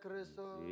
ክርስቶስ።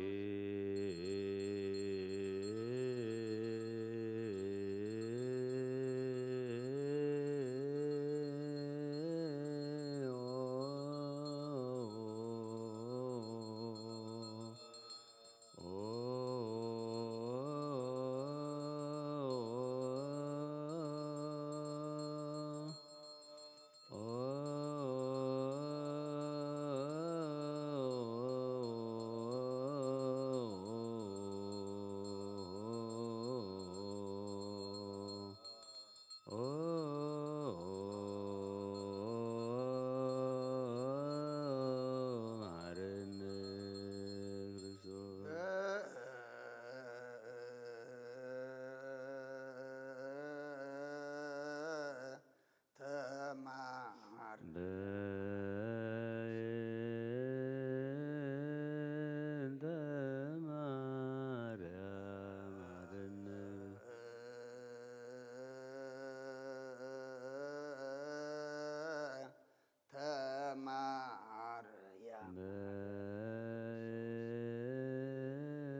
መሐረነ ክርስቶስ። ተማር። በእንተ ማርያም መሐረነ። ተማርያም።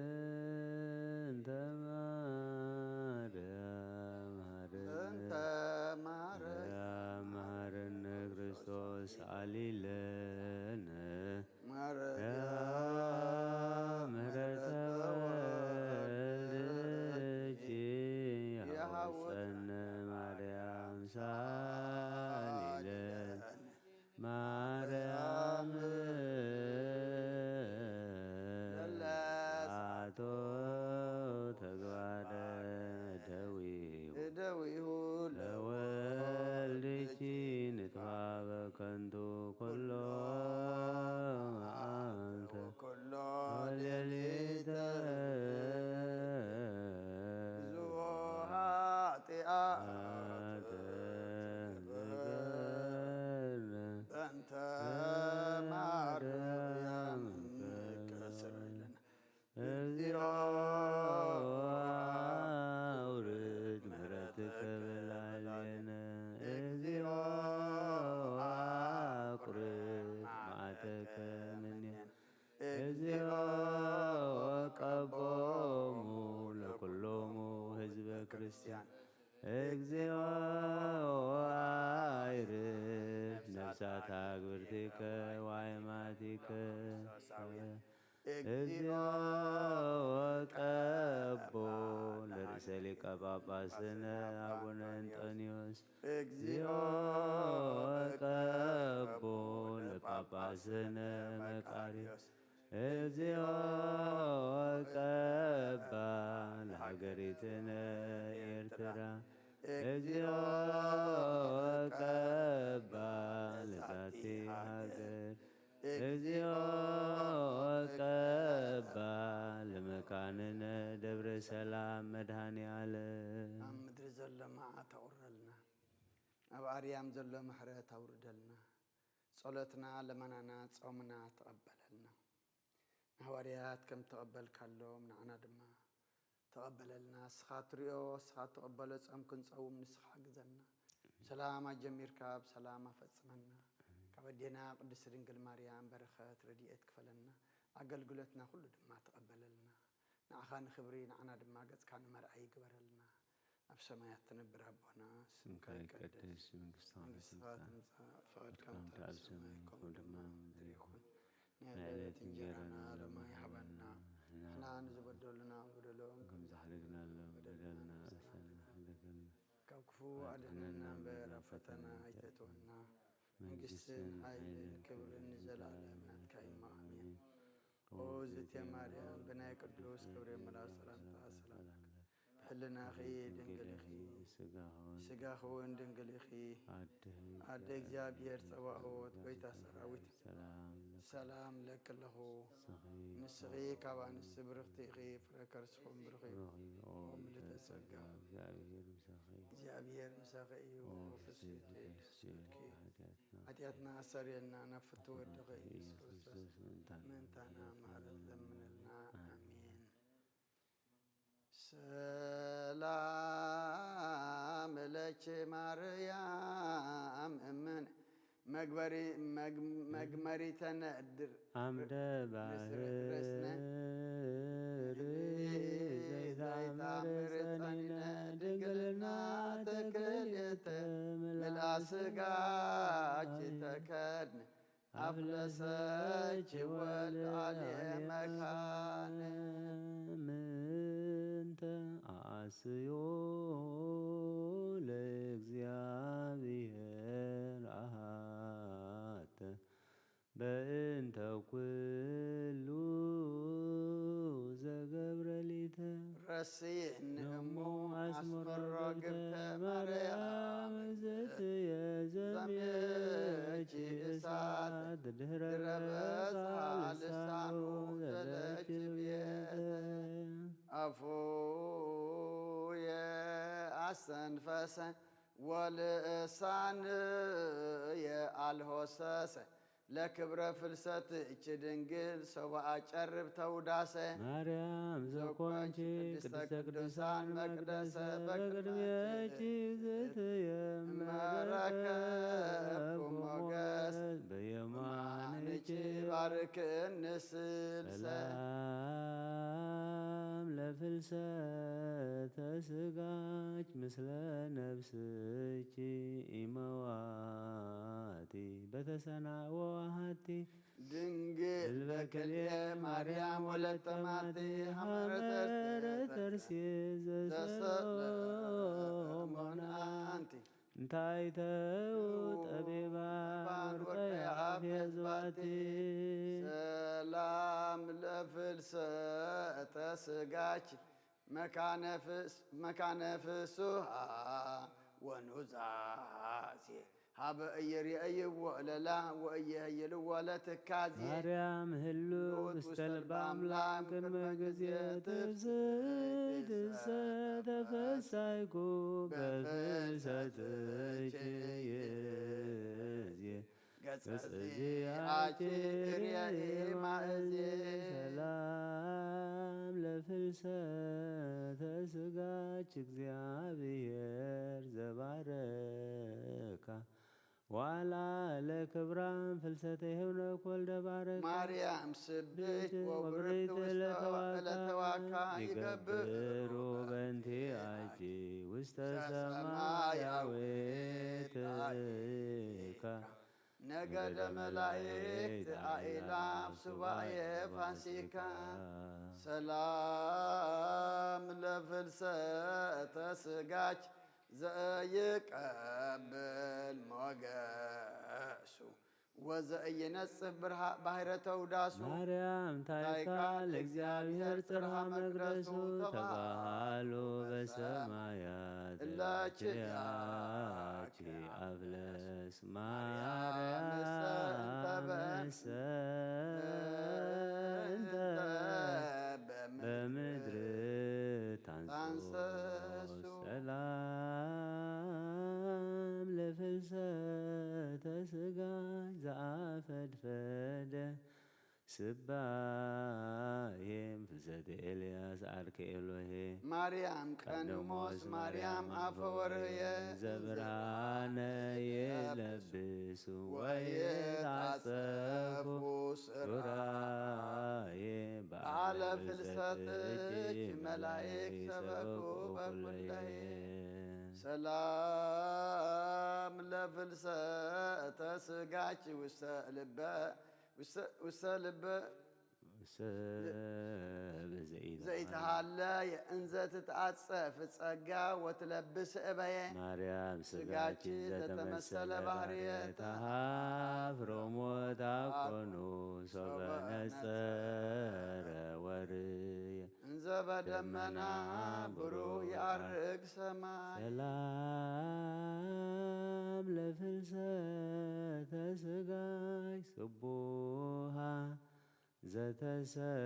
በእንተ ማርያም መሐረነ። በእንተ ማርያም መሐረነ ክርስቶስ አሊ ለነ። ማርያም ማርያም ምሕረተ ምሕረተ ወልድኪ ወልድኪ የሐውፀነ። ማርያም ሳሊ ለነ። ማርያም ለለ አቶ ተግባረ ደዊሁ እደዊሁ ለወልድኪ ንጥፋ በከንቱ ኩሎ መዓልተ ኩሎ ሌሊተ። ብዙ ኃጢአት በእንተ ማርያም ከስረ ይለና። እግዚኦ አውርድ ምሕረትከ በላዕሌነ። እግዚኦ አቁርብ መዓተከ እምኔነ። እግዚኦ ቀቦሙ ለኩሎሙ ህዝበ ክርስቲያን። እግዚኦ አይርፍ ነፍሳት አግብርቲከ ወአይማቲከ። እግዚኦ ቀቦ ለርእሰ ሊቀ ጳጳስነ አቡነ እንጦንዮስ። እግዚኦ ቀቦ ለጳጳስነ መቃርዮስ። እግዚኦ ቀባ ለሃገሪትነ ኤርትራ። እግዚኦ ቀባ ለዛቲ ሃገር። እግዚኦ ቀባ ለመካንነ ደብረ ሰላም መድኃኔ ዓለም። ኣብ ምድሪ ዘሎ መዓት ኣውርደልና፣ ኣብ ኣርያም ዘሎ ምሕረት ኣውርደልና። ጸሎትና፣ ልመናና፣ ጾምና ተቐበለልና። ንሃዋርያት ከም ተቐበልካሎም ንዓና ድማ ተቐበለልና። ንስኻ ትሪኦ፣ ንስኻ ትቕበሎ ጾም ክንጸውም ንስኻ ሓግዘና። ሰላም ኣጀሚርካ ብሰላም ኣፈጽመና። ካብ ኣዴና ቅድስቲ ድንግል ማርያም በረኸት ረድኤት ክፈለና። ኣገልግሎትና ኩሉ ድማ ተቐበለልና። ንዓኻ ንኽብሪ፣ ንዓና ድማ ገጽካ ንመርኣይ ይግበረልና። ኣብ ሰማያት ትነብር ኣቦና፣ ስምካ ስምካ ይቀደስ፣ ይቀደስ፣ መንግስትኻ መንግስትኻ ትምጻእ፣ ትምጻእ፣ ፍቓድካ ፍቓድካ ትምጻእ፣ ኣብ ሰማይ ከምኡ ከምኡ ድማ ድማ ኣብ ምድሪ ምድሪ ይኹን። ይኹን። ናይ ናይ ዕለት ዕለት እንጀራና እንጀራና ሎሚ ሎሚ ሃበና፣ ሃበና፣ ንሕና ንዝበደሉና በደሎም ከም ዝሓለግናሎም በደልና በደልና ኣሳልፍ ኣሳልፍ። ካብ ክፉ ኣድሕነና ኣድሕነና እምበር፣ እምበር፣ ኣብ ፈተና ፈተና ኣይተእትወና። ኣይተእትወና። መንግስትን መንግስትን ሓይልን ሓይልን ክብርን ክብርን ንዘለኣለም ናትካ እዩ። ኣሜን። ኣሜን። ኦ እግዝእትየ ማርያም፣ ብናይ ቅዱስ ገብርኤል መልኣክ ሰላምታ ሰላም። ብሕልናኺ ድንግል ኢኺ፣ ስጋኺ እውን ድንግል ኢኺ። ኣደ ኣደ እግዚኣብሔር ጸባኦት፣ ጎይታ ሰራዊት፣ ሰላም ለኪ ሰላም ለኪ ኣለኹ። ንስኺ ንስኺ ካብ ኣንስቲ ብርኽቲ ኢኺ፣ ፍረ ከርስኹም ብሩኽ እዩ። ብሩኽ እዩ። ኦ ኦ ምልዕተ ምልዕተ ጸጋ፣ ጸጋ፣ እግዚኣብሔር ምሳኺ። እግዚኣብሔር ምሳኺ እዩ። ኦ ኦ ፍስሕቲ ፍስሕቲ ደስ ይበልኪ። ሓጢኣትና ሓጢኣትና ኣሰርየልና፣ ናብ ፍትወ ወድኺ ኢየሱስ ኢየሱስ ክርስቶስ ክርስቶስ ምእንታና ምእንታና ምሕረት ምሕረት ለምነልና። ለምነልና። ኣሜን። ኣሜን። ሰላም ለኪ ማርያም እምነ መግበሪ መግ- መግመሪተ ነድር ዓምደ ርእስነ ባሕር ዘይታምር ጸኒነ ድንግልና ተክልኤተ ምልኣ ስጋኪ ተከድነ ኣፍለሰኪ ወልድ ኣልየ መካነ ምንተ ኣስዮ ለእግዚኣብሔር ኣሃተ በእንተ ኩሉ ዘገብረ ሊተ ረስይኒ እሞ ኣስመሮ ግብተ ማርያም እግዝእትየ ዘምየኪ እሳት ድህረ ድረ በጽሐ በጽሐ ልሳኑ ልሳኑ ዘለኪ ዘለኪ ብየተ ኣፉየ ኣስተንፈሰ ወልሳንየ ኣልሆሰሰ ለክብረ ፍልሰትኪ ድንግል ሰብኣ ጨርብ ተውዳሰ ማርያም ዘኮንኪ ቅድስተ ቅዱሳን መቅደሰ በቅድሜኪ እግዝእትየ እመረከብኩ ሞገስ በየማንኪ ማንኪ ባርክኒ ስልሰ ሰላም ለፍልሰተ ስጋኪ ምስለ ነፍስኪ ኢመዋቲ በተሰናወ ዋሃቲ ድንግል በክልኤ ማርያም ወለተ ማቲ ሐመረ ሐመረ ተርሴ ተርሴ ዘሰሎሞን ዘሰሎሞን ኣንቲ እንታይ ተው ጠቢባን ወርቀ ያፌዝ ባቲ ሰላም ለፍልሰተ ስጋኪ መካነ ፍስ- መካነ ፍስሃ ወኑዛዜ ሀበ እይርእይዎ ለላ ወእይህይልዎ ለትካዜ ማርያም ህሉ ውስተ ልበ ኣምላክ ቅድመ ግዜ ትፍስሕቲ ተፈሳይኩ በፍልሰትኪ ይዜ ገጸ ገጽ ዚኣኪ ርእየ ማእዜ ሰላም ለፍልሰተ ስጋች እግዚኣብሔር ዘባረካ ዋላ ለክብራን ፍልሰተ ሄኖክ ወልደ ባረካ ማርያም ስብሕት ወብርት ወብርት ውስተ ለተዋካ ለተዋካ ይገብር ይገብሩ በንቲ ኣጂ ውስተ ሰማያዊት ሰማያዊት እካ ነገደ መላእክት ኣእላፍ ሱባኤ ፋሲካ ሰላም ለፍልሰተ ስጋች ዘይቀብል ሞገሱ ወዘእይነጽህ ብርሃ ባሕረ ተውዳሱ ማርያም ታይካ ታይካ ለእግዚኣብሔር ጽርሃ መቅደሱ ተባሃሉ በሰማያት እላች ያኪ አፍለስ ማርያም ማርያም ሰንተበ ሰንተ በምድር ታንሶ ታንሰሱ ሰላም ለፍልሰተ ስጋ ዘአፈድፈደ ስባሄም ፍልሰተ ኤልያስ አርከ ኤሎሄ ማርያም ቀንሞስ ማርያም አፈወርየ ዘብርሃነ የለብሱ ወይታጸፉ ሱራዬ በዓለ ፍልሰትኪ መላእክት ሰበኩ በኩለየ ሰላም ለፍልሰተ ስጋች ውስተ ልበ ውስተ ልበ ሰብ ዘይተ ዘይተሃለየ እንዘ ትትዓጸፍ ጸጋ ወትለብስ እበየ ማርያም ስጋኪ ስጋኪ ዘተመሰለ ዘተመሰለ ባህርየ ባህርየ ተሃፍሮ ሞት አኮኑ ሶበ ነጸረ ወርየ እንዘ በደመና ብሩህ ያርግ ሰማይ ሰላም ለፍልሰተ ስጋይ ስቡሃ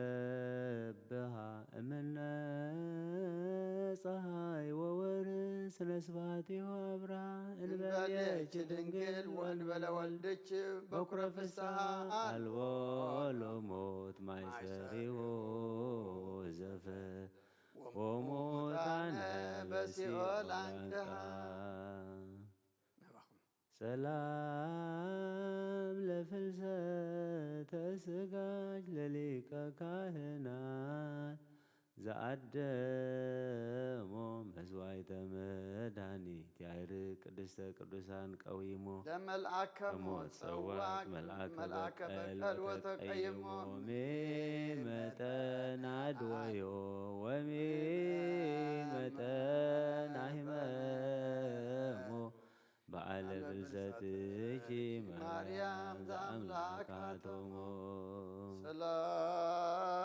ዘተሰብሃ እምነ ፀሃይ ወወር ስነ ስብሐቲሁ አብራ እንበልየች ድንግል ወንበለ ወልድች በኩረ ፍስሐ አልቦ ሎሞት ማይሰሪሁ ዘፈ ወሙታነ በሲኦል አንቅሃ ናባኹም ሰላም ፍልሰተ ስጋች ለሊቀ ካህናት ዘአደሞ መስዋዕተ መድኃኒት ያይር ቅድስተ ቅዱሳን ቀዊሞ ለመልአከ ከሞ ሞት ጸዋት ጸዋት መልአከ መልአከ በቀል በቀል ወተቀይሞ ወተቀይሞ ሜ መጠን አድወዮ ወሜ መጠን አህመሞ በዓለ ፍልሰትኪ ማርያም ዘአምላክ አቶሞ።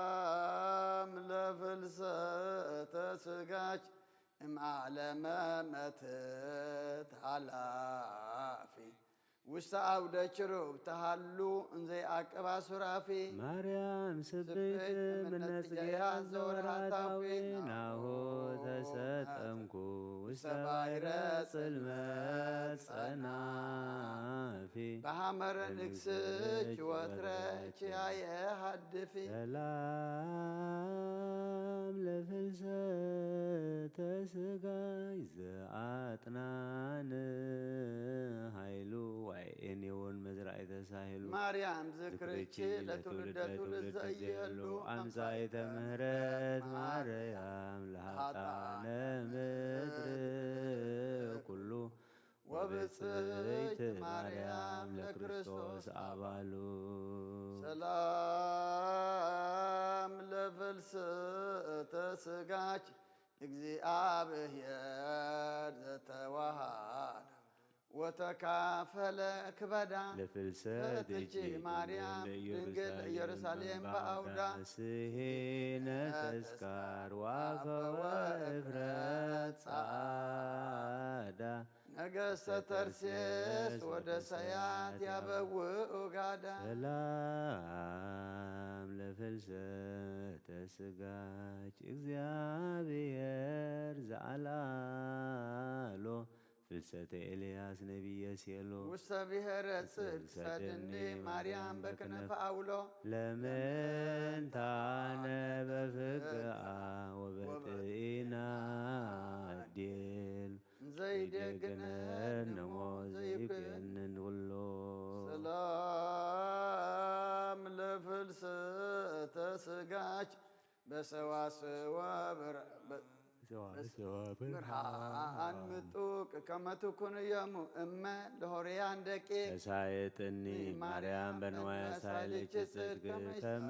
ሰላም ለፍልሰተ ስጋች እምዓለመ መትት ሃላፊ ውስተ አውደ ችሩብ ተሃሉ እንዘይ አቅባ ሱራፊ። ማርያም ስብሕት ስብሕት ምነ ምነ ጽጌያት ጽጌያት ዘወርሃታዊ ዘወርሃታዊ ናሁ ናሁ ተሰጠምኩ ውስተ ውስተ ባሕረ ባሕረ ጽልመት ጽልመት ጸናፊ። በሐመረ ንግስች ወትረ ችያየ ሃድፊ። ሰላም ለፍልሰተ ስጋይ ዘአጥናን ኃይሉ ዋይ ኤኔውን መዝራእተ ሳህሉ። ማርያም ዝክርኪ ዝክርኪ ለትውልደ ለትውልደ ትውልድ ትውልድ ዘይህሉ ዘይህሉ አምሳይተ አምሳይተ ምህረት ምህረት ማርያም ለሃጣነ ለሃጣነ ምድር ምድር ኩሉ ወብፅዕት ወብፅዕት ማርያም ማርያም ለክርስቶስ ለክርስቶስ አባሉ። አባሉ። ሰላም ለፍልስእተ ስጋች እግዚአብሔር ዘተዋሃደ ወተካፈለ ክበዳ ለፍልሰት ፈትኪ እጅ ማርያም ድንግል ድንግል ኢየሩሳሌም ኢየሩሳሌም በአውዳ በአውዳ ስሄነ ተስካር ዋፈወ እፍረት ጸዓዳ ነገሥተ ተርሴስ ወደ ሰያት ያበውእ ጋዳ። ሰላም ለፍልሰተ ስጋች እግዚአብሔር ዘአልዓሎ ፍልሰተ ኤልያስ ነቢየ ሴሎ። ውስተ ብሔረ ጽድቅ ሰድኒ ማርያም በክነፈ አውሎ። ለምንታነ በፍግአ ወበጥኢና ዴል ዘይደግነን ዘይደግነን ነሞ ዘይኩን ዘይኩን ኩሎ። ሰላም ለፍልሰተ ስጋች በሰዋስወ ብር-፣ በ-፣ ሰዋስወ ብርሃን ብርሃን ምጡቅ ከመ ትኩን እየሙ እመ ለሆርያን ደቂ። ተሳየጥኒ ማርያም በንዋያ ሳይልኪ ጽድቅ ከመ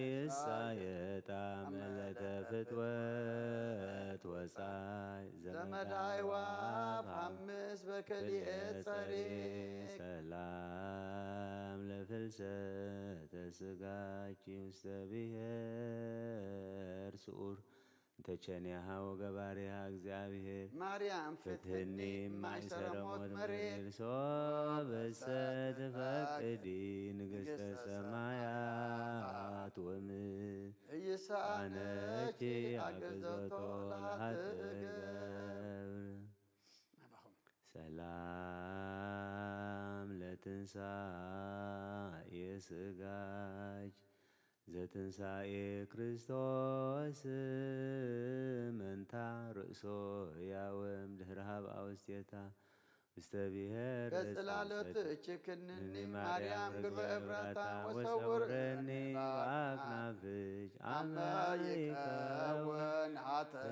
ይሳየጣ መለተ ፍትወት ወጻይ ዘመዳ ዘመዳ ይዋፍ ይዋፍ አምስ በክልኤ ጸሪ። ሰላም ለፍልሰተ ስጋኪ ውስተ ብሔር ስዑር እንተ ቸኒያሃ ወገባሪሃ እግዚአብሔር። ማርያም ፍትህኒ ፍትህኒ ማይሰረ ማይሰረ ሞት ሞት መሬት። መሬት። ሶበሰ ትፈቅዲ ንግሥተ ንግሥተ ሰማያት ሰማያት ወምድር። እይሳነኪ እይሳነኪ አግዘቶ አግዘቶ ለኃጥእ ለኃጥእ ገብር። ገብር። ሰላም ለትንሳኤ ስጋች ዘትንሳኤ ክርስቶስ መንታ ርእሶ ያወም ድህረ ሀብ አውስቴታ ውስተ ብሔር በጽላሎት እጽ እችክንኒ ንኒ ማርያም ማርያም ግርበ ግርበ እፍራታ እፍራታ ወሰውርኒ ወሰውረኒ በአክናፍች አመ ይከውን ኃጥእ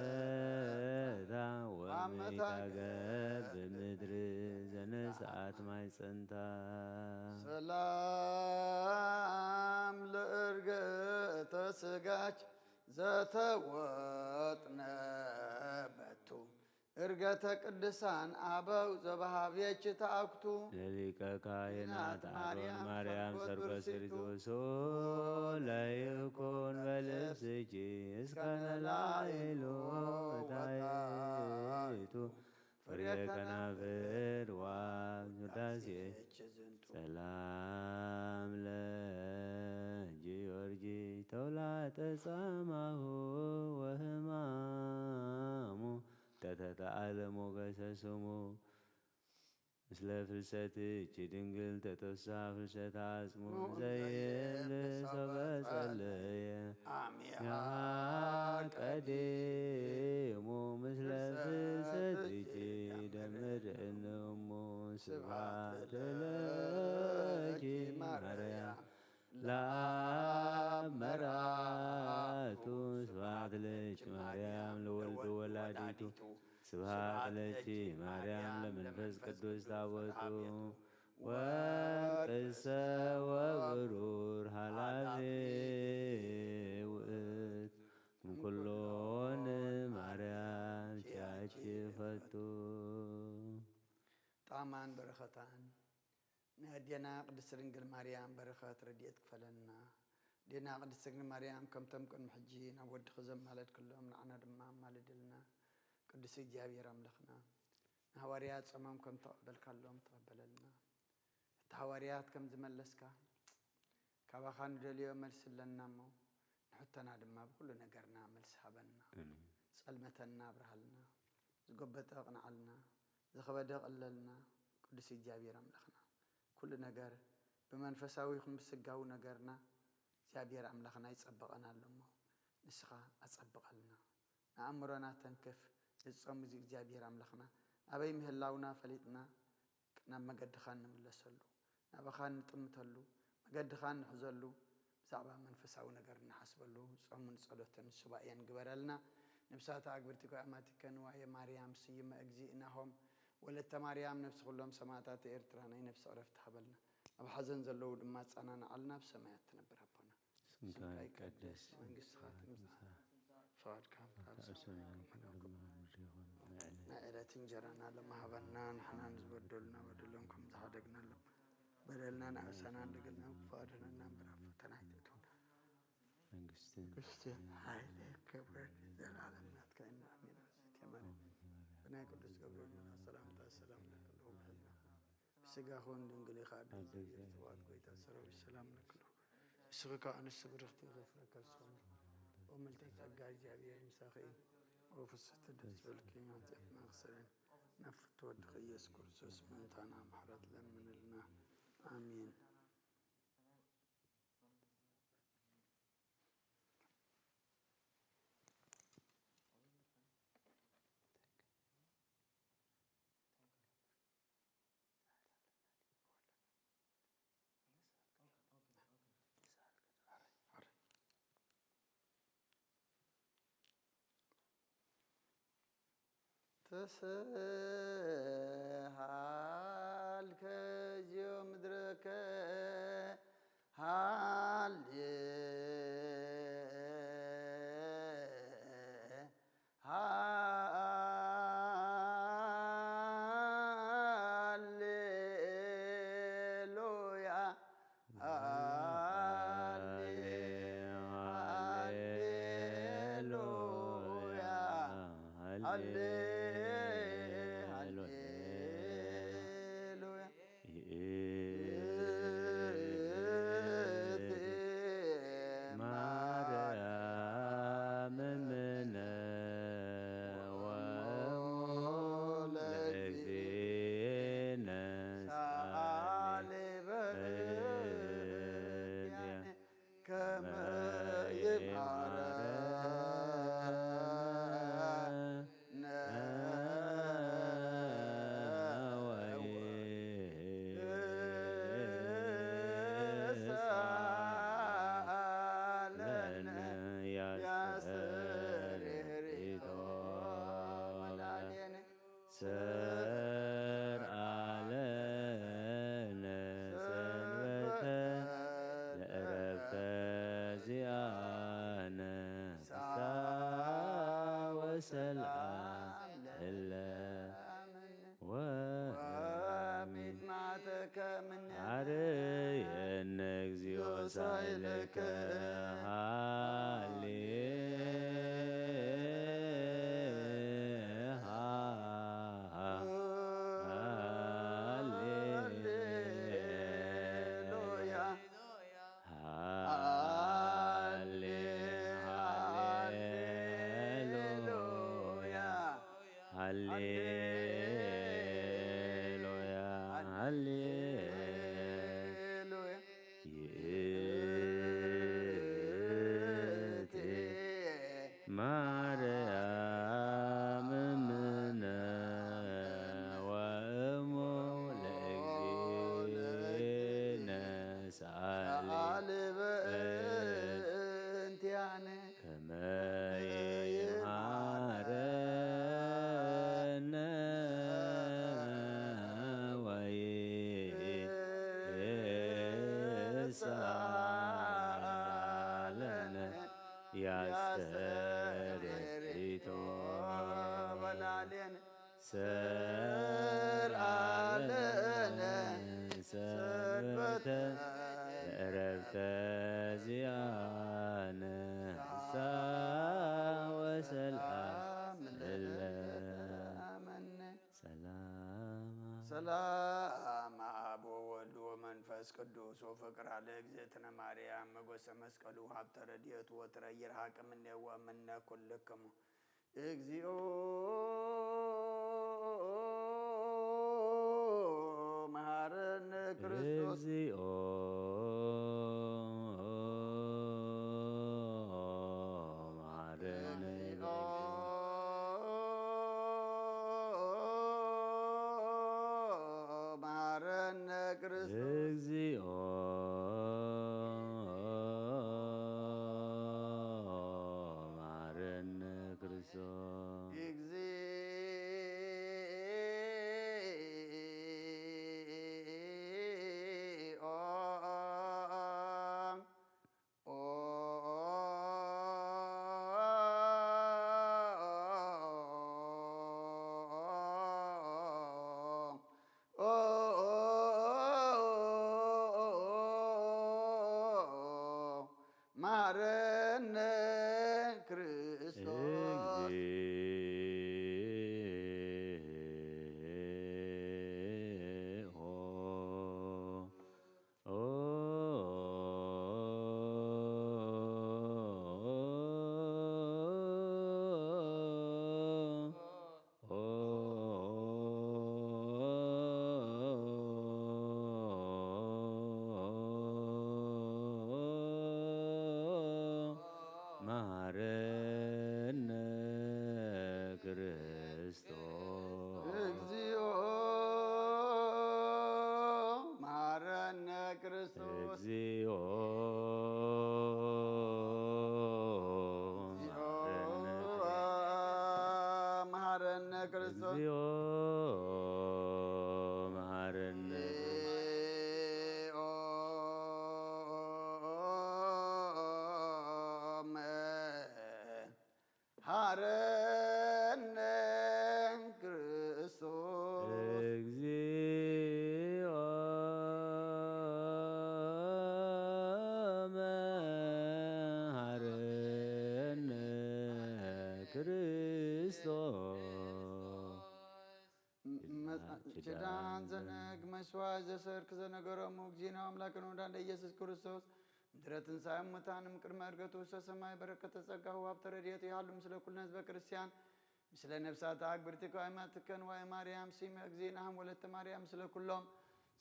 ተታ ወመይታገብ ምድር ዘነስአት ማይ ጸንታ። ሰላም ለእርገተ ስጋች ዘተወጥነ በቱ እርገተ ቅዱሳን አበው ዘበሃብየች ተአኩቱ ለሊቀ ካህናት ካህናት አሮን ማርያም ማርያም ሰርጎ ሰርጎ ስርጎ ስርጎ ለይኩን በልብስኪ እስከ ነላይሉ ወታይቱ ፍሬ ከናፍር ዋብ ውዳሴ ዝንቱ። ሰላም ለጊዮርጊስ ተውላጠ ጻማሁ ወህማሙ ተተተአለ ሞገሰ ስሙ። ምስለ ፍልሰትኪ ድንግል ተተሳ ፍልሰት አጽሙ ዘይብል ሶበ ጸለየ አሚሃ ቀዲሙ ምስለ ፍልሰትኪ ደምር እንሙ ስብሐት ለኪ ለአብ መርአቱ። ስብሐት ለኪ ማርያም ለወልድ ወላዲቱ። ስብሐት ለኪ ማርያም ለመንፈስ ቅዱስ ታቦቱ። ወርቅሰ ወብሩር ሀላፊ ውእቱ እምኩሎን ማርያም ኪያኪ ፈቱ። ጣዕማን በረኸታን ናይ ኣዴና ቅድስት ድንግል ማርያም በረኸት ረድኤት ክፈለና። ኣዴና ቅድስት ድንግል ማርያም ከምቶም ቅድሚ ሕጂ ናብ ወድኺ ዘማለድክሎም ንዓና ድማ ኣማልድልና። ቅዱስ እግዚኣብሔር ኣምላኽና ንሃዋርያት ጾሞም ከም ተቐበልካሎም ተቐበለልና። እቲ ሃዋርያት ከም ዝመለስካ ካባኻ ንደልዮ መልሲ ኣለና እሞ ንሕቶና ድማ ብኩሉ ነገርና መልሲ ሃበና። ኣሜን። ጸልመተና ኣብርሃልና፣ ዝጎበጠ ኣቕንዓልና፣ ዝኸበደ ቀለልና። ቅዱስ እግዚኣብሔር ኣምላኽና ኩሉ ነገር ብመንፈሳዊ ይኹን ብስጋዊ ነገርና እግዚኣብሔር ኣምላኽና ይጸብቐና ኣሎ እሞ ንስኻ ኣጸብቐልና። ንኣእምሮና ተንክፍ። እዚ ጾም እዚ እግዚኣብሔር ኣምላኽና ኣበይ ምህላውና ፈሊጥና ናብ መገድኻ እንምለሰሉ፣ ናባኻ እንጥምተሉ፣ መገድኻ እንሕዘሉ፣ ብዛዕባ መንፈሳዊ ነገር እንሓስበሉ ጾምን ጸሎትን ሱባኤን ግበረልና። ነብሳት ኣግብርቲ ጓማቲከ ንዋየ ማርያም ስይመ እግዚእናሆም ወለተ ማርያም ነብሲ ኩሎም ሰማዕታት ኤርትራ ናይ ነብሲ ዕረፍቲ ሃበልና። ኣብ ሓዘን ዘለዉ ድማ ኣጸናንዓልና፣ ኣብ ሰማያት ትነብር ኣቦና። ስምካ ይቀደስ፣ መንግስትኻ ትምጻእ፣ ፍቓድካ ኣብ ሰማይ ከም ኣብ ምድሪ ይኹን። ናይ ዕለት እንጀራና ሎሚ ሃበና፣ ንሕና ንዝበደሉና በደሎም ከም ዝሓደግናሎም፣ በደልና ንዓሳና እንደገልና ክፉእ ኣድሕነና እምበር ኣብ ፈተና ኣይተእትወና። መንግስትን መንግስትን ሓይልን ክብርን ዘለዓለም ናትካ እዩ። ኣሜን። ኣዝቲ ማርያም ብናይ ቅዱስ ገብርኤል ሰላምታ ሰላም ለኪ ኣለኹ ብሕልና ብስጋ ኹን ድንግል ኢኻ ኣደ እግዚኣብሔር ጽባኦት ጎይታ ሰራዊት ሰላም ለኪ ኣለኹ። ንስኺ ከኣ ኣንስቲ ብርኽቲ ኢኺ ፍረ ከርስኺ እምልተ ጸጋ እግዚኣብሔር ምሳኺ እዩ። ኦ ፍስሕቲ ደስ በልኪ ሓጢኣትና ክሰረን ናብ ፍትወ ወድኺ ኢየሱስ ክርስቶስ ምእንታና ምሕረት ለምንልና። ኣሜን። ተስሃል ከዚዮ ምድረከ ሃሌ ሃሌሉያ ሃሌ ሃሌሉያ ሃሌ ሃሌ ሃሌሉያ ይእቲ ማርያም እምነ ወእሙ ለእግዚእነ ሰአሊ በእድያነ ከመ ይምሃረነ ወይንሳለነ ያስተርህሪቶ ላሌነ ሰርዓለነ ሰንበተ ለእረፍተ ዚኣነ ፍስሓ ወሰላም ለእለ ወአሜን። ማተከ ምን አርየነ እግዚኦ ሳይለከ ሃሌ ሃሌሉያ ሃሌሉያ ሃሌ ሃሌሉያ ሃሌሉያ ሃሌሉያ ይእቲ ማርያም እምነ ወእሙ ለእግዚእነ ሰአሊ ሳለነ ያስተርእይቶ በላሌን ሰርዓለነ ሰንበተ ለዕረፍተ ዚኣነ ሳወሰልኣም ለለ ሰላም ሰላም አብ ወወልድ ወመንፈስ ቅዱስ ወፍቅራ ለእግዝእትነ ማርያም መጎሰ መስቀሉ ሀብተ ረድኤቱ ወትረ ይርሃቅ እምኔ ወእምነ ኩልክሙ እግዚኦ መሐረነ ክርስቶስ። እግዚኦ መሐረነ መሐረነ ክርስቶስ። እግዚኦ መሐረነ ክርስቶስ። እግዚኦ መሐረነ ክርስቶስ። እግዚኦ መሐረነ ክርስቶስ። እግዚኦ መሐረነ ክርስቶስ። እግዚኦ መሐረነ ክርስቶስ። እግዚኦ መሐረነ ሐረነ ክርስቶስ። እግዚኦ መሐረነ ክርስቶስ። ኪዳን ዘነግ መስዋዕት ዘሰርክ ዘነገሮሙ እግዚእነ አምላክነ ወመድኃኒነ ኢየሱስ ክርስቶስ ምድረ ትንሣኤ ሙታን እምቅድመ ዕርገቱ ውስተ ሰማይ በረከተ ጸጋሁ ሀብተ ረድኤቱ ይሃሉ ምስለ ኩልነ ህዝበ ክርስቲያን ምስለ ነፍሳት አግብርቲከ አእማትከ ንዋየ ማርያም ሲመ እግዚእነ አብ ወለተ ማርያም ምስለ ኩሎም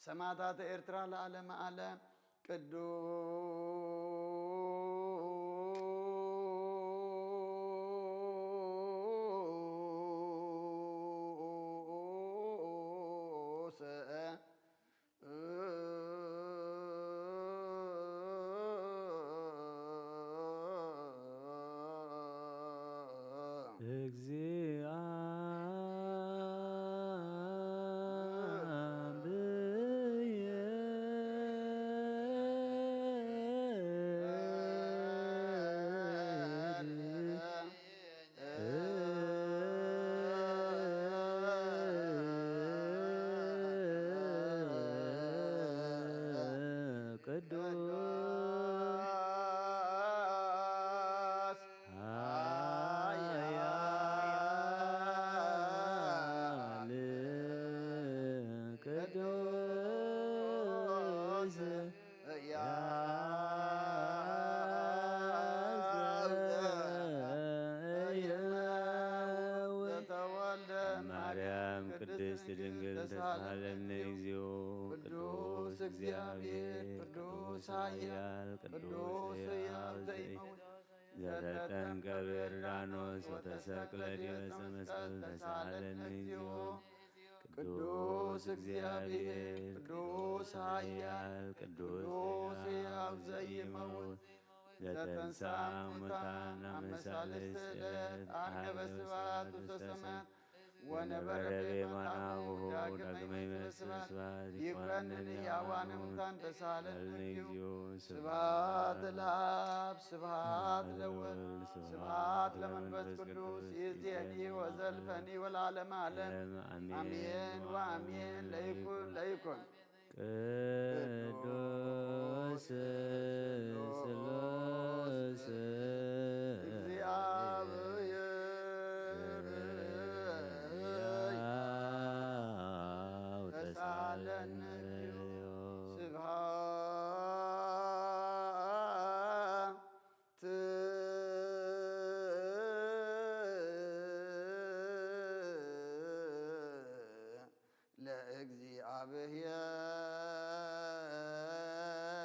ሰማዕታተ ኤርትራ ለዓለመ ዓለም። ቅዱስ ቅዱስ ኃያል ቅዱስ ዘተወልደ ማርያም ቅድስት ድንግል ተሳለነ እግዚኦ። ቅዱስ እግዚአብሔር ቅዱስ ኃያል ቅዱስ ሕያው ዘይመውት ዘተጠምቀ በዮርዳኖስ ወተሰቅለ ዲበ ዕፀ መስቀል ተሳለነ እግዚኦ። ቅዱስ እግዚአብሔር ቅዱስ ኃያል ቅዱስ ሕያው ዘይመውት ዘተንሳ ሙታን አመ ሳልስት ዕለት አርገበ ስብሐት ውስተ ሰማያት። ወነበረ በየማነ አቡሁ ዳግመ ይመጽእ በስብሐት ይኩነን ህያዋነ ሙታን ተሳለን እግዚኦ። ስብሐት ለአብ ስብሐት ለወልድ ስብሐት ለመንፈስ ቅዱስ ይእዜኒ ወዘልፈኒ ወለዓለመ ዓለም አሜን ወአሜን። ለይኩን ለይኩን። ቅዱስ ስሉስ እግዚአብሔር ሕያው ተሳለን። ተሳለን። ስብሐት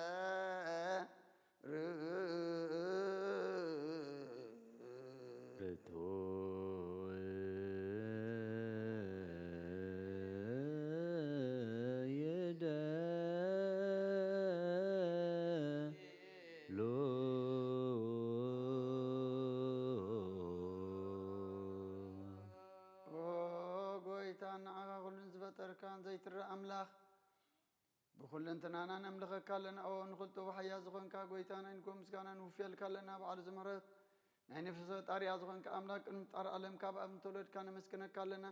ለእግዚአብሔር። ርቱዕ ይደሉ። ኦ ጎይታ፣ ንዓኻ ኩሉን ዝፈጠርካን ዘይትረእ ኣምላኽ፣ ብኹልንትናና ነምልኸካ ኣለና። ኦ ንኹልቱ ሓያል ዝኾንካ ጎይታ፣ ናይ ንጎ ምስጋና ንውፍየልካ ኣለና። በዓል ዝምሕረት ናይ ነፍሲ ፈጣሪኣ ዝኾንካ ኣምላኽ፣ ቅድሚ ምፍጣር ዓለም ካብ ኣብ እንተወለድካ ነመስግነካ ኣለና።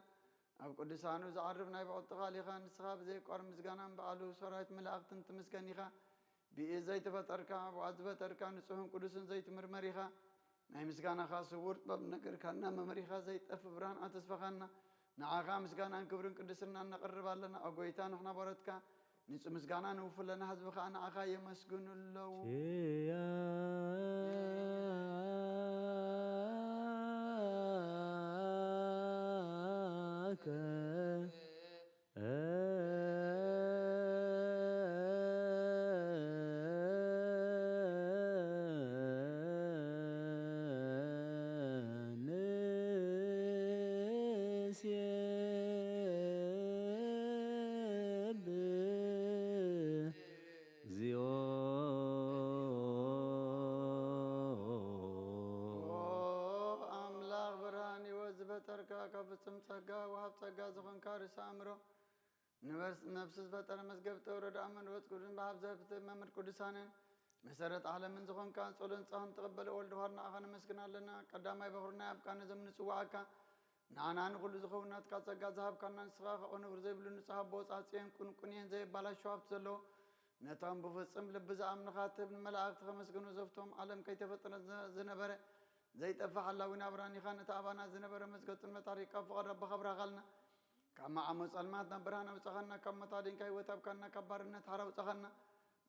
ኣብ ቅዱሳኑ ዝዓርብ ናይ ብዕጥኻ ሊኻ። ንስኻ ብዘየቋርም ምስጋናን በዓሉ ሰራዊት መላእኽትን ትምስገን ኢኻ። ብኢድ ዘይተፈጠርካ፣ ብኣፍ ዝፈጠርካ፣ ንጹሕን ቅዱስን ዘይትምርመር ኢኻ። ናይ ምስጋናኻ ስውር ጥበብ ነገርካና፣ መምሪኻ ዘይጠፍ ብርሃን ኣተስፈኻና። ንዓኻ ምስጋናን ክብርን ቅድስናን ነቕርብ ኣለና። ኦ ጎይታ፣ ንሕና ባሮትካ ንጹህ ምስጋና ንውፍለና፣ ህዝቢ ኸኣ ንዓኻ የመስግኑ ኣለዉ። ኪያከ ንሴብህ እግዚኦ። ኦ ኣምላኽ ብርሃን ህይወት ዝፈጠርካ፣ ካብ ፍጹም ጸጋ ወሃብ ጸጋ ዝኾንካ ርእሰ ኣእምሮ፣ ንበርስ-፣ ነፍሲ ዝፈጠረ መዝገብ ጥበብ ረድኣ መንፈስ ቅዱስን ብሃብ ዘፍትህ መምህር ቅዱሳንን መሰረት ዓለምን ዝኾንካ፣ ጸሎን ጸሎን ትቕበል ወልድ ዋህድ ንዓኻ ነመስግን ኣለና። ቀዳማይ በኹርና ኣብ ቃና ዘም ንጽዋዓካ፣ ንዓና ንኹሉ ዝኸውን ናትካ ጸጋ ዝሃብካና፣ ንስኻ ከኦ ነውር ዘይብሉ ንጹሕ ኣቦ፣ ጻጽየን ቁንቁንየን ዘየባላሹ ሃብቲ ዘለዎ፣ ነቶም ብፍጹም ልቢ ዝኣምንኻ ትህብ ንመላእኽቲ ከመስግኑ ዘፍቶም ዓለም ከይተፈጠረ ዘ-፣ ዝነበረ ዘይጠፍእ ሓላዊ ናብራን ኢኻ። ነቲ ኣባና ዝነበረ መዝገብ ጥልመት ኣርሒቕካ ፍቓድ ኣቦኻ ኣብራኻልና። ካብ መዓሞ ጸልማት ናብ ብርሃን ኣውጻኻና፣ ካብ ሞት ኣዲንካ ህይወት ሃብካና፣ ካብ ባርነት ሓራ ኣውጻኻና።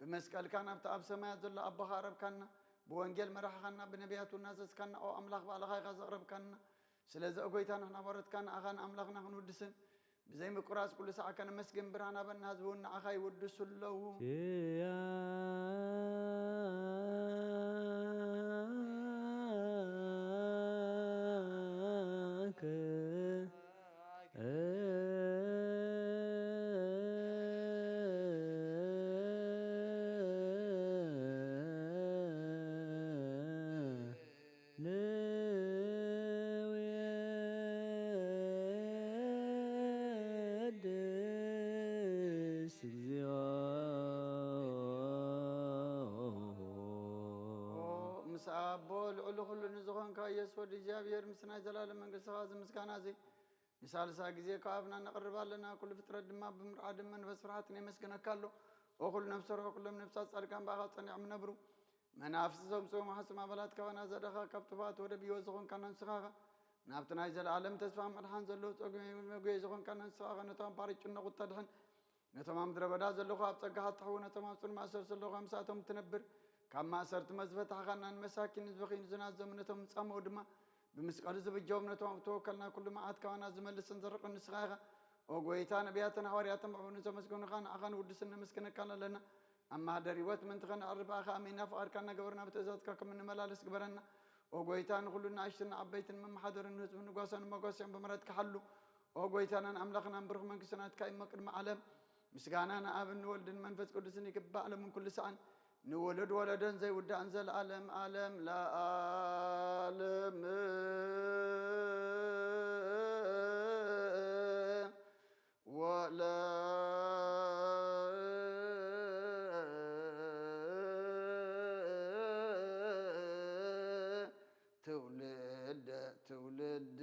ብመስቀልካ ናብቲ ኣብ ሰማያት ዘሎ ኣቦኻ ኣረብካና። ብወንጌል መራሕኻና፣ ብነቢያት እውን ኣዘዝካና። ኦ ኣምላኽ፣ ባዕልኻ ኢኻ ዘቕረብካና። ስለዚ ኦ ጎይታ፣ ንሕና ባሮትካ ንኣኻ ንኣምላኽና ክንውድስን ብዘይ ምቁራጽ ኩሉ ሰዓት ከነመስግን ብርሃን ሃበና። ህዝቢ እውን ንኣኻ ይውድሱ ኣለዉ። ኪያከ ንውየድስ እግዚኦ። ኦ ምስ ኣቦ ልዕሊ ኩሉ ንዝኾንካ ኢየሱስ ወዲ እግዚኣብሔር፣ ምስ ናይ ዘላለም መንግስትኻ እዚ ምስጋና እዚ ንሳልሳይ ግዜ ካብ ኣፍና ነቕርብ ኣለና። ኩሉ ፍጥረት ድማ ብምርዓድን መንፈስ ፍርሃትን የመስግነካ ኣሎ። ኦ ኩሉ ነፍሰ ርሑ ኩሎም ነፍሳት ጻድቃን ብኣኻ ጸኒዖም ይነብሩ። መናፍስቲ ዘምጽኡ ማሕሱም ኣባላት ካባና ዘዳኻ ካብ ጥፋት ወደ ብዮ ዝኾንካና ንስኻ ኢኻ። ናብቲ ናይ ዘለኣለም ተስፋ መድሓን ዘለዎ ጸጉ መጉየ ዝኾንካና ንስኻ ኢኻ። ነቶም ኣብ ባሕሪ ጭነቑ እተድሕን፣ ነቶም ኣብ ምድረ በዳ ዘለኹ ኣብ ጸጋኻ እተሕዉ፣ ነቶም ኣብ ጽኑዕ ማእሰርቲ ዘለኹ ምሳቶም እትነብር፣ ካብ ማእሰርቲ መዝፈታሕኻና ንመሳኪን ንዝበኽዩን ዝናዘሙ ነቶም ዝጻመኡ ድማ ብምስቀሉ ዝብጀዎም፣ ነቶም ኣብ ተወከልና ኩሉ መዓት ካባና ዝመልስን ዘርቕን ንስኻ ኢኻ። ኦ ጎይታ፣ ነቢያትን ሃዋርያትን ብዕቡን ዘመስገኑኻ ንዓኻ ንውድስን ነመስግነካን ኣለና። ኣማሃደር ህይወት ምእንቲ ኸነዕርፍ ብኣኻ ኣሚንና ፍቓድካ እናገበርና ብትእዛዝካ ከም እንመላለስ ግበረና። ኦ ጎይታ፣ ንኹሉ ንኣሽቱን ንዓበይትን መመሓደርን ንህዝብን ንጓሳን መጓስያን ብምሕረትካ ሓሉ። ኦ ጎይታናን ኣምላኽናን ብሩኽ መንግስቲ ናትካ እሞ ቅድሚ ዓለም። ምስጋና ንኣብን ንወልድን መንፈስ ቅዱስን ይግባእ፣ ሎምን ኩሉ ሰዓን ንወለድ ወለዶን ዘይውዳእን ዘለዓለም ዓለም ለዓለም። ወለ ትውልድ ትውልድ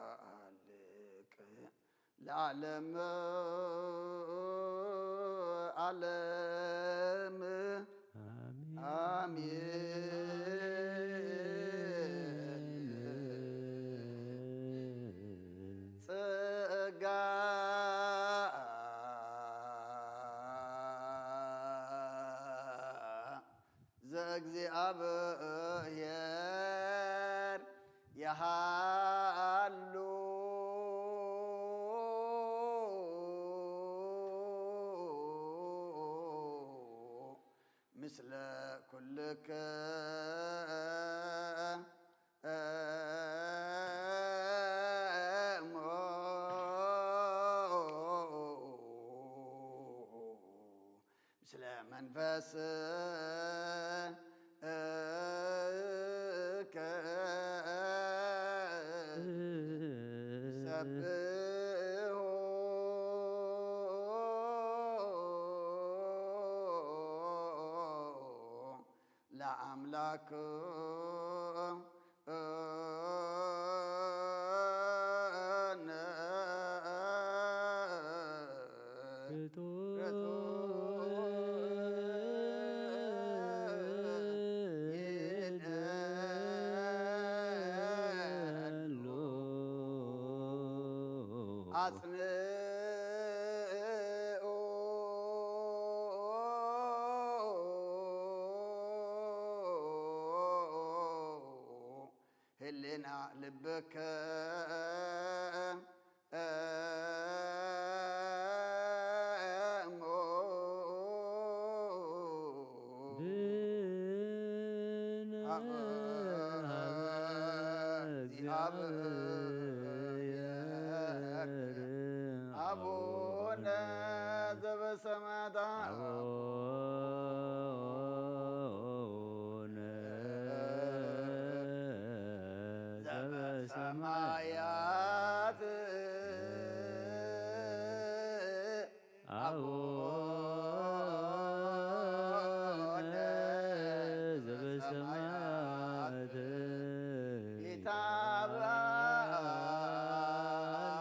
ዘያሃልቅ ለዓለም ዓለም። ኣሜን። ጸጋ ዘእግዚኣብሔር ይሃሉ። ምስለ ኩልከ እሞ ምስለ መንፈስከ ሰብሖ ለአምላክ። አጽንኦ ህልና ልብከ እሞ ብነ አብ እግዚአብሔር አቡነ ዘበሰማያት አቡነ ዘበሰማያት አቡነ ዘበሰማያት ይትባረክ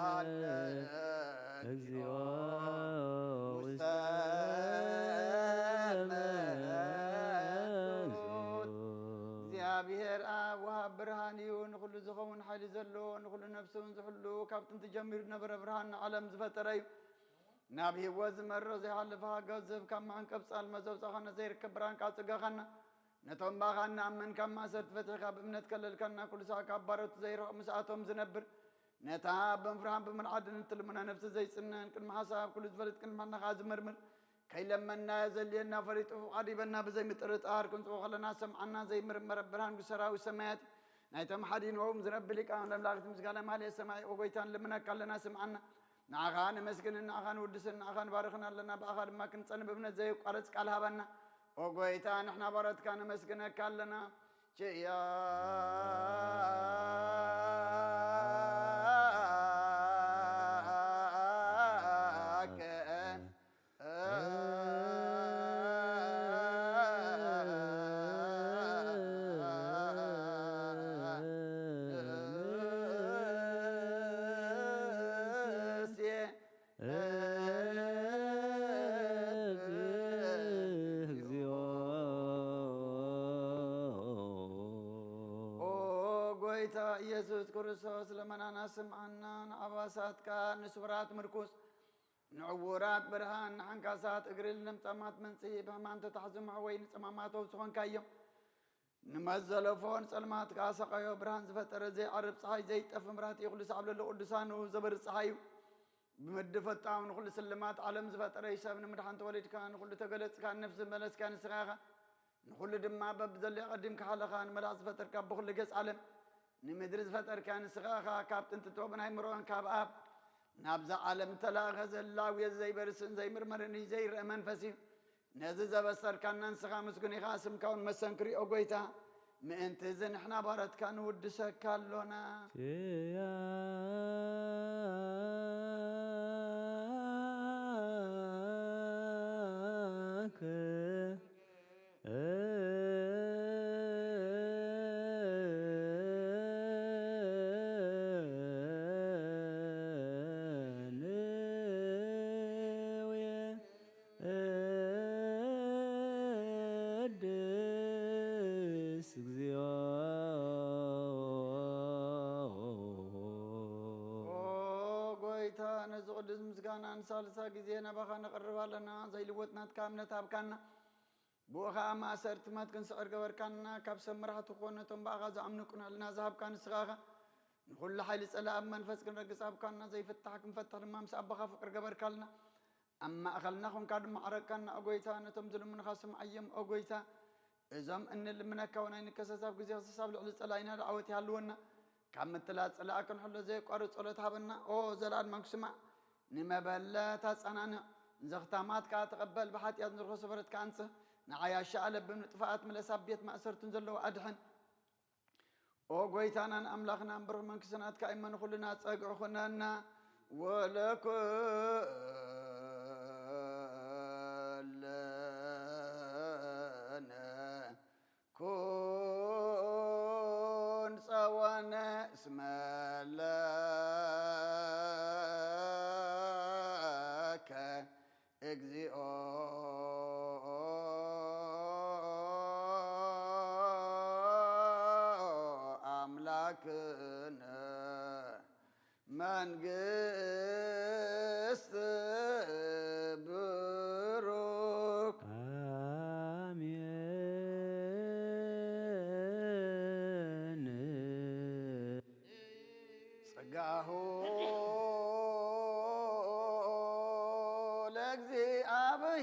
ስምከ እግዚኦ ውስተ መንግስቱ። እግዚኣብሔር ኣብ ወሃብ ብርሃን እዩ። ንኹሉ ዝኸውን ሓይሊ ዘለዎ፣ ንኹሉ ነፍሲ እውን ዝሕሉ፣ ካብ ጥንቲ ጀሚሩ ዝነበረ ብርሃን ንዓለም ዝፈጠረ እዩ። ናብ ህይወት ዝመርሕ ዘይሓልፍ ሃገዝ ዝህብ፣ ካብ መዓንቀብ ጻልመት ዘውጻእኻና፣ ዘይርከብ ብርሃን ከኣ ኣጸጋኻና። ነቶም ብኣኻ እንኣምን ካብ ማእሰርቲ ፈቲሕካ ብእምነት ከለልካና፣ ኩሉ ሳዕ ካብ ባሮቱ ዘይርሕቕ ምስኣቶም ዝነብር፣ ነታ ብምፍርሃን ብምርዓድን እትልምና ነፍሲ ዘይጽነን፣ ቅድሚ ሓሳብ ኩሉ ዝፈልጥ፣ ቅድሚ ሕልናኻ ዝምርምር፣ ከይለመንናዮ ዘድልየና ፈሊጡ ፍቓድ ይበና። ብዘይምጥርጣር ክንጽቦ ከለና ሰምዓና፣ ዘይምርመር ብርሃን ሰራዊት ሰማያት ናይቶም ሓዲንዎም ዝነብር ሊቃውንት ኣምላኽት ምስጋና ማህሌት ሰማይ። ኦ ጎይታ፣ ንልምነካ ኣለና፣ ስምዓና። ንዓኻ ነመስግንን ንዓኻ ንውድስን ንዓኻ ንባርኽን ኣለና፣ ብኣኻ ድማ ክንጸንዕ ብእምነት ዘየቋርጽ ቃል ሃበና። ኦ ጎይታ፣ ንሕና ባሮትካ ነመስግነካ ኣለና። ችያከ ኦ ጎይታ ኢየሱስ ክርስቶስ፣ ልመናና ስምዓና። ንኣባሳትካ ንስውራት ምርኩስ፣ ንዕዉራት ብርሃን፣ ንሓንካሳት እግሪ፣ ንለምጻማት መንጽሂ፣ ብሕማም ተታሕዙ መሕወዪ፣ ንጸማማት ፈውሲ ኾንካዮም። ንመዘለፎ ንጸልማት ከኣ ሰቐዮ። ብርሃን ዝፈጠረ ዘይዓርብ ጸሓይ፣ ዘይጠፍ መብራህቲ እዩ። ኩሉ ሳዕ ኣብ ልዕሊ ቅዱሳኑ ዘበርህ ጸሓይ እዩ። ብምድሪ ፈጣው ንኹሉ ስልማት ዓለም ዝፈጠረ እዩ። ሰብ ንምድሓን ተወሊድካ፣ ንኹሉ ተገለጽካ፣ ንነፍሲ ዝመለስካ ንስኻ ኢኻ። ንኹሉ ድማ በብዘሎ ቀዲምካ ሓለኻ፣ ንመላእኽቲ ዝፈጠርካ፣ ብኹሉ ገጽ ዓለም ንምድሪ ዝፈጠርካ ንስኻ ኢኻ። ካብ ጥንቲ ጥበብን ኣይምሮን ካብ ኣብ ናብዛ ዓለም እተላእኸ ዘላውዮ ዘይበርስን ዘይምርመርን እዩ፣ ዘይረአ መንፈስ እዩ። ነዚ ዘበሰርካና ንስኻ ምስጉን ኢኻ፣ ስምካ እውን መሰንክር እዩ። ኦ ጎይታ፣ ምእንቲ እዚ ንሕና ባረትካ ንውድሰካ ኣሎና። ቅድስ እግዚኦ። ኦ ጎይታ፣ ነዚ ቅዱስ ምስጋና ንሳልሳ ግዜ ናባኻ ነቕርብ ኣለና። ዘይልወጥ ናትካ እምነት ሃብካና። ብኡ ኸኣ ማእሰርቲ ሞት ክንስዕር ገበርካና። ካብ ሰብ መራሕቲ ክኾኑ ነቶም ብኣኻ ዝኣምኑ ቅኑዕ ሕልና ዝሃብካ ንስኻ ኢኻ። ንኹሉ ሓይሊ ጸላኢ ብመንፈስ ክንረግጽ ሃብካና። ዘይፍታሕ ክንፈትሕ ድማ ምስ ኣቦኻ ፍቅሪ ገበርካልና። ኣብ ማእኸልና ኾንካ ድማ ዓረቅካና ኦ ጎይታ። ነቶም ዝልምኑኻ ስምዓዮም ኦ ጎይታ። እዞም እንልምነካ እውን ኣይንከሰስ። ኣብ ግዜ ክሰስ ኣብ ልዕሊ ጸላኢና ደዓወት ይሃልወና። ካብ ምትላል ጸላኢ ክንሕሎ ዘየቋርጽ ጸሎት ሃበና ኦ ዘለኣለማዊ ክስማዕ። ንመበለት ኣጸናንዕ። ዘኽታማት ከኣ ተቐበል። ብሓጢኣት ንዝረኸሶ በረት ከኣ ኣንጽህ። ንዓያሻ ኣለብም ንጥፋኣት ምለስ። ኣብ ቤት ማእሰርትን ዘለዉ ኣድሕን። ኦ ጎይታናን ኣምላኽናን ብሩኽ መንግስቲ ናትካ እመ ንኹልና ጸግዒ ኩነና። ወለኩለነ ኩን ጸወነ እስመ ለከ እግዚኦ ኣምላክነ መንግስት ብሩክ አሜን። ጸጋሁ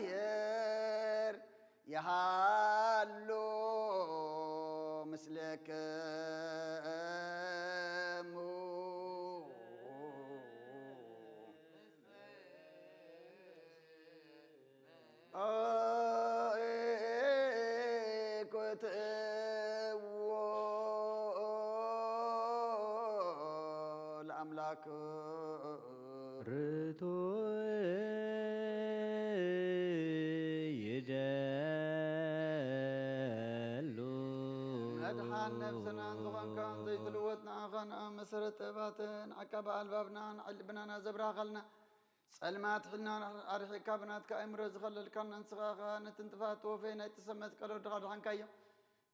ለእግዚኣብሔር ይሃሉ ምስሌክሙ። ኩትዎ ለኣምላክ ርቱዕ ይደሉ። መድሓን ነብስናን ዝኾንካን ዘይትልወጥ ንዓኻ ንኣ መሰረት ጥበባትን ዓቃቢ ኣልባብናን ዓሊ ልብናና ዘብራኸልና ጸልማት ሒልና ኣርሒቕካ ብናትካ ኣእምሮ ዝኸለልካና ንስኻ ኸኣ ነቲ ንጥፋት ወፈይ ናይ ጥሰ መስቀል ወድኻ ድሓንካዮ።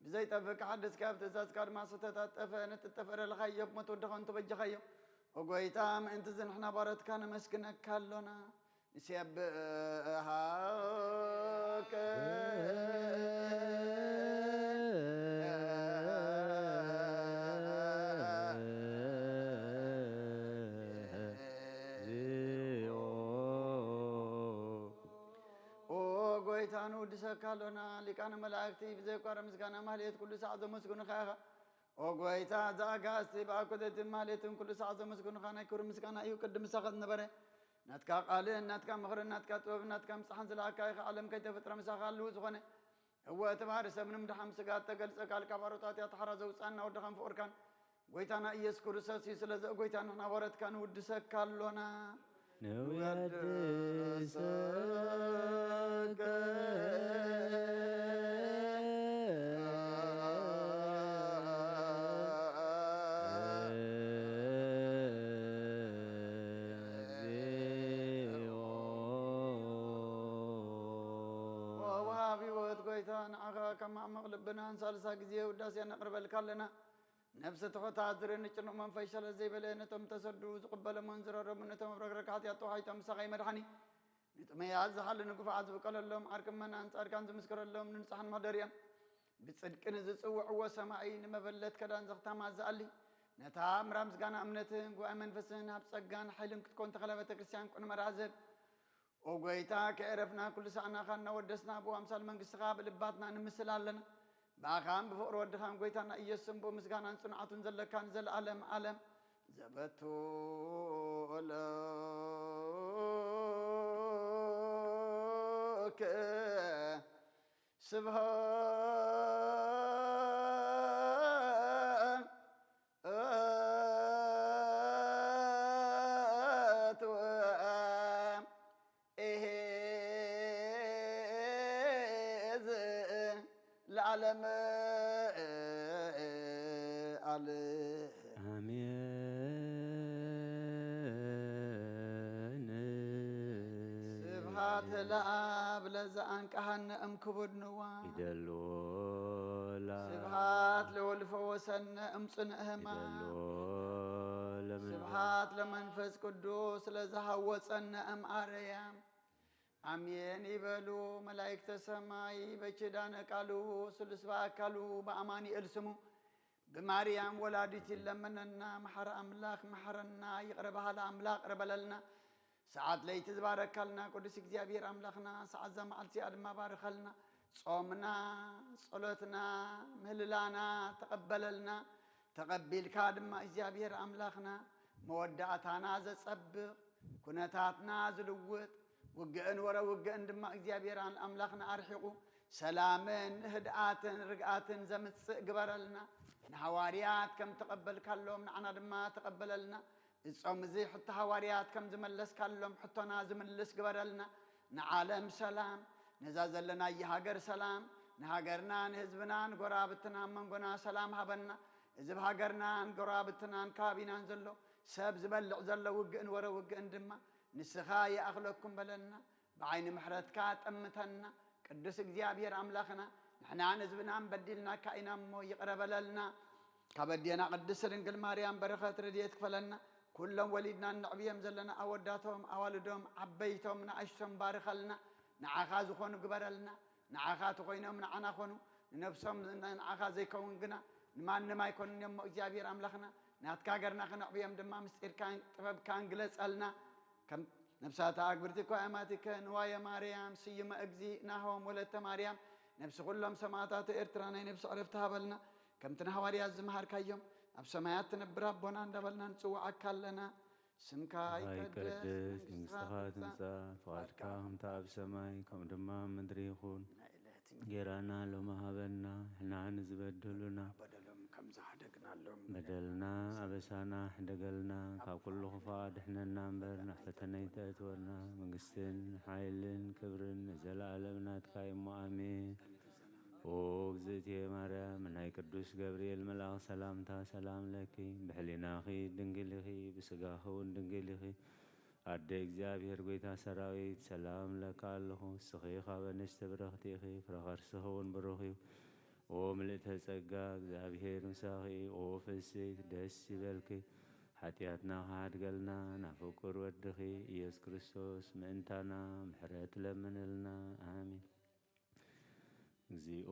ብዘይጠፍእ ክሓድስካ ኣብ ትእዛዝካ ድማ ዝተታጠፈ ነቲ እተፈረልኻዮ ብሞት ወድኻ እንተበጀኻዮ። ኦ ጎይታ ምእንቲ እዚ ንሕና ባሮትካ ነመስግነካ ኣሎና። ንሴብሐከ ዚኦ ኦ ጎይታ ንውድሰካ ኣሎና። ሊቃነ መላእክቲ ብዘይቋረ ምስጋና ማህሌት ኩሉ ሳዕ ዘመስግኑኻ ኢኻ። ኦ ጎይታ፣ እዚ ኣጋእዝቲ ብኣኮተትን ማህሌትን ኩሉ ሳዕ ዘመስግኑኻ ናይ ክብሪ ምስጋና እዩ። ቅድም ምሳኻ ዝነበረ ናትካ ቃልን ናትካ ምኽርን ናትካ ጥበብን ናትካ ምጽሓን ዝለኣካ ኢኻ። ዓለም ከይተፈጥረ ምሳኻ ኣለዉ ዝኾነ። እወ፣ እቲ ባህሪ ሰብ ንምድሓን ብስጋ እተገልጸ ቃልካ ባሮት ኃጢኣት ሓራ ዘውጽኣና ወድኻን ፍቑርካን ጎይታና ኢየሱስ ክርስቶስ እዩ። ስለዚ ኦ ጎይታ ንሕና ባሮትካ ንውድሰካ ኣሎና። ንወድሰከ ወሃቢ ሕይወት ጎይታ ንዓኻ ካብ ማዕመቕ ልብና ንሳልሳ ግዜ ውዳሴ ነቕርበልካ ኣለና። ነብሲ ትሑት ኣዝርን ጭኑቕ መንፈስ ሸለል ዘይበለ ነቶም ተሰዱ ዝቕበሎምን ዝረረሙ ነቶም ኣብ ረግረግ ሓጢኣት ተዋሒጦም ምሳኻ መድሓኒ ንጥመያት ዝሓሉ ንግፉዓት ዝብቀለሎም ዓርኪ እመናን ጻድቃን ዝምስክረሎም ንንጹሓን መሕደሪኦም ብጽድቂ ንዝጽውዕዎ ሰማዒ ንመበለት ከዳን ዘኽታማት ዝኣሊ ነታ ምራ ምስጋና እምነትን ጉባኤ መንፈስን ኣብ ጸጋን ሓይልን ክትኮን ተኸላ ቤተ ክርስቲያን ቁንመራ ዘብ ኦ ጎይታ ከዕረፍና ኩሉ ሳዕናኻ እናወደስና ብኡ ኣምሳል መንግስትኻ ብልባትና ንምስል ኣለና። ብኣኻን ብፍቕሪ ወድኻን ጎይታና ኢየሱስን ብኡ ምስጋናን ጽንዓቱን ዘለካ ንዘለኣለም ዓለም ዘበቱ ለከ ስብሐት ዓለም ኣል ኣሜን። ስብሐት ለአብ ለዘአንቀሐነ እምክቡድ ንዋ። ይደልዎ ላ ስብሐት ለወልፈወሰነ እምጽንዕ ህማ። ይደልዎ ለመንፈስ ስብሐት ለመንፈስ ቅዱስ ለዘሃወጸነ እምአረያም። አሜን ይበሉ መላእክተ ሰማይ በኪዳነ ቃሉ ስሉስ በአካሉ በአማኑኤል ስሙ ብማርያም ወላዲት ይለመነና። መሐረ አምላክ መሐረና፣ ይቅረ በሃለ አምላክ ቅረ በለልና። ሰዓት ለይቲ ዝባረካልና ቅዱስ እግዚኣብሔር አምላክና፣ ሰዓት እዛ መዓልቲ እዚኣ ድማ ባርኸልና። ጾምና፣ ጸሎትና፣ ምህልላና ተቀበለልና። ተቐቢልካ ድማ እግዚኣብሔር ኣምላኽና መወዳእታና ዘጸብቕ፣ ኩነታትና ዝልውጥ፣ ውግእን ወረ ውግእን ድማ እግዚኣብሔር ኣምላኽና ኣርሒቑ፣ ሰላምን ህድኣትን ርግኣትን ዘምጽእ ግበረልና። ንሃዋርያት ከም ተቐበልካሎም ንዓና ድማ ተቐበለልና። እጾም እዚ ሕቶ ሃዋርያት ከም ዝመለስካሎም ሕቶና ዝምልስ ግበረልና። ንዓለም ሰላም፣ ነዛ ዘለናያ ሃገር ሰላም፣ ንሃገርና ንህዝብና ንጎራብትና መንጎና ሰላም ሃበና። እዚ ብሃገርናን ጎረባብትናን ከባቢናን ዘሎ ሰብ ዝበልዕ ዘሎ ውግእን ወረ ውግእን ድማ ንስኻ ይኣኽለኩም በለና። ብዓይኒ ምሕረትካ ጠምተና። ቅዱስ እግዚኣብሔር ኣምላኽና፣ ንሕናን ህዝብናን በዲልናካ ኢና እሞ ይቕረ በለልና። ካብ ኣዴና ቅድስት ድንግል ማርያም በረኸት ረድኤት ክፈለና። ኩሎም ወሊድና እነዕብዮም ዘለና ኣወዳቶም፣ ኣዋልዶም፣ ዓበይቶም፣ ንኣሽቶም ባርኸልና። ንዓኻ ዝኾኑ ግበረልና። ንዓኻ ተኾይኖም ንዓና ኾኑ፣ ንነብሶም ንዓኻ ዘይከውን ግና ንማንም ኣይኮኑን እዮም። እሞ እግዚኣብሔር ኣምላኽና፣ ናትካ ገርና ክነዕብዮም ድማ ምስጢርካን ጥበብካን ግለጸልና። ከም ነብሳታ ኣግብርቲ እኮ ኣማቲከ ንዋየ ማርያም ስዩመ እግዚእ ናሆም ወለተ ማርያም ነብሲ ኩሎም ሰማዕታት ኤርትራ ናይ ነብሲ ዕረፍቲ ሃበልና። ከምቲ ንሃዋርያት ዝመሃርካዮም ኣብ ሰማያት ትነብር ኣቦና እንዳበልና ንጽውዓካ ኣለና። ስምካ ይቀደስ፣ መንግስትኻ ትምጻእ፣ ፍቓድካ ከምቲ ኣብ ሰማይ ከምኡ ድማ ኣብ ምድሪ ይኹን። ጌራና ሎሚ ሃበና፣ ንሕና ንዝበደሉና በደሎም ከም ዝሓደግናሎም በደልና ኣበሳና ሕደገልና፣ ካብ ኩሉ ክፉእ ኣድሕነና እምበር ናብ ፈተነ ኣይተእትወና። መንግስትን ሓይልን ክብርን ንዘለኣለም ናትካ እዩ እሞ ኣሜን። ኦ እግዝእትየ ማርያም፣ ናይ ቅዱስ ገብርኤል መልኣኽ ሰላምታ ሰላም ለኪ፣ ብሕሊናኺ ድንግል ኢኺ፣ ብስጋኺ እውን ድንግል ኢኺ። ኣደ እግዚኣብሔር ጐይታ ሰራዊት፣ ሰላም እብለኪ ኣለኹ። ንስኺ ካብ ኣንስቲ ብርኽቲ ኢኺ፣ ፍረ ከርስኺ እውን ብሩኽ እዩ። ኦ ምልእተ ጸጋ፣ እግዚኣብሔር ምሳኺ፣ ኦ ፍስሕቲ ደስ ይበልኪ። ሓጢኣትና ክሓድገልና ናብ ፍቁር ወድኺ ኢየሱስ ክርስቶስ ምእንታና ምሕረት ለምንልና። ኣሜን። እግዚኦ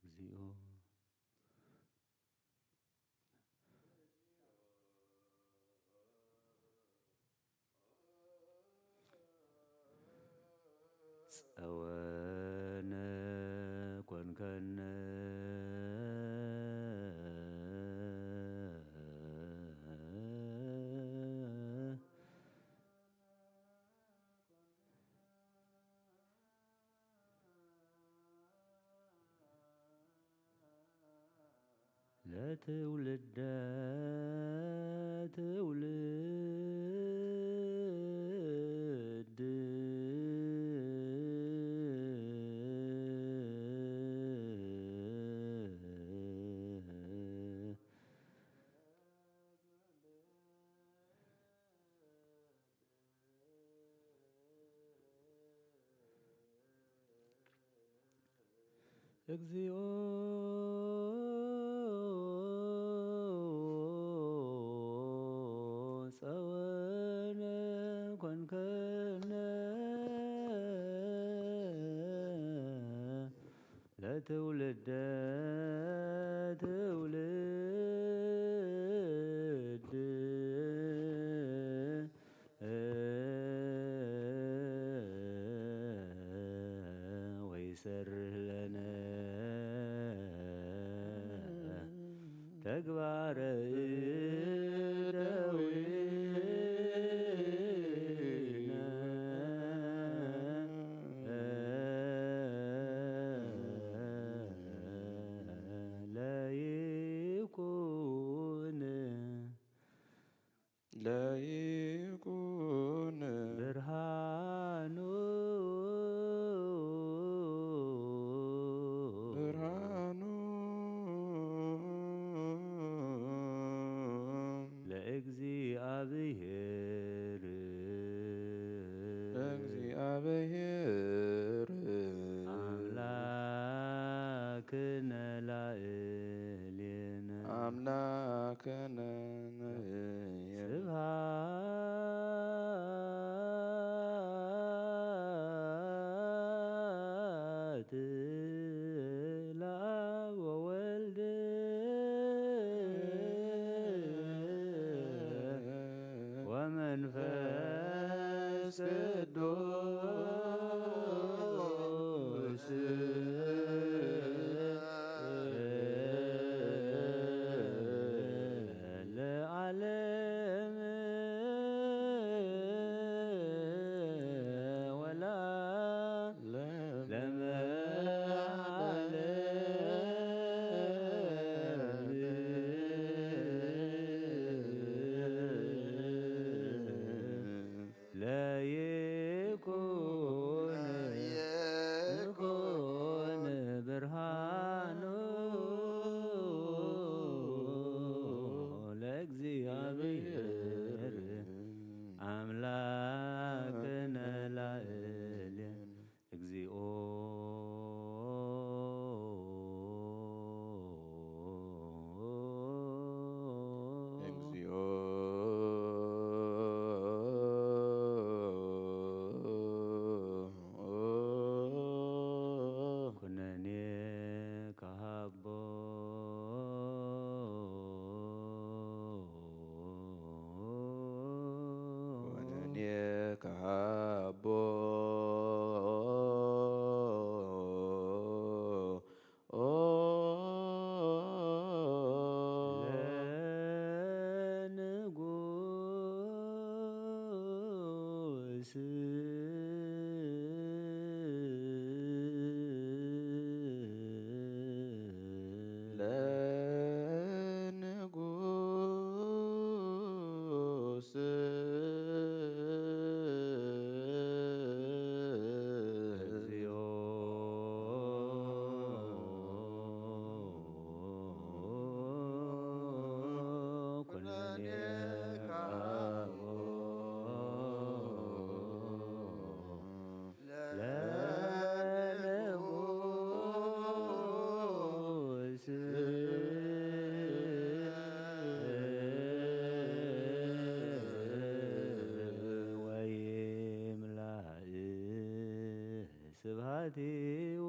እግዚኦ። ጸወነ ኮንከነ። ለትውልደ ትውልድ። እግዚኦ ጸወነ ኮንከነ። ለትውልደ ትውልድ። ወይሰርህ ለነ ተግባረ እደዊነ። ለይኩን ቅዱስ ለዓለም ወላ ለመዓለም ለይኩን ይኩን ብርሃኑ ለእግዚኣብሔር ኣምላክነ ላዕሌነ። እግዚኦ እግዚኦ ኩነኔ ከሃቦ ኩነኔ ከሃቦ ኦ ለንጉስ ለንጉስ እግዚኦ ኩነኔ ከሃቦ ለንጉስ ወይምላእ ስብሐቲሁ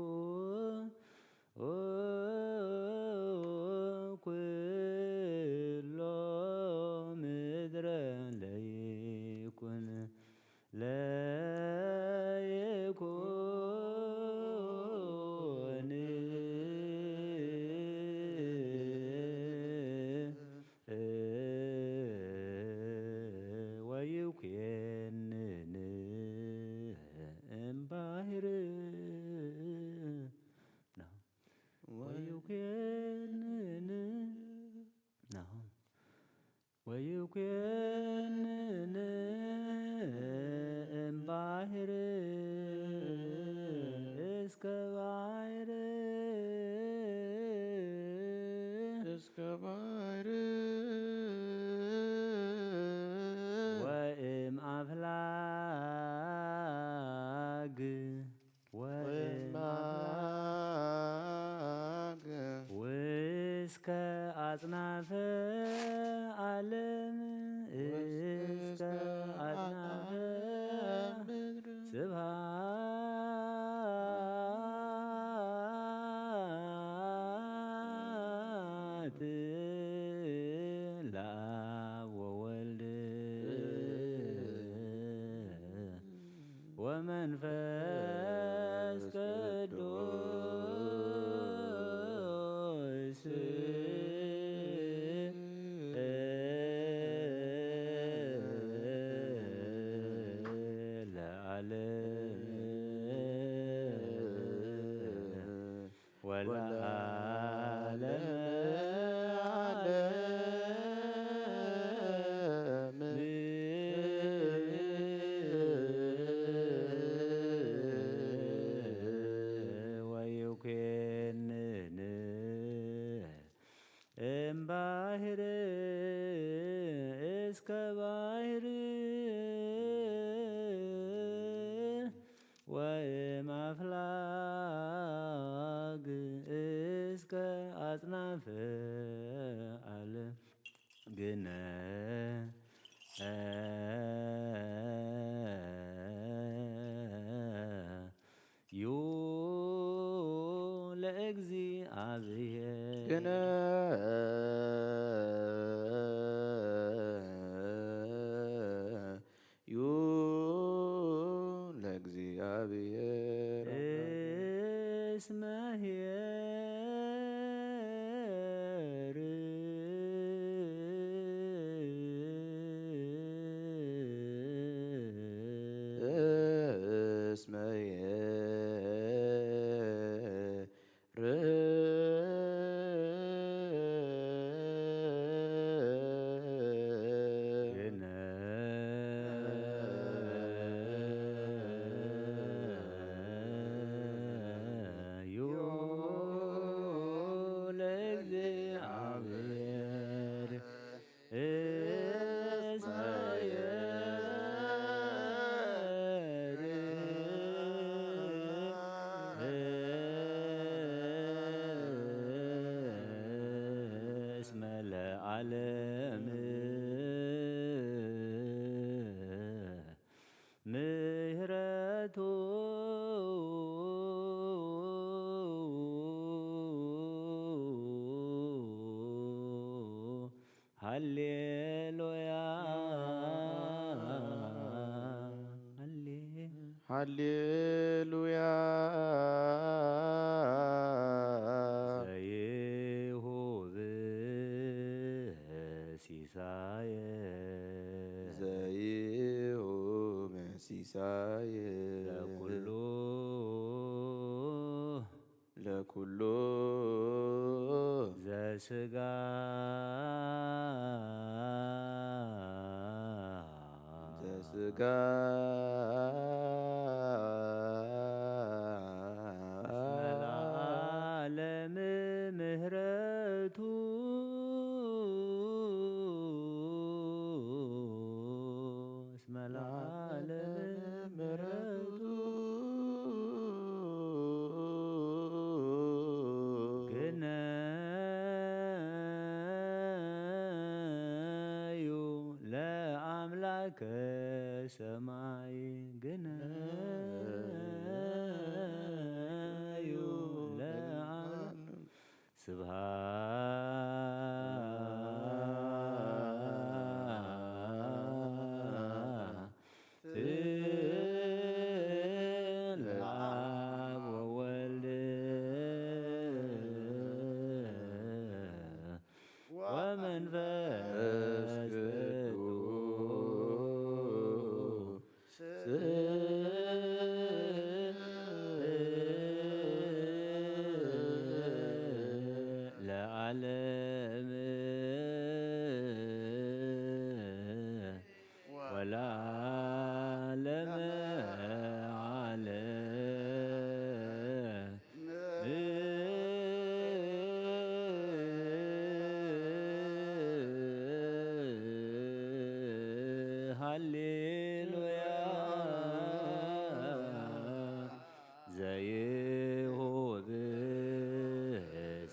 ኩሎ ምድረ ለይኩን ለይኩን ወይኩንን እምባሕር ነው። ወይኩንን ነው። ወይኩንን እምባሕር እስከ ባሕር እስከ ባሕር ወእም ኣፍላግ ወእም ኣፍላግ ውስከ ኣጽናፈ ዓለም እስከ ኣጽናፈ ስብሐት ለአብ ወወልድ ወመንፈስ ቅዱስ ለዓለም ወለዓለመ ዓለም። ወይኩንን እምባሕር እስከ ባሕር ወእም አፍላግ እስከ አጽናፈ ዓለም ግነ ዩ ለእግዚኣብሔር ግነ ዩ እስመ ኄር እስመ ኄር ግነዩ ለእግዚአብሔር እስመ ኄር እስመ ለዓለም ምህረቱ ሃሌሉያ ሃሌ ሃሌሉያ ዘይሁብ ሲሳየ ዘይሁብ ሲሳየ ለኩሉ ለኩሉ ዘስጋ ዘስጋ ለዓለም ምህረቱ እስመ ለዓለም ምህረቱ ግነዩ ለአምላከ ሰማይ ግነዩ ለአምላከ ስብሐት ለአብ ወወልድ ወመንፈስ ቅዱስ ለዓለም ወለዓለመ ዓለም። ሃሌሉያ ዘይሁብ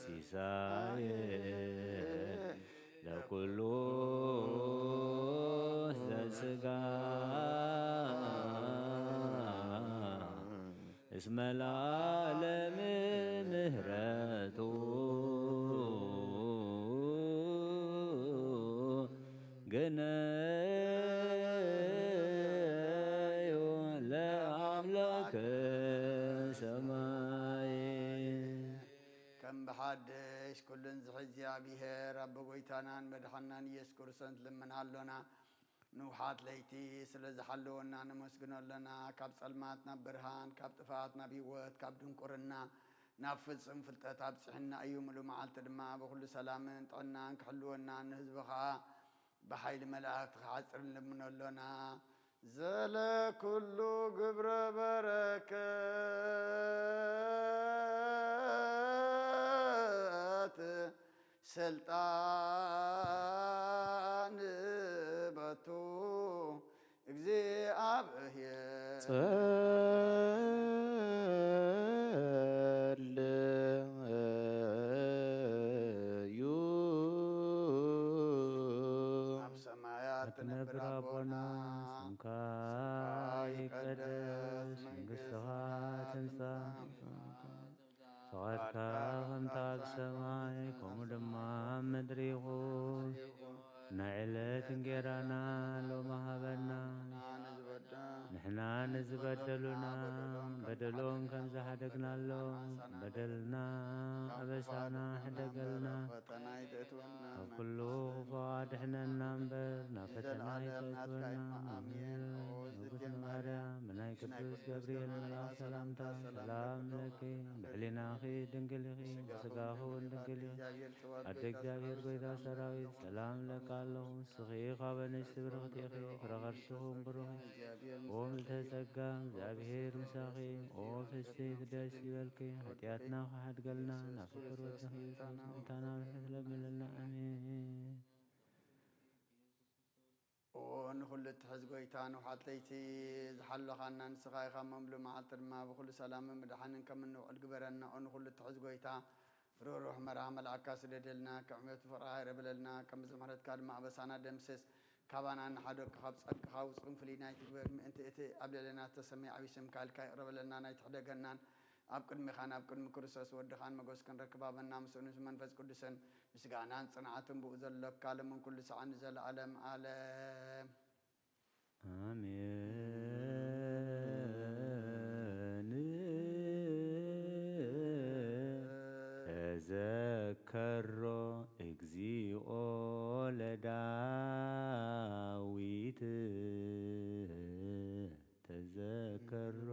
ሲሳየ ለኩሉ ዘስጋ እስመ ለዓለም ምህረቱ ግነዩ ለአምላከ ሰማይ። ከም ብሓድሽ ኩሉን ዝሕዝ እግዚኣብሔር ኣቦ ጎይታናን መድሓናን ኢየሱስ ክርስቶስ ልምና ኣሎና። ንውሓት ለይቲ ስለ ዝሓለወና ነመስግኖ ኣለና። ካብ ጸልማት ናብ ብርሃን፣ ካብ ጥፍኣት ናብ ህይወት፣ ካብ ድንቁርና ናብ ፍጹም ፍልጠት ኣብጽሕና እዩ። ምሉእ መዓልቲ ድማ ብኹሉ ሰላምን ጥዕናን ክሕልወና፣ ንህዝቢ ኸኣ ብሓይሊ መላእክቲ ክሓጽር ንልምኖ ኣሎና። ዘለ ኩሉ ግብረ በረከት ስልጣን በቱ እግዚኣብሔር ጸልዩ ኣብ ሰማያት ትነብር ኣቦና፣ ስምካ ይቀደስ፣ መንግስትኻ ትምጻእ፣ ፍቓድካ ከምቲ ኣብ ሰማይ ከምኡ ድማ ኣብ ምድሪ ይኹን። ናይ ዕለት እንጌራና ሎሚ ሃበና። ንሕና ንዝበደሉና በደሎም ከም ዝሓደግናሎም፣ በደልና ኣበሳና ሕደገልና፣ ፈተና ይተእትወና፣ ካብ ኩሉ ክፉ ኣድሕነና እምበር፣ ናብ ፈተና ይተእትወና። ኣሜን። ንግስቲ ማርያም፣ ብናይ ቅዱስ ገብርኤል መልኣክ ሰላምታ ሰላም ንብለኪ፣ ብሕሊናኺ ድንግል ኢኺ፣ ብስጋኺ እውን ድንግል ኢኺ። ኣደ እግዚኣብሔር፣ ጎይታ ሰራዊት፣ ሰላም እብለኪ ኣለኹ። ንስኺ ካብ ኣንስቲ ብርኽቲ ኢኺ፣ ፍረ ከርሥኺ እውን ብሩኽ እዩ። ኦ ምልዕተ ጸጋ፣ እግዚኣብሔር ምሳኺ፣ ኦ ፍስሕቲ ደስ ይበልኪ፣ ሓጢኣትና ክሓድገልና፣ ናብ ፍቅር ወድኺ ኢየሱስ ምእንታና ምሕረት ለምንልና። ኣሜን። ኦ ንኹሉ እትሕዝ ጎይታ፣ ንውሓት ለይቲ ዝሓለኻና ንስኻ ኢኻ፣ መምሉ መዓልቲ ድማ ብኹሉ ሰላምን ምድሓንን ከም እንውዕል ግበረና። ኦ ንኹሉ እትሕዝ ጎይታ፣ ርህሩህ መርዓ መልኣካ ስደደልና፣ ክዕመቱ ፍቕርኻ ይረበለልና፣ ከም ብዝምሕረትካ ድማ ኣበሳና ደምስስ። ካባና ንሓደግካ፣ ካብ ጸድቅኻ ውጹን ፍልይ ናይ ትግበር፣ ምእንቲ እቲ ኣብ ልዕሌና እተሰመየ ዓቢ ስምካ ኢልካ ይቕረ በለልና። ናይ ትሕደገናን ኣብ ቅድሚኻን ኣብ ቅድሚ ክርስቶስ ወድኻን መጎስ ክንረክብ ሃበና። ምስኡን ምስ መንፈስ ቅዱስን ምስጋናን ጽንዓትን ብኡ ዘሎካ፣ ሎምን ኩሉ ሰዓን ንዘለዓለም ዓለም። ኣሜን። ተዘከሮ እግዚኦ ለዳዊት፣ ተዘከሮ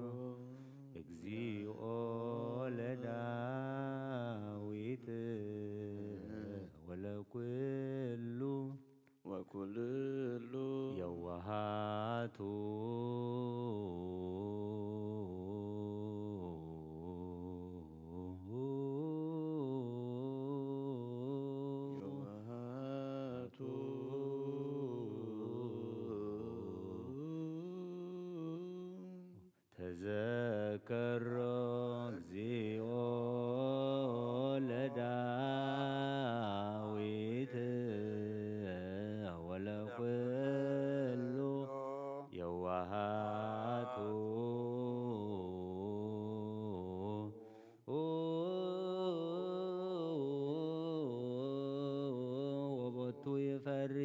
እግዚኦ ለዳዊት ወለኩሉ ወኩልሉ የዋሃቱ። የዋሃቱ። ተዘከሮ እግዚኦ ለዳዊት ወለኩሉ የዋሃቱ። ወቦቱ ይፈሪ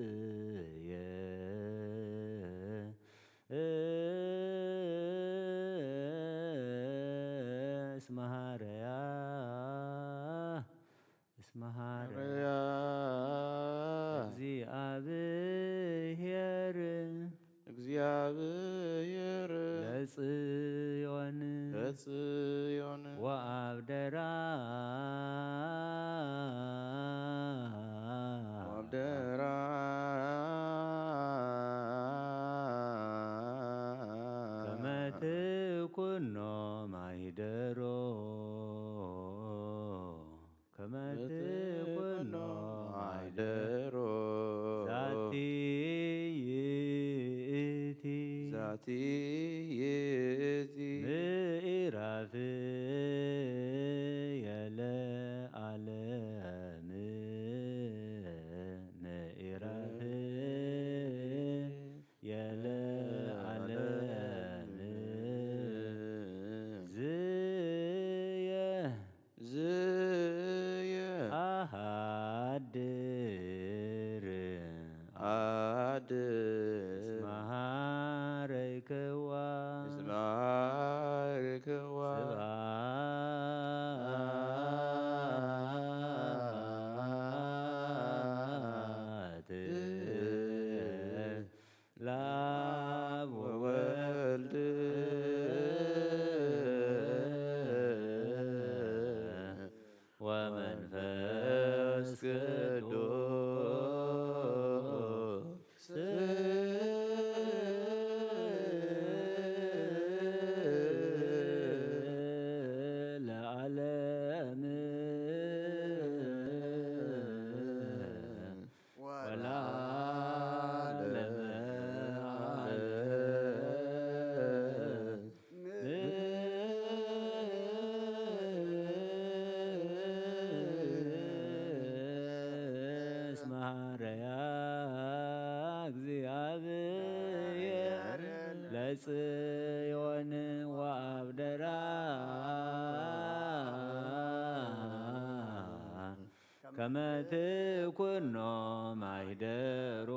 ቅድሳትየ እስመ ሐረያ እስመ ሐረያ ሐረያ እግዚአብሔር እግዚአብሔር ለጽዮን ለጽዮን ወአብደራ ወአብደራ ከመ ትኩኖ ማሂደሮ ከመ ትኩኖ ማሂደሮ ዛቲ ይእቲ ዛቲ ይእቲ ምዕራፍ የለ ዓለም ምዕራፍ የለ ዓለም ዝየ ዝየ አሃድር አድር እስመ ሐረይክዋ እስመ ሐረይክዋ ስብሐት ለአብ ወወልድ ወመንፈስ ቅዱስ ለዓለም ወለዓለመ ዓለም። እስመ ሐረያ እግዚአብሔር ለጽዮን ወአብደራ ከመ ትኩኖ ማሂደሮ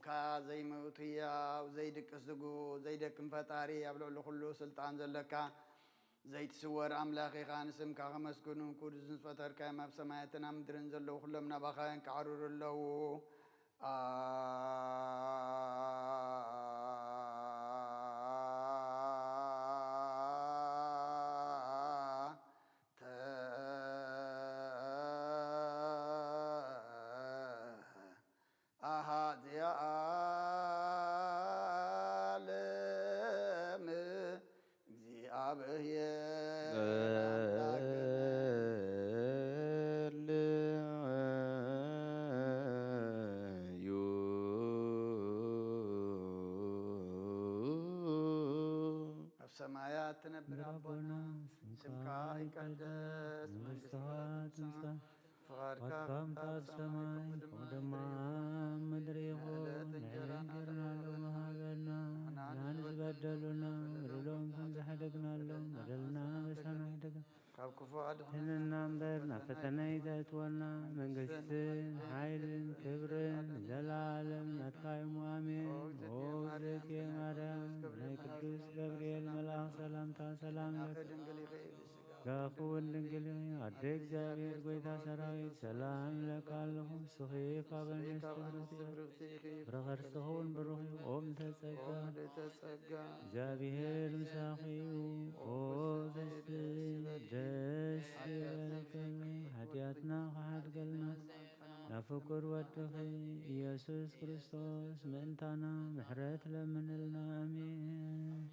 ካ ዘይምውት ህያው፣ ዘይድቅስ ዝጉ፣ ዘይደክም ፈጣሪ፣ ኣብ ልዕሊ ኩሉ ስልጣን ዘለካ፣ ዘይትስወር ኣምላኽ ኢኻ። ንስምካ ከመስግኑ፣ ኩሉ ዝፈጠርካዮም ኣብ ሰማያትን ኣብ ምድርን ዘለዉ ኩሎም ናባኻ የንቃዕርሩ ኣለዉ። ኣንተ ኣሃ እዚኣ ዓለም እግዚኣብሔር ኣምላክ በልዑ። ኣብ ሰማያት ትነብር ኣቦና፣ ስምካ ይቀደስ፣ መንግስትኻ ትምጻእ፣ ፍቓድካ ከም ኣብ ሰማይ ከምኡ ድማ ኣብ ምድሪ ይኹን። ንዕለተ እንጀራና ሎሚ ሃበና፣ ንሕና ንዝበደሉና በደሎም ከም ዝሓደግናሎም በደልና ኣበሳና ይሕደግ፣ ካብ ክፉ ኣድሕነና እምበር፣ ናብ ፈተነ ኣይተእትወና። መንግስትን ሓይልን ክብርን ንዘለኣለም ናትካ እዩ። ኣሜን። ኦ እግዝእትየ ማርያም፣ ናይ ቅዱስ ገብርኤል መልኣኽ ሰላምታ ሰላም እለኪ። ስጋኺ እውን ድንግል እዩ። ኣደ እግዚኣብሔር፣ ጎይታ ሰራዊት፣ ሰላም እለካ ኣለኹ። ንስኺ ካብ ኣንስቲ ብርኽቲ ኢኺ፣ ፍረ ከርስኺ እውን ብሩኽ እዩ። ኦ ምልዕተ ጸጋ፣ ጸጋ፣ እግዚኣብሔር ምሳኺ እዩ። ኦ ፍስሕቲ ደስ ይበልኪ፣ ሓጢኣትና ክሓድገልና ናብ ፍቁር ወድኺ ኢየሱስ ክርስቶስ ምእንታና ምሕረት ለምንልና። ኣሜን።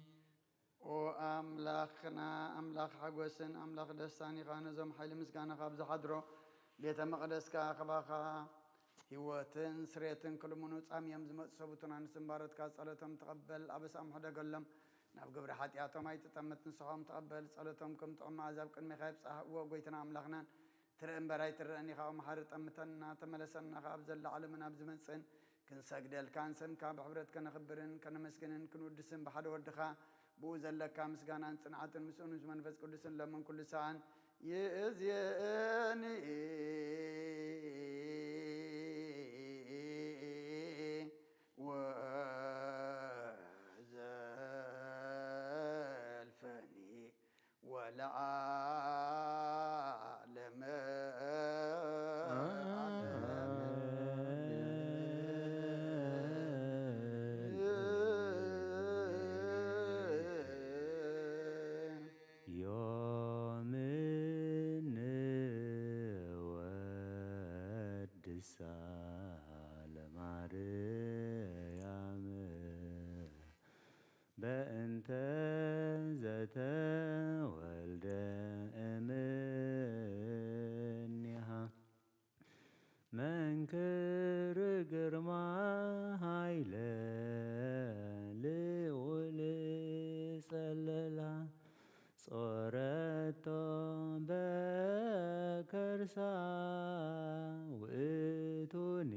ኦ ኣምላኽና፣ ኣምላኽ ሓጎስን ኣምላኽ ደስታን ኢኻ። ነዞም ሓይሊ ምስጋናኻ ኣብ ዝሓድሮ ቤተ መቕደስካ፣ ካባኻ ህይወትን ስሬትን ክልምኑ ጻምዮም ዝመጹ ሰብኡትና፣ ንስም ባሮትካ ጸሎቶም ተቐበል፣ ኣበሳኦም ሕደገሎም፣ ናብ ግብሪ ሓጢኣቶም ኣይትጠምት፣ ንስኻኦም ተቐበል፣ ጸሎቶም ከም ጥዑም መኣዛ ኣብ ቅድሜኻ ይብጻሕ። እወ፣ ጎይታና ኣምላኽናን ትርኢ እምበር ኣይትረእን ኢኻ። ኦ መሓሪ፣ ጠምተና፣ ተመለሰና፣ ካብ ዘላ ዓለምን ኣብ ዝመጽእን ክንሰግደልካን ስምካ ብሕብረት ከነኽብርን ከነመስግንን ክንውድስን ብሓደ ወድኻ ብኡ ዘለካ ምስጋናን ጽንዓትን ምስኡ ምስ መንፈስ ቅዱስን ለምን ኩሉ ሰኣን ይእዝየኒ ወዘልፈኒ ወለዓለመ ዓለም። ዮም ንወድሳ ለማርያም በእንተ ዘተወልደ እምኔሃ መንክር ግርማ ኃይለ ልዑል ጸለላ ጾረቶ በከርሳ ውእቱኒ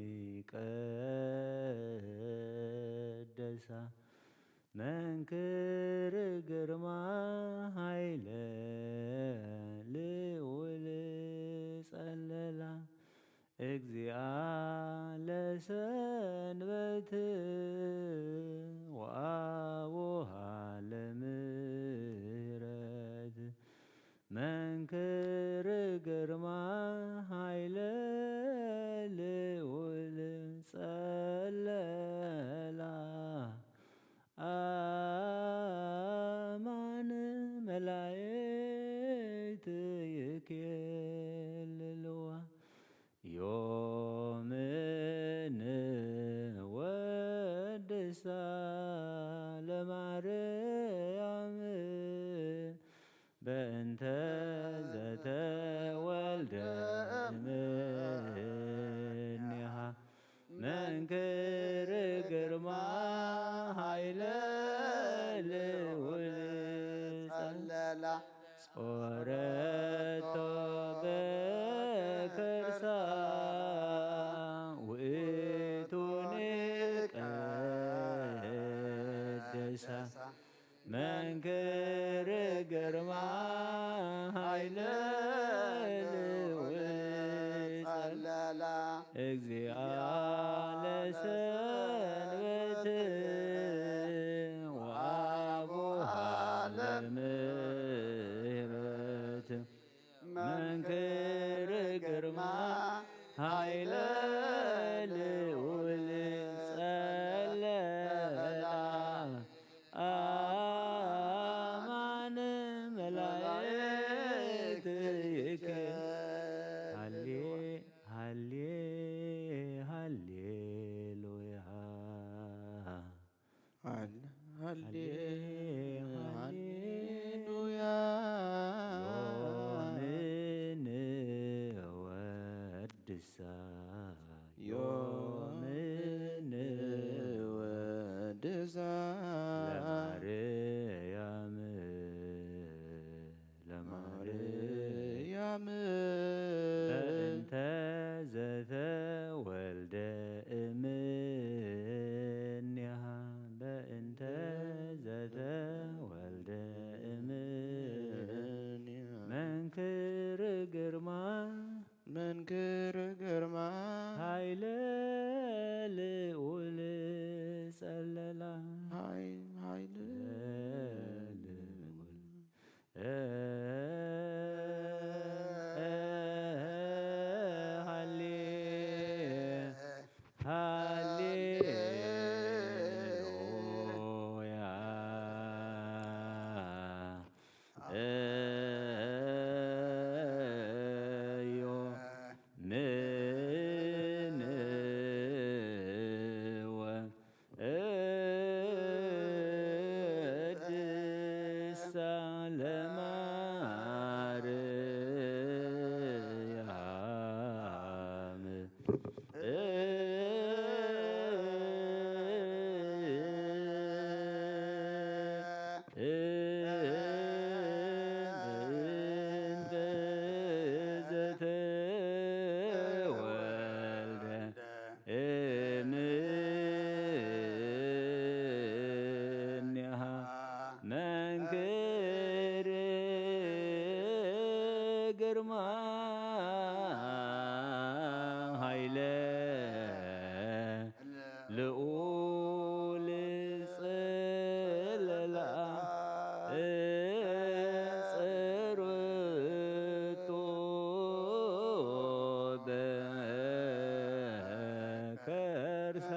ቀደሳ መንክር ግርማ ኃይለ ልዑል ጸለላ እግዚኣ ለሰንበት ወአቡሃ ለምህረት መንክር ግርማ ኃይለ ልዑል ጸለላ አማን መላእክት ይኬልልዋ ዮም ንወድሳ ለማርያም በእንተ ዘተወልደ እምኔሃ መንክር ግርማ ኃይለ ልዑል ጸለላ ጾረቶ በከርሳ ውእቱኒ ቀደሳ መንክር ግርማ ኃይለ ልዑል ጸለላ እግዚኣ ለሰ እምኔሃ በእንተ ዘተወልደ እምኔሃ መንክር ግርማ መንክር ግርማ ኃይለ ልዑል ጸለላ ኃይ- ኃይለ ልዑል ሃሌ ሃሌሉያ እዮ ምንወ እድሳ ለማርያም እንተ ዘተወልደ እምኔሃ መንክር ግርማ ኃይለ ልዑል ጽለላ ጽርቶ በከርሳ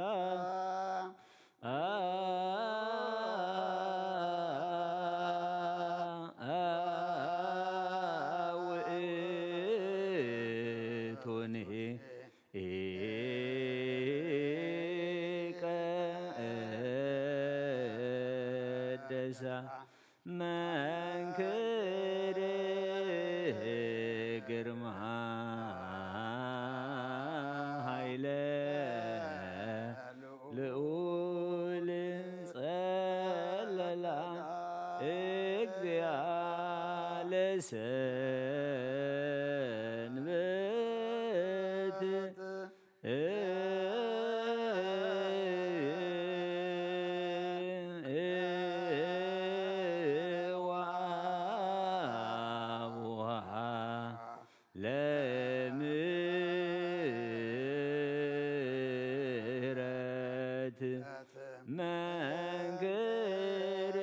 ውእቶንሄ ኢቀደሳ መንክር ግርማ ኃይለ ልዑል ጸለላ እግዚአ ለሰንበት ወአቡሃ ለምህረት መንክር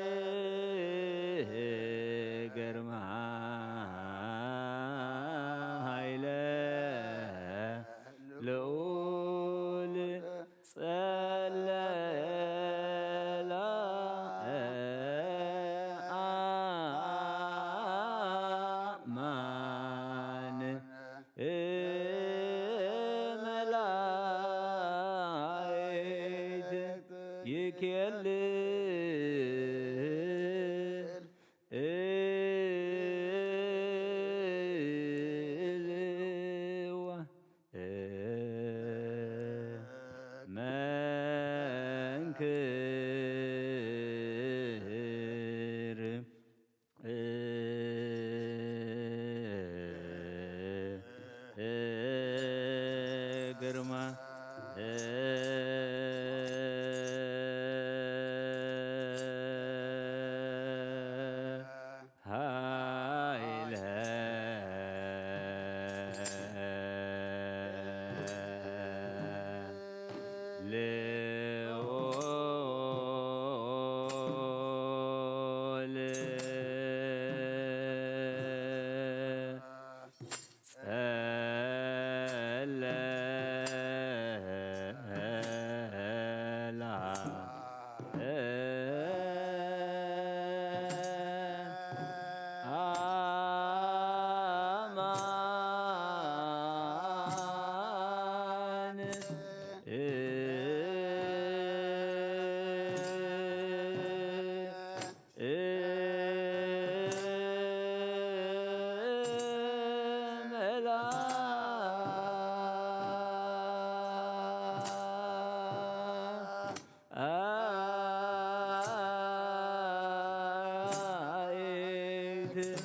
ግርማ ኃይለ ልዑል ጸለላ አማን መላእክት ይኬልል እልዋ መንክር ግርማ ኃይለ ልዑል ጸለላ አማን መላእክት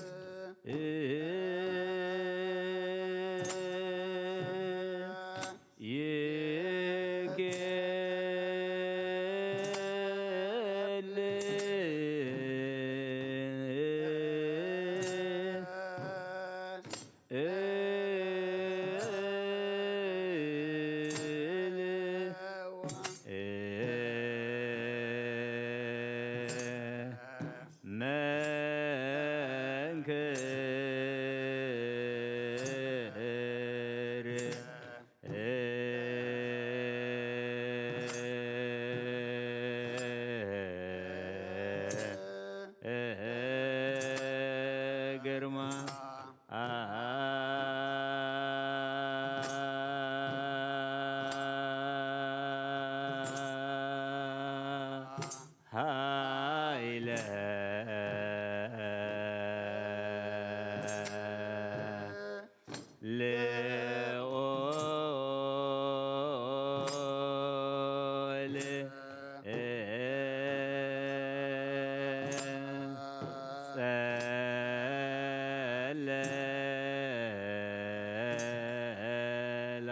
ጸለላ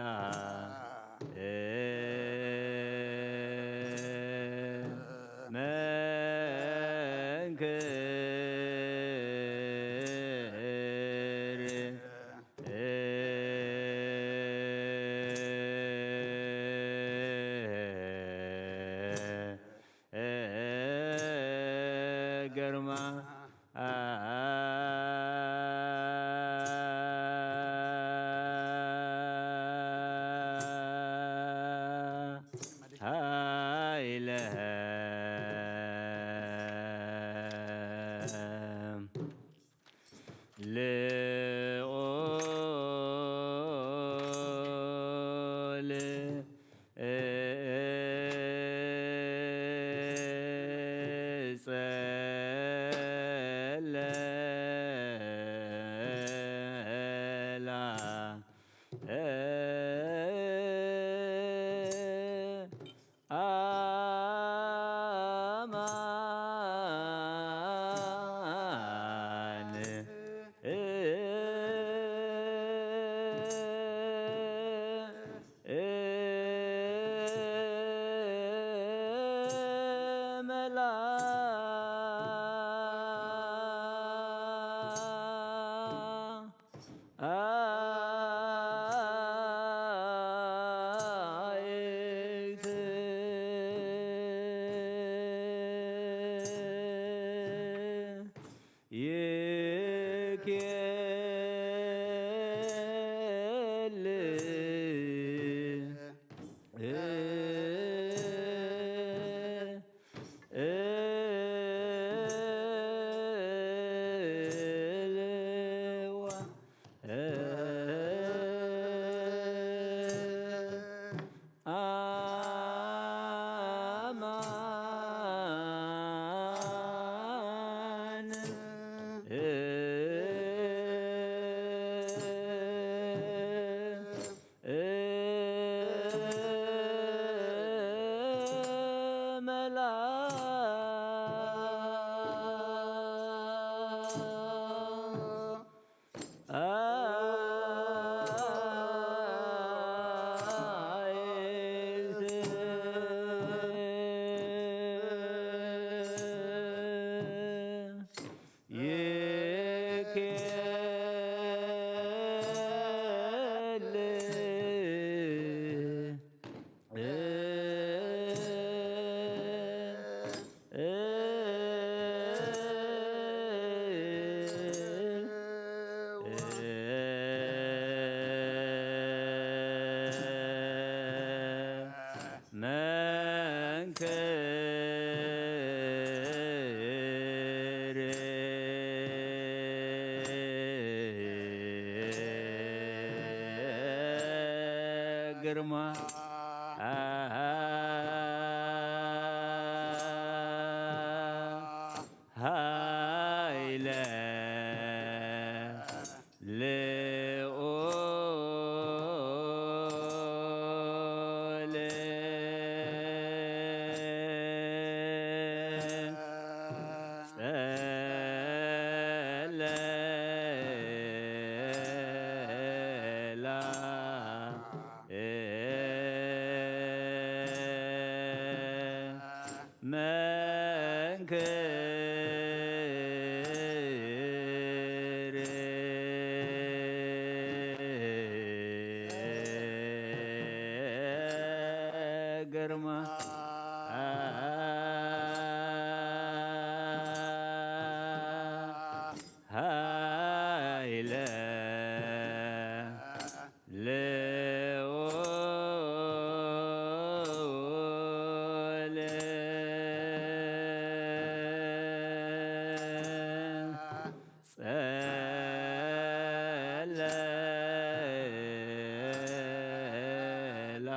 መንክር ግርማ ኃይለ ልዑል ጸለላ አማን መላ አማን መላ መንክር ግርማ ኃይለ ልዑል ጸለላ መንክር ግርማ ኃይለ ልዑል ጸለላ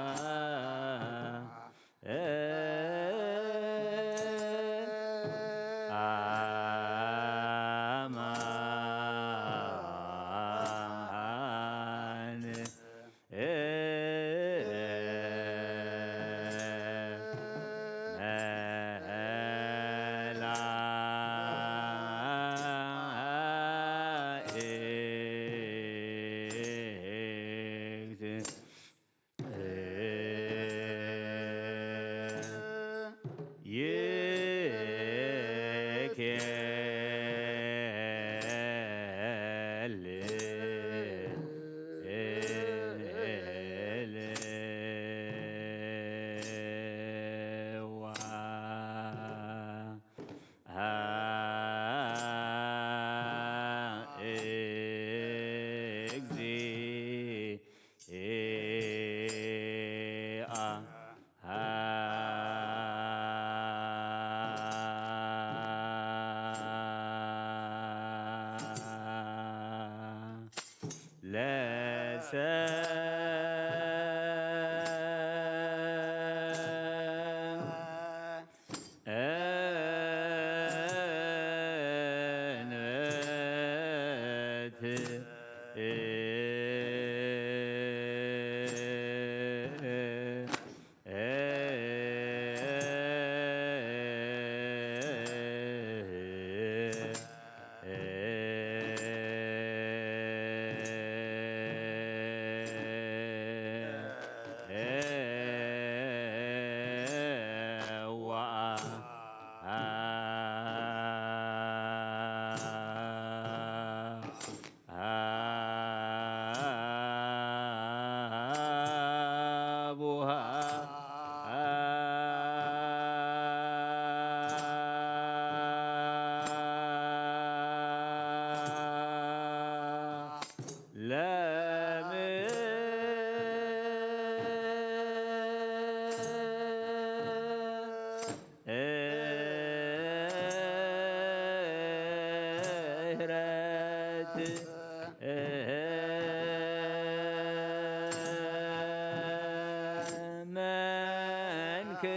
ክር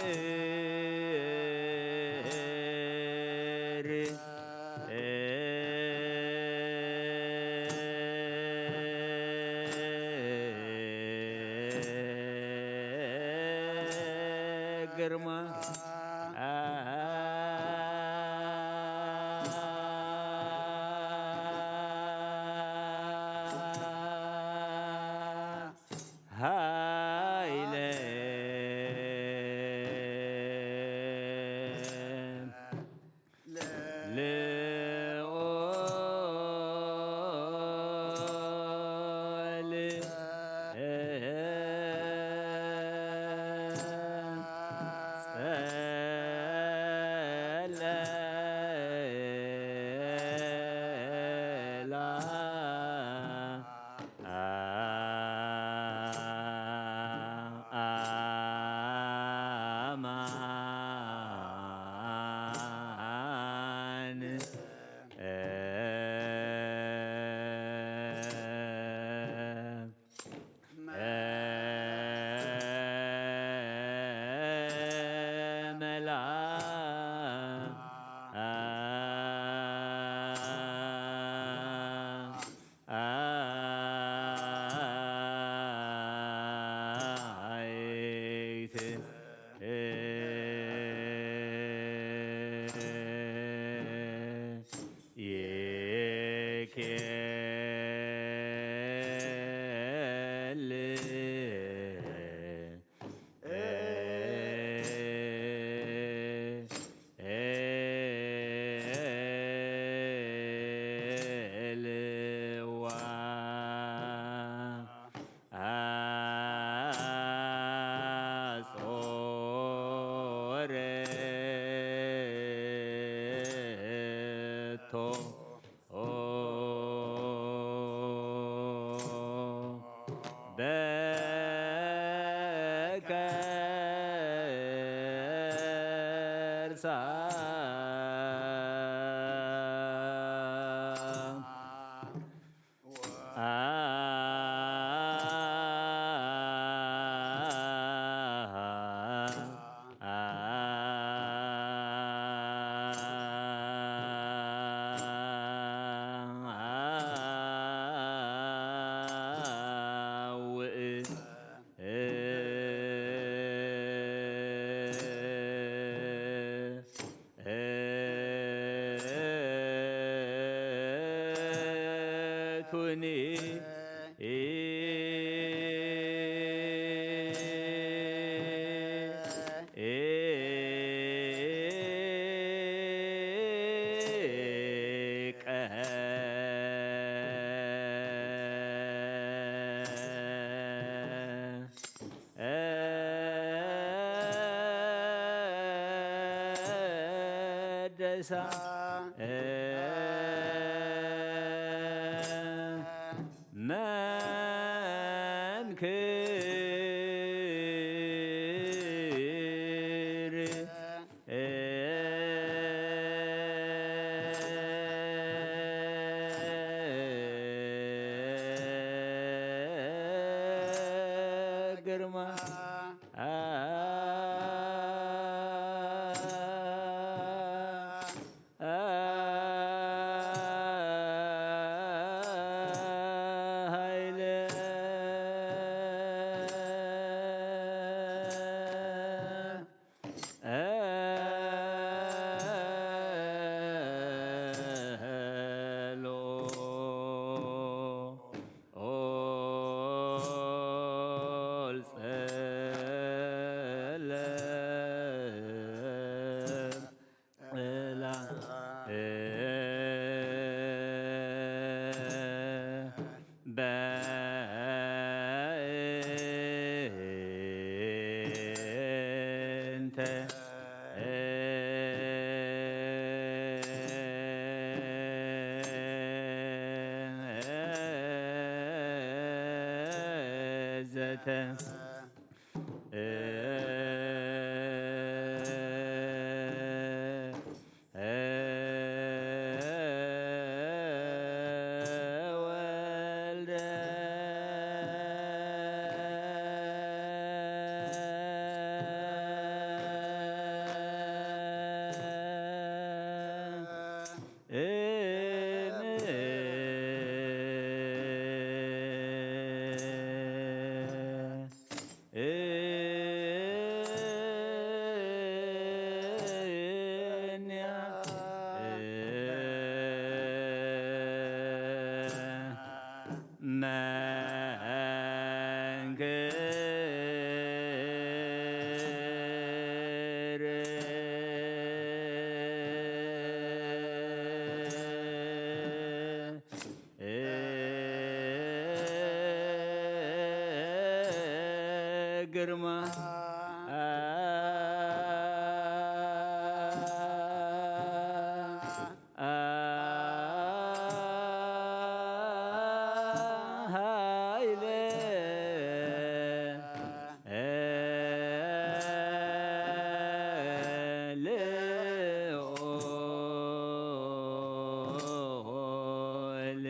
ግርማ ሃይለ ልዑል ጸለላ አማን መላ አይት ይኬል ኤልዋ አጾረቶ በከርሳ ቱኒ ደሳ መንክር ግርማ ኃይለ ጸለ ጥላ በእንተ ዘተ ወልደ ግርማ ሃይለ ልዑል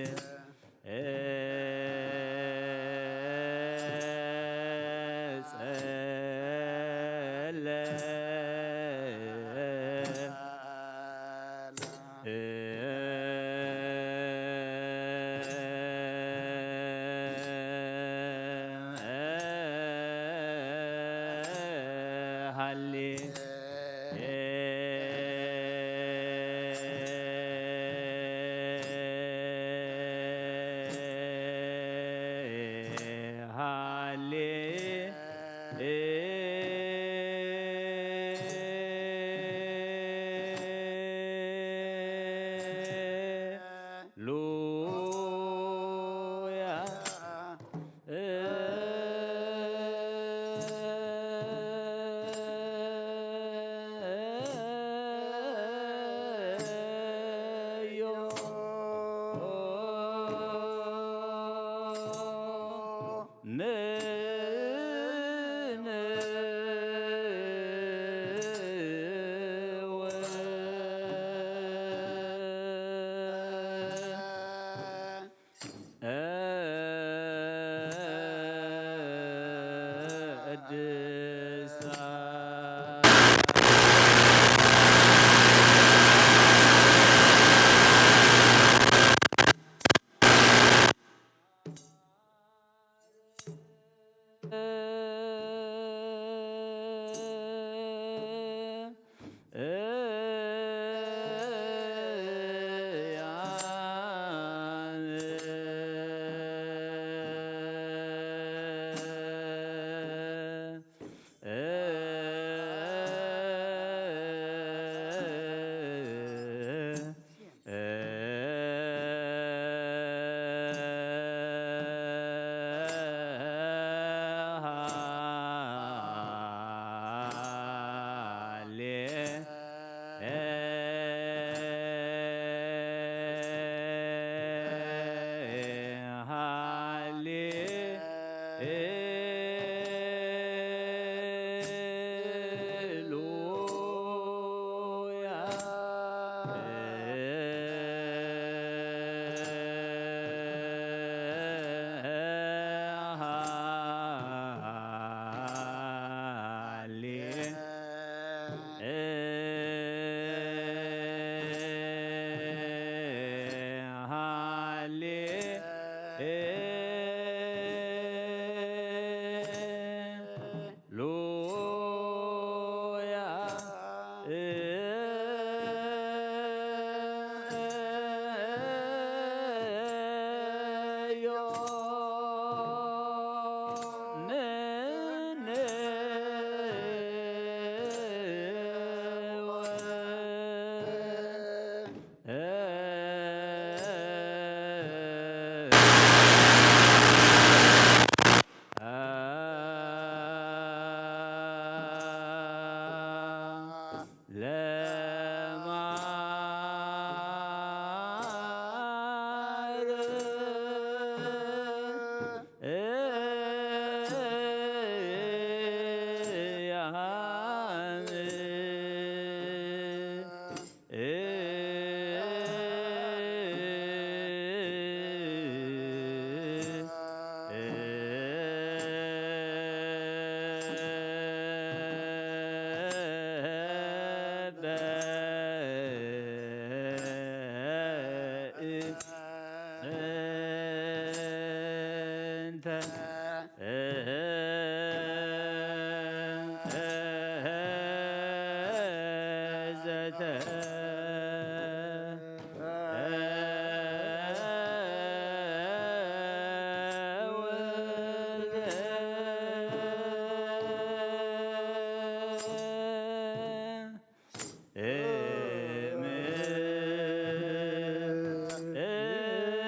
ጸለ ሃሌ ሃሌ ሉያ ዮ ምን ቅድስት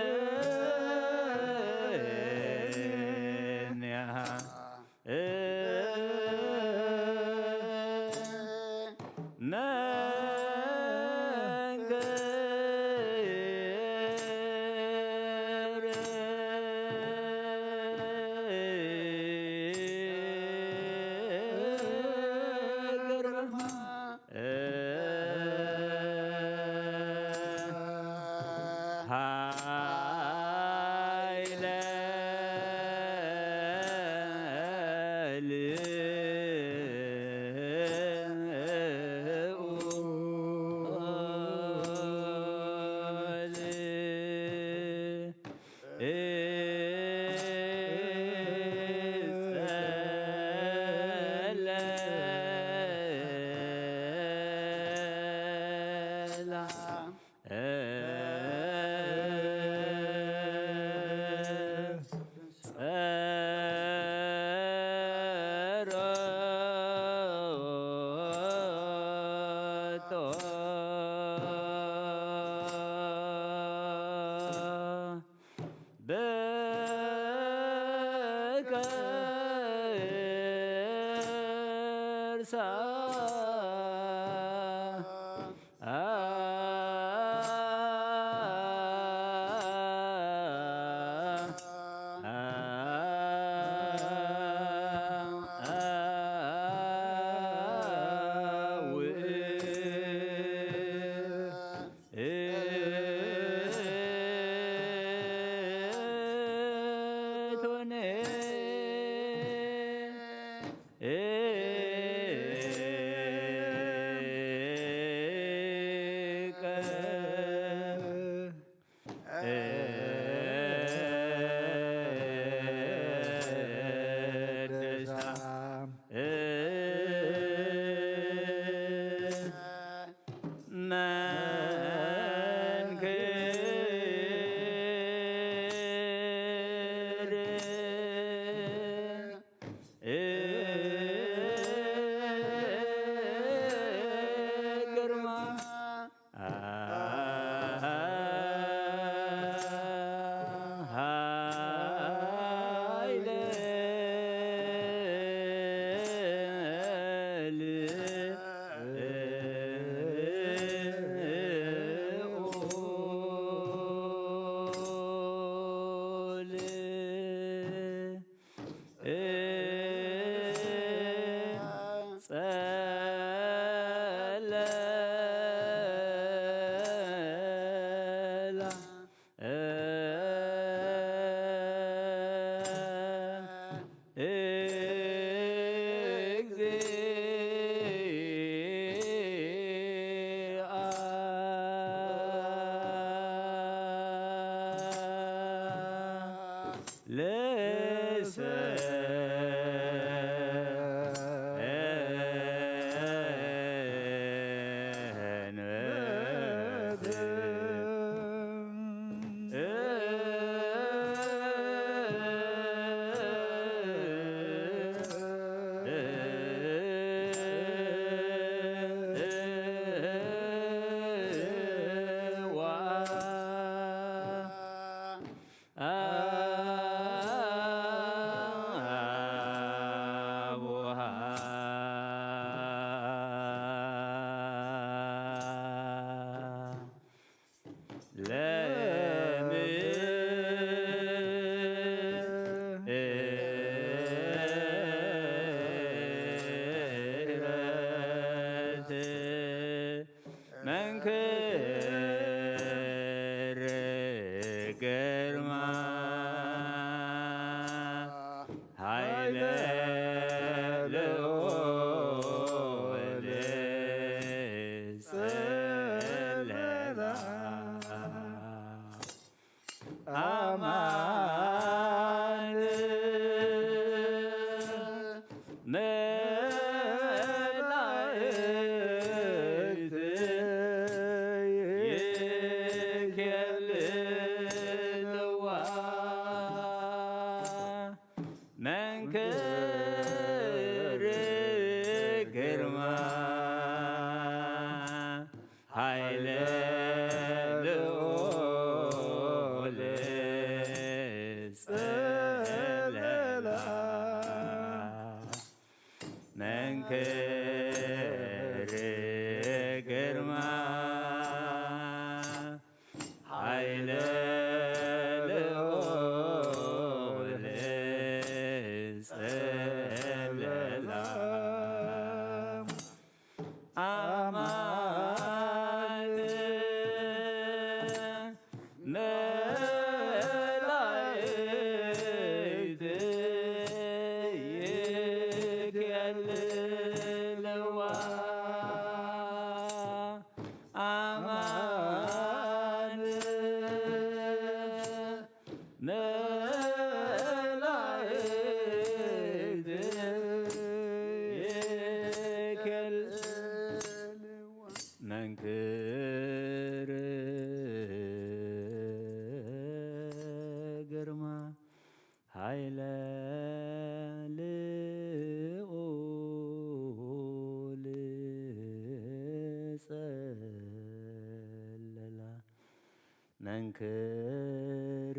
መንክር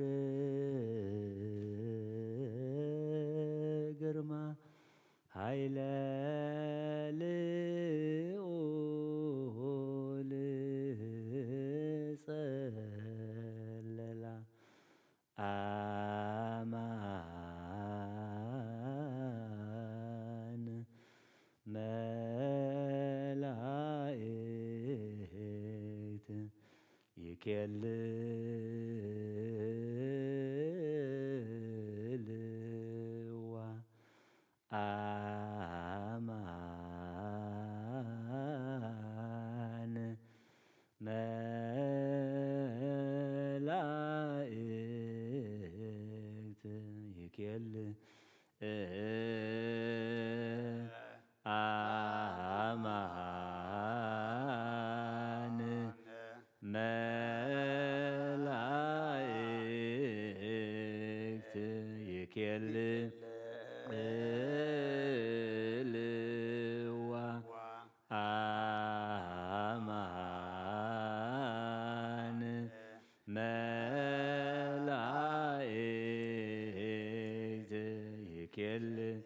ግርማ ኃይለ ልዑል ጸለላ አማን መላእክት ይኬልልዋ አማን መላእክት ይኬልልዋ አማን መላእክት ይኬልልዋ አማን መላእክት ይኬልልዋ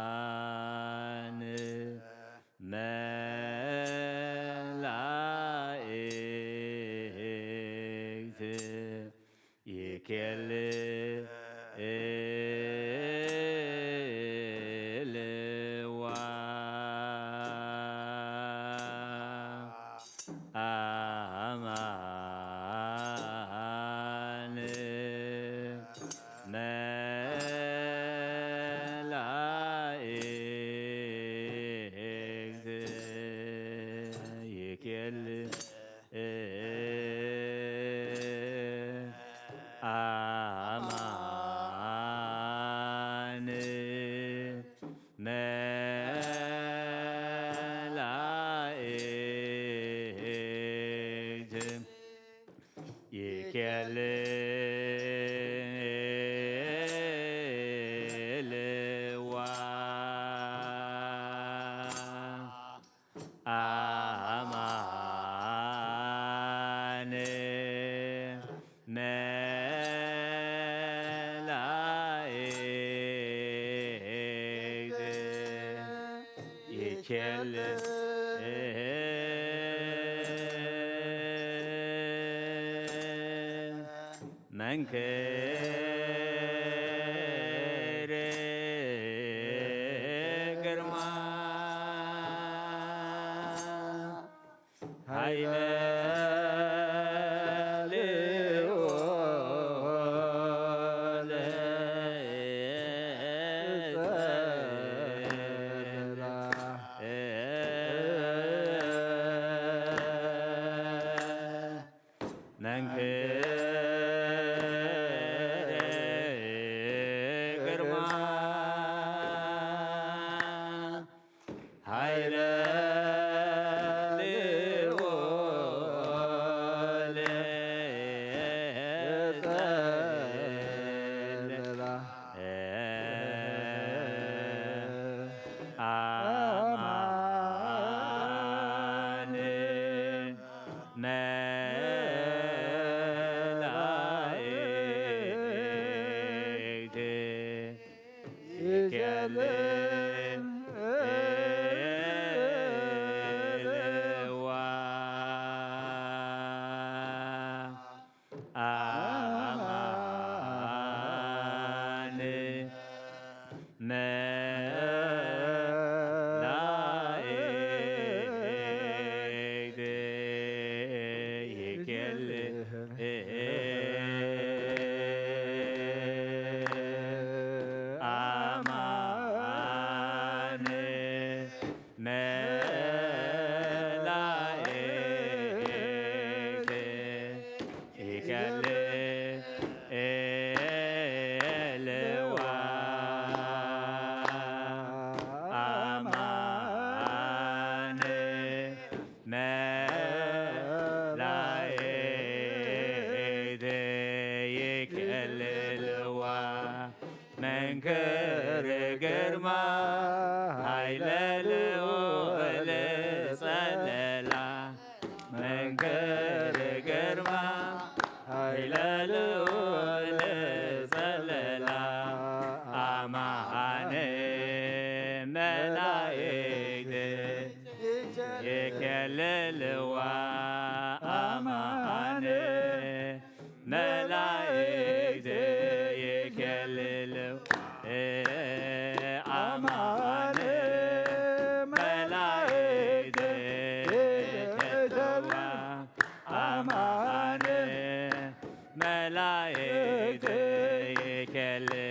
አማን መላእክት ይኬልልዋ አማን መላእክት ይኬልልዋ አማን መላእክት ይኬልልዋ አማን መላእክት ይኬልልዋ መንክር ግርማ ኃይለ ልዑል መንክር ግርማ ኃይለ ልዑል ጸለላ አማን መላእክት ይኬልልዋ አማን መላእክት ይኬልልዋ አማን መላእክት ይኬልልዋ አማን መላእክት ይኬልልዋ መንክር ግርማ ኃይለ ልዑል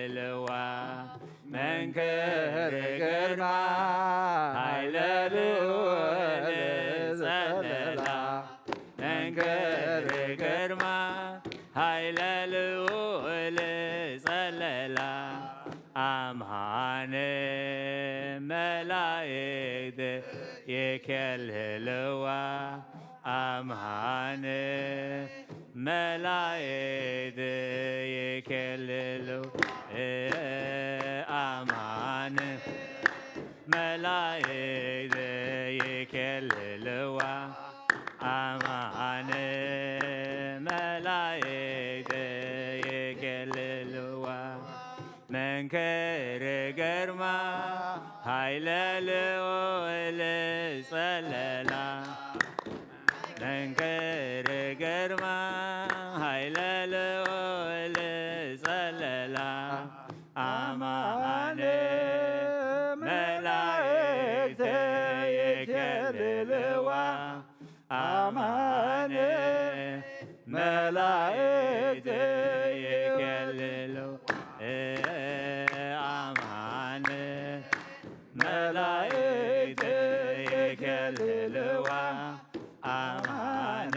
ልዋ መንክር ግርማ ኃይለ ልዑል ጸለላ። መንክር ግርማ ኃይለ ልዑል ጸለላ። አምሃን መላእክት ይኬልልዋ። አምሃን መላእክት ይኬልሉ። አምሃን መላእክት ይኬልልዋ። አምሃን መላእክት ይኬልልዋ። መንክር ግርማ ኃይለ ልዑል ጸለላ። መንክር ግርማ ኃይለ ልዑል ጸለላ። አማን መላእክት ይኬልልዋ። አማን መላእክት ይኬልሉ። አማን መላእክት ይኬልልዋ። አማን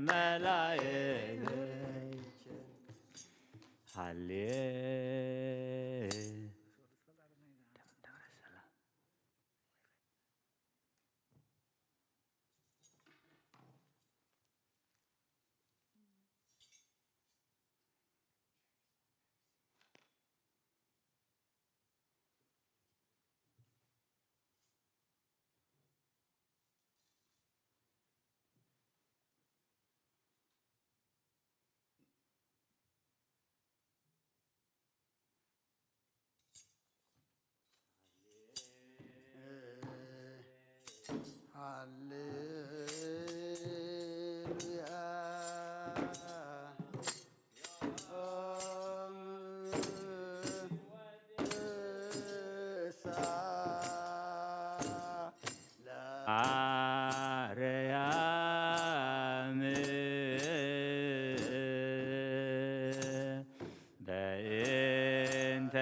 መላእክት ሃሌ ሃሌሉያ። አርያም በእንተ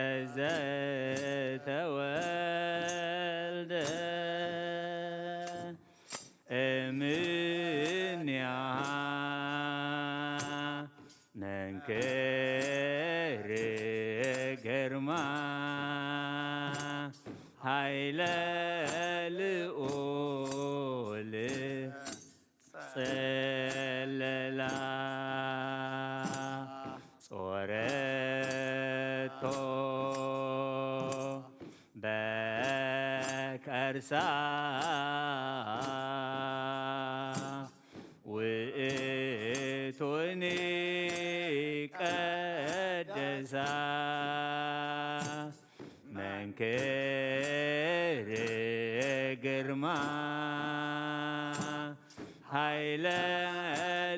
ዘተወልደ እምኔሃ መንክር ግርማ ኃይለ ልዑል ጸለላ ጾረቶ በከርሳ ውእቱኒ ቀደሳ መንክር ግርማ ኃይለ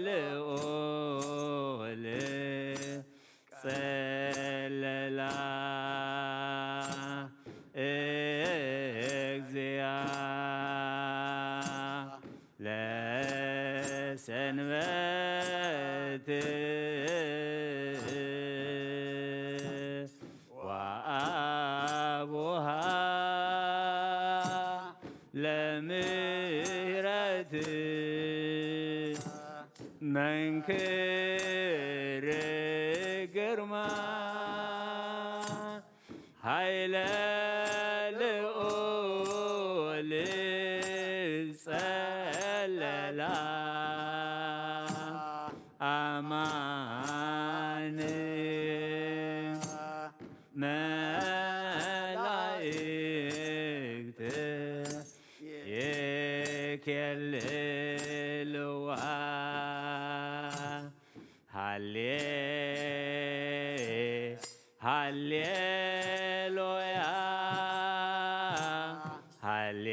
ልዑል ጸለላ እግዚአ ለሰንበት ወአቡሃ ለምህረት መንክር ግርማ ኃይለ ልዑል ጸለላ አማን መላእክት የኬልልዋ ሃሌ ሃሌሉያ ሃሌ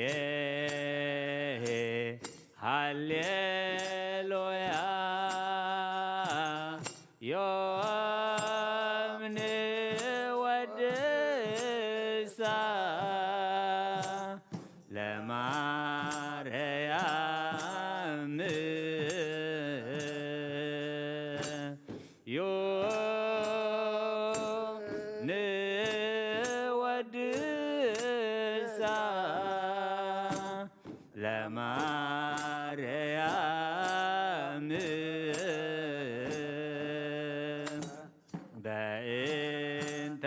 ሃሌሉያ ዮም ንወድሳ ለማርያም ዮም ማርያም በእንተ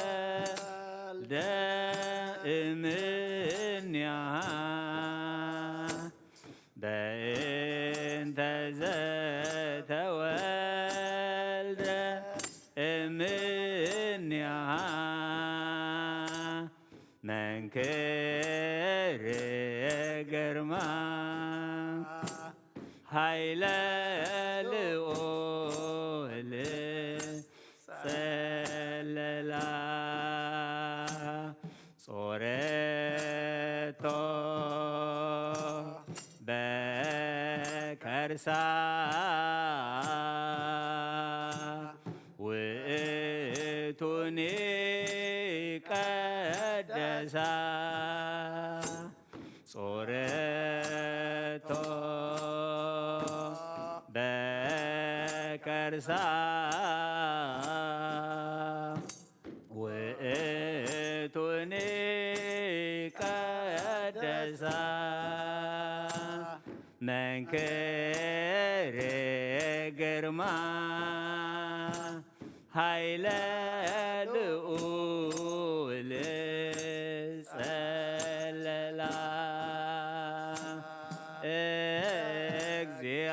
ዘተወልደ እምኔሃ በእንተ ዘተወልደ እምኔሃ መንክር ግርማ ኃይለ ልዑል ጸለላ ጾረቶ በከርሳ ውእቱኒ ቀደሳ ጾረቶ በከርሳ ውእቱኒ ቀደሳ መንክር ግርማ ኃይለ ልዑል ጸለላ እግዚኣ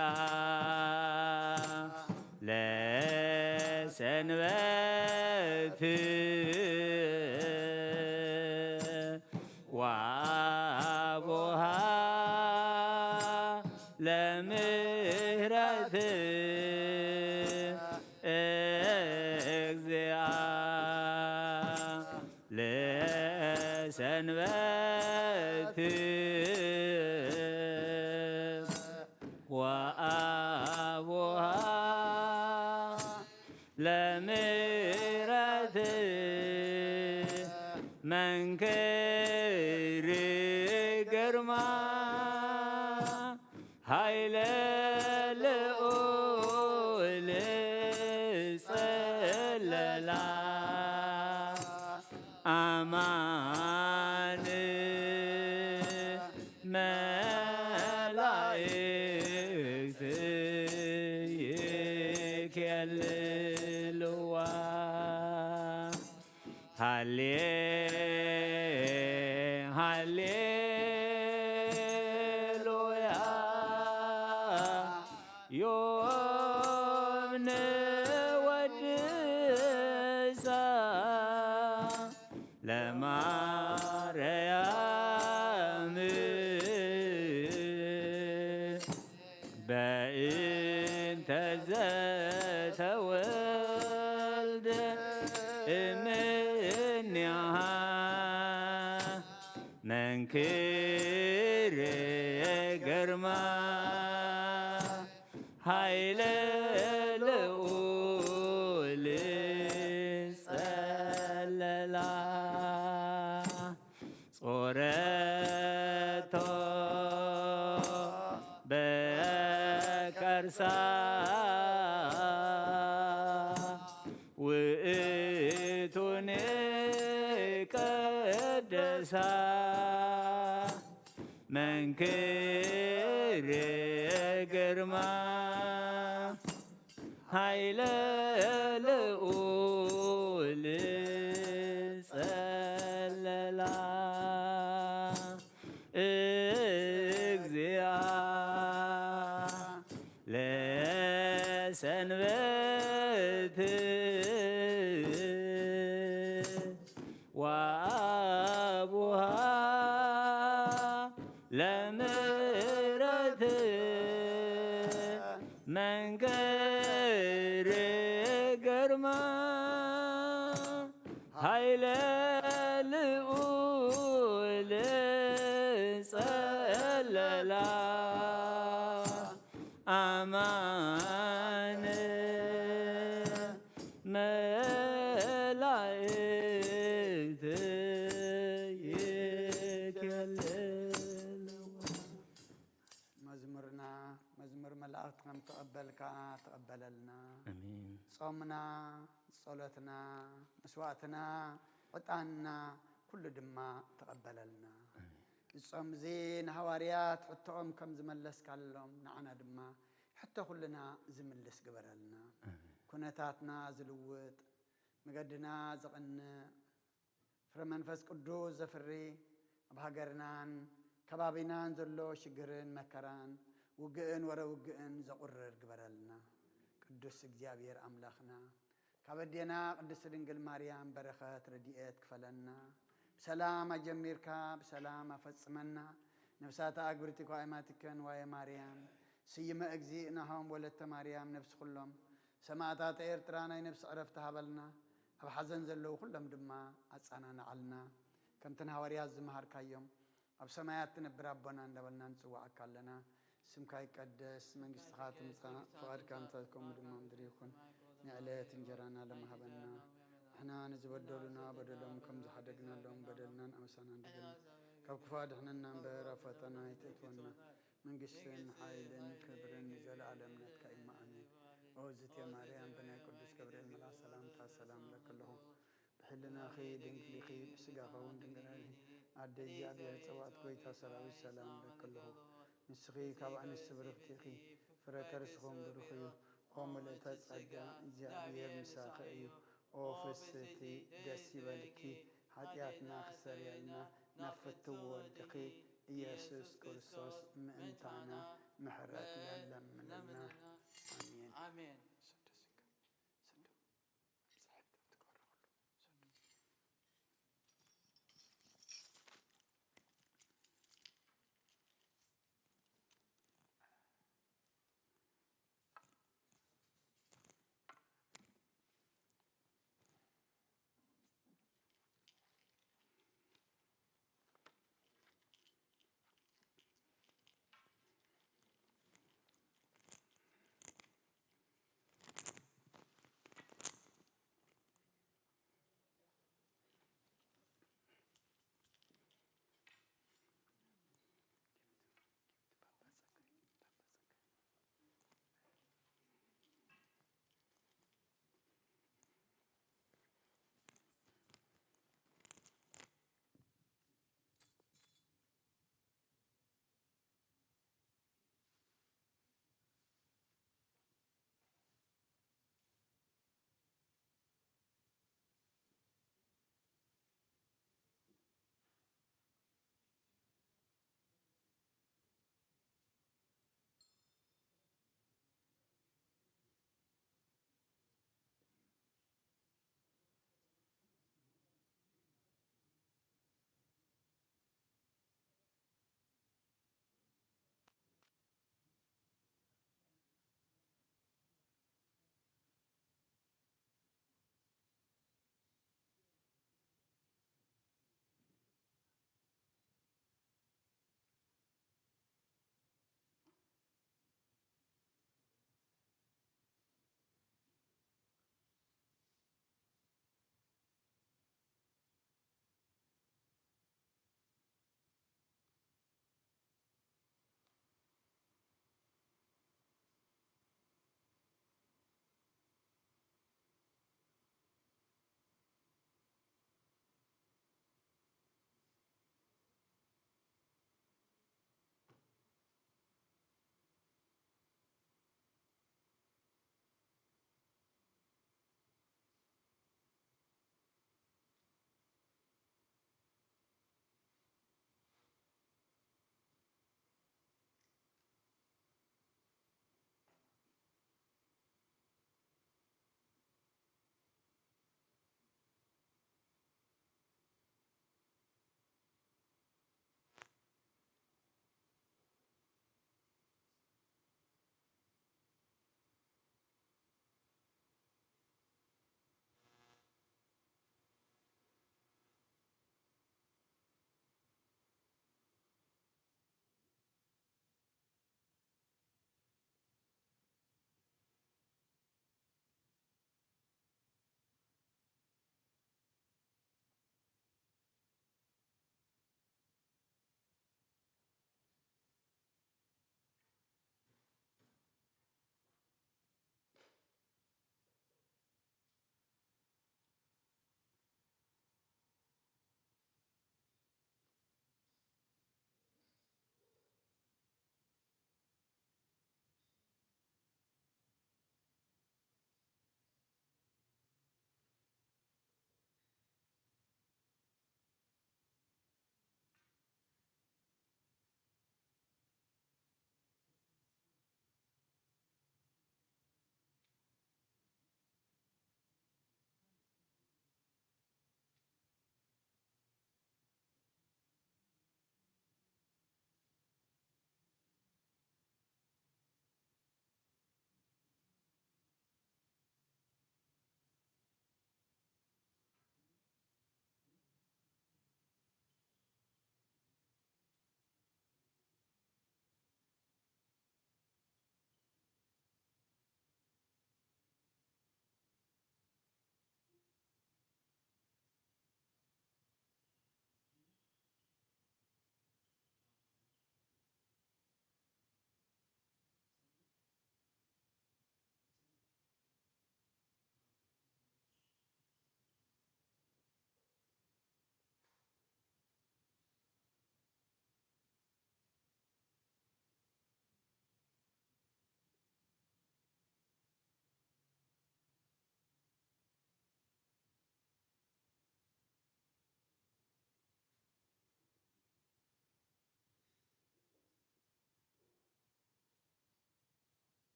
ለሰንበት ወአቡሃ ለምህረት እግዚኣ ለሰንበት ወአቡሃ ለምህረት መንክር ግርማ ኃይለ ልዑል ጸለላ አማን መላእክት ይኬልልዋ ሃሌ ሃሌ ሉያ ዮም ንወድሳ ለማርያም በእንተ ዘተወልደ እምኔሃ መንክር ግርማ ኃይለ ልዑል ጸለላ ጾረቶ በከርሳ ውእቱኒ ቀደሳ መንክር ግርማ ኃይለ ልዑል ጸለላ እግዚኣ ለሰንበት ወአቡሃ ለምህረት መንክር ግርማ ኃይለ ልዑል ጸለላ አማን መላእክት ይኬልልዋ። መዝሙርና መዝሙር መላእክት ከም ተቐበልካ ተቐበለልና። ኣሜን። ጾምና፣ ጸሎትና፣ መስዋዕትና፣ ዕጣንና ኩሉ ድማ ተቐበለልና። ኣሜን። እጾም እዚ ንሃዋርያት ሕቶኦም ከም ዝመለስካሎም ንዓና ድማ ሕቶ ኩልና ዝምልስ ግበረልና። ኩነታትና ዝልውጥ፣ መገድና ዘቕንእ፣ ፍረ መንፈስ ቅዱስ ዘፍሪ፣ ኣብ ሃገርናን ከባቢናን ዘሎ ሽግርን መከራን ውግእን ወረ ውግእን ዘቑርር ግበረልና። ቅዱስ እግዚኣብሔር ኣምላኽና፣ ካብ ኣዴና ቅድስት ድንግል ማርያም በረኸት ረድኤት ክፈለና። ብሰላም ኣጀሚርካ ብሰላም ኣፈጽመና። ነፍሳተ ኣግብርቲኮ ኣይማቲከን ዋየ ማርያም፣ ስይመ እግዚእ ናሆም ወለተ ማርያም፣ ነፍሲ ኩሎም ሰማዕታት ኤርትራ ናይ ነፍሲ ዕረፍቲ ሃበልና። ኣብ ሓዘን ዘለዉ ኩሎም ድማ ኣጻናንዓልና። ከምተን ሃዋርያት ዝመሃርካዮም፣ ኣብ ሰማያት ትነብር ኣቦና እንዳበልና ንጽውዓካ ኣለና። ስምካ ይቀደስ፣ መንግስትኻ ትምጻእ፣ ፍቓድካ ምሳት ከምኡ ድማ ምድሪ ይኹን። ንዕለት እንጀራና ለመሃበና። ንሕና ንዝበደሉና በደሎም ከም ዝሓደግናሎም በደልናን ኣመሳናን ድግን። ካብ ክፉ ኣድሕነና እምበር ኣብ ፈተና ኣይተእትወና። መንግስትን ሓይልን ክብርን ንዘለኣለም ናትካ እዩ። ኣሜን። ኦ ዝቴ ማርያም፣ ብናይ ቅዱስ ገብርኤል መልኣክ ሰላምታ ሰላም እለኪ ኣለኹ። ብሕልናኺ ድንግል ኢኺ፣ ብስጋኺ እውን ድንግል ኢኺ። ኣደ እግዚኣብሔር፣ ጸባኦት ጐይታ ሰራዊት፣ ሰላም እለኪ ኣለኹ። ንስኺ ካብ ኣንስቲ ብርኽቲ ኢኺ፣ ፍረ ከርስኹም ብሩኽ እዩ። ኦ ምልእተ ጸጋ፣ እግዚኣብሔር ምሳኺ እዩ። ኦ ፍስሕቲ፣ ደስ ይበልኪ፣ ሓጢኣትና ክሰርየልና ናብ ፍትው ወድኺ ኢየሱስ ክርስቶስ ምእንታና ምሕረት ለምንልና። ኣሜን። ኣሜን።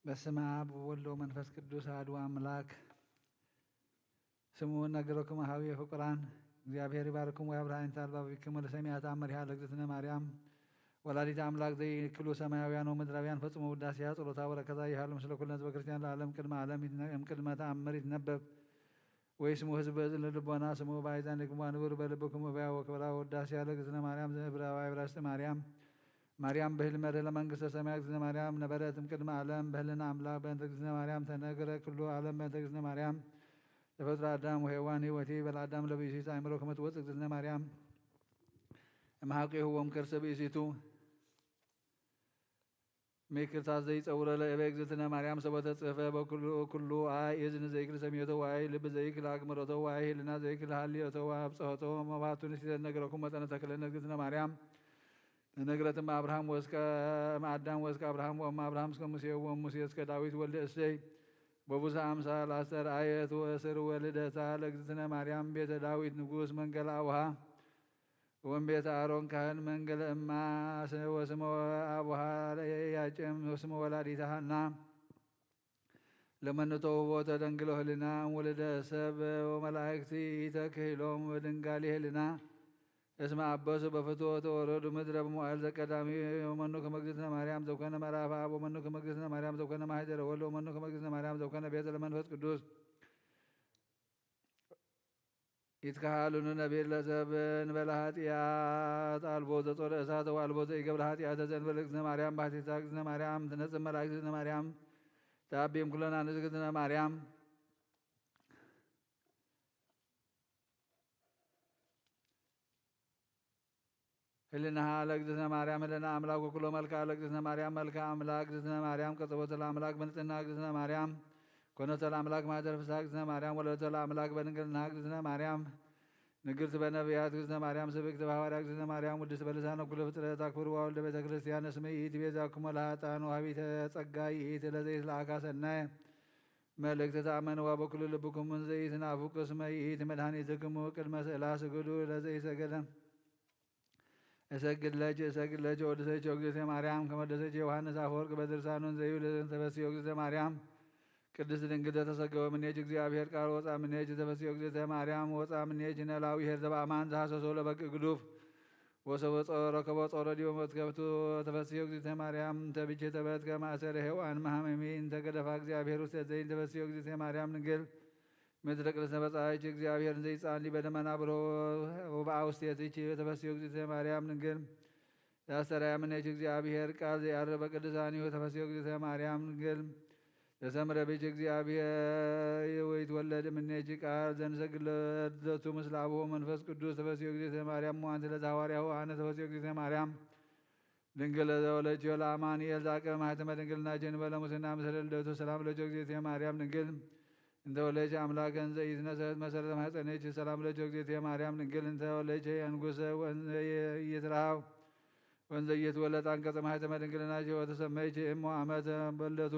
በስመ አብ ወወልድ ወመንፈስ ቅዱስ አሐዱ አምላክ። ስሙ ነገረኩም አሃዊ ፍቁራን። እግዚአብሔር ይባርኩም ወያብርሃ እንተ አልባቢክሙ ለሰሚያት አመሪሃ ለእግዝእትነ ማርያም ወላዲተ አምላክ ዘይክሉ ሰማያውያን ወምድራውያን ፈጽሞ ውዳሴያ ጸሎታ በረከታ ይሃሉ ምስለ ኩልነ ህዝበ ክርስቲያን ለዓለም ቅድመ ዓለም ይትነ-፣ እምቅድመ ተአምር ይትነበብ። ወይስሙ ህዝብ በእዝን ልቦና ስሙ በአይዛን ልክሙ አንብሩ በልብክሙ እበያ ወክብራ ወዳሴ ያለ እግዝእትነ ማርያም ዘእብራዊ እብራስጥ ማርያም። ማርያም በህልም መርህ ለመንግስተ ሰማያት እግዝእትነ ማርያም ነበረት እምቅድመ ዓለም በህልና አምላክ በእንተ እግዝእትነ ማርያም ተነግረ ኩሉ ዓለም በእንተ እግዝእትነ ማርያም። ተፈጥሮ አዳም ወሔዋን ህይወቲ በለ አዳም ለብእሲት አእምሮ ከመ ትወፅእ እግዝእትነ ማርያም። እምሃቂሁ ወም ከርሰ ብእሲቱ። ምክርታት ዘይጸውረ ለእበ እግዝእትነ ማርያም ሰቦተ ጽፈ በኩሉ ኩሉ አይ እዝን ዘይክል ሰሚዮተ ዋይ ልብ ዘይክል አግመሮተ ዋይ ህልና ዘይክል ሃልዮተ ወአብጽሖተ መባቱ ንሲተ ነገረኩም መጠነ ተክለነ እግዝእትነ ማርያም። ተነግረትም አብርሃም ወስከ አዳም ወስከ አብርሃም ወም አብርሃም እስከ ሙሴ ወም ሙሴ እስከ ዳዊት ወልደ እሰይ። በቡሰ አምሳል አስተርአየት ወእስር ወልደታ ለእግዝእትነ ማርያም ቤተ ዳዊት ንጉስ መንገላ አውሃ። ወእምቤተ አሮን ካህን መንገለ እማ ወስመ አቡሃ ለኢያቄም ወስመ ወላዲተ ሃና። ለመኑ ተውህቦተ ደንግሎ ህሊና እምውልደ ሰብ ወመላእክት ኢተክህሎም ወድንጋሊ ህሊና። እስመ አበሱ በፍትወ ተወረዱ ምድረ በመዋዕል ዘቀዳሚ። ወመኑ ከመ እግዝእትነ ማርያም ዘኮነ ምዕራፈ አብ ወመኑ ከመ እግዝእትነ ማርያም ዘኮነ ማህደረ ወልድ ወመኑ ከመ እግዝእትነ ማርያም ዘኮነ ቤተ ለመንፈስ ቅዱስ። ይትከሃሉኑ ነቢር ለዘብ እንበለ ኃጢአት አልቦ ዘጾረ እሳት ወአልቦ ዘይገብረ ኃጢአት ዘእንበለ እግዝእትነ ማርያም ባሕቲታ እግዝእትነ ማርያም ትነጽእ መላእክት እግዝእትነ ማርያም ተአቢም ኩለና ንእግዝእትነ ማርያም። ህልናሃ ለእግዝእትነ ማርያም ህልና አምላክ ወኩሎ መልክዓ ለእግዝእትነ ማርያም መልክዓ አምላክ እግዝእትነ ማርያም ቀጸቦተ ለአምላክ በንጽህና እግዝእትነ ማርያም ኮነተ ለአምላክ ማህደር ፍስሐ እግዝእትነ ማርያም ወለደተ ለአምላክ በድንግልና እግዝእትነ ማርያም ንግርት በነቢያት እግዝእትነ ማርያም ስብእክት በሐዋርያ እግዝእትነ ማርያም ውድስት በልሳነ ኩሉ ፍጥረት አክብርዋ ወልደ ቤተ ክርስቲያን እስመ ይእቲ ቤዛኩም ለኃጥአን ወሃቢተ ጸጋ ይእቲ ለዘይትለአካ ሰናየ መልእክት ተአመንዋ በኩሉ ልብኩም እንዘ ይትናፍቁ እስመ ይእቲ መድኃኒትክሙ ቅድመ ስእላ ስግዱ ለዘይሰገደ እሰግድ ለኪ እሰግድ ለኪ ወድሰኪ እግዝእትየ ማርያም ከመ ወደሰኪ ዮሐንስ አፈወርቅ በድርሳኑ እንዘ ይብል ተፈስዮ እግዝእትየ ማርያም ቅድስት ድንግል ዘተሰገወ ምኔኪ እግዚአብሔር ቃል ወፃ ምኔኪ ተፈስዮ እግዝእትየ ማርያም ወፃ ምኔኪ ነላዊ ኄር ዘበአማን ዘሐሰሶ ለበግ ግዱፍ ወሰበ ጾሮ ከበ ጾሮ ዲበ መትከፍቱ ተፈስዮ እግዝእትየ ማርያም እንተ ብኪ ተበትከ ማእሰረ ሔዋን መሐመሚ እንተ ገደፋ እግዚአብሔር ውስተ ዘይን ተፈስዮ እግዝእትየ ማርያም ድንግል ምድረ ቅድስት ነፈጻይች እግዚአብሔር እንዘ ይጻሊ በደመና ብሮ ወበአውስቴትች ተፈስዮ እግዝእትየ ማርያም ድንግል። ያስተራያ ምኔች እግዚአብሔር ቃል ዘያርበ ቅዱሳኒሁ ተፈስዮ እግዝእትየ ማርያም ድንግል። ተሰምረ ብች እግዚአብሔር ወይትወለድ ምኔች ቃል ዘንሰግድ ለቱ ምስለ አቡሁ መንፈስ ቅዱስ ተፈስዮ እግዝእትየ ማርያም። ሞአንቲ ለዘሐዋርያሁ አነ ተፈስዮ እግዝእትየ ማርያም ድንግል ለዘወለድኪዮ ለአማኑኤል ዘአቅበ ማኅተመ ድንግልና ጀንበ ለሙስና ምስለ ልደቱ ሰላም ለኪ እግዝእትየ ማርያም ድንግል እንተ ወለድኪ አምላከ እንዘ ኢትነሰት መሰረተ ማኅፀኔኪ ሰላም ለኪ እግዝእትየ ማርያም ድንግል እንተ ወለድኪ የንጉሰ ወእንዘ ኢትረሃው ወእንዘ ኢትወለድ አንቀጸ ማኅተመ ድንግልናኪ ወተሰመይኪ እሞ አመተ በልደቱ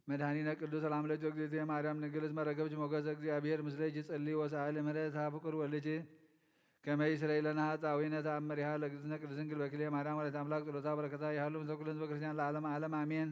መድኃኒነ ቅዱስ ሰላም ለኪ እግዝእትየ ማርያም ድንግል እስመ ረከብኪ ሞገሰ እግዚአብሔር ምስሌኪ ጸሊ ወሰአሊ ምሕረተ ፍቁር ወልኪ ከመ ይስረይ ለነ ኃጣውኢነ ተአምሪሃ ለእግዝእትነ ቅድስት ድንግል በክልኤ ማርያም ወላዲተ አምላክ ጸሎታ በረከታ ይሃሉ ምስለ ኩሉ ህዝበ ክርስቲያን ለዓለመ ዓለም አሜን።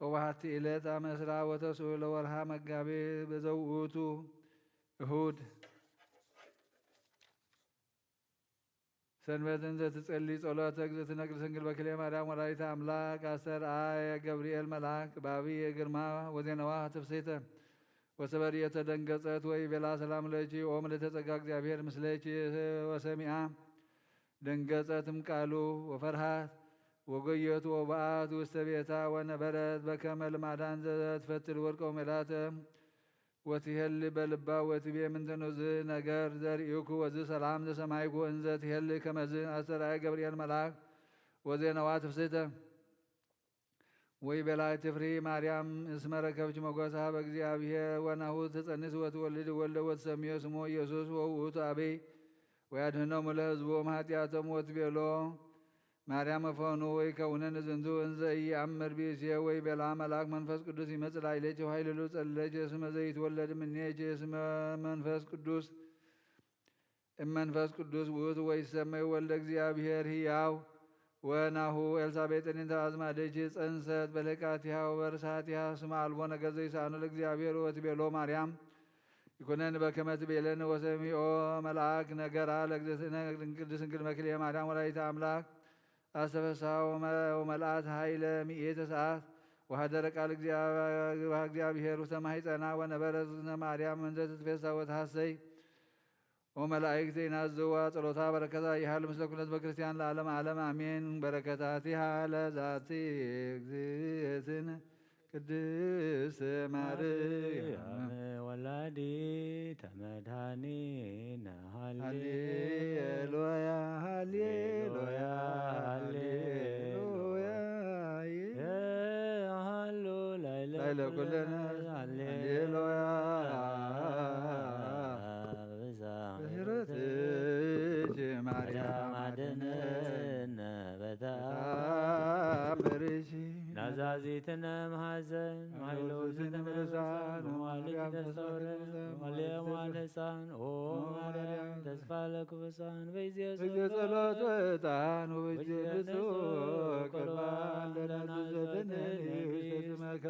ወበሃቲ ዕለት አመ ዕስራ ወተስዑ ለወርሃ መጋቤ በዘውእቱ እሁድ ሰንበትን ዘትጸሊ ጸሎተ እግዝእትነ ቅድስት ድንግል በክልኤ ማርያም ወላዲተ ኣምላክ ኣስተርኣየ ገብርኤል መልኣክ በአብይ ግርማ ወዜናዋ ትፍስሕተ ወሰበርየተ ደንገጸት ወይቤላ ሰላም ለኪ ኦ ምልዕተ ጸጋ እግዚአብሔር ምስለኪ ወሰሚዓ ደንገጸት እምቃሉ ወፈርሃት ወጎየቱ ወበአት ውስተ ቤታ ወነበረት በከመ ልማዳን ዘትፈትል ወርቀ ወሜላተ ወትሄሊ በልባ ወትቤ ምንተኖ ዝ ነገር ዘርእኩ ወዝ ሰላም ዘሰማይኩ እንዘ ትሄሊ ከመዝ ኣስተርኣየ ገብርኤል መልኣክ ወዜናዋ ትፍስሕተ ወይቤላ ትፍሪ ማርያም እስመ ረከብኪ ሞገሳ በእግዚኣብሔር ወናሁ ትጸንስ ወትወልድ ወልደ ወትሰምዮ ስሞ ኢየሱስ ወውእቱ አብይ ወያድህኖሙ ለህዝቦም ኃጢአቶም ወትቤሎ ማርያም እፈኑ ወይከውነን ዝንቱ እንዘ ኢየአምር ብእሴ ወይቤላ መልአክ መንፈስ ቅዱስ ይመጽእ ላዕሌኪ ወኃይል ልዑል ጸልለኪ እስመ ዘይትወለድ እምኔኪ እስመ መንፈስ ቅዱስ እመንፈስ ቅዱስ ውእቱ ወይትሰመይ ወልደ እግዚአብሔር ሕያው ወናሁ ኤልሳቤጥን እንተ አዝማደኪ ጸንሰት በለቃቲሃ ወበርሳቲሃ ስመ አልቦ ነገር ዘይሳኑ ለእግዚአብሔር ወትቤሎ ማርያም ይኩነን በከመ ትቤለን ወሰሚኦ መልአክ ነገራ ለእግዝእትነ ቅድስት ድንግል መክልኤ ማርያም ወላዲተ አምላክ አስተፈሳ ወመልአት ኃይለ ሚእተ ሰዓት ወሃደረ ቃል እግዚአብሔር ውስተ ማሕፀና ወነበረ ዝነ ማርያም እንዘ ትትፌሳ ወትሐሰይ ወመላእክት ይናዝዋ ጸሎታ በረከታ ይሃሉ ምስለ ኩለት በክርስቲያን ለዓለም ዓለም አሜን። በረከታቲሃ ለዛቲ እግዝእትነ ቅድስት ማርያም ማርያም ወላዲተ መድኃኒነ ሃሌ ሃሌሉያ ሃሌሉያ ሃሌሉያ ሃሉ ላይለ ላይለ ኩልነ ኩልነ ሃሌ ሃሌሉያ ብዛ ምሕረትኪ ማርያም አድነነ በታ ተአምርኪ ናዛዚትነ መሐዘን ማይለውዝትነ መሐዘን መዋልድ ማርያም ተሰውረ ተሰውረ መዋልየ መዋል ሕፃን ኦ ኦ ማርያም ማርያም ተስፋ ለክፉሳን በይዜ በይዜ ጸሎት ወዕጣን ወበይዜ ንጹሕ ቁርባን ለናዘዘነ ውስተ ስመካ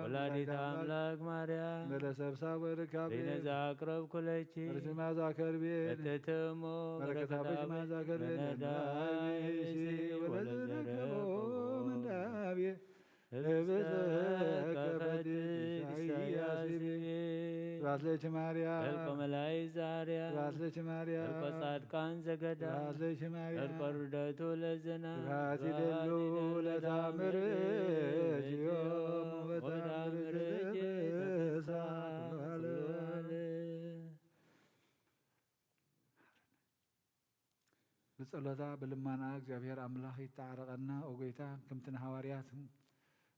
ወላዲተ አምላክ ማርያም ለለሰብሳ ወርካቤ በይነዛ አቅረብኩለኪ በርሲ ማዛ ከርቤ እትትሞ በረከታ በርሲ ማዛ ከርቤ ነዳይሲ ወለዘረከቦ መንዳቤ ህብስተ ከፈት ኢሳይያስ ይቤ። ስብሐት ለኪ ማርያም። እልቆ መላእክት ዘአርያ። ስብሐት ለኪ ማርያም። እልቆ ጻድቃን ዘገዳ። ስብሐት ለኪ ማርያም። እልቆ ርደቱ ለዝና። ስብሐት ይደሉ ለታምር ዮም ወበታምር ወበታምር ዘተሳ ኩሉ ዓለም። ብጸሎታ ብልማና እግዚኣብሔር ኣምላኽ ይተዓረቐና። ኦ ጐይታ፣ ከምቲ ንሃዋርያት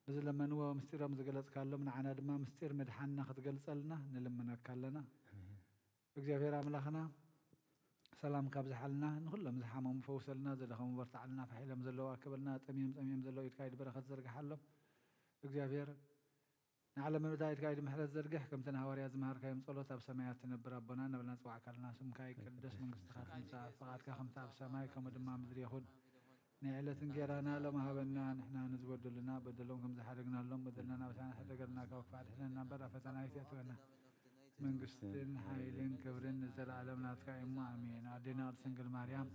ብዝለመንዎ ምስጢሮም ዝገለጽካሎም፣ ንዓና ድማ ምስጢር ምድሓንና ክትገልጸልና ንልምነካ ኣለና። እግዚኣብሔር ኣምላኽና፣ ሰላምካ ኣብዝሓልና፣ ንኹሎም ዝሓመሙ ፈውሰልና፣ ዝደኸሙ በርትዓልና፣ ፋሕ ኢሎም ዘለዉ ኣክበልና፣ ጠምዮም ጸምዮም ዘለዉ ኢድካ ኢድ በረኸት ዘርግሓሎም። እግዚኣብሔር ንዓለም ምድሪ ኢድካ ኢድ ምሕረት ዘርግሕ፣ ከምቲ ንሃዋርያት ዝመሃርካዮም ጸሎት፣ ኣብ ሰማያት ትነብር ኣቦና፣ ናባና ዝጸዋዕካልና ስምካ ይቀደስ፣ መንግስትኻ ትምጻእ፣ ፍቓድካ ከምቲ ኣብ ሰማይ ከምኡ ድማ ኣብ ምድሪ ይኹን። ናይ ዕለት እንጌራና ሎሚ ሃበና፣ ንሕና ንዝበደሉና በደሎም ከም ዝሓደግናሎም፣ በደልና ናባና ኣይትሕደገልና፣ ካብ ክፉእ ኣድሕነና እምበር፣ ኣብ ፈተና ኣይተእትወና። መንግስትን ሓይልን ክብርን ንዘለኣለም ናትካ እዩ እሞ፣ ኣሜን። ኣዴና ቅድስት ድንግል ማርያም፣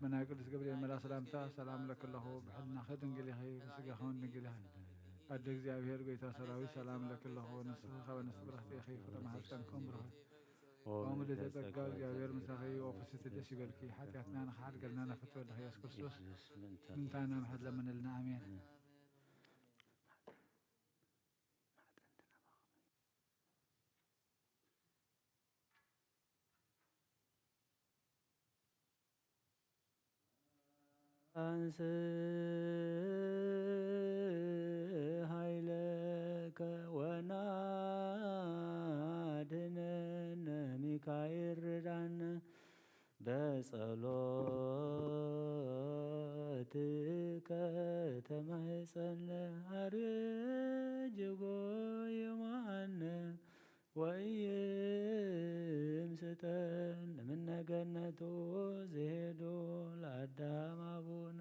ብናይ ቅዱስ ገብርኤል መልኣክ ሰላምታ ሰላም እለኪ ኣለኹ፣ ብሕልናኺ ድንግል ኢኺ፣ ብስጋኺ እውን ድንግል ኢኺ። ኣደ እግዚኣብሔር፣ ጎይታ ሰራዊት፣ ሰላም እለኪ ኣለኹ፣ ንስኺ ካብ ኣንስቲ ብርኽቲ ኢኺ፣ ፍረ ማህፀንኪ እውን ብሩኽ እዩ። ኦ ምልዕተ ጸጋ፣ እግዚኣብሔር ምሳኺ እዩ፣ ኦ ፍስሕቲ ደስ ይበልኪ፣ ሓጢኣትና ንኽሓድገልና ናብ ፍትወ ወድኺ ኢየሱስ ክርስቶስ ምንታና ምሕረት ለምንልና፣ ኣሜን። አንስ ኃይለከ ወናድነነ ሚካኤል ርዳነ በጸሎትከ ተማህፀነ አርጅጎ ይማነ ወይም ስጠን እምነ ገነቱ ዝሄዶ ለአዳም አቡነ።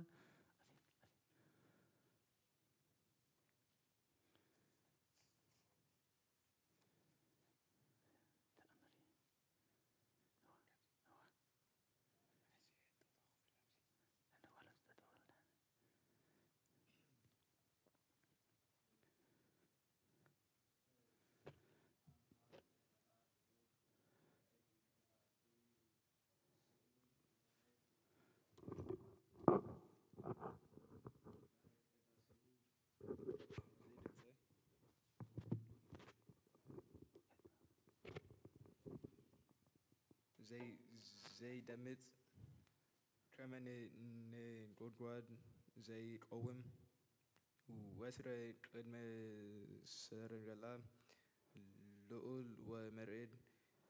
ዘይደምጽ፣ ከም ን-፣ ንጎድጓድ ዘይቀውም፣ ወትረ ቅድመ ሰረገላ ልዑል ወመርዕድ፣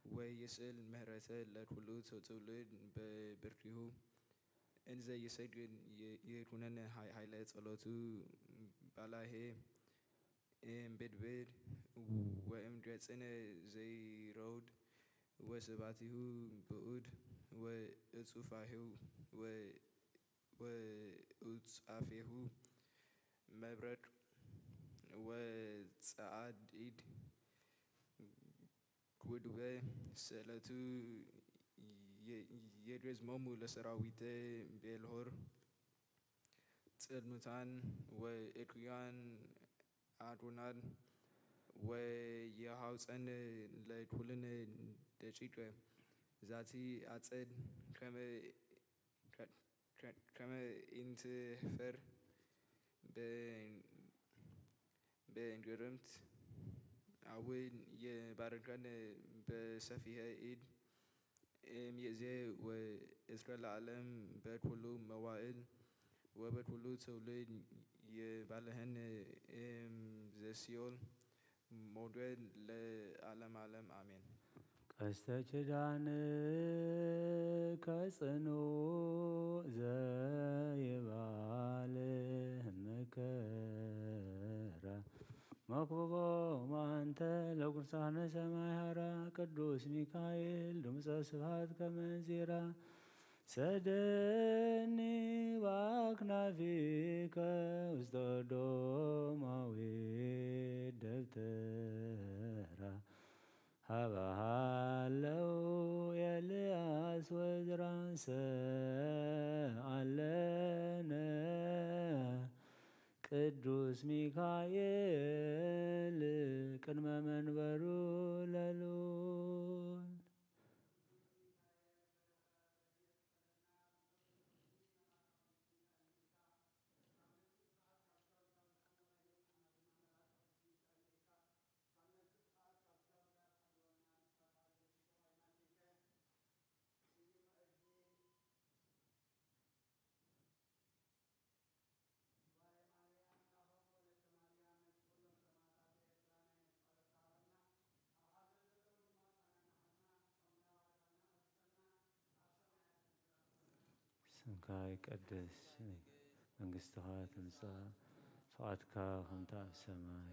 ወይስእል ምህረተ ለኩሉ ትውልድ በብርኪሁ። እንዘ ይሰግድ ይ-፣ ይኩነነ ኃይ-፣ ኃይለ ጸሎቱ ባላሄ እምብድብድ ወእምገጽነ ዘይረውድ ወስባቲሁ ብዑድ ወእጹፋሁ ወ-፣ ወእጹፋሁ መብረቅ ወጸዓድ ኢድ ጉድበ ስእለቱ የ-፣ የድሬዝሞሙ ለሰራዊተ ቤልሆር ጽልሙታን ወእኩያን ኣዶናን ወየሃውፀን ለኩልን ደቂቀ ዛቲ ኣጸድ ከመ ከ-፣ ከ-፣ ከመ ኢንትፈር በ-፣ በእንግርምት አውን የባረከን በሰፊሐ ኢድ እምይእዜ ወእስከ ለዓለም በኩሉ መዋእል ወበኩሉ ትውልድ ይባልሐን እምዘሲኦል ሞገድ ለዓለም ዓለም አሜን። ቀስተ ኪዳንከ ጽኑዕ ዘይባል መከራ መክብቦ ማንተ ለጉርሳነ ሰማይ ሃራ ቅዱስ ሚካኤል ድምፀ ስብሐት ከመንዚራ ሰደኒ ባክናፊከ ውስተ ዶማዊ ደብተራ ሃበሃለው ኤልያስ ወዝራ ሰአለነ ቅዱስ ሚካኤል ቅድመ መንበሩ ለልዑል። ስምካ ይቀደስ፣ መንግስትኻ ትምጻእ፣ ፍቓድካ ከምቲ ኣብ ሰማይ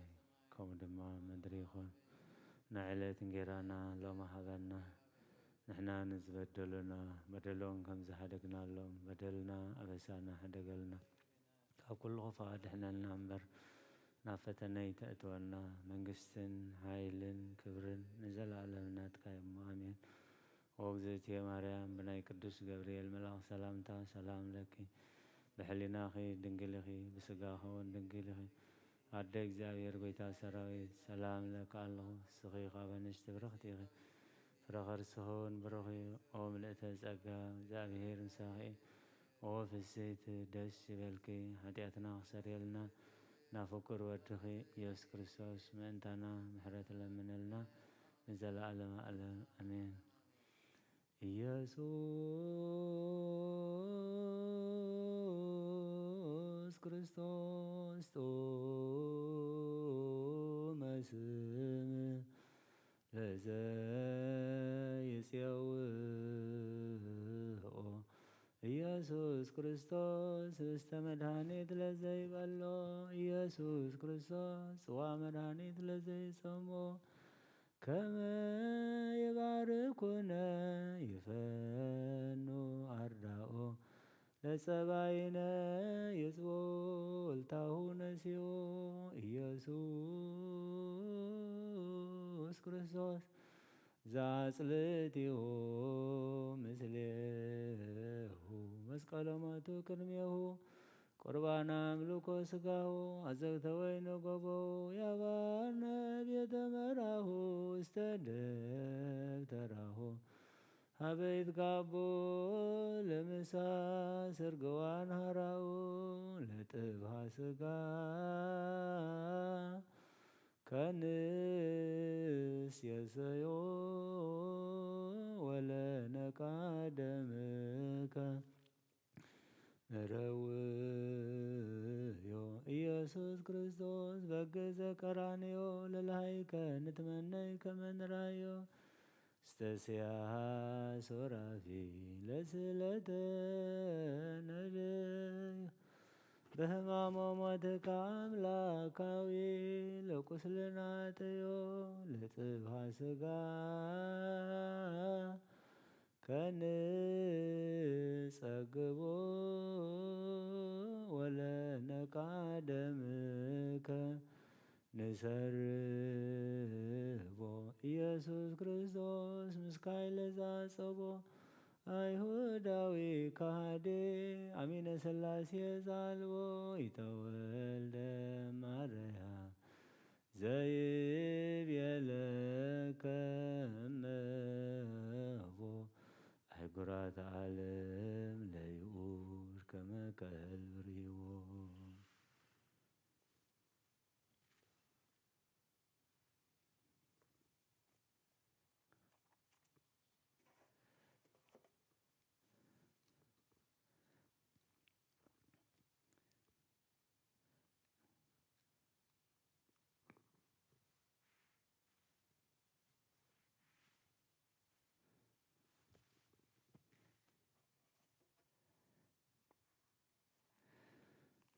ከምኡ ድማ ምድሪ ይኹን። ንዕለት እንጌራና ሎሚ ሃበና፣ ንሕና ንዝበደሉና በደሎም ከም ዝሓደግናሎም በደልና ኣበሳና ሕደገልና። ካብ ኩሉ ክፉእ ኣድሕነልና እምበር፣ ናብ ፈተነ ኣይተእትወና። መንግስትን ሓይልን ክብርን ንዘለኣለም ናትካ እዩ እሞ፣ ኣሜን። ኦ እግዝእትየ ማርያም፣ ብናይ ቅዱስ ገብርኤል መልኣኽ ሰላምታ ሰላም ለኪ፣ ብሕሊናኺ ድንግል ኢኺ፣ ብስጋኺ እውን ድንግል ኢኺ። ኣደ እግዚኣብሔር፣ ጎይታ ሰራዊት፣ ሰላም እለኪ ኣለኹ። ንስኺ ካብ ኣንስቲ ብርኽቲ ኢኺ፣ ፍረ ከርስኺ እውን ብሩኽ እዩ። ኦ ምልእተ ጸጋ፣ እግዚኣብሔር ምሳኺ እዩ። ኦ ፍስሕቲ፣ ደስ ይበልኪ፣ ሓጢኣትና ክሰርየልና ናብ ፍቁር ወድኺ ኢየሱስ ክርስቶስ ምእንታና ምሕረት ለምነልና ንዘለዓለመ ዓለም፣ ኣሜን። ኢየሱስ ክርስቶስ ጥዑመ ስም ለዘይጼውኦ፣ ኢየሱስ ክርስቶስ ህብስተ መድኃኒት ለዘይበሎ፣ ኢየሱስ ክርስቶስ ጽዋ መድኃኒት ለዘይጸሞ፣ ከመ ይባርኩነ ይፈኑ አርዳኦ፣ ለጸባይነ ይጽቦ እልታሁ ነሲኦ፣ ኢየሱስ ክርስቶስ ዘአጽልእቲሁ ምስሌሁ፣ መስቀሎ ሞቱ ቅድሜሁ፣ ቁርባን አምልኮ ስጋሁ፣ አዘግተ ወይነ ጎቦ፣ ያባርነ ቤተ መራሁ፣ እስተ ደብተራሁ፣ ሀበ ይትጋቦ ለምሳ ስርግዋን ሀራኡ፣ ለጥብሃ ስጋ ከንስ የሰዮ ወለነቃ ደምከ ንረውዮ። ኢየሱስ ክርስቶስ በገዘ ቀራንዮ ለልሃይከ ንትመነይ ከመ ንራዮ። እስተስያስ ወራፊ ለስለተ ነደዮ። በህማሞ ሞትካ ኣምላካዊ ለቁስልና ጠዮ ለጽብሃ ስጋ ከንጸግቦ ወለነቃ ደምከ ንሰርቦ። ኢየሱስ ክርስቶስ ምስካይ ለዛጸቦ ኣይሁዳዊ ከሃዴ ኣሚነ ሥላሴ ዛልቦ ይተወልደ ማርያ ዘይቤለከ እመቦ ኣህጉራት ዓለም ለይኡር ከመ ከልብ ርሂቦ።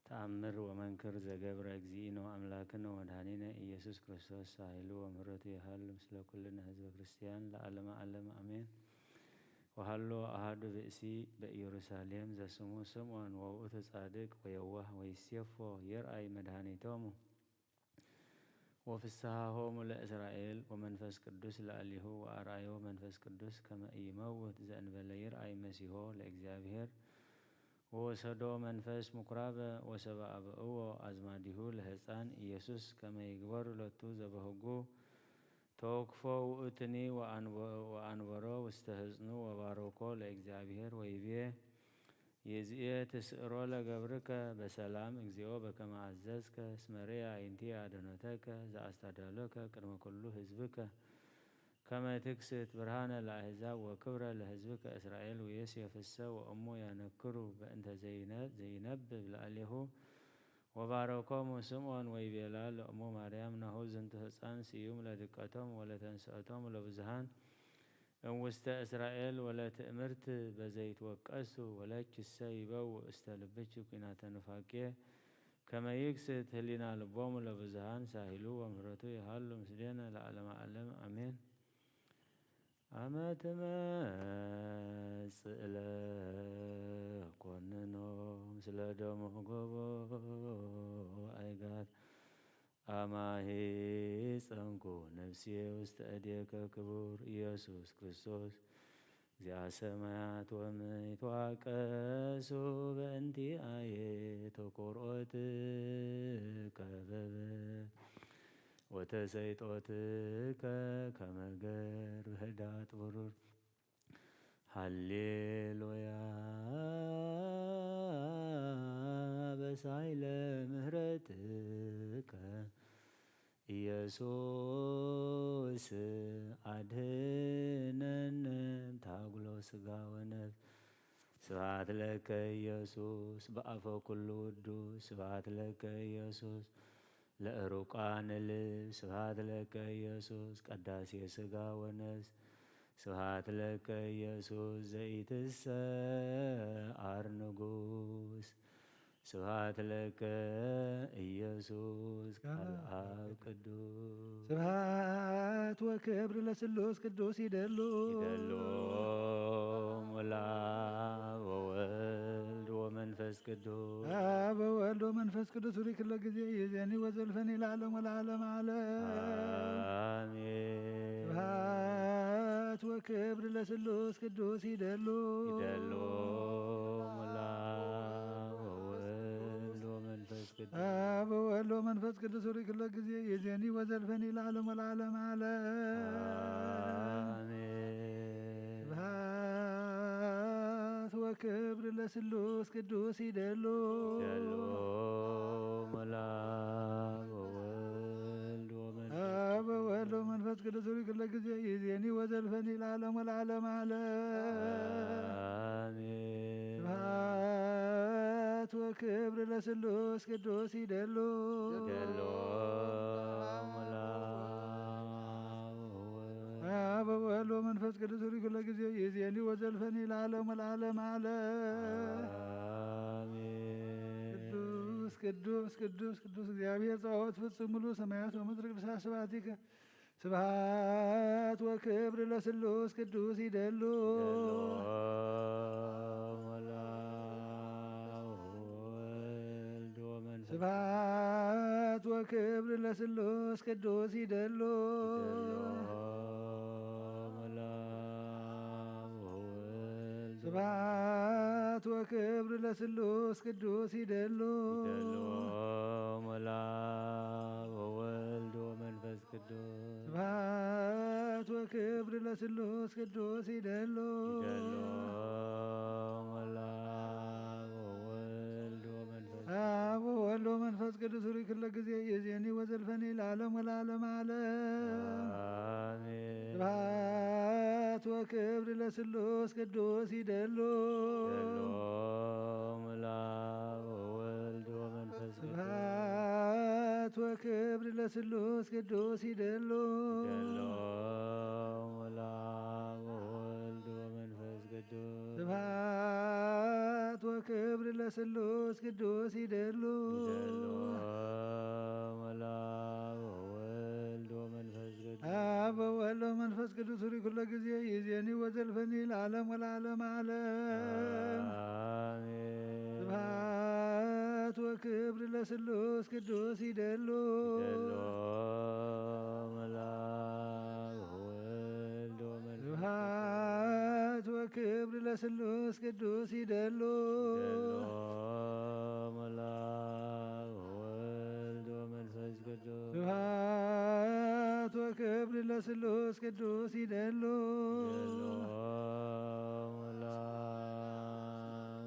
ተኣምር ወመንክር ዘገብረ እግዚእነ ወአምላክነ ወመድኃኒነ ኢየሱስ ክርስቶስ ሳህሉ ወምህረቱ ይሃሉ ምስለ ኩልነ ህዝበ ክርስቲያን ለዓለመ ዓለም አሜን። ወሃሎ አሃዱ ብእሲ በኢየሩሳሌም ዘስሙ ስምዖን ወውእቱ ጻድቅ ወየዋህ ወይሴፎ ይርአይ መድኃኒቶሙ ወፍስሃሆሙ ለእስራኤል ወመንፈስ ቅዱስ ለአሊሁ ወአርአዮ መንፈስ ቅዱስ ከመ ኢይመውት ዘእንበለ ይርአይ መሲሆ ለእግዚአብሔር ወወሰዶ መንፈስ ምኩራበ ወሰበ አበእዎ አዝማዲሁ ለህፃን ኢየሱስ ከመ ይግበሩ ሎቱ ዘበህጉ ተወክፎ ውእቱኒ ወአንበሮ ውስተ ህፅኑ ወባረኮ ለእግዚአብሔር ወይቤ ይእዝየ ትስእሮ ለገብርከ በሰላም እግዚኦ በከመ አዘዝከ እስመ ርኤ አዕይንቲየ አድህኖተከ ዘአስተዳሎከ ቅድመ ኩሉ ህዝብከ ከመ ትክስት ብርሃነ ለአሕዛብ ወክብረ ለህዝብከ እስራኤል ወዮሴፍሰ ወእሙ ያነክሩ በእንተ ዘይነ- ዘይነብብ ለአሌሁ ወባረኮሙ ስምዖን ወይቤላ ለእሙ ማርያም ናሁ ዝንቱ ህፃን ስዩም ለድቀቶም ወለተንስኦቶም ለብዙሃን እምውስተ እስራኤል ወለትእምርት በዘይትወቀሱ ወለኪሰ ይበው እስተ ልብኪ ኲናተ ኑፋቄ ከመ ይግስት ህሊና ልቦሙ ለብዙሃን ሳሂሉ ወምህረቱ ይሃሉ ምስሌነ ለዓለመ ዓለም አሜን። አመ ትመጽእ ለኮንኖ ምስለ ደሙ ጎቦ አይጋት አማሂ ጸንኩ ነፍስየ ውስተ እዴከ ክቡር ኢየሱስ ክርስቶስ እግዚአ ሰማያት ወምድር ይትዋቀሱ በእንቲአየ ተቆርኦትከ በበ ወተሰይጦትከ ከመ ገር በህዳጥ ብሩር ሃሌሉያ በሳይለ ምህረትከ ኢየሱስ አድህነነ ታጉሎ ስጋ ወነፍስ። ስብሐት ለከ ኢየሱስ በአፈ ኩሉ ውዱስ። ስብሐት ለከ ኢየሱስ ለእሩቃን ልብ። ስብሐት ለከ ኢየሱስ ቀዳሴ ስጋ ወነፍስ። ስብሐት ለከ ኢየሱስ ዘኢትሰዓር ንጉስ። ስብሐት ለከ ኢየሱስ ቃል አብ ቅዱስ። ስብሐት ወክብር ለስሉስ ቅዱስ ይደሉ። ይደሉ ሙላ ወወልድ ወመንፈስ ቅዱስ። አብ ወወልድ ወመንፈስ ቅዱስ ሪክሎ ጊዜ ይዜኒ ወዘልፈኒ ለዓለም ወለዓለም ዓለም። አሜን። ስብሐት ወክብር ለስሉስ ቅዱስ ይደሉ። ይደሉ ሙላ ወወልድ ወመንፈስ ቅዱስ። አብ ወወልድ ወመንፈስ ቅዱስ ሪክሎ ጊዜ ይዜኒ ወዘልፈኒ ለዓለም ወለዓለም ዓለም። አሜን። ስብሐት ወክብር ለስሉስ ቅዱስ ይደሉ። ይደሉ ሙላ ወወልድ ወመንፈስ አብ ወወልድ ወመንፈስ ቅዱስ ሩይ ኩለ ጊዜ ይዜኒ ወዘልፈኒ ለዓለም ወለዓለም ዓለም። አሜን። ስብሐት ወክብር ለስሉስ ቅዱስ ይደሉ ገሎ ሙላ ወወልድ አብ ወወልድ ወመንፈስ ቅዱስ ሩይ ኩለ ጊዜ ይዜኒ ወዘልፈኒ ለዓለም ወለዓለም ዓለም። አሜን። ቅዱስ ቅዱስ ቅዱስ ቅዱስ እግዚአብሔር ጸባኦት ፍጹም ሙሉ ሰማያት ወምድር ቅዱሳት ስብሐቲከ ስብሐት ወክብር ለስሉስ ቅዱስ ይደሉ ወልድ ወመንፈስ ስብሐት ወክብር ለስሉስ ቅዱስ ይደሉ ወወልድ ስብሐት ወክብር ለስሉስ ቅዱስ ይደሉ ወላ ወወልድ ወመንፈስ ቅዱስ ስብሐት ወክብር ለስሉስ ቅዱስ ይደሉ ወላ ወወልድ ወመንፈስ አብ ወወልድ ወመንፈስ ቅዱስ ሩይ ኩለ ጊዜ ይዜኒ ወዘልፈኒ ለዓለም ወለዓለም ዓለም። አሜን። ስብሐት ወክብር ለስሉስ ቅዱስ ይደሉ ወላ ወወልድ ወመንፈስ ቅዱስ ስብሐት ወክብር ለስሉስ ቅዱስ ይደሉ ወላ ወወልድ ወመንፈስ ቅዱስ ስብሐት ወክብር ለስሉስ ቅዱስ ይደሉ ወላ ወወልድ ወመንፈስ ቅዱስ አብ ወወልድ ወመንፈስ ቅዱስ ሩይ ኩለ ጊዜ ይዜኒ ወዘልፈኒ ለዓለም ወለዓለም ዓለም። አሜን። ስብሐት ወክብር ለስሉስ ቅዱስ ይደሉ ወላ ወወልድ ወመንፈስ ስብሐት ወክብር ለስሉስ ቅዱስ ይደሉ ወላ ወወልድ ወመንፈስ ቅዱስ ስብሐት ወክብር ለስሉስ ቅዱስ ይደሉ ወላ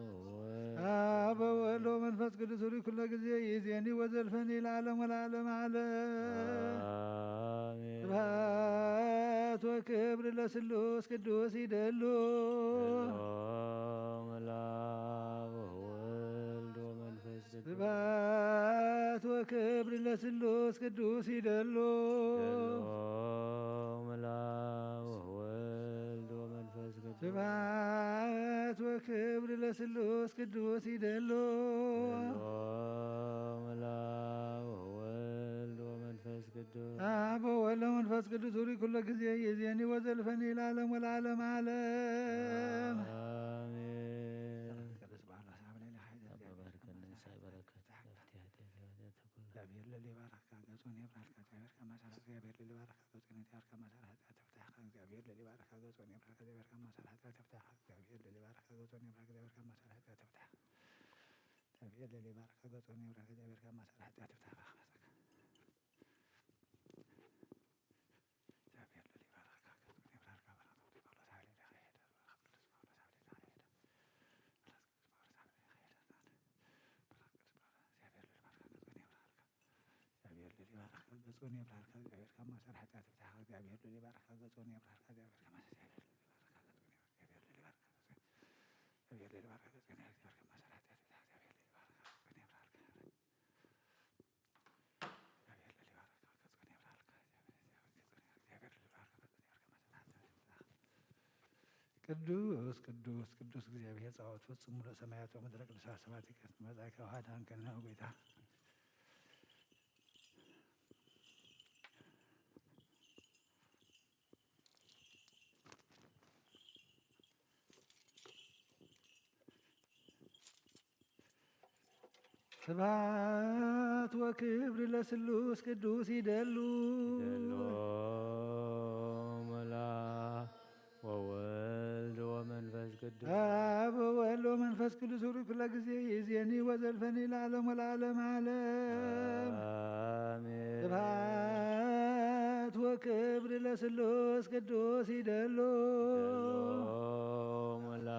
ወወልድ አብ ወወልድ ወመንፈስ ቅዱስ ሩይ ኩለ ጊዜ ይዜኒ ወዘልፈኒ ለዓለም ወለዓለም ዓለም። አሜን። ስብሐት ወክብር ለስሉስ ቅዱስ ይደሉ ወላ ወወልድ ወመንፈስ ቅዱስ ስብሐት ወክብር ለስሉስ ቅዱስ ይደሉ ወላ ወወልድ ወመንፈስ ቅዱስ ስብሐት ወክብር ለስሉስ ቅዱስ ይደሉ ወላ ወወልድ ወመንፈስ ቅዱስ አብ ወወልድ ወመንፈስ ቅዱስ ሩይ ኩለ ጊዜ ይዜኒ ወዘልፈኒ ለዓለም ወለዓለም ዓለም። አሜን። ቅዱስ ጳውሎስ አብ ሌላ ኃይል ተባርከነ ሳይ በረከት መፍትሄ ተኩላ እግዚአብሔር ለሊባረካ ገጹን የብራርካ እግዚአብሔር ከማሳራ እግዚአብሔር ለሊባረካ ገጹን የብራርካ ማሳራ ኃጢአት ተፍታህ እግዚአብሔር ለሊባረካ ገጹን የብራርካ እግዚአብሔር ከማሳራ ኃጢአት ተፍታህ እግዚአብሔር ለሊባረካ ገጹን የብራርካ እግዚአብሔር ከማሳራ ኃጢአት ተፍታህ እግዚአብሔር ለሊባረካ ገጹን የብራርካ እግዚአብሔር ከማሳራ ኃጢአት ተፍታህ ቅዱስ ቅዱስ ቅዱስ እግዚአብሔር ጸባኦት ፍጹም ሙሉእ ሰማያት ወምድረ ቅዱሳት ስብሐቲከ እስመ መጻእከ ወአድኃንከነ ኦ ጌታ። ስብሐት ወክብር ለስሉስ ቅዱስ ይደሉ ይደሎ መላ ወወልድ ወመንፈስ ቅዱስ አብ ወወልድ ወመንፈስ ቅዱስ ሩይ ኩለ ጊዜ ይዜኒ ወዘልፈኒ ለዓለም ወለዓለም ዓለም። አሜን። ስብሐት ወክብር ለስሉስ ቅዱስ ይደሉ መላ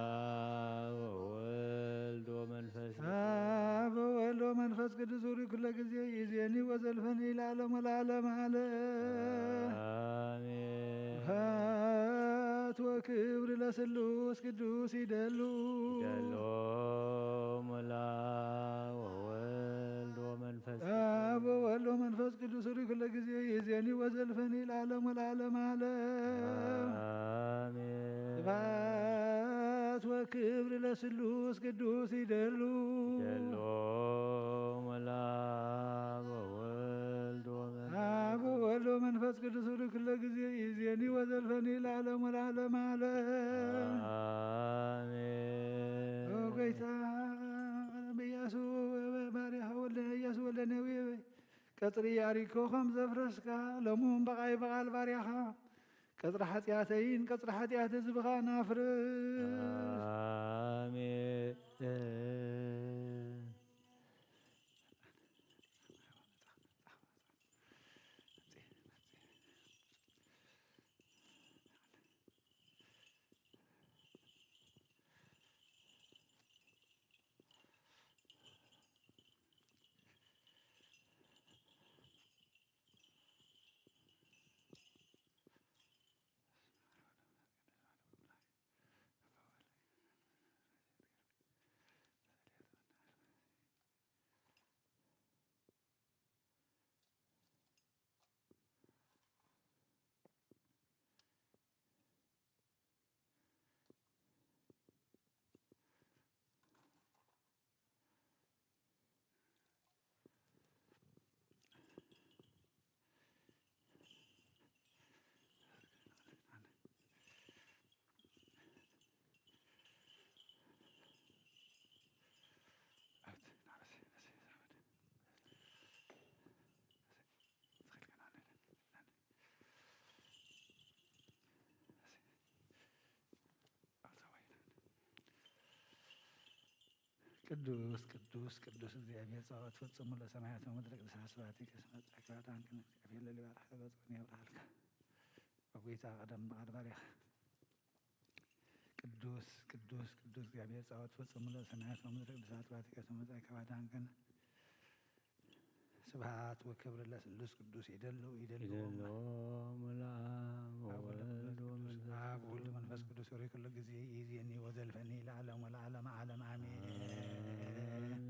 ወወልድ ወመንፈስ ቅዱስ አብ ወወልድ መንፈስ ቅዱስ ዙሪ ኩለ ጊዜ ይዜኒ ወዘልፈኒ ለዓለም ወለዓለም ዓለም። አሜን። ስብሐት ወክብር ለስሉስ ቅዱስ ይደሉ። ይደሉ ሙላ ወወልድ ወመንፈስ አብ ወወልድ ወመንፈስ ቅዱስ ዙሪ ኩለ ጊዜ ይዜኒ ወዘልፈኒ ለዓለም ወለዓለም ዓለም። አሜን። ስብሐት ወክብር ለስሉስ ቅዱስ ይደሉ። ይደሉ ሙላ ወወልድ ወመንፈስ አብ ወወልድ ወመንፈስ ቅዱስ ዙሪ ኩለ ጊዜ ይዜኒ ወዘልፈኒ ለዓለም ወለዓለም ዓለም። አሜን። ኦ ጐይታ፣ ብኢያሱ ባርያኻ ወልደ፣ ኢያሱ ወልደ ነዌ ቀጽሪ ያሪኮ ከም ዘፍረስካ፣ ሎሙን ብቓይ ብቓል ባርያኻ ቀጽሪ ሓጢኣተይን ቀጽሪ ሓጢኣት ህዝብኻን ኣፍርስ። አሜን። ቅዱስ ቅዱስ ቅዱስ እግዚኣብሔር ጸባኦት ፈጽሙ ለሰማያት ወምድር ቅዱስ ስብሐቲከ እስመ ጸግበ ዳንክን። እግዚኣብሔር ለሊባርኸ ገጹን የብርሃልከ። በጎይታ ቀደም በዓል ባርያኸ። ቅዱስ ቅዱስ ቅዱስ እግዚኣብሔር ጸባኦት ፈጽሙ ለሰማያት ወምድር ቅዱስ ስብሐቲከ እስመ ጸግበ ዳንክን። ስብሐት ወክብር ለስሉስ ቅዱስ ይደሉ ይደሉ ይደሉ ሙላ ወወልድ ወመንፈስ አብ ወልድ መንፈስ ቅዱስ ሪ ኩሉ ጊዜ ይዜኒ ወዘልፈኒ ለዓለም ወለዓለም ዓለም አሜን። አሜን።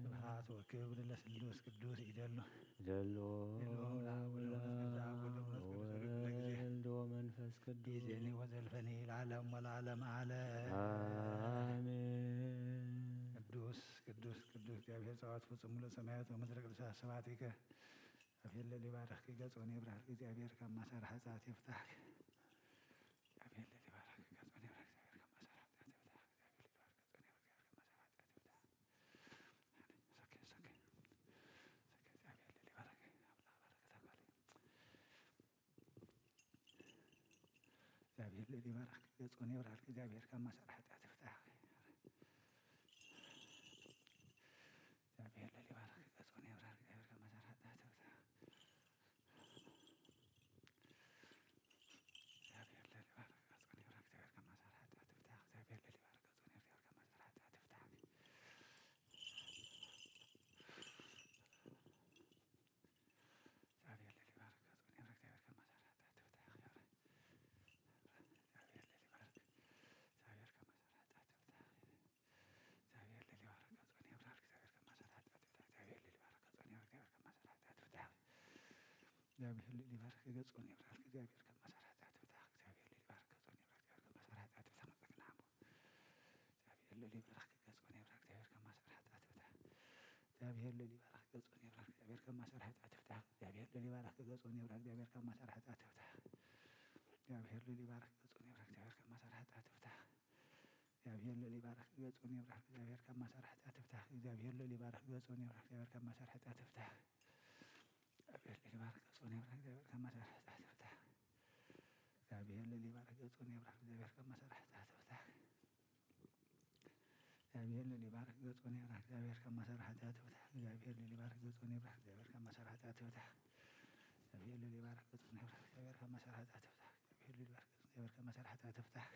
ስብሐት ወክብር ለስሉስ ቅዱስ ይደሉ ይደሉ ይደሉ ሙላ ወወልድ ወመንፈስ ቅዱስ አብ ወልድ መንፈስ ቅዱስ ሪ ኩሉ ጊዜ ወወልድ ወመንፈስ ቅዱስ ይዜኒ ወዘልፈኒ ለዓለም ወለዓለም ዓለም አሜን። ቅዱስ ቅዱስ ቅዱስ እግዚኣብሔር ጸባኦት ፍጹም ሙሉእ ሰማያት ወምድር ቅዱሳት ስብሐቲከ። እግዚአብሔር ለሊባርክ ገጾ ይብራህልክ። እግዚአብሔር ከማሰር ኃጢአት ይፍታህክ። እግዚአብሔር ለሊባርክ ገጾ ይብራህልክ። እግዚአብሔር ከማሰር ኃጢአት ይፍታህክ። እግዚአብሔር ለሊባርክ ገጾ ይብራህልክ። እግዚአብሔር ከማሰር ኃጢአት ይፍታህክ። ሶኬ ሶኬ ሶኬ። እግዚአብሔር ለሊባርክ አምላክ ባረከታ ቃል። እግዚኣብሔር ለሊባርክ ገጾ ይብራህልክ። እግዚኣብሔር ከማሰር ኃጢአት ይፍታህክ። እግዚኣብሔር ለሊባርክ ገጾ ይብራህልክ። እግዚአብሔር ከማሰር ኃጢአት ይፍታህክ። እግዚአብሔር ለሊባርክ ገጾ ይብራህልክ። እግዚአብሔር ከማሰር ኃጢአት ይፍታህክ። እግዚአብሔር ለሊባርክ ገጾ ይብራህልክ። እግዚአብሔር ከማሰር ኃጢአት ይፍታህክ። እግዚአብሔር ለሊባርክ ገጾ ይብራህልክ። እግዚአብሔር ከማሰር ኃጢአት ይፍታህክ። እግዚአብሔር ለሊባርክ። እግዚአብሔር ከማሰር ኃጢአት ይፍታህክ። እግዚአብሔር ለሊባርክ ገጾ ይብራህልክ። እግዚአብሔር ከማሰር ኃጢአት ይፍታህክ። እግዚአብሔር ለሊባርክ ገጾ ይብራህልክ። እግዚአብሔር ከማሰር ኃጢአት ይፍታህክ። እግዚአብሔር ለሊባርክ ገጾ ይብራህልክ። እግዚአብሔር ከማሰር ኃጢአት ይፍታህክ። እግዚአብሔር ለሊባርክ ገጾ ይብራህልክ። እግዚአብሔር ከማሰር ኃጢአት ይፍታህክ። መጸግና አምቦ። እግዚአብሔር ለሊባርክ ገጾ ይብራህልክ። እግዚአብሔር ከማሰር ኃጢአት ይፍታህክ። እግዚአብሔር ለሊባርክ ገጾ ይብራህልክ። እግዚአብሔር ከማሰር ኃጢአት ይፍታህክ። እግዚአብሔር ለሊባርክ ገጾ ይብራህልክ። እግዚአብሔር ከማሰር ኃጢአት ይፍታህክ። እግዚአብሔር ለሊባርክ ገጾ ይብራህልክ። እግዚአብሔር ከማሰር ኃጢአት ይፍታህክ። እግዚአብሔር ለሊባርክ ገጾ ይብራህልክ። እግዚአብሔር ከማሰር ኃጢአት ይፍታህክ። እግዚአብሔር ለሊባርክ ገጾ ይብራህልክ። እግዚአብሔር ከማሰር ኃጢአት ይፍታህክ። እግዚአብሔር ለሊባርክ ገጾ ይብራህልክ። እግዚአብሔር ከማሰር ኃጢአት ይፍታህክ። እግዚአብሔር ለሊባርክ ገጾ ይብራህልክ። እግዚአብሔር ከማሰር ኃጢአት ይፍታህክ። እግዚአብሔር ለሊባርክ ገጾ ይብራህልክ። እግዚአብሔር ከማሰር ኃጢአት ይፍታህክ። እግዚአብሔር ለሊባርክ ገጾ ይብራህልክ። እግዚአብሔር ከማሰር ኃጢአት ይፍታህክ። እግዚአብሔር ለሊባርክ ገጾ ይብራህልክ። እግዚአብሔር ከማሰር ኃጢአት ይፍታህክ። እግዚአብሔር ለሊባርክ ገጾ ይብራህልክ። እግዚአብሔር ከማሰር ኃጢአት ይፍታህክ።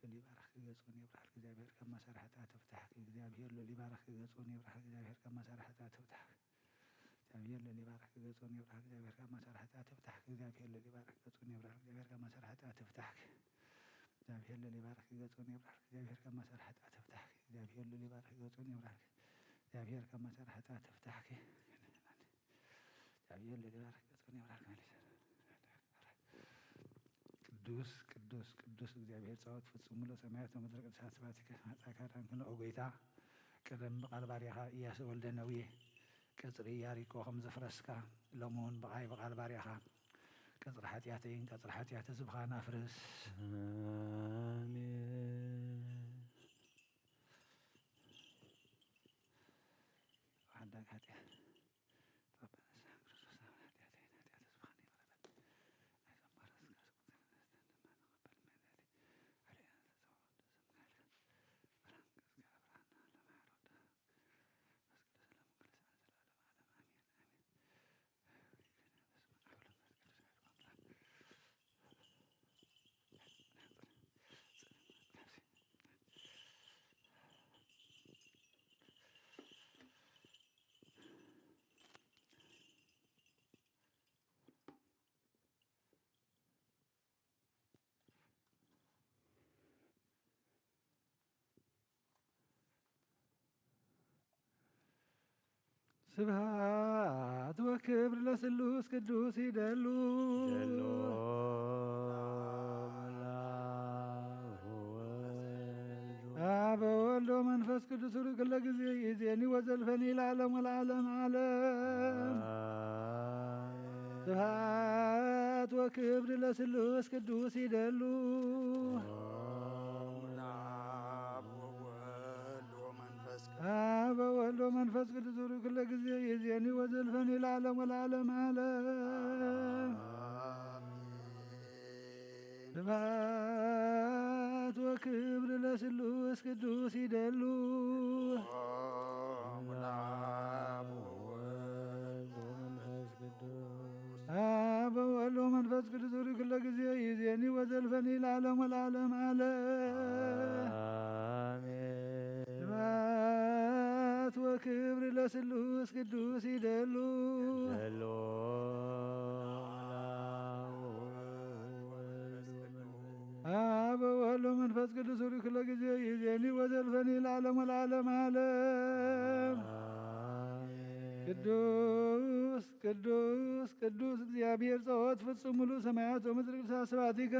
ልዑል ይባርኽኪ፣ ገጹን የብርሃልኪ፣ እግዚኣብሔር ካብ ማሰራ ኃጢኣት ይፍታሕኪ። እግዚኣብሔር ልዑል ይባርኽኪ፣ ገጹን የብርሃልኪ፣ እግዚኣብሔር ካብ ማሰራ ኃጢኣት ይፍታሕኪ። እግዚኣብሔር ልዑል ይባርኽኪ፣ ገጹን የብርሃልኪ፣ እግዚኣብሔር ካብ ማሰራ ኃጢኣት ይፍታሕኪ። እግዚኣብሔር ልዑል ይባርኽኪ፣ ገጹን የብርሃልኪ፣ እግዚኣብሔር ካብ ማሰራ ኃጢኣት ይፍታሕኪ። እግዚኣብሔር ልዑል ይባርኽኪ፣ ገጹን የብርሃልኪ፣ እግዚኣብሔር ካብ ማሰራ ኃጢኣት ይፍታሕኪ። እግዚኣብሔር ልዑል ይባርኽኪ፣ ገጹን የብርሃልኪ፣ እግዚኣብሔር ካብ ማሰራ ኃጢኣት ይፍታሕኪ። እግዚኣብሔር ልዑል ይባርኽኪ፣ ገጹን የብርሃልኪ። ቅዱስ ቅዱስ ቅዱስ እግዚኣብሔር ጸባኦት ፍጹም ምሉእ ሰማያት ወምድሪ ቅዱሳት ስብሐትከ። መጻእካ ዳንክን ኦ ጐይታ፣ ቀደም ብቓል ባርያኻ ኢያሱ ወልደ ነዌ ቀጽሪ ኢያሪኮ ከም ዘፍረስካ፣ ሎሚ እውን ብዓይ ብቓል ባርያኻ ቀጽሪ ኃጢኣተይን ቀጽሪ ኃጢኣት ህዝብኻን ኣፍርስ። ኣሜን። ሓዳግ ኃጢኣት ተቐበል ንስሓ ክርስቶስ፣ ኣብ ኃጢኣተይን ኃጢኣት ህዝብኻን ይቕረ በል። ናይዞም ባሮት ስጋ ስጉምቲ ነስተን ድማ ንቐበል መድኃኒት ሓሊና ንዘዘወ ቅዱስ ስምካ ኢልካ ብርሃን ገጽካ ኣብርሃና። ለመሓረ ወልደ መንፈስ ቅዱስ ለመ ኩሉ ሰዓት ዘለዓለም ዓለም ኣሜን፣ ኣሜን። ስብሐት ወክብር ለስሉስ ቅዱስ ይደሉ። ይደሉ። አብ ወወልድ ወመንፈስ ቅዱስ ሩቅ ለጊዜ ይዜኒ ወዘልፈኒ ለዓለም ወለዓለም ዓለም። ስብሐት ወክብር ለስሉስ ቅዱስ ይደሉ። አብ ወወልድ ወመንፈስ ቅዱስ። አብ ወወልድ ወመንፈስ ቅዱስ ሩቅ ለጊዜ ይዜኒ ወዘልፈኒ ለዓለም ወለዓለም ዓለም። አሜን። ስብሐት ወክብር ለስሉስ ቅዱስ ይደሉ። አብ ወወልድ ወመንፈስ ቅዱስ። አብ ወወልድ ወመንፈስ ቅዱስ ሩቅ ለጊዜ ይዜኒ ወዘልፈኒ ለዓለም ወለዓለም ዓለም። አሜን። ስብሐት ወክብር ለስሉስ ቅዱስ ይደሉ። ይደሉ። አብ ወወልድ ወመንፈስ ቅዱስ። አብ ወወልድ ወመንፈስ ቅዱስ ሩቅ ለጊዜ ይዜኒ ወዘልፈኒ ለዓለም ወለዓለም ዓለም። አሜን። ቅዱስ ቅዱስ ቅዱስ እግዚአብሔር ጸባኦት ፍጹም ምሉእ ሰማያት ወምድር ቅዱስ ስብሐቲከ።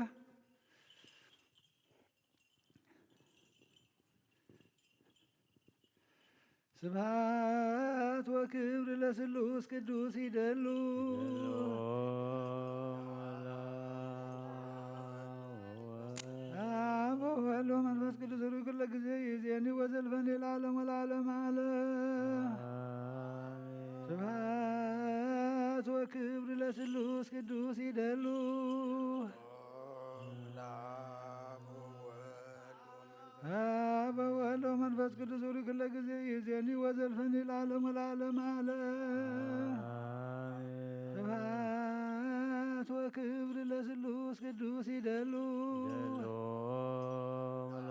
ስብሐት ወክብር ለስሉስ ቅዱስ ይደሉ። ይደሉ። አብ ወወልድ ወመንፈስ ቅዱስ ሩቅ ለጊዜ ይዜኒ ወዘልፈኒ ለዓለም ወለዓለም ዓለም። አሜን። ስብሐት ወክብር ለስሉስ ቅዱስ ይደሉ። አብ ወወልድ ወመንፈስ ቅዱስ ሩቅ ለጊዜ ይዜኒ ወዘልፈኒ ለዓለም ወለዓለም ዓለም። አሜን። ስብሐት ወክብር ለስሉስ ቅዱስ ይደሉ። ይደሉ።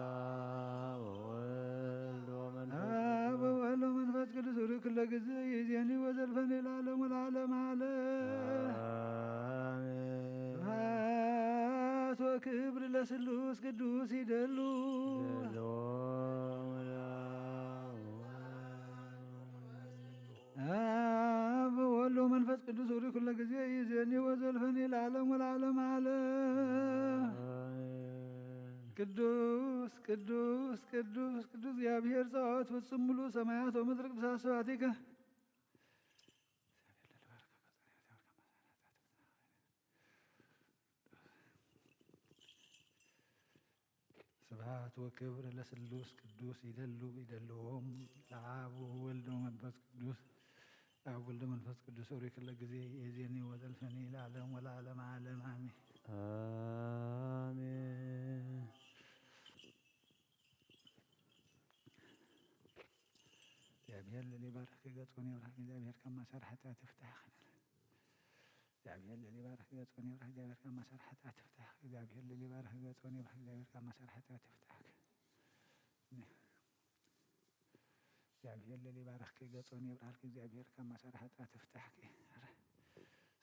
አብ ወወልድ ወመንፈስ አብ ወወልድ ወመንፈስ ቅዱስ ሩቅ ለጊዜ ይዜኒ ወዘልፈኒ ለዓለም ወለዓለም ዓለም። አሜን። ስብሐት ወክብር ለስሉስ ቅዱስ ይደሉ። ይደሉ። አብ ወወልድ ወመንፈስ ቅዱስ ሩቅ ለጊዜ ይዜኒ ወዘልፈኒ ለዓለም ወለዓለም ዓለም። አሜን። ቅዱስ ቅዱስ ቅዱስ ቅዱስ እግዚአብሔር ጸባኦት ፍጹም ምሉእ ሰማያት ወምድር ቅዱሳት ስብሐቲከ። ስብሐት ወክብር ለስሉስ ቅዱስ ይደሉ ይደልዎም ለአብ ወወልድ ወመንፈስ ቅዱስ። አብ ወልድ መንፈስ ቅዱስ ኦሪት ኩለ ጊዜ የዜኒ ወዘልፈኒ ለዓለም ወለዓለም ዓለም አሜን። አሜን። እግዚኣብሔር ልዑል ይባርክ፣ ገጹን ይብርሃ። እግዚኣብሔር ካብ ማሰር ኃጢአት ይፍታሕ። እግዚኣብሔር ልል ይባርክ ገጾን ይብራህ፣ እግዚኣብሔር ካብ ማሰር ኃጢአት ይፍታሕክ። እግዚኣብሔር ልል ይባርክ ገጾን ይብራህ፣ እግዚኣብሔር ካብ ማሰር ኃጢአት ይፍታሕክ። እግዚኣብሔር ልል ይባርክ ገጾን ይብራህልክ፣ እግዚኣብሔር ካብ ማሰር ኃጢአት ይፍታሕክ።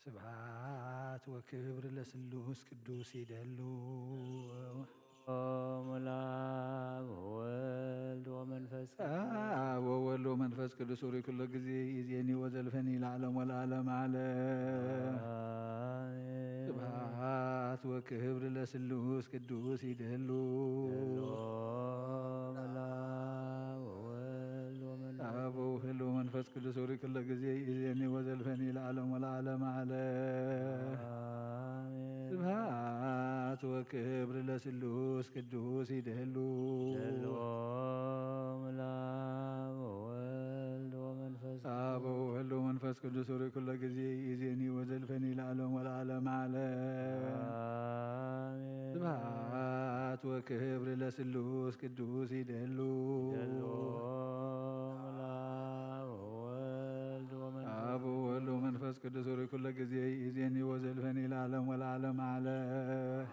ስብሐት ወክብር ለስሉስ ቅዱስ ይደሉ። ኦም ለአብ ወወልድ ወመንፈስ ቅዱስ። አብ ወወልድ ወመንፈስ ቅዱስ ኡሪ ኩሎ ጊዜ ይዜኒ ወዘልፈኒ ለዓለም ወለዓለም ዓለም። አሜን። ስብሐት ወክብር ለስሉስ ቅዱስ ይደሉ። ሎም ለአብ ወወልድ ወመንፈስ አብ ወወልድ ወመንፈስ ቅዱስ ኡሪ ኩሎ ጊዜ ይዜኒ ወዘልፈኒ ለዓለም ወለዓለም ዓለም። አሜን። ስብሐት ወክብር ለስሉስ ቅዱስ ይደሉ። ሎም ለአብ ወወልድ ወመንፈስ አብ ወወልድ ወመንፈስ ቅዱስ ኡሪ ኩሎ ጊዜ ይዜኒ ወዘልፈኒ ለዓለም ወለዓለም ዓለም። አሜን። ስብሐት ወክብር ለስሉስ ቅዱስ ይደሉ። ይደሉ ለአብ ወወልድ ወመንፈስ አብ ወወልድ ወመንፈስ ቅዱስ ኡሪ ኩሎ ጊዜ ይዜኒ ወዘልፈኒ ለዓለም ወለዓለም ዓለም።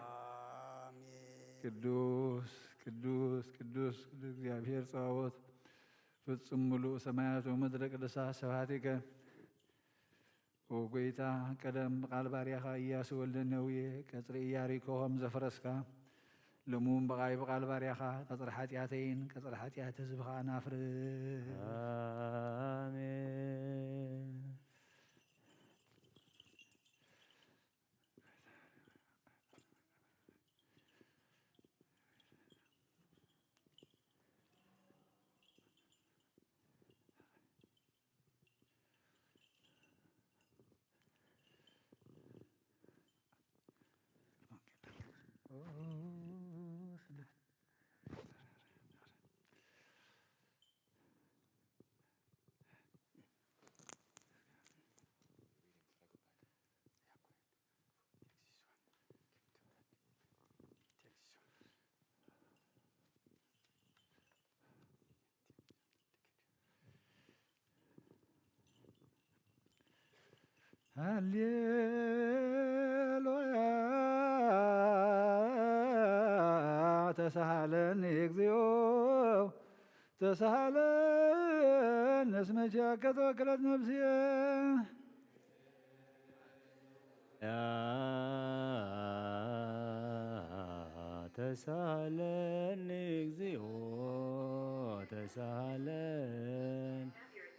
አሜን። ቅዱስ ቅዱስ ቅዱስ ቅዱስ እግዚኣብሔር ጸባኦት ፍጹም ምሉእ ሰማያት ወምድረ ቅዱሳት ስብሐቲከ። ኦ ጐይታ፣ ቀደም ብቃል ባርያኻ ኢያሱ ወልደ ነዌ ቀጽሪ ኢያሪኮ ከም ዘፍረስካ፣ ሎሚ እውን ብቓይ ብቃል ባርያኻ ቀጽሪ ኃጢኣተይን ቀጽሪ ኃጢኣት ህዝብኻን ኣፍርስ። ኣሜን። ሃሌሉያ ተሳሃለኒ እግዚኦ ተሳሃለኒ እስመ ኪያከ ተወከለት ነፍስየ። ተሳሃለኒ እግዚኦ ተሳሃለኒ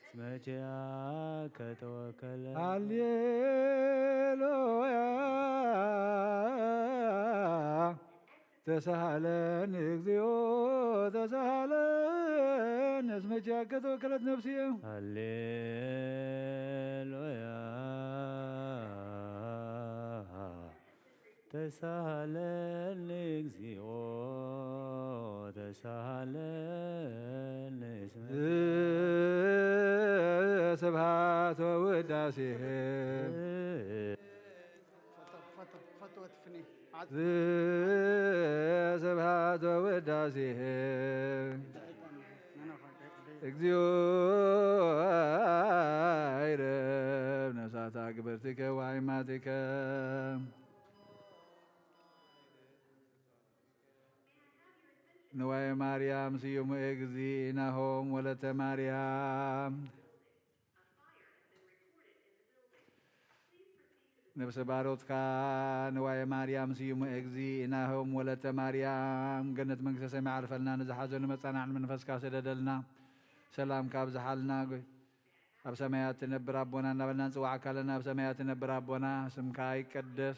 እስመ ኪያከ ተወከለ። ሃሌሉያ ተሳሃለኒ እግዚኦ ተሳሃለኒ እስመ ኪያከ ተወከለት ነፍስየ። ሃሌሉያ ተሳሃለኒ እግዚኦ ተሳሃለኒ እስመ ስብሐት ወውዳሴ ፈቶ- ፈቶ- ፈቶ ወትፍኒ። ስብሐት ወውዳሴ እግዚኦ አይረብ ነፍሳታ ግብርቲከ ወአይማቲከ። ንዋየ ማርያም ስዩም እግዚእናሆም ወለተ ማርያም። ነብሰ ባሮትካ ንዋየ ማርያም ስዩም እግዚእናሆም ወለተ ማርያም ገነት መንግስተ ሰማይ ዓርፈልና። ንዝሓዘኑ መጻናዕን መንፈስካ ሰደደልና። ሰላምካ ኣብዝሓልና። ጎይ ኣብ ሰማያት ትነብር ኣቦና እናበልና ንጽዋዓካ ኣለና። ኣብ ሰማያት ትነብር ኣቦና ስምካ ይቀደስ፣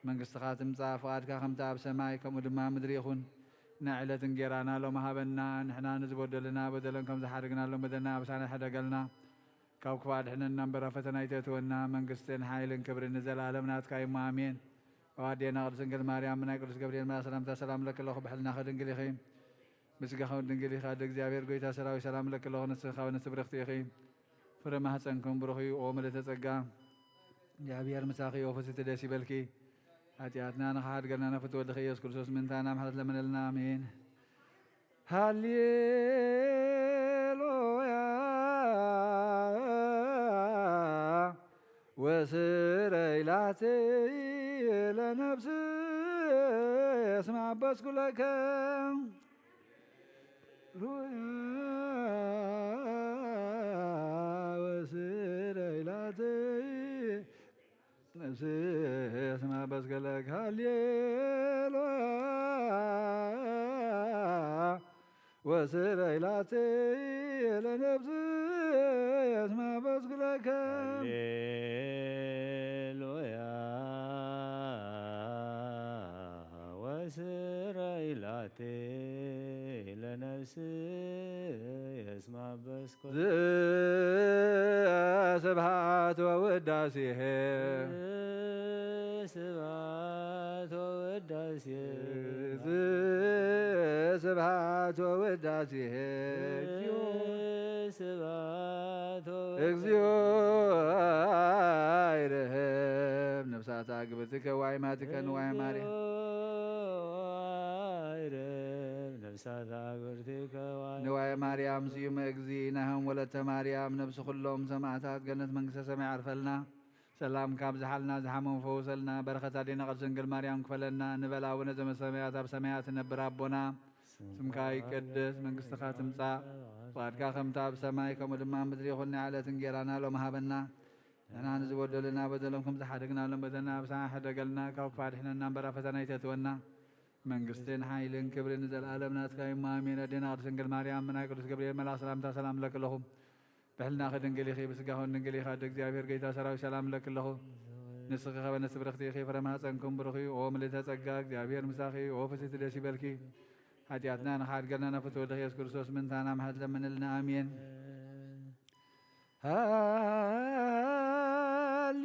መንግስትኻ ትምጻእ፣ ፍቓድካ ከምቲ ኣብ ሰማይ ከምኡ ድማ ኣብ ምድሪ ይኹን። ናይ ዕለት እንጌራና ሎሚ ሃበና፣ ንሕና ንዝበደሉና በደሎም ከም ዝሓደግናሎም በደልና ኣበሳና ይሕደገልና፣ ካብ ክፉእ ኣድሕነና እምበር ኣብ ፈተና ኣይተእትወና፣ መንግስትን ሓይልን ክብርን ንዘለኣለም ናትካ እዩ እሞ ኣሜን። ኦ ኣዴና ቅድስት ድንግል ማርያም፣ ብናይ ቅዱስ ገብርኤል መልኣክ ሰላምታ ሰላም እለኪ ኣለኹ፣ ብሕልናኺ ድንግል ኢኺ፣ ብስጋኺ እውን ድንግል ኢኺ፣ ኣደ እግዚኣብሔር ጐይታ ሰራዊት ሰላም እለኪ ኣለኹ፣ ንስኺ ካብ ኣንስቲ ብርኽቲ ኢኺ፣ ፍረ ማህፀንኩም ብሩኽ እዩ። ኦ ምልእተ ጸጋ፣ እግዚኣብሔር ምሳኺ፣ ኦ ፍስሕቲ ደስ ይበልኪ፣ ኃጢኣትና ንኽሓድገልና ንፍትወ ወልድኺ ኢየሱስ ክርስቶስ ምእንታና ምሕረት ለምነልና፣ ኣሜን። ሃሌሉያ ወስረይ ላቲ ለነፍስ እስማ በስኩለከ ወስረይ ላቲ ነፍስ እስማ በስኩለከ ሃሌሉያ። ወስረይ ላቲ ለነፍስ እስማ በስኩለከ ሃሌሉያ። ወስረይ ላቲ ለነፍስ እስማ በስኩለከ ስብሐት ወውዳሴ ስብሐት ወውዳሴ ስብሐት ወውዳሴ ስብሐት እግዚኦ ይርህብ ነፍሳታ ግብርትከ ዋይማትከ ንዋይ ማርያም። ይርህብ ነፍሳታ ግብርትከ ዋይ ንዋይ ማርያም ስዩመ እግዚእ ናሆም ወለተ ማርያም ነብሲ ኩሎም ሰማዕታት ገነት መንግስተ ሰማይ ዓርፈልና። ሰላም ካብዝሓልና ዝሓመሙ ፈውሰልና። በረኸት ኣዴና ቅድስት ድንግል ማርያም ክፈለና። ንበል ኣቡነ ዘበሰማያት ኣብ ሰማያት ትነብር ኣቦና ስምካ ይቀደስ፣ መንግስትኻ ትምጻእ፣ ፍቓድካ ከምታ ኣብ ሰማይ ከምኡ ድማ ኣብ ምድሪ ይኹን። ናይ ዕለት እንጌራና ሎም ሃበና። ንሕና ንዝበደሉና በደሎም ከም ዝሓደግናሎም በደልና ኣበሳና ሕደገልና፣ ካብ ክፉእ ኣድሕነና እምበር ኣብ ፈተና ኣይተእትወና። መንግስትን ሓይልን ክብርን ንዘለኣለም ናትካ እዩ። ኣሜን። ኣዴና ቅድስት ድንግል ማርያም፣ ናይ ቅዱስ ገብርኤል መልኣክ ሰላምታ ሰላም እለኪ ኣለኹ። ብሕልናኺ ድንግል ኢኺ፣ ብስጋኺ እውን ድንግል ኢኺ። ኣደ እግዚኣብሔር፣ ጌታ ሰራዊት፣ ሰላም እለኪ ኣለኹ። ንስኺ ከበነስ ብርኽቲ ኢኺ፣ ፍረ ማህፀንኩም ብሩኽ እዩ። ኦ ምልዕተ ጸጋ፣ እግዚኣብሔር ምሳኺ እዩ። ኦ ፍስሕቲ ደስ ይበልኪ፣ ሓጢኣትና ንኽሓድገልና ናብ ፍትወ ወልድኺ ኢየሱስ ክርስቶስ ምእንታና ምሕረት ለምንልና። ኣሜን። ሃሌ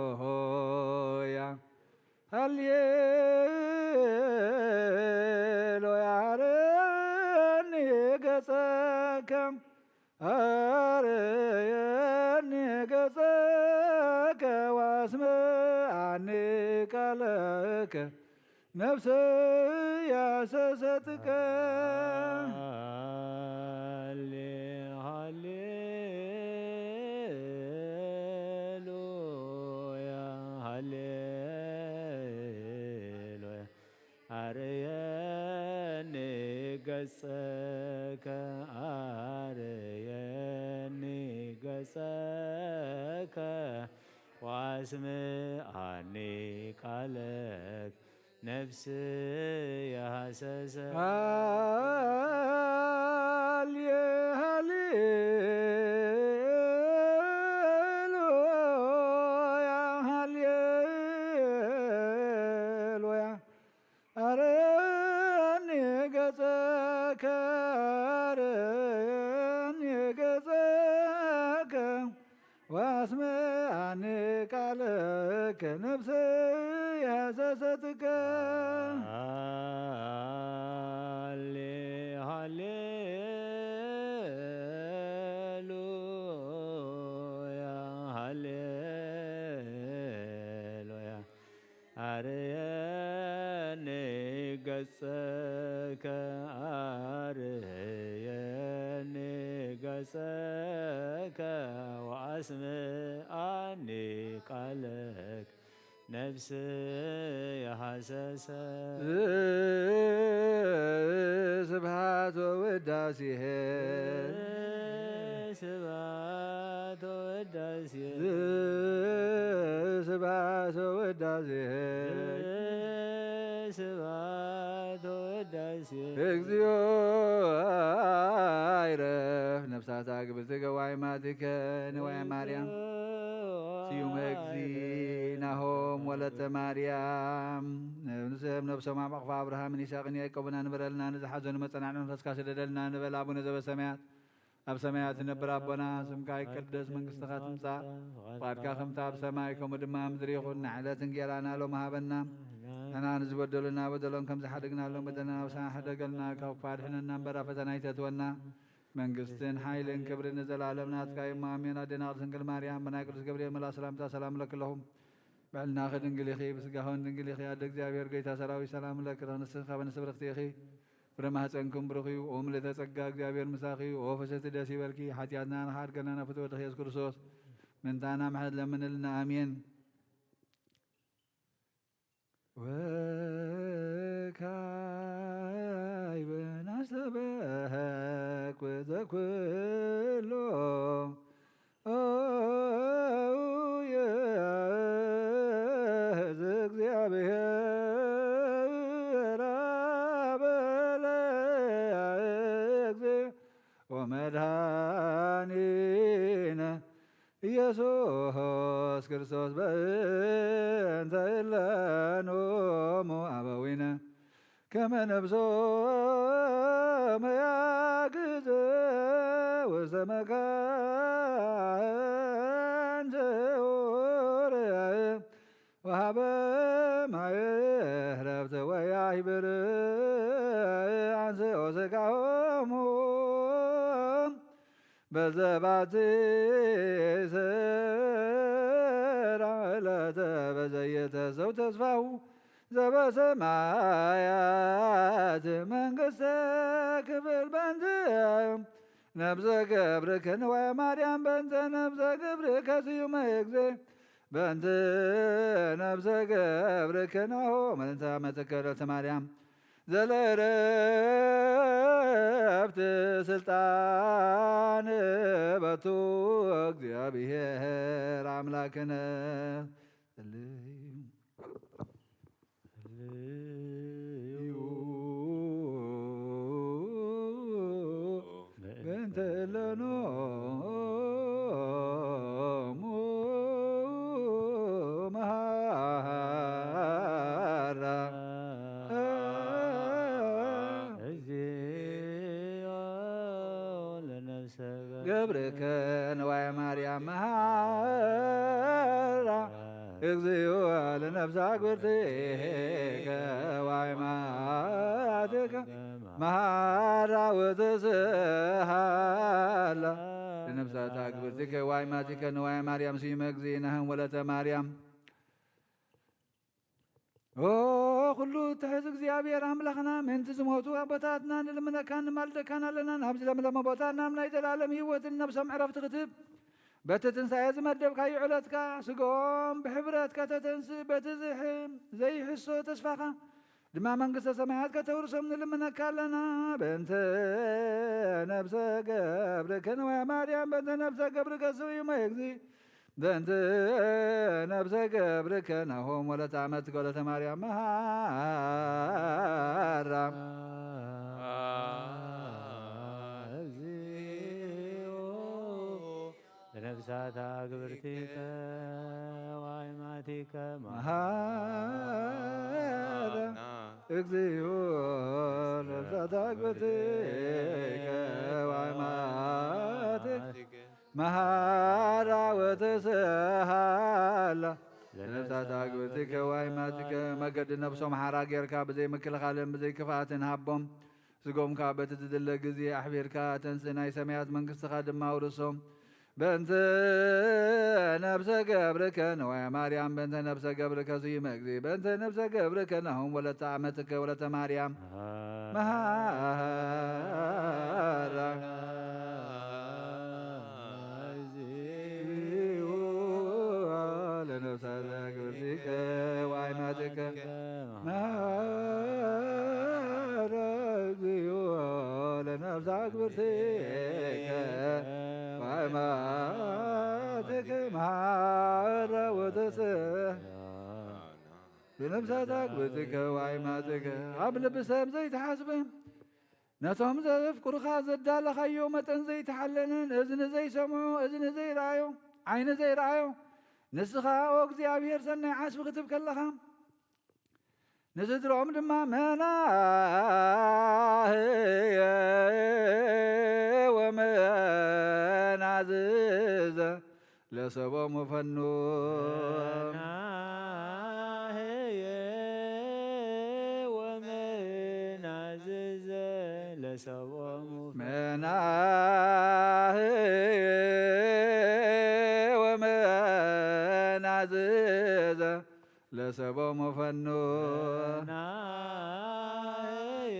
ሃሌሉያ፣ ሃሌሉያ። አርየኒ ገጸከ፣ አርየኒ ገጸከ፣ ወአስምዓኒ ቃለከ፣ ነፍሰያ ሰሰትከ። ሃሌ ሃሌሉያ፣ ሃሌሉያ። አርየኒ ገጸከ፣ አርየኒ ገጸከ፣ ወአስምዓኒ ቃለከ፣ ነፍስየ ሃሰሰ። ሃሌ ሃሌሉያ፣ ሃሌሉያ። አርየኒ ገጸከ፣ አርየኒ ገጸከ፣ ወአስምዓኒ ቃለከ፣ ነፍሰያ ሰሰትከ። ሃሌ ሃሌሉያ፣ ሃሌሉያ። አርየኒ ገጸከ፣ አርየኒ ገጸከ፣ ወአስምዓኒ ቃለከ፣ ነፍስየ ሃሰሰ። ስብሐት ወውዳሴ። ስብሐት ወውዳሴ። ስብሐት ወውዳሴ። ስብሐት ወውዳሴ። እግዚኦ አይረፍ ነፍሳታ ግብርትከ ዋይማትከ ንዋየ ማርያም ስዩመ እግዚእ ናሆም ወለተ ማርያም። ንስም ነብሶም ኣብ ኣቕፋ ኣብርሃምን ይስሐቅን ያዕቆብን ኣንብረልና፣ ንዝሓዘኑ መጸናዕን መንፈስካ ስደደልና። ንበል ኣቡነ ዘበሰማያት ኣብ ሰማያት ትነብር ኣቦና፣ ስምካ ይቀደስ፣ መንግስትኻ ትምጻእ፣ ፍቓድካ ከምቲ ኣብ ሰማይ ከምኡ ድማ ኣብ ምድሪ ይኹን። ንዕለት እንጌራና ሎም ሃበና። ንሕና ንዝበደሉና በደሎም ከም ዝሓደግናሎም በደልና፣ ኣበሳና ሕደገልና፣ ካብ ክፉእ ኣድሕነና እምበር ኣብ ፈተና ኣይተእትወና። መንግስትን ሓይልን ክብርን ንዘለኣለም ናትካ እዩ። ኣሜን። ኣዴና ቅድስት ድንግል ማርያም፣ ብናይ ቅዱስ ገብርኤል መልኣክ ሰላምታ ሰላም እለኪ ኣለኹ። ብሕልናኺ ድንግል ኢኺ፣ ብስጋኺ እውን ድንግል ኢኺ። ኣደ እግዚኣብሔር፣ ጎይታ ሰራዊት፣ ሰላም እለኪ ኣለኹ። ንስኺ ከበነስ ብርኽቲ ኢኺ፣ ፍረ ማህፀንኩም ብሩኽ እዩ። ኦ ምልዕተ ጸጋ፣ እግዚኣብሔር ምሳኺ እዩ። ኦ ፍስሕቲ፣ ደስ ይበልኪ፣ ሓጢኣትና ንኽሓድገልና ናብ ፍትወትኺ ኢየሱስ ክርስቶስ ምንታና ምሕረት ለምንልና። ኣሜን። ወካዕበ ናስተብሐክ ዘኩሎ ኦየ ዘእግዚኣብሔር አበለ እግዚእ ወመድኃኒነ ኢየሱስ ክርስቶስ በእንተ እለኖሙ አበዊነ ከመ ነብሶም ያግዘ ውስተ መካን ስዑር ወሃበ ማየ ዕረፍት ወያህብር አንስኦ ስጋሆሙ በዘባቲ ስራ ዕለተ በዘየተሰው ተስፋሁ ዘበሰማያት መንግስተ ክብር በንት ነብዘ ገብርክን ወማርያም በንተ ነብዘ ገብርከ ስዩመ እግዜ በንት ነብዘ ገብርከ ናሆ መልንተ መትከለተ ማርያም ዘለረፍት ስልጣን በቱ እግዚአብሔር አምላክነ። ጽልዩ። ጽልዩ። በእንተ እለኖሙ መሃራ። እግዚኦ ለነፍሰ ገብርከ ንዋየ ማርያም መሃራ። እግዚኦ ለነፍሳ ግብርቲከ ዋይማትከ መሃራ ወትስሃላ። ለነፍሳታ ግብርቲከ ዋይማቲከ ንዋየ ማርያም ስዩመ እግዚእነ ሀን ወለተ ማርያም። ኦ ኩሉ ትሕዝ እግዚኣብሔር ኣምላኽና፣ ምእንቲ ዝሞቱ ኣቦታትና ንልምነካን ንማልደካን ኣለና። ናብዚ ለምለመ ቦታ ናብ ናይ ዘላለም ህይወትን ነብሶም ዕረፍቲ ክትህብ፣ በቲ ትንሳኤ ዝመደብካዮ ዕለትካ፣ ስግኦም ብሕብረት ከተተንስእ፣ በቲ ዝሕ-፣ ዘይሕሶ ተስፋኻ ድማ መንግስተ ሰማያት ከተውርሶም ንልምነካ ኣለና። በእንተ ነብሰ ገብርከ ንዋየ ማርያም፣ በእንተ ነብሰ ገብርከ ስዩመ እግዚእ፣ በእንተ ነብሰ ገብርከ ናሆም ወለተ አመት ወለተ ማርያም መሃራ። እግዚኦ ለነፍሳታ ግብርቲከ ዋይማቲከ መሃራ። መሃራ። እግዚኦ ለነፍሳታ ግብርቲከ ዋይማቲከ መሃራ ወተሰሃላ። ለነፍሳታ ግብርቲከ ዋይማቲከ መገዲ ነብሶም ሓራ ጌርካ ብዘይ ምክልኻልን ብዘይ ክፍኣትን ሃቦም። ስጎምካ በቲ ዝድለ ግዜ ኣሕቢርካ ተንስእ፣ ናይ ሰማያት መንግስትኻ ድማ ኣውርሶም። በእንተ ነብሰ ገብርከ ንዋየ ማርያም፣ በእንተ ነብሰ ገብርከ ስዩመ እግዚእ፣ በእንተ ነብሰ ገብርከ ናሆም ወለተ አመትከ ወለተ ማርያም መሃራ። እግዚኦ ለነፍሳተ ግብርቲከ ዋይማትከ መሃራ። እግዚኦ ለነፍሳ ግብርቲከ ዋይማትከ መሃራ ወተሰ ብነፍሳታ ግብርቲከ ዋይማትከ ኣብ ልቢ ሰብ ዘይትሓስብ ነቶም ዘፍቅሩኻ ዘዳለኻዮ መጠን ዘይተሓለንን እዝኒ ዘይሰምዖ እዝኒ ዘይረኣዮ ዓይኒ ዘይረኣዮ ንስኻ ኦ እግዚኣብሔር ሰናይ ዓስቢ ክትብ ከለኻ ንስድሮም ድማ መናህየ ወመናዝዘ ለሰቦሙ ፈኑ። መናህየ ወመናዝዘ ለሰቦሙ መናህየ ወመናዝዘ ለሰቦሙ ፈኑ። መናህየ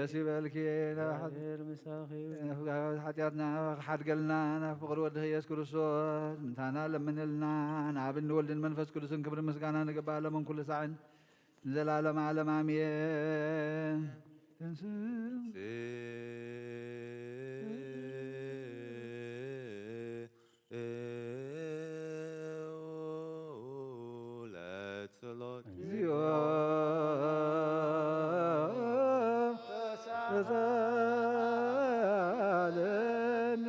ደስ ይበልኪ። ናብ ሓ- እግዚኣብሔር ምሳኺ ይኹን። ናብ ሓጢኣትና ክሓድገልና ናብ ፍቕሪ ወድኺ ኢየሱስ ክርስቶስ ምንታና ለምንልና። ንኣብን ንወልድን መንፈስ ቅዱስን ክብሪ ምስጋና ንግባእ፣ ሎምን ኩሉ ሳዕን ንዘላለም ዓለም ኣሜን። ትንስ- ለጸሎት። እግዚኦ ተሳለነ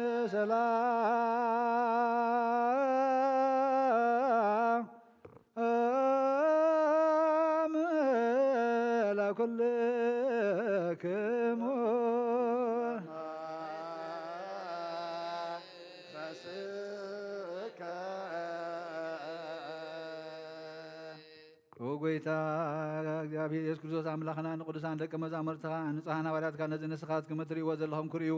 ሰላም ለኩልክሙ። መንፈስከ። ኦ ጎይታ እግዚኣብሔር ኢየሱስ ክርስቶስ ኣምላኽና፣ ንቅዱሳን ደቀ መዛሙርትኻ ንጹሓን ሃዋርያትካ ነዚ ንስኻትኩም እትርእይዎ ዘለኹም ክርእዩ፣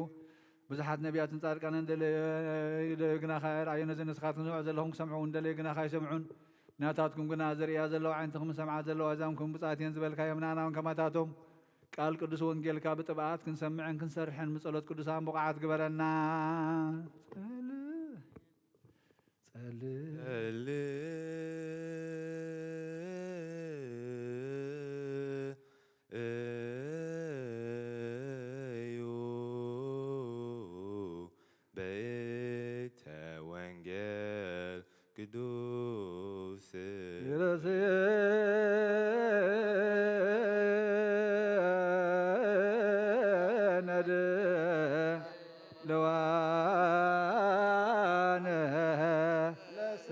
ብዙሓት ነቢያትን ጻድቃንን ደለዩ ግናኻ ይርኣዩ፣ ነዚ ንስኻትኩም ትሰምዑ ዘለኹም ክሰምዑ እውን ደለዩ ግናኻ ይሰምዑን። ናታትኩም ግና ዝርእያ ዘለዋ ዓይንትኹም ዝሰምዓ ዘለዋ ኣእዛንኩም ብጻት እየን ዝበልካዮም፣ ንኣና እውን ከማታቶም ቃል ቅዱስ ወንጌልካ ብጥብኣት ክንሰምዕን ክንሰርሕን ብጸሎት ቅዱሳን ብቑዓት ግበረና። ጸል- ጸል- እዩ በይተ ወንጌል ቅዱስ። ይረስየነ ድለዋነ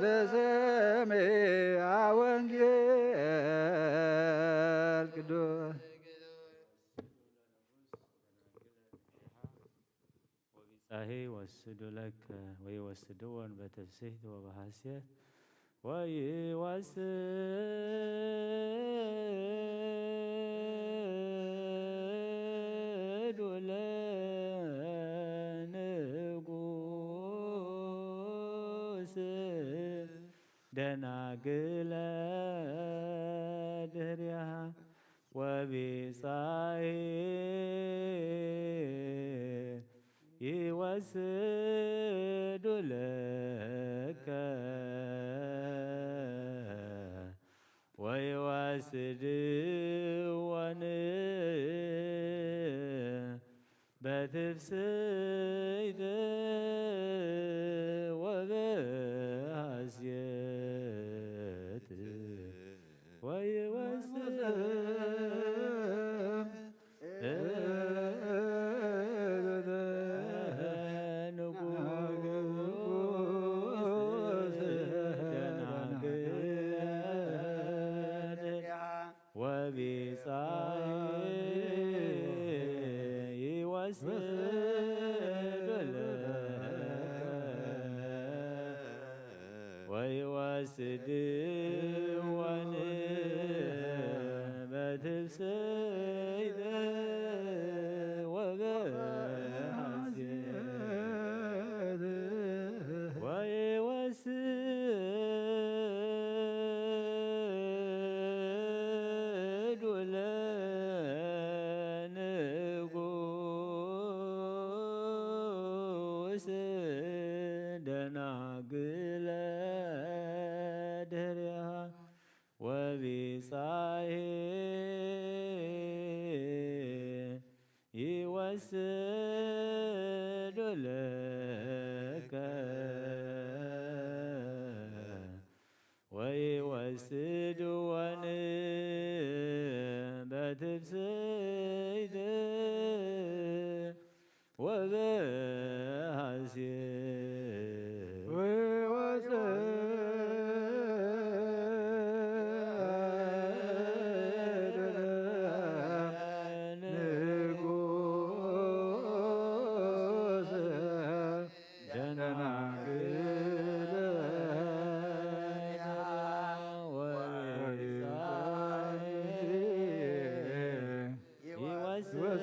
ለሰምያ ወንጌል ቅዱስ። ወቢጻሂ ወስዱ ለከ ወይወስድወን በትፍስሕት ወበሐሴት ወይወስዱ ለንጉስ ደናግለ ድህሪሃ ወቢጻሂ ይወስዱ ለከ ወይወስድወን በትፍስሕት ወበሐሴት ወይወስድ ንጉስ ደናግል ወቢጻይ ይወስድ ለከ ወይወስድወን በትፍስሕት ወበሐሴት ወይወስዱ ለንጉስ ደናግለ ድህሪሃ ወቢጻሂ ይወስዱ ለከ ወይወስድወን በትፍስሕት ወበሐሴት ወይወስድ ንጉስ ደናግል ወይወስድ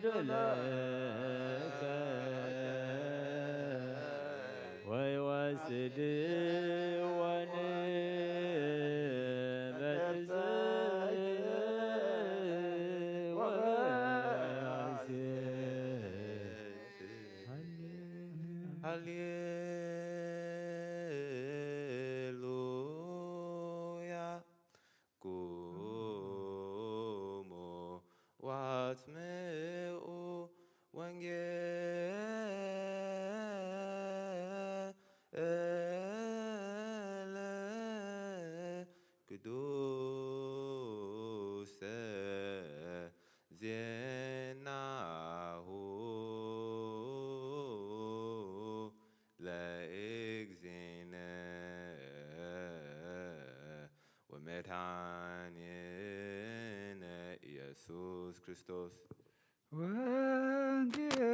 ዶለከ ወይወስድወኒ በትስብእት ወበሐሴት። ሃሌሉያ። ቁሙ ወአስምዑ ወንጌለ ቅዱሰ ዜናሁ ለእግዚእነ ወመድኃኒነ ኢየሱስ ክርስቶስ። ወንጌል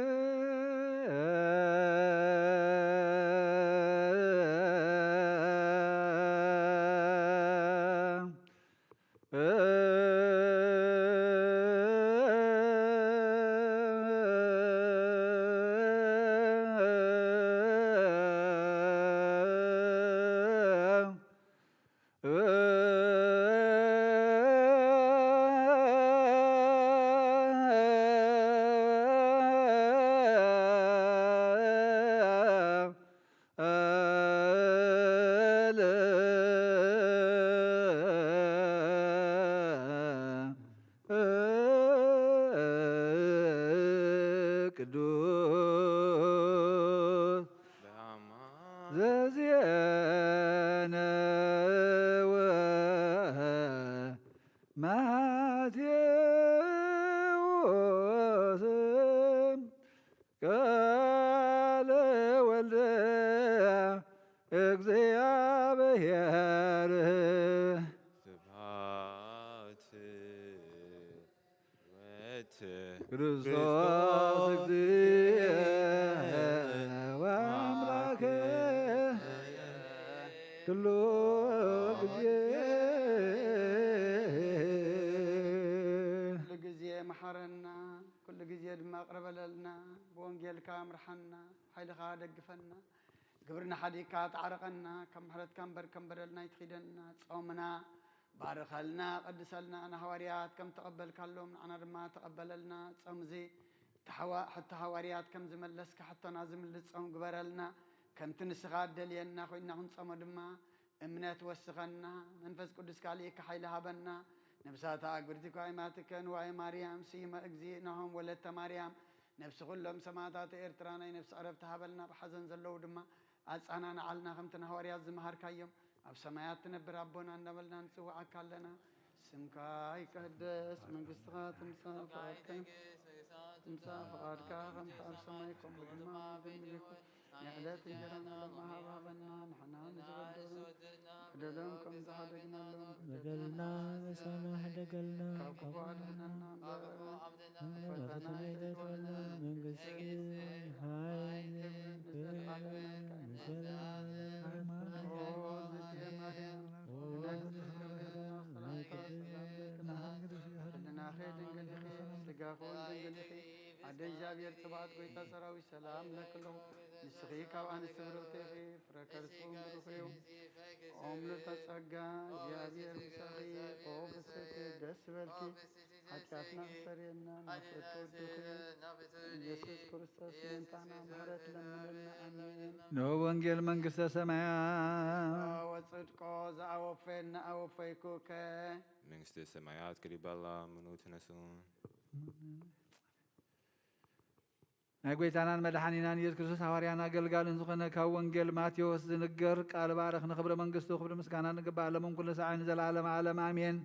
ቅዱስ ዘዜነወ ማቴዎስ ቃለ ወልደ እግዚአብሔር። ስብሐት ወት ክርስቶስ እግዚእ ወአምላክ ኩሉ ጊዜ። ኩሉ ጊዜ መሓረና፣ ኩሉ ጊዜ ድማ ቅረበለልና፣ ብወንጌልካ ምርሓና፣ ሓይልኻ ደግፈና፣ ግብርና ሓዲግካ ተዓረቐና፣ ካብ ምሕረትካ እምበር ከም በደልና ኣይትኺደና፣ ጾምና ባርኸልና፣ ቀድሰልና፣ ንሃዋርያት ከም ተቐበልካሎም ንዓና ድማ ተቐበለልና፣ ጾም እዚ ተሓዋ-፣ ሕቶ ሃዋርያት ከም ዝመለስካ ሕቶና ዝምልስ ጾም ግበረልና፣ ከምቲ ንስኻ እደልየና ኮይንና ክንጾሞ ድማ እምነት ወስኸና፣ መንፈስ ቅዱስ ካልእካ ሓይሊ ሃበና። ነብሳታ ኣግብርቲ ኳይማትከ ንዋየ ማርያም ስይመ እግዚእ ናሆም ወለተ ማርያም፣ ነብሲ ኩሎም ሰማዕታት ኤርትራ ናይ ነብሲ ዕረፍቲ ሃበልና፣ ብሓዘን ዘለዉ ድማ ኣጻናንዓልና፣ ከምቲ ንሃዋርያት ዝመሃርካዮም። ኣብ ሰማያት ትነብር ኣቦና እንዳበልና ንጽውዓካ ኣለና። ስምካ ይቀደስ፣ መንግስትኻ ትምጻእ፣ ፍቓድካ ትምጻእ፣ ፍቓድካ ከምቲ ኣብ ሰማይ ከምኡ ድማ ኣብ ምድሪ ይኹን። ንዕለት እንጀራና ሎሚ ሃብ ሃበና፣ ንሕና ንዝበደሉና በደሎም ከም ዝሓደግናሎም በደልና ንስሕና ሕደገልና፣ ካብ ክፉ ኣድሕነና እምበር፣ ናብ ፈተና ኣይተእትወና፣ መንግስቲ፣ ሓይሊ፣ ክብሪ ንዘለዓለመ ንዘለዓለመ። ኦ ዝእቲ ማርያም፣ ናይ ቅድስት ማርያም፣ ሕልናኺ ድንግል ኢኺ፣ ስጋኺ እውን ድንግል ኢኺ። ኣደ እግዚኣብሔር ጽባኦት ጎይታ ሰራዊት ሰላም እብለኪ ኣለኹ። ንስኺ ካብ ኣንስቲ ብርኽቲ ኢኺ፣ ፍረ ከርስኺ እውን ብሩኽ እዩ። ኦ ምልዕተ ጸጋ፣ እግዚኣብሔር ምሳኺ፣ ኦ ብፅዕቲ ደስ ይበልኪ። ሓጢኣትና ክሰርየልና፣ ናብ ፍርቂ ወድኺ ኢየሱስ ክርስቶስ ምእንታና ምሕረት ለምነልና። ኣሜን። ንዑ ወንጌል መንግስተ ሰማያት። ወጽድቆ ዘአወፈየና አወፈይኩከ። መንግስተ ሰማያት ቅሪባላ፣ ምኑ ትነሱ። ናይ ጐይታናን መድሓኒናን ኢየሱስ ክርስቶስ ሃዋርያን ኣገልጋልን ዝኾነ ካብ ወንጌል ማቴዎስ ዝንገር ቃል ባርኽ። ንኽብሪ መንግስቱ ክብሪ ምስጋና ንግባእ፣ ሎምን ኩሉ ሰዓይ ንዘለዓለመ ዓለም ኣሜን።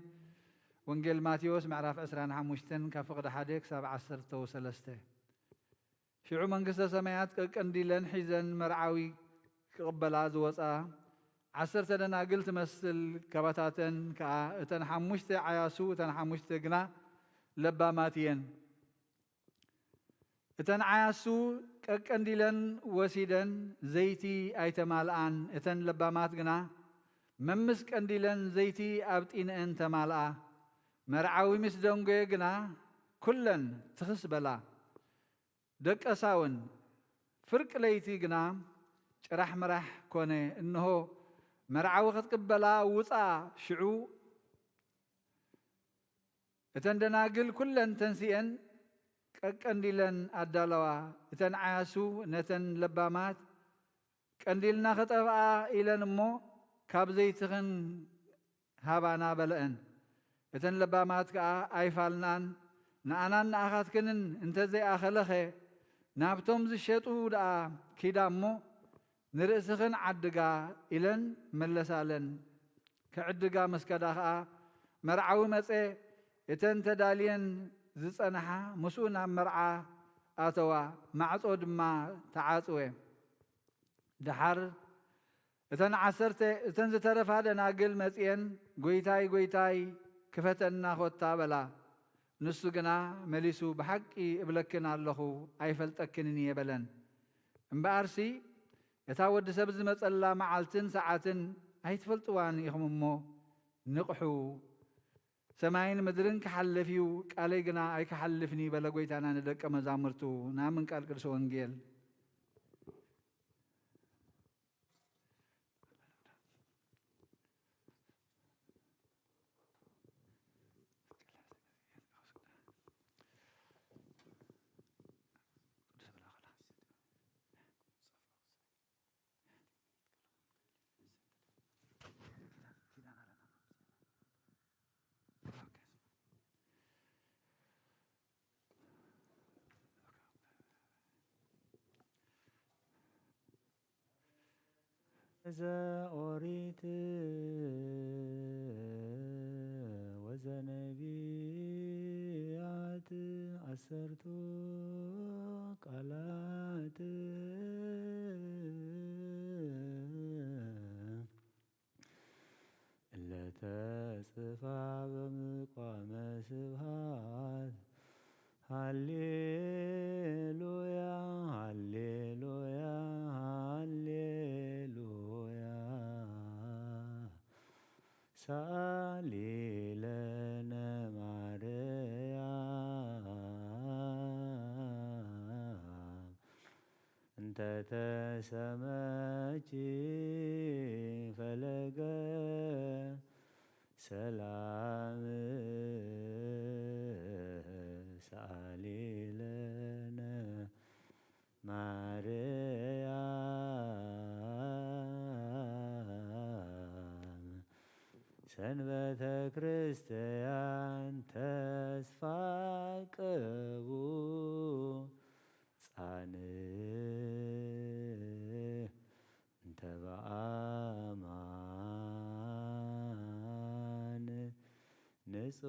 ወንጌል ማቴዎስ ምዕራፍ ዕስራን ሓሙሽተን ካብ ፍቕዲ ሓደ ክሳብ ዓሰርተ ወሰለስተ። ሽዑ መንግስተ ሰማያት ቀቀንዲለን ሒዘን መርዓዊ ክቕበላ ዝወፃ ዓሰርተ ደናግል ትመስል ካባታተን ከዓ እተን ሓሙሽተ ዓያሱ እተን ሓሙሽተ ግና ለባማት እየን። እተን ዓያሱ ቀቀንዲለን ወሲደን ዘይቲ ኣይተማልኣን፣ እተን ለባማት ግና መምስ ቀንዲለን ዘይቲ ኣብ ጢንአን ተማልኣ። መርዓዊ ምስ ደንጎየ ግና ኩለን ትኽስ በላ። ደቀሳ እውን። ፍርቂ ለይቲ ግና ጭራሕ ምራሕ ኮነ። እንሆ፣ መርዓዊ ክትቅበላ ውጻ። ሽዑ እተን ደናግል ኩለን ተንሲኤን ቀቀንዲለን ኣዳለዋ። እተን ዓያሱ ነተን ለባማት፣ ቀንዲልና ክጠፍኣ ኢለን እሞ፣ ካብ ዘይትኽን ሃባና በለአን። እተን ለባማት ከኣ ኣይፋልናን፣ ንኣናን ንኣኻትክንን እንተዘይኣኸለኸ፣ ናብቶም ዝሸጡ ደኣ ኪዳ እሞ፣ ንርእስኽን ዓድጋ ኢለን መለሳለን። ክዕድጋ ምስ ከዳ ኸኣ፣ መርዓዊ መጸ። እተን ተዳልየን ዝጸንሓ ምስኡ ናብ መርዓ ኣተዋ፣ ማዕጾ ድማ ተዓጽወ። ደሓር እተን ዓሰርተ፣ እተን ዝተረፋ ደናግል መጺኤን፣ "ጐይታይ፣ ጐይታይ፣ ክፈተና ኾታ" በላ። ንሱ ግና መሊሱ፣ "ብሓቂ እብለክን ኣለኹ፣ ኣይፈልጠክንን እየ" በለን። እምበኣርሲ እታ ወዲ ሰብ ዝመጸላ መዓልትን ሰዓትን ኣይትፈልጥዋን ኢኹም እሞ ንቕሑ። ሰማይን ምድርን ክሓልፍ እዩ፣ ቃለይ ግና ኣይክሓልፍን እዩ በለ ጐይታና ንደቀ መዛሙርቱ። ንኣምን ቃል ቅዱስ ወንጌል። ዘኦሪት ወዘነቢያት ዐሰርቱ ቃላት እለ ተጽፋ በምቋመ ስብሃት። ሃሌሉያ፣ ሃሌሉያ፣ ሃሌሉያ። ሰአሊ ለነ ማርያም እንተ ተሰመኪ ፈለገ ሰላም። ሰአሊ ለነ ማርያም ሰንበተ ክርስቲያን ተስፋ ቅቡጻን እንተ በአማን ንጹህ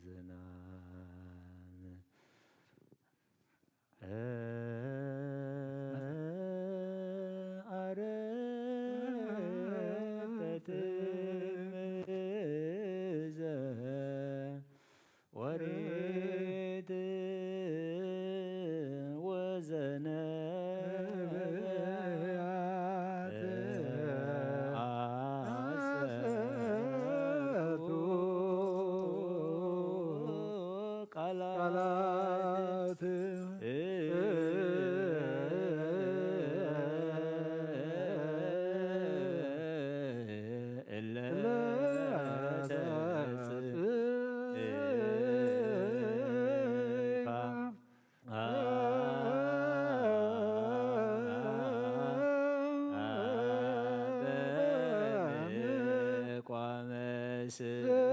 ዝናም። አረፈትም እዘ ወሪት ወዘነቢያት ዐሰርቱ ቃላት እለ ተጽፋ በምቋመ ስብሐት።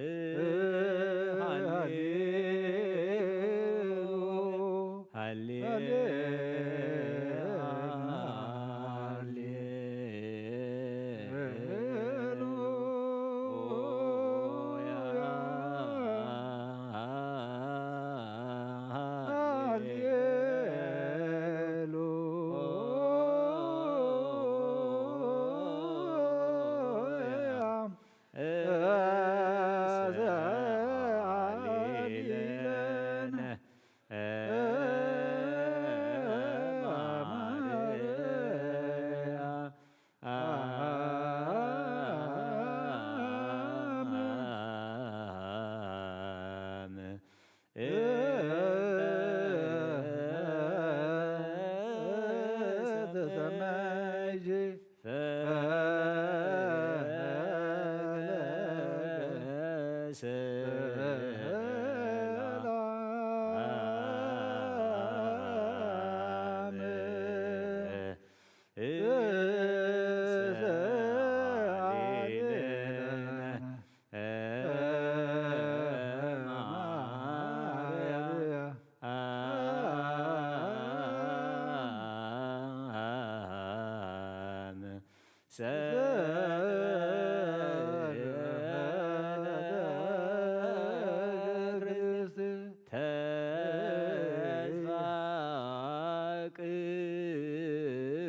ሃሌሉ፣ ሃሌ፣ ሃሌሉያ።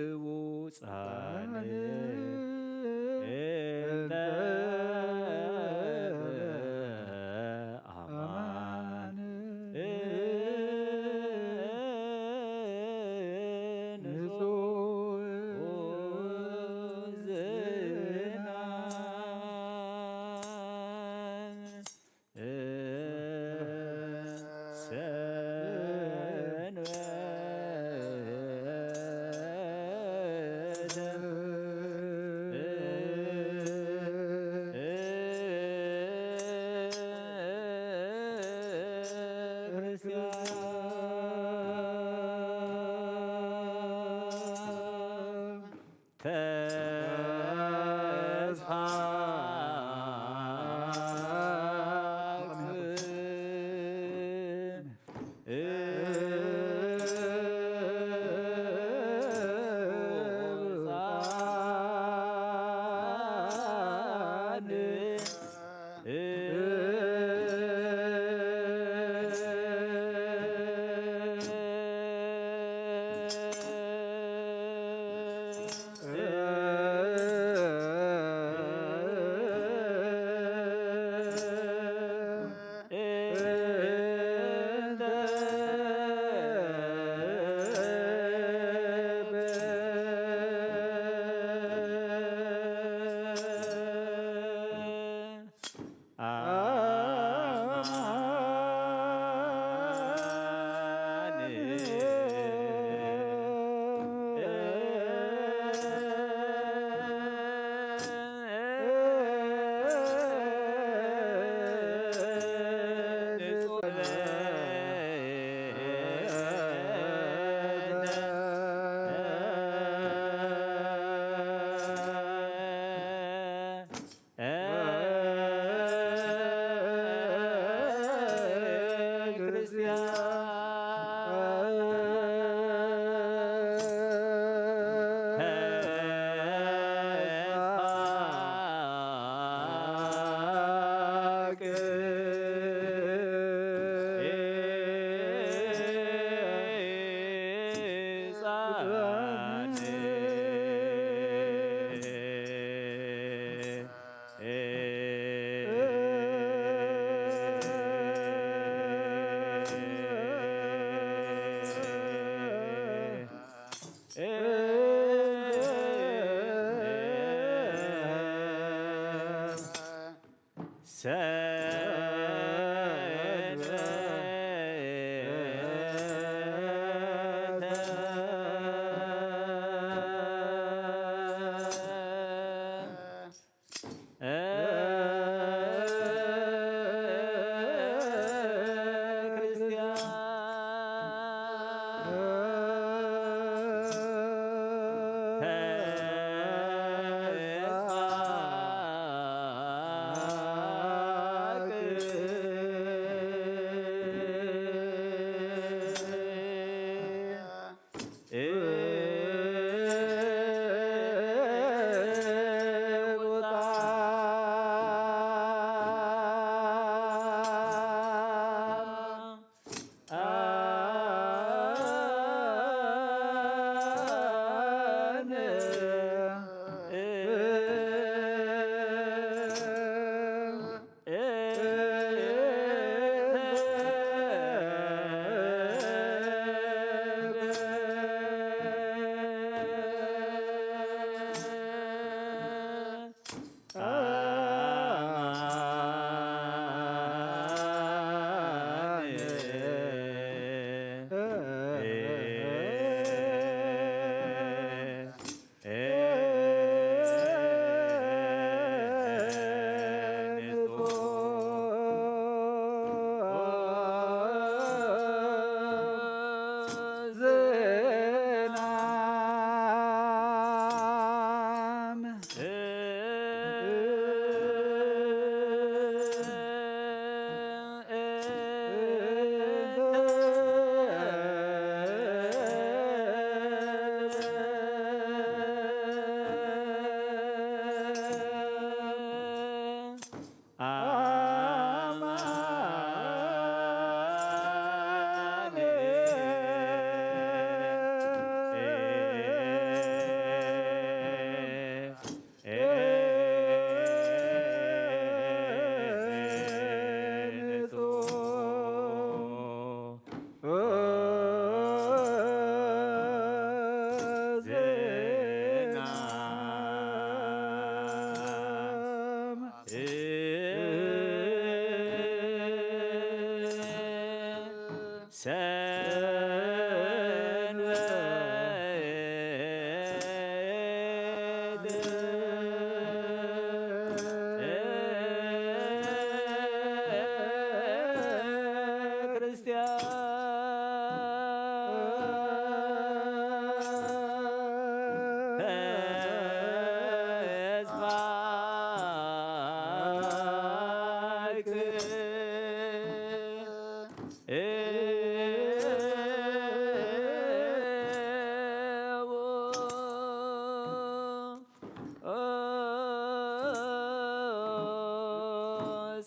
ቅቡጻን እንተ አማን ንጹሕ ዝናም ተስፋ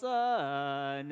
ጻን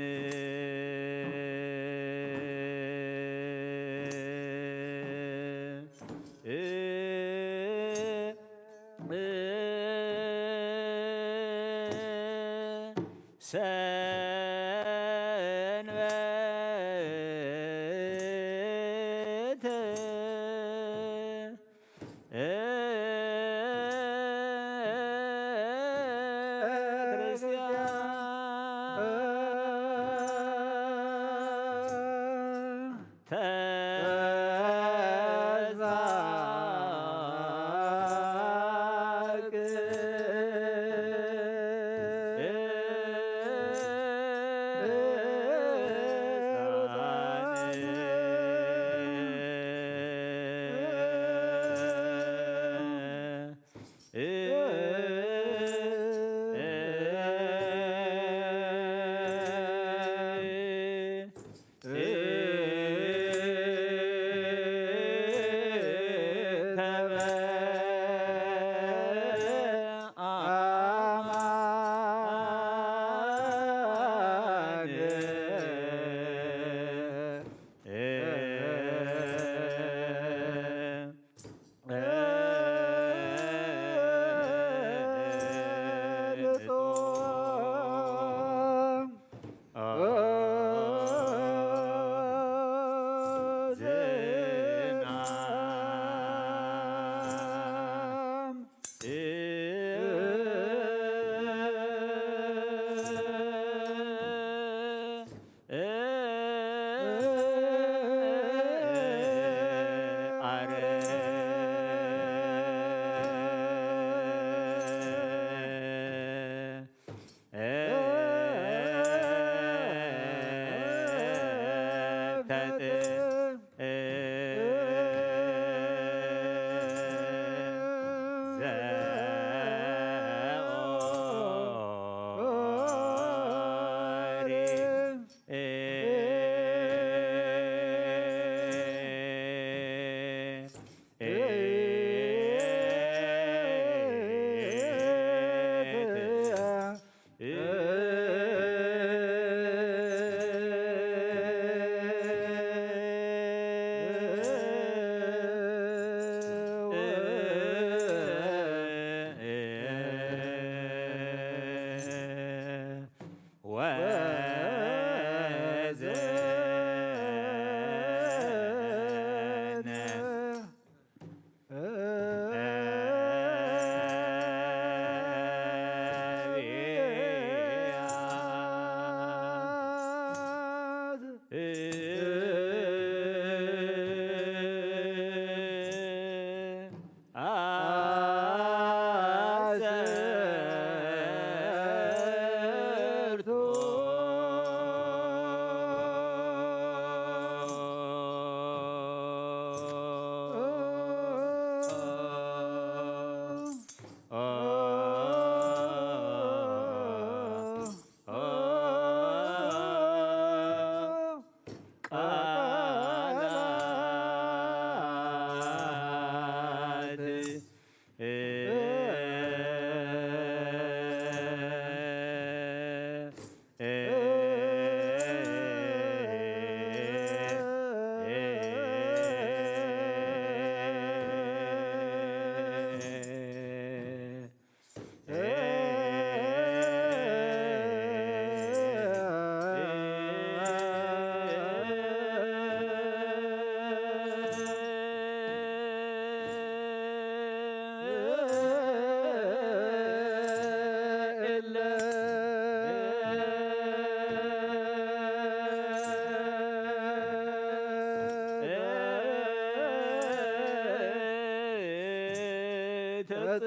ሰንበት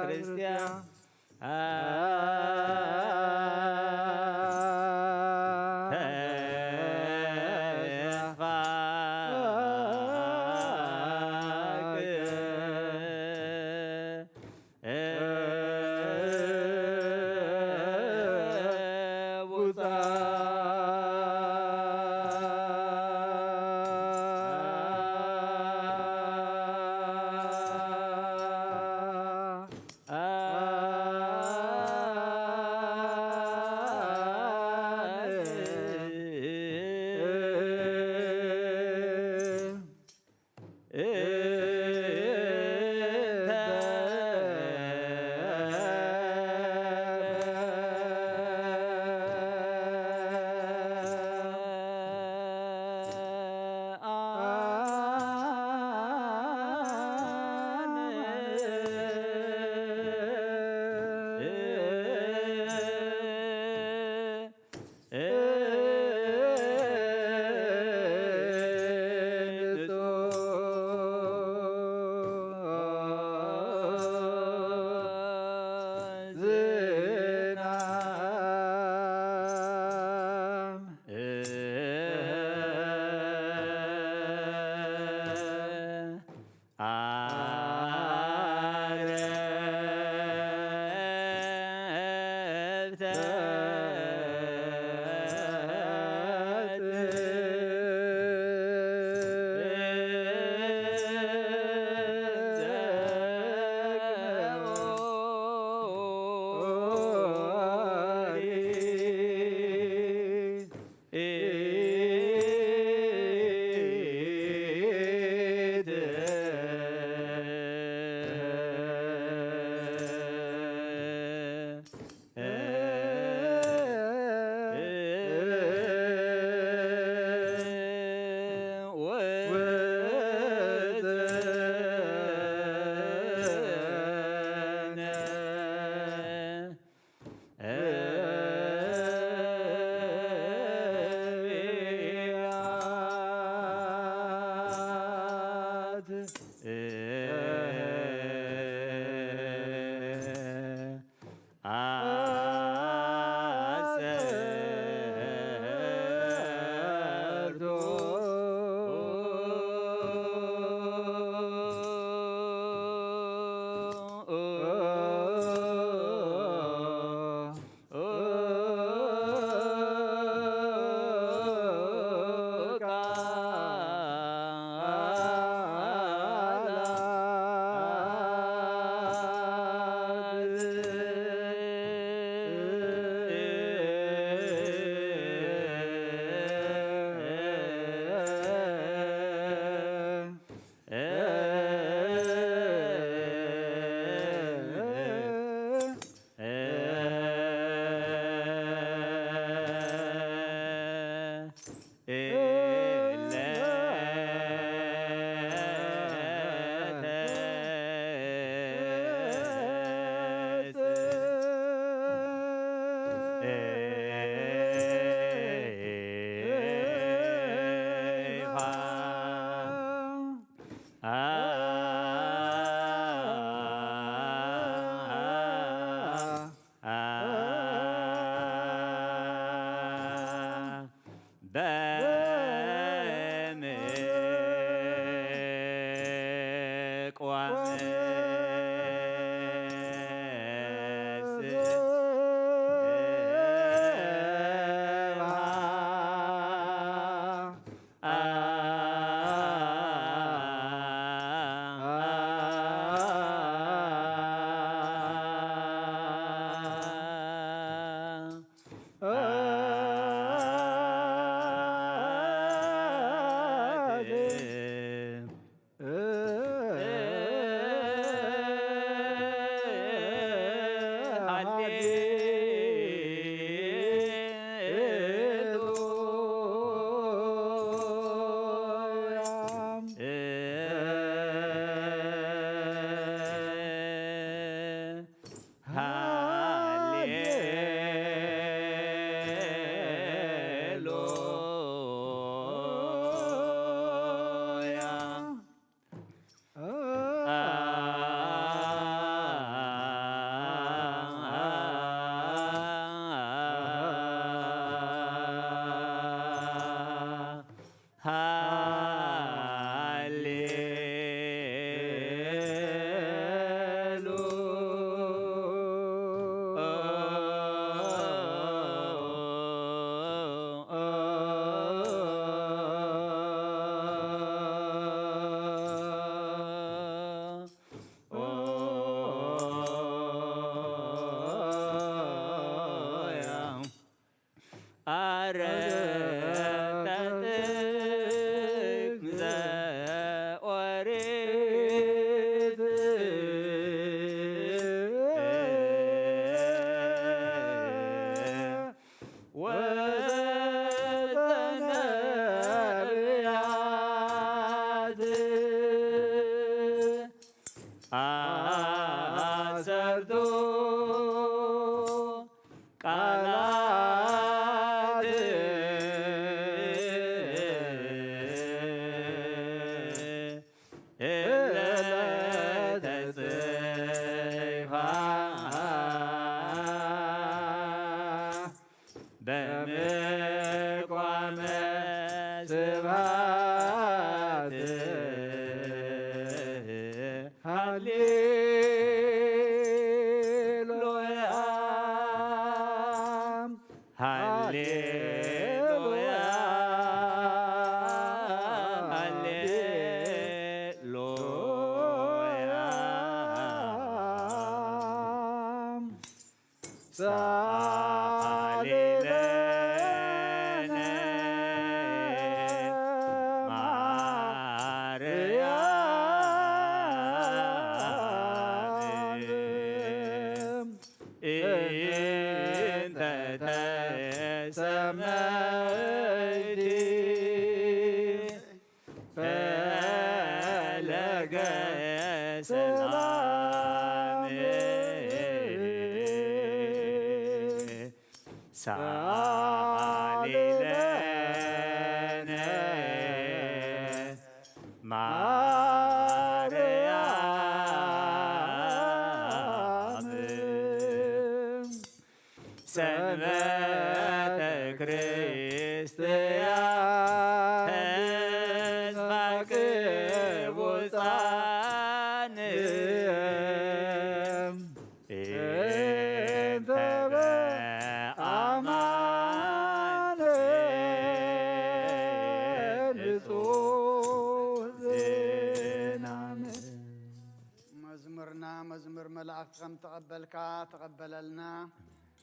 ክርስቲያን ረተጥቅ ዘኦሪት ወዘነብያት አሰርቱ ቃላት እለ ተጽፋ በምቋመ ስብሐት ሃሌሉያ ሃሌሉያ ሃሌሉያ። ሳሊ ለነ ማርያም እንተ ተሰመይቲ ፈለገ ሰላም ሳሊ ለነ ማርያም ሰንበተ ክርስትያን ተስፋ ቅቡፃን እንተ በአማኑኤል ንጹሕ ዝናም። መዝሙርና መዝሙር መላእኽቲ ከም ተቐበልካ ተቐበለልና።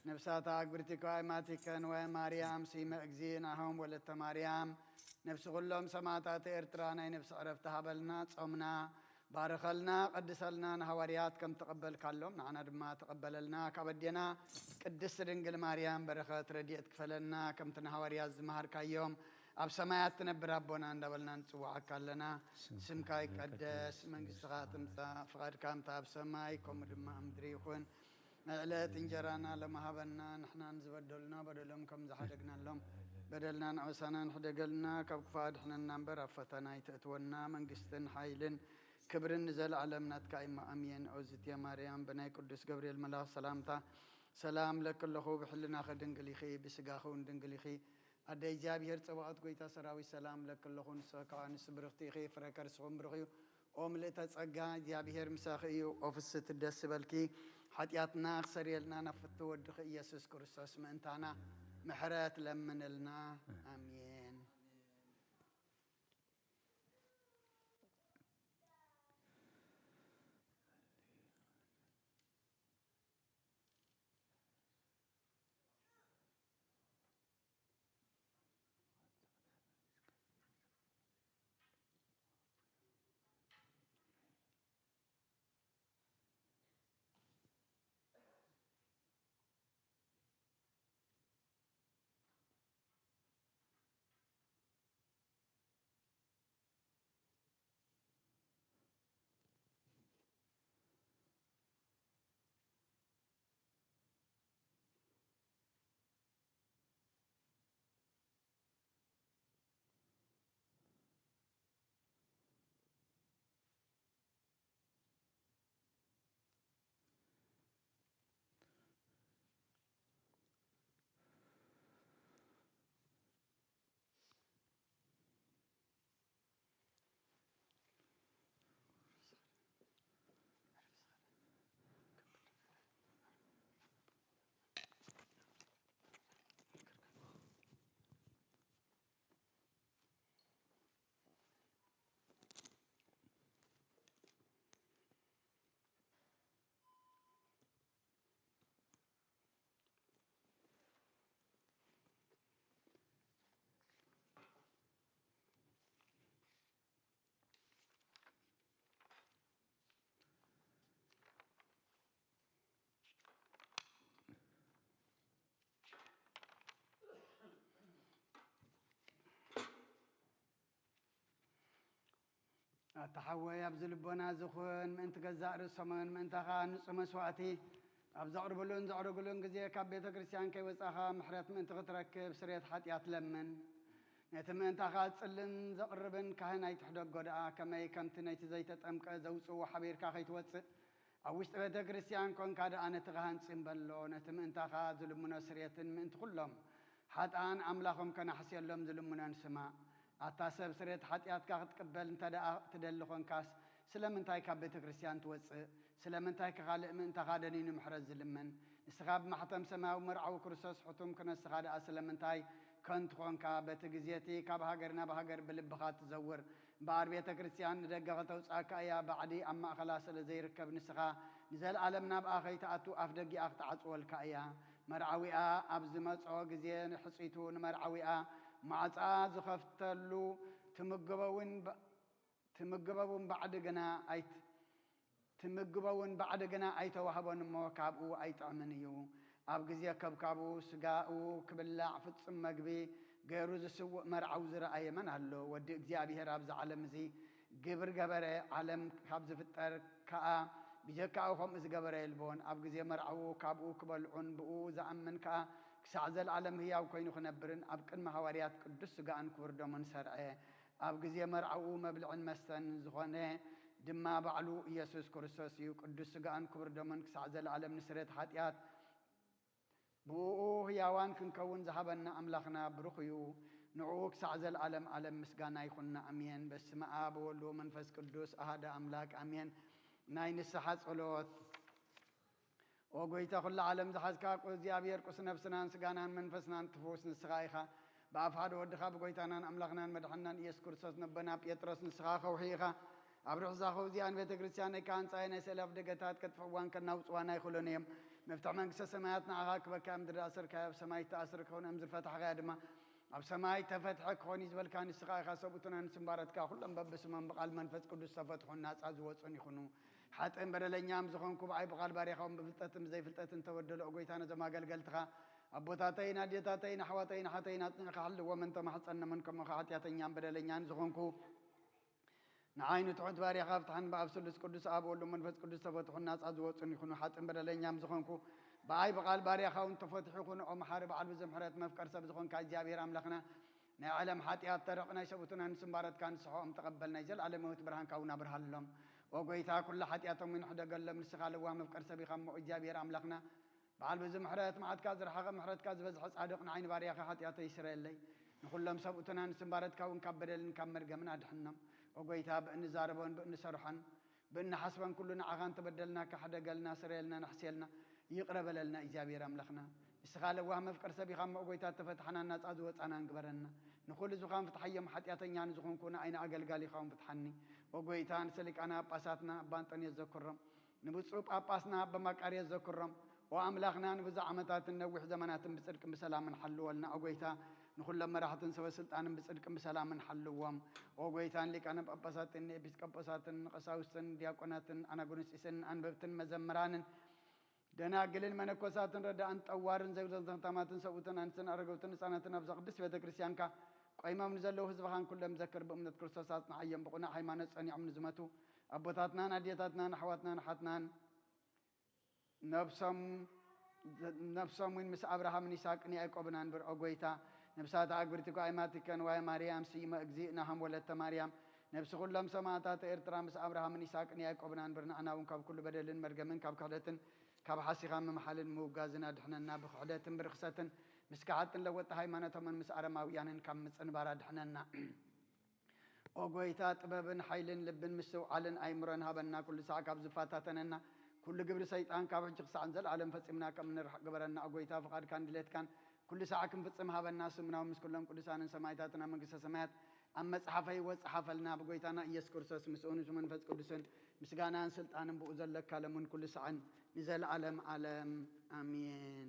ነፍሳት ኣግብርቲከ ኣእማቲከን ወማርያም ስመ እግዚእ ናሆም ወለተ ማርያም ነፍሲ ኩሎም ሰማዕታት ኤርትራ ናይ ነፍሲ ዕረፍቲ ሃበልና። ጾምና ባርኸልና፣ ቀድሰልና። ንሃዋርያት ከም ተቐበልካሎም ንዓና ድማ ተቐበለልና። ካብ ኣዴና ቅድስት ድንግል ማርያም በረኸት ረድኤት ክፈለልና። ከምቲ ንሃዋርያት ዝመሃርካዮም ኣብ ሰማያት ትነብር ኣቦና እንዳበልና ንጽውዓካ ኣለና። ስምካ ይቀደስ፣ መንግስትኻ ትምጻእ፣ ፍቓድካ ከምቲ ኣብ ሰማይ ከምኡ ድማ ኣብ ምድሪ ይኹን። ዕለት እንጀራና ሎሚ ሃበና፣ ንሕናን ዝበደሉና በደሎም ከም ዝሓደግናሎም በደልና ንዕውሳና ንሕደገልና፣ ካብ ክፉእ ኣድሕነና እምበር ኣብ ፈተና ኣይተእትወና። መንግስትን ሓይልን ክብርን ንዘለዓለም ናትካ እዩ። ኣሜን። ኦዝትየ ማርያም ብናይ ቅዱስ ገብርኤል መልኣኽ ሰላምታ ሰላም እለኪ ኣለኹ። ብሕልናኺ ድንግል ኢኺ፣ ብስጋኺ እውን ድንግል ኢኺ። ኣደ እግዚኣብሔር ጸባኦት ጐይታ ሰራዊት ሰላም እለኪ ኣለኹ። ንስኺ ከኣ ኣንስቲ ብርኽቲ ኢኺ፣ ፍረ ከርስኺ እውን ብሩኽ እዩ። ኦ ምልእተ ጸጋ፣ እግዚኣብሔር ምሳኺ እዩ። ኦ ፍስሕቲ ደስ ይበልኪ፣ ሓጢኣትና ክሰርየልና ናብ ፍትው ወድኺ ኢየሱስ ክርስቶስ ምእንታና ምሕረት ለምንልና። ኣሜን። ኣታ ሓወይ፣ ኣብዚ ልቦና ዝኹን ምእንቲ ገዛእ ርእሶምን ምእንታኻ ንጹህ መስዋእቲ ኣብ ዘቕርብሉን ዘዕርግሉን ግዜ፣ ካብ ቤተ ክርስቲያን ከይወጻኻ ምሕረት ምእንቲ ክትረክብ ስርየት ሓጢኣት ለምን። ነቲ ምእንታኻ ዝጽልን ዘቕርብን ካህን ኣይትሕደጎ ደኣ፣ ከመይ ከምቲ ነቲ ዘይተጠምቀ ዘውጽእዎ ሓቢርካ ከይትወጽእ፣ ኣብ ውሽጢ ቤተ ክርስቲያን ኮንካ ደኣ ነቲ ካህን ጽን በሎ። ነቲ ምእንታኻ ዝልምኖ ስርየትን ምእንቲ ኩሎም ሓጥኣን ኣምላኾም ከናሕስየሎም ዝልምኖን ስማዕ። ኣታ ሰብ፣ ስርየት ሓጢኣትካ ክትቅበል እንተ ደኣ ትደሊ ኾንካስ፣ ስለምንታይ ካብ ቤተ ክርስቲያን ትወጽእ? ስለምንታይ ከ ካልእ ምእንታኻ ደኒኑ ምሕረት ዝልምን? ንስኻ ብማሕተም ሰማያዊ መርዓዊ ክርስቶስ ሕቱም ክነስኻ ደኣ ስለምንታይ ከንቱ ኾንካ? በቲ ግዜ እቲ ካብ ሃገር ናብ ሃገር ብልብኻ ትዘውር። እምበኣር ቤተ ክርስቲያን ንደገ ከተውጽኣካ እያ። ባዕዲ ኣብ ማእከላ ስለ ዘይርከብ፣ ንስኻ ንዘለኣለም ናብኣ ከይትኣቱ ኣፍ ደጊኣ ክትዓጽወልካ እያ። መርዓዊኣ ኣብ ዝመጾ ግዜ፣ ንሕጽይቱ ንመርዓዊኣ ማዕጻ ዝኸፍተሉ፣ ትምግቦ እውን ብ-፣ ትምግቦ እውን ባዕዲ ግና ኣይት-፣ ትምግቦ እውን ባዕዲ ግና ኣይተዋህቦን እሞ፣ ካብኡ ኣይጥዕምን እዩ። ኣብ ግዜ ከብካቡ፣ ስጋኡ ክብላዕ ፍጹም መግቢ ገይሩ ዝስውእ መርዓዊ ዝረኣየ መን ኣሎ? ወዲ እግዚኣብሔር ኣብዚ ዓለም እዚ ግብር ገበረ። ዓለም ካብ ዝፍጠር ከኣ ብጀካኡ ከምኡ ዝገበረ የልቦን። ኣብ ግዜ መርዓዉ ካብኡ ክበልዑን ብኡ ዝኣምን ከኣ ክሳዕ ዘለኣለም ህያው ኮይኑ ክነብርን ኣብ ቅድሚ ሃዋርያት ቅዱስ ስጋኣን ክቡር ደሙን ሰርዐ። ኣብ ግዜ መርዓኡ መብልዕን መስተን ዝኾነ ድማ ባዕሉ ኢየሱስ ክርስቶስ እዩ። ቅዱስ ስጋኣን ክቡር ደሙን ክሳዕ ዘለኣለም ንስርየት ሓጢኣት ብእኡ ህያዋን ክንከውን ዝሃበና ኣምላኽና ብሩኽ እዩ። ንዕኡ ክሳዕ ዘለኣለም ዓለም ምስጋና ይኹንና፣ ኣሜን። በስመ ኣብ ወወልድ ወመንፈስ ቅዱስ ኣሃደ ኣምላክ፣ ኣሜን። ናይ ንስሓ ጸሎት። ኦ ጎይታ፣ ኩላ ዓለም ዝሓዝካ እግዚኣብሔር፣ ቁስ ነፍስናን ስጋናን መንፈስናን ትፍውስ ንስኻ ኢኻ። ብኣፍ ሓደ ወድኻ፣ ብጎይታናን ኣምላኽናን መድሓንናን ኢየሱስ ክርስቶስ፣ ነቦና ጴጥሮስ ንስኻ ከውሒ ኢኻ። ኣብ ርሑስ ዛኸው እዚኣ ንቤተ ክርስቲያነይ ከኣ ኣንጻይ ናይ ሰልፍ ደገታት ከጥፍእዋን ከናውጽዋን ኣይኽእሉን እዮም። መፍትሕ መንግስተ ሰማያት ንዓኻ ክበካ፣ ኣብ ምድሪ ዝኣሰርካዮ ኣብ ሰማይ ዝተኣስረ ክኸውን፣ እም ዝፈታሕካዮ ድማ ኣብ ሰማይ ተፈትሐ ክኾን እዩ ዝበልካ ንስኻ ኢኻ። ሰብኡትና ንስምባረትካ ኩሎም በብስሞም ብቓል መንፈስ ቅዱስ ተፈትሑን ናጻ ዝወጹን ይኹኑ። ሓጥእን በደለኛም ዝኾንኩ፣ ብኣይ ብቓል ባርያኻ እውን ብፍልጠትን ብዘይፍልጠትን ተበደሎ። ጎይታ፣ ነዞም ኣገልገልትኻ ኣቦታተይን ኣዴታተይን ኣሕዋተይን ኣሓተይን ኣጽኒዕካ ሓልዎምን ተማሕጸኖምን፣ ከምኡ ኸዓ ሓጢኣተኛን በደለኛን ዝኾንኩ፣ ንዓይ ንትሑት ባርያኻ ፍትሓን ብኣብ ስሉስ ቅዱስ ኣብ ወሉ መንፈስ ቅዱስ ተፈትሑን ናጻ ዝወጹን ይኹኑ። ሓጥእን በደለኛም ዝኾንኩ፣ ብኣይ ብቓል ባርያኻ እውን ተፈትሑ ይኹኑ። ኦ መሓሪ በዓል ብዙሕ ምሕረት መፍቀር ሰብ ዝኾንካ እግዚኣብሔር ኣምላኽና፣ ናይ ዓለም ሓጢኣት ተረቕ ናይ ሰብኡትና ንስምባረትካ ንስሖም ተቐበል፣ ናይ ዘለኣለም ህይወት ብርሃንካ እውን ኣብርሃሎም። ኦ ጎይታ፣ ኩሉ ሓጢኣቶም ይንሕደገሎም፣ ንስኻ ለዋህ መፍቀር ሰብ ኢኻ እሞ እግዚኣብሔር ኣምላኽና፣ በዓል ብዙ ምሕረት፣ መዓትካ ዝረሓቐ ምሕረትካ ዝበዝሐ ጻድቕ፣ ንዓይ ንባርያኻ ሓጢኣተይ ይስረየለይ። ንኹሎም ሰብኡትና ንስምባረትካ እውን ካብ በደልን ካብ መርገምን ኣድሕኖም። ኦ ጎይታ፣ ብእንዛረቦን ብእንሰርሖን ብእንሓስቦን ኩሉ ንዓኻ እንተበደልናካ ሕደገልና፣ ስረየልና፣ ንሕስየልና፣ ይቕረ በለልና እግዚኣብሔር ኣምላኽና። ንስኻ ለዋህ መፍቀር ሰብ ኢኻ እሞ፣ ኦ ጎይታ፣ እተፈትሓናን ናጻ ዝወጻናን ግበረና። ንኹሉ ህዝብኻን ፍትሓዮም፣ ሓጢኣተኛ ንዝኾንኩ ንኣይነ ኣገልጋሊኻውን ፍትሓኒ። ኦ ጎይታ፣ ንሰሊቃና ጳጳሳትና ኣባ እንጠንዮስ ዘክሮም። ንብፁዕ ጳጳስና ኣባ ማቃርዮስ ዘክሮም። ኦ ኣምላኽና፣ ንብዙሕ ዓመታትን ነዊሕ ዘመናትን ብጽድቅን ብሰላምን ሓልወልና። ኦ ጎይታ፣ ንኹሎም መራሕትን ሰበ ስልጣንን ብጽድቅን ብሰላምን ሓልዎም። ኦ ጎይታ፣ ንሊቃነ ጳጳሳትን ንኤጲስቆጶሳትን ንቀሳውስትን ዲያቆናትን ኣናጉንስጢስን ኣንበብትን መዘምራንን ደናግልን መነኮሳትን ረዳእን ጠዋርን ዘግዘግተን ከተማትን ሰብኡትን ኣንስትን ኣረገውትን ህፃናትን ኣብዛ ቅድስት ቤተ ክርስቲያንካ ቆይሞም ንዘለዉ ህዝብኻን ኩሎም ዘክር። ብእምነት ክርስቶስ ኣጽንዓዮም። ብቕኑዕ ሃይማኖት ጸኒዖም ንዝመቱ ኣቦታትናን ኣዴታትናን ኣሕዋትናን ኣሓትናን ነብሶም ነብሶም እውን ምስ ኣብርሃምን ይስሐቅን ያዕቆብን ኣንብር። ኦ ጎይታ፣ ነብሳት ኣግብርቲ ጓይማቲከ ንዋየ ማርያም ስይመ እግዚእናሆም ወለተ ማርያም፣ ነብሲ ኩሎም ሰማእታት ኤርትራ ምስ ኣብርሃምን ይስሐቅን ያዕቆብን ኣንብር። ንዓና እውን ካብ ኩሉ በደልን መርገምን ካብ ክሕደትን ካብ ሓሲኻ ምምሓልን ምውጋዝን ኣድሕነና። ብክሕደትን ብርኽሰትን ምስ ከሓድትን ለወጥቲ ሃይማኖቶምን ምስ ኣረማውያንን ካብ ምጽንባር ኣድሕነና። ኦ ጎይታ፣ ጥበብን ሓይልን ልብን ምስትውዓልን ኣእምሮን ሃበና። ኩሉ ሳዕ ካብ ዝፈታተነና ኩሉ ግብሪ ሰይጣን ካብ ሕጂ ክሳዕ ንዘለኣለም ፈጺምና ከም እንርሕቕ ግበረና። ኦ ጎይታ፣ ፍቓድካን ድሌትካን ኩሉ ሳዕ ክንፍጽም ሃበና። ስምና እውን ምስ ኩሎም ቅዱሳንን ሰማዕታትን ኣብ መንግስተ ሰማያት ኣብ መጽሓፈ ህይወት ጸሓፈልና። ብጎይታና ኢየሱስ ክርስቶስ ምስኡ ንሱ መንፈስ ቅዱስን ምስጋናን ስልጣንን ብኡ ዘለካ ለምን ኩሉ ሳዕን ንዘለኣለም ዓለም ኣሜን።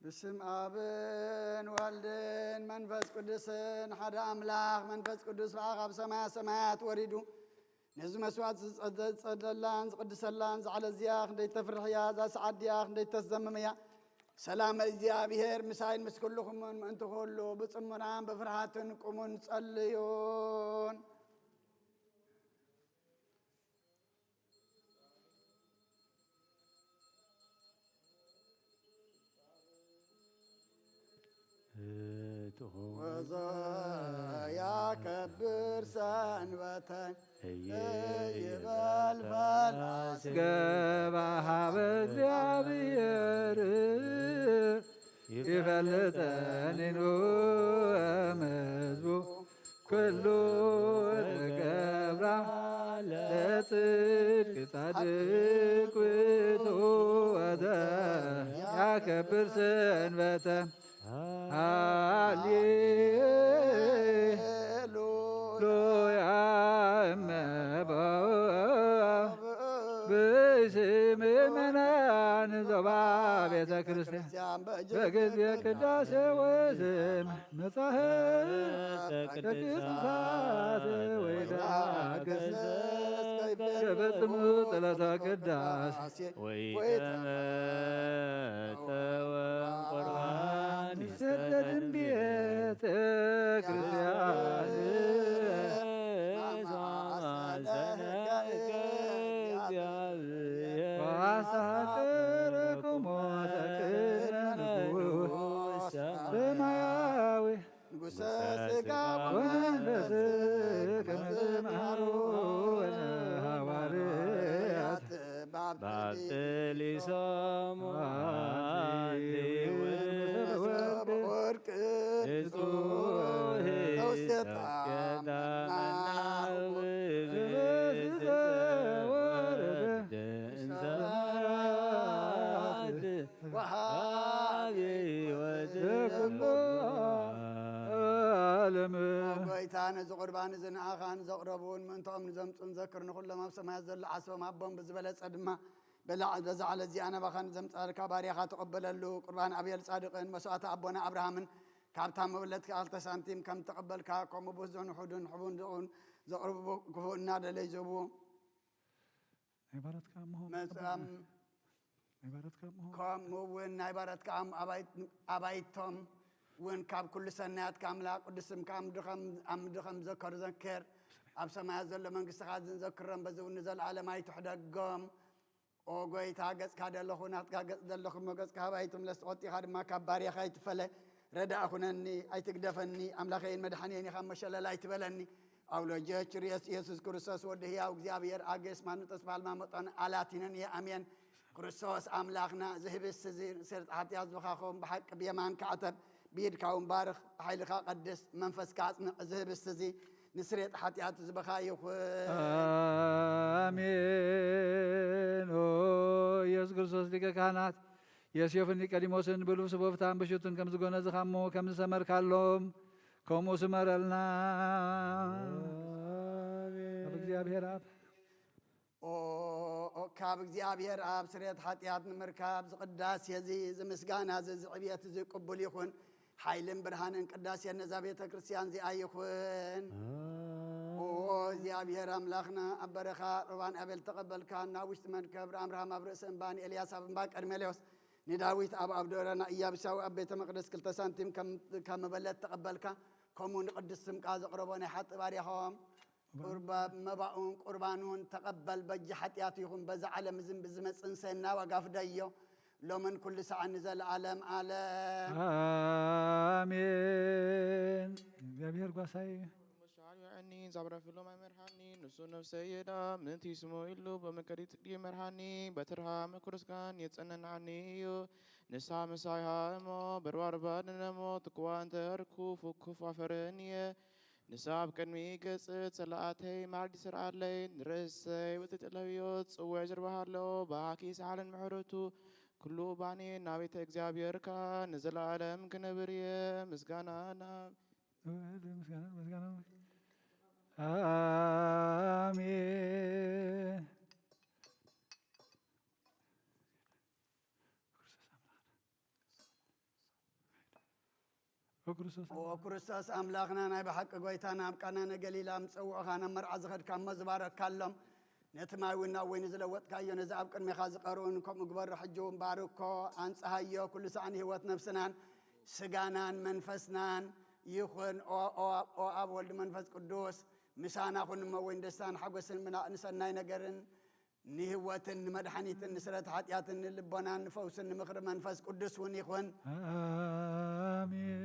ብስም ኣብን ወልድን መንፈስ ቅዱስን ሓደ ኣምላኽ መንፈስ ቅዱስ ብኣኻ ኣብ ሰማያ ሰማያት ወሪዱ ነዚ መስዋዕት ዝጸ-፣ ዝጸደላን ዝቕድሰላን ዝዓለ እዚኣ ክንደይ ተፍርሕ እያ፣ እዛ ሰዓት እዚኣ ክንደይ ተስደምም እያ። ሰላም እግዚኣብሔር ምሳይን ምስ ኩልኹምን ምእንቲ ኩሉ ብጽሙናን ብፍርሃትን ቁሙን ጸልዩን። ወዘያከብር ሰንበተን ይበልበል አስገባ ሀበ እግዚአብሔር ይፈልጠኒኑ እምሕዝቡ ኩሉ ተገብራ ለጽድቅ ጻድቅ ውእቱ ወዘ ያከብር ሰንበተ ሃሌሉያ እመ ብእሲ ምእመናን ዞባ ቤተ ክርስቲያን በጊዜ ቅዳሴ ወዝም መጻሕፍተ ቅዱሳት ወይዳግስ የፈጽሙ ጸሎተ ቅዳሴ ወይተመተወ ቁርባን ይሰደድን ቤተ ክርስቲያን ዋሳከረኩሞ ተክለ ንጉሥ ሰማያዊ ንጉሰ ስጋ ወመንፈስ ከመ መሃሩ ለሐዋርያት ባብትሊሶሙ አንቲ ውእቱ ወርቅ ንጹሕ ተውስተ ተውስተ ጣመና ወረደ እንተ ወሃቢ ሕይወት ለኩሉ ዓለም። ጎይታ ነዚ ቁርባን እዚ ንኣኻን ዘቕረቡን ምእንትኦም ንዘምፁን ዘክር ንኹሎም ኣብ ሰማያት ዘሎ ዓስቦም ኣቦም ብዝበለጸ ድማ በላዕ በዛ ዓለት እዚኣ ናባኻ ንዘምፃልካ ባርያኻ ተቐበለሉ። ቁርባን ኣብየል ጻድቕን መስዋዕቲ ኣቦና ኣብርሃምን ካብታ መበለትካ ክልተ ሳንቲም ከም ተቐበልካ ከምኡ ብዙሕን ውሑድን ሕቡን ድቑን ዘቕርቡ ክፉእ እናደለይ ዝህብዎ ናይ ባረትካ እምሆ መጽኣም ናይ ባረትካ እምሆ ከምኡ እውን ናይ ባረትካ ኣም-፣ ኣባይት-፣ ኣባይቶም እውን ካብ ኩሉ ሰናያት ካምላ ቅዱስ ስምካ ኣብ ምድሪ ከም-፣ ኣብ ምድሪ ከም ዘከሩ ዘንክር፣ ኣብ ሰማያት ዘሎ መንግስትኻ ዝንዘክሮም በዚ እውን ንዘለኣለም ኣይትሕደጎም። ኦ ጎይታ፣ ገጽካ ደለኹ ናትካ ገጽ ደለኹ እሞ ገጽካ ሃባይ ትምለስ፣ ተቖጢኻ ድማ ካብ ባርያኻ ኣይትፈለ። ረዳእ ኩነኒ፣ ኣይትግደፈኒ። ኣምላኸይን መድሓኒየን ኢኻ እሞ ሸለል ኣይትበለኒ። ኣውሎጀ ችርየስ ኢየሱስ ክርስቶስ ወዲ ህያው እግዚኣብሔር ኣገስ ማኑ ተስፋ ልማ መጠን ኣላቲነን እየ። ኣሜን። ክርስቶስ ኣምላኽና፣ እዚ ህብስቲ እዚ ንስርየት ሓጢኣት ዝብኻኸውን ብሓቂ ብየማንካ ዕተብ፣ ብኢድካ እውን ባርኽ፣ ብሓይልካ ቀድስ፣ መንፈስካ ኣጽንዕ። እዚ ህብስቲ እዚ ንስርየት ሓጢኣት ዝብኻ ይኹን። ኣሜን። ኦ ኢየሱስ ክርስቶስ ሊቀ ካህናት፣ ዮሴፍን ኒቆዲሞስን ብልብሲ ጎፍታን ብሽቱን ከም ዝጎነዝኻሞ ከም ዝሰመርካሎም፣ ከምኡ ስመረልና። ኣሜን። ኣብ እግዚኣብሔር ኣብ ኦ፣ ኦ፣ ካብ እግዚኣብሔር ኣብ ስርየት ሓጢኣት ንምርካብ ዝቅዳሴ እዚ፣ እዚ ምስጋና እዚ፣ እዚ ዕብየት እዚ ቅቡል ይኹን። ሓይልን ብርሃንን ቅዳሴን ነዛ ቤተ ክርስቲያን እዚኣ ይኹን። ኦ፣ እግዚኣብሔር ኣምላኽና፣ ኣብ በረኻ ሩባን ኣቤል ተቐበልካ፣ ናብ ውሽጢ መርከብ ኣምርሃም ኣብ ርእሲ እምባ፣ ንኤልያስ ኣብ እምባ ቀርሜሌዎስ፣ ንዳዊት ኣብ፣ ኣብ ደብረ ኢያቡሳዊ ኣብ ቤተ መቕደስ ክልተ ሳንቲም ከም፣ ከም መበለት ተቐበልካ፣ ከምኡ ንቅዱስ ስምካ ዘቕረቦ ናይ ሓጢ ባርያኾም ቁርባ-፣ መባኡን ቁርባኑን ተቐበል፣ በጃ ሓጢኣቱ ይኹን፣ በዛ ዓለም እዝን ብዝመጽእን ሰና ዋጋ ፍደዮ፣ ሎምን ኩሉ ሰዓን ንዘለዓለም ዓለም። ኣሜን። እግዚኣብሔር ጓሳይ ሻዕር ይዐኒ፣ ዛብረ ፍሎም ኣይመርሃኒ፣ ንሱ ነፍሰ የዳ ምእንቲ ስሙ ኢሉ፣ በመንገዲ ጽድቂ ይመርሃኒ፣ በትርሃ ምኩርስካን የጸነናዓኒ እዩ። ንሳ ምሳይሃ እሞ፣ በርባርባ ንነሞ፣ ትኩዋ እንተ ርኩ፣ ፍኩፍ ኣፈርን እየ። ንሳ ኣብ ቅድሚ ገጽ ጸላእተይ ማዕድ ይሰርዓለይ፣ ንርእሰይ ውጽእ ጥለብዮ፣ ጽወ ጀርባሃ ኣለዎ፣ ብኣኪ ሰሓልን ምሕረቱ፣ ኩሉ ባኒ ናቤተ እግዚኣብሔር ከኣ ንዘለዓለም ክነብር እየ። ምስጋና ናብ ወልድ ምስጋና፣ ምስጋና። ኣሜን። ክርስቶስ ኣምላኽና። ኦ ክርስቶስ ኣምላኽና፣ ናይ ብሓቂ ጎይታና፣ ኣብ ቃና ንገሊላ ምስ ጸውዑኻ ናብ መርዓ ዝኸድካ እሞ ዝበረኽካሎም፣ ነቲ ማይ እውን ናብ ወይኒ ዝለወጥካዮ፣ ነዚ ኣብ ቅድሜኻ ዝቐርኡን ከምኡ ግበሮ። ሕጂ እውን ባርኮ፣ ኣንጽሃዮ፣ ኩሉ ሳዕ ንህይወት ነፍስናን ስጋናን መንፈስናን ይኹን። ኦ፣ ኦ፣ ኦ ኣብ ወልድ መንፈስ ቅዱስ ምሳና ኩን እሞ፣ ወይን ደስታን ሓጎስን ምናእ ንሰናይ ነገርን ንህይወትን ንመድሓኒትን ንስረት ሓጢኣትን ንልቦናን ንፈውስን ንምኽሪ መንፈስ ቅዱስ እውን ይኹን። ኣሜን።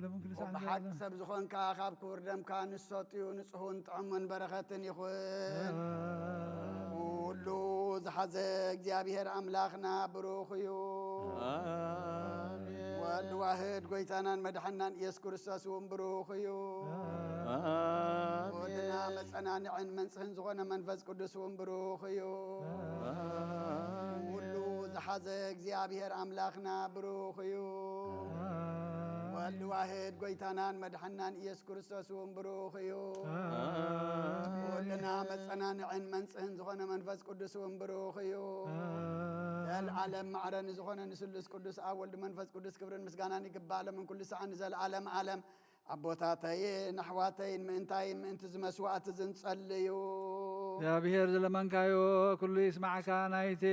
ሎምን ክልሳዕን ብሓቂ ዘላለም። ሰብ ዝኾንካ ካብ ክቡር ደምካ ንሰትዩ ንጹሑን ጥዑምን በረኸትን ይኹን። ኣሜን። ኩሉ ዝሓዘ እግዚኣብሔር ኣምላኽና ብሩኽ እዩ። ኣሜን። ወልድ ዋህድ ጎይታናን መድሓናን ኢየሱስ ክርስቶስ እውን ብሩኽ እዩ። ኣሜን። ወድና መጸናንዕን መንጽህን ዝኾነ መንፈስ ቅዱስ እውን ብሩኽ እዩ። ኣሜን። ኩሉ ዝሓዘ እግዚኣብሔር ኣምላኽና ብሩኽ እዩ። ኣሜን። ወልድ ዋህድ ጎይታናን መድሓናን ኢየሱስ ክርስቶስ እውን ብሩኽ እዩ። ኣሜን። ወድና መጸናንዕን መንጽህን ዝኾነ መንፈስ ቅዱስ እውን ብሩኽ እዩ። ኣሜን። ዘልዓለም ማዕረ ንዝኾነ ንስሉስ ቅዱስ ኣብ ወልድ መንፈስ ቅዱስ ክብርን ምስጋናን ይግባእ፣ ሎምን ኩሉ ሰዓን ንዘልዓለም ዓለም። ኣቦታተይን ኣሕዋተይን፣ ምእንታይን ምእንቲ እዚ መስዋእቲ ዝንጸልዩ። እግዚኣብሔር ዝለመንካዮ ኩሉ ይስማዕካ። ናይቲ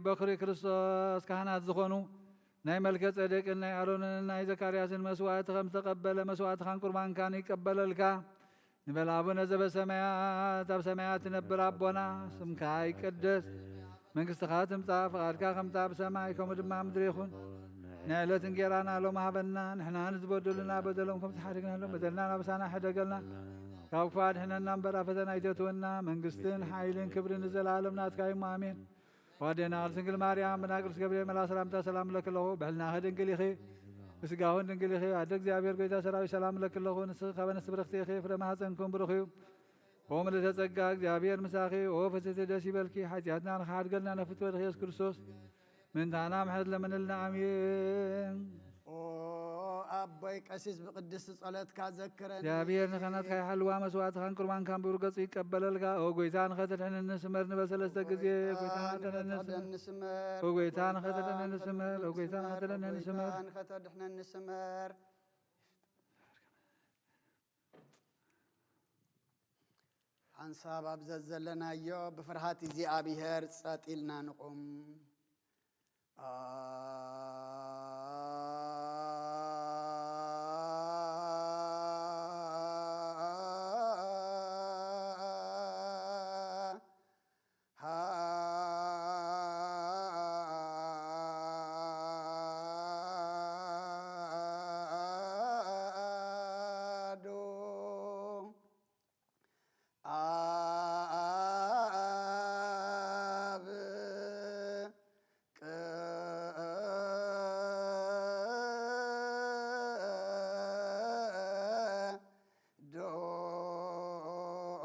በኽሪ ክርስቶስ ካህናት ዝኾኑ ናይ መልከ ጼዴቅን ናይ ኣሮንን ናይ ዘካርያስን መስዋእቲ ከም ዝተቐበለ፣ መስዋእትኻን ቁርባንካን ይቀበለልካ። ንበል ኣቡነ ዘበሰማያት፣ ኣብ ሰማያት ትነብር ኣቦና፣ ስምካ ይቀደስ፣ መንግስትኻ ትምጻእ፣ ፍቓድካ ከምታ ኣብ ሰማይ ከምኡ ድማ ኣብ ምድሪ ይኹን። ንዕለት እንጌራና ሎም ሃበና፣ ንሕና ንዝበደሉና በደሎም ከም ዝሓደግናሎም በደልና ናብሳና ሕደገልና፣ ካብ ክፉእ ኣድሕነና እምበር ኣብ ፈተና ኣይተእትወና። መንግስትን ሓይልን ክብርን ንዘለኣለም ናትካ እዩ እሞ፣ ኣሜን። ዋዴና ቅድስት ድንግል ማርያም፣ ብና ቅዱስ ገብርኤል መልኣክ ሰላምታ ሰላም እብለኪ ኣለኹ። ብሕልናኺ ድንግል ኢኺ፣ ብስጋኹን ድንግል ኢኺ። ኣደ እግዚኣብሔር፣ ጎይታ ሰራዊት፣ ሰላም እብለኪ ኣለኹ። ንስኺ ካብ ኣንስቲ ብርኽቲ ኢኺ፣ ፍረ ማህፀንኩም ብሩኽ እዩ። ኦ ምልዕተ ጸጋ፣ እግዚኣብሔር ምሳኺ። ኦ ፍስሕቲ፣ ደስ ይበልኪ። ሓጢኣትና ንኽሓድገልና ነፍቲ ወድኺ ኢየሱስ ክርስቶስ ምእንታና ምሕረት ለምንልና። ኣሜን። ኦ ኣቦይ ቀሲስ፣ ብቅድስቲ ጸሎትካ ዘክረኒ። እግዚኣብሔር ንኻህናትካ ይሓልዋ፣ መስዋእትኻን ቁርባንካን ብሩር ገጹ ይቀበለልካ። ኦ ጎይታ፣ ንኸተድሕነኒ ስመር፣ ንበል ሰለስተ ግዜ። ጎይታ፣ ንኸተድሕነኒ ስመር። ንስመር። ኦ ጎይታ፣ ንኸተድሕነኒ ስመር። ኦ ጎይታ፣ ንኸተድሕነኒ ስመር። ጎይታ፣ ንኸተድሕነኒ ስመር። ሓንሳብ ኣብ ዘዘለናዮ ብፍርሃት እግዚኣብሔር ጸጥ ኢልና ንቑም። ኣሐዱ። ኣብ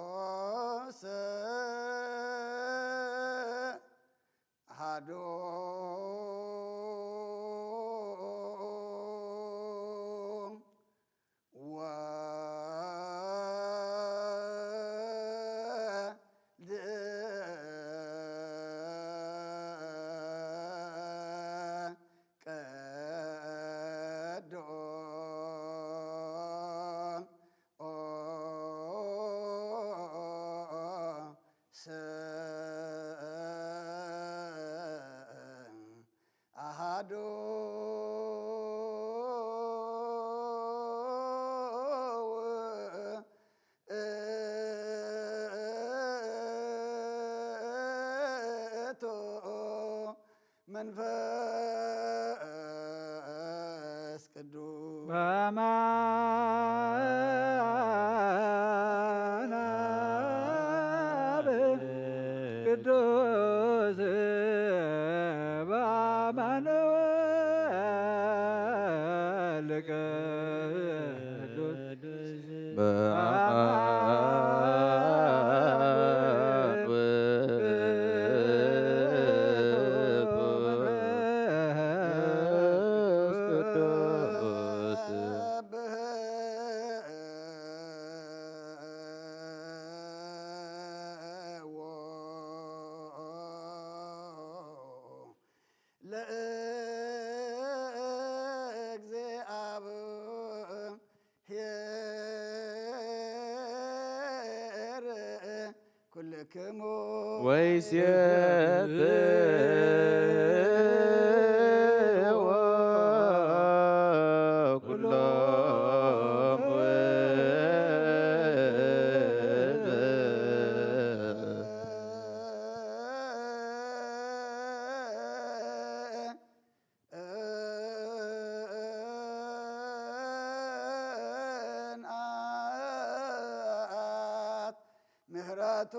ቅዱስ ኣሐዱ ወልድ ቅዱስ ኣሐዱ ውእቱ መንፈስ ቅዱስ። በአማን አብ ቅዱስ በአማን ወልድ ቅዱስ በአብ ወወልድ ወመንፈስ ቅዱስ ለእግዚአብ ክሙ ወይሴብሕዎ ኩሎም እንኣት ምህረቱ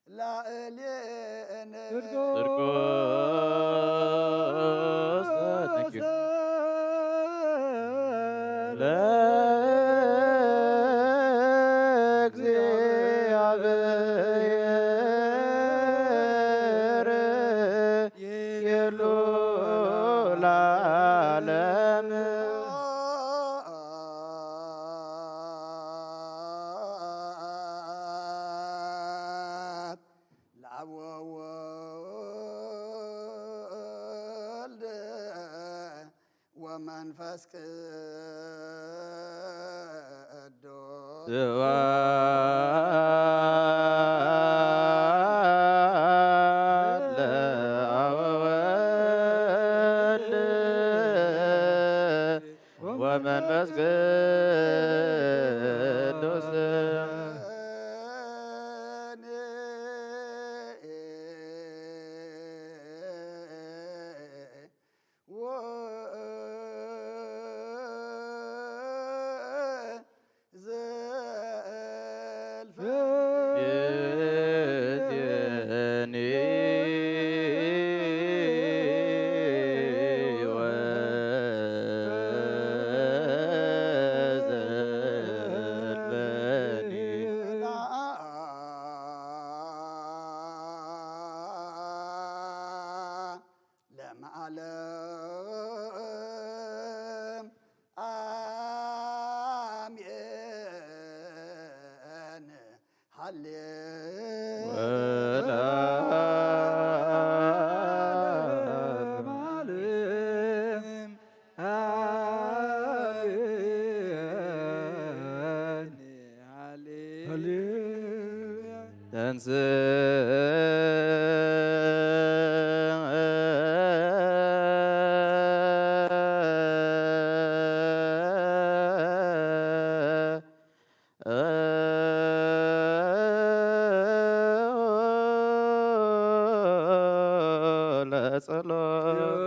ላዕሌነ። ጽድቆ። Thank you. ለእግዚአብሔር የሉ ለዓለም። ለአብ ወወልድ ወመንፈስ ቅዱስ። ስብሐት ለአብ ወወልድ ወመንፈስ ቅዱስ። ወዘልፈ ይእዜኒ ወዘልፈኒ። ለመዓለም አሜን። ሃሌ ወለዓለመ ዓለም። ሃሌ። ሃሌ። ተንሥእ ለጸሎት።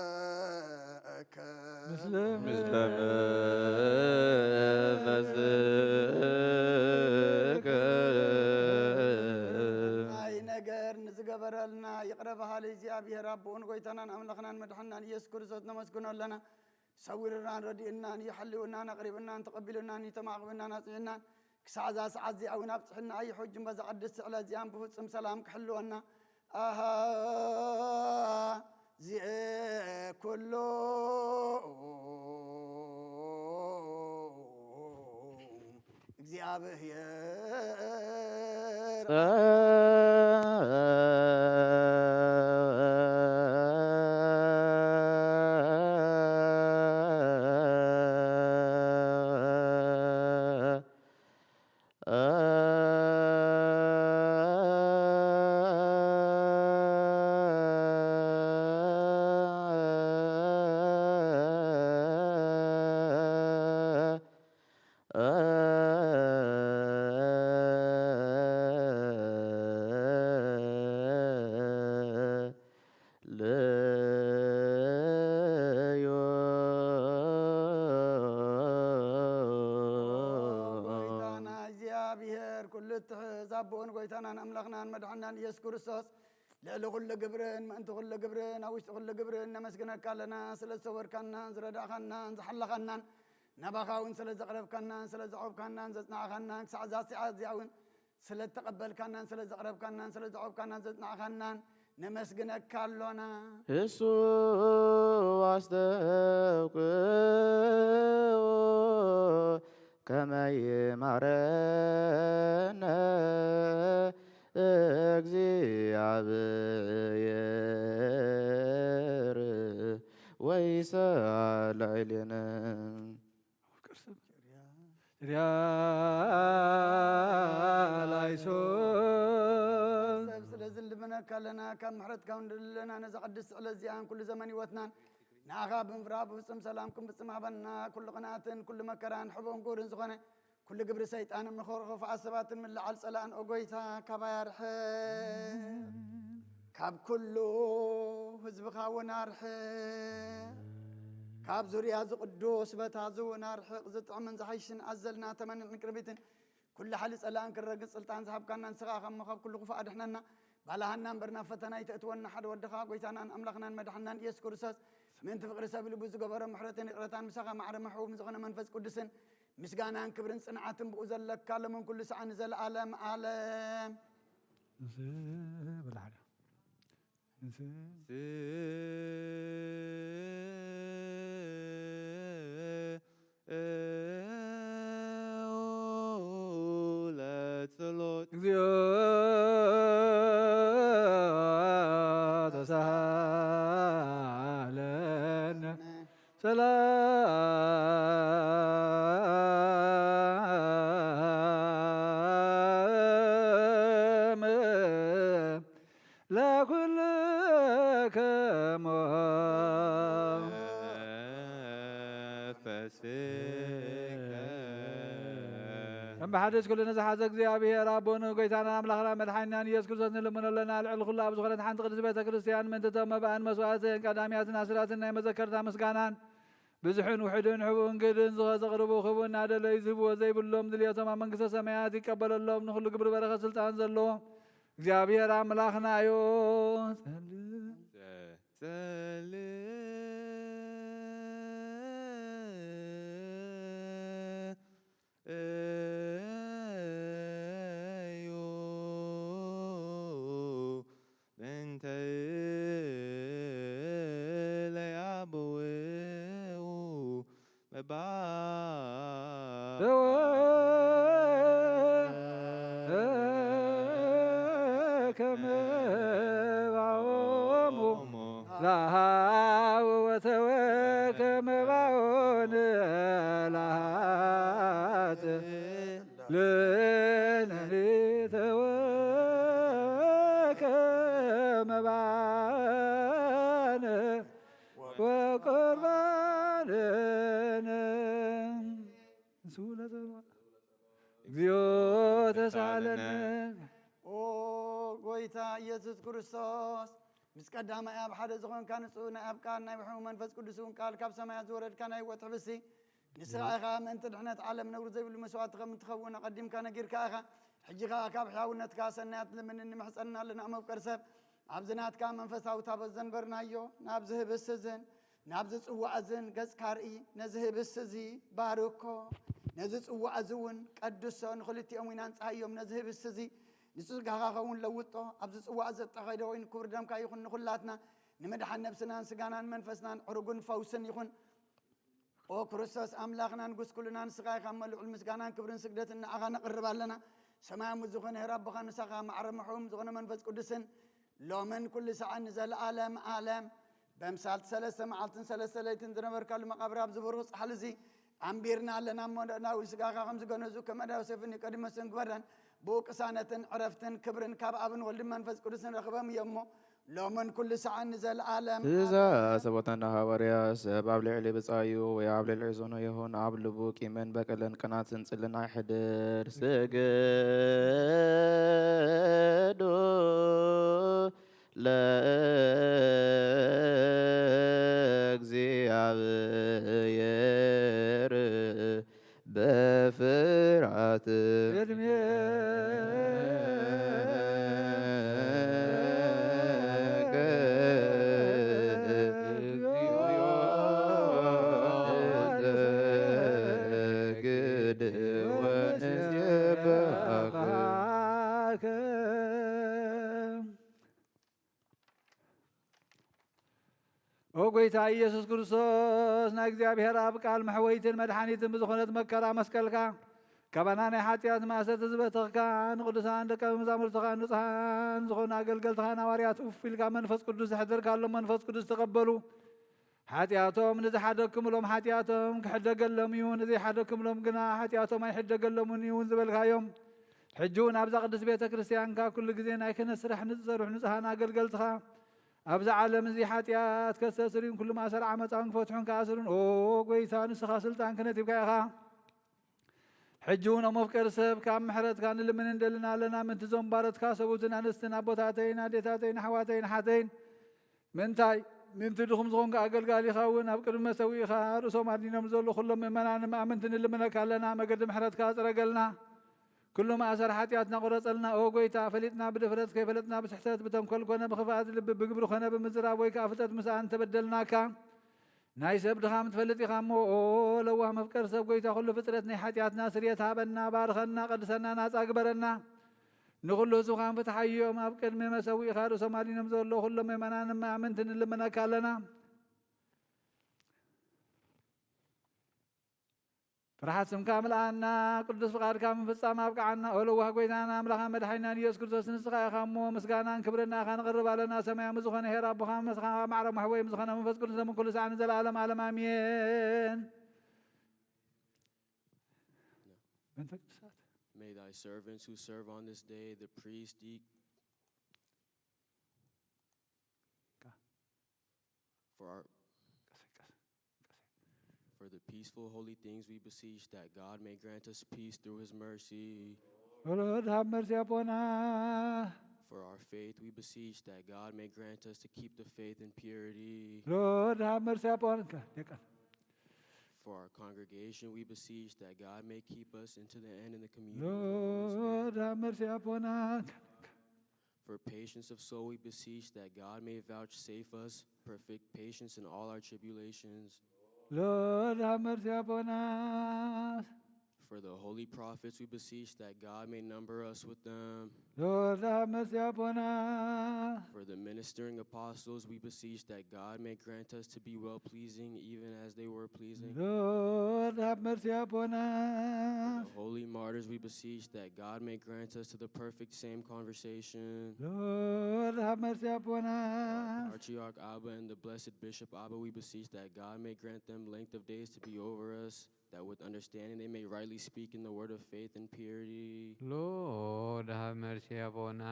ለኩልከ ምስለ ምስለ መንፈስከ። ናይ ነገር ንዝገበረልና ይቕረ በሃሊ እግዚኣብሔር ኣቦኡን ጎይታናን ኣምላኽናን መድሓናን ኢየሱስ ክርስቶስ ነመስግኖ ኣለና። ሰዊሩናን ረዲኡናን እዩ፣ ሓልዩናን ኣቕሪቡናን ተቐቢሉናን እዩ፣ ተማዕቑብናን ኣጽኒዕናን ክሳዕ እዛ ሰዓት እዚኣ እውን ኣብጽሕና እዩ። ሕጂ እምበዛ ቅድስቲ ዕለት እዚኣን ብፍጹም ሰላም ክሕልወና ኣሃ ዚኤ ኩሉ እግዚኣብሔር። ለዮ። ጎይታና እግዚኣብሔር ኩሉ እትሕዝ ኣቦኡን ጎይታናን ኣምላኽናን መድሓናን ኢየሱስ ክርስቶስ፣ ልዕሊ ኩሉ ግብርን ምእንቲ ኩሉ ግብርን ኣብ ውሽጢ ኩሉ ግብርን ነመስግነካ ኣለና። ስለ ዝሰወርካናን ዝረዳእካናን ዝሓለኻናን ናባኻ እውን ስለ ዘቕረብካናን ስለ ዘዕቆብካናን ዘጽናዕኻናን ክሳዕ እዛ ሰዓት እዚኣ እውን ስለ እተቐበልካናን ስለ ዘቕረብካናን ስለ ዘዕቆብካናን ዘጽናዕኻናን ነመስግነካ ኣሎና። እሱ ኣስተብቅዑ ከመ ይማረነ እግዚኣብሔር ወይሰዓል ላዕሌነ። ርያ ላይሶን። ሰብ ስለዚ ንልምነካ ኣለና፣ ካብ ምሕረትካ እውን ንደሊ ኣለና። ነዛ ቅድስቲ ዕለት እዚኣን ኩሉ ዘመን ህይወትናን ንኣኻ ብምፍራህ ብፍጹም ሰላም ክንፍጽም ሃበና። ኩሉ ቅንኣትን ኩሉ መከራን ሕቡእን ግብርን ዝኾነ ኩሉ ግብሪ ሰይጣን እምኒ ክፉኣት ሰባትን ምልዓል ጸላእን ኦ ጎይታ ካባይ ኣርሕቕ። ካብ ኩሉ ህዝብኻ እውን ኣርሕቕ። ካብ ዙርያ እዚ ቅዱስ በታ እዚ እውን ኣርሕቕ። ዝጥዕምን ዝሓይሽን ኣዘልና ተመንን ዕንቅርቢትን ኩሉ ሓይሊ ጸላእን ክረግጽ ስልጣን ዝሃብካና ንስኻ ኢኻ እሞ ካብ ኩሉ ክፉእ ኣድሕነና። ባልሃና እምበር ናብ ፈተና ኣይተእትወና። ሓደ ወድኻ ጎይታናን ኣምላኽናን መድሓንናን ኢየሱስ ክርስቶስ ምእንቲ ፍቕሪ ሰብ ኢሉ ዝገበሮ ምሕረትን ይቕረታን ምሳኻ ማዕረ መሕቡብ ዝኾነ መንፈስ ቅዱስን ምስጋናን ክብርን ጽንዓትን ብኡ ዘለካ ሎምን ኩሉ ሰዓት ንዘለኣለም ዓለም። ንስ-፣ በል ሓደ። ንስ-፣ ለጸሎት። እግዚኦ ተሳሃለነ። ሰላም ለኩልክሙ። መንፈስከ። እምብሓድሽ ኩሉ ንዝሓዘ እግዚኣብሔር ኣቦን ጎይታና ኣምላኽና መድሓኒናን ኢየሱስ ክርስቶስ ንልምኖ ኣለና። ልዕሊ ኩሉ ኣብ ዝኾነት ሓንቲ ቅድስቲ ቤተ ክርስቲያን ምእንቲ እቶም መባእን መስዋዕትን ቀዳሚያትን ኣስራትን ናይ መዘከርታ ምስጋናን ብዝሕን ውሑድን ሕቡእን ግድን ዝኸ ዘቕርቡ ክቡን እናደለዩ ዝህብዎ ዘይብሎም ድልየቶም ኣብ መንግስተ ሰማያት ይቀበለሎም። ንኹሉ ግብሪ በረኸት ስልጣን ዘለዎ እግዚኣብሔር ኣምላኽና እዩ። ጸልእ። ጸልእ። እዩ። ምእንተ ለያብውኡ መባ-፣ ከመ ባኦሙ ለሃው ወተወከመ ባኦን ለሃት ልነኒ ተወከመ ባነ ወቁርባንነ። ንሱ ለጸልዋ። እግዚኦ ተሳለነ። ኦ ጎይታ ኢየሱስ ክርስቶስ፣ ምስ ቀዳማይ ኣብ ሓደ ዝኾንካ ንጹህ ናይ ኣብ ቃል ናይ ብሕሙ መንፈስ ቅዱስ እውን ቃል ካብ ሰማያት ዝወረድካ ናይ ህይወት ሕብስቲ፣ ንስኻ ኢኻ ምእንቲ ድሕነት ዓለም ነውሪ ዘይብሉ መስዋእቲ ከም እትኸውን ኣቐዲምካ ነጊርካ ኢኻ። ሕጂ ኸኣ ካብ ሕያውነትካ ሰናያት ልምንን ንምሕጸንና ኣለና። መፍቀር ሰብ፣ ኣብዚ ናትካ መንፈሳዊ ታቦት ዘንበርናዮ፣ ናብዚ ህብስቲ እዝን ናብዚ ጽዋእ እዝን ገጽካ ርኢ። ነዚ ህብስቲ እዚ ባርኮ፣ ነዚ ጽዋእ እዚ እውን ቀድሶ፣ ንኽልቲኦም ኢና ንጽሃዮም። ነዚ ህብስቲ እዚ ንስጋኻ ኸውን ለውጦ። ኣብዚ ጽዋእ እዚ እተኸይደ ኮይኑ ክቡር ደምካ ይኹን። ንኹላትና ንምድሓን ነብስናን ስጋናን መንፈስናን ዕሩግን ፈውስን ይኹን። ኦ ክርስቶስ ኣምላኽናን ጉስኩልናን ንስኻ ኢኻ እሞ ልዑል ምስጋናን ክብርን ስግደትን ንዓኻ ነቕርብ ኣለና። ሰማያዊ ዝኾነ ሄር ኣቦኻ ንሳኻ ማዕረ ምሕቡም ዝኾነ መንፈስ ቅዱስን ሎምን ኩሉ ሰዓት ንዘለኣለም ዓለም በምሳልቲ ሰለስተ መዓልትን ሰለስተ ለይትን ዝነበርካሉ መቓብር ኣብዚ ብሩኽ ጻሕሊ እዚ ኣንቢርና ኣለና እሞ፣ ናብኡ ስጋኻ ከም ዝገነዙ፣ ከም ኣእዳው ሰይፊ ኒቆዲሞስን ግበረን። ብኡ ቅሳነትን ዕረፍትን ክብርን ካብ ኣብን ወልድን መንፈስ ቅዱስን ረኽበም እዮም እሞ፣ ሎምን ኩሉ ሰዓት ንዘለኣለም። ትእዛዝ ቦታና ሃዋርያ ሰብ ኣብ ልዕሊ ብጻዩ ወይ ኣብ ልዕሊ እዝኑ ይኹን ኣብ ልቡ ቂምን በቀልን ቅናትን ጽልን ኣይሕድር። ስግዱ ለእግዚኣብሔር በፍርሃት። ቅድሜ ኦ ጎይታ ኢየሱስ ክርስቶስ፣ ናይ እግዚኣብሔር ኣብ ቃል መሕወይትን መድሓኒትን ብዝኾነት መከራ መስቀልካ፣ ካባና ናይ ሓጢኣት ማእሰርቲ ዝበተኽካ፣ ንቅዱሳን ደቀ መዛሙርትኻን ንጹሃን ዝኾኑ ኣገልገልትኻን ሃዋርያት እፍ ኢልካ መንፈስ ቅዱስ ዘሕደርካሎም መንፈስ ቅዱስ ተቐበሉ። ሓጢኣቶም ንዝሓደግክምሎም ሓጢኣቶም ክሕደገሎም እዩ፣ ንዘይሓደግክምሎም ግና ሓጢኣቶም ኣይሕደገሎምን እዩ ዝበልካዮም። ሕጂ እውን ኣብዛ ቅድስት ቤተ ክርስቲያንካ ኩሉ ግዜ ናይ ክህነት ስራሕ ንዝሰርሑ ንጹሃን ኣገልገልትኻ፣ ኣብዚ ዓለም እዚ ሓጢኣት ከስተስርዩን ኩሉ ማእሰር ዓመፃውን ክፈትሑን ክኣስሩን፣ ኦ ጎይታ፣ ንስኻ ስልጣን ክህነት ሂብካ ኢኻ። ሕጂ እውን ኦ መፍቀሪ ሰብ፣ ካብ ምሕረትካ ንልምን እንደልን ኣለና፣ ምንቲ እዞም ባሮትካ ሰብኡትን ኣንስትን ኣቦታተይን ኣዴታተይን ኣሕዋተይን ኣሓተይን፣ ምንታይ ምንቲ ድኹም ዝኾንካ ኣገልጋሊኻ እውን ኣብ ቅድሚ መሰዊእኻ ርእሶም ኣድኒኖም ዘሎ ኩሎም ምእመናን መኣምንቲ ንልምነካ ኣለና፣ መገዲ ምሕረትካ ጽረገልና። ኩሉ ማእሰር ሓጢኣትና ቁረጸልና ኦ ጎይታ፣ ፈሊጥና ብድፍረት፣ ከይፈለጥና ብስሕተት፣ ብተንኮል ኮነ ብኽፍኣት ልቢ፣ ብግብሪ ኮነ ብምዝራብ ወይ ከኣ ፍልጠት ምስኣን እንተበደልናካ፣ ናይ ሰብ ድኻም ትፈልጥ ኢኻ እሞ፣ ኦ ለዋህ መፍቀር ሰብ ጎይታ፣ ኩሉ ፍጥረት ናይ ሓጢኣትና ስርየት ሃበና፣ ባርኸና፣ ቀድሰና፣ ናጻ ግበረና። ንኹሉ ህዝብኻን ፍትሓዮም። ኣብ ቅድሚ መሰዊእኻ ርእሶም ኣድኒኖም ዘለዉ ኩሎም ምእመናን እማ ኣመንቲ ንልምነካ ኣለና። ፍርሓት ስምካ ምልኣና፣ ቅዱስ ፍቓድካ ምፍጻም ኣብቅዓና። ኦ ለዋህ ጎይታና ኣምላኽና መድሓኒናን ኢየሱስ ክርስቶስ፣ ንስኻ ኢኻ እሞ ምስጋናን ክብርን ንኣኻ ነቕርብ ኣለና። ሰማያዊ ዝኾነ ኄር ኣቦኻ፣ መስኻ ማዕረ መሕወይ ምስ ዝኾነ መንፈስ ቅዱስ፣ ሎም ኩሉ ሰዓት ንዘለኣለም ዓለም ኣሜን። መንፈስ ቅዱሳት። May thy servants who serve on this day, the priest, deacon, for our, for the peaceful, holy things, we beseech that God may grant us peace through his mercy. ሎርድ ሃብ መርሲ ኣቦና። For our faith, we beseech that God may grant us to keep the faith in purity. ሎርድ ሃብ መርሲ ኣቦና። For our congregation, we beseech that God may keep us into the end in the community with the Holy Spirit. ሎርድ ሃብ መርሲ ኣቦና። For patience of soul, we beseech that God may vouchsafe us perfect patience in all our tribulations. ሎርድ ሃብ መርሲ ኣቦና። For the holy prophets, we beseech that God may number us with them. ሎርድ ሃብ መርሲ ኣቦና። For the ministering apostles, we beseech that God may grant us to be well pleasing, even as they were pleasing. ሎርድ ሃብ መርሲ ኣቦና። For the holy martyrs, we beseech that God may grant us to the perfect same conversation. ሎርድ ሃብ መርሲ ኣቦና። Patriarch Abba and the blessed Bishop Abba, we beseech that God may grant them length of days to be over us, that with understanding they may rightly speak in the word of faith and purity. ሎርድ ሃብ መርሲ ኣቦና።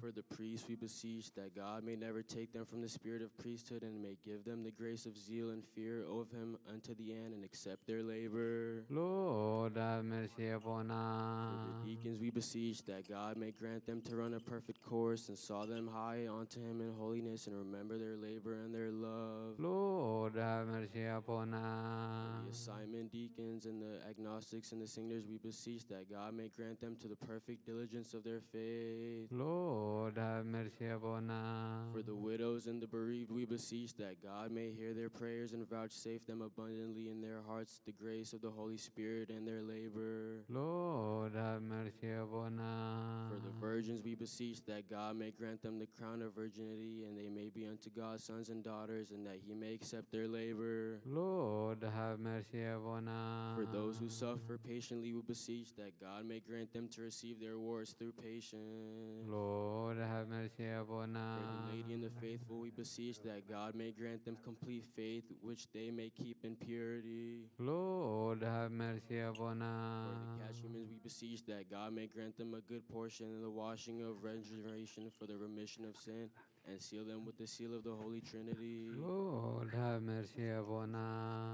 For the priests, we beseech that God may never take them from the spirit of priesthood and may give them the grace of zeal and fear of him unto the end and accept their labor. ሎርድ ሃብ መርሲ ኣቦና። For the deacons, we beseech that God may grant them to run a perfect course and saw them high unto him in holiness and remember their labor and their love. ሎርድ ሃብ መርሲ ኣቦና። For the assignment deacons and the agnostics and the singers, we beseech that God may grant them to the perfect diligence of their faith. ሎርድ ሃብ መርሲ ኣቦና። For the widows and the bereaved, we beseech that God may hear their prayers and vouchsafe them abundantly in their hearts the grace of the Holy Spirit and their labor. ሎርድ ሃብ መርሲ ኣቦና። For the virgins, we beseech that God may grant them the crown of virginity, and they may be unto God sons and daughters, and that he may accept their labor. ሎርድ ሃብ መርሲ ኣቦና። For those who suffer patiently, we beseech that God may grant them to receive their rewards through patience. ሎርድ ሃብ መርሲ ኣቦና። For the lady and the faithful, we beseech that God may grant them complete faith, which they may keep in purity. ሎርድ ሃብ መርሲ ኣቦና። For the catechumens, we beseech that God may grant them a good portion in the washing of regeneration for the remission of sin, and seal them with the seal of the Holy Trinity. ሎርድ ሃብ መርሲ ኣቦና።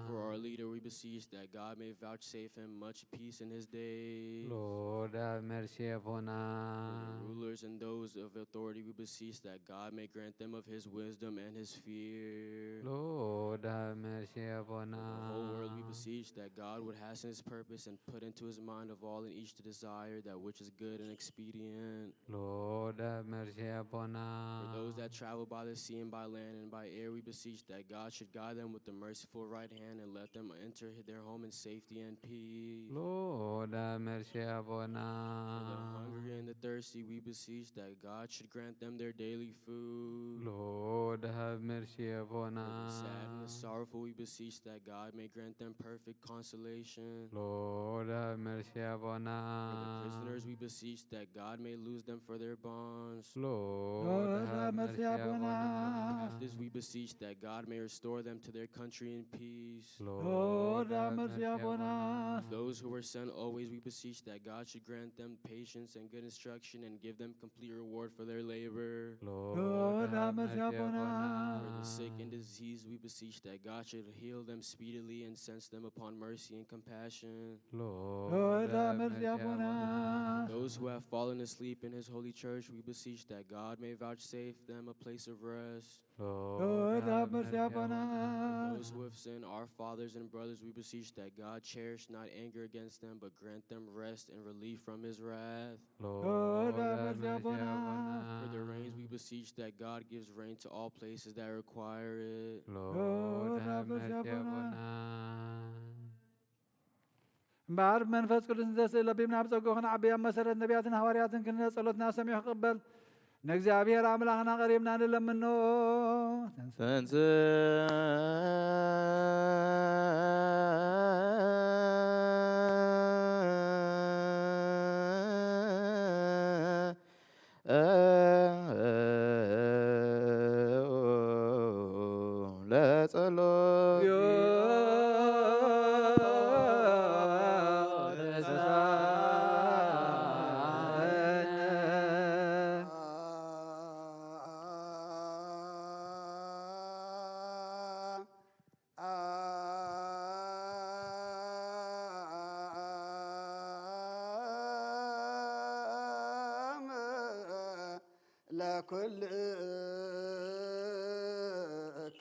For our leader, we beseech that God may vouchsafe him much peace in his day. ሎርድ ሃብ መርሲ ኣቦና። For the rulers and those of authority, we beseech that God may grant them of his wisdom and his fear. ሎርድ ሃብ መርሲ ኣቦና። For the whole world, we beseech that God would hasten his purpose and put into his mind of all and each to desire that which is good and expedient. ሎርድ ሃብ መርሲ ኣቦና። For those that travel by the sea and by land and by air, we beseech that God should guide them with the merciful right hand and let them enter their home in safety and peace. ሎርድ ሃብ መርሲ ኣቦና። For the hungry and the thirsty, we beseech that God should grant them their daily food. ሎርድ ሃብ መርሲ ኣቦና። For the sad and the sorrowful, we beseech that God may grant them perfect consolation. ሎርድ ሃብ መርሲ ኣቦና። For the prisoners, we beseech that God may loose them for their bonds. ሎርድ ሃብ መርሲ ኣቦና። Captives, we beseech that God may restore them to their country in peace. ሎርድ ሃብ መርሲ ኣቦና። Those who were sent always, we beseech that God should grant them patience and good instruction and give them complete reward for their labor. ሎርድ ሃብ መርሲ ኣቦና። For the sick and diseased, we beseech that God should heal them speedily and sense them upon mercy and compassion. ሎርድ ሃብ መርሲ ኣቦና። Those who have fallen asleep in his holy church, we beseech that God may vouchsafe them a place of rest. ሎርድ ሃብ መርሲ ኣቦና። Those who have sinned, our fathers and brothers, we beseech that God cherish not anger against them, but grant them rest and relief from his wrath. ሎርድ ሃብ መርሲ For ኣቦና። the rains, we beseech that God gives rain to all places that require it. ሎርድ ሃብ መርሲ ኣቦና። እምበኣር ብመንፈስ ቅዱስ እንተስእል ለቢብና ብጸግኡ ክንዓቢ ኣብ መሰረት ነቢያትን ሃዋርያትን ክንነ ጸሎትና ሰሚዑ ክቕበል ንእግዚኣብሔር ኣምላኽና ቀሪብና ንለምኖ። ተንስ ለጸሎት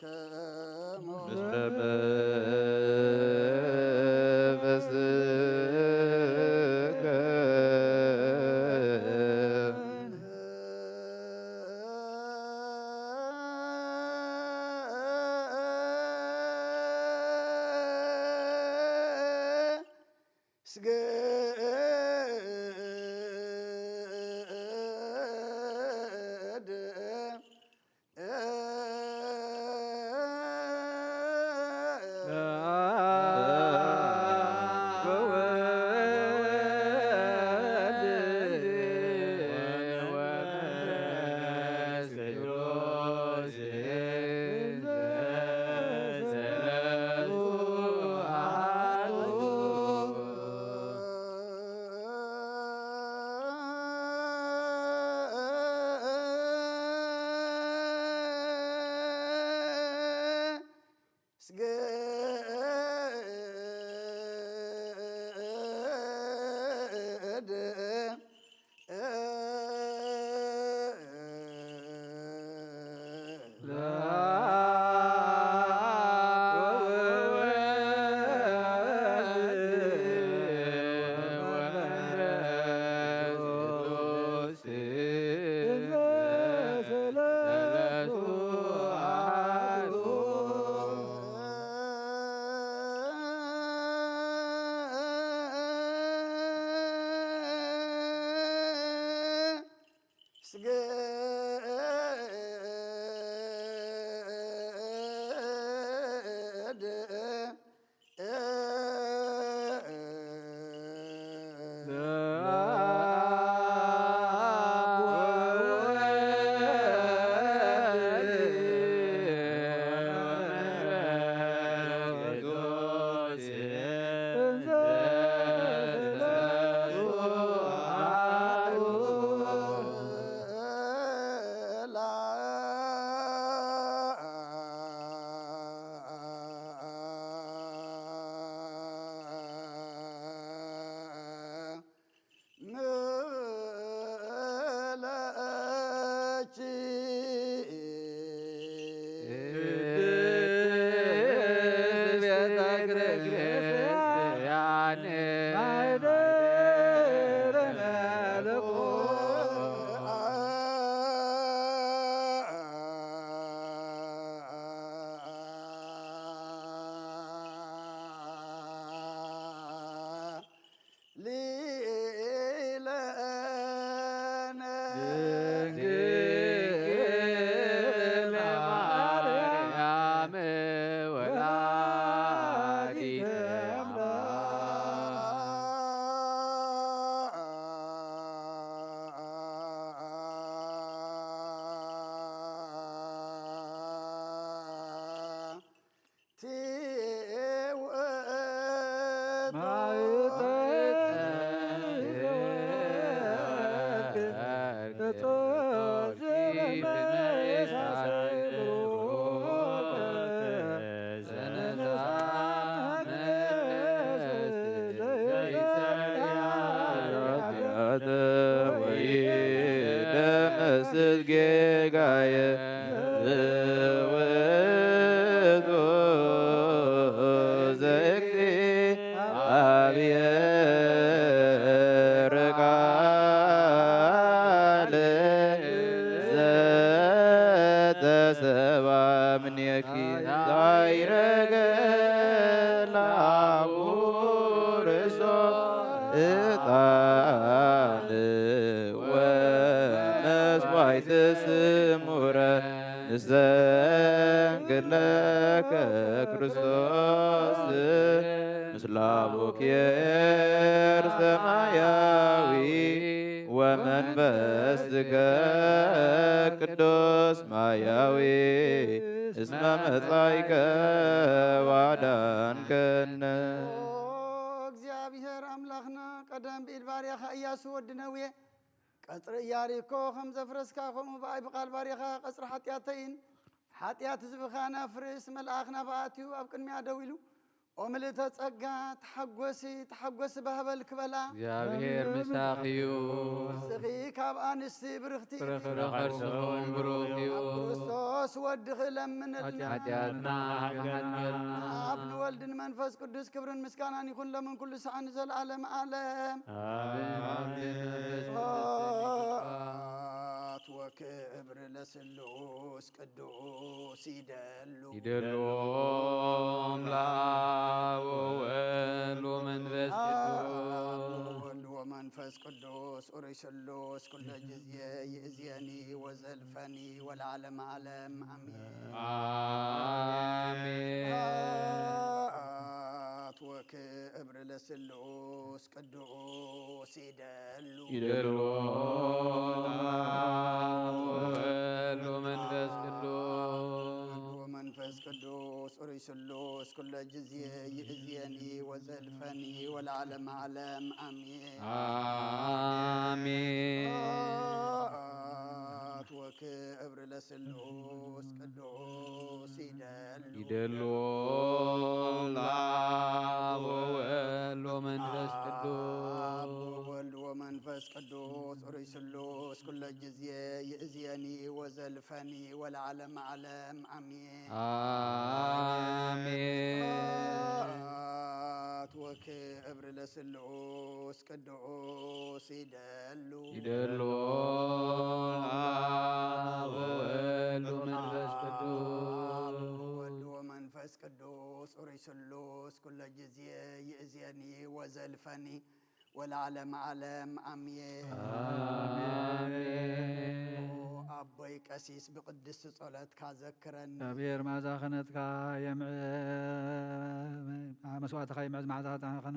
ለኩልክሙ ማይጠ ወይደመስስ ጌጋየ ውእቱ ዘእግዚአብሔር ቃል ዘተሰብአ እምኔኪ ዛይረገ ላቡ ርእሶ ዕጣን ወመስዋዕት ስሙረ ንሰግድ ለከ ክርስቶስ ምስለ አቡኪ ሰማያዊ ወመንፈስከ ቅዱስ ማያዊ እስመ መጻእከ ወአዳንከነ። ኦ እግዚኣብሔር ኣምላኽና፣ ቀደም ብኢድ ባርያኻ ኢያሱ ወዲ ነዌ፣ ቀጽሪ ኢያሪኮ ከም ዘፍረስካ፣ ከምኡ ብኣይ ብቓል ባርያኻ ቀጽሪ ሓጢኣተይን ሓጢኣት ህዝብኻን ኣፍርስ። መልኣኽ ናብኣ ኣትዩ ኣብ ቅድሚኣ ደው ኢሉ፣ ኦ ምልእተ ጸጋ፣ ተሓጎሲ፣ ተሓጎሲ ባህበል ክበላ። እግዚኣብሔር ምሳኺ እዩ። ንስኺ ካብ ኣንስቲ ብርኽቲ ኢኺ። ፍረ ከርስኺ እውን ብሩኽ እዩ። ኣብ ክርስቶስ ወድኺ ለምንልና። ሓጢኣትና ሓጢኣትና ሓጥያትና ሓጥያትና። ኣብ ንወልድ ንመንፈስ ቅዱስ ክብርን ምስጋናን ይኹን፣ ለምን ኩሉ ሰዓን ንዘለዓለም ዓለም። ኣሜን። ስብሐት ወክብር ለስሉስ ቅዱስ ይደሉ። ይደሉ። አብ ወወልድ ወመንፈስ ቅዱስ። አብ ወወልድ ወመንፈስ ቅዱስ ኡሪ ስሉስ ኩለ ጊዜ ይእዜኒ ወዘልፈኒ ወለዓለመ ዓለም አሜን። አሜን። ስብሐት ወክብር ለስሉስ ቅዱስ ይደሉ። ይደሉ። አብ ወወልድ ወመንፈስ ቅዱስ። ወመንፈስ ቅዱስ ኡሪ ስሉስ ኩለ ጊዜ ይእዜኒ ወዘልፈኒ ወለዓለመ ዓለም አሜን። አሜን። ስብሐት ወክብር ለስሉስ ቅዱስ ይደሉ። ይደሉ። አብ ወወልድ ወመንፈስ ቅዱስ። አብ ወወልድ ወመንፈስ ቅዱስ ኡሪ ስሉስ ኩለ ጊዜ ይእዜኒ ወዘልፈኒ ወለዓለመ ዓለም አሜን። አሜን። ስብሐት ወክብር ለስሉስ ቅዱስ ይደሉ። ይደሉ። አብ ወወልድ ወመንፈስ ቅዱስ። አብ ወወልድ ወመንፈስ ቅዱስ ኡሪ ስሉስ ኩለ ጊዜ ይእዜኒ ወዘልፈኒ ወለዓለመ ዓለም አሜን። አሜን። ኦ አቦይ ቀሲስ፣ ብቅድስቲ ጸሎትካ ዘክረኒ። እግዚኣብሔር መዓዛ ክህነትካ የምዕ-፣ መስዋዕትኻ የምዕዝ፣ መዓዛ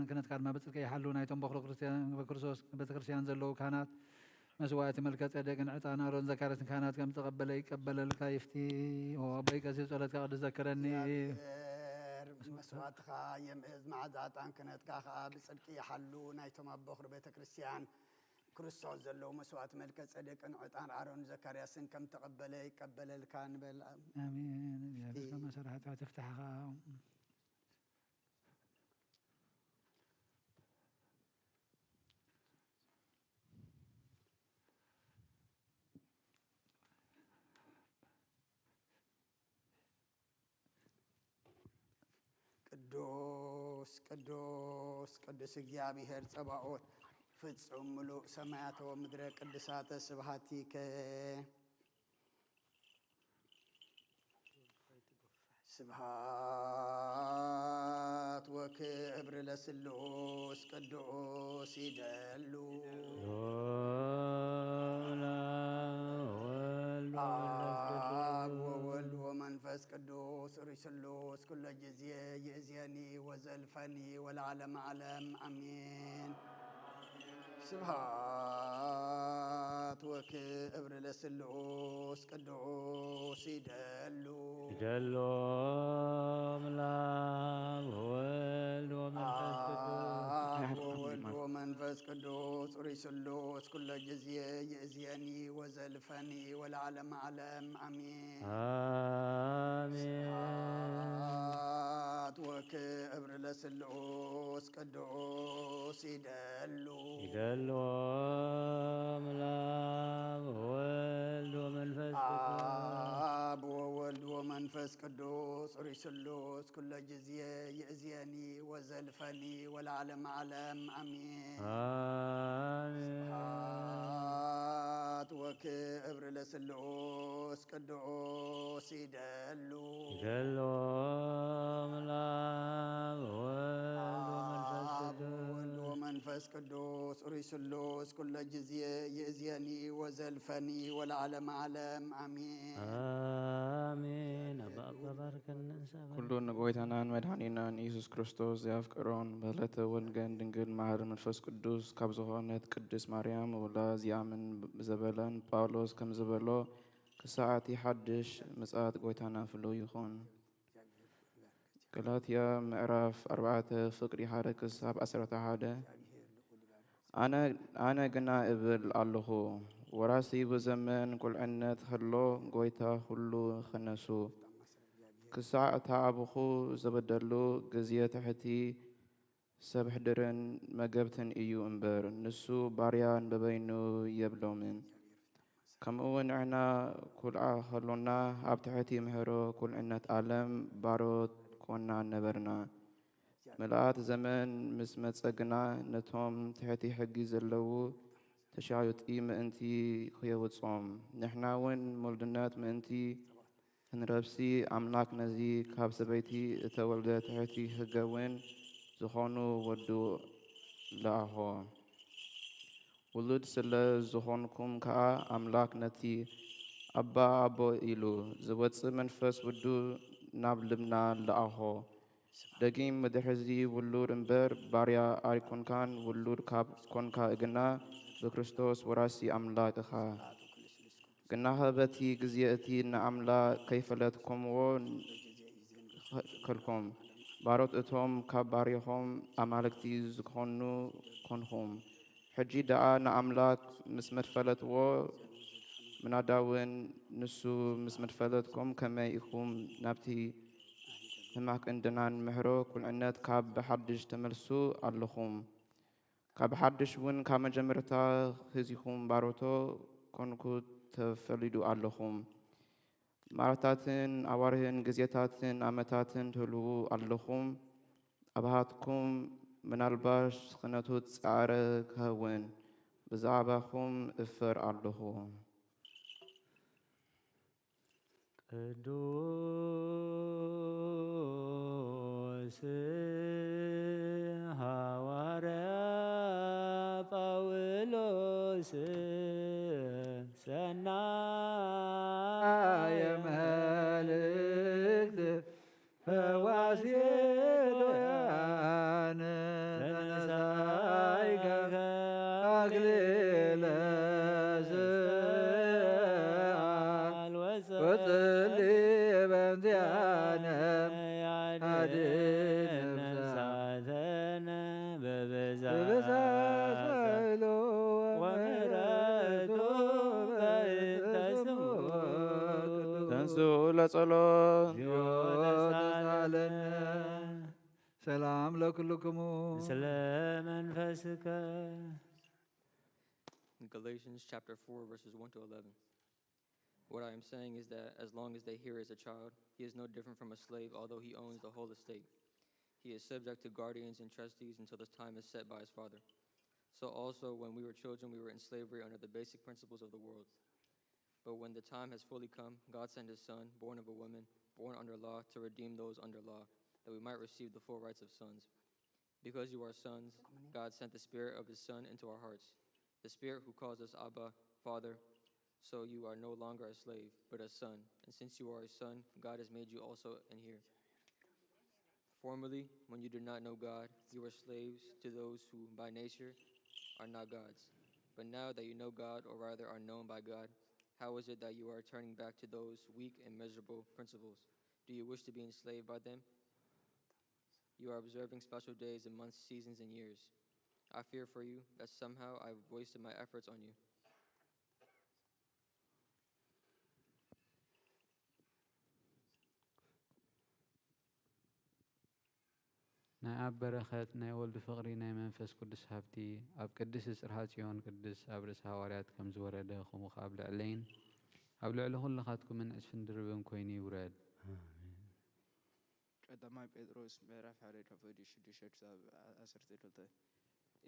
ክህነትካ ድማ ብጽድቂ ይሓሉ። ናይቶም በኹሪ ክርስቲያን፣ በክርስቶስ ቤተክርስትያን ዘለዉ ካህናት መስዋዕቲ መልከ ጼዴቅን ዕጣን ኣሮን ዘካርያስን ካህናት ከም ዝተቐበለ ይቀበለልካ ይፍቲ። ኦ ኣቦይ ቀሲስ፣ ጸሎትካ ቅዱስ ዘክረኒ። እግዚኣብሔር መስዋዕትኻ የምዕዝ፣ መዓዛ ዕጣን ክህነትካ ኸኣ ብጽድቂ ይሓሉ። ናይቶም ኣብ በኹሪ ቤተ ክርስቲያን ክርስቶስ ዘለዉ መስዋዕቲ መልከ ጼዴቅን ዕጣን ኣሮን ዘካርያስን ከም ተቐበለ ይቀበለልካ ንበል። ኣሜን። እግዚኣብሔር ከም መሰረሓትካ ትፍታሕኻ። ቅዱስ ቅዱስ ቅዱስ እግዚኣብሔር ጸባኦት፣ ፍጹም ምሉእ ሰማያተ ወምድረ ቅድሳተ ስብሐቲከ። ስብሐት ወክብር ለስሉስ ቅዱስ ይደሉ። ወወልድ ወመንፈስ አብ ወወልድ ወመንፈስ ቅዱስ ርእይ ስሉስ ኩለ ጊዜ ይእዜኒ ወዘልፈኒ ወለዓለመ ዓለም አሜን። ስብሐት ወክብር ለስሉስ ቅዱስ ይደሉ። ይደሉ አብ ወወልድ ወመንፈስ ቅዱስ። ቅዱስ ርእይ ስሉስ ኩሎ ጊዜ ይእዝየኒ ወዘልፈኒ ወለዓለመ ዓለም ኣሜን። ኣሜን። ስብሐት ወክብር ለስሉስ ቅዱስ ይደሉ። ይደልዎም ለአብ ወወልድ ወመንፈስ ቅዱስ። አብ ወወልድ ወመንፈስ ቅዱስ ርእይ ስሉስ ኩሎ ጊዜ ይእዝየኒ ወዘልፈኒ ወለዓለመ ዓለም ኣሜን። ኣሜን። ስብሐት ወክብር ለስሉስ ቅዱስ ይደሉ። ይደልዎም ለአብ ወወልድ ወመንፈስ አብ ቅዱስ። ወወልድ ወመንፈስ ቅዱስ ርእይ ስሉስ ኩሎ ጊዜ ይእዝየኒ ወዘልፈኒ ወለዓለመ ዓለም ኣሜን። ኣሜን። ኣባ ኣባ ባርከና ንስሐበና። ኩሉ ንጎይታናን መድኃኒናን ኢየሱስ ክርስቶስ ዘፍቅሮን በለተ ወንገን ድንግል ማህር መንፈስ ቅዱስ ካብ ዝኾነት ቅድስት ማርያም ውላ ዚኣምን ብዘበለን ጳውሎስ ከም ዝበሎ ክሳዕ እቲ ሓድሽ ምጽኣት ጎይታና ፍሉይ ይኹን። ገላትያ ምዕራፍ ኣርባዕተ ፍቅዲ ሓደ ክሳብ ዓሰርተ ሓደ። ኣነ ኣነ ግና እብል ኣለኹ፣ ወራሲ ብዘመን ቁልዕነት ከሎ ጎይታ ኩሉ ኸነሱ፣ ክሳዕ እታ ኣቡኹ ዘበደሉ ግዜ ትሕቲ ሰብ ሕድርን መገብትን እዩ እምበር፣ ንሱ ባርያ ንበበይኑ የብሎምን። ከምኡ እውን ንሕና ኩልዓ ከሎና ኣብ ትሕቲ ምህሮ ኩልዕነት ዓለም ባሮት ኮና ነበርና። ምልኣት ዘመን ምስ መጸ ግና ነቶም ትሕቲ ሕጊ ዘለዉ ተሻዩጢ ምእንቲ ኸየውጾም፣ ንሕና እውን ምሉድነት ምእንቲ ክንረብሲ ኣምላክ ነዚ ካብ ሰበይቲ እተወልደ ትሕቲ ሕገ እውን ዝኾኑ ወዱ ለኣኾ። ውሉድ ስለ ዝኾንኩም ከኣ ኣምላክ ነቲ ኣባ ኣቦ ኢሉ ዝወጽእ መንፈስ ውዱ ናብ ልብና ለኣኾ። ደጊም ብድሕርዚ ውሉድ እምበር ባርያ ኣይኮንካን፣ ውሉድ ካብ ኮንካ ግና ብክርስቶስ ወራሲ ኣምላክ ኢኻ። ግናኸ በቲ ግዜ እቲ ንኣምላክ ከይፈለጥኩምዎ ከልኩም፣ ባሮት እቶም ካብ ባሪኾም ኣማልክቲ ዝኾኑ ኮንኹም። ሕጂ ደኣ ንኣምላክ ምስ መድፈለጥዎ ምናዳውን ንሱ ምስ መድፈለጥኩም ከመይ ኢኹም ናብቲ ህማክ እንድናን ምሕሮ ኩልዕነት ካብ ብሓድሽ ተመልሱ ኣለኹም። ካብ ሓድሽ እውን ካብ መጀመርታ ሂዚኹም ባሮቶ ኮንኩ ተፈሊዱ ኣለኹም። መዓልታትን ኣዋርህን ግዜታትን ኣመታትን ትህልዉ ኣለኹም። ኣባሃትኩም ምናልባሽ ክነቱ ጻዕረ ክኸውን ብዛዕባኹም እፈር ኣለኹ። ቅዱስ ሃዋርያ ጳውሎስ ሰናየ መልእክት ፈዋሲ ሎያን ተነሳይከ አክሊለ ስብሐት ወጽሊ በእንቲአነ አድን ነፍሳተነ በብዛ ጸሎ ወምሕረቱ በእንተ ስሙ። ተንስኡ ለጸሎት። ተሳለነ ሰላም ለኩልክሙ። ምስለ መንፈስከ። In Galatians chapter four, verses one to eleven. What I am saying is that as long as the hearer is a child, he is no different from a slave, although he owns the whole estate. He is subject to guardians and trustees until the time is set by his father. So also, when we were children, we were in slavery under the basic principles of the world. But when the time has fully come, God sent his Son, born of a woman, born under law, to redeem those under law, that we might receive the full rights of sons. Because you are sons, God sent the Spirit of his Son into our hearts, the Spirit who calls us Abba, Father. So you are no longer a slave, but a son. And since you are a son, God has made you also an heir. Formerly, when you did not know God, you were slaves to those who, by nature, are not God's. But now that you know God, or rather are known by God, how is it that you are turning back to those weak and miserable principles? Do you wish to be enslaved by them? You are observing special days and months, seasons and years. I fear for you that somehow I've wasted my efforts on you. ናይ ኣብ በረኸት፣ ናይ ወልድ ፍቕሪ፣ ናይ መንፈስ ቅዱስ ሃብቲ ኣብ ቅድስቲ ጽርሃ ጽዮን ቅድስት ኣብ ርእሲ ሃዋርያት ከም ዝወረደ፣ ከምኡ ከኣ ኣብ ልዕለይን ኣብ ልዕሊ ኩልኻትኩምን ዕጽፍን ድርብን ኮይኑ ይውረድ። ኣሜን። ቀዳማይ ጴጥሮስ ምዕራፍ ሓደ ካብ ቁጽሪ ሽዱሽተ ክሳብ ዓሰርተ ክልተ።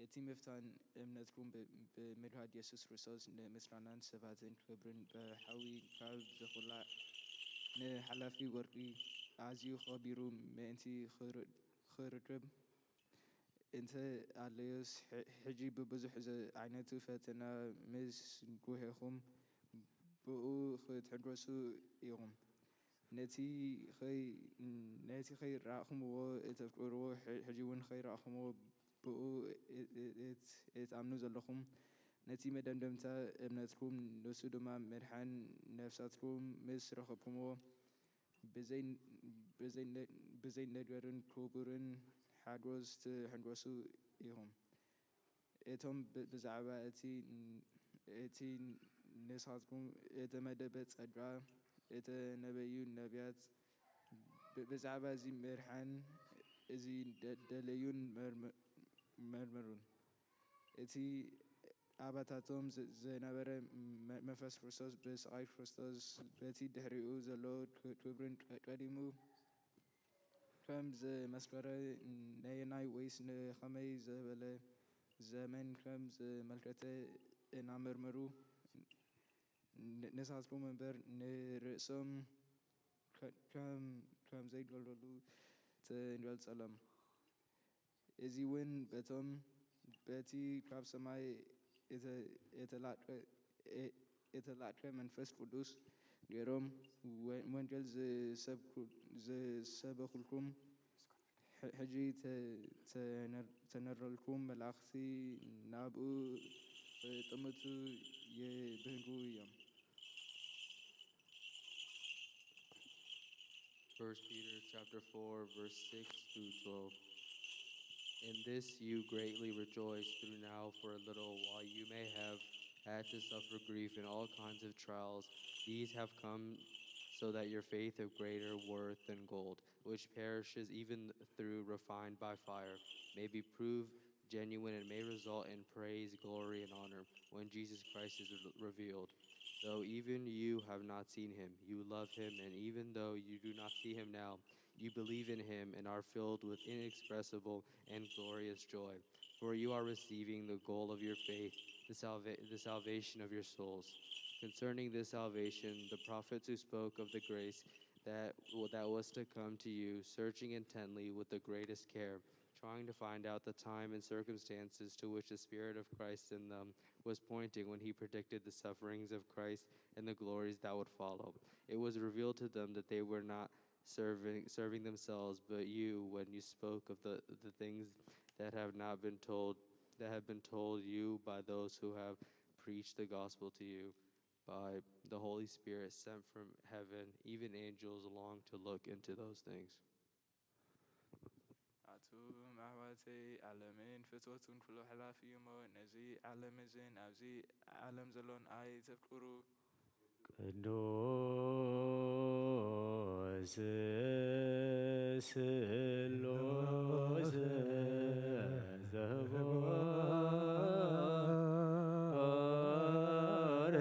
እቲ ምፍታን እምነትኩም ብ- ብምድሃድ የሱስ ክርስቶስ ንምስጋናን ስብሃትን ክብርን ብሓዊ ካብ ዝኹላዕ ንሓላፊ ወርቂ ኣዝዩ ኸቢሩ ምእንቲ ኽር- ኽርክብ እንተ ኣድለዮስ፣ ሕ- ሕጂ ብብዙሕ ዘ- ዓይነቱ ፈተና ምስ ጒሄኹም፣ ብኡ ኽትሕጎሱ ኢኹም። ነቲ ኸይ- ነቲ ኸይረኣኹምዎ እተፍቅርዎ፣ ሕ- ሕጂ እውን ኸይረኣኹምዎ ብኡ እት- እት- እትኣምኑ ዘለኹም፣ ነቲ መደምደምታ እምነትኩም፣ ንሱ ድማ ምድሓን ነፍሳትኩም ምስ ረኸብኩምዎ፣ ብዘይ- ብዘይ- ብዘይነገርን ክቡርን ሓጎስ ትሕጎሱ ኢኹም። እቶም ብ- ብዛዕባ እቲ እቲ ንስኻትኩም እተመደበ ጸጋ እተነበዩ ነቢያት ብ- ብዛዕባ እዚ ምድሓን እዚ ደ- ደለዩን መርም- መርምሩን። እቲ ኣባታቶም ዝ- ዝነበረ መ- መንፈስ ክርስቶስ ብስቓይ ክርስቶስ በቲ ድሕሪኡ ዘሎ ክ- ክብርን ቀ- ቀዲሙ ከም ዘመስከረ ነየናይ ወይስ ንኸመይ ዝበለ ዘመን ከም ዘመልከተ እናመርመሩ ን- ንሳትኩም እምበር ንርእሶም ከ- ከም ከም ዘይደለሉ ትገልጸሎም። እዚ እውን በቶም በቲ ካብ ሰማይ እተ- እተላእከ እ- እተላእከ መንፈስ ቅዱስ ገይሮም ወ- ወንጌል ዝሰብኩ- ዝሰበኹልኩም ሕ- ሕጂ ተ- ተነ- ተነረልኩም መላእኽቲ ናብኡ ክጥምቱ ይብህጉ እዮም። First Peter chapter four, verse six through twelve. In this you greatly rejoice, through now for a little while you may have had to suffer grief in all kinds of trials. These have come so that your faith of greater worth than gold, which perishes even through refined by fire, may be proved genuine and may result in praise, glory, and honor when Jesus Christ is re- revealed. Though even you have not seen him, you love him, and even though you do not see him now, you believe in him and are filled with inexpressible and glorious joy. For you are receiving the goal of your faith, the, salva- the salvation of your souls. Concerning this salvation, the prophets who spoke of the grace that, that was to come to you, searching intently with the greatest care, trying to find out the time and circumstances to which the Spirit of Christ in them was pointing when he predicted the sufferings of Christ and the glories that would follow. It was revealed to them that they were not serving, serving themselves, but you, when you spoke of the, the things that have not been told, that have been told you by those who have preached the gospel to you by the Holy Spirit sent from heaven. Even angels long to look into those things. ኣቱም ኣሕዋተይ፣ ዓለምን ፍትወቱን ኩሉ ሓላፊ እዩ እሞ፣ ነዚ ዓለም እዝን ኣብዚ ዓለም ዘሎን ኣይተፍቅሩ። ቅዱስ ስሉስ ዘቦር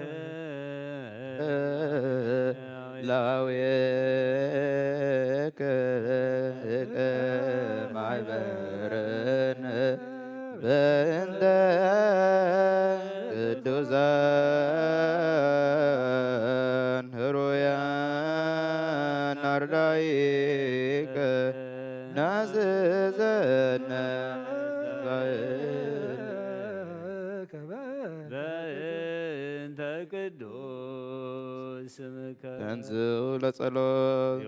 ላዌከ ማሕበርን በእንተ ቅዱሳን ህሩያን ኣርዳኢከ ናዘዘነ በእንተ ቅዱስ ስምከ ተንሥኡ ለጸሎት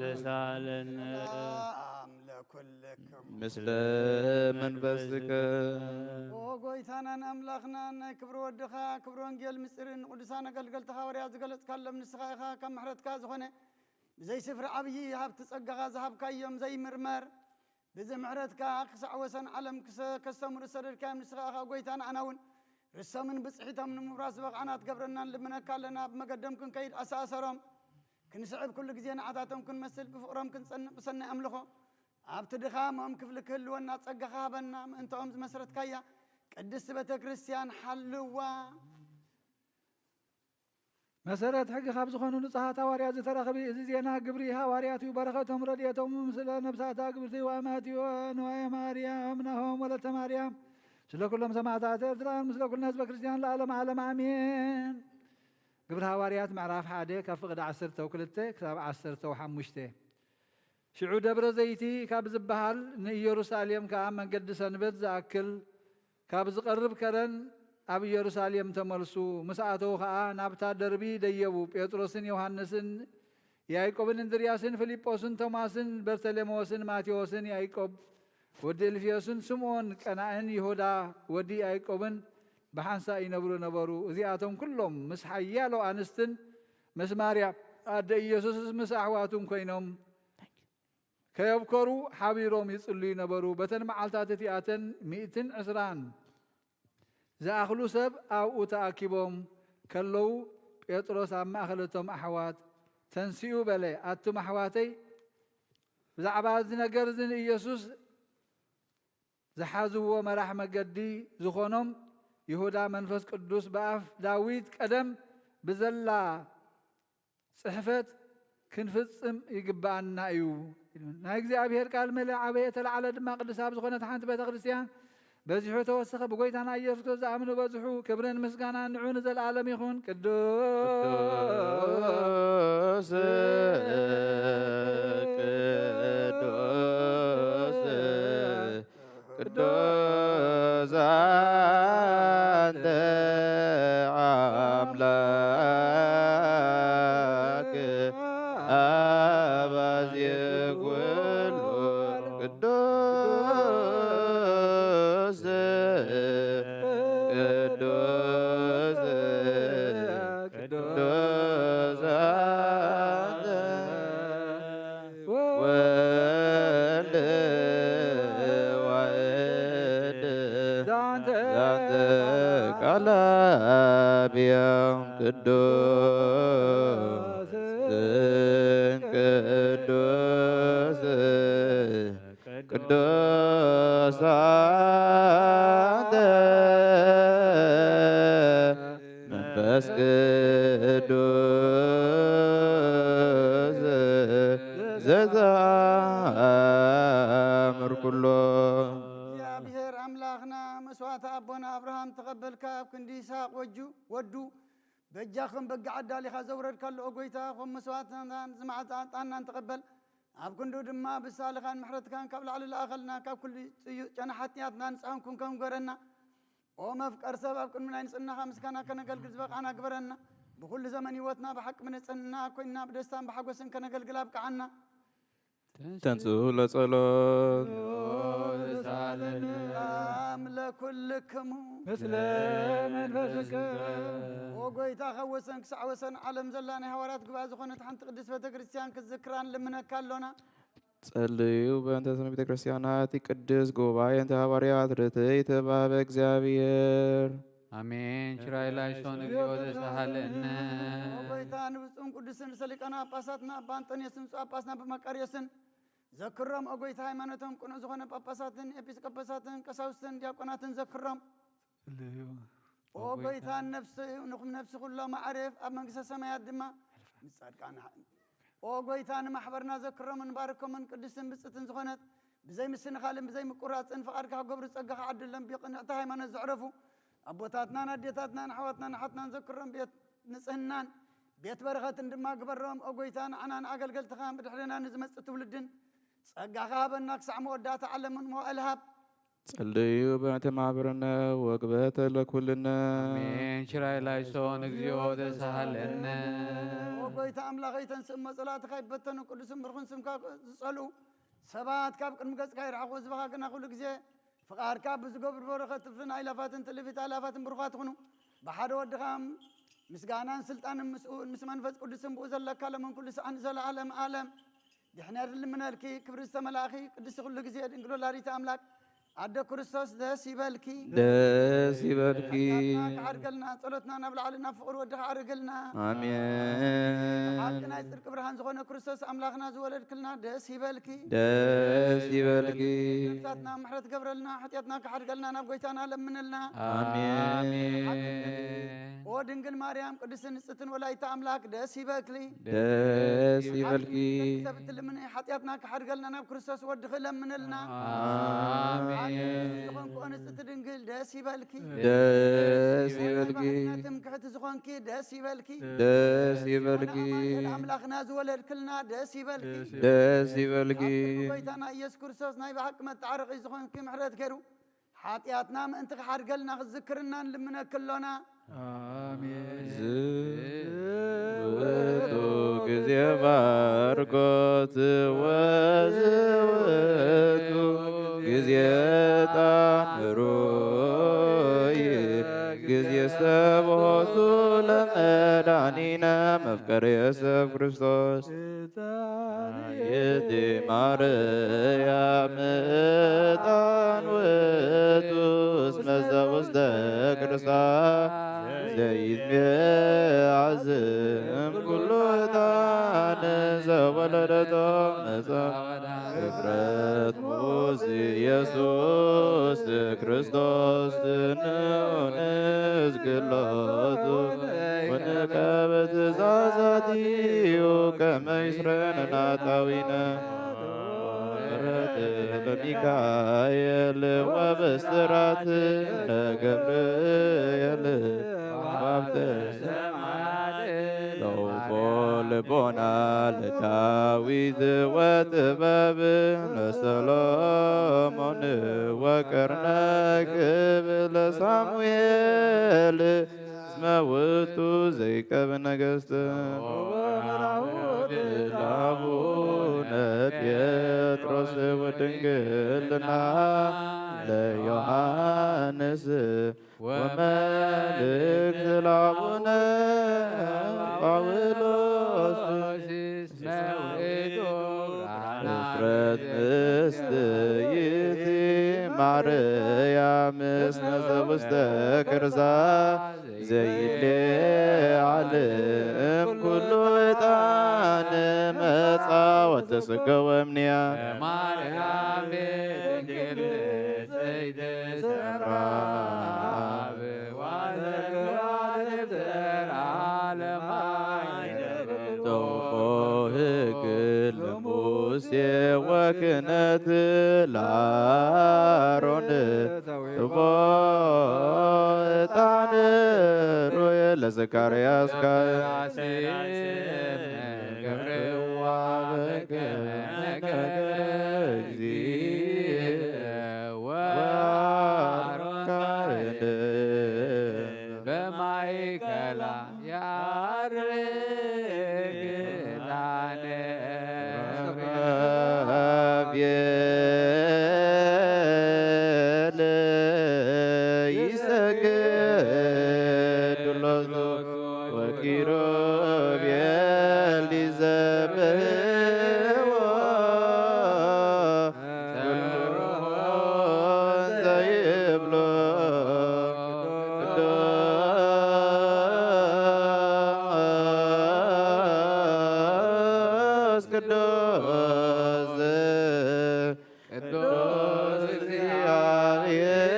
ተሳለነ። ሰላም ለኩልክሙ። ምስለ መንፈስከ። ኦ ጎይታናን ኣምላኽናን፣ ናይ ክብሪ ወድኻ ክብሪ ወንጌል ምስጢርን ንቅዱሳን ኣገልገልቲ ሃዋርያት ዝገለጽካሎም ንስኻ ኢኻ። ካብ ምሕረትካ ዝኾነ ብዘይ ስፍሪ ዓብዪ ሃብቲ ጸጋኻ ዝሃብካዮም ዘይምርመር ብዚ ምሕረትካ ክሳዕ ወሰን ዓለም ክሰ-፣ ከስተምሩ ዝሰደድካዮም ንስኻ ኢኻ ጐይታ። ንኣና እውን ርሶምን ብጽሒቶም ንምውራስ ዝበቕዓና ትገብረና ንልምነካ ኣለና። ብመገዶም ክንከይድ ኣሰኣሰሮም ክንስዕብ፣ ኩሉ ግዜ ንዓታቶም ክንመስል ብፍቕሮም ክንጸንዕ ብሰናይ ኣምልኾ ኣብቲ ድኻሞም ክፍሊ ክህልወና ጸጋኻ ሃበና። ምእንታኦም ዝመስረትካያ ቅድስቲ ቤተ ክርስቲያን ሓልዋ። መሰረት ሕጊ ካብ ዝኾኑ ንጹሃት ሃዋርያት ዝተረኽቢ እዚ ዜና ግብሪ ሃዋርያት እዩ። በረኸቶም ረድኤቶም ምስለ ነብሳታ ግብርቲ ወኣማትዮ ንዋየ ማርያም ናሆም ወለተ ማርያም ስለ ኩሎም ሰማዕታት ኤርትራን ምስለ ኩልና ህዝበ ክርስቲያን ለዓለም ዓለም ኣሜን። ግብሪ ሃዋርያት ምዕራፍ ሓደ ካብ ፍቕዲ ዓሰርተ ክልተ ክሳብ ዓሰርተ ሓሙሽተ። ሽዑ ደብረ ዘይቲ ካብ ዝበሃል ንኢየሩሳሌም ከኣ መንገዲ ሰንበት ዝኣክል ካብ ዝቐርብ ከረን ኣብ ኢየሩሳሌም ተመልሱ። ምስ ኣተዉ ከኣ ናብታ ደርቢ ደየቡ። ጴጥሮስን ዮሃንስን ያዕቆብን እንድርያስን ፊልጶስን ቶማስን በርተሌሜዎስን ማቴዎስን ያዕቆብ ወዲ እልፍዮስን ስምዖን ቀናእን ይሁዳ ወዲ ያዕቆብን ብሓንሳእ ይነብሩ ነበሩ። እዚኣቶም ኩሎም ምስ ሓያሎ ኣንስትን ምስ ማርያም ኣደ ኢየሱስ ምስ ኣሕዋቱን ኮይኖም ከየብከሩ ሓቢሮም ይጽልዩ ነበሩ። በተን መዓልታት እቲኣተን ሚእትን ዕስራን ዝኣኽሉ ሰብ ኣብኡ ተኣኪቦም ከለዉ፣ ጴጥሮስ ኣብ ማእከል እቶም ኣሕዋት ተንሲኡ በለ፣ ኣቱም ኣሕዋተይ፣ ብዛዕባ እዚ ነገር እዚ ንኢየሱስ ዝሓዝዎ መራሕ መገዲ ዝኾኖም ይሁዳ መንፈስ ቅዱስ ብኣፍ ዳዊት ቀደም ብዘላ ጽሕፈት ክንፍጽም ይግብኣና እዩ። ናይ እግዚኣብሔር ቃል መለ ዓበየ ተለዓለ ድማ ቅድስ ኣብ ዝኾነት ሓንቲ ቤተ ክርስቲያን በዚሑ ተወሰኸ። ብጎይታና ኢየሱስ ክርስቶስ ዝኣምኑ በዝሑ። ክብርን ምስጋናን ንዑ ንዘለዓለም ይኹን። ቅዱስ ቅዱስ ቅዱስ ኣንተ ኣምላክ ኣባዜ ኩሉ ቅዱስ ቅዱስ ቅዱስ ኣንተ ወልድ ዋሕድ ዛንተ ቃል አብያም ቅዱስ ቅዱስ ቅዱስ አንተ መንፈስ ቅዱስ ዘዘምር ኩሎ። እግዚኣብሔር ኣምላኽና መስዋዕቲ ኣቦና ኣብርሃም ተቐበልካ፣ ኣብ ክንዲ ይስሐቅ ወጁ-፣ ወዱ በጃኽን በጊዕ ኣዳሊኻ ዘውረድካሉ፣ ኦ ጐይታ፣ ከም መስዋዕትናን ዝማዕጣጣናን ተቐበል። ኣብ ክንዱ ድማ ብሳልኻን ምሕረትካን ካብ ላዕሊ ለኣኸልና፣ ካብ ኩሉ ጽዩቕ ጨና ሓጢኣትና ንጽሃንኩም ከም ግበረና። ኦ መፍቀር ሰብ፣ ኣብ ቅድሚ ናይ ንጽህናኻ ምስጋና ከነገልግል ዝበቕዓና ግበረና። ብኹሉ ዘመን ህይወትና ብሓቂ ብንጽህና ኮይንና ብደስታን ብሓጎስን ከነገልግል ኣብቅዓና። ተንሥኡ ለጸሎት። ተሳለነ። ሰላም ለኩልክሙ። ምስለ መንፈስከ። ኦ ጐይታ፣ ካብ ወሰን ክሳዕ ወሰን ዓለም ዘላ ናይ ሃዋርያት ጉባኤ ዝኾነት ሓንቲ ቅድስት ቤተ ክርስቲያን ክትዝክራን ልምነካ ኣሎና። ጸልዩ በእንተ ስም ቤተ ክርስቲያን ናቲ ቅድስት ጉባኤ እንተ ሃዋርያት ርትዕት እባበ እግዚኣብሔር። ኣሜን። ችራይ ላይሶን እግዚኦ ተሳሃለነ። ኦ ጐይታ፣ ንብፁዕን ቅዱስን ርእሰ ሊቃነ ጳጳሳትና ኣባ እንጠንዮስን ብፁዕ ጳጳስና ኣባ መቃርዮስን ዘክሮም። ኦ ጐይታ፣ ሃይማኖቶም ቅኑዕ ዝኾነ ጳጳሳትን ኤጲስቆጶሳትን ቀሳውስትን ዲያቆናትን ዘክሮም። ጸልዩ። ኦ ኦ ጐይታ፣ ጐይታ፣ ነፍሲ፣ ንኹም ነፍሲ ኩሎ ማዕረፍ ኣብ መንግስተ ሰማያት ድማ ምስ ጻድቃን። ኦ ጐይታ፣ ንማሕበርና ዘክሮምን ባርኮምን ቅድስትን ብጽትን ዝኾነት ብዘይ ምስንኻልን ብዘይ ምቁራጽን ፍቓድካ ክገብሩ ጸጋኻ ዓድሎም። ብቕንዕቲ ሃይማኖት ዘዕረፉ ኣቦታትናን ኣዴታትናን ኣሕዋትናን ኣሓትናን ዘክሮም። ቤት ንጽህናን ቤት በረኸትን ድማ ግበሮም። ኦ ጐይታ፣ ንዓና ንኣገልገልትኻን ብድሕሬና ንዝመጽእ ትውልድን ጸጋኻ ሃበና። ክሳዕ መወዳእታ ዓለምን መዋእል ሃብ። ጸልዩ በእንተ ማህበርነ ወግበተ ለኩልነ። አሜን። ችራይ ላይሶን እግዚኦ ተሳሃለነ። ኦ ጐይታ ኣምላኸይ፣ ተንስእ እሞ ጸላእትኻ ይበተኑ፣ ቅዱስን ብሩኽን ስምካ ዝጸልኡ ሰባት ካብ ቅድሚ ገጽካ ይርሓቑ። ህዝብኻ ግና ኩሉ ግዜ ፍቓድካ ብዝገብሩ በረኸት ትፍን ኣእላፋትን ትእልፊት ኣእላፋትን ብሩኻት ይኹኑ። ብሓደ ወድኻ ምስጋናን ስልጣንን ምስኡ ምስ መንፈስ ቅዱስን ብኡ ዘለካ ለመን ኩሉ ሰዓን ዘለዓለም ዓለም። ድሕነት ልምነልኪ ክብሪ ዝተመላእኺ ቅድስቲ ኩሉ ግዜ ድንግል ወላዲተ ኣምላክ ኣደ ክርስቶስ ደስ ይበልኪ። ደስ ይበልኪ። ሓጢኣትና ክሓድገልና ጸሎትና ናብ ላዕሊ ናብ ፍቕሪ ወድኻ ኣዕርግልና። ሓቂ ኣሜን። ናይ ጽድቂ ብርሃን ዝኾነ ክርስቶስ ኣምላኽና ዝወለድክልና ደስ ይበልኪ። ደስ ይበልኪ። ነፍሳትና ምሕረት ገብረልና ሓጢኣትና ክሓድገልና ናብ ጎይታና ለምንልና። ኣሜን። ኦ ድንግል ማርያም ቅድስትን ንጽሕትን ወላዲተ ኣምላክ ደስ ይበልኪ። ደስ ይበልኪ። ሰብ እትልምኒ ሓጢኣትና ክሓድገልና ናብ ክርስቶስ ወድኺ ለምንልና። ኣሜን። ዝኾንክኦ ንጽሕቲ ድንግል ደስ ይበልኪ። ደስ ይበልኪ። ትምክሕቲ ዝኾንኪ ደስ ይበልኪ። ደስ ይበልኪ። ኣምላኽና ዝወለድክልና ደስ ይበልኪ። ደስ ይበልኪ። ጎይታና ኢየሱስ ክርስቶስ ናይ ብሓቂ መተዓረቒ ዝኾንኪ ምሕረት ገይሩ ሓጢኣትና ምእንቲ ክሓድገልና ክዝክርና ንልምነኪ ኣሎና። ዝውቱ ግዜ ባርኮት ወዝውቱ ግዜ ጣምሩይ ግዜ ስተብሆቱ ለመድኃኒነ መፍቀሬ ሰብ ክርስቶስ። ይእቲ ማርያም ዕጣን ውእቱ እስመ ዘውስተ ቅድስታ ዘይትሜዓዝ እምኩሉ ዕጣን ዘወለደቶ መጻ እፍረት ሙስ ኢየሱስ ክርስቶስ ትንኡንስ ግሎቱ ወንቀብ ትእዛዛቲሁ ከመ ይስረን ናጣዊነ። በሚካኤል ወበስራት ገብርኤል ወሀብተ ሰማያት ለውቦ ልቦና ለዳዊት ወጥበብ ለሰሎሞን ወቀርነ ክብ ለሳሙኤል እስመ ውእቱ ዘይቀብ ነገስት። ለአቡነ ጴጥሮስ ወድንግልና ለዮሐንስ ወመልእክት ለአቡነ ጳውሎስ። እፍረት ምስት ይእቲ ማርያም እስመ ዘውስተ ከርሳ ዘይሌዓል እምኩሉ ዕጣን መጻ ወተስገወ እምንያ። ማርያም ድንግል ንጽሕት ተራብ ዋዘግባ ደብተራ ለማይ ቶቦ ህግ ለሙሴ ወክህነት ለአሮን ቶቦ ዕጣን ሩየ ለዘካርያስ ካህን። ገብርዋ በከመ ነገረ እግዚእ ወአሮን ካህን በማእከላ ያርግ ዕጣነ። ገብርኤል ይሰግድ ሎቱ ወኪሩቤል ይዘብሕዎ። ዘይብሎ ቅዱስ ቅዱስ ቅዱስ እግዚአብሔር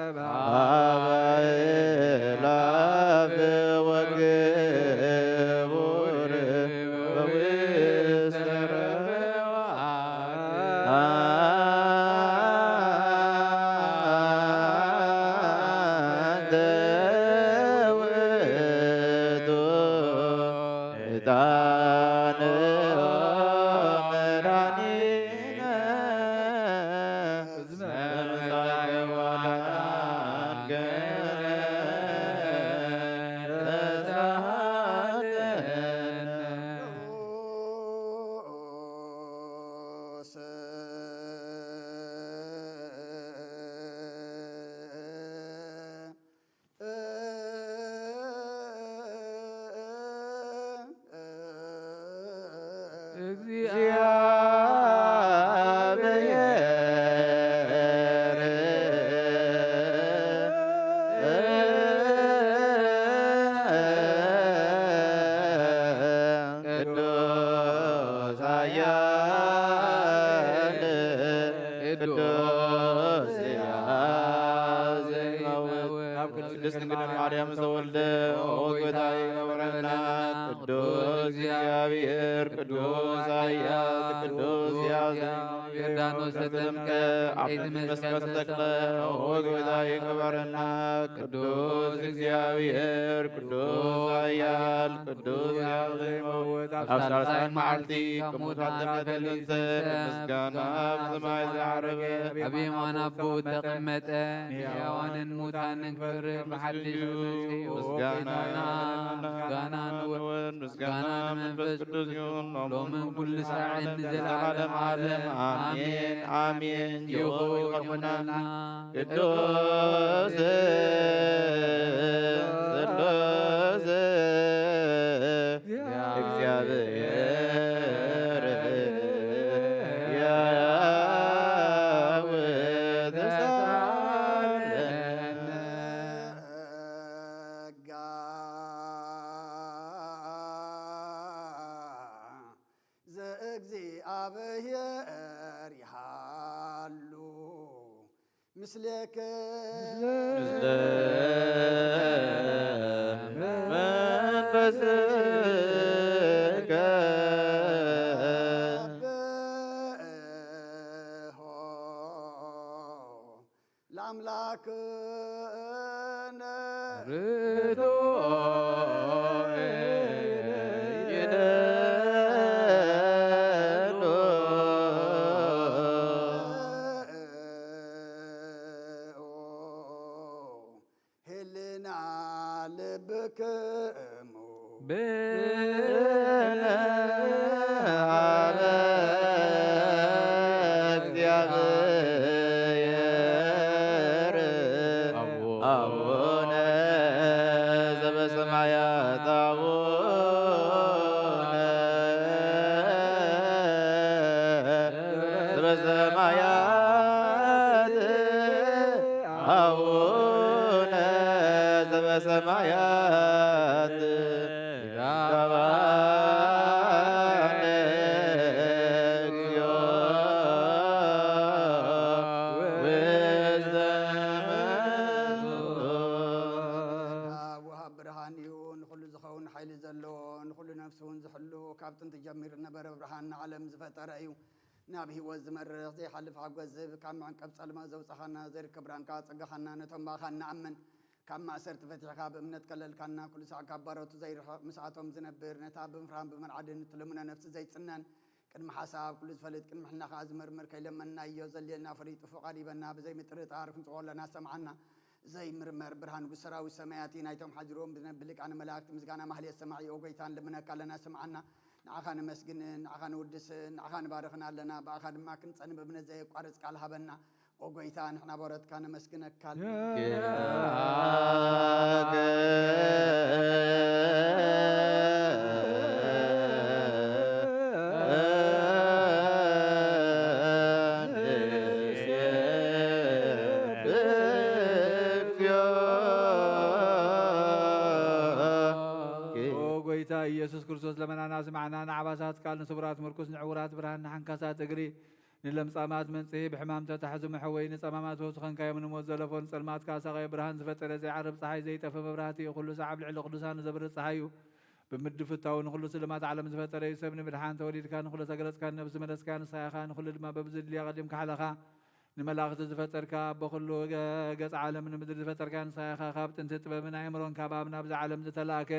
በአብ አእላፍ ወክቡር በውስተ አንተ ውእቱ ዕጣን መድኃኒነ እስመ መጻእከ ወአዳንከነ ተሳሃለነ። እግዚኣብሔር ቅዱስ ኃያል ቅዱስ ሕያው ዘይመውት፣ ናብ ቅድስት ድንግል ማርያም ዘተወልደ፣ ኦ ጌታ ይኸበረና። ቅዱስ እግዚኣብሔር፣ ቅዱስ ኃያል፣ ቅዱስ ሕያው ዘይመውት፣ ዮርዳኖስ ተጠምቀ፣ ቀይ መስቀል ተተክለ፣ ኦ ጌታ ይኸበረና። ቅዱስ እግዚኣብሔር፣ ቅዱስ ኃያል፣ ቅዱስ ሕያው ዘይመውት፣ ኣብ ሳልሳይ መዓልቲ ካብ ሙታን ተንሥአ፣ ምስጋና ኣብ ሰማይ ዝዓረገ፣ ኣብ የማን ኣቦኡ ተቐመጠ፣ ንሕያዋንን ሙታንን ክፈርድ ብሓድሽ ተንሲኡ፣ ምስጋና ምስጋና ንወ-፣ ምስጋና ንመንፈስ ቅዱስ ይኹን፣ ሎምን ኩሉ ሳዕን ንዘለዓለም ዓለም። ኣሜን፣ ኣሜን። ይኹን ይኹነና። ቅዱስ ስሉስ እግዚኣብሔር ሕያው ተሳለነ። ጸጋ ዘእግዚኣብሔር ይሃሉ ምስሌክ። ምስለ መንፈስከ። ለአምላክነ ርቱዕ ይደሉ ህልና ልብክሙ ብነ ሀበ እግዚአብሔር አቡነ ዘበሰማያት። አቡነ ዘበሰማያት፣ አቡነ ዘበሰማያት፣ ይትባረክ እግዚኦ ውስተ መንሱት። ወሃብ ብርሃን እዩ፣ ንኹሉ ዝኸውን ሓይሊ ዘለዎ፣ ንኹሉ ነፍሲ እውን ዝሕሉ፣ ካብ ጥንቲ ጀሚሩ ዝነበረ ብርሃን ንዓለም ዝፈጠረ እዩ። ናብ ህይወት ዝመርሕ ዘይሓልፍ ሓጎስ ዝህብ፣ ካብ መዕንቀፍ ጸልማት ዘውጻኻና፣ ዘይርከብ ብርሃንካ ጸጋኻና፣ ነቶም ብኣኻ እንኣምን ካብ ማእሰርቲ ፈቲሕካ ብእምነት ከለልካና፣ ኩሉ ሳዕ ካብ ባሮቱ ዘይርሕቕ፣ ምስኣቶም ዝነብር፣ ነታ ብምፍራህን ብምርዓድን እትልምኖ ነፍሲ ዘይጽነን፣ ቅድሚ ሓሳብ ኩሉ ዝፈልጥ፣ ቅድሚ ሕልና ከኣ ዝምርምር፣ ከይለመንናዮ ዘድልየና ፈሊጡ ፍቓድ ይበና፣ ብዘይ ምጥርጣር ክንጽውዖ ኣለና፣ ሰምዓና። ዘይምርመር ብርሃን ንጉስ ሰራዊት ሰማያት፣ ናይቶም ሓዲሮም ብዝነብር ሊቃነ መላእክት ምስጋና ማህሌት ሰማዒ፣ ኦ ጎይታ፣ ንልምነካ ኣለና፣ ስምዓና። ንዓኻ ነመስግንን ንዓኻ ንውድስን ንዓኻ ንባርኽን ኣለና፣ ብኣኻ ድማ ክንጸንብ እምነት ዘየቋርጽ ቃል ሃበና። ኦ ጎይታ፣ ንሕና ባሮትካ ነመስግነካ። ኪያከ ንሴብሕ እግዚኦ። ኦ ጎይታ ኢየሱስ ክርስቶስ፣ ለመናና ስምዓና፣ ንዓባሳት ቃል ንስውራት ምርኩስ፣ ንዕውራት ብርሃን፣ ንሓንካሳት እግሪ፣ ንለምጻማት መንጽሂ፣ ብሕማም ተታሕዙ መሕወዪ፣ ንጸማማት ፈውሲ ኾንካዮም፣ ንሞት ዘለፎ ንጸልማት ካሳቓይ፣ ብርሃን ዝፈጠረ ዘይዓርብ ጸሓይ፣ ዘይጠፍእ መብራህቲ፣ ኩሉ ሳዕ ኣብ ልዕሊ ቅዱሳን ዘብርህ ጸሓይ እዩ። ብምድፍታው ንኹሉ ስልማት ዓለም ዝፈጠረ እዩ። ሰብ ንምድሓን ተወሊድካ፣ ንኹሉ ተገለጽካ፣ ንነብሲ መለስካ፣ ንስኻ ኢኻ ንኹሉ ድማ በብዝድልያ ቀዲምካ ሓለኻ። ንመላእኽቲ ዝፈጠርካ፣ ኣቦ ኩሉ ገ-፣ ገጽ ዓለም ንምድሪ ዝፈጠርካ ንስኻ ኢኻ። ካብ ጥንቲ ጥበብን ኣእምሮን ካብ ኣብ ናብዚ ዓለም ዝተላእከ፣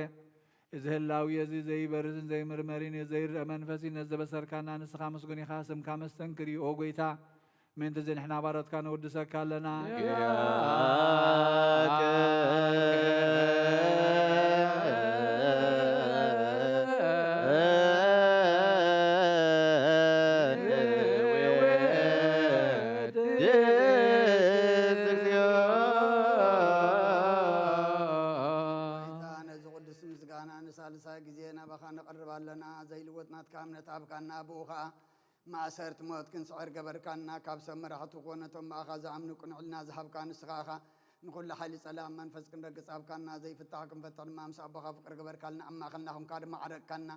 እዚ ህላዊ እዚ ዘይበርስን ዘይምርመርን እዩ፣ ዘይርአ መንፈስ እዩ። ነዚ ዘበሰርካና ንስኻ ምስጉን ኢኻ፣ ስምካ መስተንክር እዩ። ኦ ጎይታ፣ ምእንቲ እዚ ንሕና ባሮትካ ነወድሰካ ኣለና። ኪያከ ንወድስ እግዚኦ። ጌታ፣ ነዚ ቅዱስ ምስጋና ንሳልሳይ ግዜ ናባኻ ነቐርብ ኣለና። ዘይልወጥ ናትካ እምነት ሃብካና፣ ብኡ ኸኣ ማእሰርቲ ሞት ክንስዕር ገበርካና። ካብ ሰብ መራሕቲ ኮነ እቶም ብኣኻ ዝኣምኑ ቅኑዕ ሕልና ዝሃብካ ንስኻ ኢኻ። ንኹሉ ሓይሊ ጸላም መንፈስ ክንረግጽ ሃብካና። ዘይፍታሕ ክንፈትሕ ድማ ምስ ኣቦኻ ፍቕሪ ገበርካልና፣ ኣማኸልና፣ ኹንካ ድማ ዓረቅካና።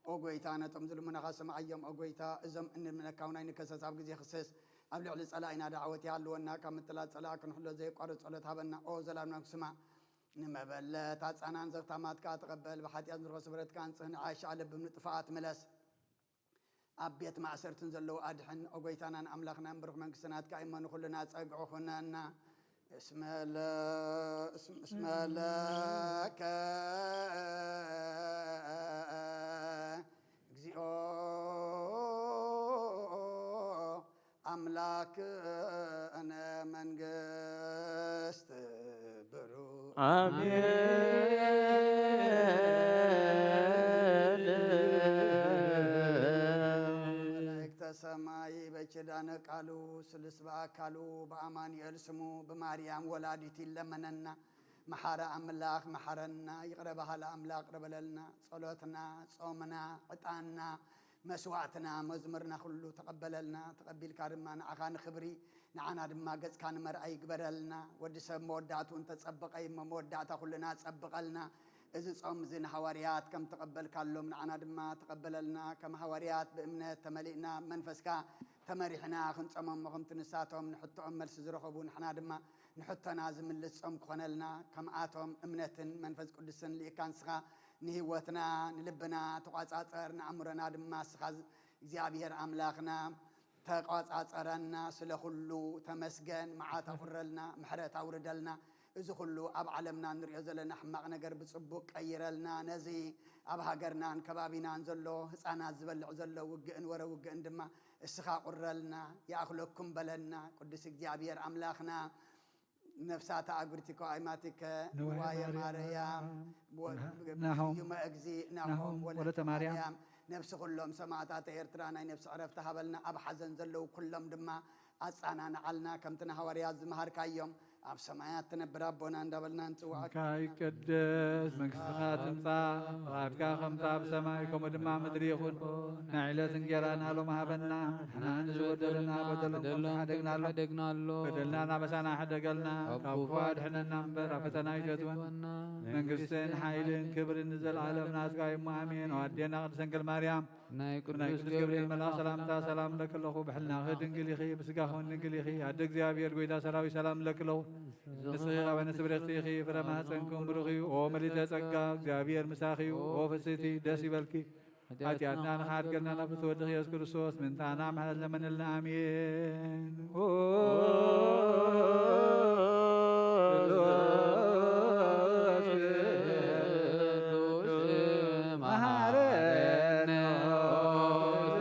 ኦ ጎይታ፣ ነቶም ዝልምኑኻ ስምዓዮም። ኦ ጎይታ፣ እዞም እንልምነካ እውን ኣይንከሰስ፣ ኣብ ግዜ ክሰስ ኣብ ልዕሊ ጸላኢና ደዓወት ይሃልወና። ካብ ምጥላጥ ጸላኢ ክንሕሎ ዘየቋርጽ ጸሎት ሃበና። ኦ ዘላለም ስማዕ። ንመበለት ኣጻናን ዘኽታማትካ ተቐበል። ብሓጢኣት ንረኽቦ ስብረትካ ኣንጽህ። ንዓሻ ልብ ንጥፋኣት ምለስ። ኣብ ቤት ማእሰርትን ዘለዉ ኣድሕን። ኦ ጎይታናን ኣምላኽናን ብሩኽ መንግስቲ ናትካ እሞ ንኹልና ጸግዒ ኩነና። እስመ ለ-፣ እስም-፣ እስመ ለከ እግዚኦ ኣምላክነ መንግስት ብሩ። ኣሜን። መላእክተ ሰማይ በኪዳነ ቃሉ ስሉስ በአካሉ በአማኑኤል ስሙ ብማርያም ወላዲት ይለመነና። መሓረ ኣምላኽ መሓረና፣ ይቕረ በሃሊ ኣምላኽ ይቕረ በለልና። ጸሎትና፣ ጾምና፣ ዕጣንና፣ መስዋዕትና፣ መዝሙርና ኩሉ ተቐበለልና። ተቐቢልካ ድማ ንዓኻ ንኽብሪ፣ ንዓና ድማ ገጽካ ንመርኣይ ይግበረልና። ወዲ ሰብ መወዳእትኡ እንተጸበቐ እሞ መወዳእታ ኩልና ጸብቐልና። እዚ ጾም እዚ ንሃዋርያት ከም ተቐበልካሎም ንዓና ድማ ተቐበለልና። ከም ሃዋርያት ብእምነት ተመሊእና፣ መንፈስካ ተመሪሕና ክንጸሞም፣ ከምቲ ንሳቶም ንሕቶኦም መልሲ ዝረኸቡ፣ ንሕና ድማ ንሕቶና ዝምልስ ጾም ክኾነልና፣ ከምኣቶም እምነትን መንፈስ ቅዱስን ልኢካ ንስኻ ንህይወትና፣ ንልብና ተቋጻጸር፣ ንኣእምሮና ድማ ንስኻ እግዚኣብሔር ኣምላኽና ተቋጻጸረና። ስለ ኩሉ ተመስገን። መዓት ኣቑረልና፣ ምሕረት ኣውርደልና። እዚ ኩሉ ኣብ ዓለምና ንሪኦ ዘለና ሕማቕ ነገር ብጽቡቕ ቀይረልና። ነዚ ኣብ ሃገርናን ከባቢናን ዘሎ ህጻናት ዝበልዕ ዘሎ ውግእን ወረ ውግእን ድማ እስኻ ቁረልና፣ ይኣኽለኩም በለና። ቅዱስ እግዚኣብሔር ኣምላኽና፣ ነፍሳተ ኣጉሪቲከ ወኣይማቲከ ንዋየ ንዋየ ማርያም፣ ማርያም፣ ወ-፣ ናሆም፣ ስዩመ እግዚእ ናሆም ናሆም ወለተ ወለተ ማርያም፣ ማርያም፣ ነፍሲ ኩሎም ሰማዕታተ ኤርትራ ናይ ነፍሲ ዕረፍቲ ሃበልና። ኣብ ሓዘን ዘለዉ ኩሎም ድማ ኣጻናንዓልና፣ ከምቲ ንሃዋርያት ዝመሃርካዮም። ኣብ ሰማያት ትነብር ኣቦና እንዳበልና ንጽውዓካ። ስምካ ይቀደስ፣ መንግስትኻ ትምጻእ፣ ፍቓድካ ከምታ ኣብ ሰማይ ከምኡ ድማ ምድሪ ይኹን። ናይ ዕለት እንጌራና ሎም ሃበና፣ ንሕና ንዝበደሉና በደሎም ከም ዝሓደግናሎም፣ ሓደግናሎም። በደልና ናበሳና ሕደገልና፣ ካብ ካብ ክፉ ክፉ ኣድሕነና እምበር፣ ኣብ ፈተና ኣይተእትወና። መንግስትን ሓይልን ክብርን ንዘለኣለም ናትካ እዩ እሞ፣ ኣሜን። ኦ ኣዴና ቅድስት ድንግል ማርያም፣ ናይ ናይ ቅዱስ ቅዱስ ገብርኤል ገብርኤል መልኣኽ መልኣኽ ሰላምታ ሰላም እለኪ ኣለኹ። ብሕልናኺ ድንግል ኢኺ፣ ብስጋኺ እውን ድንግል ኢኺ። ኣደ እግዚኣብሔር፣ ጎይታ ሰራዊት፣ ሰላም እለኪ ኣለኹ። ንስኺ ካብ ኣንስቲ ብርኽቲ ኢኺ፣ ፍረ ማህፀንኩም ብሩኽ እዩ። ኦ ምልዕተ ጸጋ፣ እግዚኣብሔር ምሳኺ እዩ። ኦ ፍስሕቲ፣ ደስ ይበልኪ። ሓጢኣትና ንኽሓድገልና ናብ ፍትወድኺ ኢየሱስ ክርስቶስ ምእንታና ምሕረት ለመነልና። ኣሜን። ኦ ቅዱስ መሐረነ።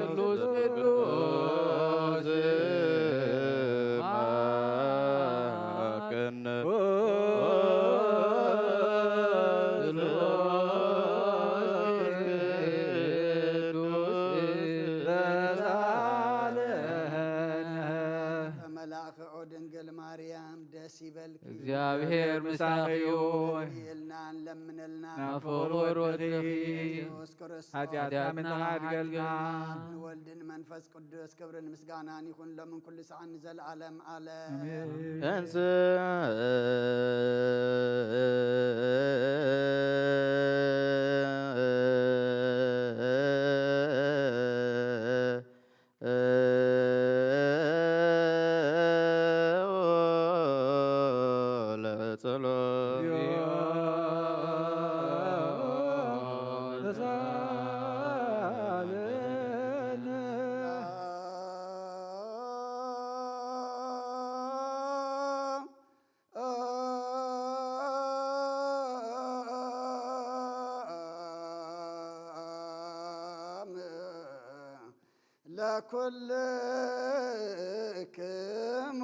ቅዱስ ቅዱስ መሐረነ። ተመላእኺ ኦ ድንግል ማርያም ደስ ይበልኪ። እግዚኣብሔር ምሳኺ ይኹን። ኢልና ንለምነልና። ናብ ፍቑር ወድኺ ኢየሱስ ክርስቶስ ሓጢኣትና ምሕረት ሓድገልና። ንወልድን መንፈስ ቅዱስ ክብርን ምስጋናን ይኹን ሎምን ኩሉ ሰዓን ንዘለዓለም ዓለም። ኣሜን። እንስ ለጸሎት። ለኩልክሙ።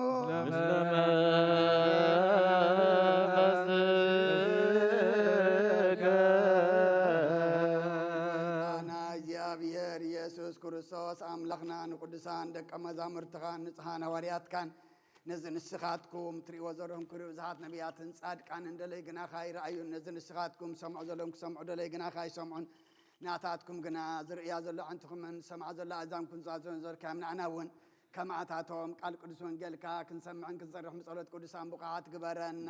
ጌታና እግዚኣብሔር ኢየሱስ ክርስቶስ ኣምላኽና፣ ንቅዱሳን ደቀ መዛሙርትኻን ንጽሓን ሃዋርያትካን፣ ነዚ ንስኻትኩም ትርእይዎ ዘለኹም ክርእዩ፣ ብዙሓት ነቢያትን ጻድቃንን ደለይ ግናኻ ኣይረኣዩን። ነዚ ንስኻትኩም ሰምዑ ዘለኹም ክሰምዑ ደለይ ግናኻ ኣይሰምዑን። ናታትኩም ግና ዝርእያ ዘሎ ኣዕንትኹምን ዝሰምዓ ዘሎ ኣእዛንኩም ዝኣዝዞን ዘርካዮም ንዓና እውን ከማእታቶም ቃል ቅዱስ ወንጌልካ ክንሰምዕን ክንሰርሕ ብጸሎት ቅዱሳን ብቑዓት ግበረና።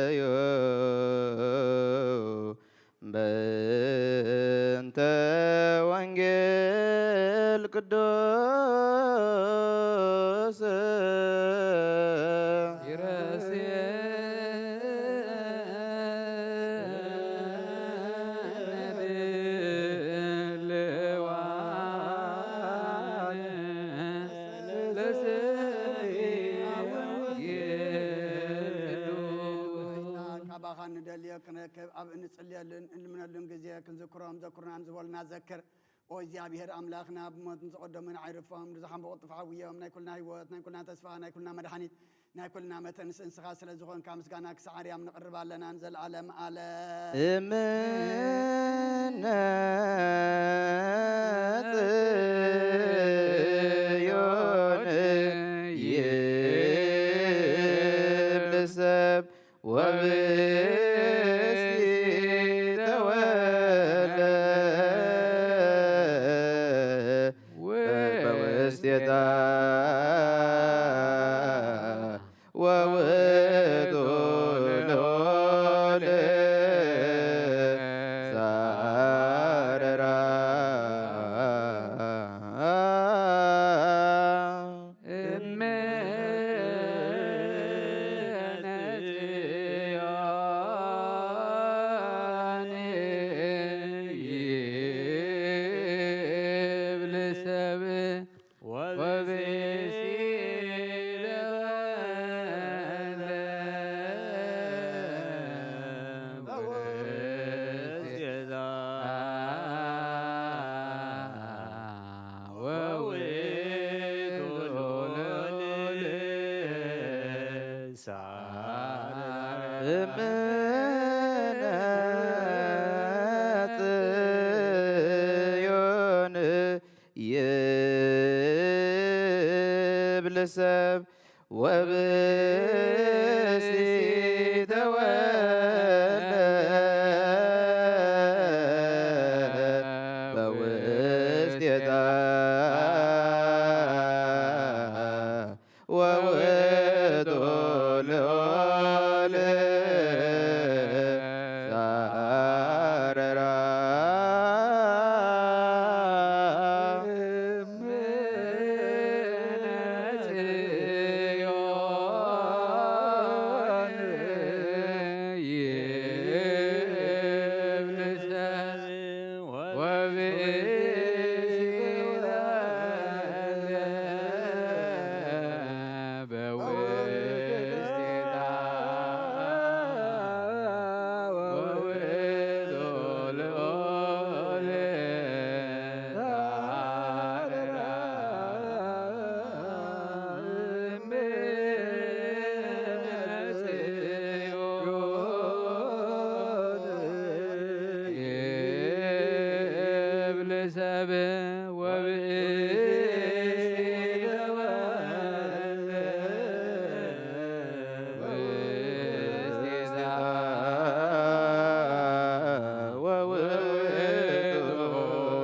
እዩ በእንተ ወንጌል ቅዱስ ይረስየ ካባኻ ንደልዮ ክንረክብ ኣብ እንጽልየሉን እንልምነሉን ግዜ ክንዝክሮም ዘክሩናን ዝበሉና ዘክር። ኦ እግዚኣብሔር ኣምላኽና፣ ብሞት ንዝቐደሙን ኣይርፎም፣ ንዝሓምበቑ ጥፍሓ ውዮም፣ ናይ ኩልና ህይወት፣ ናይ ኩልና ተስፋ፣ ናይ ኩልና መድሓኒት፣ ናይ ኩልና መተንስ እንስኻ ስለ ዝኾንካ ምስጋና ክሳዕ ኣርያም ንቕርብ ኣለና ንዘለዓለም ኣለም። እምነ ጽዮን ይብል ሰብ ወብእሲ ተወልደ በውስቴታ ወውእቱ ሎል ሳረራ። እምነ ጽዮን ይብል ሰብ ወብእሲ ተወልደ በውስቴታ ወውእቱ ሎል ሳረራ። እምነ ጽዮን ይብል ሰብ ወብእሲ ተወልደ በውስቴታ ወውእቱ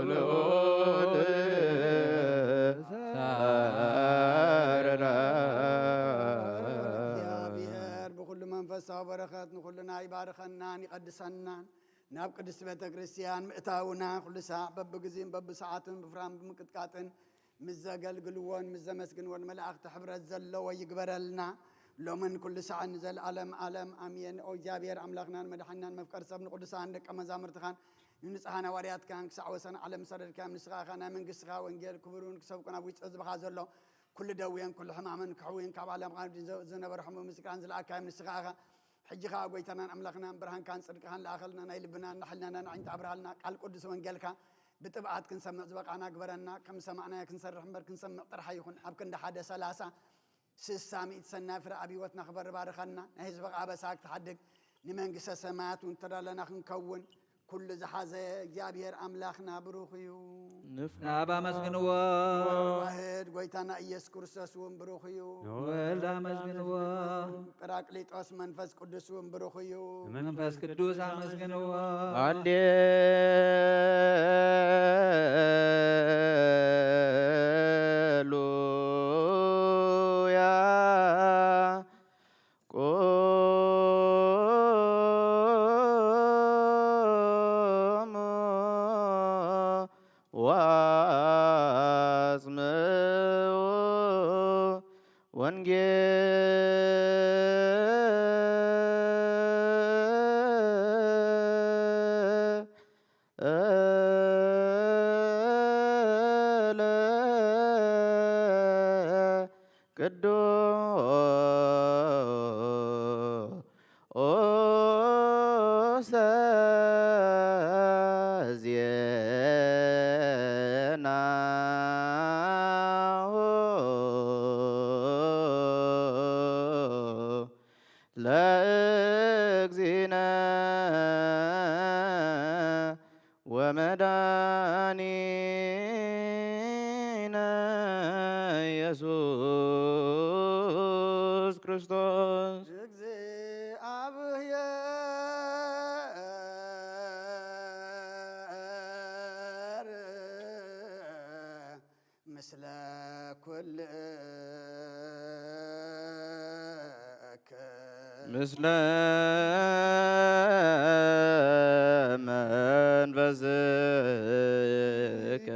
ሎል ሳረራ። እግዚኣብሔር ብኹሉ መንፈሳዊ በረኸት ንኹልና ይባርኸናን ይቐድሰናን። ናብ ቅድስቲ ቤተ ክርስቲያን ምእታውና ኩሉ ሳዕ በብግዜን በብሰዓቱን ብፍርሃን ብምቅጥቃጥን ምስ ዘገልግልዎን ምስ ዘመስግንዎን መላእኽቲ ሕብረት ዘለዎ ይግበረልና። ሎምን ኩሉ ሳዕን ንዘለዓለም ዓለም ኣሜን። ኦ እግዚኣብሔር ኣምላኽናን መድሓኒናን መፍቀር ሰብ ንቅዱሳን ደቀ መዛሙርትኻን ንንጹሓን ሃዋርያትካን ክሳዕ ወሰን ዓለም ዝሰደድካዮም ንስኻ ኢኻ። ናይ መንግስትኻ ወንጌል ክብሩን ክሰብኩን ኣብ ውሽጢ ህዝብኻ ዘሎ ኩሉ ደዌን ኩሉ ሕማምን ክሕውይን ካብ ዓለም ዓዲ ዘ-፣ ዝነበረ ሕሙም ምስጋን ዝለኣካዮም ንስኻ ኢኻ። ሕጂ ኸኣ ጎይታናን ኣምላኽናን ብርሃንካን ጽድቅኻን ለኣኸልና፣ ናይ ልብናን ናይ ሕልናናን ኣዒንቲ ኣብርሃልና። ቃል ቅዱስ ወንጌልካ ብጥብዓት ክንሰምዕ ዝበቓና ግበረና። ከም ዝሰማዕናዮ ክንሰርሕ እምበር ክንሰምዕ ጥራሕ ኣይኹን። ኣብ ክንዲ ሓደ ሰላሳ፣ ስሳ፣ ሚእቲ ሰናይ ፍረ ኣብ ህይወትና ክበር ባርኸና። ናይ ህዝብኻ ኣበሳ ክትሓድግ፣ ንመንግስተ ሰማያት እውን ተዳለና ክንከውን፣ ኩሉ ዝሓዘ እግዚኣብሔር ኣምላኽና ብሩኽ እዩ። ንፍናብ ኣመስግንዎ። ዋህድ ጎይታና ኢየሱስ ክርስቶስ እውን ብሩኽ እዩ። ወልድ ኣመስግንዎ። ጳራቅሊጦስ መንፈስ ቅዱስ እውን ብሩኽ እዩ። መንፈስ ቅዱስ ኣመስግንዎ። ሃሌሉያ። ቁሙ ወአጽምዑ ወንጌል ቅዱስ ዜናሁ ለእግዚእነ ወመድኃኒነ ኢየሱስ ክርስቶስ። እግዚአብሔር ምስለ ኩልከ። ምስለ መንፈስከ።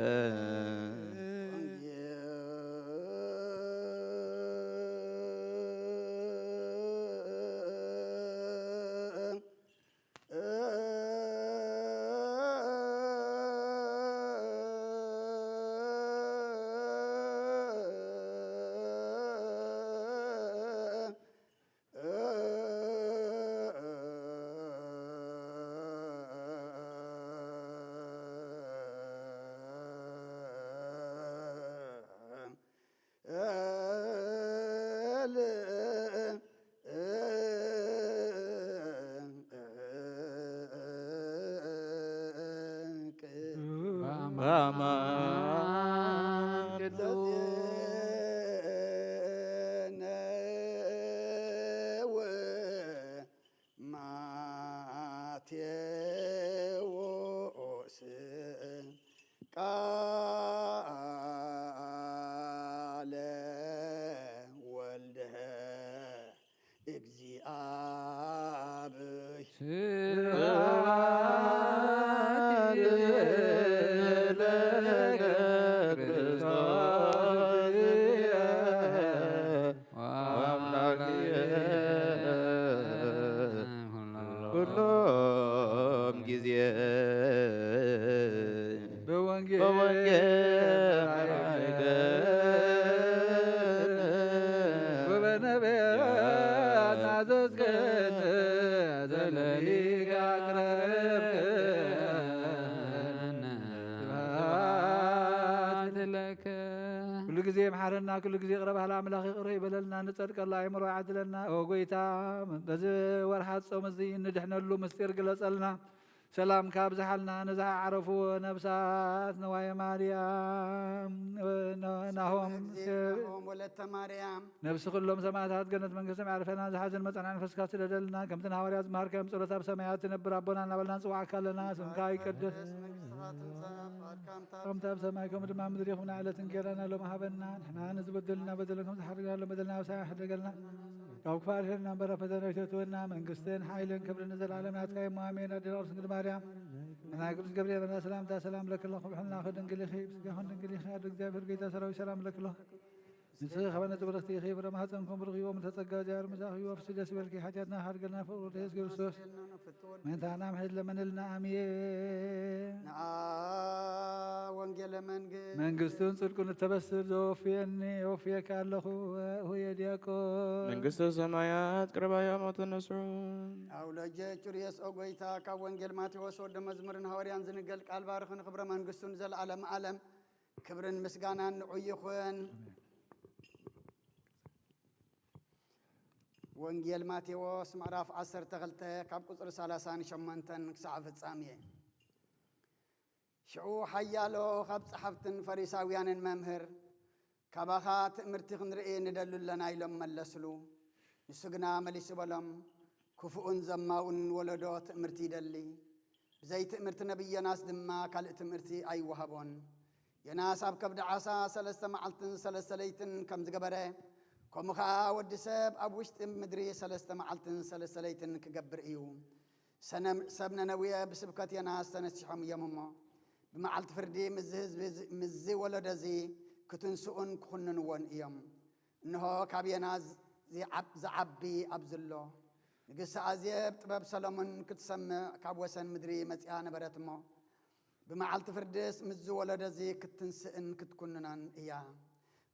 በአማን ቅዱስ ቃለ ወልደ እግዚአብሔር። ስብሐት ለከ ክርስቶስ ወአምላክ ኩሎም ጊዜ በወንጌል በወንጌል ወበነቢያት ናዘዝከነ ዘለሊከ አቅረብከነ። ስብሐት ለከ። ኩሉ ግዜ መሓረና፣ ኩሉ ግዜ ቅረ ባህላ ኣምላኽ ይቕረ ይበለልና፣ ንጸድቀሉ ኣእምሮ ይዓድለና። ኦ ጎይታ፣ በዚ ወርሓት ጾም እዚ እንድሕነሉ ምስጢር ግለጸልና። ሰላምካ ኣብዝሓልና። ነዛ ኣዕረፍዎ ነብሳት ነዋየ ማርያም፣ ነ-፣ ናሆም፣ ናሆም ወለተ ማርያም፣ ነብሲ ኩሎም ሰማዕታት ገነት መንግስቶም ያዕርፈና። ዝሓዘን መጸናን መንፈስካ ስደደልና። ከምቲ ንሃዋርያት ዝመሃርካዮም ጸሎት ኣብ ሰማያት ትነብር ኣቦና እናበልና ንጽውዓካ ኣለና። ስምካ ይቀደስ። መንግስትኻ ትምጻእ። ፍቓድካ ከምታ ኣብ ከምቲ ኣብ ሰማይ ከምኡ ድማ ኣብ ምድሪ ይኹን። ዕለት እንጌራና ሎም ሃበና። ንሕና ንዝበደሉና በደሎም ከም ዝሓደግናሎም በደልና ኣብ ሰማይ ሕደገልና። ካብ ክፉእ ኣድሕነና እምበር ኣብ ፈተና ኣይተእትወና። መንግስትን ሓይልን ክብርን ንዘለዓለም ናትካ እሞ ኣሜን። ኣዴና ቅድስት ድንግል ማርያም፣ ናይ ቅዱስ ገብርኤል መልኣክ ሰላምታ ሰላም ለኪ ኣለኹ። ብሕልናኺ ድንግል ኢኺ፣ ብስጋኺ ድንግል ኢኺ። ኣደ እግዚኣብሔር ጎይታ ሰራዊት ሰላም ለኪ ኣለኹ። ንስኺ ከበነ ብርኽቲ ኢኺ፣ ፍረ ማህፀንኩም ብሩኽ እዩ። እምተ ጸጋ እግዚኣብሔር ምሳኺ እዩ። ኣፍሲ ደስ ይበልኪ፣ ሓጢኣትና ሓድገልና ፍቅሩ ኢየሱስ ክርስቶስ። ምእንታና ምሕረት ለመነልና። ኣሜን። ወንጌለ መንግስት መንግስቱን ጽድቁን እተበስር ዘወፍየኒ ወፍየካ ኣለኹ። ሆየ ዲያቆን መንግስተ ሰማያት ቅርባያ ሞት ንስሑ። ኣውሎጀ ጩርየስ ኦ ጎይታ፣ ካብ ወንጌል ማቴዎስ ወደ መዝሙርን ሃዋርያን ዝንገል ቃል ባርኽን ክብረ መንግስቱን ዘለዓለም ዓለም ክብርን ምስጋናን ንዑ ይኹን። ወንጌል ማቴዎስ ምዕራፍ ዓሰርተ ክልተ ካብ ቁጽሪ ሰላሳ ሸሞንተ ክሳዕ ፍጻሜ። ሽዑ ሓያሎ ካብ ጸሓፍትን ፈሪሳውያንን፣ "መምህር፣ ካባኻ ትእምርቲ ክንርኢ ንደሉ ኣለና" ኢሎም መለስሉ። ንሱ ግና መሊሱ በሎም፣ "ክፉእን ዘማውን ወለዶ ትእምርቲ ይደሊ። ብዘይ ትእምርቲ ነብይ ዮናስ ድማ ካልእ ትእምርቲ ኣይወሃቦን። ዮናስ ኣብ ከብዲ ዓሳ ሰለስተ መዓልትን ሰለስተ ለይትን ከም ዝገበረ፣ ከምኡ ኸኣ ወዲ ሰብ ኣብ ውሽጢ ምድሪ ሰለስተ መዓልትን ሰለስተ ለይትን ክገብር እዩ። ሰነ-፣ ሰብ ነነዌ ብስብከት ዮናስ ተነሲሖም እዮም እሞ፣ ብመዓልቲ ፍርዲ ምስዚ ህዝቢ እዚ፣ ምስዚ ወለዶ እዚ ክትንስኡን ክኹንንዎን እዮም። እንሆ፣ ካብ ዮናስ ዚዓብ-፣ ዝዓቢ ኣብዚ ኣሎ። ንግስቲ ኣዜብ ጥበብ ሰሎሞን ክትሰምዕ ካብ ወሰን ምድሪ መጺኣ ነበረት እሞ፣ ብመዓልቲ ፍርድስ ምስዚ ወለዶ እዚ ክትንስእን ክትኩንናን እያ።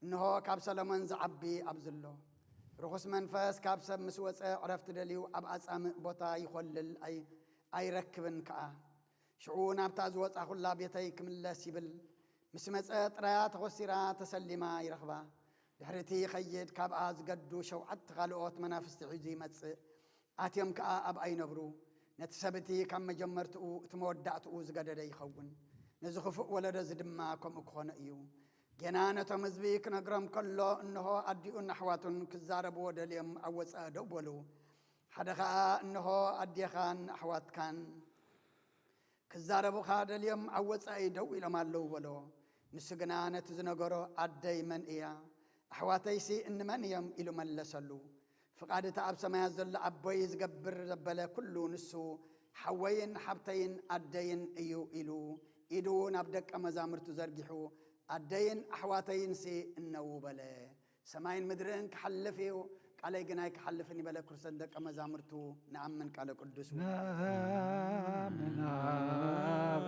እንሆ፣ ካብ ሰሎሞን ዝዓቢ ኣብዚ ኣሎ። ርኹስ መንፈስ ካብ ሰብ ምስ ወጸ፣ ዕረፍቲ ደልዩ ኣብ ኣጻምእ ቦታ ይኾልል፣ ኣይ-፣ ኣይረክብን ከኣ። ሽዑ ናብታ ዝወጻኹላ ቤተይ ክምለስ ይብል። ምስ መጸ ጥራያ ተኾሲራ ተሰሊማ ይረኽባ። ድሕሪ እቲ ይኸይድ፣ ካብኣ ዝገዱ ሸውዓተ ካልኦት መናፍስቲ ሒዙ ይመጽእ። ኣትዮም ከኣ ኣብኣ ይነብሩ። ነቲ ሰብ እቲ ካብ መጀመርትኡ እቲ መወዳእትኡ ዝገደደ ይኸውን። ነዚ ክፉእ ወለዶ እዚ ድማ ከምኡ ክኾኖ እዩ። ጌና ነቶም ህዝቢ ክነግሮም ከሎ፣ እንሆ ኣዲኡን ኣሕዋቱን ክዛረብዎ ደልዮም ኣብ ወጻኢ ደው በሉ። ሓደ ኸኣ፣ እንሆ ኣዴኻን ኣሕዋትካን ክዛረቡኻ ደልዮም ኣብ ወጻኢ ደው ኢሎም ኣለዉ በሎ። ንሱ ግና ነቲ ዝነገሮ፣ "ኣደይ መን እያ? ኣሕዋተይሲ እንመን እዮም?" ኢሉ መለሰሉ። "ፍቓድ እቲ ኣብ ሰማያት ዘሎ ኣቦይ ዝገብር ዘበለ ኩሉ ንሱ ሓወይን ሓብተይን ኣደይን እዩ" ኢሉ ኢዱ ናብ ደቀ መዛሙርቱ ዘርጊሑ፣ "ኣደይን ኣሕዋተይንሲ እነዉ" በለ። ሰማይን ምድርን ክሓልፍ እዩ፣ ቃለይ ግን ኣይክሓልፍን እዩ በለ። ክርስቶስ ደቀ መዛሙርቱ ንኣምን ቃለ ቅዱስ። ነአምን ኣብ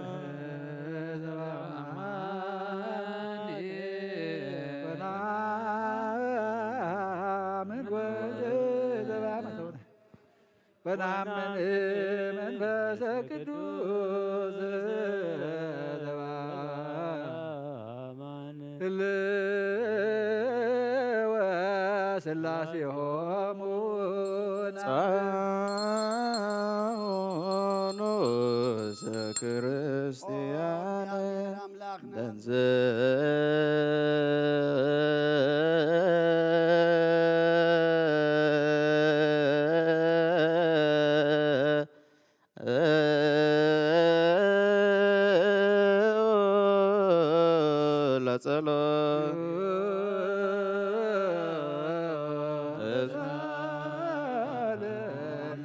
ዘበአማን ወናምን ወልድ ዘበአማን። ወናምን መንፈሰ ቅዱስ ዘበአማን። ህልወ ሥላሴሆሙ ጻኑ ንኡሰ ክርስቲያን። እግዚአብሔር አምላክና በንዘ ለጸሎት።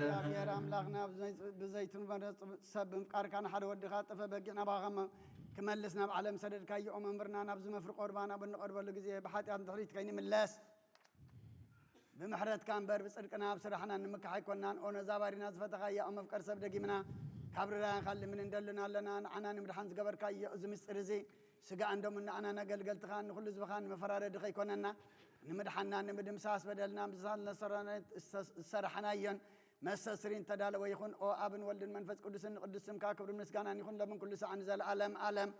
እግዚኣብሔር ኣምላኽና ብዘይ-፣ ብዘይትመረጽ ሰብ ብምፍቃርካ ንሓደ ወድኻ ጠፈ በጊዕ ናባኻ ከመ-፣ ክመልስ ናብ ዓለም ሰደድካዮ። ኦ መምህርና፣ ናብዚ መፍሪ ቁርባን ኣብ እንቐርበሉ ግዜ ብሓጢኣት ንድሕሪት ከይንምለስ፣ ብምሕረትካ እምበር ብጽድቅና ኣብ ስራሕና ንምካሕ ኣይኮንናን። ኦ ነዛ ባሪና ዝፈተኻያ፣ ኦ መፍቀር ሰብ ደጊምና ካብ ርራይኻ ልምን እንደልን ኣለና። ንዓና ንምድሓን ዝገበርካዮ እዚ ምስጢር እዚ፣ ስጋእን ደሙን ንዓና ነገልገልትኻን ንኹሉ ህዝብኻን መፈራረዲ ከይኮነና፣ ንምድሓንና ንምድምሳስ በደልና ምሳል ዝሰራሕናዮን መስተስሪን ተዳለወ ይኹን። ኦ ኣብን ወልድን መንፈስ ቅዱስን ንቅዱስ ስምካ ክብርን ምስጋናን ይኹን፣ ሎምን ኩሉ ሰዓን ንዘለዓለም ዓለም።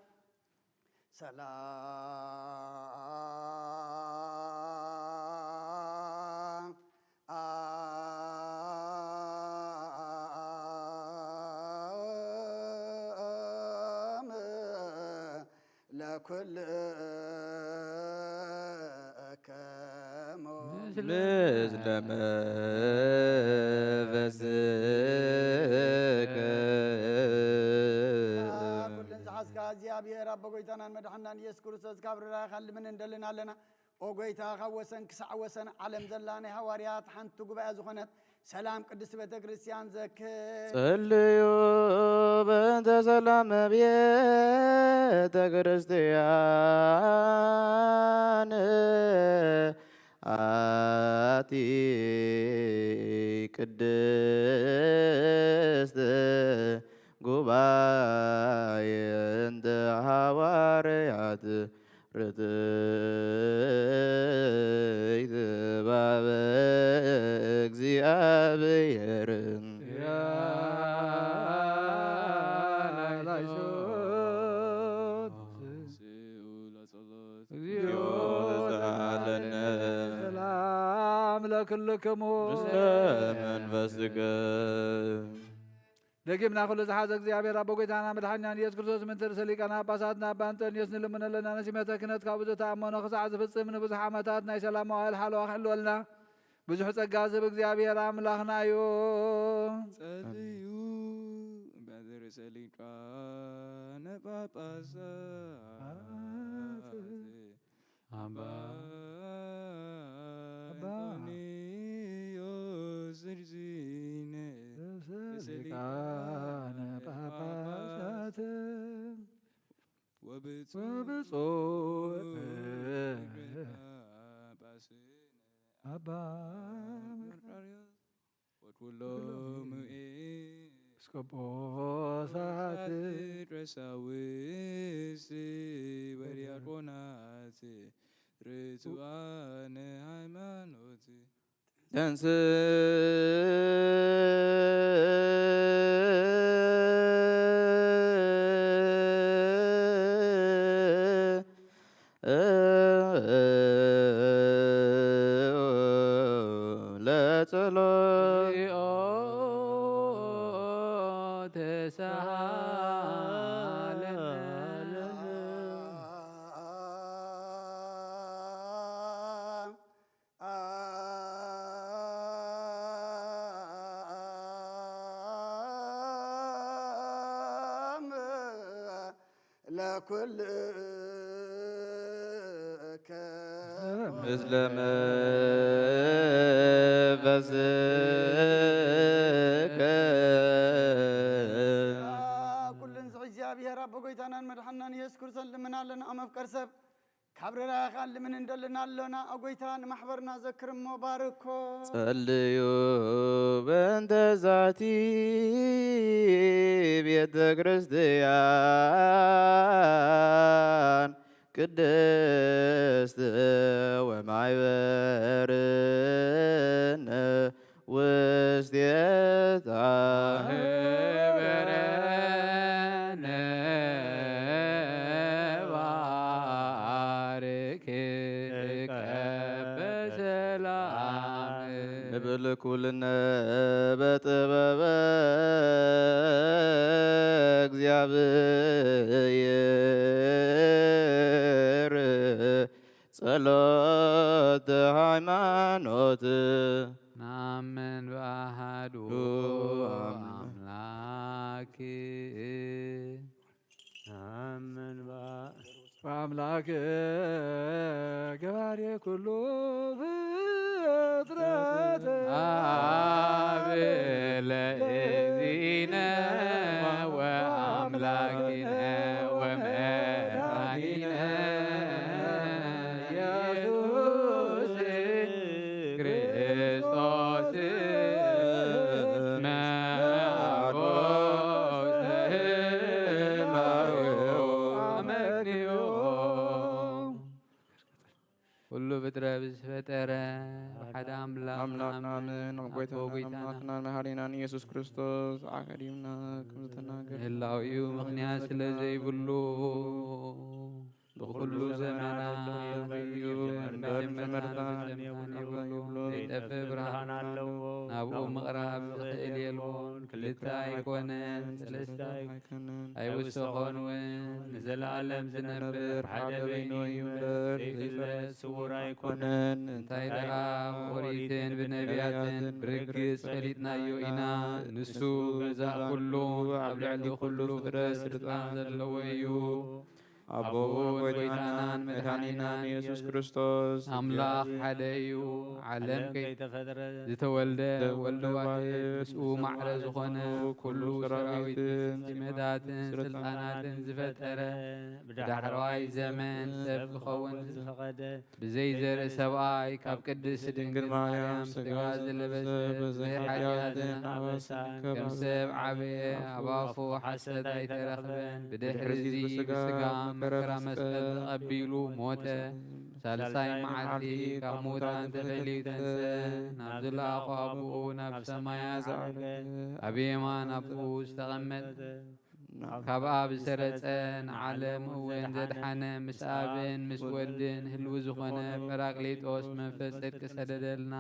ሰላም ለኩልክሙ ምስለ መንፈስከ። ኩልን ዝሓዝካ እግዚኣብሔር ኣቦ ጎይታናን መድሓናን ኢየሱስ ክርስቶስ ካብ ርራይኻ ልምን እንደልን ኣለና። ኦ ጎይታ፣ ካብ ወሰን ክሳዕ ወሰን ዓለም ዘላ ናይ ሃዋርያት ሓንቲ ጉባኤ ዝኾነት ሰላም ቅድስት ቤተ ክርስቲያን ዘክር። ጸልዩ በእንተ ሰላም ቤተ ክርስቲያን ኣቲ ቅድስት ጉባኤ እንተ ሃዋ እግዚኣብሔር። እግዚኦ ዘአለነ። ሰላም ለክልክሙ። ምስለ መንፈስከ። ደጊምና ኩሉ ዝሓዘ እግዚኣብሔር ኣቦ ጎይታና መድሓኒና ኢየሱስ ክርስቶስ፣ ምእንቲ ርእሰ ሊቃነ ጳጳሳትና ኣባ እንጠንዮስ ንልምነለና። ነሲመተ ክህነት ካብኡ ዝተኣመኖ ክሳዕ ዝፍጽም ንብዙሕ ዓመታት ናይ ሰላም መዋእል ሓለዋ ክሕልወልና ብዙሕ ጸጋ ዝህብ እግዚኣብሔር ኣምላኽና እዩ። ጸልዩ በርእሰ ሊቃነ ጳጳሳት ኣባ ኣባ እንጦንዮስ ርዚነ ርእሰ ርእሰ ሊቃነ ሊቃነ ጳጳሳት ጳጳሳት ወብፁዕ ወብፁዕ ጳጳስነ ኣባ መቃርዮስ ወኩሎሙ ኤጲስቆጶሳት ኤጲስቆጶሳት ቀሳውስት ወዲያቆናት ርቱዓነ ሃይማኖት። ተንስ ለጸሎት ተሳሃለነ። ለኩልከ ምስለ መንፈስከ። ኩሉ ንስሕ እግዚኣብሔር ኣቦ ጎይታናን መድሓናን ኢየሱስ ክርስቶስ ልምና ኣለና። ኣብ መፍቀር ሰብ ካብ ርራኻ ልምን እንደልና ኣሎና። ኣብ ጎይታ ንማሕበርና ዘክር እሞ ባርኮ። ጸልዩ በእንተ ዛቲ ቤተ ክርስቲያን ቅድስት ወማይበርነ ውስቴታ። ማህበረነ ባርክ በሰላም። ንብል ኩልነ በጥበበ እግዚኣብሔር ጸሎት ሃይማኖት። ናምን ብኣሃዱ ኣምላክ። ናምን ብኣ-፣ ብኣምላክ ገባሬ ኩሉ ፍጥረት። ኣብ ለእዚነ ወኣምላኪነ ወመድኃኒነ ኢየሱስ ክርስቶስ መዓኮ ዘህማዮ ኣመክንዮ። ኩሉ ፍጥረት ብዝፈጠረ ብሓደ ኣምላኽ ኣምላኽ ንኣምን። ንኣምን። ኣብ ኣቦ ጎይታና ጎይታና ኣምላኽናን መሃሪናን ኢየሱስ ክርስቶስ ኣቐዲምና ከም ዝተናገረ ምህላው እዩ፣ ምኽንያት ስለ ዘይብሉ። ብኹሉ ዘመናት እዩ፣ እምበር መጀመርታን መጀመርታን መጀመርታን የብሉን። የብሉን። ዘይጠፍእ ብርሃን ኣለዎ። ናብኡ ምቕራብ ዝኽእል የልቦን። ክልተ ኣይኮነን፣ ሰለስተ ኣይኮነን። ኣይውሰኾን እውን። ንዘለዓለም ዝነብር ሓደ በይኑ እዩ እምበር ዘይፍለጥ ስውር ኣይኮነን። እንታይ ደኣ ብኦሪትን ብነቢያትን ብርግጽ ፈሊጥናዮ ኢና። ንሱ ገዛእ ኩሉ፣ ኣብ ልዕሊ ኩሉ ፍጥረት ስልጣን ዘለዎ እዩ። ኣቦኡ ጎይታናን መድኃኒናን ኢየሱስ ክርስቶስ ኣምላኽ ሓደ እዩ። ዓለም ከይተፈጥረ ዝተወልደ ወልድ ዋሕድ ምስኡ ማዕረ ዝኾነ ኩሉ ሰራዊትን ሲመታትን ስልጣናትን ዝፈጠረ ብዳሕረዋይ ዘመን ሰብ ክኸውን ዝፈቐደ ብዘይ ዘርኢ ሰብኣይ ካብ ቅድስት ድንግል ማርያም ስጋ ዝለበሰ ብዘይ ሓጢኣትን ኣበሳን ከም ሰብ ዓበየ። ኣብ ኣፉ ሓሰት ኣይተረኽበን። ብድሕሪ እዚ ብስጋ መከራ መስቀል ተቐቢሉ ሞተ። ሳልሳይ መዓልቲ ካብ ሙታን ተፈልዩ ተንስአ። ናብ ዝለኣኾ ኣቦኡ ናብ ሰማይ ኣሳረገ። ኣብ የማን ኣቦኡ ዝተቐመጠ። ካብ ኣብ ዝሰረጸ ንዓለም እውን ዘድሓነ ምስ ኣብን ምስ ወድን ህልው ዝኾነ ጳራቅሊጦስ መንፈስ ጽድቂ ሰደደልና።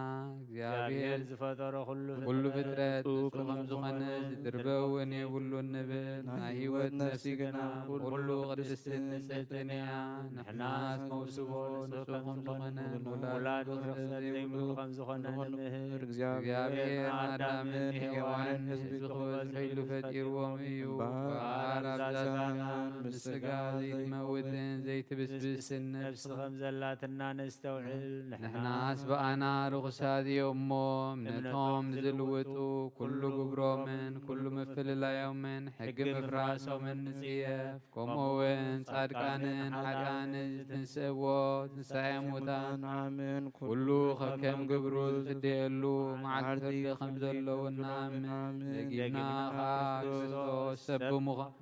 እግዚኣብሔር ዝፈጠሮ ኩሉ ኩሉ ፍጥረት ንሱ ከም ዝኾነ ዝድርበ እውን የብሉን ንብል። ናይ ህይወት ነፍሲ ግና ኩሉ ቅድስትን ንጽሕትን እያ። ንሕናስ መውስቦ ንሱ ከም ዝኾነ ውላድ ውላድ ርኽሰት ዘይብሉ ከም ዝኾነ ንምህር። እግዚኣብሔር ንኣዳምን ንሔዋንን ህዝቢ ክበዝሕሉ ፈጢርዎም እዩ። እምበኣር ኣብዛ ዘመን ምስ ስጋ ዘይትመውትን ዘይትብስብስን ነፍሲ ከም ዘላትና ነስተውዕል። ንሕናስ ብኣና ርኹሳት እዮም እሞ፣ እምነቶም ዝልውጡ ኩሉ ግብሮምን ኩሉ ምፍልላዮምን ሕጊ ምፍራሶምን ንጽየፍ። ከምኡ እውን ጻድቃንን ኃጥኣንን ዝትንስእዎ ትንሳኤ ሙታን ንኣምን። ኩሉ ከከም ግብሩ ዝፍደየሉ መዓልቲ ፍርዲ ከም ዘለዉ ንኣምን። ደጊምና ኸኣ ክርስቶስ ሰብ ብምዃን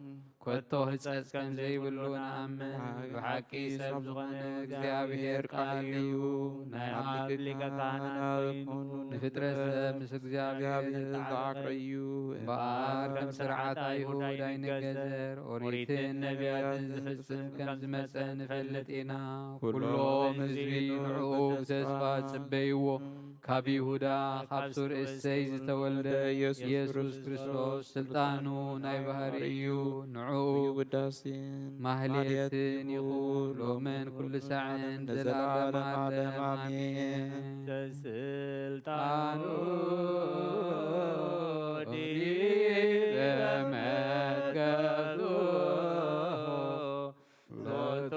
ኮቶ ህጸጽ ከም ዘይብሉ ንኣምን። ብሓቂ ሰብ ዝኾነ እግዚኣብሔር ቃል እዩ። ናይ ኣብ ሊቀ ካህናት ኮይኑ ንፍጥረት ሰብ ምስ እግዚኣብሔር ዝጣበቀ እዩ። እምበኣር ከም ስርዓት ኣይሁድ ኣይንገዘር፣ ኦሪትን ነቢያትን ዝፍጽም ከም ዝመጸ ንፈልጥ ኢና። ኩሎም ህዝቢ ንዕኡ ብተስፋ ጽበይዎ። ካብ ይሁዳ ካብ ሱር እሰይ ዝተወልደ ኢየሱስ ክርስቶስ ስልጣኑ ናይ ባህሪ እዩ። ንዕኡ ውዳሴን ማህሌትን ይኹን ሎምን ኩሉ ሳዕን ንዘለዓለም ዓለም ዓሜን። ተስልጣኑ ዲበ መትከሉ ሎቱ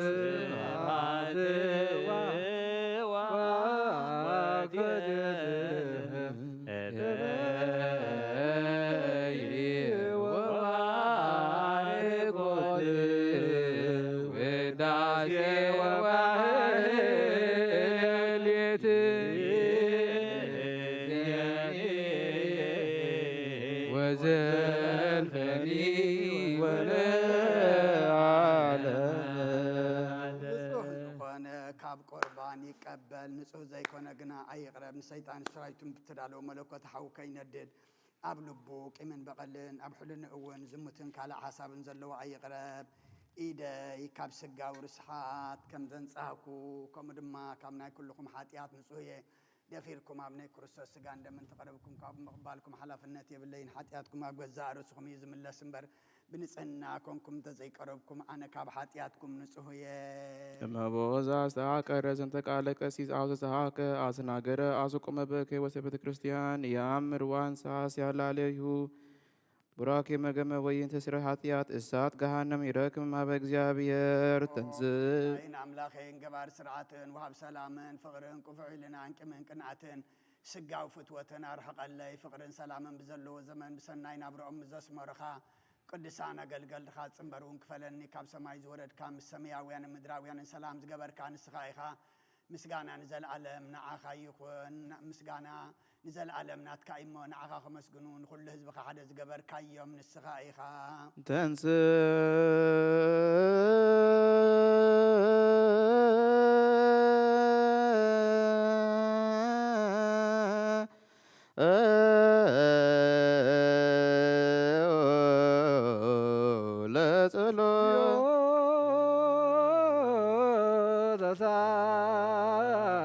ስብሐት ወባርኮት ወባርኮት ውዳሴ ወማህሌት ወዘልፈኒ ወለዓለም። ንጹህ ዝኾነ ካብ ቁርባን ይቀበል፣ ንጹህ ዘይኮነ ግና ኣይቕረብ። ንሰይጣን ሰራዊቱን ብትዳለዎ መለኮት ሓዊ ከይነድድ፣ ኣብ ልቡ ቂምን በቐልን፣ ኣብ ሕልንኡ እውን ዝሙትን ካልእ ሓሳብን ዘለዎ ኣይቕረብ። ኢደይ ካብ ስጋዊ ርስሓት ከም ዘንጻህኩ፣ ከምኡ ድማ ካብ ናይ ኩልኹም ሓጢኣት ንጹህ እየ። ደፊርኩም ኣብ ናይ ክርስቶስ ስጋን ደምን ተቐረብኩም፣ ካብ ምቕባልኩም ሓላፍነት የብለይን። ሓጢኣትኩም ኣብ ገዛእ ርእስኹም እዩ ዝምለስ እምበር፣ ብንጽህና ኮንኩም እንተዘይቀረብኩም፣ ኣነ ካብ ሓጢኣትኩም ንጹህ እየ። እመቦ ዘአስተሐቀረ ዝንተ ቃለ ቀሲስ አው ዘስተሐቀ አስናገረ አስቁመ በከ ወሰ ቤተ ክርስቲያን ያምር ዋንሳ ሲያላለዩ ቡራኬ መገመ ወይን ተስረ ኃጢአት እሳት ገሃነም ይረክም ማበ እግዚአብሔር ተንስ። አይን አምላኬን ገባር ስርዓትን ወሃብ ሰላምን ፍቕርን ቅፉዕ ኢልናን ቂምን ቅንኣትን ስጋዊ ፍትወትን ኣርሕቐለይ። ፍቕርን ሰላምን ብዘለዎ ዘመን ብሰናይ ናብርኦም ዘስመርኻ ቅዱሳን ኣገልገልትኻ ጽንበር እውን ክፈለኒ። ካብ ሰማይ ዝወረድካ ምስ ሰማያውያንን ምድራውያንን ሰላም ዝገበርካ ንስኻ ኢኻ። ምስጋና ንዘለኣለም ንዓኻ ይኹን። ምስጋና ንዘለኣለም ናትካ እዩ እሞ ንዓኻ ከመስግኑ ንኹሉ ህዝብኻ ሓደ ዝገበርካዮም ንስኻ ኢኻ። ተንስ ለጸሎት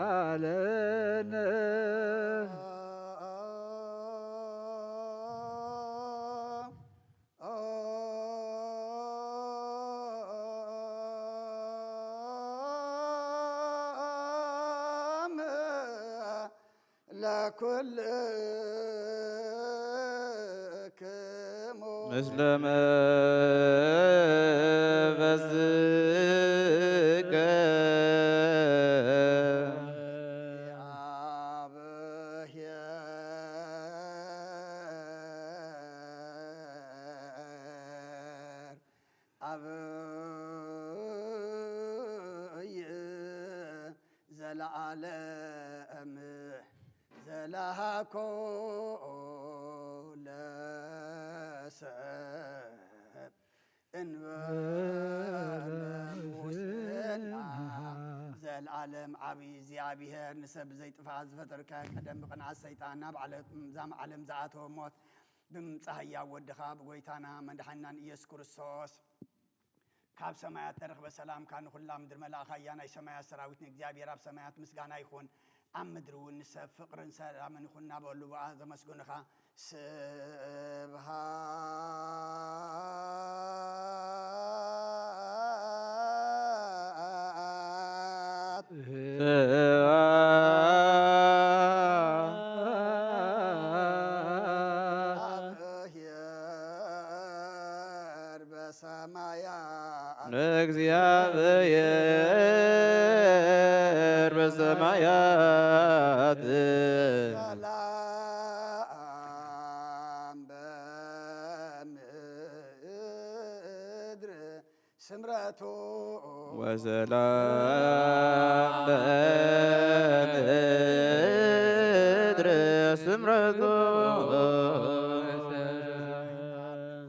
ተሳለነ። ለኩልክሙ ምስለ መንፈስከ አብይ ዘለዓለም ዘለሃኮ ለሰብ እንበለ ሙስና። ዘልዓለም ዓብዪ እግዚኣብሔር፣ ንሰብ ብዘይጥፍኣት ዝፈጠርከ፣ ቀደም ብቕንዓት ሰይጣን ናብ ዓለም፣ እዛ ዓለም ዝኣተወ ሞት ብምምጻእ ህያው ወድኻ ብጎይታና መድሓኒናን ኢየሱስ ክርስቶስ ካብ ሰማያት ተረኽበ ሰላምካ ንኹላ ምድሪ መላእኻ እያ። ናይ ሰማያት ሰራዊት ንእግዚኣብሔር ኣብ ሰማያት ምስጋና ይኹን፣ ኣብ ምድሪ እውን ንሰብ ፍቕርን ሰላምን ይኹን እናበሉ ብኣ ዘመስግኑኻ። ስብሐት ለእግዚኣብሔር በሰማያት ለእግዚኣብሔር በሰማያት ሰላም በምድር ስምረቱ ወሰላም በምድር ስምረቱ።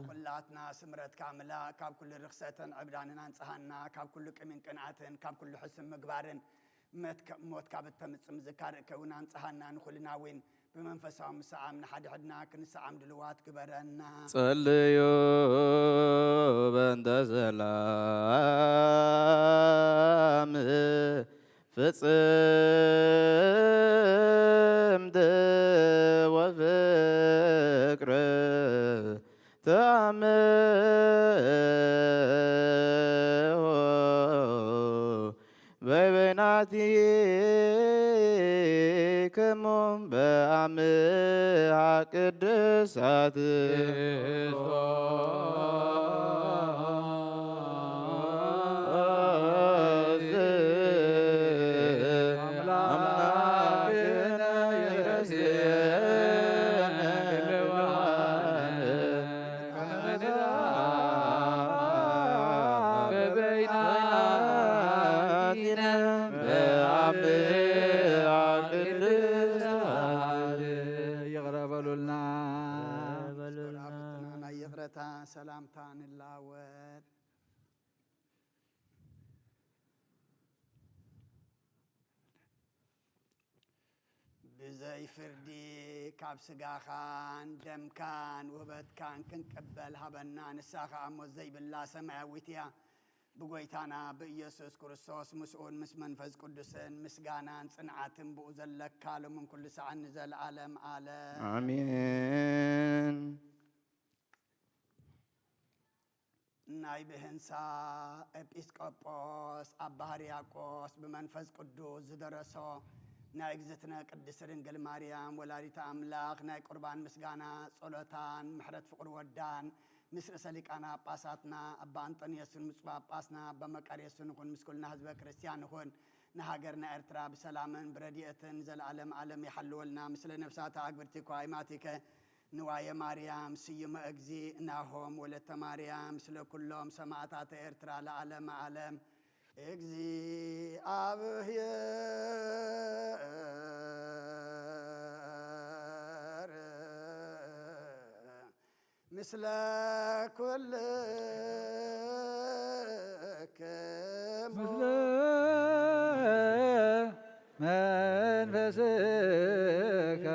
ኩላትና ስምረትካ ኣምላኽ ካብ ኩሉ ርኽሰትን ዕብዳንን ኣንጽሃና፣ ካብ ኩሉ ቅሚን ቅንኣትን፣ ካብ ኩሉ ሕስም ምግባርን፣ መትከ-፣ ሞት ካብ እተምጽእ ምዝካር ከውን ኣንጽሃና፣ ንኹልና እውን ብመንፈሳዊ ምስዓም ንሓድሕድና ክንስዓም ድልዋት ግበረና። ጸልዩ በእንተ ሰላም ፍጽምት ወፍቅር ተአምሆ በበይናቲክሙ በአምሃ ቅድሳት አምላክነ ይረስየነ ይቕረ በሉልና። ናይ ይቕረታ ሰላምታ ንላወጥ። ብዘይ ፍርዲ ካብ ስጋኻን ደምካን ውህበትካን ክንቅበል ሃበና። ንሳ ኸኣ ሞት ዘይብላ ሰማያዊት እያ። ብጎይታና ብኢየሱስ ክርስቶስ ምስኡን ምስ መንፈስ ቅዱስን ምስጋናን ጽንዓትን ብኡ ዘለካ ሎምን ኩሉ ሰዓን ንዘለዓለም ዓለም። ኣሜን። ናይ ብህንሳ ኤጲስቆጶስ ኣባ ሕርያቆስ ብመንፈስ ቅዱስ ዝደረሶ ናይ እግዝእትነ ቅድስት ድንግል ማርያም ወላዲተ ኣምላኽ ናይ ቁርባን ምስጋና ጸሎታን ምሕረት ፍቕሪ ወዳን ምስ ርእሰ ሊቃነ ጳጳሳትና ኣባ ኣንጠንዮስን ብፁዕ ጳጳስና ኣባ መቃርዮስን ይኹን፣ ምስ ኩልና ህዝበ ክርስቲያን ይኹን። ንሃገርና ኤርትራ ብሰላምን ብረድኤትን ዘለዓለም ዓለም ይሓልወልና። ምስለ ነፍሳተ ኣግብርቲኮ ኣይማቲከ ንዋየ ማርያም ስዩመ እግዚእ ናሆም ወለተ ማርያም ስለ ኩሎም ሰማዕታተ ኤርትራ ለዓለመ ዓለም። እግዚኣብሔር ምስለ ኩልክሙ። ምስለ መንፈስከ።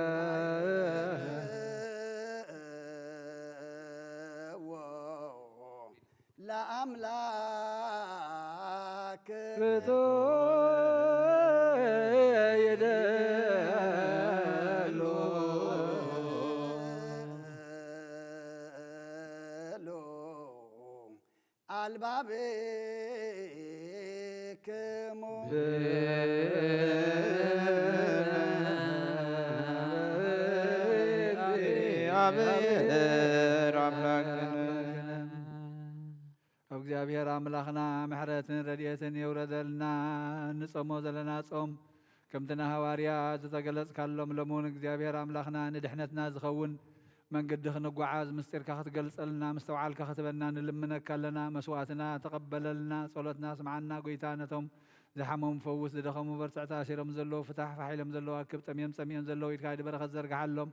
ለአምላክ ርቱ ይደሉ። እግዚኣብሔር ኣምላኽና ምሕረትን ረድኤትን የውረደልና። እንጾሞ ዘለና ጾም ከምቲ ንሃዋርያት ዝተገለጽካሎም ሎሚ እውን እግዚኣብሔር ኣምላኽና ንድሕነትና ዝኸውን መንገዲ ክንጓዓዝ ምስጢርካ ክትገልጸልና ምስተውዓልካ ክትበና ንልምነካ ኣለና። መስዋዕትና ተቐበለልና፣ ጸሎትና ስምዓና ጎይታ። ነቶም ዝሓመሙ ፈውስ፣ ዝደኸሙ በርትዕ፣ ተኣሲሮም ዘለዉ ፍታሕ፣ ፋሕ ኢሎም ዘለዉ ኣክብ፣ ጠምዮም ጸሚኦም ዘለዉ ኢድካ ኢድ በረኸት ዘርግሓሎም።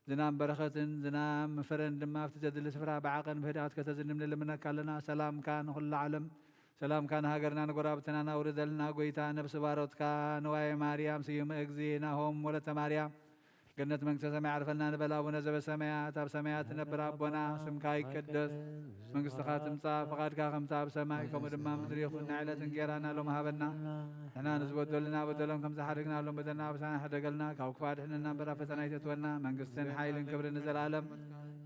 ዝናም በረኸትን ዝናም ፍረን ድማ ኣብቲ ዘድሊ ስፍራ ብዓቐን ብህድኣት ከተዝንብ ንልምነካ ኣለና። ሰላምካ ንኹሉ ዓለም፣ ሰላምካ ንሃገርና ንጎረባብትናን ኣውርደልና። ጎይታ፣ ነብሲ ባሮትካ ንዋየ ማርያም ስዩም እግዚእ ናሆም ወለተ ማርያም ገነት መንግስተ ሰማይ ዓርፈልና ንበል። ኣቡነ ዘበሰማያት፣ ኣብ ሰማያት ትነብር ኣቦና፣ ስምካ ይቀደስ፣ መንግስትኻ ትምጻእ፣ ፍቓድካ ከምቲ ኣብ ሰማይ ከምኡ ድማ ምድሪ ይኹን። ናይ ዕለት እንጌራና ሎም ሃበና። ንሕና ንዝበደሉና በደሎም ከም ዝሓደግናሎም በደልና ኣበሳና ሕደገልና፣ ካብ ክፉእ ኣድሕነና እምበር ኣብ ፈተና ኣይተእትወና። መንግስትን ሓይልን ክብርን ንዘለኣለም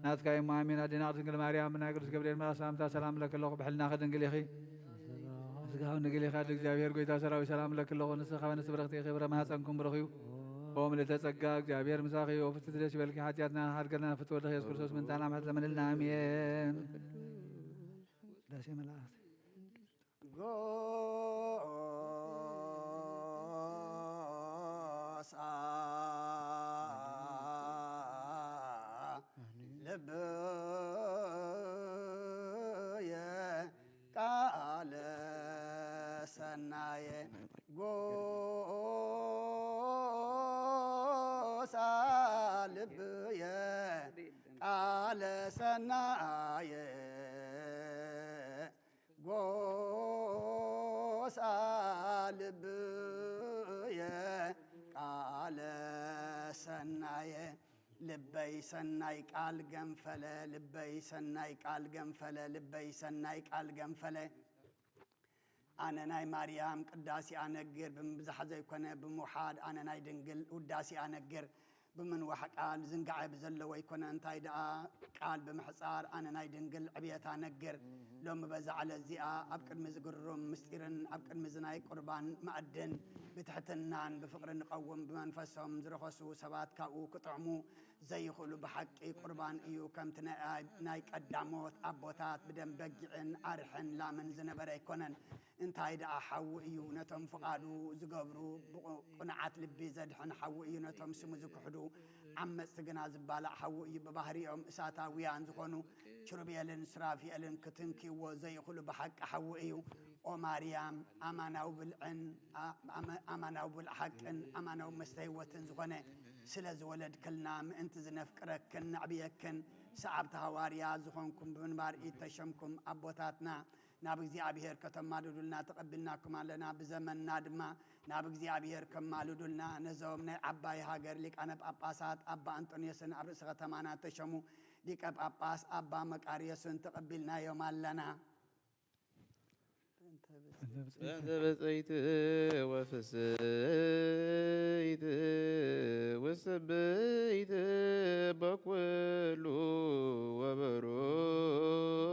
ናትካ እሞ ኣሜን። ኣዴና ቅድስት ድንግል ማርያም ብናይ ቅዱስ ገብርኤል መልኣኽ ሰላምታ ሰላም እለኪ ኣለኹ። ብሕልናኺ ድንግል ኢኺ፣ ስጋውን ድንግል ኢኻ። እግዚኣብሔር ጎይታ ሰራዊት ሰላም እለኪ ኣለኹ። ንስኻ ንስብረኽቲ ኢኺ፣ ፍረ ማህፀንኩም ብሩኽ እዩ። ኦም ልዕልተ ጸጋ እግዚኣብሔር ምሳኺ፣ ኦ ፍትሕቲ ደስ ይበልኪ። ሓጢኣትና ሓድገልና ፍትወልደ ኢየሱስ ክርስቶስ ምንታና ምሕረት ለምንልና። ኣሜን። ቅዳሴ መላእክት። ጎሳ ልብየ ቃለ ሰናየ ጎሳ ልብየ ቃለ ሰናየ ጎሳ ልብየ ቃለ ሰናየ ልበይ ሰናይ ቃል ገንፈለ ልበይ ሰናይ ቃል ገንፈለ ልበይ ሰናይ ቃል ገንፈለ ኣነ ናይ ማርያም ቅዳሴ ኣነግር ብምብዛሕ ዘይኮነ ብምውሓድ ኣነ ናይ ድንግል ውዳሴ ኣነግር ብምንዋሕ ቃል ዝንጋዐ ብዘለዎ ኣይኮነ እንታይ ደኣ ቃል ብምሕጻር ኣነ ናይ ድንግል ዕብየት ኣነግር ሎሚ በዛ ዕለት እዚኣ ኣብ ቅድሚ ዝግሩም ምስጢርን ኣብ ቅድሚ ዝናይ ቁርባን ማእድን ብትሕትናን ብፍቕሪ ንቐውም ብመንፈሶም ዝረኸሱ ሰባት ካብኡ ክጥዕሙ ዘይኽእሉ ብሓቂ ቁርባን እዩ። ከምቲ ናይ ቀዳሞት ኣቦታት ብደም በጊዕን ኣርሕን ላምን ዝነበረ ኣይኮነን። እንታይ ደኣ ሓዊ እዩ ነቶም ፍቓዱ ዝገብሩ ብቕኑዓት ልቢ ዘድሕን ሓዊ እዩ። ነቶም ስሙ ዝክሕዱ ዓመፅቲ ግና ዝባላዕ ሓዊ እዩ። ብባህሪኦም እሳታውያን ዝኾኑ ኪሩቤልን ሱራፊኤልን ክትንክይዎ ዘይኽእሉ ብሓቂ ሓዊ እዩ። ኦ ማርያም ኣማናዊ ብልዕን ኣማናዊ ብልዕ ሓቅን ኣማናዊ መስተ ህይወትን ዝኾነ ስለ ዝወለድክልና ምእንቲ ዝነፍቅረክን ነዕብየክን ሰዓብቲ ሃዋርያ ዝኾንኩም ብምንባር ኢድ ተሸምኩም ኣቦታትና ናብ እግዚኣብሔር ከተማልዱልና ተቐቢልናኩም ኣለና። ብዘመንና ድማ ናብ እግዚኣብሔር ከማልዱልና ነዞም ናይ ዓባይ ሃገር ሊቃነ ጳጳሳት ኣባ ኣንጦንዮስን ኣብ ርእሲ ከተማና ተሸሙ ሊቀ ጳጳስ ኣባ መቃርዮስን ተቐቢልናዮም ኣለና። በእንተ ብፅዕት ወፍስሕት ውስብእት በኩሉ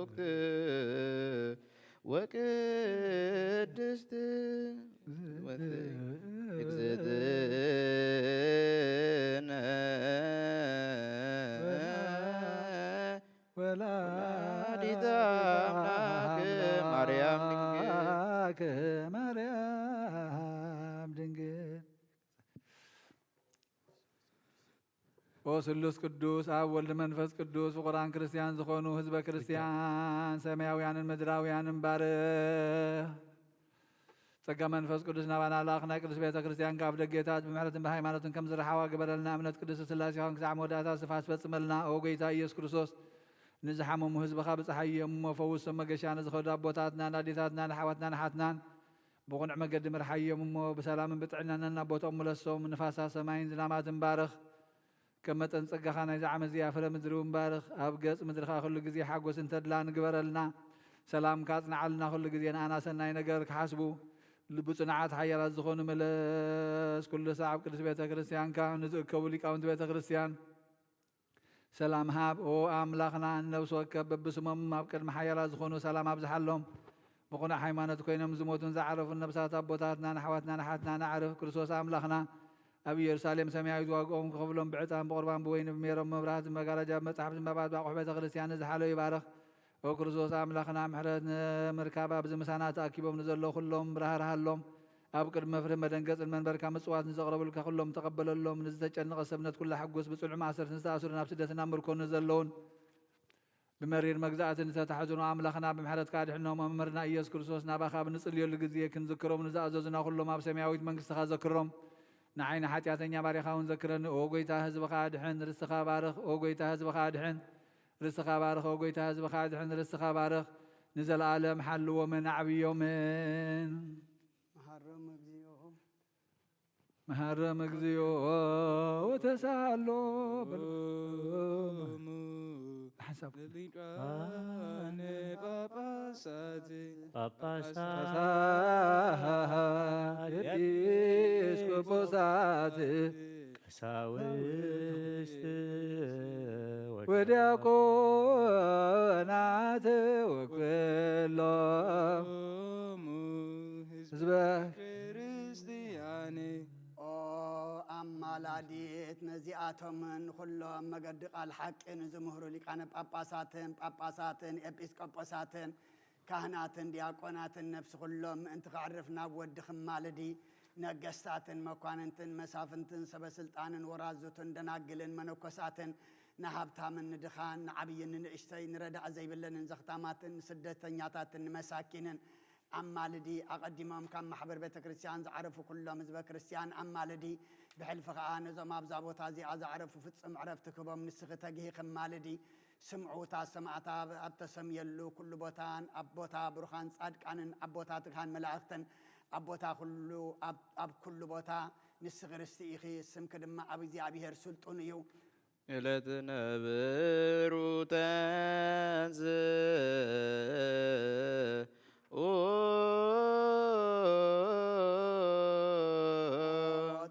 ወበሩክት ወቅድስት እግዝእትነ ወላዲተ ኣምላክ ማርያም ድንግል። ማርያም ድንግል። ኦ ስሉስ ቅዱስ ኣብ ወልድ መንፈስ ቅዱስ ፍቁራን ክርስቲያን ዝኾኑ ህዝበ ክርስቲያን ሰማያውያንን ምድራውያንን ባርኽ። ጸጋ መንፈስ ቅዱስ ናባና ላኽ። ናይ ቅዱስ ቤተ ክርስቲያን ካብ ደጌታት ብምሕረትን ብሃይማኖትን ከም ዝረሓዋ ግበረልና። እምነት ቅድስት ስላሴኻን ክሳዕ መወዳእታ ስፋስ ፈጽመልና። ኦ ጎይታ ኢየሱስ ክርስቶስ ንዝሓመሙ ህዝብኻ ብጽሓዮም እሞ ፈውሶም። መገሻ ንዝኸዱ ኣቦታትናን ኣዴታትናን ኣሕዋትናን ኣሓትናን ብቕኑዕ መገዲ ምርሓዮም እሞ ብሰላምን ብጥዕናን ናብ ቦታኦም ምለሶም። ንፋሳ ሰማይን ዝናማትን ባርኽ። ከም መጠን ጸጋኻ ናይዛ ዓመት እዚኣ ፍረ ምድሪ እውን ባርኽ። ኣብ ገጽ ምድሪ ከኣ ኩሉ ግዜ ሓጎስን ተድላን ግበረልና። ሰላምካ ኣጽንዓልና። ኩሉ ግዜ ንኣና ሰናይ ነገር ክሓስቡ ልቢ ጽኑዓት ሓያላት ዝኾኑ ምለስ። ኩሉ ሳዕ ኣብ ቅድስት ቤተ ክርስቲያንካ ንዝእከቡ ሊቃውንቲ ቤተ ክርስቲያን ሰላም ሃብ። ኦ ኣምላኽና ንነብሲ ወከፍ በብስሞም ኣብ ቅድሚ ሓያላት ዝኾኑ ሰላም ኣብዝሓሎም። ብቕኑዕ ሃይማኖት ኮይኖም ዝሞቱን ዝዓረፉን ነብሳት ኣቦታትናን ኣሕዋትናን ኣሓትናን ኣዕርፍ። ክርስቶስ ኣምላኽና ኣብ ኢየሩሳሌም ሰማያዊት ዋግኦም ክኸፍሎም ብዕጣን ብቑርባን ብወይኒ ብሜሮን መብራህትን መጋረጃ ብመጻሕፍትን ብኣባእት ብኣቑሑ ቤተ ክርስቲያን ንዝሓለዩ ይባርኽ። ኦ ክርስቶስ ኣምላኽና ምሕረት ንምርካብ ኣብዚ ምሳና ተኣኪቦም ንዘለዉ ኩሎም ራህርሃሎም። ኣብ ቅድሚ መፍርህን መደንገጽን መንበርካ ምጽዋት ንዘቕረቡልካ ኩሎም ተቐበለሎም። ንዝተጨነቐ ሰብነት ኩላ ሕጉስ፣ ብጽኑዕ ማእሰርቲ ንዝተኣስሩን ኣብ ስደትን ኣብ ምርኮን ንዘለዉን ብመሪር መግዛእቲ ንተታሕዝኑ ኣምላኽና ብምሕረትካ ኣድሕኖም። መምህርና ኢየሱስ ክርስቶስ ናባኻ ኣብ ንጽልየሉ ግዜ ክንዝክሮም ንዝኣዘዙና ኩሎም ኣብ ሰማያዊት መንግስትኻ ዘክሮም። ንዓይ ንሓጢኣተኛ ባሪኻ እውን ዘክረኒ። ኦ ጎይታ፣ ህዝብኻ ኣድሕን፣ ርስትኻ ባርኽ። ኦ ጎይታ፣ ህዝብኻ ኣድሕን፣ ርስትኻ ባርኽ። ኦ ጎይታ፣ ህዝብኻ ኣድሕን፣ ርስትኻ ባርኽ። ንዘለኣለም ሓልዎምን ኣዕብዮምን። መሃሮም እግዚኦ። መሃሮም እግዚኦ ወተሳሃሎ በሉ። ሎሙ ብሓንሳብ ሊቃነ ጳጳሳት ጳጳሳት፣ ኤጲስቆጶሳት፣ ቀሳውስት ወዲያቆናት ወኩሎም ህዝበ ክርስቲያን። ኦ ኣማላዲት ነዚኣቶምን ንኹሎም መገዲ ቃል ሓቂ ንዝምህሩ ሊቃነ ጳጳሳትን ጳጳሳትን ኤጲስቆጶሳትን ካህናትን ዲያቆናትን ነፍሲ ኩሎም ምእንቲ ከዕርፍ ናብ ወዲ ክማልዲ፣ ነገስታትን መኳንንትን መሳፍንትን ሰበስልጣንን ወራዙትን ደናግልን መነኮሳትን ንሃብታምን ንድኻን ንዓብይን ንንእሽተይ ንረዳእ ዘይብለንን ዘኽታማትን ንስደተኛታትን ንመሳኪንን ኣማልዲ። ኣቐዲሞም ካብ ማሕበር ቤተ ክርስቲያን ዝዓረፉ ኩሎም ህዝበ ክርስቲያን ኣማልዲ። ብሕልፊ ኸኣ ነዞም ኣብዛ ቦታ እዚኣ ዝዓረፉ ፍጹም ዕረፍቲ ክህቦም ንስኺ ተግሂ ክማልዲ። ስምዑ እታ ሰማእታ ኣብ ተሰምየሉ ኩሉ ቦታን ኣብ ቦታ ብሩኻን ጻድቃንን ኣብ ቦታ ትግሃን መላእኽትን ኣብ ቦታ ኩሉ ኣብ ኣብ ኩሉ ቦታ ንስኺ ርስቲ ኢኺ። ስምኪ ድማ ኣብ እግዚኣብሔር ስልጡን እዩ። እለ ትነብር ወተንሥእ ኦ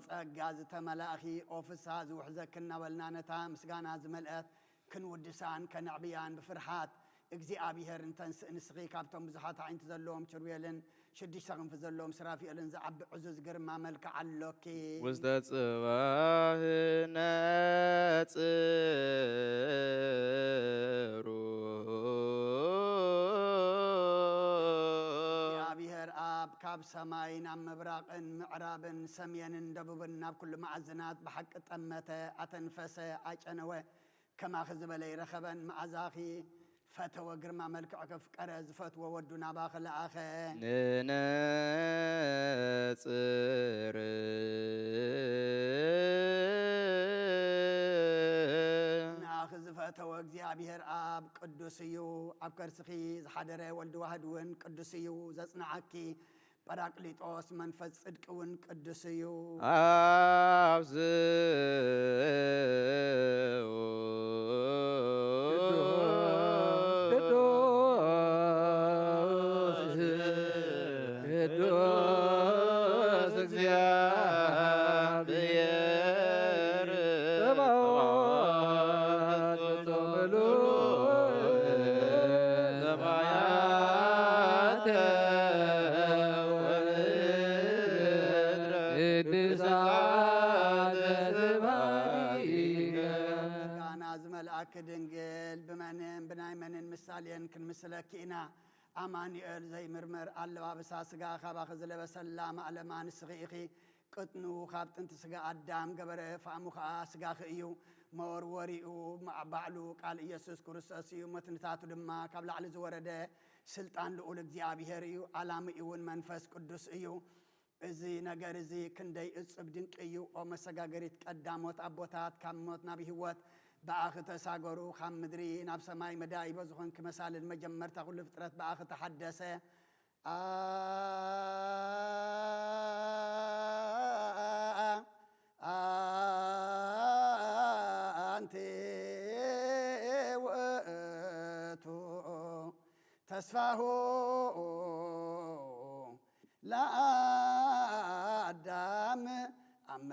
ጸጋ ዝተመላእኺ ኦ ፍስሃ ዝውሕዘኪ እናበልና ነታ ምስጋና ዝመልአት ክንውድሳን ከነዕብያን ብፍርሃት እግዚኣብሔር እንተንስእ ንስኺ ካብቶም ብዙሓት ኣዒንቲ ዘለዎም ኪሩቤልን ሽዱሽተ ክንፊ ዘለዎም ሱራፊኤልን ዝዓቢ ዕዙዝ ግርማ መልክዕ ኣሎኪ። ውስተ ጽባሕ ነጽሩ እግዚኣብሔር ኣብ ካብ ሰማይ ናብ ምብራቕን ምዕራብን ሰሜንን ደቡብን ናብ ኩሉ መኣዝናት ብሓቂ ጠመተ፣ ኣተንፈሰ፣ ኣጨነወ። ከማኺ ዝበለ ይረኸበን መኣዛኺ ፈተወ፣ ግርማ መልክዕኪ ኣፍቀረ፣ ዝፈትዎ ወዱ ናባኺ ለኣኸ። ንነጽር ንኣኺ ዝፈተወ እግዚኣብሔር ኣብ ቅዱስ እዩ፣ ኣብ ከርስኺ ዝሓደረ ወልድ ዋህድ እውን ቅዱስ እዩ፣ ዘጽንዓኪ ጳራቅሊጦስ መንፈስ ጽድቂ እውን ቅዱስ እዩ። ኣብዝኡ ቅዱስ፣ ቅዱስ እግዚአብሔር ጸባኦት፣ ጸባኦት ሰማያተ ወምድረ ቅድሳተ ስብሐቲከ። ምስጋና ዝመልኣኪ ድንግል፣ ብመንን ብናይ መንን ምሳሌን ክንምስለኪ ኢና። ኣማኑኤል ዘይምርመር ኣለባብሳ ስጋ ካባኺ ዝለበሰላ ማእለማ ንስኺ ኢኺ። ቅጥኑ ካብ ጥንቲ ስጋ ኣዳም ገበረ፣ ፋእሙ ኸኣ ስጋኺ እዩ። መወርወሪኡ ማ-፣ ባዕሉ ቃል ኢየሱስ ክርስቶስ እዩ። መትንታቱ ድማ ካብ ላዕሊ ዝወረደ ስልጣን ልዑል እግዚኣብሔር እዩ። ኣላሚኡ እውን መንፈስ ቅዱስ እዩ። እዚ ነገር እዚ ክንደይ እጹብ ድንቂ እዩ። ኦ መሰጋገሪት ቀዳሞት ኣቦታት፣ ካብ ሞት ናብ ህይወት ብኣኺ ተሳገሩ፣ ካብ ምድሪ ናብ ሰማይ መዳይቦ ዝኾንኪ መሳልል መጀመርታ ኩሉ ፍጥረት ብኣኺ ተሓደሰ። ኣ-፣ ኣንቲ ውእቱ ተስፋሁ ለአዳም አመ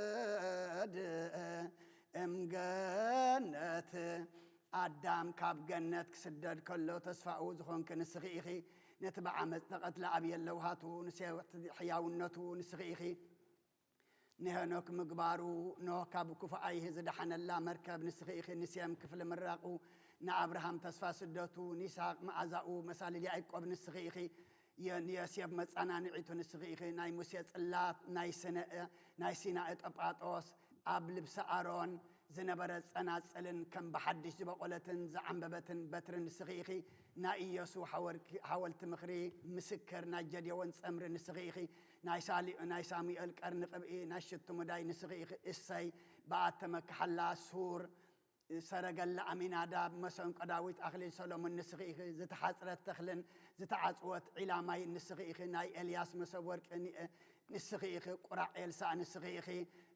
ይሰደድ እምገነት። ኣዳም ካብ ገነት ክስደድ ከሎ ተስፋኡ ዝኾንኪ ንስኺ ኢኺ። ነቲ ብዓመፅ ተቐትለ ኣብየ ለውሃቱ ንሴ-፣ ሕያውነቱ ንስኺ ኢኺ። ንሄኖክ ምግባሩ፣ ኖህ ካብ ክፉእ ኣይሂ ዝደሓነላ መርከብ ንስኺ ኢኺ። ንሴም ክፍሊ ምራቑ፣ ንኣብርሃም ተስፋ ስደቱ፣ ንይስሃቅ መኣዛኡ፣ መሳልል ያዕቆብ ንስኺ ኢኺ። የ-፣ ንዮሴፍ መጸናንዒቱ ንስኺ ኢኺ። ናይ ሙሴ ጽላት፣ ናይ ስነ-፣ ናይ ሲና እጠጳጦስ፣ ኣብ ልብሲ ኣሮን፣ ዝነበረ ጸናጽልን ከም ብሓድሽ ዝበቖለትን ዝዓምበበትን በትሪ ንስኺ ኢኺ። ናይ ኢየሱ ሓወርኪ-፣ ሓወልቲ ምኽሪ፣ ምስክር ናይ ጀድዮን ጸምሪ ንስኺ ኢኺ። ናይ ሳሊ-፣ ናይ ሳሙኤል ቀርኒ ቅብኢ፣ ናይ ሽቱ ሙዳይ ንስኺ ኢኺ። እሰይ ብኣተመክሓላ ሱር፣ ሰረገላ ኣሚናዳብ፣ መሰንቆ ዳዊት፣ ኣኽሊል ሰሎሞን ንስኺ ኢኺ። ዝተሓጽረት ተኽልን ዝተዓጽወት ዒላ ማይ ንስኺ ኢኺ። ናይ ኤልያስ መሰብ ወርቂ ኒ-፣ ንስኺ ኢኺ። ቁራዕ ኤልሳእ ንስኺ ኢኺ።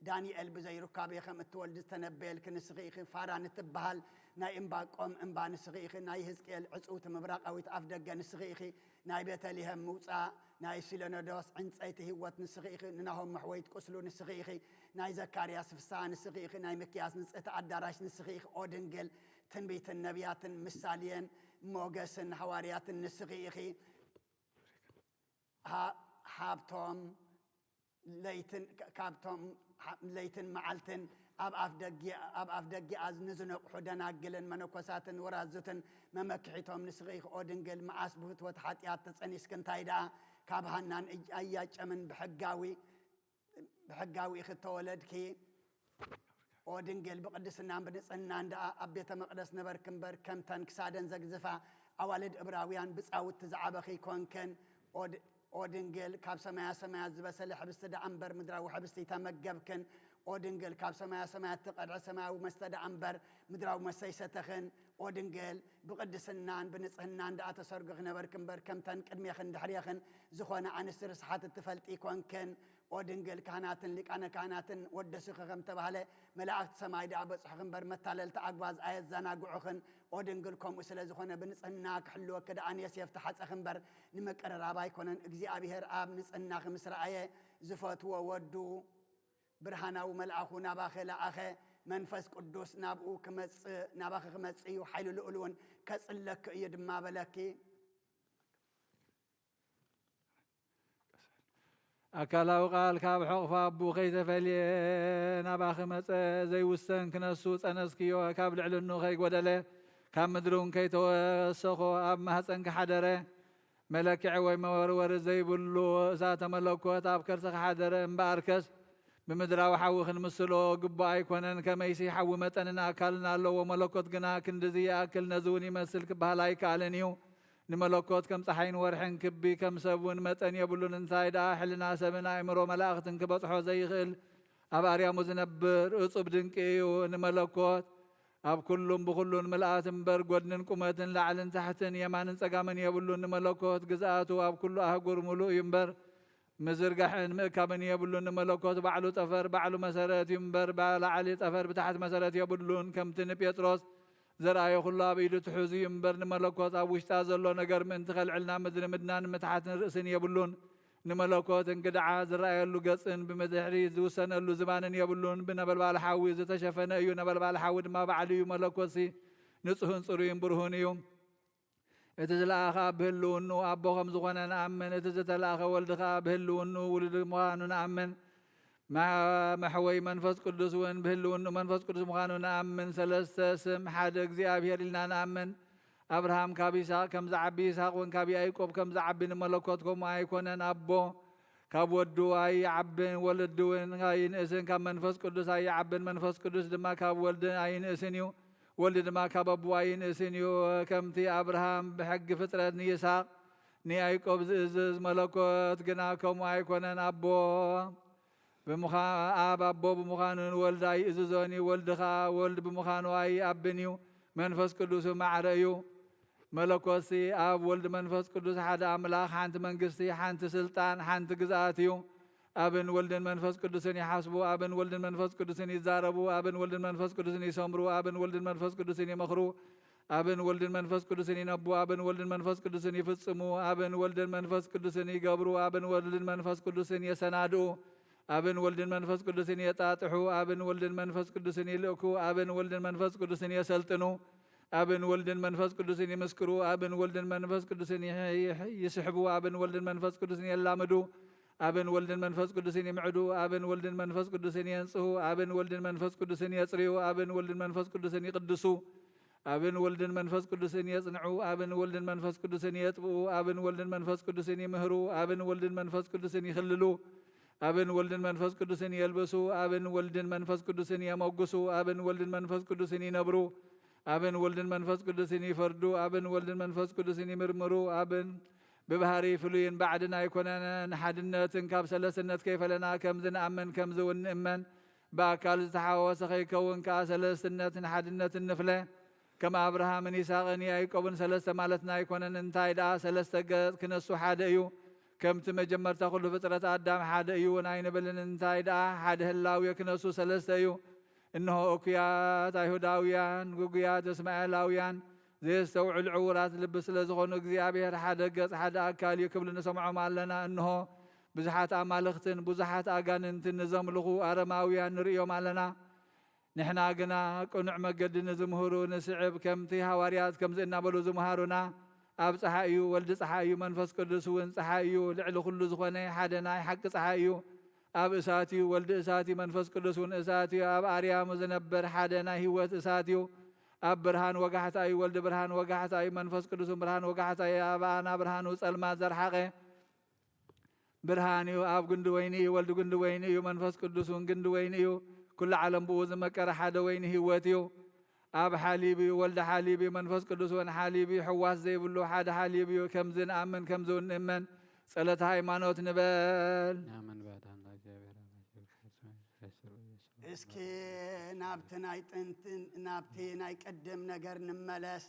ዳንኤል ብዘይ ሩካቤ ከም እትወልድ ዝተነበየልኪ ንስኺ ኢኺ። ፋራን እትበሃል ናይ እምባቆም እምባ ንስኺ ኢኺ። ናይ ህዝቅኤል ዕጽውቲ ምብራቓዊት ኣፍ ደገ ንስኺ ኢኺ። ናይ ቤተልሔም ምውጻእ፣ ናይ ሲኖዶስ ዕንጸይቲ ህይወት ንስኺ ኢኺ። ንናሆም መሕወይት ቁስሉ ንስኺ ኢኺ። ናይ ዘካርያስ ፍስሃ ንስኺ ኢኺ። ናይ ሚክያስ ንጽህቲ ኣዳራሽ ንስኺ ኢኺ። ኦ ድንግል፣ ትንቢትን ነቢያትን ምሳሌን ሞገስን ሃዋርያትን ንስኺ ኢኺ። ሃ-፣ ሃብቶም ለይትን፣ ካ-፣ ካብቶም ሓ-፣ ለይትን መዓልትን ኣብ ኣፍ ደጊ-፣ ኣብ ኣፍ ደጊኣ ንዝነቕሑ ደናግልን መነኮሳትን ወራዙትን መመክሒቶም ንስኺ ኢኺ። ኦ ድንግል፣ መዓስ ብፍትወት ሓጢኣት ተጸኒስኪ፣ እንታይ ደኣ ካብ ሃናን እጅ-፣ ኣያጨምን ብሕጋዊ፣ ብሕጋዊ ኢኺ እተወለድኪ። ኦ ድንግል፣ ብቅድስናን ብንጽህናን ደኣ ኣብ ቤተ መቕደስ ነበርኪ እምበር፣ ከምተን ክሳደን ዘግዝፋ ኣዋልድ እብራውያን ብጻውቲ ዝዓበኺ ኣይኮንክን። ኦ ድ-፣ ኦ ድንግል፣ ካብ ሰማያ ሰማያት ዝበሰለ ሕብስቲ ደኣ እምበር፣ ምድራዊ ሕብስቲ ኣይተመገብክን። ኦ ድንግል፣ ካብ ሰማያ ሰማያት እተቐድሐ ሰማያዊ መስተ ደኣ እምበር፣ ምድራዊ መስተ ኣይሰተኽን። ኦ ድንግል፣ ብቅድስናን ብንጽህናን ደኣ ተሰርጉኺ ነበርኪ እምበር፣ ከምተን ቅድሜኽን ድሕሬኽን ዝኾና ኣንስቲ ርስሓት እትፈልጢ ኣይኮንክን። ኦ ድንግል፣ ካህናትን ሊቃነ ካህናትን ወደሱኺ ከም ተባህለ፣ መላእኽቲ ሰማይ ደኣ በጽሑኺ እምበር፣ መታለልቲ ኣግባዝ ኣየዘናግዑኽን። ኦ ድንግል፣ ከምኡ ስለ ዝኾነ፣ ብንጽህና ክሕልወኪ ደኣ ንዮሴፍ ተሓጸኺ እምበር፣ ንምቅርራብ ኣይኮነን። እግዚኣብሔር ኣብ ንጽህናኺ ምስ ረኣየ፣ ዝፈትዎ ወዱ ብርሃናዊ መልኣኹ ናባኺ ለኣኸ። መንፈስ ቅዱስ ናብኡ ክመጽእ፣ ናባኺ ክመጽእ እዩ፣ ሓይሊ ልኡል እውን ከጽለኪ እዩ ድማ በለኪ። ኣካላዊ ቃል ካብ ሕቕፎ ኣቡ ከይተፈልየ ናባኺ መጸ። ዘይውሰን ክነሱ ጸነስክዮ፣ ካብ ልዕልኑ ከይጎደለ፣ ካብ ምድሪ እውን ከይተወሰኾ ኣብ ማህጸንኪ ሓደረ። መለክዒ ወይ መወርወሪ ዘይብሉ እሳተ መለኮት ኣብ ከርስኺ ሓደረ። እምበኣርከስ ብምድራዊ ሓዊ ክንምስሎ ግቡእ ኣይኮነን። ከመይሲ ሓዊ መጠንን ኣካልን ኣለዎ፣ መለኮት ግና ክንድዚ ይኣክል፣ ነዚ እውን ይመስል ክበሃል ኣይከኣልን እዩ። ንመለኮት ከም ጸሓይን ወርሕን ክቢ፣ ከም ሰብ እውን መጠን የብሉን። እንታይ ደኣ ሕልና ሰብን ኣእምሮ መላእኽትን ክበጽሖ ዘይኽእል፣ ኣብ ኣርያሙ ዝነብር እጹብ ድንቂ እዩ። ንመለኮት ኣብ ኩሉን ብኹሉን ምልኣት እምበር፣ ጐድንን ቁመትን፣ ላዕልን ታሕትን፣ የማንን ጸጋምን የብሉን። ንመለኮት ግዝኣቱ ኣብ ኩሉ ኣህጉር ምሉእ እዩ እምበር፣ ምዝርጋሕን ምእካብን የብሉን። ንመለኮት ባዕሉ ጠፈር፣ ባዕሉ መሰረት እዩ እምበር፣ ብላዕሊ ጠፈር ብታሕቲ መሰረት የብሉን። ከምቲ ንጴጥሮስ ዘርኣዮ ኩሉ ኣብ ኢዱ ትሑዝ እዩ እምበር፣ ንመለኮት ኣብ ውሽጣ ዘሎ ነገር ምእንቲ ከልዕልና ምድሪ ምድናን ምትሓትን ርእስን የብሉን። ንመለኮት እንግድዓ ዝረኣየሉ ገጽን ብድሕሪት ዝውሰነሉ ዝባንን የብሉን። ብነበልባል ሓዊ ዝተሸፈነ እዩ። ነበልባል ሓዊ ድማ ባዕሉ እዩ። መለኮትሲ ንጹህን ጽሩይን ብሩህን እዩ። እቲ ዝለኣኸ ኣብ ብህልውኑ ኣቦ ከም ዝኾነ ንኣምን። እቲ ዝተላእኸ ወልድ ኸኣ ብህልውኑ ውሉድ ምዃኑ ንኣምን። መ-፣ መሕወይ መንፈስ ቅዱስ እውን ብህልውኑ መንፈስ ቅዱስ ምዃኑ ንኣምን። ሰለስተ ስም ሓደ እግዚኣብሔር ኢልና ንኣምን። ኣብርሃም ካብ ይስሐቅ ከም ዝዓቢ፣ ይስሐቅ እውን ካብ ያዕቆብ ከም ዝዓቢ፣ ንመለኮት ከምኡ ኣይኮነን። ኣቦ ካብ ወዱ ኣይዓብን፣ ወልድ እውን ኣይንእስን፣ ካብ መንፈስ ቅዱስ ኣይዓብን፣ መንፈስ ቅዱስ ድማ ካብ ወልድ ኣይንእስን እዩ፣ ወልድ ድማ ካብ ኣቦ ኣይንእስን እዩ። ከምቲ ኣብርሃም ብሕጊ ፍጥረት ንይስሐቅ ንያዕቆብ ዝእዝዝ፣ መለኮት ግና ከምኡ ኣይኮነን። ኣቦ ብምዃ-፣ ኣብ ኣቦ ብምዃኑ ንወልድ ኣይእዝዞን እዩ። ወልድ ኸኣ ወልድ ብምዃኑ ኣይኣብን እዩ። መንፈስ ቅዱስ ማዕረ እዩ። መለኮትሲ ኣብ ወልድ መንፈስ ቅዱስ ሓደ ኣምላኽ፣ ሓንቲ መንግስቲ፣ ሓንቲ ስልጣን፣ ሓንቲ ግዝኣት እዩ። ኣብን ወልድን መንፈስ ቅዱስን ይሓስቡ፣ ኣብን ወልድን መንፈስ ቅዱስን ይዛረቡ፣ ኣብን ወልድን መንፈስ ቅዱስን ይሰምሩ፣ ኣብን ወልድን መንፈስ ቅዱስን ይመኽሩ፣ ኣብን ወልድን መንፈስ ቅዱስን ይነቡ፣ ኣብን ወልድን መንፈስ ቅዱስን ይፍጽሙ፣ ኣብን ወልድን መንፈስ ቅዱስን ይገብሩ፣ ኣብን ወልድን መንፈስ ቅዱስን የሰናድኡ፣ ኣብን ወልድን መንፈስ ቅዱስን የጣጥሑ፣ ኣብን ወልድን መንፈስ ቅዱስን ይልእኩ፣ ኣብን ወልድን መንፈስ ቅዱስን የሰልጥኑ፣ ኣብን ወልድን መንፈስ ቅዱስን ይምስክሩ፣ ኣብን ወልድን መንፈስ ቅዱስን ይሕ-፣ ይሕ-፣ ይስሕቡ፣ ኣብን ወልድን መንፈስ ቅዱስን የላምዱ፣ ኣብን ወልድን መንፈስ ቅዱስን ይምዕዱ፣ ኣብን ወልድን መንፈስ ቅዱስን የንጽሁ፣ ኣብን ወልድን መንፈስ ቅዱስን የጽርዩ፣ ኣብን ወልድን መንፈስ ቅዱስን ይቅድሱ፣ ኣብን ወልድን መንፈስ ቅዱስን የጽንዑ፣ ኣብን ወልድን መንፈስ ቅዱስን የጥብኡ፣ ኣብን ወልድን መንፈስ ቅዱስን ይምህሩ፣ ኣብን ወልድን መንፈስ ቅዱስን ይኽልሉ፣ ኣብን ወልድን መንፈስ ቅዱስን የልብሱ፣ ኣብን ወልድን መንፈስ ቅዱስን የመጉሱ፣ ኣብን ወልድን መንፈስ ቅዱስን ይነብሩ፣ ኣብን ወልድን መንፈስ ቅዱስን ይፈርዱ፣ ኣብን ወልድን መንፈስ ቅዱስን ይምርምሩ፣ ኣብን ብባህሪ ፍሉይን ባዕድን ኣይኮነን፣ ሓድነትን ካብ ሰለስትነት ከይፈለና ከምዚ ንኣምን ከምዚ እውን ንእመን፣ ብኣካል ዝተሓዋወሰ ከይከውን ከኣ ሰለስትነትን ሓድነትን ንፍለ። ከም ኣብርሃምን ይስሐቅን ያዕቆብን ሰለስተ ማለትና ኣይኮነን፣ እንታይ ደኣ ሰለስተ ገጽ ክነሱ ሓደ እዩ። ከምቲ መጀመርታ ኩሉ ፍጥረት ኣዳም ሓደ እዩ እውን ኣይንብልን፣ እንታይ ደኣ ሓደ ህላዌ ክነሱ ሰለስተ እዩ። እንሆ እኩያት ኣይሁዳውያን፣ ግጉያት እስማኤላውያን፣ ዘየስተውዕሉ ዕውራት ልቢ ስለ ዝኾኑ እግዚኣብሔር ሓደ ገጽ ሓደ ኣካል እዩ ክብሉ ንሰምዖም ኣለና። እንሆ ብዙሓት ኣማልኽትን ብዙሓት ኣጋንንትን ንዘምልኹ ኣረማውያን ንርእዮም ኣለና። ንሕና ግና ቅኑዕ መገዲ ንዝምህሩ ንስዕብ፣ ከምቲ ሃዋርያት ከምዚ እናበሉ ዝምሃሩና፣ ኣብ ጸሓይ እዩ፣ ወልዲ ጸሓይ እዩ፣ መንፈስ ቅዱስ እውን ጸሓይ እዩ፣ ልዕሊ ኩሉ ዝኾነ ሓደ ናይ ሓቂ ጸሓይ እዩ። ኣብ እሳት እዩ፣ ወልዲ እሳት እዩ፣ መንፈስ ቅዱስ እውን እሳት እዩ። ኣብ ኣርያም ዝነብር ሓደ ናይ ህይወት እሳት እዩ። ኣብ ብርሃን ወጋሕታ እዩ፣ ወልዲ ብርሃን ወጋሕታ እዩ፣ መንፈስ ቅዱስ እውን ብርሃን ወጋሕታ እዩ። ኣብ ኣና ብርሃኑ ጸልማት ዘርሓቐ ብርሃን እዩ። ኣብ ግንዲ ወይኒ እዩ፣ ወልዲ ግንዲ ወይኒ እዩ፣ መንፈስ ቅዱስ እውን ግንዲ ወይኒ እዩ። ኩሉ ዓለም ብኡ ዝመቀረ ሓደ ወይኒ ህይወት እዩ። ኣብ ሓሊብ እዩ፣ ወልዲ ሓሊብ እዩ፣ መንፈስ ቅዱስ እውን ሓሊብ እዩ። ሕዋስ ዘይብሉ ሓደ ሓሊብ እዩ። ከምዚ ንኣምን ከምዚ እውን ንእመን። ጸሎተ ሃይማኖት ንበል። ኣመን። ብኣታ ኣምላኽ እግዚኣብሔር ኣምላኽ ይባርክ። እስኪ ናብቲ ናይ ጥንትን ናብቲ ናይ ቅድም ነገር ንመለስ።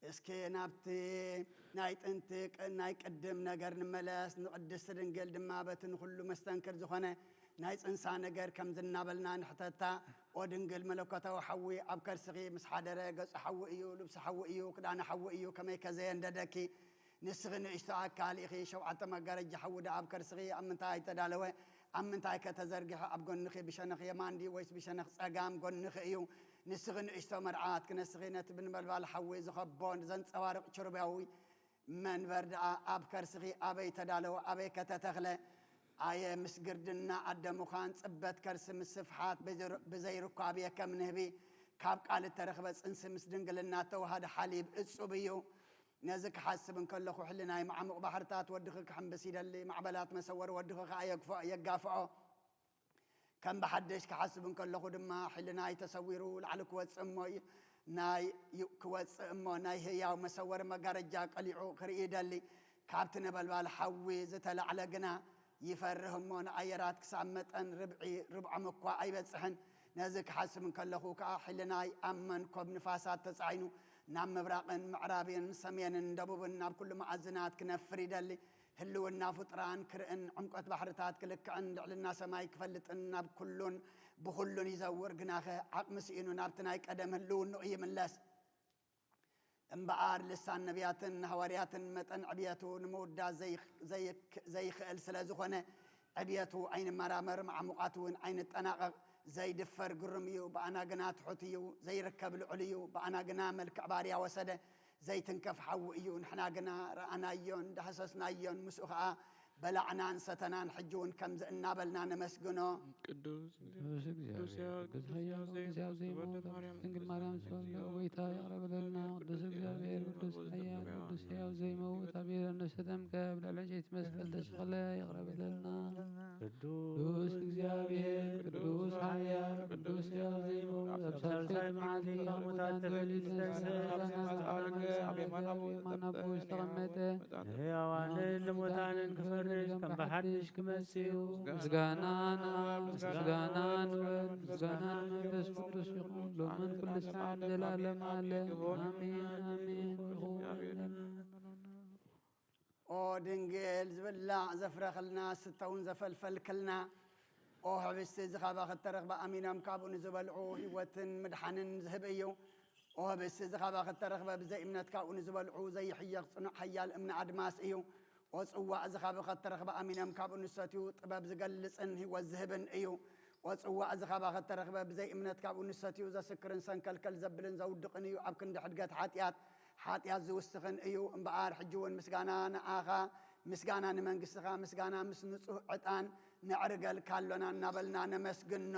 እስኪ ናብቲ ናይ ጥንቲ ቅ-፣ ናይ ቅድም ነገር ንመለስ። ንቅድስቲ ድንግል ድማ በቲ ንኹሉ መስተንክር ዝኾነ ናይ ጽንሳ ነገር ከምዚ እናበልና ንሕተታ። ኦ ድንግል መለኮታዊ ሓዊ ኣብ ከርስኺ ምስ ሓደረ፣ ገጹ ሓዊ እዩ፣ ልብሱ ሓዊ እዩ፣ ክዳኑ ሓዊ እዩ፣ ከመይ ከ ዘየንደደኪ? ንስኺ ንእሽቶ ኣካል ኢኺ፣ ሸውዓተ መጋረጃ ሓዊ ደኣ ኣብ ከርስኺ ኣብ ምንታይ ተዳለወ? ኣብ ምንታይ ከ ተዘርጊሑ? ኣብ ጎንኺ ብሸነኽ የማን ድዩ ወይስ ብሸነኽ ጸጋም ጎንኺ እዩ? ንስኺ ንእሽቶ መርዓት ክነስኺ ነቲ ብነበልባል ሓዊ ዝኸቦ ዘንጸባርቕ ኪሩባዊ መንበር ደኣ ኣብ ከርስኺ ኣበይ ተዳለወ? ኣበይ ከ ተተኽለ? ኣየ ምስ ግርድና ኣደ ምዃን፣ ጽበት ከርሲ ምስ ስፍሓት ብዘይር-፣ ብዘይርኳብየ ከም ንህቢ ካብ ቃል እተረኽበ ጽንሲ ምስ ድንግልና እተዋሃደ ሓሊብ እጹብ እዩ። ነዚ ክሓስብ እንከለኹ፣ ሕልናይ መዓሙቕ ባሕርታት ወድኺ ክሕምብስ ይደሊ፣ ማዕበላት መሰወሪ ወድኺ ኸኣ የግፍዖ-፣ የጋፍዖ። ከም ብሓድሽ ክሓስብ እንከለኹ ድማ፣ ሕልናይ ተሰዊሩ ላዕሊ ክወጽእ እሞ ይ-፣ ናይ ዩ-፣ ክወጽእ እሞ፣ ናይ ህያው መሰወሪ መጋረጃ ቀሊዑ ክርኢ ይደሊ። ካብቲ ነበልባል ሓዊ ዝተላዕለ ግና ይፈርህ እሞ፣ ንኣየራት ክሳብ መጠን ርብዒ ርብዖም እኳ ኣይበጽሕን። ነዚ ክሓስብ እንከለኹ ከኣ፣ ሕልናይ ኣብ መንኮብ ንፋሳት ተጻዒኑ፣ ናብ ምብራቕን ምዕራብን ሰሜንን ደቡብን ናብ ኩሉ መኣዝናት ክነፍር ይደሊ። ህልውና ፍጡራን ክርእን፣ ዕምቆት ባሕርታት ክልክዕን፣ ልዕልና ሰማይ ክፈልጥን፣ ናብ ኩሉን ብኹሉን ይዘውር። ግናኸ ዓቕሚ ስኢኑ ናብቲ ናይ ቀደም ህልውንኡ ይምለስ። እምበኣር ልሳን ነቢያትን ሃዋርያትን መጠን ዕብየቱ ንምውዳስ ዘይኽ-፣ ዘይክ-፣ ዘይኽእል ስለ ዝኾነ፣ ዕብየቱ ኣይንመራመር፣ መዓሙቓቱ እውን ኣይንጠናቐቕ። ዘይድፈር ግሩም እዩ፣ ብኣና ግና ትሑት እዩ። ዘይርከብ ልዑል እዩ፣ ብኣና ግና መልክዕ ባርያ ወሰደ። ዘይትንከፍ ሓዊ እዩ፣ ንሕና ግና ረኣናዮን ዳህሰስናዮን፣ ምስኡ ኸኣ በላዕናን ሰተናን። ሕጂ እውን ከምዚ እናበልና ነመስግኖ። ቅዱስ ቅዱስ እግዚኣብሔር፣ ቅዱስ ኃያል፣ ቅዱስ ሕያው ዘይሞት፣ ድንግል ማርያም ተወልደ፣ ጌታ ይቕረ በለልና። ቅዱስ እግዚኣብሔር፣ ቅዱስ ኃያል፣ ቅዱስ ሕያው ዘይመውት፣ ኣብ ዮርዳኖስ ተጠምቀ፣ ኣብ ልዕሊ ዕንጨይቲ መስቀል ተሰቕለ፣ ይቕረ በለልና። ቅዱስ እግዚኣብሔር፣ ቅዱስ ኃያል፣ ቅዱስ ሕያው ዘይመውት፣ ኣብ ሳልሳይ መዓልቲ ካብ ሙታን ተፈልዩ ዝተንሥአ፣ ኣብ የማን ኣቦ ዝተቐመጠ፣ ንሕያዋንን ንሙታንን ክፈርድ ከም ብሓድሽ ክመጽእ እዩ። ምስጋና ንኣብ፣ ምስጋና ንወልድ፣ ምስጋና ንመንፈስ ቅዱስ ይኹን፣ ሎምን ኩሉ ሰዓት ዘለዓለም ዓለም። ኣሜን፣ ኣሜን። ይኹን። ኦ ድንግል፣ ዝብላዕ ዘፍረኽልና፣ ዝስተ እውን ዘፈልፈልክልና፣ ኦ ህብስቲ፣ እዚ ኻባኺ እተረኽበ ኣሚኖም ካብኡ ንዝበልዑ ህይወትን ምድሓንን ዝህብ እዩ። ኦ ህብስቲ፣ እዚ ኻባኺ እተረኽበ ብዘይ እምነት ካብኡ ንዝበልዑ ዘይሕየኽ ጽኑዕ ሓያል እምኒ ኣድማስ እዩ። ኦ ጽዋእ፣ እዚ ኻባኺ እተረኽበ ኣሚኖም ካብኡ ንዝሰትዩ ጥበብ ዝገልጽን ህይወት ዝህብን እዩ። ኦ ጽዋእ፣ እዚ ኻባኺ እተረኽበ ብዘይ እምነት ካብኡ ንዝሰትዩ ዘስክርን ሰንከልከል ዘብልን ዘውድቕን እዩ። ኣብ ክንዲ ሕድገት ሓጢኣት፣ ሓጢኣት ዝውስኽን እዩ። እምበኣር ሕጂ እውን ምስጋና ንኣኻ፣ ምስጋና ንመንግስትኻ፣ ምስጋና ምስ ንጹህ ዕጣን ነዕርገልካ ኣሎና እናበልና ነመስግኖ።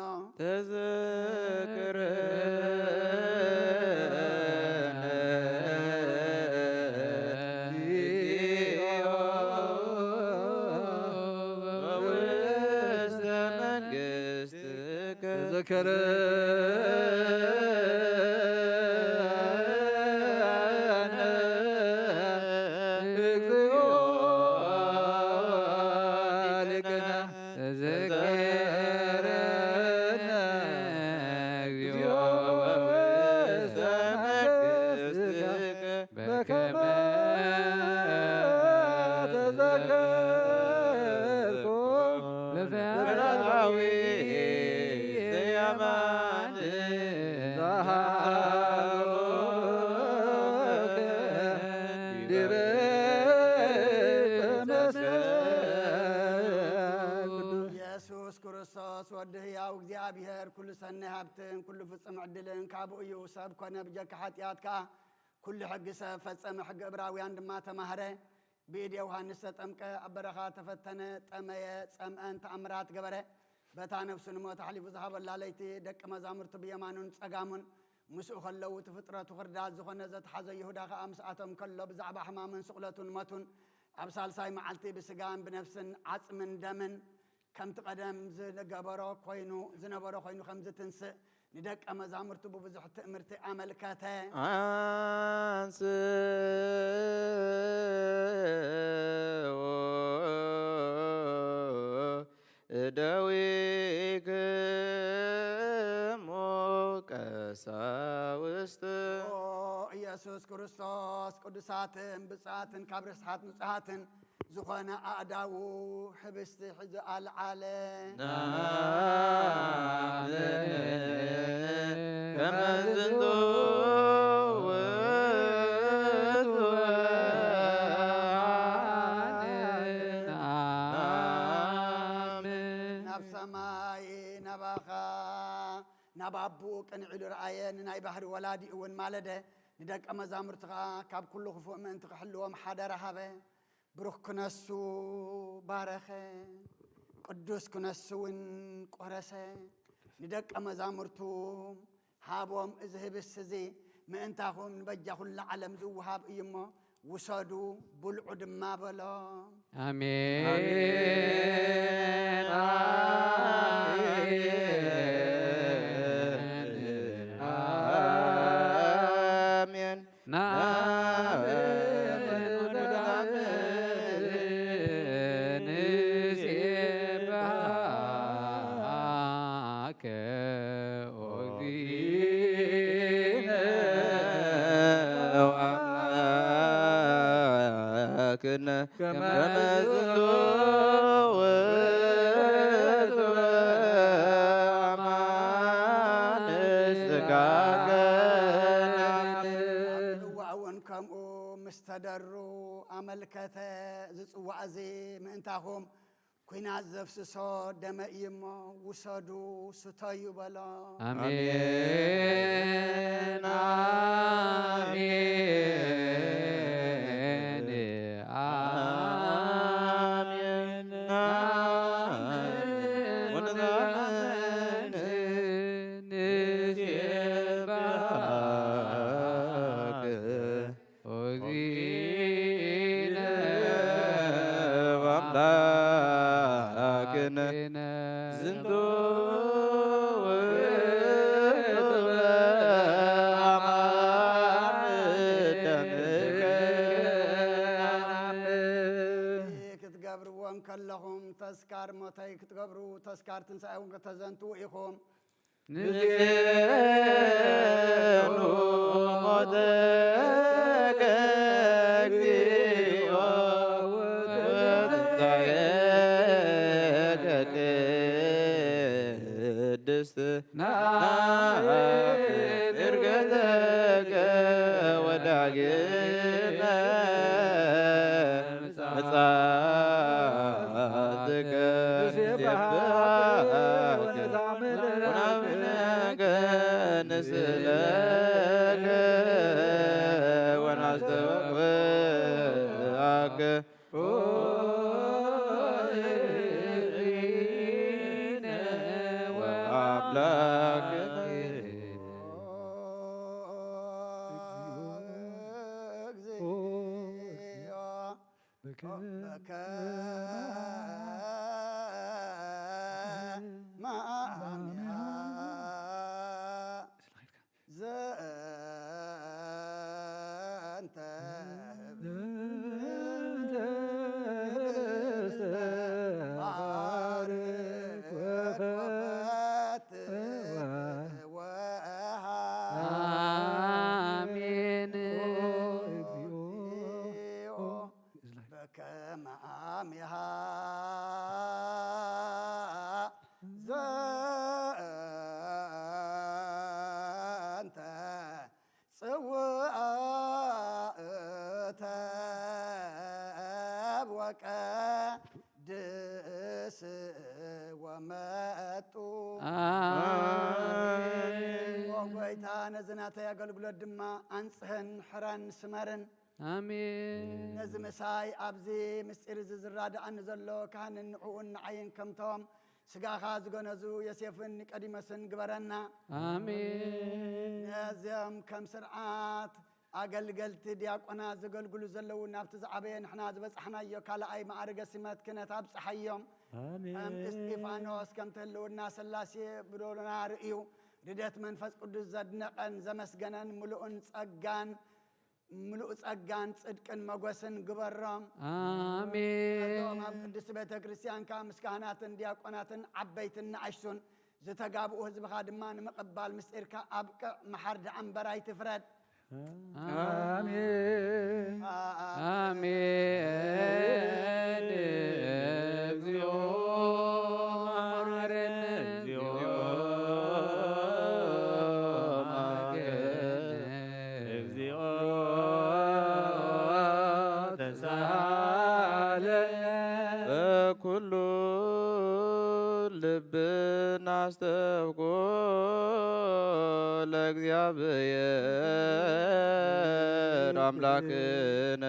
ተዘክረነ ዘክረነ እግዚኦ ሊቅነ። ተዘክረነ እግዚኦ ውስተ መንግሥትከ በከመ ተዘከርኩ ለፈራዊ ዘየማን ዘሃሎከ ዲበ ኢየሱስ ክርስቶስ ወዲ ህያው እግዚኣብሔር ኩሉ ሰናይ ሃብትን ኩሉ ፍጹም ዕድልን ካብኡ እዩ። ሰብ ኮነ ብጀካ ሓጢኣት ከኣ ኩሉ ሕጊ ሰብ ፈጸመ። ሕጊ ዕብራውያን ድማ ተማህረ። ብኢድ ዮሃንስ ተጠምቀ፣ ኣብ በረኻ ተፈተነ፣ ጠመየ፣ ጸምአን ተኣምራት ገበረ። በታ ነፍሱ ንሞት ኣሕሊፉ ዝሃበላ ለይቲ ደቂ መዛሙርቱ ብየማኑን ጸጋሙን ምስኡ ከለዉ፣ እቲ ፍጥረቱ ክርዳድ ዝኾነ ዘተሓዞ ይሁዳ ከኣ ምስኣቶም ከሎ ብዛዕባ ሕማሙን ስቕለቱን ሞቱን ኣብ ሳልሳይ መዓልቲ ብስጋን ብነፍስን ዓጽምን ደምን ከምቲ ቀደም ዝገበሮ ኮይኑ ዝነበሮ ኮይኑ ከም ዝትንስእ ንደቀ መዛሙርቱ ብብዙሕ ትእምርቲ ኣመልከተ። አንስኡ እደዊክሙ ቀሳውስት። ኦ ኢየሱስ ክርስቶስ፣ ቅዱሳትን ብጻትን ካብ ርስሓት ንጹሃትን ዝኾነ ኣእዳዉ ህብስቲ ሒዙ ኣልዓለ። ነአምን ከመ ዝንቱ ውእቱ። ነአምን። ናብ ሰማይ ናባኻ ናብ ኣቦኡ ቅንዕ ኢሉ ረኣየ። ንናይ ባህሪ ወላዲኡ እውን ማለደ። ንደቀ መዛሙርትኻ ካብ ኩሉ ክፉእ ምእንቲ ክሕልዎም ሓደራ ሃበ። ብሩኽ ክነሱ ባረኸ፣ ቅዱስ ክነሱ እውን ቆረሰ። ንደቀ መዛሙርቱ ሃቦም፣ እዚ ህብስት እዚ ምእንታኹም ንበጃ ኩሉ ዓለም ዝወሃብ እዩ እሞ ውሰዱ፣ ብልዑ ድማ በሎ። ኣሜን፣ ኣሜን፣ ኣሜን። ንኣምን ወንኣምን ንሴብሐከ ኦ እግዚእነ ወኣምላክነ ከመ ዝንቱ ውእቱ ኣማን ስጋከ። ጽዋእ እውን ከምኡ ምስ ተደሩ ኣመልከተ። እዚ ጽዋእ እዚ ምእንታኹም ኲናት ዘፍስሶ ደመ እዩ እሞ ውሰዱ፣ ስተዩ በሎ። ኣሜን፣ ኣሜን፣ ኣሜን፣ ኣሜን። ወንዛምን ንሴብሐከ ኦዚነ ወአምላክነ ዝንቱ ውእቱ አማን ደምከ። ክትገብርዎ እንከለኹም ተስካር ሞተይ ክትገብሩ ተስካር ትንሳኤ እውን ከተዘንትዉ ኢኹም። ንዜኑ ሞተከ እግዚኦ ወትንሳኤከ ቅድስት ናፍቅር ዕርገተከ ወዳግመ ምጽኣትከ ንሴብሐከ ወናምነከ ንስእለከ ወናስተብቅዓከ ኦ እግዚእነ ወአምላክነ። እግዚኦ በከ በከ ማሚያ ዘንተ ጽውአ እተብ ወቀድስ ወመጡ። ኣሜን። ኦ ጎይታ፣ ነዚ ናተይ ኣገልግሎት ድማ ኣንጽህን፣ ሕረን፣ ስመርን። ኣሜን። ነዚ ምሳይ ኣብዚ ምስጢር እዚ ዝራድኣኒ ዘሎ ካህንን ንዕኡን ንዓይን ከምቶም ስጋኻ ዝገነዙ ዮሴፍን ኒቆዲሞስን ግበረና። ኣሜን። ነዚኦም ከም ስርዓት ኣገልገልቲ ዲያቆናት ዘገልግሉ ዘለዉ ናብቲ ዝዓበየ ንሕና ዝበጻሕናዮ ካልኣይ ማዕርገ ሲመት ክህነት ኣብጽሓዮም። ኣሜን። ከም እስጢፋኖስ ከምቲ ህልውና ሥላሴ ብዶሎና ርእዩ ርደት መንፈስ ቅዱስ ዘድነቐን ዘመስገነን ምሉእን ጸጋን ምሉእ ጸጋን ጽድቅን መጎስን ግበሮም። ኣሜን። ነዞም ኣብ ቅድስቲ ቤተ ክርስቲያንካ ምስ ካህናትን ዲያቆናትን ዓበይትን ንኣሽቱን ዝተጋብኡ ህዝብኻ ድማ ንምቕባል ምስጢርካ ኣብቅዕ፣ መሓር ደኣ እምበር ኣይትፍረድ። ኣሜን። ኣሜን። እግዚኦ መሐረነ። እግዚኦ መሐረነ። እግዚኦ ተሳሃለነ። በኩሉ ልብና አስተብቆ ለእግዚአብሔር አምላክነ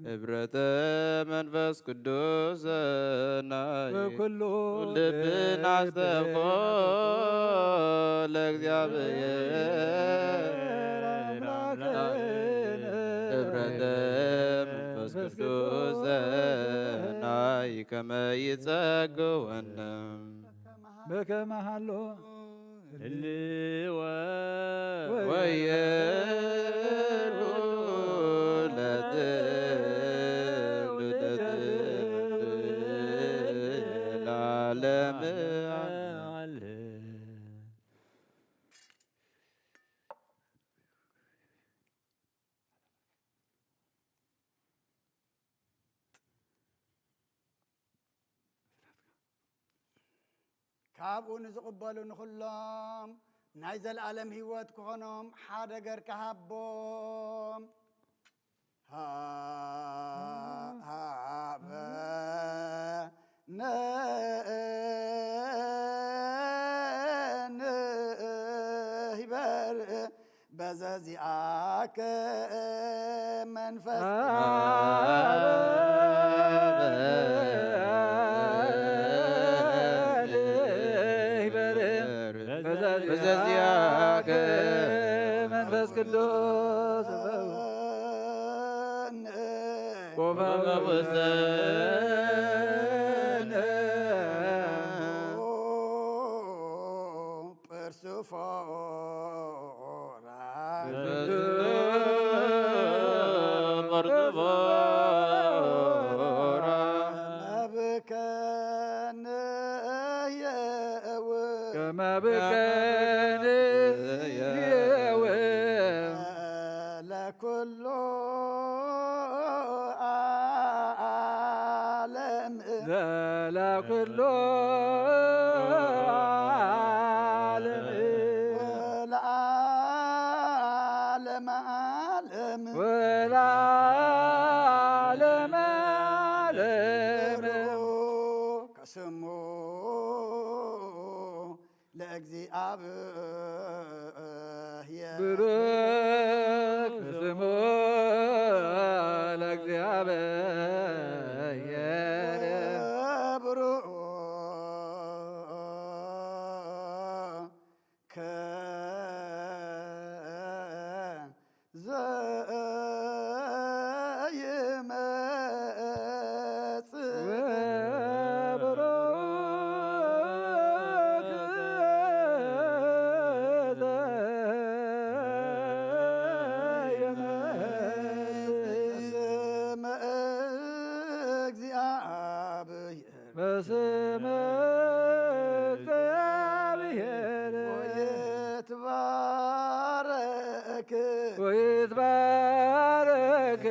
ህብረተ መንፈስ ቅዱስ ሰናይ በኩሉ ልብና አስተብቆ ለእግዚአብሔር አምላክነ ህብረተ መንፈስ ቅዱስ ሰናይ ከመ ይጸግወነ። በከመ ሀሎ ህልወ ወየሉ ለትውልድ ለዓለመ ዓለም። ካብኡ ንዝቕበሉ ንኹሎም ናይ ዘለኣለም ህይወት ክኾኖም ሓደ ገርካ ሃቦም። ሃ-፣ ሃበ ነ-፣ ንህበር በዘዚኣከ መንፈስ በዘዚአከ መንፈስ ቅዱስ ቆመ ውስተ ጳርሱፎራ። ጳርሱፎራ። ከመ ብከንየው። ከመ ብከንየው። ለኩሉ ዓለም። ዘለኩሉ ዓለም። ወለዓለመ ዓለም። ወለዓለመ ዓለም። ከስሙ ለእግዚኣብሔር። ብሩክ ስሙ ለእግዚኣብሔር። ብሩክ ዘይመጽእ። ወብሩክ ዘየመጽእ። ስመ እግዚአብሔር። በስመ እግዚአብሔር። ወይትባረክ። ወይትባረክ።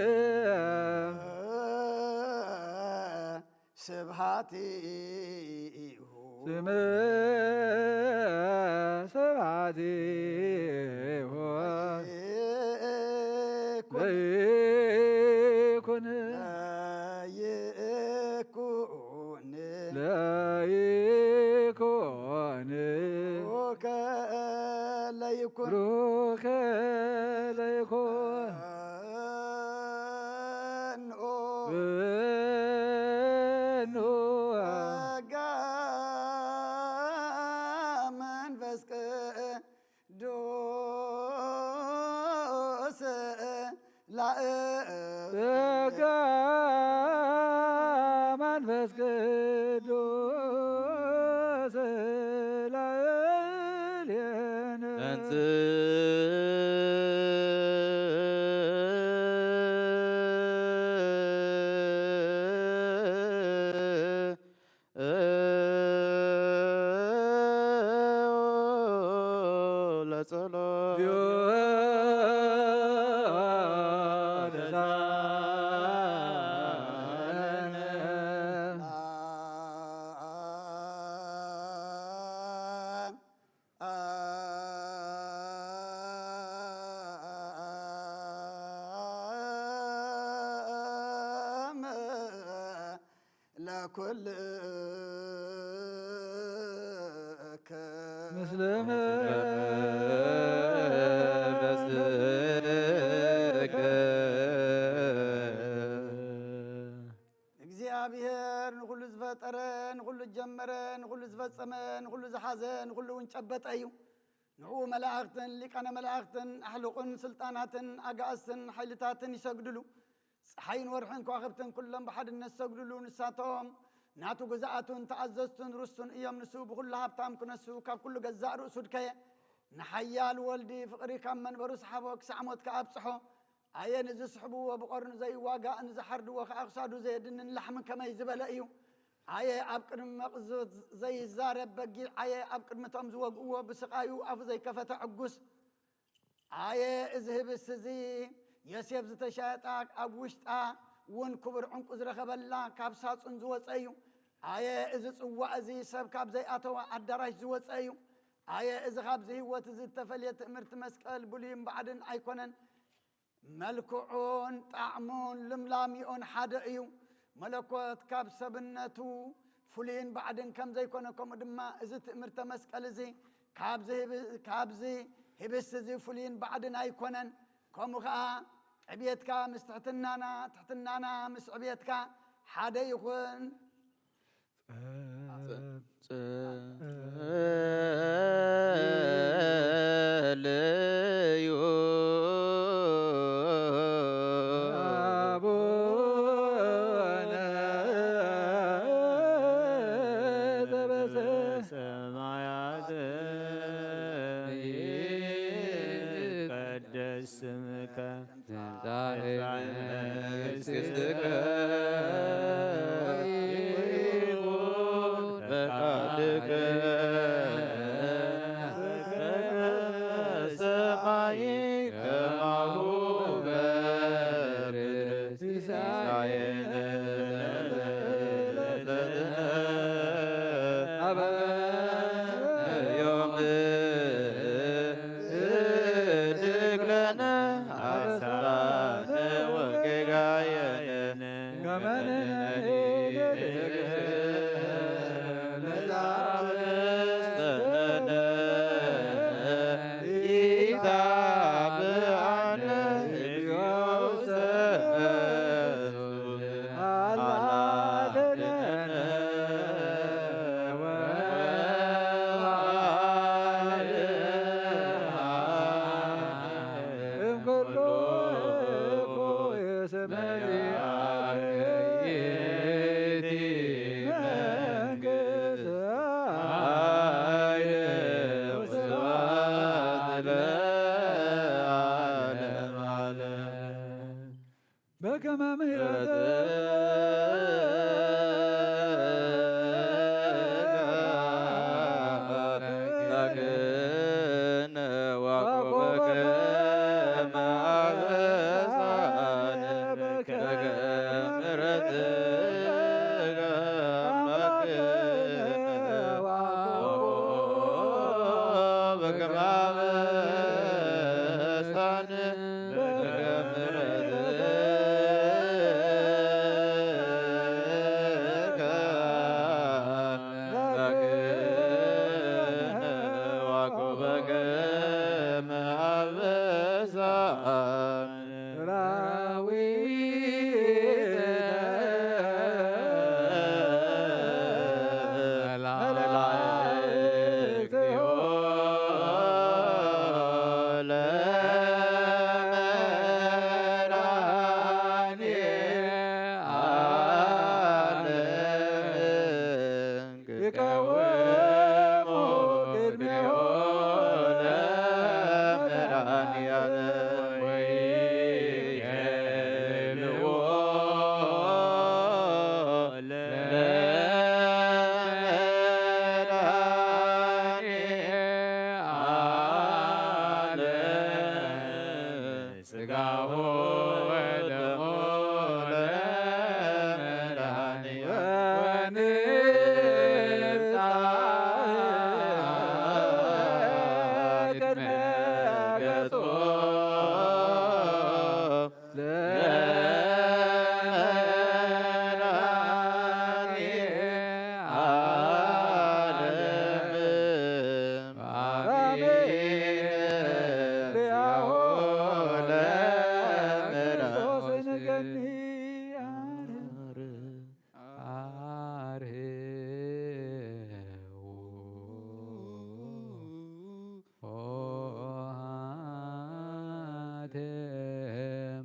ስብሐቲሁ ስምዐ ስብሐቲሁ ለይኩን ለይኩን ለይኩን ብሩከ ለይኩን ብሩከ ለይኩን ጸጋ መንፈስ ቅዱስ ላእ ጸጋ መንፈስ ቅዱስ ላእሌነ ለጸሎት ለኩልከ ምስለ መንፈስከ። እግዚኣብሔር ንኹሉ ዝፈጠረ፣ ንኹሉ ዝጀመረ፣ ንኹሉ ዝፈጸመ፣ ንኹሉ ዝሓዘ፣ ንኹሉ እውን ጨበጠ እዩ። ንዕኡ መላእኽትን ሊቃነ መላእኽትን ኣሕሉቕን ስልጣናትን ኣጋእዝትን ሓይልታትን ይሰግድሉ። ጸሓይን ወርሕን ከዋኽብትን ኩሎም ብሓድነት ዝሰግድሉ፣ ንሳቶም ናቱ ግዝኣቱን ተኣዘዝቱን ርስቱን እዮም። ንሱ ብኹሉ ሃብታም ክነሱ፣ ካብ ኩሉ ገዛእ ርእሱ ድከየ። ንሓያል ወልዲ ፍቕሪ ካብ መንበሩ ሰሓቦ፣ ክሳዕ ሞት ከኣ ኣብጽሖ። ኣየ ንዝስሕብዎ ብቐርኑ ዘይዋጋእ፣ ንዝሓርድዎ ከኣ ክሳዱ ዘየድንን ላሕምን ከመይ ዝበለ እዩ። ኣየ ኣብ ቅድሚ መቕዝት ዘይዛረብ በጊዕ፣ ኣየ ኣብ ቅድሚ እቶም ዝወግእዎ ብስቓዩ ኣፉ ዘይከፈተ ዕጉስ። ኣየ እዚ ህብስቲ እዚ ዮሴፍ ዝተሻየጣ፣ ኣብ ውሽጣ እውን ክቡር ዕንቁ ዝረኸበላ፣ ካብ ሳጹን ዝወጸ እዩ። ኣየ እዚ ጽዋእ እዚ ሰብ ካብ ዘይኣተወ ኣዳራሽ ዝወጸ እዩ። ኣየ እዚ ካብዚ ህይወት እዚ እተፈልየ ትእምርቲ መስቀል ብሉይን ባዕድን ኣይኮነን። መልክዑን ጣዕሙን ልምላሚኡን ሓደ እዩ። መለኮት ካብ ሰብነቱ ፍሉይን ባዕድን ከም ዘይኮነ፣ ከምኡ ድማ እዚ ትእምርተ መስቀል እዚ ካብዚ ህብ-፣ ካብዚ ህብስቲ እዚ ፍሉይን ባዕድን ኣይኮነን። ከምኡ ኸኣ ዕብየትካ ምስ ትሕትናና፣ ትሕትናና ምስ ዕብየትካ ሓደ ይኹን። ጸ-፣ ጸ-፣ ጸልዩ አቡነ ዘበሰማያት ይትቀደስ ስምከ ትምጻእ መንግሥትከ ወይኩን ፈቃድከ በከመ በሰማይ ከማሁ በምድር። ሲሳየነ ዘለለዕለትነ ሀበነ ዮም ህድግ ለነ አበሳነ ወጌጋየነ ከመ ንሕነኒ ንህድግ ለነ ኢታብአነ እግዚኦ ውስተ መንሱት አላድነነ ወአድኃነ እምኩሉ እኩይ። እስመ ዚአከ ይእቲ መንግሥት ኃይል ወስብሐት ለዓለመ ዓለም። በከመ ምሕረትከ ንብጻሕ ቅድመ ገጾ ለመድኃኔ ዓለም አሜን። ዚአሁ ለመድኃኒት አርህዉ ኆኃተ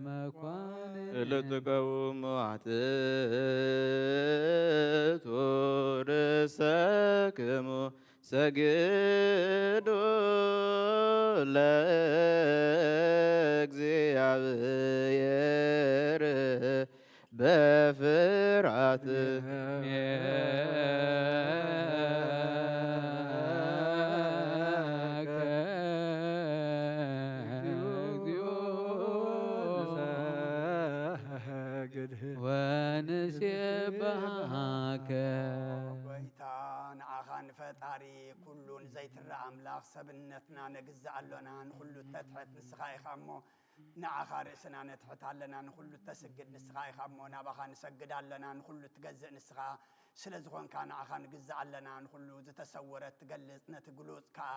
መኳንንት። ለትቀውሙ ኃጥእቱ ርእሰክሙ ሰግዱ ለእግዚአብሔር በፍርሃት። ወንሴብሐከ። ጎይታ ንዓኻ ንፈጣሪ ኩሉ ንዘይትረኣ ኣምላኽ ሰብነትና ነግዝእ ኣሎና። ንኹሉ እተትሕት ንስኻ ኢኻ እሞ ንዓኻ ርእስና ነትሕት ኣለና። ንኹሉ እተስግድ ንስኻ ኢኻ እሞ ናባኻ ንሰግድ ኣለና። ንኹሉ እትገዝእ ንስኻ ስለ ዝኾንካ ንዓኻ ንግዝእ ኣለና። ንኹሉ ዝተሰወረ እትገልጽ፣ ነቲ ግሉጽ ከኣ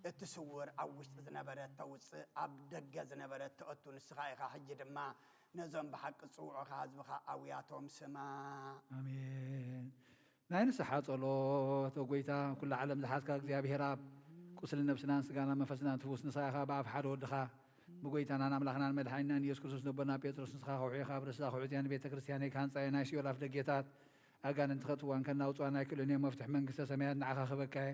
እቲ ስውር ኣብ ውሽጢ ዝነበረ እተውጽእ፣ ኣብ ደገ ዝነበረ እተእቱ ንስኻ ኢኻ። ሕጂ ድማ ነዞም ብሓቂ ዝጽውዑኻ ህዝብኻ ኣውያቶም ስማዕ። ኣሜን። ናይ ንስሓ ጸሎት። ኦ ጎይታ፣ ኩሉ ዓለም ዝሓዝካ እግዚኣብሔር ኣብ፣ ቁስሊ ነብስናን ስጋና መንፈስናን ትፍውስ ንስኻ ኢኻ። ብኣፍ ሓደ ወድኻ ብጎይታናን ኣምላኽናን መድሓኒናን ኢየሱስ ክርስቶስ ነቦና ጴጥሮስ ንስኻ ከውሒ ኢኻ፣ ኣብ ርእስኻ ከውሒ እዚኣ ንቤተ ክርስቲያነይ ክሃንጻ እየ፣ ናይ ሲኦል ኣፍ ደጌታት ኣጋንንቲ ከእትዋን ከናውጽዋን ኣይክእሉን እዮም። መፍትሒ መንግስተ ሰማያት ንዓኻ ክህበካ እየ።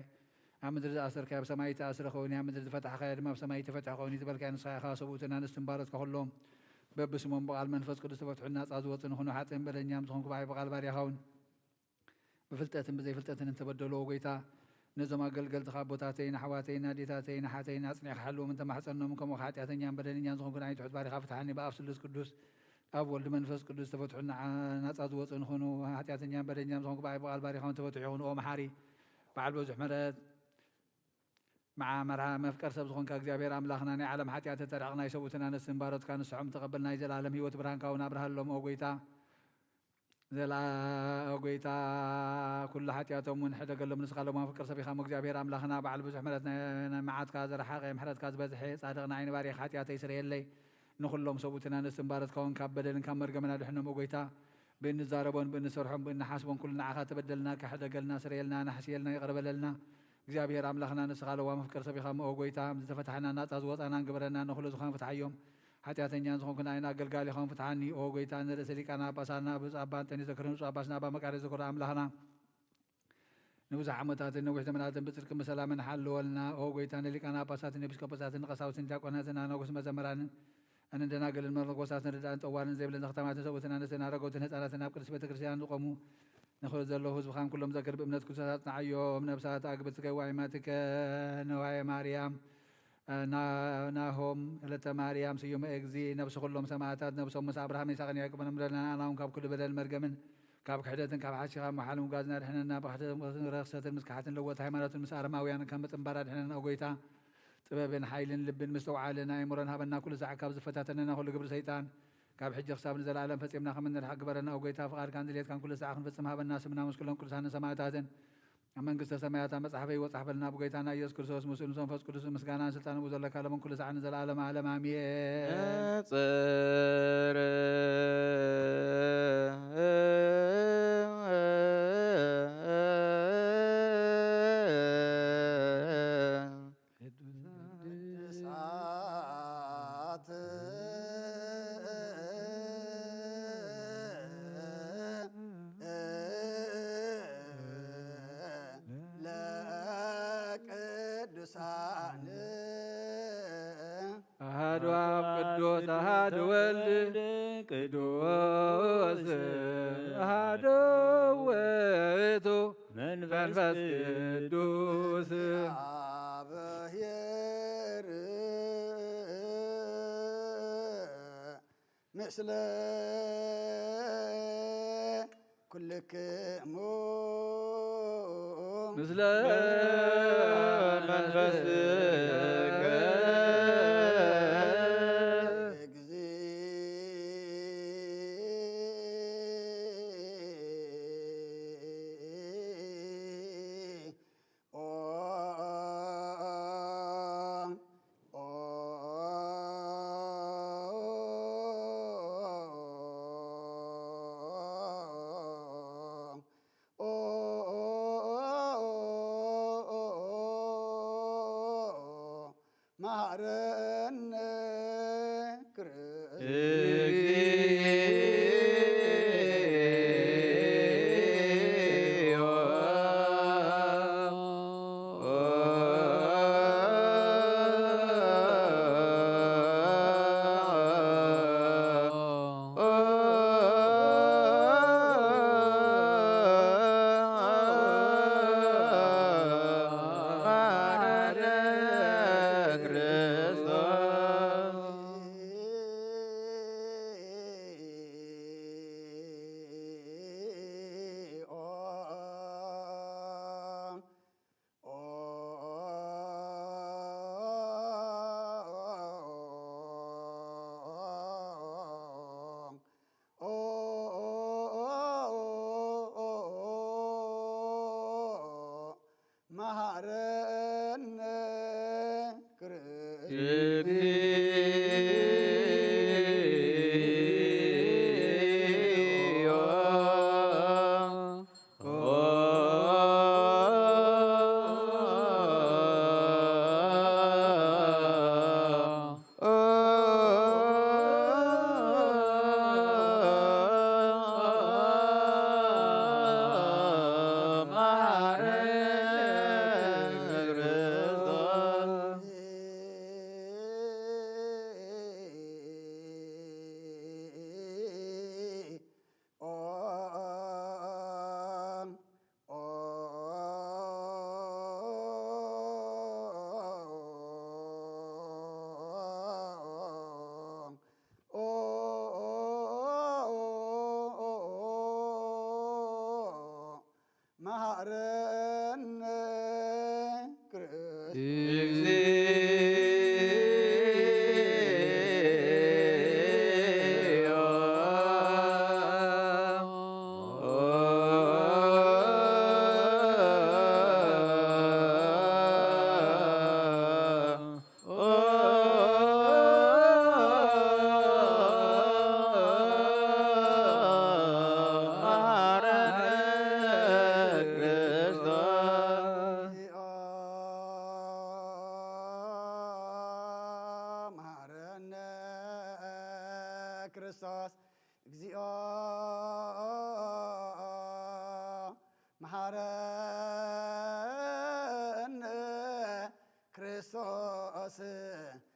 ኣብ ምድሪ ዝኣሰርካዮ ኣብ ሰማይ ይተኣስረ ክኸውን እዩ፣ ኣብ ምድሪ ዝፈታሕካዮ ድማ ኣብ ሰማይ ይተፈትሐ ክኸውን እዩ ዝበልካዮ ንስኻ ኢኻ። ሰብኡትን ኣንስትን ባሮትካ ኩሎም በብስሞም ብቓል መንፈስ ቅዱስ ተፈትሑን ናጻ ዝወጹ ንኹኑ። ሓጥእን በደለኛን ዝኾንኩ ብዓቢ ቃል ባርያኻ እውን ብፍልጠትን ብዘይፍልጠትን እንተበደልዎ፣ ጎይታ፣ ነዞም ኣገልገልትኻ ኣቦታተይን ኣሕዋተይን ኣዴታተይን ኣሓተይን ኣጽኒዕካ ሓልዎም እንተማሕጸኖም፣ ከምኡ ኸዓ ሓጢኣተኛን በደለኛን ዝኾንኩ ንዓይ ትሑት ባሪኻ ፍትሓኒ። ብኣብ ስሉስ ቅዱስ፣ ኣብ ወልድ መንፈስ ቅዱስ ተፈትሑ ንዓ-፣ ናጻ ዝወጹ ንኹኑ። ሓጢኣተኛን በደለኛን ዝኾንኩ ብዓይ ብቓል ባሪኻ እውን ተፈትሑ ይኹን። ኦ መሓሪ፣ በዓል ብዙሕ ምሕረት፣ መዓ መርሃ መፍቀር ሰብ ዝኾንካ እግዚኣብሔር ኣምላኽና፣ ናይ ዓለም ሓጢኣት ተተርሕቕ ናይ ሰብኡትን ኣንስትን ባሮትካ ንስሖም ተቐበል፣ ናይ ዘለኣለም ህይወት ብርሃንካ እውን ኣብርሃሎም። ኦ ጎይታ፣ ዘላ-፣ ኦ ጎይታ፣ ኩሉ ሓጢኣቶም እውን ሕደገሎም። ንስኻ ለማዊ ፍቅር ሰብ ኢኻ እሞ እግዚኣብሔር ኣምላኽና፣ በዓል ብዙሕ ምሕረት፣ ናይ፣ ናይ መዓትካ ዝረሓቐ፣ ምሕረትካ ዝበዝሐ፣ ጻድቕ ንዓይ ንባርያኻ ሓጢኣተይ ስረየለይ። ንኹሎም ሰብኡትን ኣንስትን ባሮትካ እውን ካብ በደልን ካብ መርገምን ኣድሕኖም። ኦ ጎይታ፣ ብእንዛረቦን ብእንሰርሖን ብእንሓስቦን ኩሉ ንዓኻ ተበደልና፣ ክሕደገልና፣ ስረየልና፣ ናሕስየልና፣ ይቕረ በለልና። እግዚኣብሔር ኣምላኽና ንስኻ ለዋም ፍቅር ሰብ ኢኻ እሞ፣ ኦ ጎይታ፣ ዝተፈታሕና ናጻ ዝወጻናን ግበረና፣ ንኹሉ ዝኾነ ፍትሓዮም። ሓጢኣተኛን ዝኾንኩ ንዓይን ኣገልጋሊኻውን ፍትሓኒ። ኦ ጎይታ፣ ንርእሰ ሊቃነ ጳጳሳትና ብፁዕ ኣባ እንጠንዮስ ዘክርም ብፁዕ ኣባ ስና ኣባ መቃርዮስ ዘክሮ ኣምላኽና ንብዙሕ ዓመታትን ነዊሕ ዘመናትን ብጽድቅን ብሰላምን ሓልወልና። ኦ ጎይታ፣ ንሊቃነ ጳጳሳትን ኤጲስቆጶሳትን ንቀሳውስትን ዲያቆናትን ኣናጉስ መዘምራንን ኣነ ደናግልን መነኮሳትን ርዳእን ጠዋልን ዘይብለን ዘኽታማትን ሰብኡትን ኣንስትን ኣረገውትን ህፃናትን ኣብ ቅድስት ቤተ ክርስቲያን ዝቆሙ ንኹ ዘለዉ ህዝብኻን ኩሎም ዘክር ብእምነት ክርስቶስ ኣጽንዓዮም። ነብሳት ኣግብት ገዋይማትከ ነዋየ ማርያም፣ ና-፣ ናሆም፣ ወለተ ማርያም፣ ስዩመ እግዚ፣ ነብሲ ኩሎም ሰማዕታት፣ ነብሶም ምስ ኣብርሃም ይስሐቅን ያዕቆብን እምረልና፣ ኣናውን ካብ ኩሉ በደል መርገምን ካብ ክሕደትን ካብ ሓሲኻ መሓል ምጓዝና ድሕነና፣ ብክሕደትን ረኽሰትን ምስ ክሓትን ለወጥ ሃይማኖትን ምስ ኣረማውያን ካብ ምጽንባር ኣድሕነና። ኦ ጎይታ፣ ጥበብን ሓይልን ልብን ምስትውዓልን ኣእምሮን ሃበና፣ ኩሉ ሳዕ ካብ ዝፈታተነና ኩሉ ግብሪ ሰይጣን ካብ ሕጂ ክሳብ ንዘለኣለም ፈጺምና ከም እንርሓቕ ግበረና። ኦ ጎይታ፣ ፍቓድካን ድሌትካን ኩሉ ሳዕ ክንፍጽም ሃበና። ስምና ምስ ኩሎም ቅዱሳንን ሰማዕታትን ኣብ መንግስተ ሰማያት ኣብ መጽሓፈ ህይወት ጻሕፈልና። ብጎይታና ኢየሱስ ክርስቶስ ምስኡ ምስ መንፈስ ቅዱስ ምስጋናን ስልጣን ብኡ ዘለካ ሎምን ኩሉ ሳዕ ንዘለኣለም ዓለም ኣሜን። ነጽር ቅዱሳት ለቅዱሳን አሐዱ አብ ቅዱስ አሐዱ ወልድ ቅዱስ አሐዱ ውእቱ መንፈስ ቅዱስ አብሔር ምስለ ኩልክሙ ምስለ መንፈስከ። መሃረነ ክርስቶስ። መሃረነ ክርስቶስ። መሃረነ ክርስቶስ። መሃረነ ክርስቶስ። እግዚኦ መሃረነ ክርስቶስ።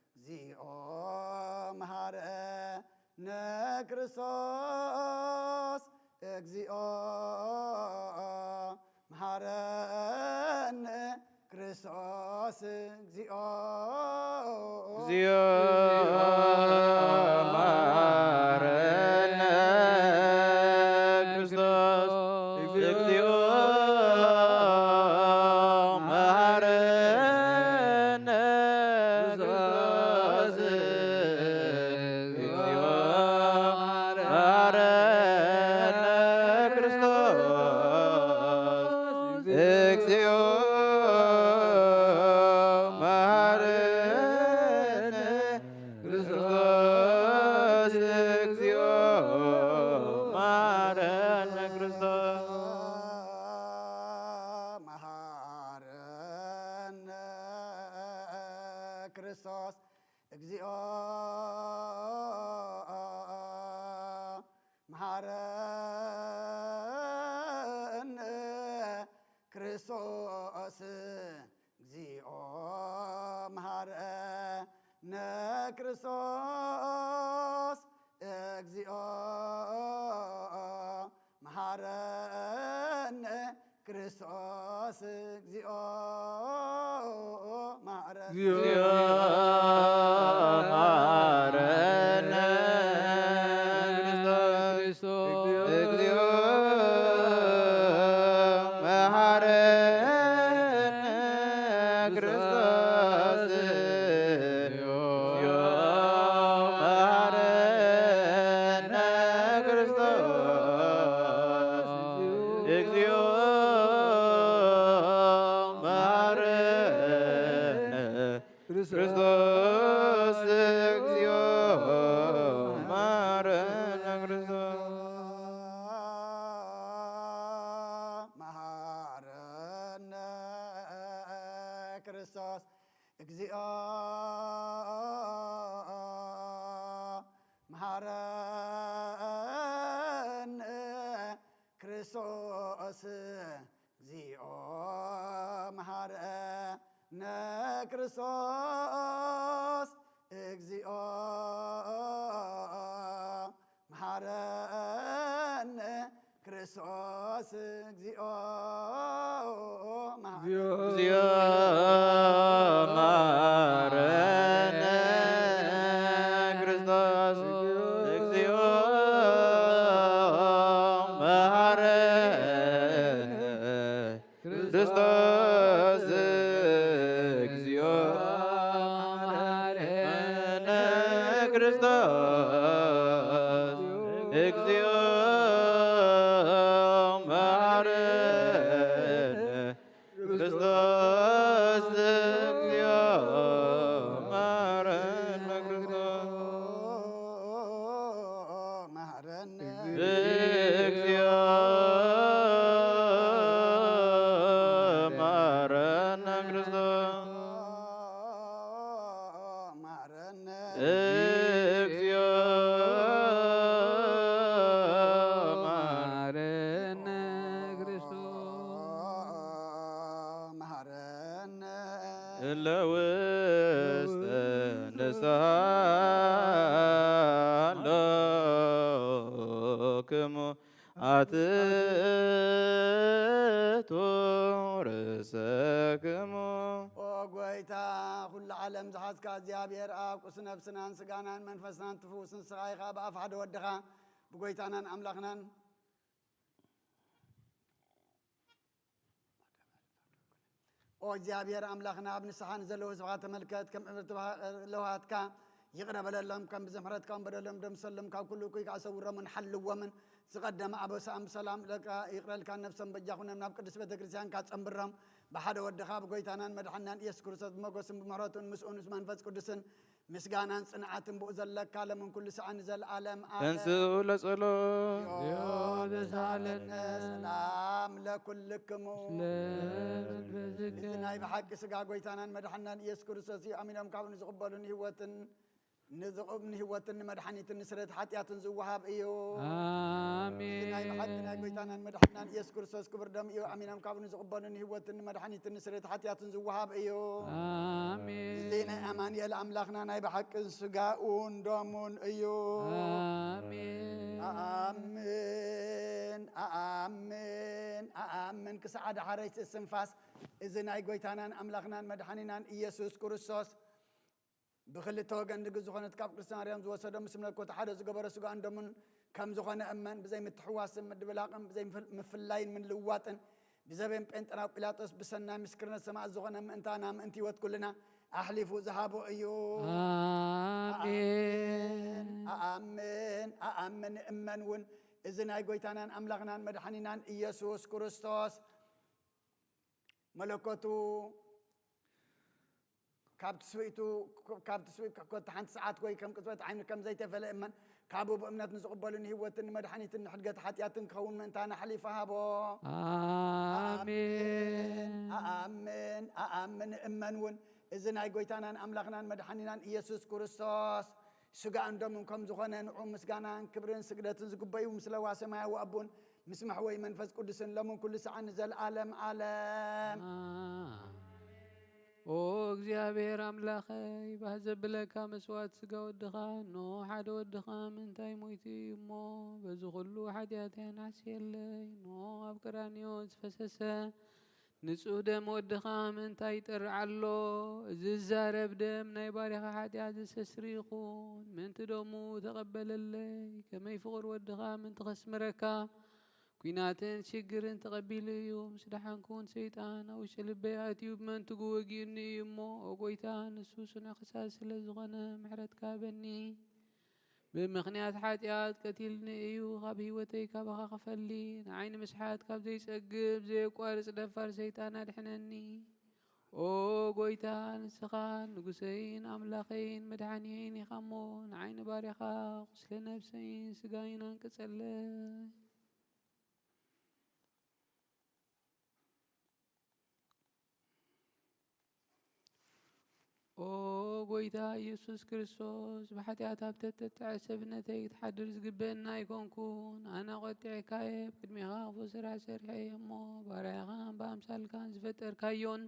እግዚኦ መሃረነ ክርስቶስ። እግዚኦ መሃረነ ክርስቶስ። እግዚኦ። እግዚኦ መሃረነ ክርስቶስ። እግዚኦ መሃረነ ክርስቶስ። እግዚኦ መሃረነ ክርስቶስ። እግዚኦ መሃረነ ክርስቶስ። እግዚኦ መሃረነ ክርስቶስ። መሃረነ ክርስቶስ። እግዚኦ መሃረነ ክርስቶስ። እግዚኦ መሃረነ ክርስቶስ። እግዚኦ መሃረነ ክርስቶስ። እግዚኦ መሃረነ። እግዚኦ መሃረነ ክርስቶስ። እግዚኦ መሃረነ እግዚኦ መሐረነ ክርስቶስ። እግዚኦ መሐረነ ክርስቶስ። መሐረነ ክርስቶስ። እግዚኦ መሐረነ ክርስቶስ። እግዚኦ መሐረነ ክርስቶስ። እግዚኦ መሐረነ ክርስቶስ። እግዚኦ መሐረነ። እግዚኦ መሐረነ ክርስቶስ። እግዚኦ መሐረነ ክርስቶስ። እግዚኦ መሐረነ ክርስቶስ። እግዚኦ መሐረነ ክርስቶስ። እግዚኦ መሐረነ ክርስቶስ። መሐረነ። እግዚኦ መሐረነ ክርስቶስ። መሐረነ። እግዚኦ መሐረነ ክርስቶስ። መሐረነ። እለ ውስተ ንስሓ ሎክሙ ኣትቱ ርእሰክሙ። ኦ ጎይታ፣ ኩሉ ዓለም ዝሓዝካ እግዚኣብሔር ኣብ፣ ቁስ ነፍስናን ስጋናን መንፈስናን ትፍውስ ንስኻ ኢኻ። ብኣፍ ሓደ ወድኻ ብጎይታናን ኣምላኽናን ኦ እግዚኣብሔር ኣምላኽና፣ ኣብ ንስሓ ንዘለዉ ህዝብኻ ተመልከት፣ ከም እምርቲ ለውሃትካ ይቕረ በለሎም፣ ከም ብዝምሕረትካ እውን በደሎም ደምሰሎም፣ ካብ ኩሉ እኩይ ከኣ ሰውሮምን ሓልዎምን። ዝቐደመ ኣበሳኦም ብሰላም ለካ ይቕረልካ፣ ነብሶም በጃ ኩኖም፣ ናብ ቅድስት ቤተ ክርስቲያንካ ጸንብሮም። ብሓደ ወድኻ ብጎይታናን መድሓንናን ኢየሱስ ክርስቶስ ብመጎስን ብምሕረቱን ምስኡን ምስ መንፈስ ቅዱስን ምስጋናን ጽንዓትን ብኡ ዘለካ ሎምን ኩሉ ሰዓት ንዘለኣለም ኣለ። ተንስኡ ለጸሎት። እግዚኦ ተሳለነ። ሰላም ለኩልክሙ። ምስለ መንፈስከ። እዚ ናይ ብሓቂ ስጋ ጎይታናን መድሓንናን ኢየሱስ ክርስቶስ እዩ። ኣሚኖም ካብኡ ንዝቕበሉ ንህይወትን ንዝቕብ ንህይወትን ንመድሓኒትን ንስርየት ሓጢኣትን ዝወሃብ እዩ። ኣሜን። እዚ ናይ ብሓቂ ናይ ጎይታናን መድሓንናን ኢየሱስ ክርስቶስ ክቡር ደም እዩ። ኣሚኖም ካብኡ ንዝቕበሉ ንህይወትን ንመድሓኒትን ንስርየት ሓጢኣትን ዝወሃብ እዩ። ኣሜን። እዚ ናይ ኣማኑኤል ኣምላኽና ናይ ብሓቂ ስጋኡን ደሙን እዩ። ኣሜን። ኣኣምን፣ ኣኣምን፣ ኣኣምን ክሳዕ ደሓረይቲ እስትንፋስ እዚ ናይ ጎይታናን ኣምላኽናን መድሓኒናን ኢየሱስ ክርስቶስ ብኽልተ ወገን ድግ ዝኾነት ካብ ቅድስቲ ማርያም ዝወሰዶ ምስ መለኮት ሓደ ዝገበሮ ስጋኡን ደሙን ከም ዝኾነ እመን። ብዘይ ምትሕዋስን ምድብላቕን ብዘይ ምፍል-፣ ምፍላይን ምልዋጥን ብዘበን ጴንጠናው ጲላጦስ ብሰናይ ምስክርነት ሰማዕት ዝኾነ ምእንታና ምእንቲ ህይወት ኩልና ኣሕሊፉ ዝሃቦ እዩ። ኣሜን። ኣኣምን፣ ኣኣምን፣ እመን እውን እዚ ናይ ጎይታናን ኣምላኽናን መድሓኒናን ኢየሱስ ክርስቶስ መለኮቱ ካብ ትስብእቱ፣ ካብ ትስብእት ክሕኮት ሓንቲ ሰዓት ወይ ከም ቅጽበት ዓይኒ ከም ዘይተፈለ እመን። ካብኡ ብእምነት ንዝቕበሉ ንህይወትን ንመድሓኒትን ንሕድገት ሓጢኣትን ክኸውን ምእንታና ኣሕሊፉ ሃቦ። ኣሜን። ኣኣምን፣ ኣኣምን፣ እመን እውን እዚ ናይ ጎይታናን ኣምላኽናን መድሓኒናን ኢየሱስ ክርስቶስ ስጋኡን ደሙን ከም ዝኾነ ንዑ ምስጋናን ክብርን ስግደትን ዝግበዩ ምስ ለዋ ሰማያዊ ኣቦን ምስ መሕወይ መንፈስ ቅዱስን ሎምን ኩሉ ሰዓት ንዘለኣለም ኣለም። ኣሜን። ኦ እግዚኣብሔር ኣምላኸይ፣ ባህ ዘብለካ መስዋዕት ስጋ ወድኻ፣ ኖ ሓደ ወድኻ ምእንታይ ሞይቱ እዩ እሞ፣ በዚ ኩሉ ሓጢኣተይ ኣናሕስየለይ፣ ኖ ኣብ ቀራንዮ ዝፈሰሰ ንጹህ ደም ወድኻ ምእንታይ ይጠርዕ ኣሎ። እዚ ዝዛረብ ደም ናይ ባሪኻ ሓጢኣት ዘሰስሪ ይኹን፣ ምእንቲ ደሙ ተቐበለለይ። ከመይ ፍቑር ወድኻ ምእንቲ ከስምረካ፣ ኲናትን ሽግርን ተቐቢሉ እዩ። ምስ ደሓንኩ እውን ሰይጣን ኣብ ውሽጢ ልበይ ኣትዩ ብመንትጉ ወጊኡኒ እዩ እሞ፣ ኦ ጐይታ፣ ንሱ ጽኑዕ ክሳድ ስለ ዝኾነ ምሕረትካ ሃበኒ። ብምኽንያት ሓጢኣት ቀቲልኒ እዩ። ካብ ህይወተይ ካባኻ ክፈሊ፣ ንዓይ ንምስሓት ካብ ዘይጸግብ ዘየቋርጽ ደፋር ሰይጣን ኣድሕነኒ። ኦ ጎይታ፣ ንስኻ ንጉሰይን ኣምላኸይን መድሓኒየይን ኢኻ እሞ፣ ንዓይ ንባርያኻ ቁስለ ነብሰይን ስጋይን ኣንቅጸለይ። ኦ ጎይታ ኢየሱስ ክርስቶስ፣ ብሓጢኣት ኣብ ተተጥዐ ሰብነተይ ክትሓድር ዝግበአና ኣይኮንኩን። ኣነ ቆጢዕካየ፣ ኣብ ቅድሜኻ ክፉእ ስራሕ ሰሪሐ እየ እሞ፣ ባርያኻን ብኣምሳልካን ዝፈጠርካዮን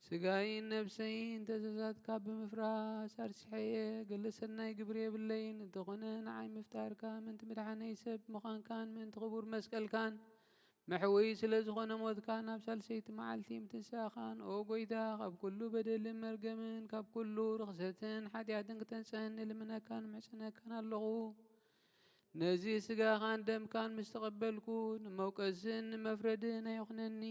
ስጋይን ነብሰይን ትእዛዛትካ ብምፍራስ ኣርሲሐየ። ገለ ሰናይ ግብሪ የብለይን፣ እንተኾነ ንዓይ ምፍጣርካ፣ ምእንቲ ምድሓነይ ሰብ ምዃንካን ምእንቲ ክቡር መስቀልካን መሕወዪ ስለ ዝኾነ ሞትካን ኣብ ሳልሰይቲ መዓልቲ ምትንሳእኻን፣ ኦ ጎይታ፣ ካብ ኩሉ በደልን መርገምን ካብ ኩሉ ርኽሰትን ሓጢኣትን ክተንጽአኒ እልምነካን ምሕጸነካን ኣለኹ። ነዚ ስጋኻን ደምካን ምስ ተቐበልኩ፣ ንመውቀስን ንመፍረድን ኣይኹነኒ።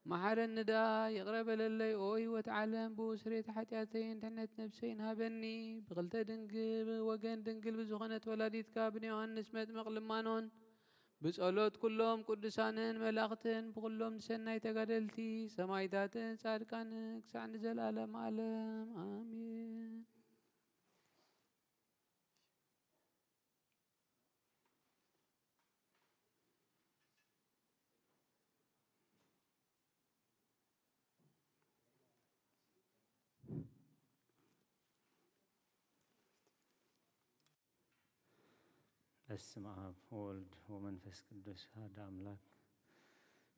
መሓረኒ ደኣ፣ ይቕረ በለለይ፣ ኦ ህይወት ዓለም፣ ብኡ ስርየት ሓጢኣተይን ድሕነት ነብሰይን ሃበኒ። ብኽልተ ድንግል ወገን ድንግል ብዝኾነት ወላዲትካ ብንዮሃንስ መጥምቕ ልማኖን ብጸሎት ኩሎም ቅዱሳንን መላእኽትን ብኹሎም ሰናይ ተጋደልቲ ሰማይታትን ጻድቃንን ክሳዕ ንዘለዓለም ዓለም ኣሜን። በስመ አብ ወወልድ ወመንፈስ ቅዱስ አሐዱ አምላክ።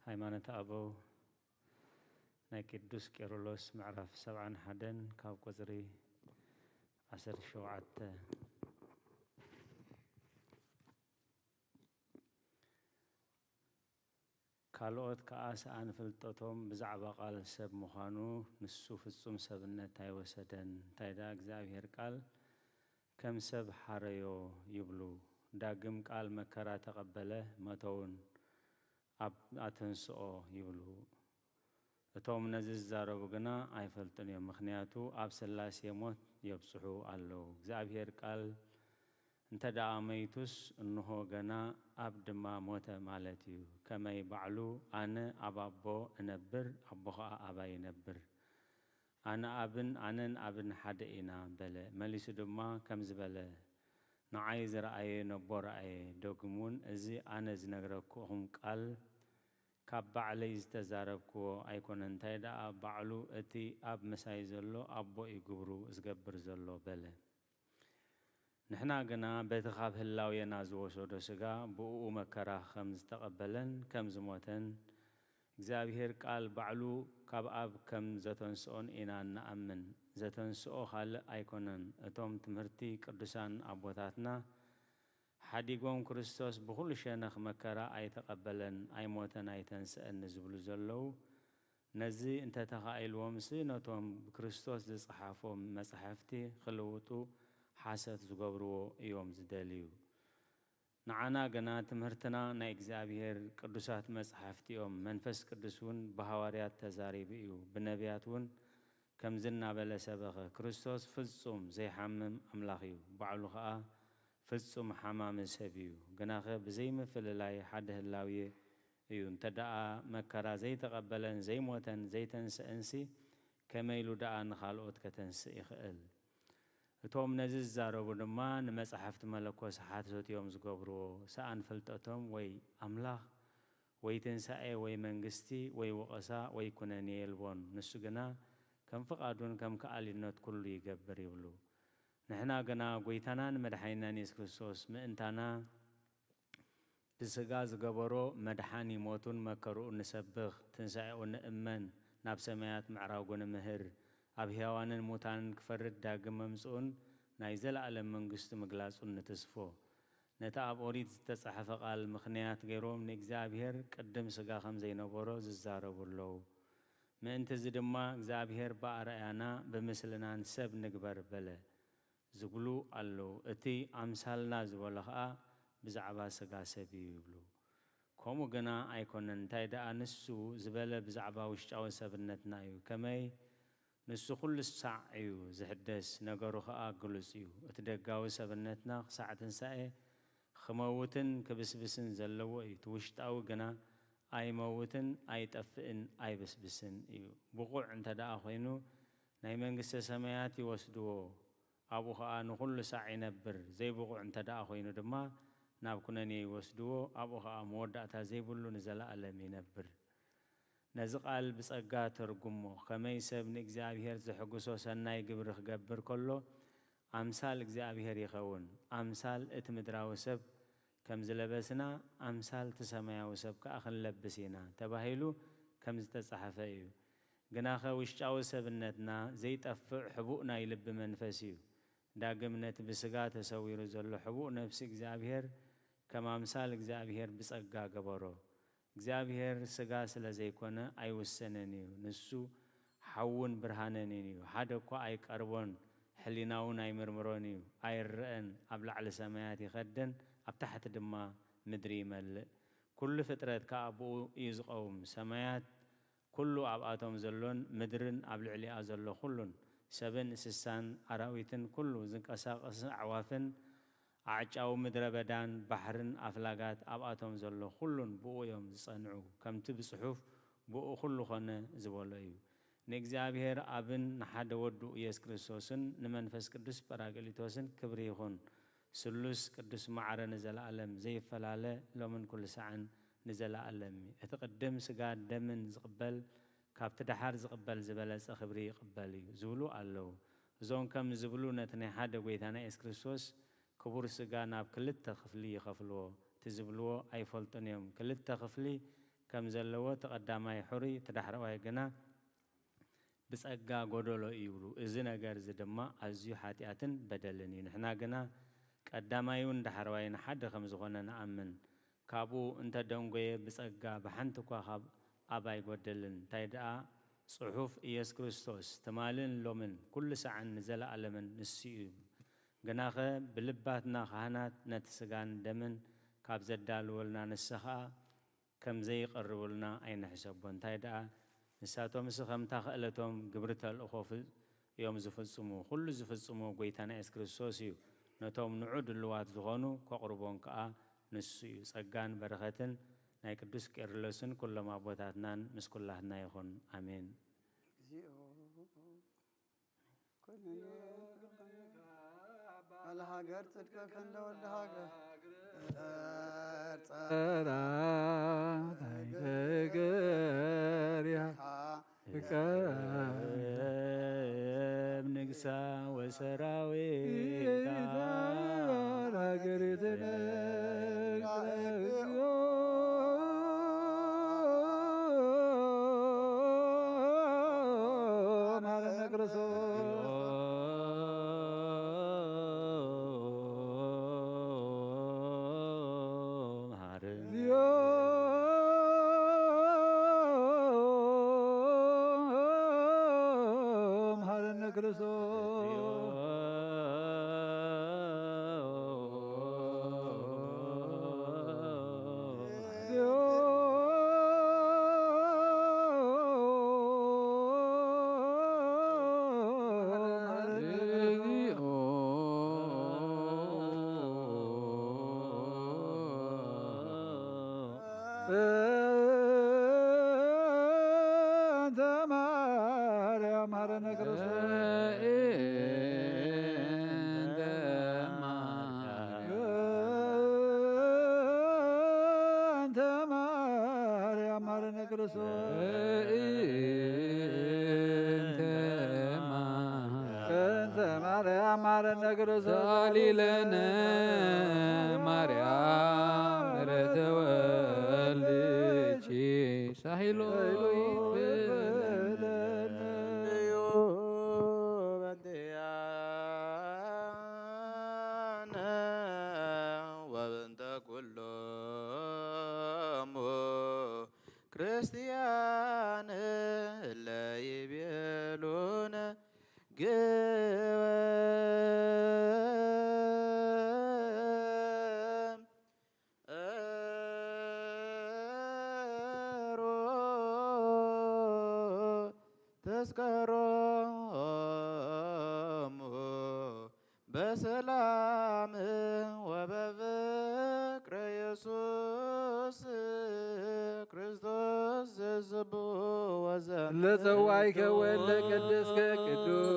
ሃይማኖተ አበው ናይ ቅዱስ ቄርሎስ ምዕራፍ ሰብዓን ሓደን ካብ ቁጽሪ ዓሰርተ ሸውዓተ። ካልኦት ከኣ ሰኣን ፍልጠቶም ብዛዕባ ቃል ሰብ ምዃኑ፣ ንሱ ፍጹም ሰብነት ኣይወሰደን። እንታይ ደኣ እግዚኣብሔር ቃል ከም ሰብ ሓረዮ ይብሉ። ዳግም ቃል መከራ ተቐበለ፣ መተውን ኣብ ኣተንስኦ ይብሉ። እቶም ነዚ ዝዛረቡ ግና ኣይፈልጡን እዮም፣ ምኽንያቱ ኣብ ስላሴ ሞት የብጽሑ ኣለዉ። እግዚኣብሔር ቃል እንተ ደኣ መይቱስ፣ እንሆ ገና ኣብ ድማ ሞተ ማለት እዩ። ከመይ ባዕሉ፣ ኣነ ኣብ ኣቦ እነብር፣ ኣቦ ኸኣ ኣባይ ይነብር። ኣነ ኣብን ኣነን ኣብን ሓደ ኢና በለ። መሊሱ ድማ ከምዚ በለ፣ ንዓይ ዝረኣየ ነቦ ረኣየ። ደግሙን እዚ ኣነ ዝነግረኩኹም ቃል ካብ ባዕለይ ዝተዛረብክዎ ኣይኮነን፣ እንታይ ደኣ ባዕሉ እቲ ኣብ ምሳይ ዘሎ ኣቦ እዩ ግብሩ ዝገብር ዘሎ በለ። ንሕና ግና በቲ ካብ ህላዌና ዝወሰዶ ሥጋ ብእኡ መከራ ከም ዝተቐበለን ከም ዝሞተን እግዚኣብሔር ቃል ባዕሉ ካብ ኣብ ከም ዘተንስኦን ኢና እንኣምን። ዘተንስኦ ካልእ ኣይኮነን። እቶም ትምህርቲ ቅዱሳን ኣቦታትና ሓዲጎም ክርስቶስ ብኹሉ ሸነኽ መከራ ኣይተቐበለን፣ ኣይሞተን፣ ኣይተንስአን ንዝብሉ ዘለዉ፣ ነዚ እንተተኻኢልዎምሲ ነቶም ብክርስቶስ ዝጸሓፎም መጻሕፍቲ ክልውጡ ሓሰት ዝገብርዎ እዮም ዝደልዩ። ንዓና ግና ትምህርትና ናይ እግዚኣብሔር ቅዱሳት መጻሕፍቲ እዮም። መንፈስ ቅዱስ እውን ብሃዋርያት ተዛሪቡ እዩ፣ ብነቢያት እውን ከምዚ እናበለ ሰበኸ፣ ክርስቶስ ፍጹም ዘይሓምም ኣምላኽ እዩ፣ ባዕሉ ኸኣ ፍጹም ሓማሚ ሰብ እዩ። ግናኸ ብዘይምፍልላይ ሓደ ህላዌ እዩ። እንተ ደኣ መከራ ዘይተቐበለን ዘይሞተን ዘይተንስአንሲ፣ ከመይ ኢሉ ደኣ ንኻልኦት ከተንስእ ይኽእል? እቶም ነዚ ዝዛረቡ ድማ ንመጻሕፍቲ መለኮስ ሓሶት እዮም ዝገብርዎ። ሰኣን ፍልጠቶም ወይ ኣምላኽ ወይ ትንሳኤ ወይ መንግስቲ ወይ ወቐሳ ወይ ኩነኔ የልቦን። ንሱ ግና ከም ፍቓዱን ከም ከኣሊነት ኩሉ ይገብር ይብሉ። ንሕና ግና ጐይታናን መድሓኒናን የሱስ ክርስቶስ ምእንታና ብስጋ ዝገበሮ መድሓኒ ሞቱን መከርኡን ንሰብኽ፣ ትንሳኤኡ ንእመን፣ ናብ ሰማያት ምዕራጉ ንምህር፣ ኣብ ሕያዋንን ሙታንን ክፈርድ ዳግም መምጽኡን ናይ ዘለኣለም መንግስቱ ምግላጹን ንትስፎ። ነቲ ኣብ ኦሪት ዝተጻሕፈ ቃል ምኽንያት ገይሮም ንእግዚኣብሔር ቅድም ስጋ ከም ዘይነበሮ ዝዛረቡ ኣለዉ። ምእንቲ እዚ ድማ እግዚኣብሔር ብኣርኣያና ብምስልናን ሰብ ንግበር በለ። ዝብሉ ኣለዉ። እቲ ኣምሳልና ዝበሎ ኸኣ ብዛዕባ ስጋ ሰብ እዩ ይብሉ። ከምኡ ግና ኣይኮነን። እንታይ ደኣ ንሱ ዝበለ ብዛዕባ ውሽጣዊ ሰብነትና እዩ። ከመይ ንሱ ኩሉ ሳዕ እዩ ዝሕደስ፣ ነገሩ ኸኣ ግሉጽ እዩ። እቲ ደጋዊ ሰብነትና ክሳዕ ትንሳኤ ክመውትን ክብስብስን ዘለዎ እዩ። እቲ ውሽጣዊ ግና ኣይመውትን፣ ኣይጠፍእን፣ ኣይብስብስን እዩ። ብቑዕ እንተ ደኣ ኾይኑ ናይ መንግስተ ሰማያት ይወስድዎ፣ ኣብኡ ኸኣ ንኹሉ ሳዕ ይነብር። ዘይብቑዕ እንተ ደኣ ኾይኑ ድማ ናብ ኩነኔ ይወስድዎ፣ ኣብኡ ኸኣ መወዳእታ ዘይብሉ ንዘለኣለም ይነብር። ነዚ ቃል ብጸጋ ተርጉሞ። ከመይ ሰብ ንእግዚኣብሔር ዘሐጉሶ ሰናይ ግብሪ ክገብር ከሎ ኣምሳል እግዚኣብሔር ይኸውን። ኣምሳል እቲ ምድራዊ ሰብ ከም ዝለበስና ኣምሳል እቲ ሰማያዊ ሰብ ከኣ ክንለብስ ኢና ተባሂሉ ከም ዝተጻሕፈ እዩ። ግናኸ ውሽጣዊ ሰብነትና ዘይጠፍእ ሕቡእ ናይ ልቢ መንፈስ እዩ። ዳግም ነቲ ብስጋ ተሰዊሩ ዘሎ ሕቡእ ነፍሲ እግዚኣብሔር ከም ኣምሳል እግዚኣብሔር ብጸጋ ገበሮ። እግዚኣብሔር ስጋ ስለ ዘይኮነ ኣይውሰንን እዩ። ንሱ ሓውን ብርሃንን እዩ። ሓደ እኳ ኣይቀርቦን፣ ሕሊናውን ኣይምርምሮን እዩ። ኣይረአን፣ ኣብ ላዕሊ ሰማያት ይኸድን፣ ኣብ ታሕቲ ድማ ምድሪ ይመልእ። ኩሉ ፍጥረት ከኣ ብኡ እዩ ዝቐውም። ሰማያት ኩሉ ኣብኣቶም ዘሎን ምድርን ኣብ ልዕሊኣ ዘሎ ኩሉን፣ ሰብን እንስሳን ኣራዊትን ኩሉ ዝንቀሳቐስን ኣዕዋፍን ኣዕጫው ምድረ በዳን ባሕርን ኣፍላጋት ኣብኣቶም ዘሎ ኩሉን ብኡ እዮም ዝጸንዑ። ከምቲ ብጽሑፍ ብኡ ኩሉ ኾነ ዝበሎ እዩ። ንእግዚኣብሔር ኣብን ንሓደ ወዱ ኢየሱስ ክርስቶስን ንመንፈስ ቅዱስ ጳራቅሊጦስን ክብሪ ይኹን። ስሉስ ቅዱስ ማዕረ ንዘለኣለም ዘይፈላለ ሎምን ኩሉ ሳዕን ንዘለኣለም እዩ። እቲ ቅድም ስጋ ደምን ዝቕበል ካብቲ ደሓር ዝቕበል ዝበለጸ ክብሪ ይቕበል እዩ ዝብሉ ኣለዉ። እዞም ከም ዝብሉ ነቲ ናይ ሓደ ጐይታና ኢየሱስ ክርስቶስ ክቡር ስጋ ናብ ክልተ ክፍሊ ይኸፍልዎ። እቲ ዝብልዎ ኣይፈልጡን እዮም። ክልተ ክፍሊ ከም ዘለዎ እቲ ቀዳማይ ሕሩይ፣ እቲ ዳሕረዋይ ግና ብጸጋ ጐደሎ እዩ ይብሉ። እዚ ነገር እዚ ድማ ኣዝዩ ሓጢኣትን በደልን እዩ። ንሕና ግና ቀዳማይን ዳሕረዋይን ሓደ ከም ዝኾነ ንኣምን። ካብኡ እንተ ደንጎየ ብጸጋ ብሓንቲ እኳ ካብ ኣብ ኣይጎደልን። እንታይ ደኣ ጽሑፍ ኢየሱስ ክርስቶስ ትማልን ሎምን ኩሉ ሳዕን ንዘለኣለምን ንሱ እዩ። ግናኸ ብልባትና ካህናት ነቲ ስጋን ደምን ካብ ዘዳልወልና ንሳ ኸኣ ከም ዘይቐርቡልና ኣይንሕሰቦ። እንታይ ደኣ ንሳቶምሲ ከምታ ክእለቶም ግብሪ ተልእኾ ፍ-፣ እዮም ዝፍጽሙ። ኩሉ ዝፍጽሞ ጐይታና የሱስ ክርስቶስ እዩ። ነቶም ንዑ ድልዋት ዝኾኑ ከቕርቦም ከኣ ንሱ እዩ። ጸጋን በረኸትን ናይ ቅዱስ ቄርሎስን ኩሎም ኣቦታትናን ምስ ኩላትና ይኹን። ኣሜን። እግዚኦ ኩነኒ። ባለ ሃገር ጽድቀ ከንደ ወልደ ሃገር። ጸራ ሃገር ከም ንግሳ ወሰራዊታ ሃገሪትነ። በሰላም ወበፍቅር ኢየሱስ ክርስቶስ ዘስቡ ወዘም ለጸዋይከ ወለ ቅድስከ ቅዱስ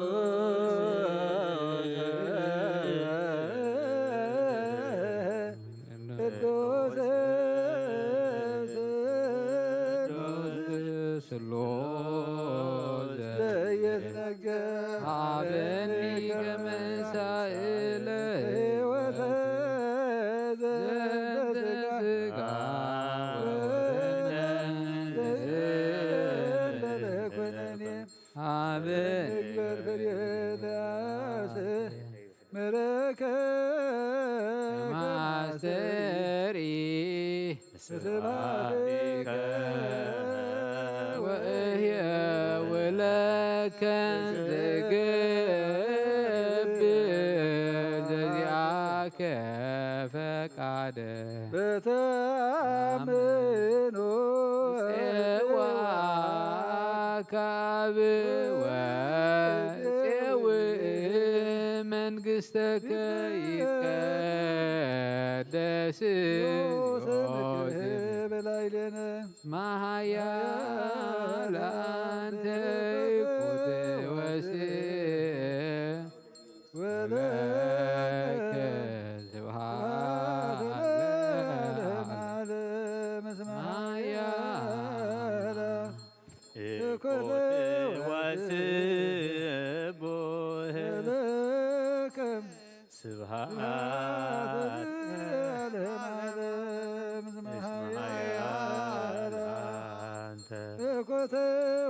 ቅዱስ ስሉስ ዘይትነገር ሀበኒ ከመሳእለ ሕይወተ ዘንተ ስጋ ወደም ኩነኔ ሀበ ንግበር ፍሬ ለአስ ምረከ ማስተሪ ስብሐቲከ ወእህየ ውለከ ዝግብ ዘዚአከ ፈቃደ በተአምኖ ጽዋ ካብ ወጼው መንግስተከ ይቀደስ ስምከ በላዕሌነ ማሃያል አንተ ይኩት ወስም ወለከ ስብሐት ለዓለመ ዓለም። እስመ ኃያል ይኩት ወስቡህ ለከ ስብሐት ለዓለመ ዓለም። እስመ ኃያል አንተ ይኩት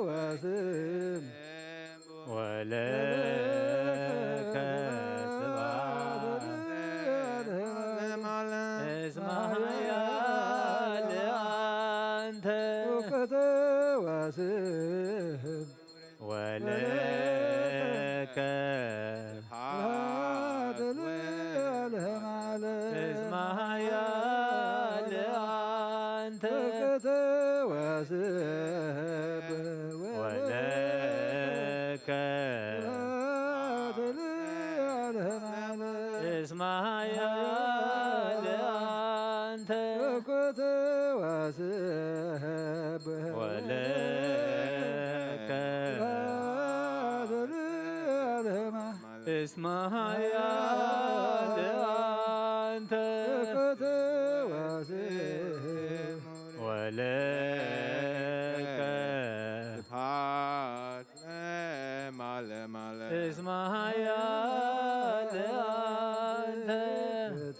ወስም ወለከ ስብሐት እስመ ኃያል አንተ እውቀተ ወስብ ወለከ ስብሐት ለዓለመ ዓለም። እስመ ኃያል አንተ እውቀተ ወስብ ወለከ ስብሐት ለዓለመ ዓለም። እስመ ኃያል አንተ እውቀተ ወስብ ወለከ ስብሐት ለዓለመ እስመ ኃያል አንተ እውቀተ ወስብ ወለከ ስብሐት ለዓለመ ዓለም። እስመ ኃያል አንተ እውቀተ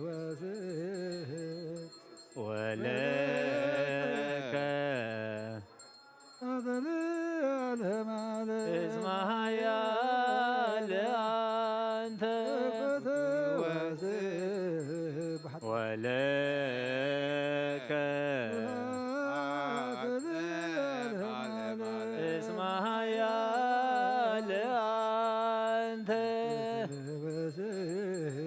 ወስብ ወለከ እስመ ኃያል አንተ ወለከ እስመ ኃያል አንተ ወለከ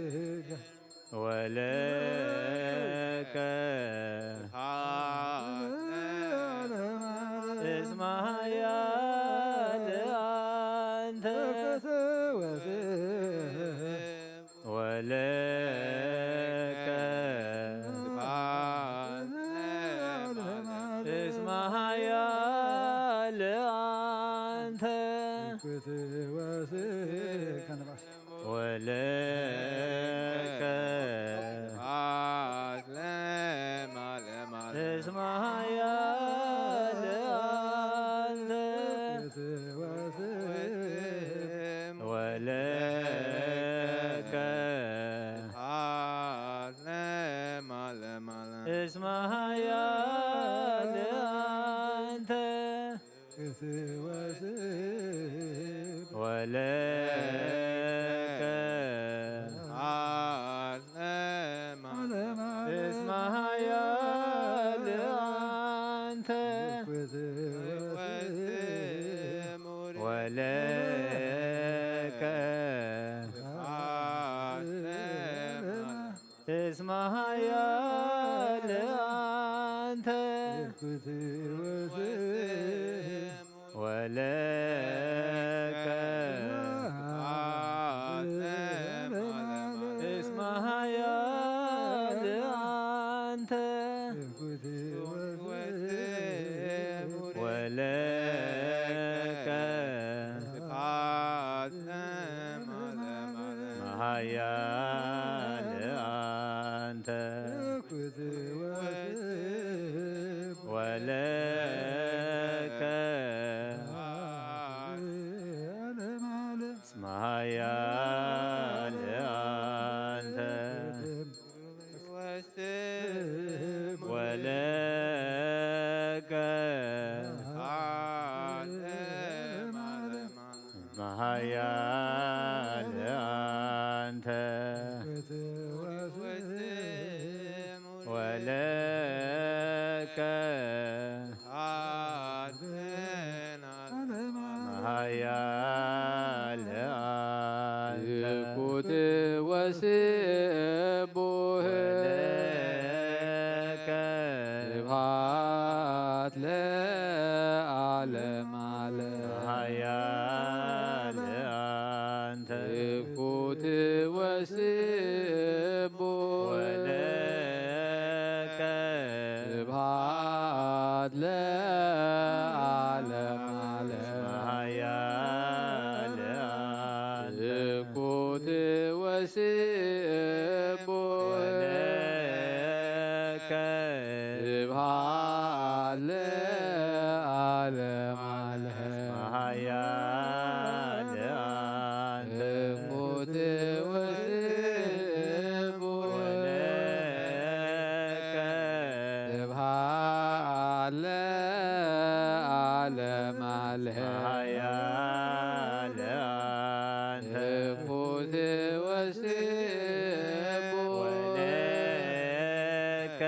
እስመ ኃያል አንተ ወለከ እስመ ኃያል አንተ ወለከ ስብሐት ለዓለመ ዓለም። እስመ ኃያል አንተ ወለከ ስብሐት ለዓለመ ዓለም። እስመ ኃያል አንተ ወለከ ስብሐት ለዓለመ ዓለም። እስመ ኃያል አንተ ወለከ ስብሐት ለዓለመ ዓለም። እስመ ኃያል አንተ ወለከ እስመ ኃያል አንተ ወለከ እስመ ኃያል አንተ ወለከ ኃያል አንተ ትኩት ወስቡህ ወለከ ስብሐት ለዓለመ ዓለም። ኃያል አንተ ትኩት ወስቡህ ወለከ ስብሐት ለዓለመ ዓለም። ኃያል አንተ ትኩት ወስቡህ ወለከ ስብሐት ለዓለመ ዓለም። ኃያል አንተ ትኩት ወስቡህ ወለከ ስብሐት ለዓለመ ዓለም። ኃያል አንተ ትኩት ወስቡህ ወለከ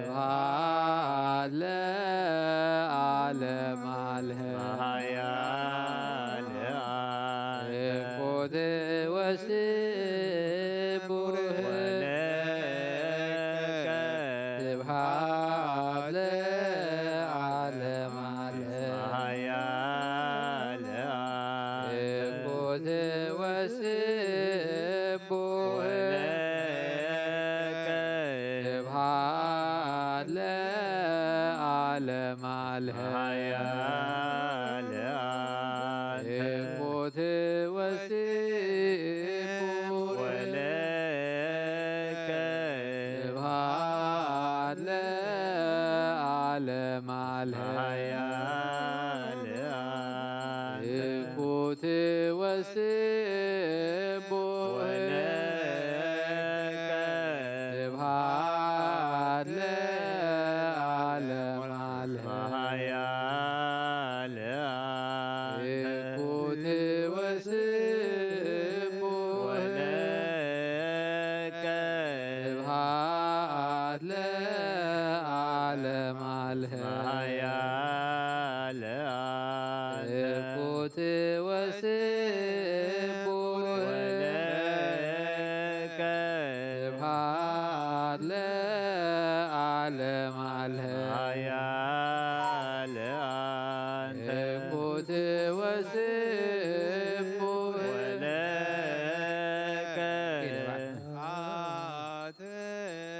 ስብሐት ለዓለመ ዓለም። ኃያል አንተ ትኩት ወስቡህ ወለከ ስብሐት ለዓለመ ዓለም። ኃያል አንተ ትኩት ወስቡህ ወለከ ስብሐት ለዓለመ ዓለም። ኃያል አንተ ትኩት ወስቡህ ወለከ ስብሐት ለዓለመ ዓለም። ኃያል አንተ ትኩት ወስቡህ ወለከ ስብሐት ለዓለመ ዓለም። ኃያል አንተ ትኩት ወስቡህ ወለከ ስብሐት ለዓለመ ዓለም። ኃያል አንተ ትኩት ወስቡህ ወለከ ስብሐት ለዓለመ ዓለም። ኃያል አንተ ትኩት ወስቡህ ወለከ ስብሐት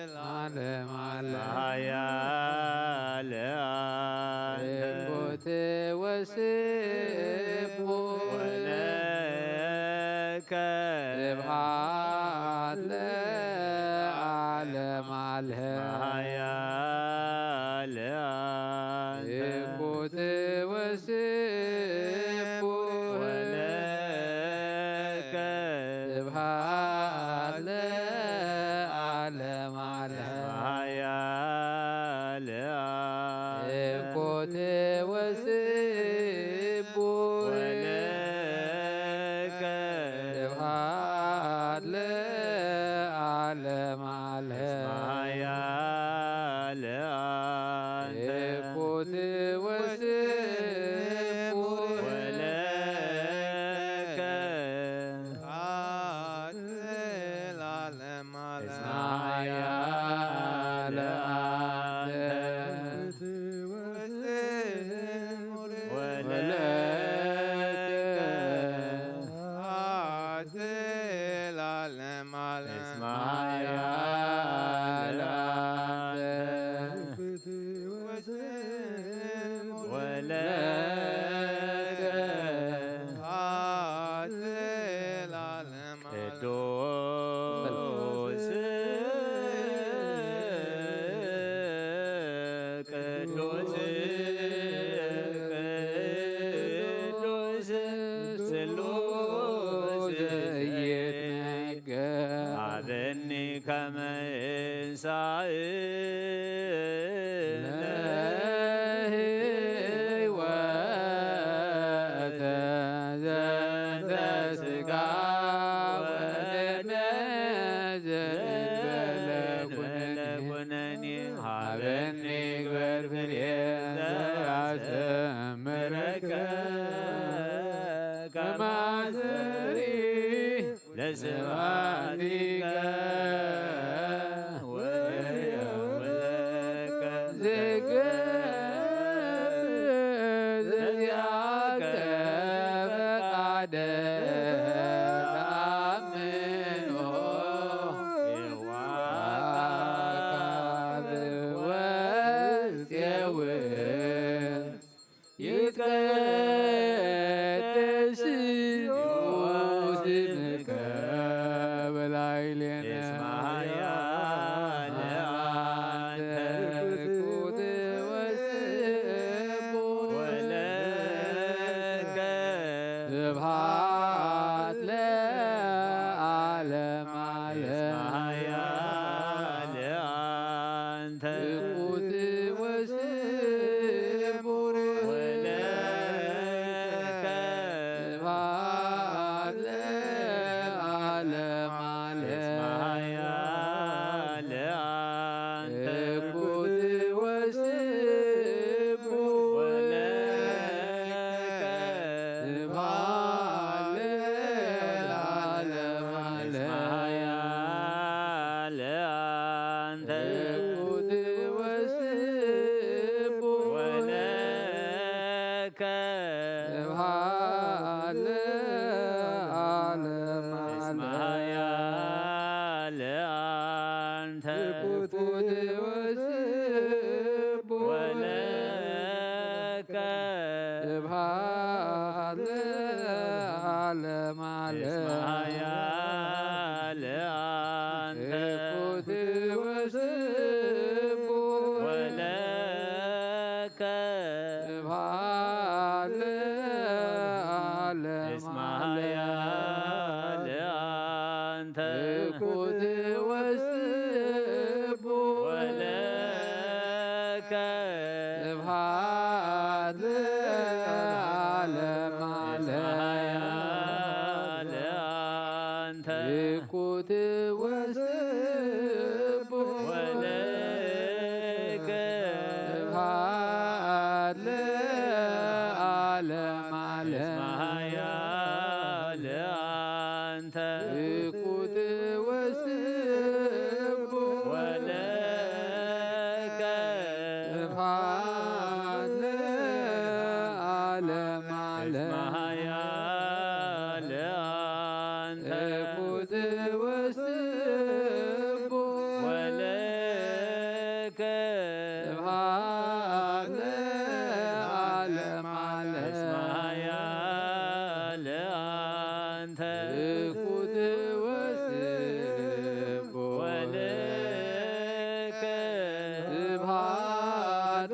ለዓለመ ዓለም። ኃያል አንተ ትኩት ወስቡህ ወለከ ስብሐት ለዓለመ ዓለም። ኃያል አንተ ትኩት ወስቡህ ወለከ ስብሐት ለዓለመ ዓለም። ኃያል አንተ ትኩት ወስቡህ ወለከ ስብሐት ለዓለመ ዓለም። ኃያል አንተ ትኩት ወስቡህ ወለከ ስብሐት ለዓለመ ዓለም። እስመ ኃያል አንተ ወለከ ስብሐት ለዓለመ ዓለም። እስመ ኃያል አንተ ወለከ ስብሐት ለዓለመ ዓለም። ቅዱስ ቅዱስ ስብሐቲከ ወየውለከ ዝገብር ዘዚአከ ፈቃደ ተአምኖ የዋካብ ወፅየውን ይትቀደስ ስምከ በላዕሌነ። እስመ ኃያል አንተ ትኩት ወስቡሕ ወለከ ስብሐት ለዓለመ ዓለም። እስመ ኃያል አንተ ትኩት ወስቡሕ ወለከ ስብሐት ለዓለመ ዓለም። እስመ ኃያል አንተ ትኩት ወስቡሕ ወለከ ስብሐት ለዓለመ ዓለም። እስመ ኃያል አንተ ትኩት ወስቡሕ ወለከ ስብሐት ለዓለመ ዓለም። እስመ ኃያል አንተ ትኩት ወስቡሕ ወለከ ስብሐት ለዓለመ ዓለም። እስመ ኃያል አንተ ትኩት ወስቡሕ ወለከ ስብሐት ለዓለመ እስመ ዓለም። ኃያል አንተ ትኩት ወስቡሕ ወለከ ስብሐት ለዓለመ እስመ ዓለም። ኃያል አንተ ትኩት ወስቡሕ ወለከ ስብሐት ለዓለመ ዓለም። እስመ ኃያል አንተ ትኩት ወስቡሕ ወለከ ስብሐት ለዓለመ ዓለም። እስመ ኃያል አንተ ትኩት ወስቡሕ ወለከ ስብሐት ለዓለመ ዓለም። እስመ ኃያል አንተ ትኩት ወስቡሕ ወለከ ስብሐት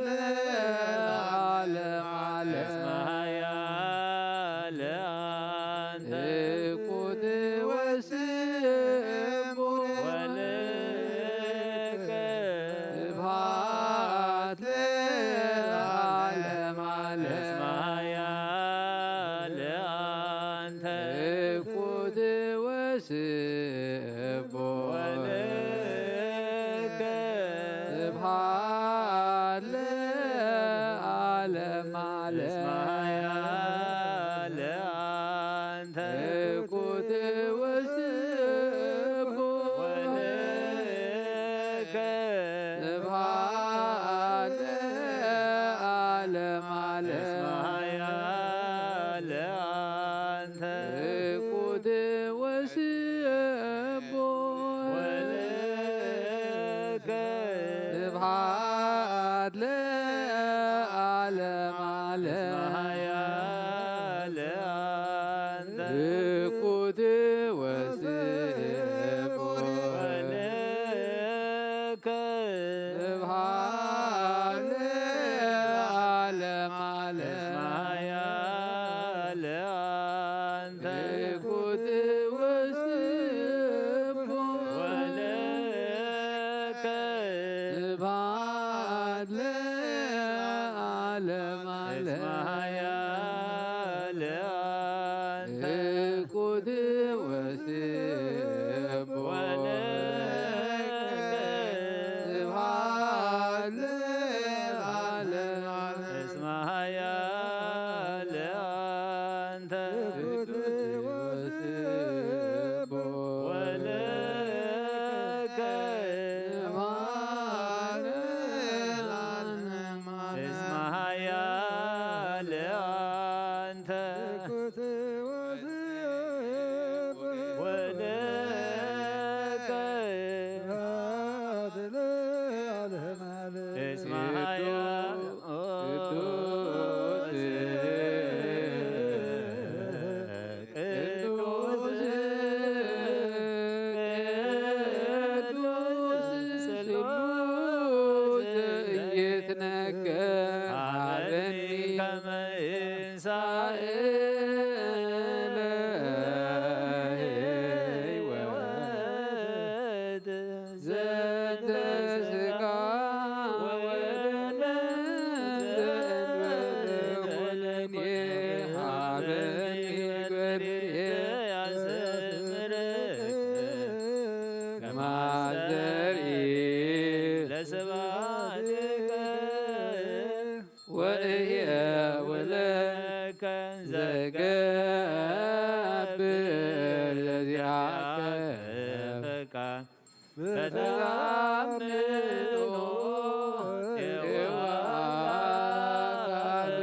ለዓለመ ዓለም። እስመ ኃያል አንተ ትኩት ወስቡሕ ወለከ ስብሐት ለዓለመ ዓለም። እስመ ኃያል አንተ ትኩት ወስቡሕ ወለከ ስብሐት ለዓለመ ዓለም። እስመ ኃያል አንተ ትኩት ወስቡሕ ወለከ ስብሐት ለዓለመ ዓለም። እስመ ኃያል አንተ ትኩት ወስቡሕ ወለከ ስብሐት ለዓለመ ዓለም። እስመ ኃያል አንተ ትኩት ወስቡሕ ወለከ ስብሐት ለዓለመ ዓለም። እስመ ኃያል አንተ ትኩት ወስቡሕ ወለከ ስብሐት ለዓለመ ዓለም። እስመ ኃያል አንተ ትኩት ወስቡሕ ወለከ ስብሐት ለዓለመ ዓለም። እስመ ኃያል አንተ ትኩት ወስቡሕ መይሳኤለ ሕይወት ዘንተ ሥጋ ወደም ዘእንበለ ኩነኔ ሀበኒ በብርኤ ያስተምረከ ከማዘሪ ለስብሐትከ ወእየውለከ ዘገብር ለዚአከ ፈቃድ በተአምኖ የዋሃብ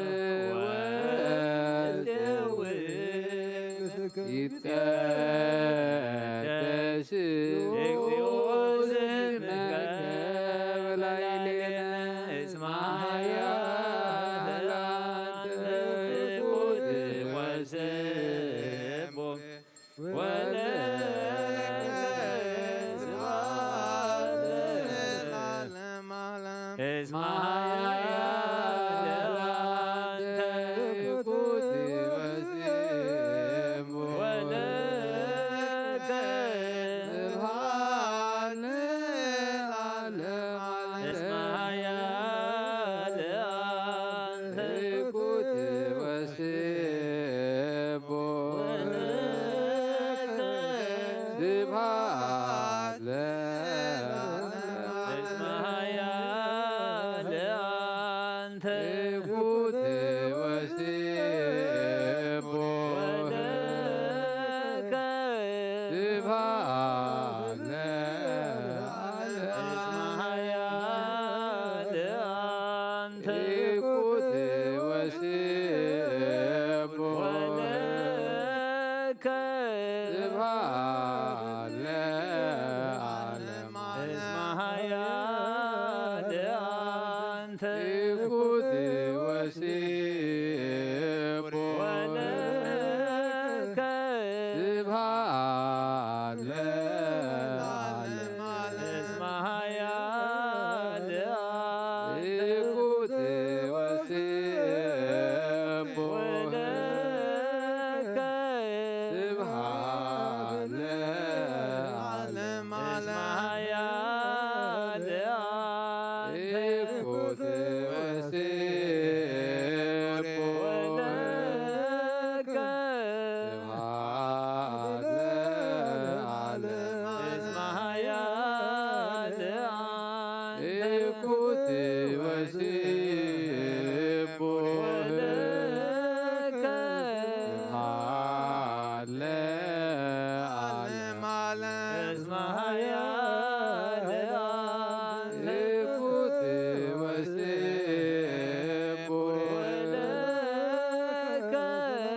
ወእየውል ይትቀደስ እግዚኦ ስምከ በላዕሌነ እስመ ኃያል አንተ ትኩት ወስቦ ወለከ ስብሐት ለዓለመ ዓለም። እስመ ኃያል አንተ ትኩት ወስቦ ወለከ ስብሐት ለዓለመ ዓለም። እስመ ኃያል አንተ ትኩት ወስቦ ወለከ ስብሐት ለዓለመ ዓለም። እስመ ኃያል አንተ ትኩት ወስቦ ወለከ ስብሐት ለዓለመ ዓለም። እስመ ኃያል አንተ ትኩት ወስቦ ወለከ ስብሐት ለዓለመ ዓለም። እስመ ኃያል አንተ ትኩት ወስቦ ወለከ ስብሐት ለዓለመ ዓለም። እስመ ኃያል አንተ ትኩት ወስቦ ወለከ ስብሐት ለዓለመ ዓለም። እስመ ኃያል አንተ ትኩት ወስቦ ወለከ ስብሐት ለዓለመ ዓለም። እስመ ኃያል አንተ ትኩት ወስቦ ወለከ ስብሐት ለዓለመ ዓለም። እስመ ኃያል አንተ ትኩት ወስቦ ወለከ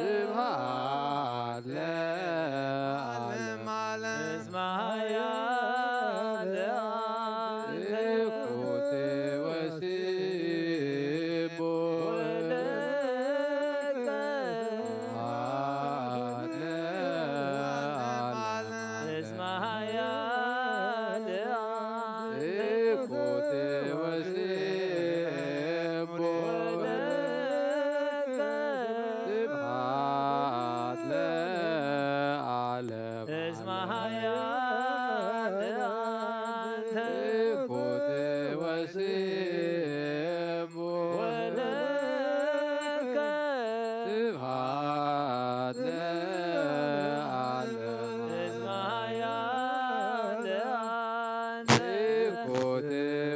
ስብሐት ለዓለመ ዓለም። እስመ ኃያል አንተ ትኩት ወስቦ ወለከ ስብሐት ለዓለመ ዓለም። እስመ ኃያል አንተ ትኩት ወስቦ ወለከ ስብሐት ለዓለመ እስመ ኃያል አንተ ትኩት ወስቦ ወለከ ስብሐት ለዓለመ እስመ ኃያል አንተ ትኩት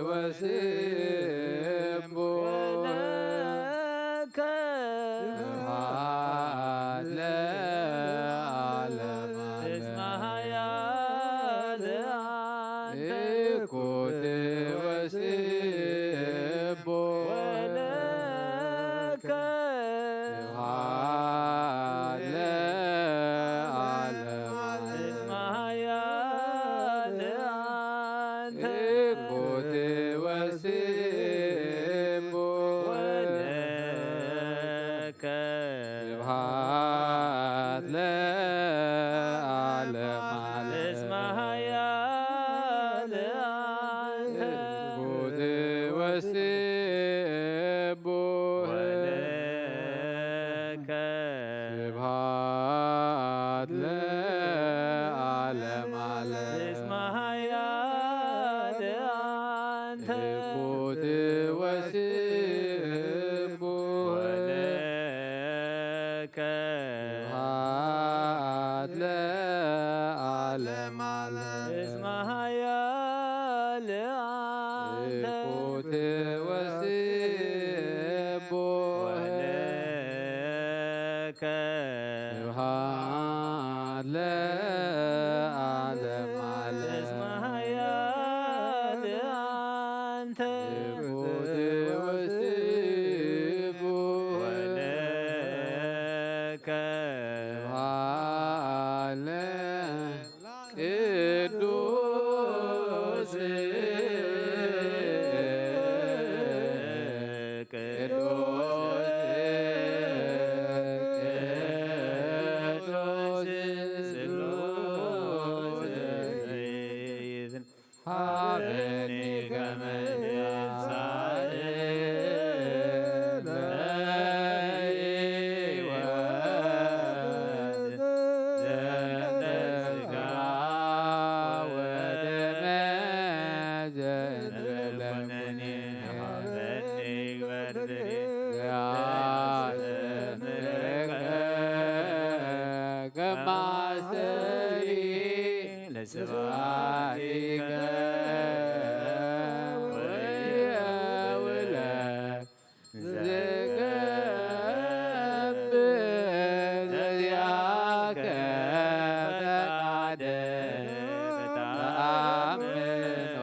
ወስቦ ወለከ ስብሐት ለዓለመ እስመ ኃያል አንተ ትኩት ወስቦ ወለከ ስብሐት ለዓለመ እስመ ኃያል አንተ ትኩት ወስቦ ወለከ ስብሐት ለዓለመ ዓለም። እስመ ኃያል አንተ ትኩት ወስቦ ወለከ ስብሐት ለዓለመ ዓለም። እስመ ኃያል አንተ ትኩት ወስቡሕ ወለከ ስብሐት ለዓለመ ዓለም። እስመ ኃያል አንተ ትኩት ወስቡሕ ወለከ ስብሐት ለቅዱስ ቅዱስ ቅዱስ ስሉስ ሀበኒ ከመ ትንሣኤ ለሕይወት ዘእንተ ሥጋ ወደመ ዘእንበለ ኩነኔ ሀበኒ ግበር ዘያስተምረከ ከማስተሪ ለስብሐቲከ ወየውለ ዘገብእ ዘዚአከ ፈቃደ ተአምኖ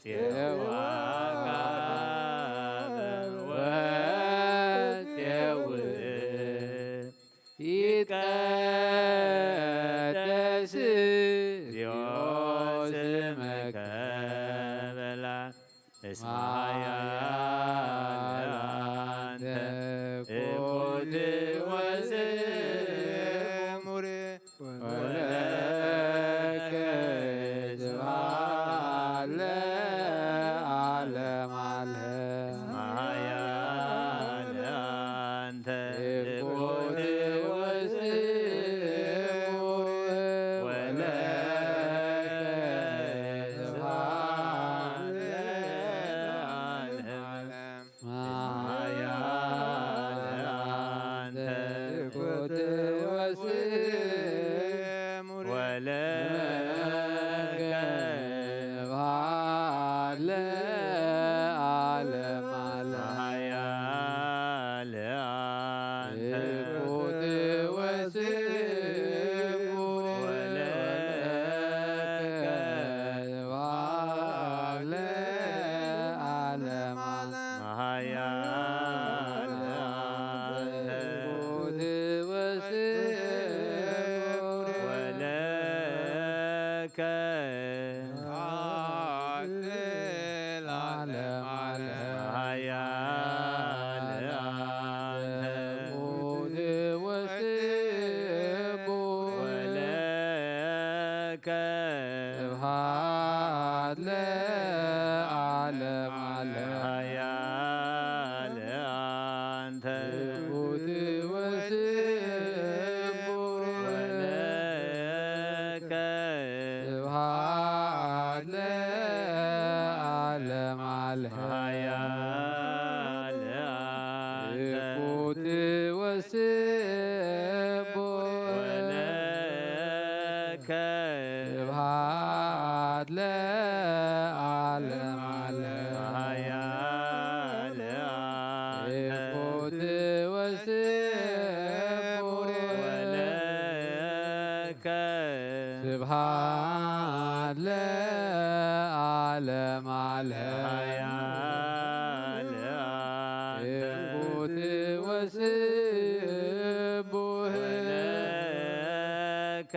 ጼዋካ ወጼውእ ይትቀደስ እግዚኦ ስምከ በላ። እስመ ኃያል አንተ ትኩት ወስሙር ወለከ ስብሐት ለዓለመ ዓለም። እስመ ኃያል አንተ ትኩት ወስሙር ወለከ ስብሐት ለዓለመ ዓለም። ኃያል አንተ ትኩት ወስሙር ወለከ ስብሐት ለዓለመ ዓለም። ኃያል አንተ ትኩት ወስሙር ወለከ ስብሐት ለዓለመ ዓለም። ኃያል አንተ ትኩት ወስሙር ወለከ ስብሐት ለዓለመ ዓለም። ኃያል አንተ ትኩት ወስሙር ወለከ ስብሐት ለዓለመ ዓለም። ኃያል አንተ ትኩት ወስሙር ወለከ ስብሐት ለዓለመ ዓለም። ኃያል አንተ ትኩት ወስሙር ወለከ ስብሐት ለዓለመ ዓለም። ኃያል አንተ ትኩት ወስሙር ወለከ ስብሐት ለዓለመ ዓለም። ኃያል አንተ ትኩት ወስሙር ወለከ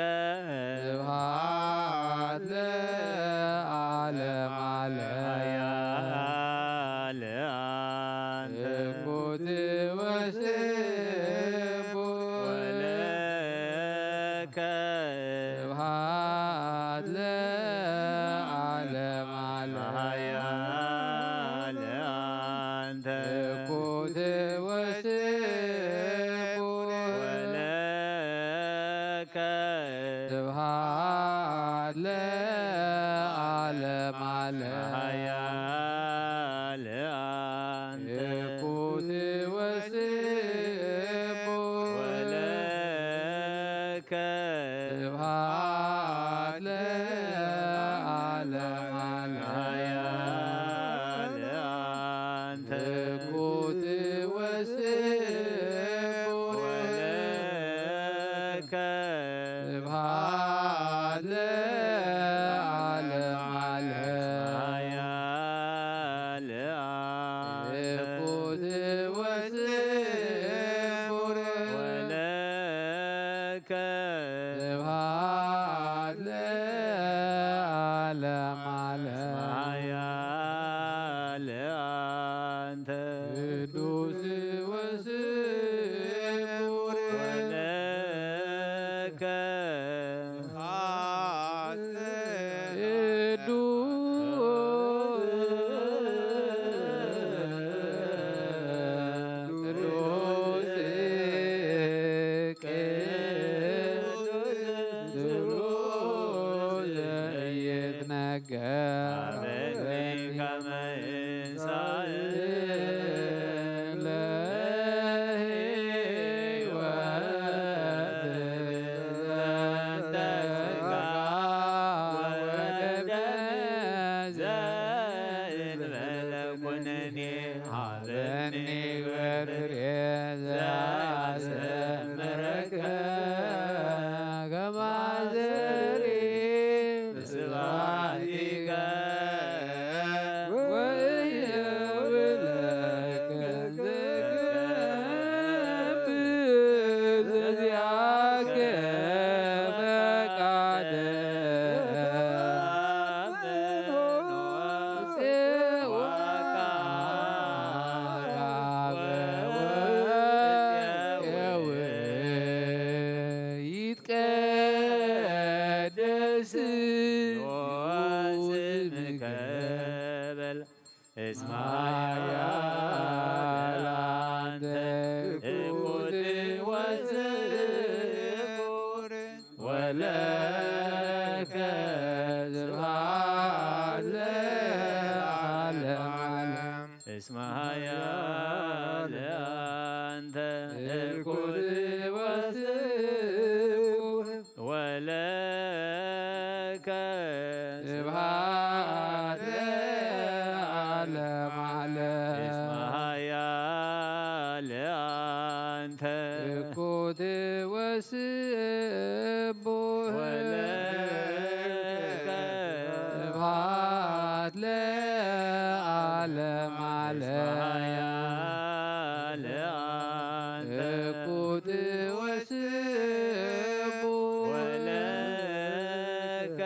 ስብሐት ለዓለመ ዓለም። ኃያል አንተ ትኩት ወስሙር ወለከ ስብሐት ለዓለመ ዓለም። ኃያል አንተ ትኩት ወስሙር ወለከ ስብሐት ለዓለመ ዓለም። ኃያል አንተ ትኩት ወስሙር ስብሐት ለዓለመ ዓለም። ኃያል ትኩት ወስቡር ወለከ ስብሐት ለዓለመ ዓለም። ኃያል አንተ ቅዱስ ወስቡር ወለከ ቅዱስ ቅዱስ ዘይትነገር አበኒ ከመ ይትቀደስ ስምከ በል እስመ ኃያል አንተ ትኩት ወስቡር ወለከ ስብሐት ለዓለመ ዓለም። እስመ ኃያል አንተ ትኩት ወስቡር ወለከ ስብሐት ለዓለመ ዓለም። እስመ ኃያል አንተ ትኩት ወስቡር ወለከ ስብሐት ለዓለመ ዓለም። ኃያል አንተ ትኩት ወስቡር ወለከ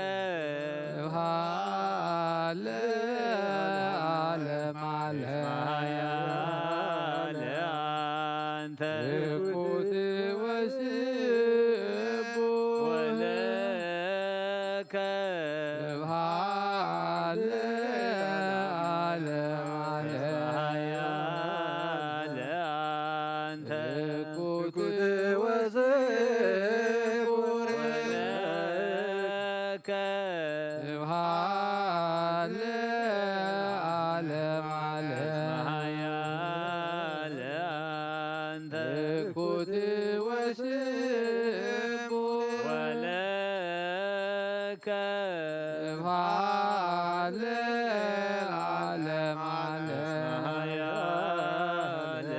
ስብሐት ለዓለመ ዓለም። ኃያል አንተ ትኩት ወስቡር ወለከ ስብሐት ለዓለመ ዓለም። ኃያል አንተ ትኩት ወስቡር ወለከ ስብሐት ለዓለመ ዓለም። ኃያል አንተ ትኩት ወስቡር ወለከ ስብሐት ለዓለመ ዓለም። ኃያል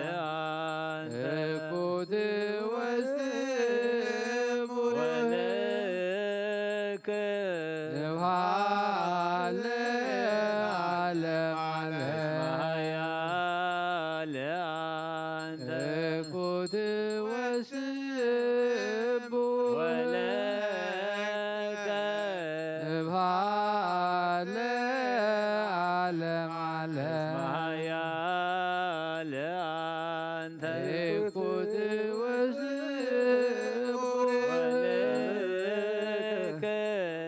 አንተ ትኩት ወስቡር ወለከ ስብሐት ለዓለመ ዓለም። ኃያል አንተ ትኩት ወስቡር ወለከ ስብሐት ለዓለመ ዓለም። ኃያል አንተ ትኩት ወስቡር ወለከ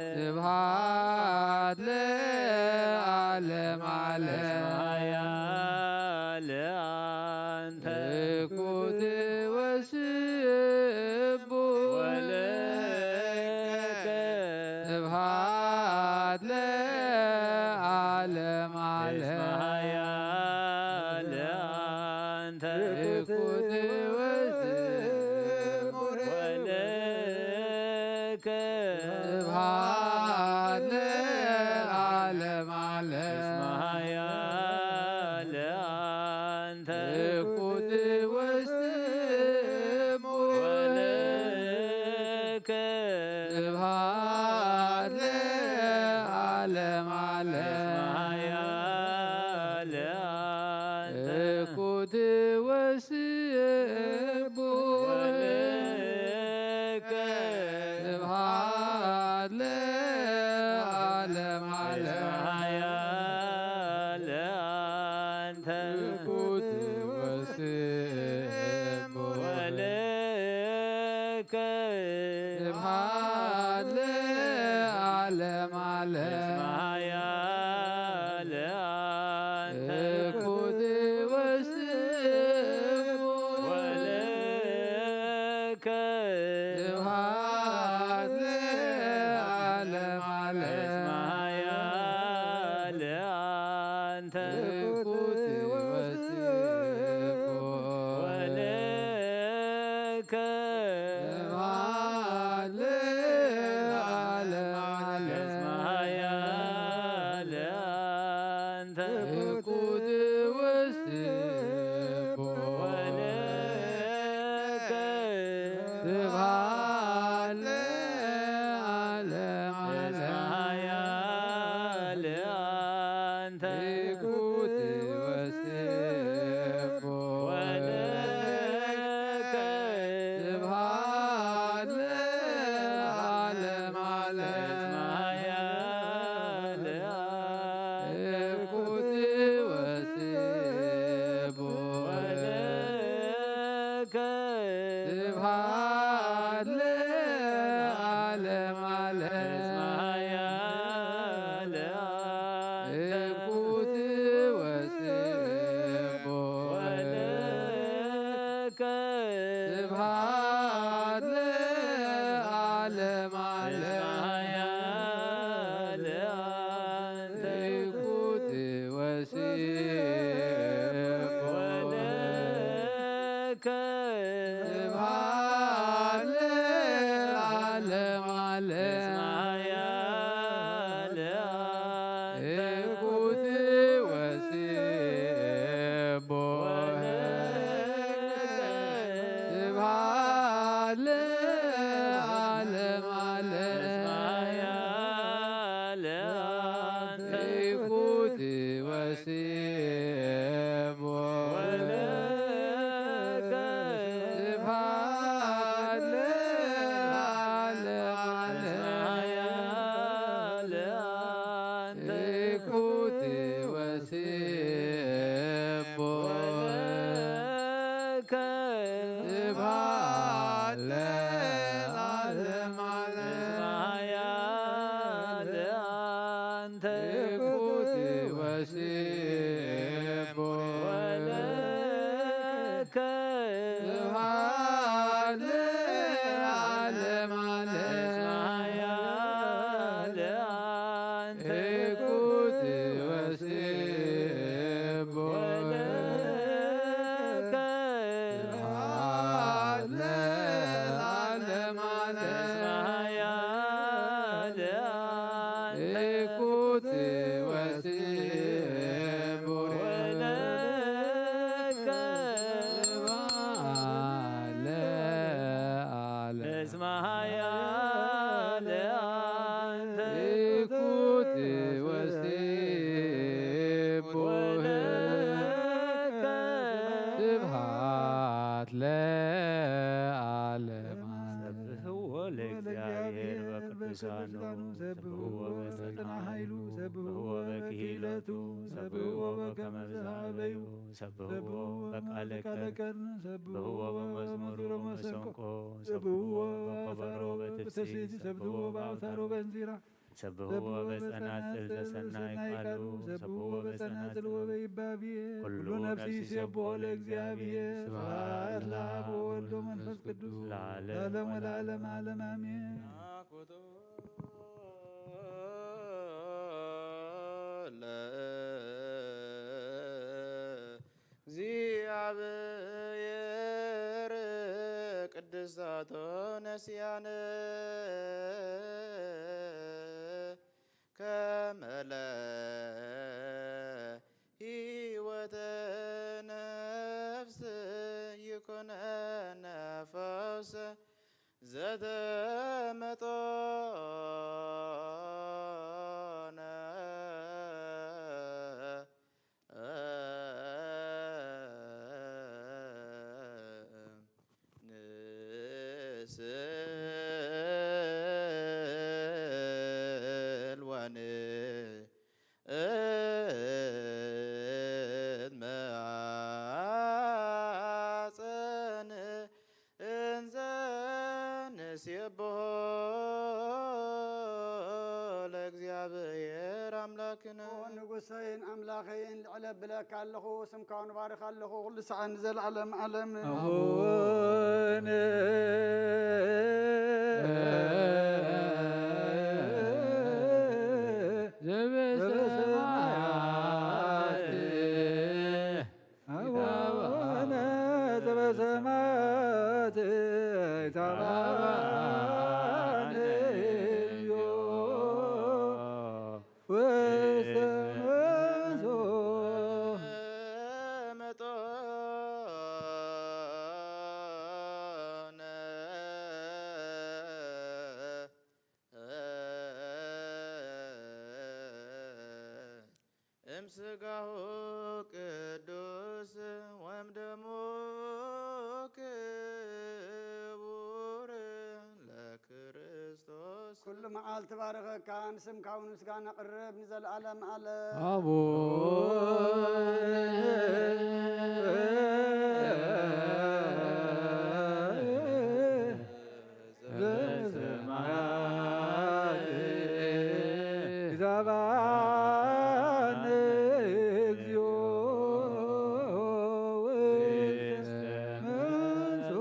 ስብሐት ለዓለመ ዓለም። ኃያል አንተ ትኩት ወስቡር ወለከ ስብሐት ለዓለመ ዓለም። ኃያል አንተ ትኩት ወስቡር ወለከ ስብሐት ለዓለመ ዓለም። እስመ ኃያል አንተ ትኩት ወስቡር ስብሐት ለዓለመ ዓለም። እስመ ኃያል አንተ ትኩት ወስኮ ወልከ ስብሐት ለዓለመ ዓለም። እስመ ኃያል አንተ ትኩት ወስኮ ወልከ ስብሐት ለዓለመ ዓለም። እስመ ኃያል አንተ ትኩት ወስኮ ወልከ ስብሐት ለዓለመ ዓለም። እስመ ኃያል ትኩት ወስኮ ወልከ ስብሐት ለዓለመ ዓለም። እስመ ኃያል ትኩት ወስኮ ወልከ ስብሐት ለዓለመ ዓለም። እስመ ኃያል ትኩት ወስኮ ወልከ ስብሐት ለዓለመ ዓለም። እስመ ኃያል ትኩት ወስኮ ወልከ ስብሐት ለዓለመ ዓለም። እስመ ኃያል ትኩት ወስኮ ወልከ ስብሐት ለዓለመ ዓለም። እስመ ኃያል ትኩት ወስኮ ወልከ ስብሐት ለዓለመ ዓለም። እስመ ኃያል አንተ ትኩት ወስኮ ወልከ ስብሐት ለዓለመ ዓለም። እስመ ኃያል አንተ ትኩት ወስኮ ወልከ ስብሐት ለዓለመ ዓለም። እስመ ኃያል አንተ ትኩት ወስኮ ወልከ ስብሐት ለዓለመ እስመ ኃያል አንተ ትኩት ወስኮ ወልከ ስብሐት ለዓለመ ዓለም። ሰብሕዎ ለእግዚአብሔር በቅዱሳኑ፣ ሰብሕዎ በጽንዓ ኃይሉ፣ ሰብሕዎ በክሂለቱ፣ ሰብሕዎ በከመ ብዝሃበዩ፣ ሰብሕዎ በቃለ ቀርን፣ ሰብሕዎ በመዝሙር ወመሰንቆ፣ ሰብሕዎ በከበሮ ወበትፍሲት፣ ሰብሕዎ በአውታር ወበእንዚራ፣ ሰብሕዎ በጸናጽል ዘሰናይ ቃሉ፣ ሰብሕዎ በጸናጽል ወበይባቤ፣ ኩሉ ነፍሲ ይሴብሖ ለእግዚአብሔር። ስብሐት ለአብ ወወልድ ወመንፈስ ቅዱስ ለዓለም ወለዓለመ ዓለም አሜን። እግዚአብሔር ቅድስት አቶ ነስያነ ከመለ ሕይወተ ነፍስ ይኩነነ ፈውሰ ዘተመጦነ ንስል ወንእመ አጸን እንዘ ንሴብሖ ለእግዚአብሔር አምላክነ። ንጉሰይን ኣምላኸይን ልዕለ ብለካ ኣለኹ፣ ስምካ ንባርኽ ኣለኹ፣ ኩሉ ሰዓት ንዘለዓለም ዓለም። አቡነ ሰማያት ታባንዮ ውስተ መንሶ እምስጋሁ ቅዱስ ወእምደሙ ክቡር ለክርስቶስ። ኩሉ መዓልቲ ባረኸካ፣ ንስምካ እውን ምስጋና ቅርብ ንዘለዓለም ዓለም። ኣቡነ ዘበሰማያት ይትባነ እግዚኦ ውስተ መንሶ።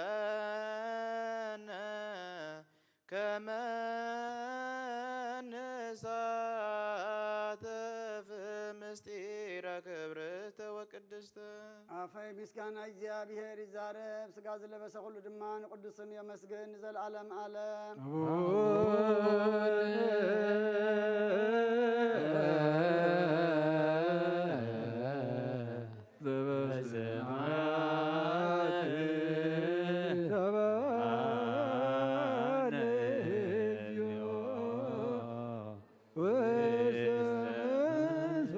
ይደልወነ ከመ ንሳተፍ ምስጢረ ክብርተ ወቅድስተ። ኣፈይ ምስጋና እግዚኣብሔር ይዛረብ፣ ስጋ ዝለበሰ ኩሉ ድማ ንቅዱስም የመስግን ንዘለዓለም ዓለም። ኣቡነ ዘበሰማያት ይትባነ እግዚኦ ውስተ መንሶ።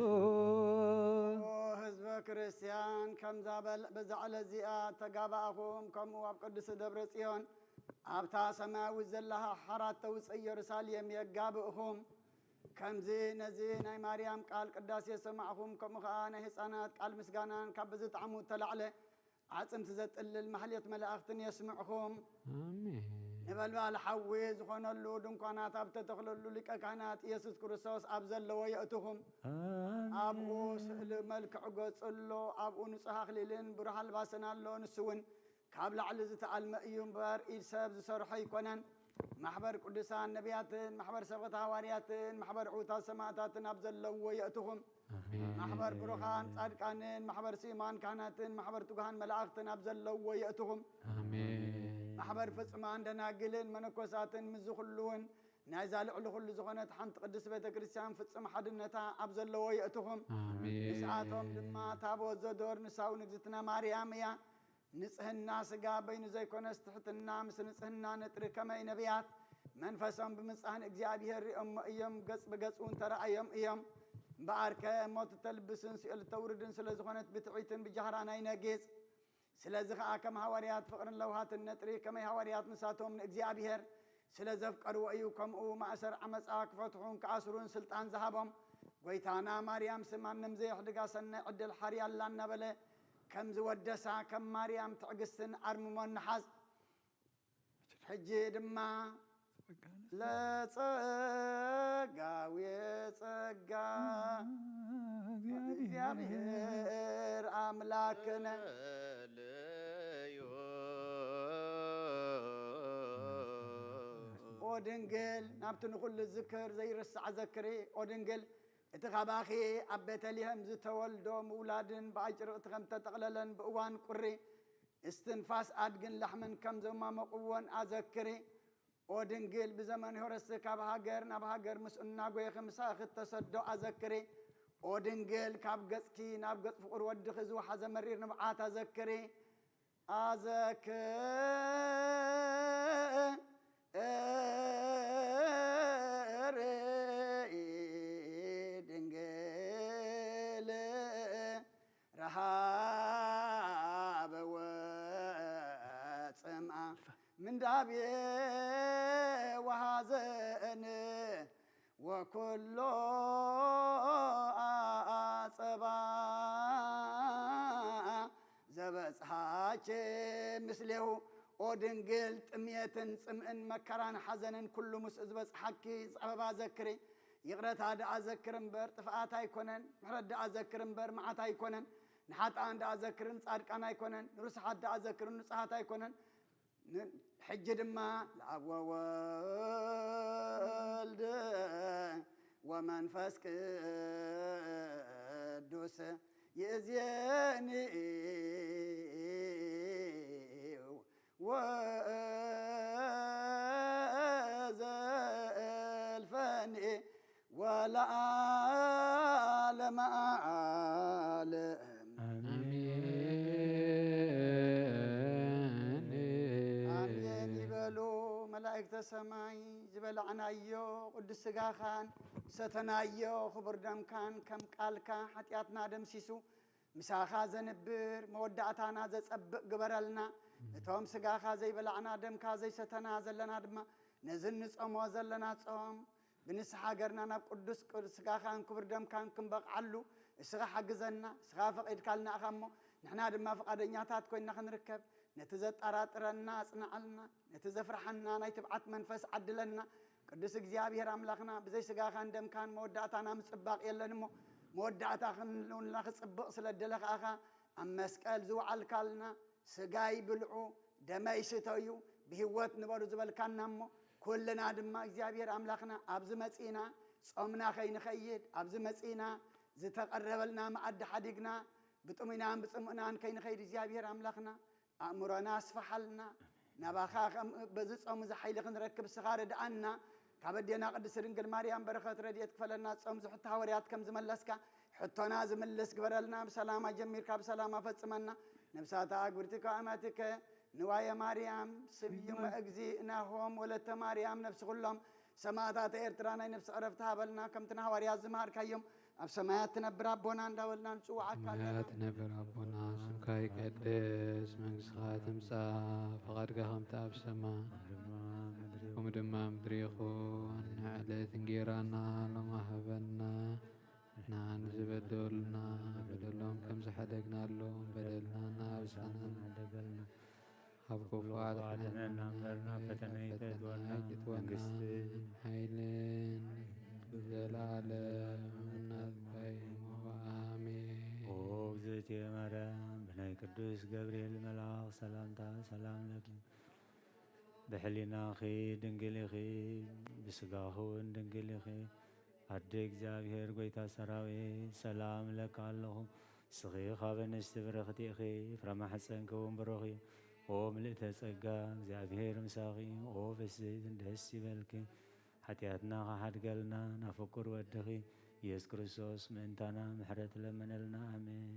ህዝበ ክርስቲያን፣ ከምዛ በል-፣ በዛ ዕለት እዚኣ ተጋባእኹም፣ ከምኡ ኣብ ቅዱስ ደብረ ጽዮን ኣብታ ሰማያዊት ዘላ ሓራት ተውፅእ ኢየሩሳሌም የጋብእኹም። ከምዚ ነዚ ናይ ማርያም ቃል ቅዳሴ ሰማዕኹም፣ ከምኡ ኸዓ ናይ ህፃናት ቃል ምስጋናን ካብ ብዝጣዕሙ እተላዕለ ዓጽምቲ ዘጥልል ማሕሌት መላእኽትን የስምዕኹም። ኣሜን። ነበልባል ሓዊ ዝኾነሉ ድንኳናት ኣብ ተተኽለሉ ሊቀ ካህናት ኢየሱስ ክርስቶስ ኣብ ዘለዎ የእትኹም። ኣሜን። ኣብኡ ስእሊ መልክዕ ገጹ ኣሎ፣ ኣብኡ ንጹሕ ኣኽሊልን ብሩህ ኣልባስን ኣሎ። ንሱ እውን ካብ ላዕሊ ዝተኣልመ እዩ እምበር፣ ኢድ ሰብ ዝሰርሖ ኣይኮነን። ማሕበር ቅዱሳን ነቢያትን፣ ማሕበር ሰበኽቲ ሃዋርያትን፣ ማሕበር ዕዉታት ሰማዕታትን ኣብ ዘለውዎ የእትኹም። ኣሜን። ማሕበር ብሩኻን ጻድቃንን፣ ማሕበር ስዩማን ካህናትን፣ ማሕበር ትጉሃን መላእኽትን ኣብ ዘለውዎ የእትኹም። ኣሜን። ማሕበር ፍጹማን ደናግልን መነኮሳትን፣ ምስዚ ኩሉ እውን ናይዛ ልዕሊ ኩሉ ዝኾነት ሓንቲ ቅድስቲ ቤተ ክርስቲያን ፍጹም ሓድነታ ኣብ ዘለዎ የእትኹም። ኣሜን። ንስኣቶም ድማ ታቦት ዘዶር ንሳ እውን እግዝእትነ ማርያም እያ። ንጽህና ስጋ በይኑ ዘይኮነስ፣ ትሕትና ምስ ንጽህና ንጥሪ ከመይ ነቢያት መንፈሶም ብምጻን እግዚኣብሔር ሪኦሞ እዮም፣ ገጽ ብገጽ እውን ተረኣዮም እዮም። እምበኣርከ ሞት እተልብስን ሲኦል እተውርድን ስለ ዝኾነት፣ ብትዕቢትን ብጃህራን ኣይነግጽ። ስለዚ ኸኣ ከም ሃዋርያት ፍቕርን ለውሃትን ነጥሪ፣ ከመይ ሃዋርያት ንሳቶም ንእግዚኣብሔር ስለ ዘፍቀርዎ እዩ። ከምኡ ማእሰር ዓመጻ ክፈትሑን ክኣስሩን ስልጣን ዝሃቦም ጐይታና፣ ማርያምሲ ማንም ዘየሕድጋ ሰናይ ዕድል ሓርያ ኣላ እናበለ ከም ዝወደሳ፣ ከም ማርያም ትዕግስትን ኣርምሞን ንሓዝ። ሕጂ ድማ ለጸጋዊ ጸጋ እግዚኣብሔር ኣምላክነ። ኦ ድንግል፣ ናብቲ ንኹሉ ዝክር ዘይርሳዕ ዘክሪ። ኦ ድንግል፣ እቲ ካባኺ ኣብ ቤተልሔም ዝተወልዶ ምውላድን ብኣጭርቕቲ ከም ተጠቕለለን ብእዋን ቁሪ እስትንፋስ ኣድግን ላሕምን ከም ዘማመቕዎን ኣዘክሪ። ኦ ድንግል፣ ብዘመን ሄሮድስ ካብ ሃገር ናብ ሃገር ምስ እናጎየኺ ምሳኺ እተሰዶ ኣዘክሪ። ኦ ድንግል፣ ካብ ገጽኪ ናብ ገጽ ፍቑር ወድኺ ዝወሓዘ መሪር ንብዓት ኣዘክሪ። ኣዘክሪ ድንግል ረሃበ ወጽምኣ ምንዳቤ ወሐዘን ወኩሎ ኣጸባ ዘበጽሓኪ ምስሌሁ። ኦ ድንግል፣ ጥምየትን ጽምእን መከራን ሓዘንን ኩሉ ምስኡ ዝበጽሓኪ ጸበባ ዘክሪ። ይቕረታ ደኣ ዘክር እምበር ጥፍኣት ኣይኮነን፣ ምሕረት ደኣ ዘክር እምበር መዓት ኣይኮነን። ንሓጥኣን ደኣ ዘክርን ጻድቃን ኣይኮነን፣ ንርሱሓት ደኣ ዘክርን ንጹሓት ኣይኮነን። ን-፣ ሕጂ ድማ ለኣብ ወወልድ ወመንፈስ ቅዱስ ይእዜኒ ወዘልፈኒ ወለዓለመ ዓለም። ኣሜን። ኣሜን ይበሉ መላእክተ ሰማይ። ዝበላዕናዮ ቅዱስ ስጋኻን ሰተናዮ ክቡር ደምካን ከም ቃልካ ሓጢኣትና ደምሲሱ ምሳኻ ዘንብር መወዳእታና ዘጸብቕ ግበረልና። እቶም ስጋኻ ዘይበላዕና ደምካ ዘይሰተና ዘለና ድማ ነዚ እንጾሞ ዘለና ጾም ብንስሓ ገርና ናብ ቅዱስ ቅዱስ ስጋኻን ክቡር ደምካን ክንበቕዓሉ እስኻ ሓግዘና። እስኻ ፈቒድካልና ኢኻ እሞ ንሕና ድማ ፍቓደኛታት ኮይንና ክንርከብ ነቲ ዘጠራጥረና ኣጽንዓልና፣ ነቲ ዘፍርሓና ናይ ትብዓት መንፈስ ዓድለና። ቅዱስ እግዚኣብሔር ኣምላኽና ብዘይ ስጋኻን ደምካን መወዳእታና ምጽባቕ የለን እሞ መወዳእታ ክንልውና ክጽብቕ ስለ ደለኻ ኢኻ ኣብ መስቀል ዝወዓልካልና። ስጋይ ብልዑ ደመይ ስተዩ ብህይወት ንበሩ ዝበልካና እሞ ኩልና ድማ እግዚኣብሔር ኣምላኽና ኣብዚ መጺእና ጾምና ከይንኸይድ ኣብዚ መጺእና ዝተቐረበልና መኣዲ ሓዲግና ብጥሙናን ብጽምእናን ከይንኸይድ እግዚኣብሔር ኣምላኽና ኣእምሮና ኣስፍሓልና። ናባኻ ከም በዚ ጾም እዚ ሓይሊ ክንረክብ ስኻ ርድኣና። ካብ ኣዴና ቅድስት ድንግል ማርያም በረኸት ረድኤት ክፈለና። ጾም ዝሕቶ ሃዋርያት ከም ዝመለስካ ሕቶና ዝምልስ ግበረልና። ብሰላም ኣጀሚርካ ብሰላም ኣፈጽመና። ነብሳታ ኣግብርቲ ከዋማትከ ንዋየ ማርያም ስብዩመ እግዚእናሆም ወለተ ማርያም ነብሲ ኩሎም ሰማእታት ኤርትራ ናይ ነብሲ ዕረፍቲ ሃበልና። ከምቲ ንሃዋርያት ዝመሃርካዮም ኣብ ሰማያት ትነብር ኣቦና እንዳበልና ንጽውዓካ ኣለና። ሰማያት ትነብር ኣቦና ስምካ ይቀደስ፣ መንግስትኻ ትምጻእ፣ ፈቓድካ ከምቲ ኣብ ሰማይ ከምኡ ድማ ምድሪ ይኹን። ንዕለት እንጌራና ሎሚ ሃበና፣ ንሕና ንዝበደሉና በደሎም ከም ዝሓደግናሎም በደልና እናበሳና ሓደገልና፣ ካብ ክፉእ ኣድሕነና እምበር ናብ ፈተነ ኣይተእትወና። መንግስቲ፣ ሓይልን ዘለኣለም ናትካ እዩ እሞ፣ ኣሜን። ኦ እግዝእትየ ማርያም፣ ብናይ ቅዱስ ገብርኤል መልኣኽ ሰላምታ ሰላም ለኪ። ብሕሊናኺ ድንግል ኢኺ፣ ብስጋኺ እውን ድንግል ኢኺ። ኣደ እግዚኣብሔር፣ ጐይታ ሰራዊት፣ ሰላም እብለኪ ኣለኹ። ንስኺ ካብ ኣንስቲ ብርኽቲ ኢኺ፣ ፍረ ማሕፀንኪ እውን ብሩኽ እዩ። ኦ ምልእተ ጸጋ፣ እግዚኣብሔር ምሳኺ እዩ። ኦ ፍስሕቲ ደስ ይበልኪ፣ ሓጢኣትና ኸሓድገልና ናብ ፍቁር ወድኺ ኢየሱስ ክርስቶስ ምእንታና ምሕረት ለምነልና። ኣሜን።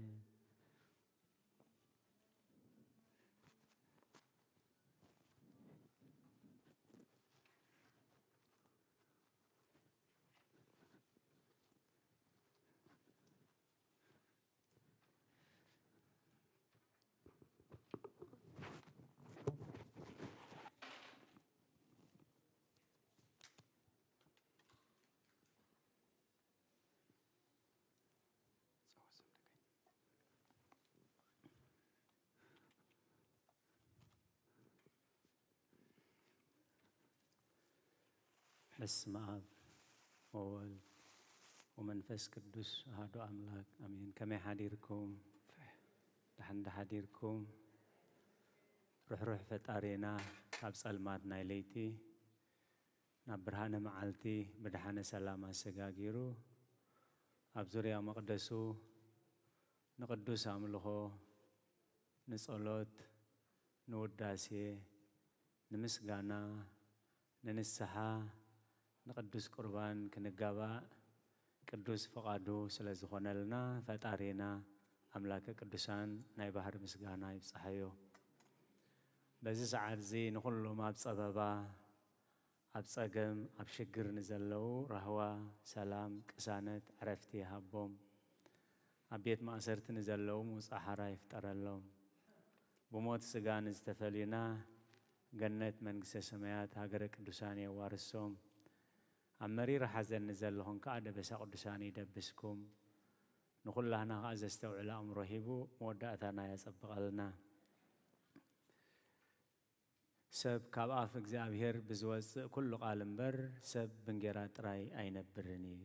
በስመ አብ ወወልድ ወመንፈስ ቅዱስ አሐዱ አምላክ አሜን። ከመይ ሓዲርኩም? ደሓን ዶ ሓዲርኩም? ርሕሩሕ ፈጣሪና ካብ ጸልማት ናይ ለይቲ ናብ ብርሃነ መዓልቲ ብድሓነ ሰላም ኣሰጋጊሩ ኣብ ዙርያ መቕደሱ ንቅዱስ ኣምልኾ፣ ንጸሎት፣ ንውዳሴ፣ ንምስጋና፣ ንንስሓ፣ ንቅዱስ ቁርባን ክንጋባእ ቅዱስ ፍቓዱ ስለ ዝኾነልና ፈጣሪና ኣምላከ ቅዱሳን ናይ ባህሪ ምስጋና ይብጽሓዮ። በዚ ሰዓት እዚ ንኹሎም ኣብ ጸበባ፣ ኣብ ጸገም፣ ኣብ ሽግር ንዘለዉ ራህዋ፣ ሰላም፣ ቅሳነት፣ ዕረፍቲ ይሃቦም። ኣብ ቤት ማእሰርቲ ንዘለዉ ምውጻእ ሓራ ይፍጠረሎም። ብሞት ስጋ ንዝተፈልዩና ገነት መንግስተ ሰማያት ሃገረ ቅዱሳን የዋርሶም። ኣብ መሪር ሓዘን ንዘለኹም ከኣ ደበሳ ቅዱሳን ይደብስኩም። ንኹላህና ከኣ ዘስተውዕል ኣእምሮ ሂቡ መወዳእታና የጸብቐልና። ሰብ ካብ ኣፍ እግዚኣብሔር ብዝወጽእ ኩሉ ቃል እምበር፣ ሰብ ብእንጌራ ጥራይ ኣይነብርን እዩ።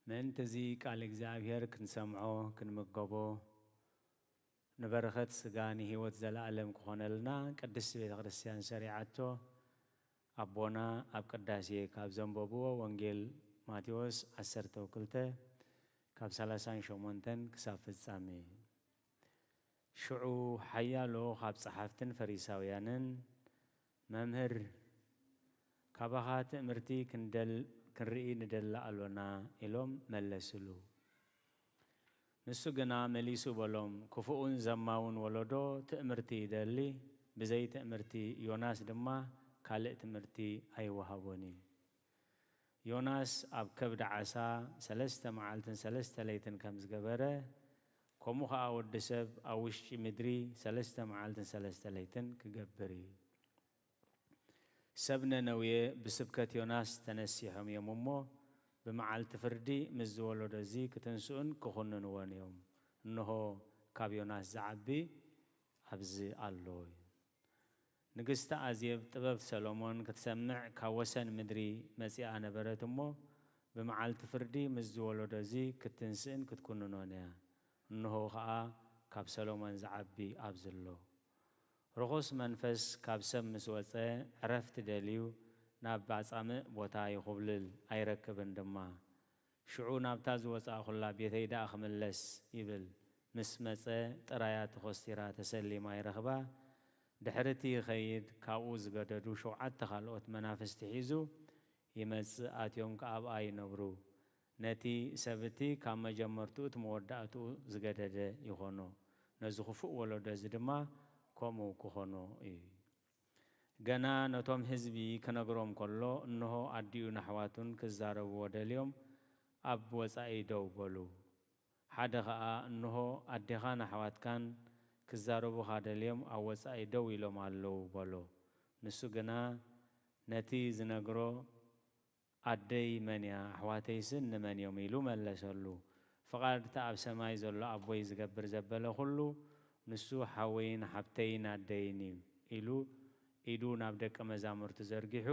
ምእንቲ እዚ ቃል እግዚኣብሔር ክንሰምዖ፣ ክንምገቦ፣ ንበረኸት ስጋ ንህይወት ዘለዓለም ክኾነልና ቅድስቲ ቤተ ክርስቲያን ሰሪዓቶ፣ ኣቦና ኣብ ቅዳሴ ካብ ዘንበብዎ ወንጌል ማቴዎስ ዓሰርተ ክልተ ካብ ሰላሳን ሸሞንተን ክሳብ ፍጻሜ። ሽዑ ሓያሎ ካብ ጸሓፍትን ፈሪሳውያንን፣ "መምህር፣ ካባኻ ትእምርቲ ክንደል-፣ ክንርኢ ንደሊ ኣሎና" ኢሎም መለስሉ። ንሱ ግና መሊሱ በሎም፣ "ክፉእን ዘማውን ወለዶ ትእምርቲ ይደሊ፣ ብዘይ ትእምርቲ ዮናስ ድማ ካልእ ትምህርቲ ኣይወሃቦን እዩ። ዮናስ ኣብ ከብዲ ዓሳ ሰለስተ መዓልትን ሰለስተ ለይትን ከም ዝገበረ፣ ከምኡ ኸኣ ወዲ ሰብ ኣብ ውሽጢ ምድሪ ሰለስተ መዓልትን ሰለስተ ለይትን ክገብር እዩ። ሰብ ነነዌ ብስብከት ዮናስ ተነሲሖም እዮም እሞ፣ ብመዓልቲ ፍርዲ ምስ ዝወለዶ እዚ ክትንስኡን ክኹንንዎን እዮም። እንሆ፣ ካብ ዮናስ ዝዓቢ ኣብዚ ኣሎ" እዩ። ንግስቲ ኣዜብ ጥበብ ሰሎሞን ክትሰምዕ ካብ ወሰን ምድሪ መጺኣ ነበረት እሞ፣ ብመዓልቲ ፍርዲ ምስ ዝወለዶ እዚ ክትንስእን ክትኩንኖን እያ። እንሆ ኸኣ ካብ ሰሎሞን ዝዓቢ ኣብዚ ኣሎ። ርኹስ መንፈስ ካብ ሰብ ምስ ወጸ፣ ዕረፍቲ ደልዩ ናብ ኣጻምእ ቦታ ይኹብልል፣ ኣይረክብን ድማ። ሽዑ ናብታ ዝወጻእኹላ ቤተይ ደኣ ክምለስ ይብል። ምስ መጸ ጥራያ ተኾስቲራ ተሰሊማ ይረኽባ። ድሕሪ እቲ ይኸይድ፣ ካብኡ ዝገደዱ ሸውዓተ ካልኦት መናፍስቲ ሒዙ ይመጽእ፣ ኣትዮም ከኣ ኣብኣ ይነብሩ። ነቲ ሰብ እቲ ካብ መጀመርትኡ እቲ መወዳእትኡ ዝገደደ ይኾኖ። ነዚ ክፉእ ወለዶ እዚ ድማ ከምኡ ክኾኖ እዩ። ገና ነቶም ህዝቢ ክነግሮም ከሎ፣ እንሆ ኣዲኡ ንኣሕዋቱን ክዛረብዎ ደልዮም ኣብ ወጻኢ ደው በሉ። ሓደ ኸኣ፣ "እንሆ ኣዴኻን ኣሕዋትካን ክዛረቡኻ ደልዮም ኣብ ወጻኢ ደው ኢሎም ኣለዉ" በሎ። ንሱ ግና፣ ነቲ ዝነግሮ፣ "ኣደይ መን እያ? ኣሕዋተይስ እንመን እዮም?" ኢሉ መለሰሉ። "ፍቓድ እቲ ኣብ ሰማይ ዘሎ ኣቦይ ዝገብር ዘበለ ኹሉ፣ ንሱ ሓወይን ሓብተይን ኣደይን እዩ" ኢሉ ኢዱ ናብ ደቀ መዛሙርቱ ዘርጊሑ፣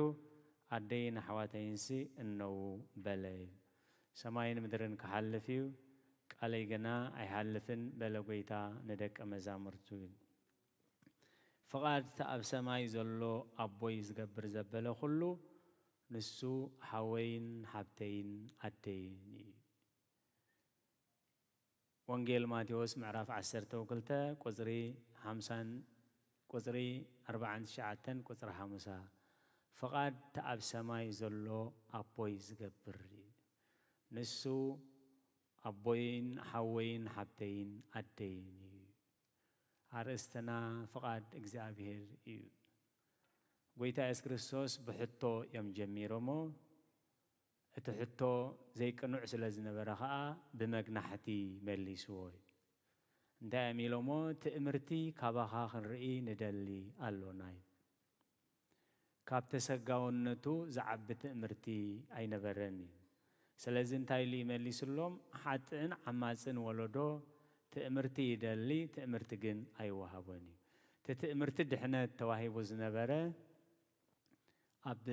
"ኣደይን ኣሕዋተይንሲ እነዉ" በለ። "ሰማይን ምድርን ክሓልፍ እዩ፣ ቃለይ ግና ኣይሓልፍን" በለ ጐይታ ንደቀ መዛሙርቱ። "ፍቓድ እቲ ኣብ ሰማይ ዘሎ ኣቦይ ዝገብር ዘበለ ኹሉ፣ ንሱ ሓወይን ሓብተይን ኣደይን እዩ።" ወንጌል ማቴዎስ ምዕራፍ ዓሰርተ ክልተ ቁጽሪ ሓምሳን ቁጽሪ ኣርባዓን ትሽዓተን ቁጽሪ ሓሙሳ፣ ፍቓድ እቲ ኣብ ሰማይ ዘሎ ኣቦይ ዝገብር እዩ። ንሱ ኣቦይን ሓወይን ሓብተይን ኣደይን እዩ። ኣርእስትና ፍቓድ እግዚኣብሔር እዩ። ጐይታ የሱስ ክርስቶስ ብሕቶ እዮም ጀሚሮሞ። እቲ ሕቶ ዘይቅኑዕ ስለ ዝነበረ ኸኣ ብመግናሕቲ መሊስዎ እዩ። እንታይ እዮም ኢሎሞ? "ትእምርቲ ካባኻ ክንርኢ ንደሊ ኣሎና" እዩ። ካብ ተሰጋውነቱ ዝዓቢ ትእምርቲ ኣይነበረን እዩ። ስለዚ እንታይ ኢሉ ይመሊስሎም? ሓጥእን ዓማጽን ወለዶ ትእምርቲ ይደሊ፣ ትእምርቲ ግን ኣይወሃቦን እዩ። እቲ ትእምርቲ ድሕነት ተዋሂቡ ዝነበረ ኣብ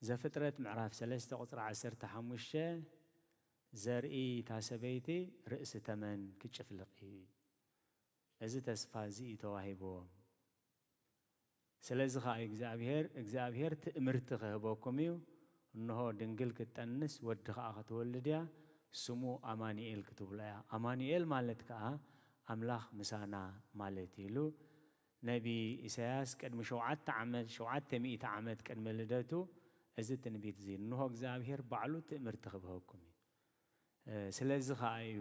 ዘፍጥረት ምዕራፍ ሰለስተ ቁጽሪ ዓሰርተ ሓሙሽተ፣ "ዘርኢ እታ ሰበይቲ ርእሲ ተመን ክጭፍልቕ እዩ። እዚ ተስፋ እዚ እዩ ተዋሂብዎም። ስለዚ ኸኣ እዩ እግዚኣብሔር፣ እግዚኣብሔር ትእምርቲ ክህበኩም እዩ፣ እንሆ ድንግል ክትጠንስ ወዲ ኸኣ ክትወልድ እያ፣ ስሙ ኣማኑኤል ክትብሎ እያ።" ኣማኑኤል ማለት ከኣ ኣምላኽ ምሳና ማለት እዩ ኢሉ ነቢ ኢሳያስ ቅድሚ ሸውዓተ ዓመት፣ ሸውዓተ ሚእቲ ዓመት ቅድሚ ልደቱ እዚ ትንቢት እዚ፣ "እንሆ እግዚኣብሔር ባዕሉ ትእምርቲ ክብሀኩም እዩ። እ፣ ስለዚ ኸኣ እዩ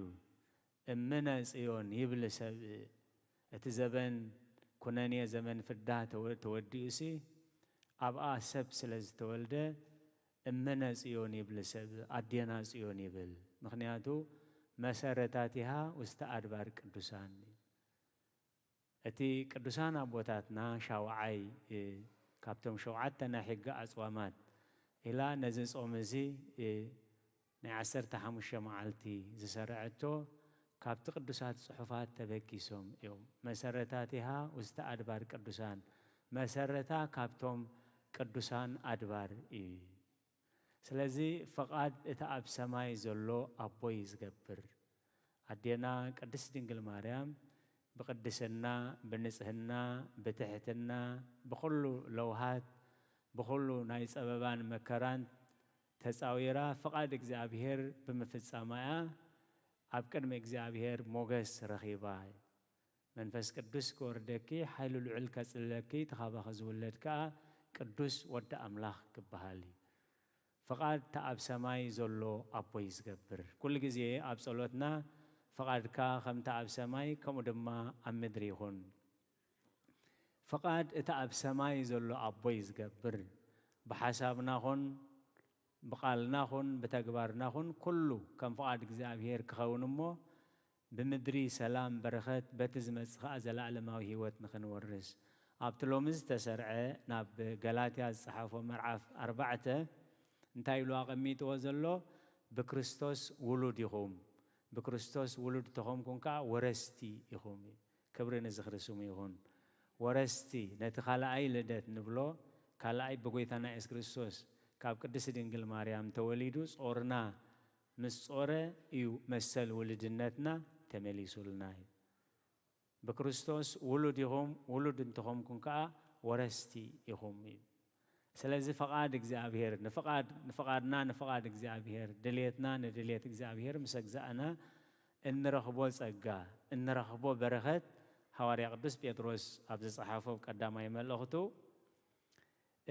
እምነ ጽዮን ይብል ሰብ፣ እቲ ዘበን ኩነኔ ዘመን ፍዳ ተወ-፣ ተወዲኡሲ ኣብኣ ሰብ ስለ ዝተወልደ እምነ ጽዮን ይብል ሰብ፣ ኣዴና ጽዮን ይብል። ምኽንያቱ መሰረታቲሃ ውስተ ኣድባር ቅዱሳን እዩ።" እቲ ቅዱሳን ኣቦታትና ሻውዓይ፣ እ፣ ካብቶም ሸውዓተ ናይ ሕጊ ኣጽዋማት ኢላ ነዚ ጾም እዚ፣ እ፣ ናይ ዓሰርተ ሓሙሽተ መዓልቲ ዝሰረዐቶ ካብቲ ቅዱሳት ጽሑፋት ተበጊሶም እዮም። መሰረታቲሃ ውስተ ኣድባር ቅዱሳን፣ መሰረታ ካብቶም ቅዱሳን ኣድባር እዩ። ስለዚ ፍቓድ እቲ ኣብ ሰማይ ዘሎ ኣቦይ ዝገብር። ኣዴና ቅድስት ድንግል ማርያም ብቅድስና፣ ብንጽህና፣ ብትሕትና፣ ብኹሉ ለውሃት፣ ብኹሉ ናይ ጸበባን መከራን ተጻዊራ ፍቓድ እግዚኣብሔር ብምፍጻማ እያ ኣብ ቅድሚ እግዚኣብሔር ሞገስ ረኺባ። መንፈስ ቅዱስ ክወርደኪ፣ ሓይሊ ልዑል ከጽልለኪ፣ እቲ ካባኺ ዝውለድ ከኣ ቅዱስ ወዲ ኣምላኽ ክበሃል እዩ። ፍቓድ እቲ ኣብ ሰማይ ዘሎ ኣቦይ ዝገብር። ኩሉ ግዜ ኣብ ጸሎትና ፍቓድካ ከምቲ ኣብ ሰማይ ከምኡ ድማ ኣብ ምድሪ ይኹን። ፍቓድ እቲ ኣብ ሰማይ ዘሎ ኣቦይ ዝገብር፣ ብሓሳብና ኹን ብቓልና ኹን ብተግባርና ኹን ኩሉ ከም ፍቓድ እግዚኣብሔር ክኸውን እሞ፣ ብምድሪ ሰላም በረኸት፣ በቲ ዝመጽእ ኸኣ ዘለኣለማዊ ህይወት ንኽንወርስ። ኣብቲ ሎሚ ዝተሰርዐ ናብ ገላትያ ዝጸሓፎ ምዕራፍ ኣርባዕተ እንታይ ኢሉ ኣቐሚጥዎ ዘሎ? ብክርስቶስ ውሉድ ኢኹም፣ ብክርስቶስ ውሉድ ተኾምኩም ከኣ ወረስቲ ኢኹም። ክብሪ ንዝኽሪ ስሙ ይኹን። ወረስቲ ነቲ ካልኣይ ልደት ንብሎ፣ ካልኣይ ብጎይታና የሱስ ክርስቶስ ካብ ቅድስቲ ድንግል ማርያም ተወሊዱ ጾርና ምስ ጾረ እዩ መሰል ውልድነትና ተመሊሱልና እዩ። ብክርስቶስ ውሉድ ኢኹም፣ ውሉድ እንተኾምኩም ከኣ ወረስቲ ኢኹም እዩ። ስለዚ ፍቓድ እግዚኣብሔር፣ ንፍቓድ፣ ንፍቓድና ንፍቓድ እግዚኣብሔር፣ ድልየትና ንድልየት እግዚኣብሔር ምስ ኣግዛእና እንረኽቦ ጸጋ፣ እንረኽቦ በረኸት፣ ሃዋርያ ቅዱስ ጴጥሮስ ኣብ ዝጸሓፎ ቀዳማይ መልእኽቱ፣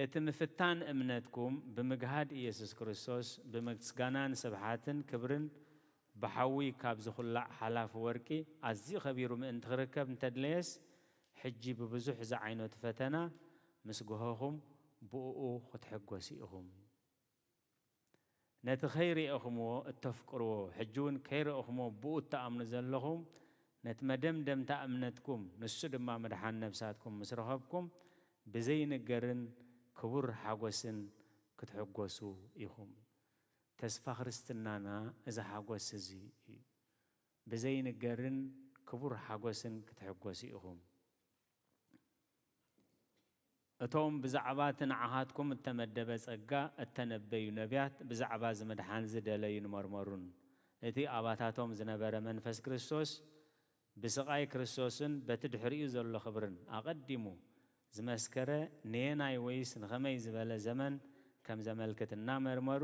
እቲ ምፍታን እምነትኩም ብምግሃድ ኢየሱስ ክርስቶስ ብምስጋናን ስብሓትን ክብርን ብሓዊ ካብ ዝኹላዕ ሓላፊ ወርቂ ኣዝዩ ኸቢሩ ምእንቲ ክርከብ እንተድለየስ፣ ሕጂ ብብዙሕ ዝዓይነቱ ፈተና ምስ ጎሆኹም ብእኡ ክትሕጎሱ ኢኹም። ነቲ ከይርኤኹምዎ እተፍቅርዎ፣ ሕጂ እውን ከይረእኹምዎ ብኡ እትኣምኑ ዘለኹም፣ ነቲ መደምደምታ እምነትኩም፣ ንሱ ድማ ምድሓን ነብሳትኩም ምስ ረኸብኩም፣ ብዘይንገርን ክቡር ሓጎስን ክትሕጎሱ ኢኹም። ተስፋ ክርስትናና እዚ ሓጎስ እዚ እዩ። ብዘይንገርን ክቡር ሓጎስን ክትሕጎሱ ኢኹም። እቶም ብዛዕባ እቲ ንዓኻትኩም እተመደበ ጸጋ እተነበዩ ነቢያት ብዛዕባ እዚ ምድሓን ዝደለዩን መርመሩን። እቲ ኣባታቶም ዝነበረ መንፈስ ክርስቶስ ብስቓይ ክርስቶስን በቲ ድሕሪኡ ዘሎ ክብርን ኣቐዲሙ ዝመስከረ ነየናይ ወይስ ንኸመይ ዝበለ ዘመን ከም ዘመልክት እናመርመሩ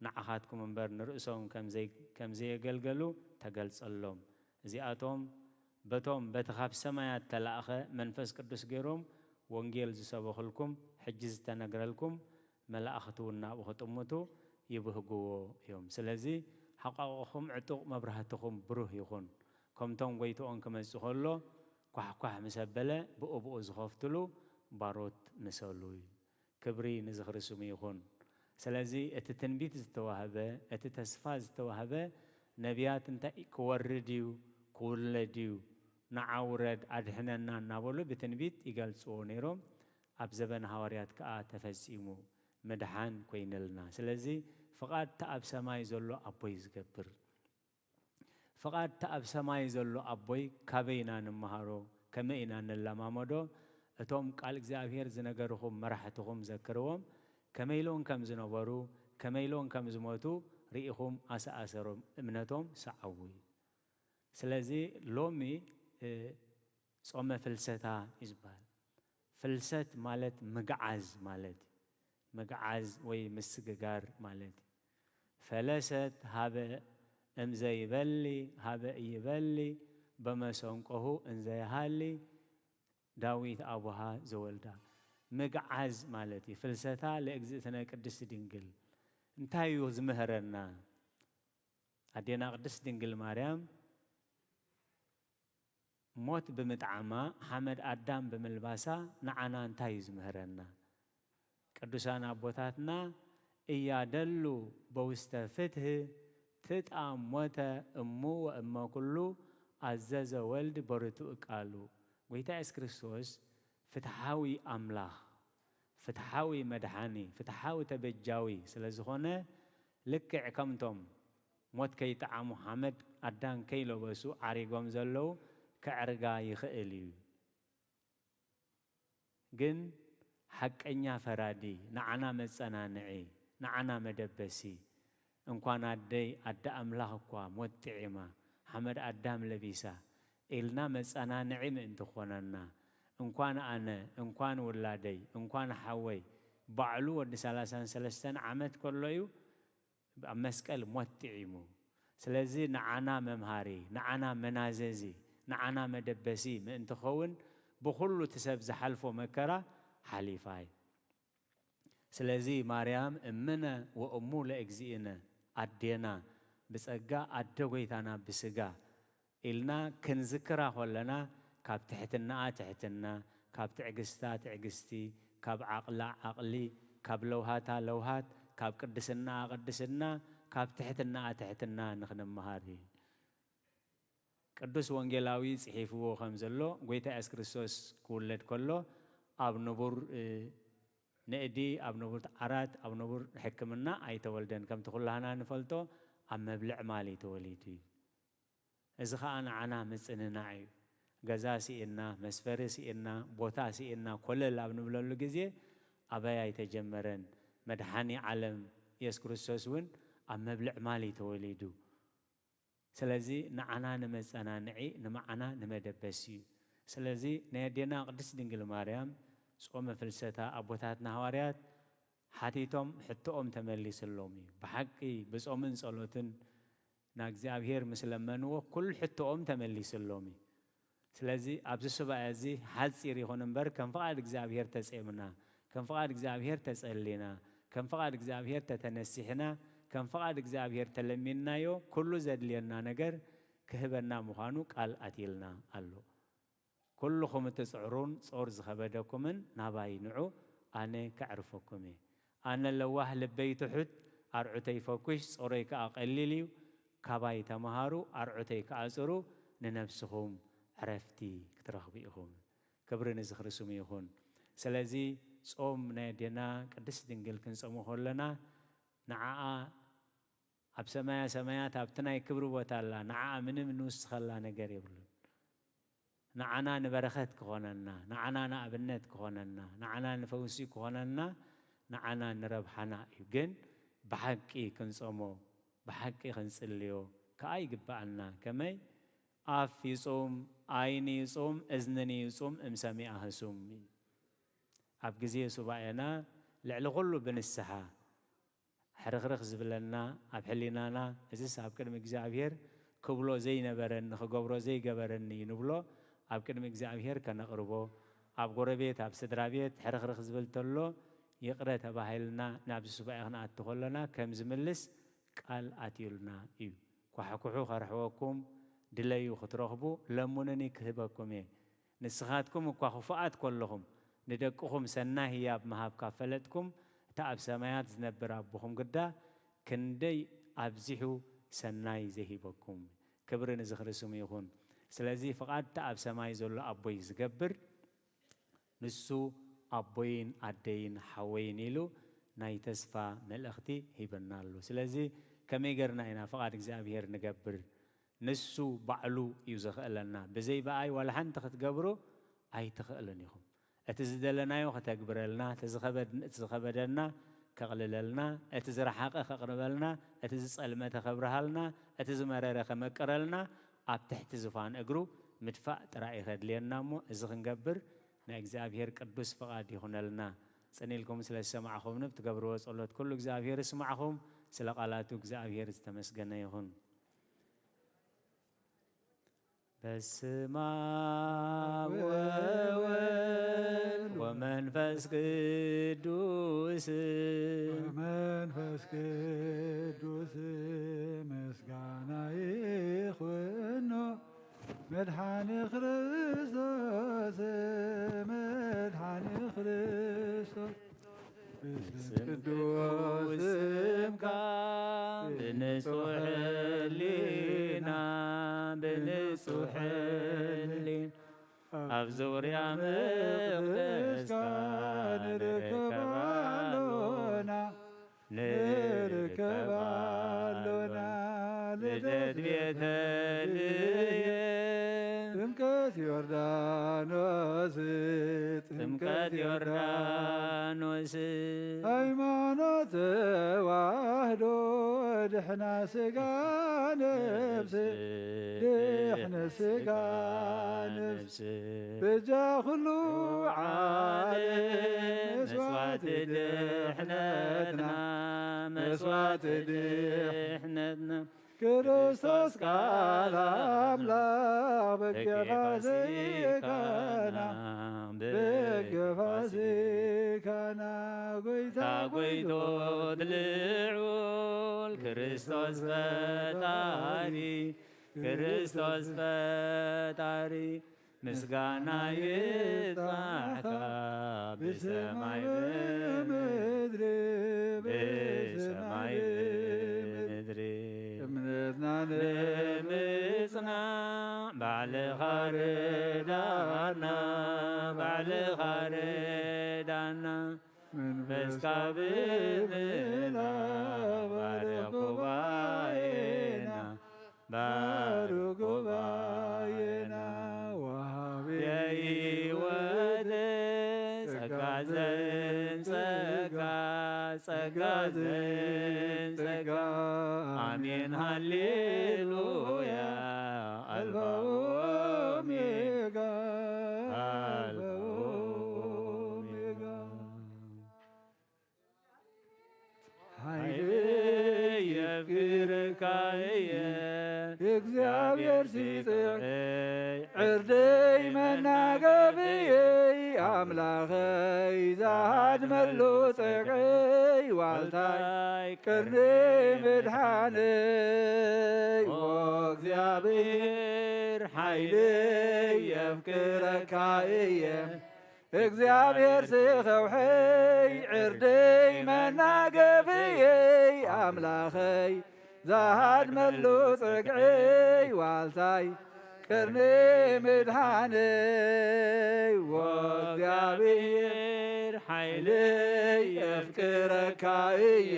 ንዓኻትኩም እምበር ንርእሶም ከም ዘይ-፣ ከም ዘየገልገሉ ተገልጸሎም። እዚኣቶም በቶም በቲ ካብ ሰማያት ተላእኸ መንፈስ ቅዱስ ገይሮም ወንጌል ዝሰበኹልኩም፣ ሕጂ ዝተነግረልኩም መላእኽቲ እውን ናብኡ ክጥምቱ ይብህግዎ እዮም። ስለዚ ሓቋቑኹም ዕጡቕ፣ መብራህትኹም ብሩህ ይኹን። ከምቶም ጎይትኦም ክመጽእ ከሎ ኳሕኳሕ ምስ ኣበለ ብኡ ብኡ ዝኸፍትሉ ባሮት ምሰሉ እዩ። ክብሪ ንዝኽሪ ስሙ ይኹን። ስለዚ እቲ ትንቢት ዝተዋህበ፣ እቲ ተስፋ ዝተዋህበ ነቢያት እንታይ ክወርድ እዩ፣ ክውለድ እዩ፣ ንዓ ውረድ፣ ኣድሕነና እናበሉ ብትንቢት ይገልጽዎ ነይሮም። ኣብ ዘበን ሃዋርያት ከኣ ተፈጺሙ፣ ምድሓን ኮይንልና። ስለዚ ፍቓድ እቲ ኣብ ሰማይ ዘሎ ኣቦይ ዝገብር። ፍቓድ እቲ ኣብ ሰማይ ዘሎ ኣቦይ ካበይ ኢና ንመሃሮ? ከመይ ኢና ንለማመዶ? እቶም ቃል እግዚኣብሔር ዝነገርኹም መራሕትኹም ዘክርዎም፣ ከመይ ኢሎም ከም ዝነበሩ፣ ከመይ ኢሎም ከም ዝሞቱ ርኢኹም ኣሰኣሰሮም፣ እምነቶም ሰዓቡ እዩ። ስለዚ ሎሚ፣ እ፣ ጾመ ፍልሰታ እዩ ዝበሃል። ፍልሰት ማለት ምግዓዝ ማለት እዩ። ምግዓዝ ወይ ምስግጋር ማለት እዩ። ፈለሰት ሀበ እምዘይበሊ ሀበ እይበሊ በመሰንቆሁ እንዘይሃሊ ዳዊት ኣቡሃ ዘወልዳ። ምግዓዝ ማለት እዩ። ፍልሰታ ለእግዝእትነ ቅድስት ድንግል እንታይ እዩ ዝምህረና? ኣዴና ቅድስት ድንግል ማርያም ሞት ብምጥዓማ፣ ሓመድ ኣዳም ብምልባሳ ንዓና እንታይ እዩ ዝምህረና? ቅዱሳን ኣቦታትና እያደሉ በውስተ ፍትህ ትጣም ሞተ እሙ ወእመ ኩሉ ኣዘዘ ወልድ በርቱዕ ቃሉ። ጎይታ የሱስ ክርስቶስ ፍትሓዊ ኣምላኽ፣ ፍትሓዊ መድሓኒ፣ ፍትሓዊ ተበጃዊ ስለ ዝኾነ፣ ልክዕ ከምቶም ሞት ከይጠዓሙ ሓመድ ኣዳም ከይለበሱ ዓሪጎም ዘለዉ፣ ከዕርጋ ይኽእል እዩ። ግን ሓቀኛ ፈራዲ፣ ንዓና መጸናንዒ፣ ንዓና መደበሲ። እንኳን ኣደይ ኣደ ኣምላኽ እኳ ሞት ጥዒማ፣ ሓመድ ኣዳም ለቢሳ ኢልና መጸናንዒ ምእንቲ ክኾነና፣ እንኳን ኣነ፣ እንኳን ውላደይ፣ እንኳን ሓወይ፣ ባዕሉ ወዲ ሰላሳን ሰለስተን ዓመት ከሎ እዩ ኣብ መስቀል ሞት ጥዒሙ። ስለዚ ንዓና መምሃሪ፣ ንዓና መናዘዚ፣ ንዓና መደበሲ ምእንቲ ኸውን ብኹሉ እቲ ሰብ ዝሓልፎ መከራ ሓሊፋ እዩ። ስለዚ ማርያም እምነ ወእሙ ለእግዚእነ፣ ኣዴና ብጸጋ ኣደ ጐይታና ብስጋ ኢልና ክንዝክራ ከለና፣ ካብ ትሕትናኣ ትሕትና፣ ካብ ትዕግስታ ትዕግስቲ፣ ካብ ዓቕላ ዓቕሊ፣ ካብ ለውሃታ ለውሃት፣ ካብ ቅድስናኣ ቅድስና፣ ካብ ትሕትናኣ ትሕትና ንኽንመሃር እዩ። ቅዱስ ወንጌላዊ ጽሒፍዎ ከም ዘሎ፣ ጐይታ የሱስ ክርስቶስ ክውለድ ከሎ፣ ኣብ ንቡር፣ እ፣ ንእዲ፣ ኣብ ንቡር ዓራት፣ ኣብ ንቡር ሕክምና ኣይተወልደን። ከምቲ ኩላህና ንፈልጦ፣ ኣብ መብልዕ ማል እዩ ተወሊዱ እዩ። እዚ ኸኣ ንዓና ምጽንናዕ እዩ። ገዛ ስኢንና፣ መስፈሪ ስኢንና፣ ቦታ ስኢንና፣ ኮለል ኣብ ንብለሉ ግዜ፣ ኣበይ ኣይተጀመረን። መድሓኒ ዓለም የሱስ ክርስቶስ እውን ኣብ መብልዕ ማል እዩ ተወሊዱ። ስለዚ ንዓና ንመጸናንዒ፣ ንመዓና ንመደበሲ እዩ። ስለዚ ናይ ኣዴና ቅድስት ድንግል ማርያም ጾመ ፍልሰታ ኣቦታትና ሃዋርያት ሓቲቶም ሕቶኦም ተመሊስሎም እዩ። ብሓቂ ብጾምን ጸሎትን ንእግዚኣብሔር ምስ ለመንዎ ኩሉ ሕቶኦም ተመሊስሎም እዩ። ስለዚ ኣብዚ ሱባኤ እዚ ሓጺር ይኹን እምበር ከም ፍቓድ እግዚኣብሔር ተጼምና፣ ከም ፍቓድ እግዚኣብሔር ተጸሊና፣ ከም ፍቓድ እግዚኣብሔር ተተነሲሕና፣ ከም ፍቓድ እግዚኣብሔር ተለሚንናዮ ኩሉ ዘድልየና ነገር ክህበና ምዃኑ ቃል ኣትይልና ኣሎ። ኩልኹም እትጽዕሩን ጾር ዝኸበደኩምን ናባይ ንዑ፣ ኣነ ከዕርፈኩም እየ። ኣነ ለዋህ ልበይ ትሑት፣ ኣርዑተይ ፈኲስ፣ ጾረይ ከኣ ቀሊል እዩ። ካባይ ተመሃሩ፣ ኣርዑተይ ከኣ ጽሩ፣ ንነብስኹም ዕረፍቲ ክትረኽቡ ኢኹም። ክብሪ ንዝኽሪ ስሙ ይኹን። ስለዚ ጾም ናይ ኣዴና ቅድስት ድንግል ክንጸሞ ከለና ንዓኣ ኣብ ሰማያ ሰማያት ኣብቲ ናይ ክብሪ ቦታ ኣላ። ንዓኣ ምንም ንውስኸላ ነገር የብሉን። ንዓና ንበረኸት ክኾነና፣ ንዓና ንኣብነት ክኾነና፣ ንዓና ንፈውሲ ክኾነና፣ ንዓና ንረብሓና እዩ። ግን ብሓቂ ክንጾሞ፣ ብሓቂ ክንጽልዮ ከኣ ይግብኣና። ከመይ? ኣፍ ይጹም፣ ዓይኒ ይጹም፣ እዝንን ይጹም፣ እም ሰሚኣ ህሱም እዩ። ኣብ ግዜ ሱባኤና ልዕሊ ኩሉ ብንስሓ ሕርኽርኽ ዝብለና ኣብ ሕሊናና፣ እዝስ ኣብ ቅድሚ እግዚኣብሔር ክብሎ ዘይነበረኒ፣ ክገብሮ ዘይገበረኒ እዩ ንብሎ ኣብ ቅድሚ እግዚኣብሔር ከነቕርቦ፣ ኣብ ጎረቤት፣ ኣብ ስድራ ቤት ሕርኽርኽ ዝብል ተሎ ይቕረ ተባሂልና ናብዚ ሱባኤ ክንኣቱ ከለና ከም ዝምልስ ቃል ኣትዩልና እዩ። ኳሕኩሑ ከርሕወኩም፣ ድለዩ ክትረኽቡ፣ ለምኑኒ ክህበኩም እየ። ንስኻትኩም እኳ ክፉኣት ከለኹም፣ ንደቅኹም ሰናይ ህያብ ምሃብ ካብ ፈለጥኩም፣ እቲ ኣብ ሰማያት ዝነብር ኣቦኹም ግዳ ክንደይ ኣብዚሑ ሰናይ ዘይሂበኩም። ክብሪ ንዝኽሪ ስሙ ይኹን። ስለዚ ፍቓድ እቲ ኣብ ሰማይ ዘሎ ኣቦይ ዝገብር፣ ንሱ ኣቦይን ኣደይን ሓወይን ኢሉ ናይ ተስፋ መልእኽቲ ሂበና ኣሎ። ስለዚ ከመይ ጌርና ኢና ፍቓድ እግዚኣብሔር ንገብር? ንሱ ባዕሉ እዩ ዘኽእለና። ብዘይ ብኣይ ዋላ ሓንቲ ክትገብሩ ኣይትኽእሉን ኢኹም። እቲ ዝደለናዮ ከተግብረልና፣ እቲ ዝኸበድ-፣ እቲ ዝኸበደና ከቕልለልና፣ እቲ ዝረሓቐ ከቕርበልና፣ እቲ ዝጸልመተ ከብርሃልና፣ እቲ ዝመረረ ከመቅረልና፣ ኣብ ትሕቲ ዝፋን እግሩ ምድፋእ ጥራይ እዩ ከድልየና እሞ፣ እዚ ክንገብር ናይ እግዚኣብሔር ቅዱስ ፍቓድ ይኹነልና። ጽን ኢልኩም ስለ ዝሰማዕኹምኒ፣ ብትገብርዎ ጸሎት ኩሉ እግዚኣብሔር ይስማዕኹም። ስለ ቃላቱ እግዚኣብሔር ዝተመስገነ ይኹን። በስመ አብ ወወልድ ወመንፈስ ቅዱስ። ወመንፈስ ቅዱስ ምስጋና ይኹኖ። መድኃኒ ክርስቶስ፣ መድኃኒ ክርስቶስ። ብስም ቅዱስ ስምካ ብንጹሕ ሕሊና፣ ብንጹሕ ሕሊና ኣብ ዙርያ መቕደስካ ንርከብ ኣሎና፣ ንርከብ ኣሎና። ልደት ቤተልሔም፣ ጥምቀት ዮርዳኖስ፣ ጥምቀት ዮርዳኖስ። ሃይማኖት ተዋህዶ ድሕና ስጋ ነፍስ፣ ድሕነት ስጋ ነፍስ፣ በጃ ኩሉ ዓለም መስዋዕቲ ድሕነትና፣ መስዋዕቲ ድሕነትና። ክርስቶስ ቃል ኣምላኽ በጊዕ ፋሲካና፣ በጊዕ ፋሲካና። ጎይታ ጎይቶት ልዑል ክርስቶስ ፈጣሪ፣ ክርስቶስ ፈጣሪ። ምስጋና ይብጻሕካ ብሰማይ ብምድሪ፣ ብሰማይ ብምድሪ። እምነትና ንምጽናዕ ባዕልኻ ርዳና፣ ባዕልኻ ርዳና። መንፈስካ ብምህላ ባርኽ ጉባኤና፣ ባርኽ ጉባኤና። ወሃቢ ሕይወት ጸጋ ዘንጸጋ፣ ጸጋ ዘንጸጋ። ኣሜን ሃሌሉያ። ኣልፋ ኦሜጋ፣ ኣልፋ ኦሜጋ። ኃይልየ የፍቅርካ እየ፣ እግዚአብሔር ሲጽዕይ፣ ዕርደይ መናገብየይ፣ ኣምላኸይ ዛሃድመሉ ጽግዕይ፣ ዋልታይ ቅርኒ ምድሓነይ። ኦ እግዚኣብሔር ኃይልየ የፍቅረካ እየ፣ እግዚኣብሔር ስኸውሐይ፣ ዕርደይ መናገብየይ፣ ኣምላኸይ ዛሃድመሉ ጽግዕይ፣ ዋልታይ ቅርኒ ምድሓነይ። ወእግዚኣብሔር ኃይለይ የፍቅረካ እየ፣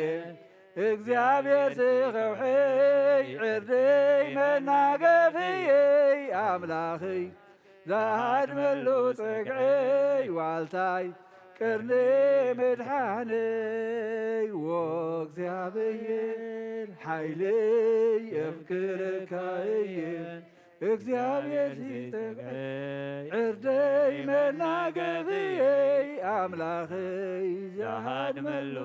እግዚኣብሔር ስኸውሐይ፣ ዕርደይ መናገብየይ፣ ኣምላኸይ ዛሃድመሉ ጽግዕይ፣ ዋልታይ ቅርኒ ምድሓነይ። ወእግዚኣብሔር ኃይለይ የፍቅረካ እየ፣ እግዚኣብሔር ሲጸግዐይ፣ ዕርደይ መናገብየይ፣ ኣምላኸይ ዛሃድመሉ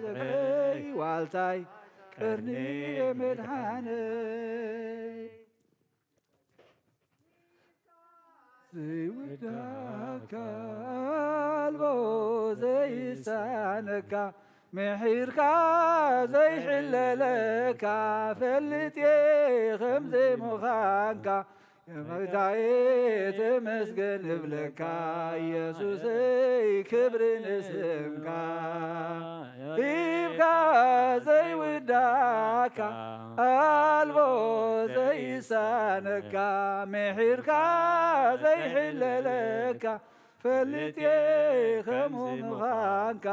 ጽግዕይ፣ ዋልታይ ቅርኒ ምድሓነይ። ዘይውዳካ ኣልቦ ዘይሳነካ፣ ምሒርካ ዘይሕለለካ፣ ፈልጥየ ከም ዘይምዃንካ፣ መግታዬ ተመስገን እብለካ፣ ኢየሱሰይ ክብሪ ንስምካ። ሂብካ ዘይውዳካ፣ ኣልቦ ዘይሳነካ፣ ምሒርካ ዘይሕለለካ፣ ፈልጥየ ከም ምዃንካ፣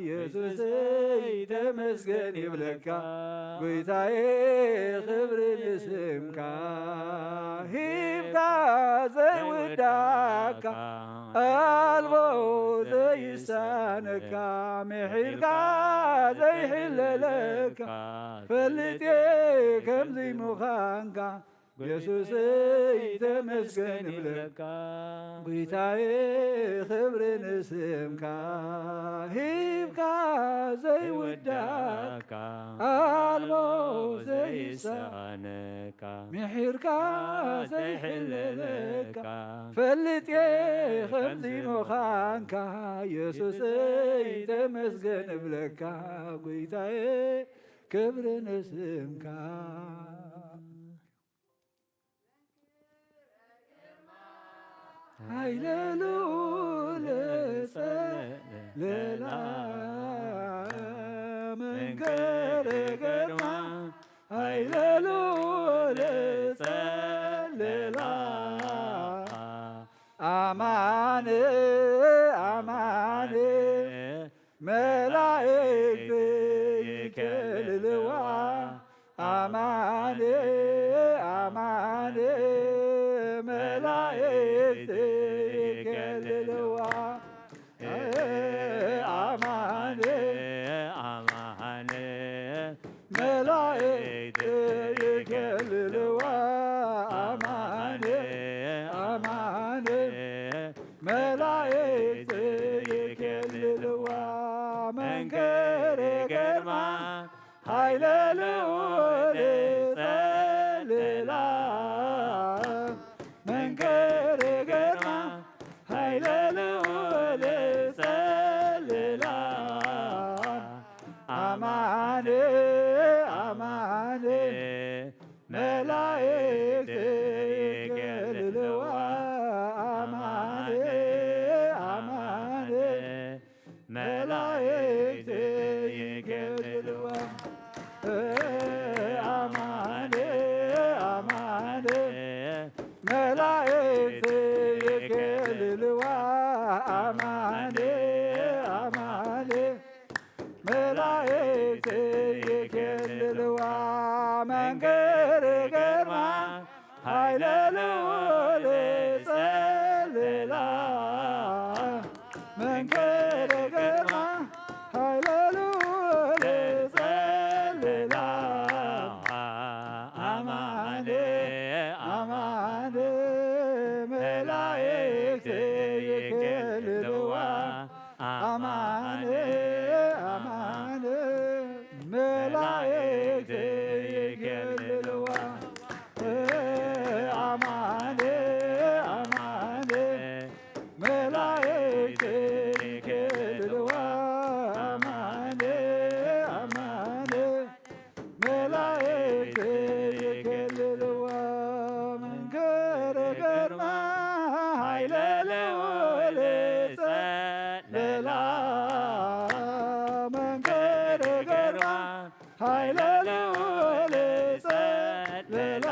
ኢየሱሰይ ተመስገን ይብለካ፣ ጎይታዬ ክብሪ ንስምካ። ሂብካ ዘይውዳካ፣ ኣልቦ ዘይሳነካ፣ ምሒርካ ዘይሕለለካ፣ ፈልጥየ ከምዚ ምዃንካ፣ ኢየሱሰይ ተመስገን ይብለካ፣ ጎይታዬ ክብሪ ንስምካ። ሂብካ ዘይውዳካ፣ ኣልቦ ዘይሳነካ፣ ምሒርካ ዘይሕለለካ፣ ፈልጥየ ከምዚ ምዃንካ፣ ኢየሱሰይ ተመስገን እብለካ፣ ጎይታዬ ክብሪ ንስምካ። ኃይለ ልዑል ጸለላ መንክር ግርማ፣ ኃይለ ልዑል ጸለላ አማን አማን መላእክት ይከልልዋ፣ አማን አማን መላእክት ይከልልዋ። መንክር ግርማ ኃይለ ልዑል ጸልላ። መንክር ግርማ ኃይለ ልዑል ጸልላ። አማኔ አማኔ መላእክት ይገድልዋ። አማኔ አማኔ መላእክት ይገድልዋ። አማኔ አማኔ መላእክት ይገድልዋ። አማኔ አማኔ መላእክት ይገድልዋ። መንክር ግርማ ኃይለ ልዑል ጸልላ። መንክር ግርማ ኃይለ ልዑል ጸልላ። አማኔ አማኔ መላእክት ይገድልዋ። አማኔ አማኔ መላእክት ይገድልዋ። አማኔ አማኔ መላእክት ይገድልዋ። አማኔ አማኔ መላእክት ይገድልዋ። መንክር ግርማ ኃይለ ልዑል ጸልላ። መንክር ግርማ ኃይለ ልዑል ጸልላ።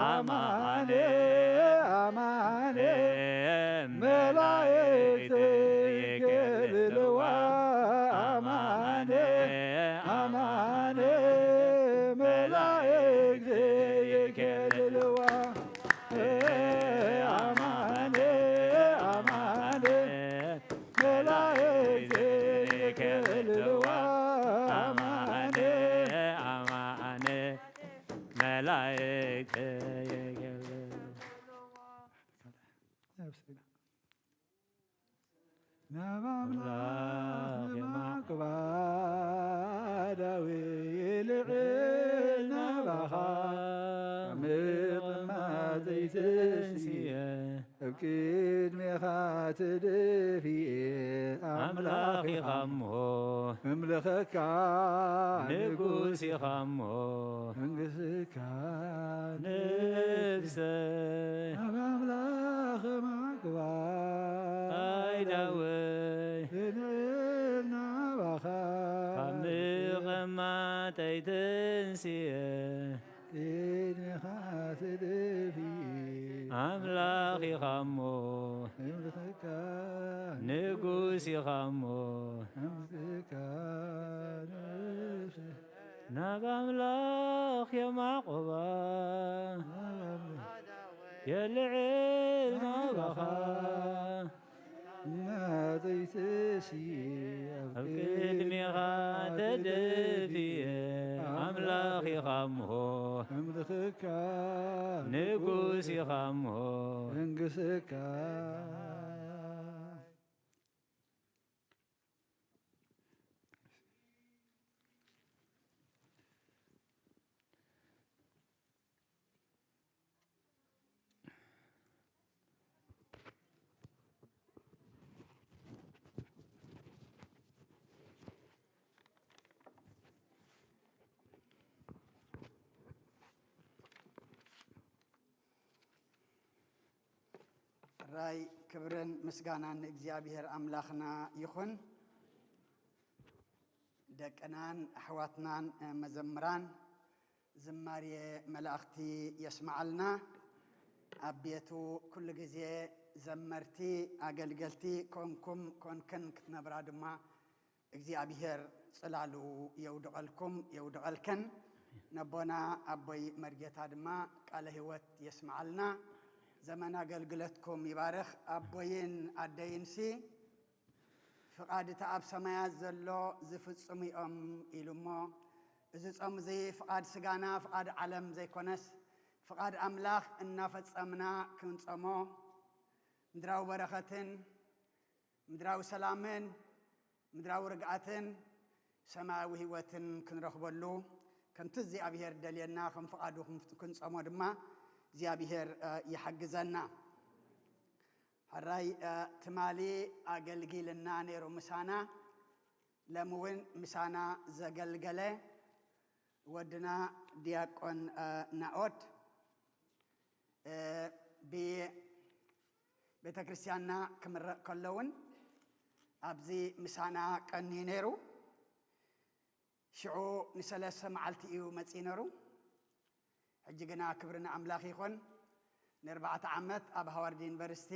አማኔ አማኔ መላእክት ይገድልዋ። አማኔ አማኔ መላእክት ይገድልዋ። አማኔ አማኔ መላእክት ይገድልዋ። አማኔ አማኔ መላእክት ይገድልዋ። ናብ ኣምላኽ የማዕቅባ ዳዊት ልዕል ናባኻ ምቕማጥ ዘይትንስየ ኣብ ቅድሜኻ ተደፊኤ ኣምላኽ ኢኻ እሞ እምልኸካ ንጉስ ኢኻ እሞ መንግስቲ ነፍሰይ ኣብ ኣምላኽ ማዕቅባ ኣይዳወይ እንዕል ናባኻ ካብ ምቕማጠይ ተንስየ ቅድሜኻ ተደፊኤ ኣምላኽ ኢኻ እሞ እምልኸካ ንጉስ ኢኻ እሞ እምልኸካ ነፍሰይ ናብ ኣምላኽ የማዕቆባ የልዕል ናባኻ ናተይ ተስየ ኣብ ቅድሜኻ ተደፊየ ኣምላኽ ኢኻ እሞ እምልኽካ ንጉስ ኢኻ እሞ መንግስካ ጥራይ ክብርን ምስጋናን ንእግዚኣብሔር ኣምላኽና ይኹን። ደቅናን ኣሕዋትናን መዘምራን ዝማሬ መላእኽቲ የስምዓልና። ኣብ ቤቱ ኩሉ ግዜ ዘመርቲ ኣገልገልቲ ኮንኩም ኮንክን ክትነብራ ድማ እግዚኣብሔር ጽላሉ የውድቐልኩም የውድቐልክን። ነቦና ኣቦይ መርጌታ ድማ ቃለ ህይወት የስምዓልና። ዘመን ኣገልግለትኩም ይባርኽ። ኣቦይን ኣደይንሲ ፍቓድ እቲ ኣብ ሰማያት ዘሎ ዝፍጽሙ እዮም ኢሉ እሞ፣ እዚ ጾም እዚ ፍቓድ ስጋና ፍቓድ ዓለም ዘይኮነስ ፍቓድ ኣምላኽ እናፈጸምና ክንጾሞ ምድራዊ በረኸትን ምድራዊ ሰላምን ምድራዊ ርግኣትን ሰማያዊ ህይወትን ክንረኽበሉ ከምቲ እግዚኣብሔር ደልየና ከም ፍቓዱ ክንፍ-፣ ክንጸሞ ድማ እግዚኣብሔር፣ እ፣ ይሓግዘና። ሕራይ፣ እ፣ ትማሊ ኣገልጊልና ነይሩ ምሳና፣ ሎሚ እውን ምሳና ዘገልገለ ወድና ዲያቆን፣ እ፣ ናኦድ፣ እ፣ ብቤተ ክርስቲያንና ክምረቕ ከሎ እውን ኣብዚ ምሳና ቀንዩ ነይሩ። ሽዑ ንሰለስተ መዓልቲ እዩ መጺኡ ነይሩ። ሕጂ ግና ክብሪ ንኣምላኽ ይኹን። ንኣርባዕተ ዓመት ኣብ ሃዋርድ ዩኒቨርሲቲ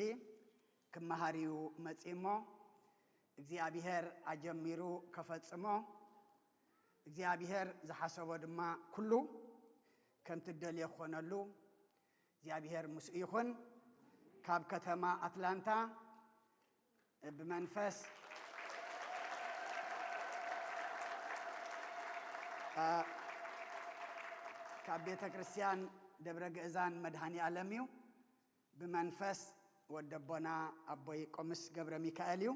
ክመሃር እዩ መጺኡ እሞ፣ እግዚኣብሔር ኣጀሚሩ ከፈጽሞ፣ እግዚኣብሔር ዝሓሰቦ ድማ ኩሉ ከምቲ እደልዮ ክኾነሉ እግዚኣብሔር ምስኡ ይኹን። ካብ ከተማ ኣትላንታ ብመንፈስ፣ እ፣ ካብ ቤተ ክርስቲያን ደብረ ግእዛን መድኃኔ ዓለም እዩ። ብመንፈስ ወደቦና ኣቦይ ቆምስ ገብረ ሚካኤል እዩ።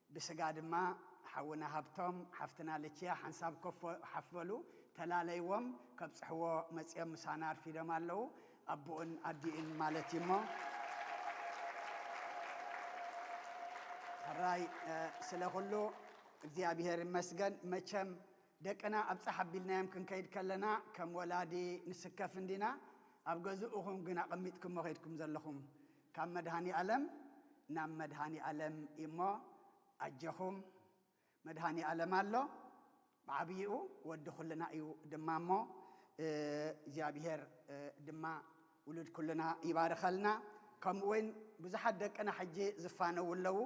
ብስጋ ድማ ሓውና ሃብቶም፣ ሓፍትና ልችያ ሓንሳብ ከፎ-፣ ሓፍ በሉ፣ ተላለይዎም፣ ከብጽሕዎ መጺኦም ምሳና ኣርፊዶም ኣለዉ። ኣቦኡን ኣዲኡን ማለት እዩ እሞ። ሕራይ፣ እ፣ ስለ ኩሉ እግዚኣብሔር ይመስገን። መቸም ደቅና ኣብጻሕ ኣቢልናዮም ክንከይድ ከለና ከም ወላዲ ንስከፍ እንዲና፣ ኣብ ገዝኡኹም ግን ኣቐሚጥኩሞ ከይድኩም ዘለኹም። ካብ መድኃኔ ዓለም ናብ መድኃኔ ዓለም እዩ እሞ፣ ኣጀኹም፣ መድኃኔ ዓለም ኣሎ፣ ብዓብይኡ ወዲ ኩልና እዩ ድማ እሞ፣ እ፣ እግዚኣብሔር፣ እ፣ ድማ ውሉድ ኩልና ይባርኸልና። ከምኡ እውን ብዙሓት ደቅና ሕጂ ዝፋነዉ ኣለዉ።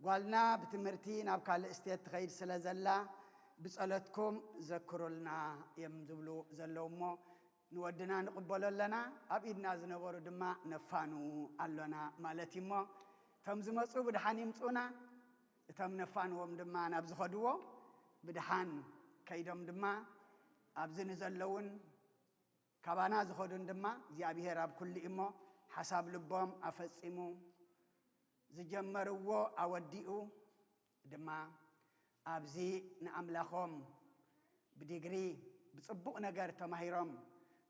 ጓልና ብትምህርቲ ናብ ካልእ ስቴት ትኸይድ ስለ ዘላ፣ ብጸሎትኩም ዘክሩልና እዮም ዝብሉ ዘለዉ እሞ፣ ንወድና ንቕበሎ ኣለና፣ ኣብ ኢድና ዝነበሩ ድማ ነፋኑ ኣሎና ማለት እዩ እሞ፣ እቶም ዝመጹ ብድሓን ይምጹና፣ እቶም ነፋንዎም ድማ ናብ ዝኸድዎ ብድሓን ከይዶም ድማ ኣብዚ ንዘለውን ካባና ዝኸዱን ድማ እግዚኣብሔር ኣብ ኩሉ እሞ ሓሳብ ልቦም ኣፈጺሙ ዝጀመርዎ ኣወዲኡ ድማ ኣብዚ ንኣምላኾም ብዲግሪ ብጽቡቕ ነገር ተማሂሮም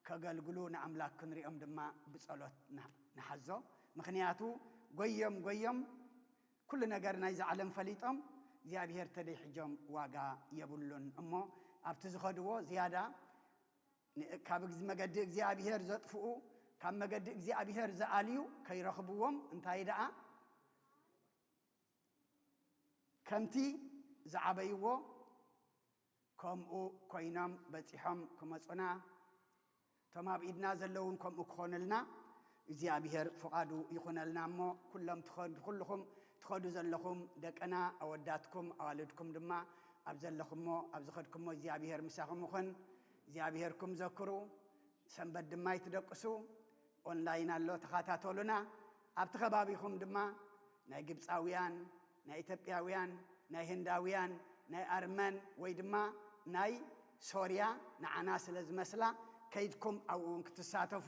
ከገልግሉ ንኣምላኽ ክንሪኦም ድማ ብጸሎት ና-፣ ንሓዞ። ምኽንያቱ ጎዮም ጎዮም ኩሉ ነገር ናይዛ ዓለም ፈሊጦም እግዚኣብሔር ተደይሕጆም ዋጋ የብሉን እሞ ኣብቲ ዝኸድዎ ዝያዳ ን-፣ ካብ እግዝ-፣ መገዲ እግዚኣብሔር ዘጥፍኡ፣ ካብ መገዲ እግዚኣብሔር ዝኣልዩ ከይረኽብዎም እንታይ ደኣ ከምቲ ዝዓበይዎ ከምኡ ኮይኖም በጺሖም ክመጹና፣ እቶም ኣብ ኢድና ዘለውን ከምኡ ክኾኑልና እግዚኣብሔር ፍቓዱ ይኹነልና እሞ፣ ኩሎም ትኸዱ-፣ ኩልኹም ትኸዱ ዘለኹም ደቅና፣ ኣወዳትኩም፣ ኣዋልድኩም ድማ ኣብ ዘለኹሞ፣ ኣብ ዝኸድኩሞ እግዚኣብሔር ምሳኹም ይኹን። እግዚኣብሔርኩም ዘክሩ። ሰንበት ድማ ይትደቅሱ። ኦንላይን ኣሎ፣ ተኸታተሉና። ኣብቲ ከባቢኹም ድማ ናይ ግብፃውያን፣ ናይ ኢትዮጵያውያን፣ ናይ ህንዳውያን፣ ናይ ኣርመን ወይ ድማ ናይ ሶርያ ንዓና ስለ ዝመስላ ከይድኩም ኣብኡ እውን ክትሳተፉ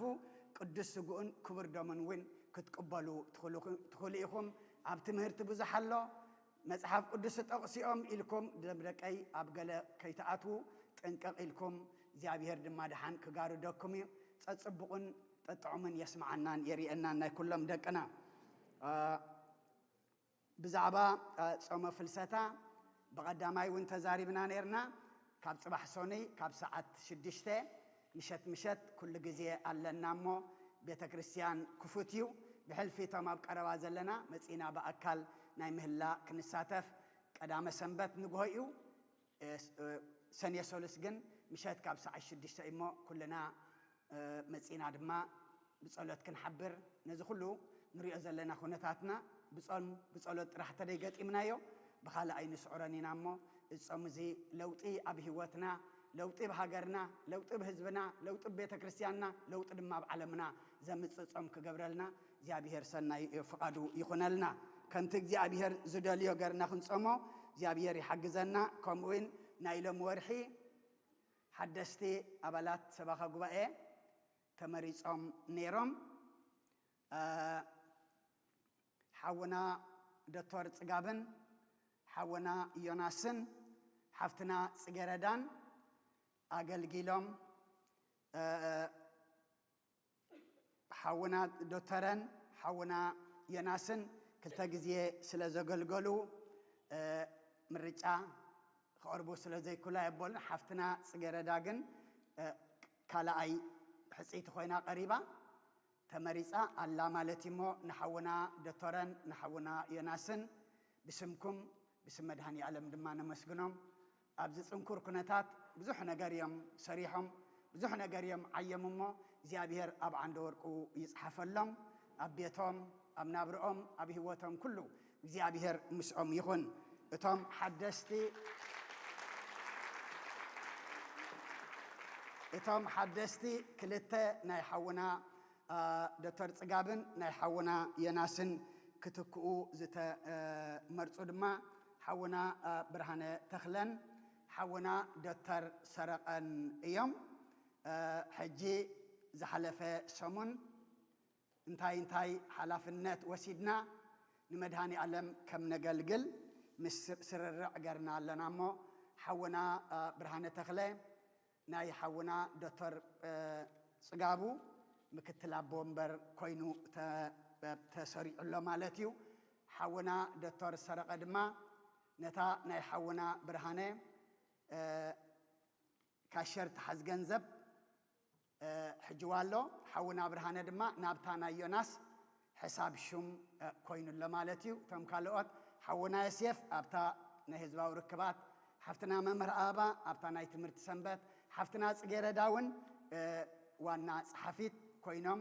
ቅዱስ ስግኡን ክቡር ደሙን እውን ክትቅበሉ ትኽእሉ፣ ትኽእሉ ኢኹም። ኣብ ትምህርቲ ብዙሕ ኣሎ። መጽሓፍ ቅዱስ ጠቕሲኦም ኢልኩም ደም ደቀይ ኣብ ገለ ከይትኣትዉ ጥንቅቕ ኢልኩም፣ እግዚኣብሔር ድማ ደሓን ክጋርደኩም እዩ። ጸጽቡቕን ጠጥዑምን የስምዓናን የርእየናን ናይ ኩሎም ደቅና። እ፣ ብዛዕባ፣ እ፣ ጾመ ፍልሰታ ብቐዳማይ እውን ተዛሪብና ነይርና። ካብ ጽባሕ ሶኑይ ካብ ሰዓት ሽዱሽተ ምሸት ምሸት ኩሉ ግዜ ኣለና እሞ ቤተ ክርስቲያን ክፉት እዩ። ብሕልፊ እቶም ኣብ ቀረባ ዘለና መጺና ብኣካል ናይ ምህላ ክንሳተፍ ቀዳመ ሰንበት ንግሆ እዩ። እ፣ ስ-፣ እ፣ ሰኔ ሰሉስ ግን ምሸት ካብ ሰዓት ሽዱሽተ እሞ ኩልና፣ እ፣ መጺና ድማ ብጸሎት ክንሓብር፣ ነዚ ኩሉ ንሪኦ ዘለና ኩነታትና ብጾም ብጸሎት ጥራሕ ተደይ ገጢምናዮ፣ ብኻልእ ኣይንስዕሮን ኢና እሞ፣ እዚ ጾም እዚ ለውጢ ኣብ ህይወትና፣ ለውጢ ኣብ ሃገርና፣ ለውጢ ኣብ ህዝብና፣ ለውጢ ኣብ ቤተ ክርስቲያንና፣ ለውጢ ድማ ኣብ ዓለምና ዘምጽእ ጾም ክገብረልና እግዚኣብሔር ሰናይ ፍቓዱ ይኹነልና። ከምቲ እግዚኣብሔር ዝደልዮ ገርና ክንጾሞ እግዚኣብሔር ይሓግዘና። ከምኡ እውን ናይ ሎም ወርሒ ሓደስቲ ኣባላት ሰባኻ ጉባኤ ተመሪጾም ነይሮም። እ፣ ሓውና ዶክተር ጽጋብን ሓወና ዮናስን ሓፍትና ጽጌረዳን ኣገልጊሎም፣ እ፣ ሓውና ዶተረን ሓውና ዮናስን ክልተ ግዜ ስለ ዘገልገሉ፣ እ፣ ምርጫ ክቐርቡ ስለ ዘይክእሉ ኣየበሉን። ሓፍትና ጽጌረዳ ግን፣ እ፣ ካልኣይ ሕጽይቲ ኮይና ቀሪባ፣ ተመሪጻ ኣላ ማለት እዩ። እሞ ንሓውና ዶተረን ንሓውና ዮናስን ብስምኩም ብስም መድሃኒ ኣለም ድማ ነመስግኖም። ኣብዚ ጽንኩር ኩነታት ብዙሕ ነገር እዮም ሰሪሖም፣ ብዙሕ ነገር እዮም ዓዮም። እሞ እግዚኣብሔር ኣብ ዓንደ ወርቁ ይጽሓፈሎም። ኣብ ቤቶም፣ ኣብ ናብርኦም፣ ኣብ ህይወቶም ኩሉ እግዚኣብሔር ምስኦም ይኹን። እቶም ሓደስቲ እቶም ሓደስቲ ክልተ ናይ ሓውና፣ እ፣ ዶክተር ጽጋብን ናይ ሓውና ዮናስን ክትክኡ ዝተመርጹ ድማ ሓውና፣ እ፣ ብርሃነ ተኽለን ሓውና ዶክተር ሰረቐን እዮም። እ፣ ሕጂ ዝሓለፈ ሰሙን እንታይ እንታይ ሓላፍነት ወሲድና ንመድሃኒ ኣለም ከም ነገልግል ምስ ስርርዕ ገርና ኣለና። እሞ ሓውና፣ እ፣ ብርሃነ ተኽለ ናይ ሓውና ዶክተር፣ እ፣ ጽጋቡ ምክትል ኣቦ ወንበር ኮይኑ ተ-፣ ተሰሪዑ ኣሎ ማለት እዩ። ሓውና ዶክተር ሰረቐ ድማ ነታ ናይ ሓውና ብርሃነ፣ እ፣ ካሸር ትሓዝ ገንዘብ፣ እ፣ ሕጅዋ ኣሎ። ሓውና ብርሃነ ድማ ናብታ ናይ ዮናስ ሕሳብ ሹም፣ እ፣ ኮይኑ ኣሎ ማለት እዩ። እቶም ካልኦት ሓውና ዮሴፍ ኣብታ ናይ ህዝባዊ ርክባት፣ ሓፍትና መምህር ኣበባ ኣብታ ናይ ትምህርቲ ሰንበት፣ ሓፍትና ጽጌረዳ እውን፣ እ፣ ዋና ጸሓፊት ኮይኖም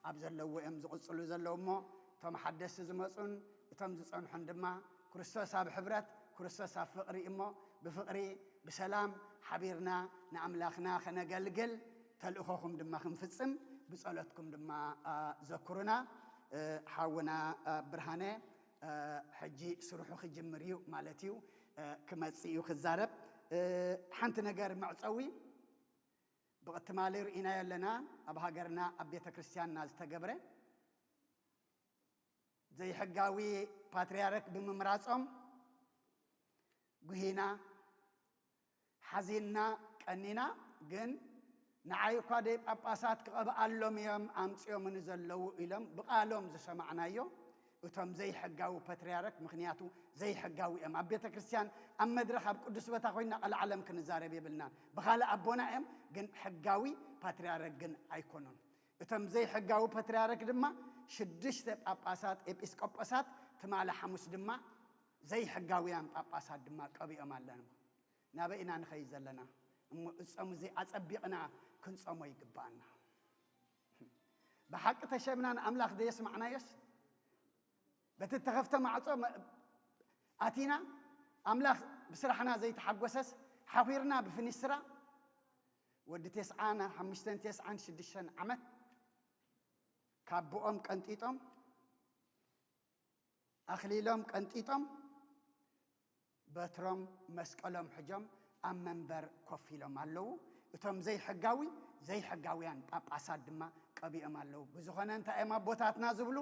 ኣብ ዘለዉ እዮም ዝቕጽሉ ዘለዉ። እሞ እቶም ሓደስቲ ዝመጹን እቶም ዝጸንሑን ድማ ክርስቶስ ኣብ ሕብረት፣ ክርስቶስ ኣብ ፍቕሪ እሞ ብፍቕሪ ብሰላም ሓቢርና ንኣምላኽና ከነገልግል ተልእኾኹም ድማ ክንፍጽም ብጸሎትኩም ድማ፣ እ፣ ዘኩሩና። እ፣ ሓውና፣ እ፣ ብርሃነ፣ እ፣ ሕጂ ስርሑ ክጅምር እዩ ማለት እዩ። እ፣ ክመጽእ እዩ ክዛረብ። እ፣ ሓንቲ ነገር መዕጸዊ ብቕትማሊ ርኢናዮ ኣለና። ኣብ ሃገርና ኣብ ቤተ ክርስቲያንና ዝተገብረ ዘይሕጋዊ ፓትርያርክ ብምምራጾም ጉሂና፣ ሓዚንና፣ ቀኒና። ግን ንዓይ እኳ ደይ ጳጳሳት ክቐብኣሎም እዮም ኣምጺኦምኒ ዘለዉ ኢሎም ብቓሎም ዝሰማዕናዮ እቶም ዘይሕጋዊ ፓትርያርክ፣ ምኽንያቱ ዘይሕጋዊ እዮም። ኣብ ቤተ ክርስቲያን ኣብ መድረኽ ኣብ ቅዱስ ቦታ ኮይንና ቀልዓለም ክንዛረብ የብልናን። ብኻልእ ኣቦና እዮም፣ ግን ሕጋዊ ፓትርያርክ ግን ኣይኮኑን። እቶም ዘይሕጋዊ ፓትርያርክ ድማ ሽዱሽተ ጳጳሳት፣ ኤጲስቆጶሳት ትማሊ ሓሙስ ድማ ዘይሕጋውያን ጳጳሳት ድማ ቀቢኦም ኣለና። ናበይ ኢና ንኸይድ ዘለና? እሞ እጾም እዚ ኣጸቢቕና ክንጾሞ ይግባኣና። ብሓቂ ተሸምና ንኣምላኽ ዘየስማዕናዮስ፣ በቲ እተኸፍተ ማዕጾ መ-፣ ኣቲና፣ ኣምላኽ ብስራሕና ዘይተሓጎሰስ፣ ሓኺርና ብፍኒስትራ፣ ወዲ ተስዓን ሓሙሽተን ተስዓን ሽዱሽተን ዓመት፣ ካቦኦም ቀንጢጦም፣ ኣኽሊሎም ቀንጢጦም፣ በትሮም መስቀሎም ሕጆም ኣብ መንበር ኮፍ ኢሎም ኣለዉ። እቶም ዘይሕጋዊ፣ ዘይሕጋውያን ጳጳሳት ድማ ቀቢኦም ኣለዉ። ብዝኾነ እንታይ እዮም ኣቦታትና ዝብሉ?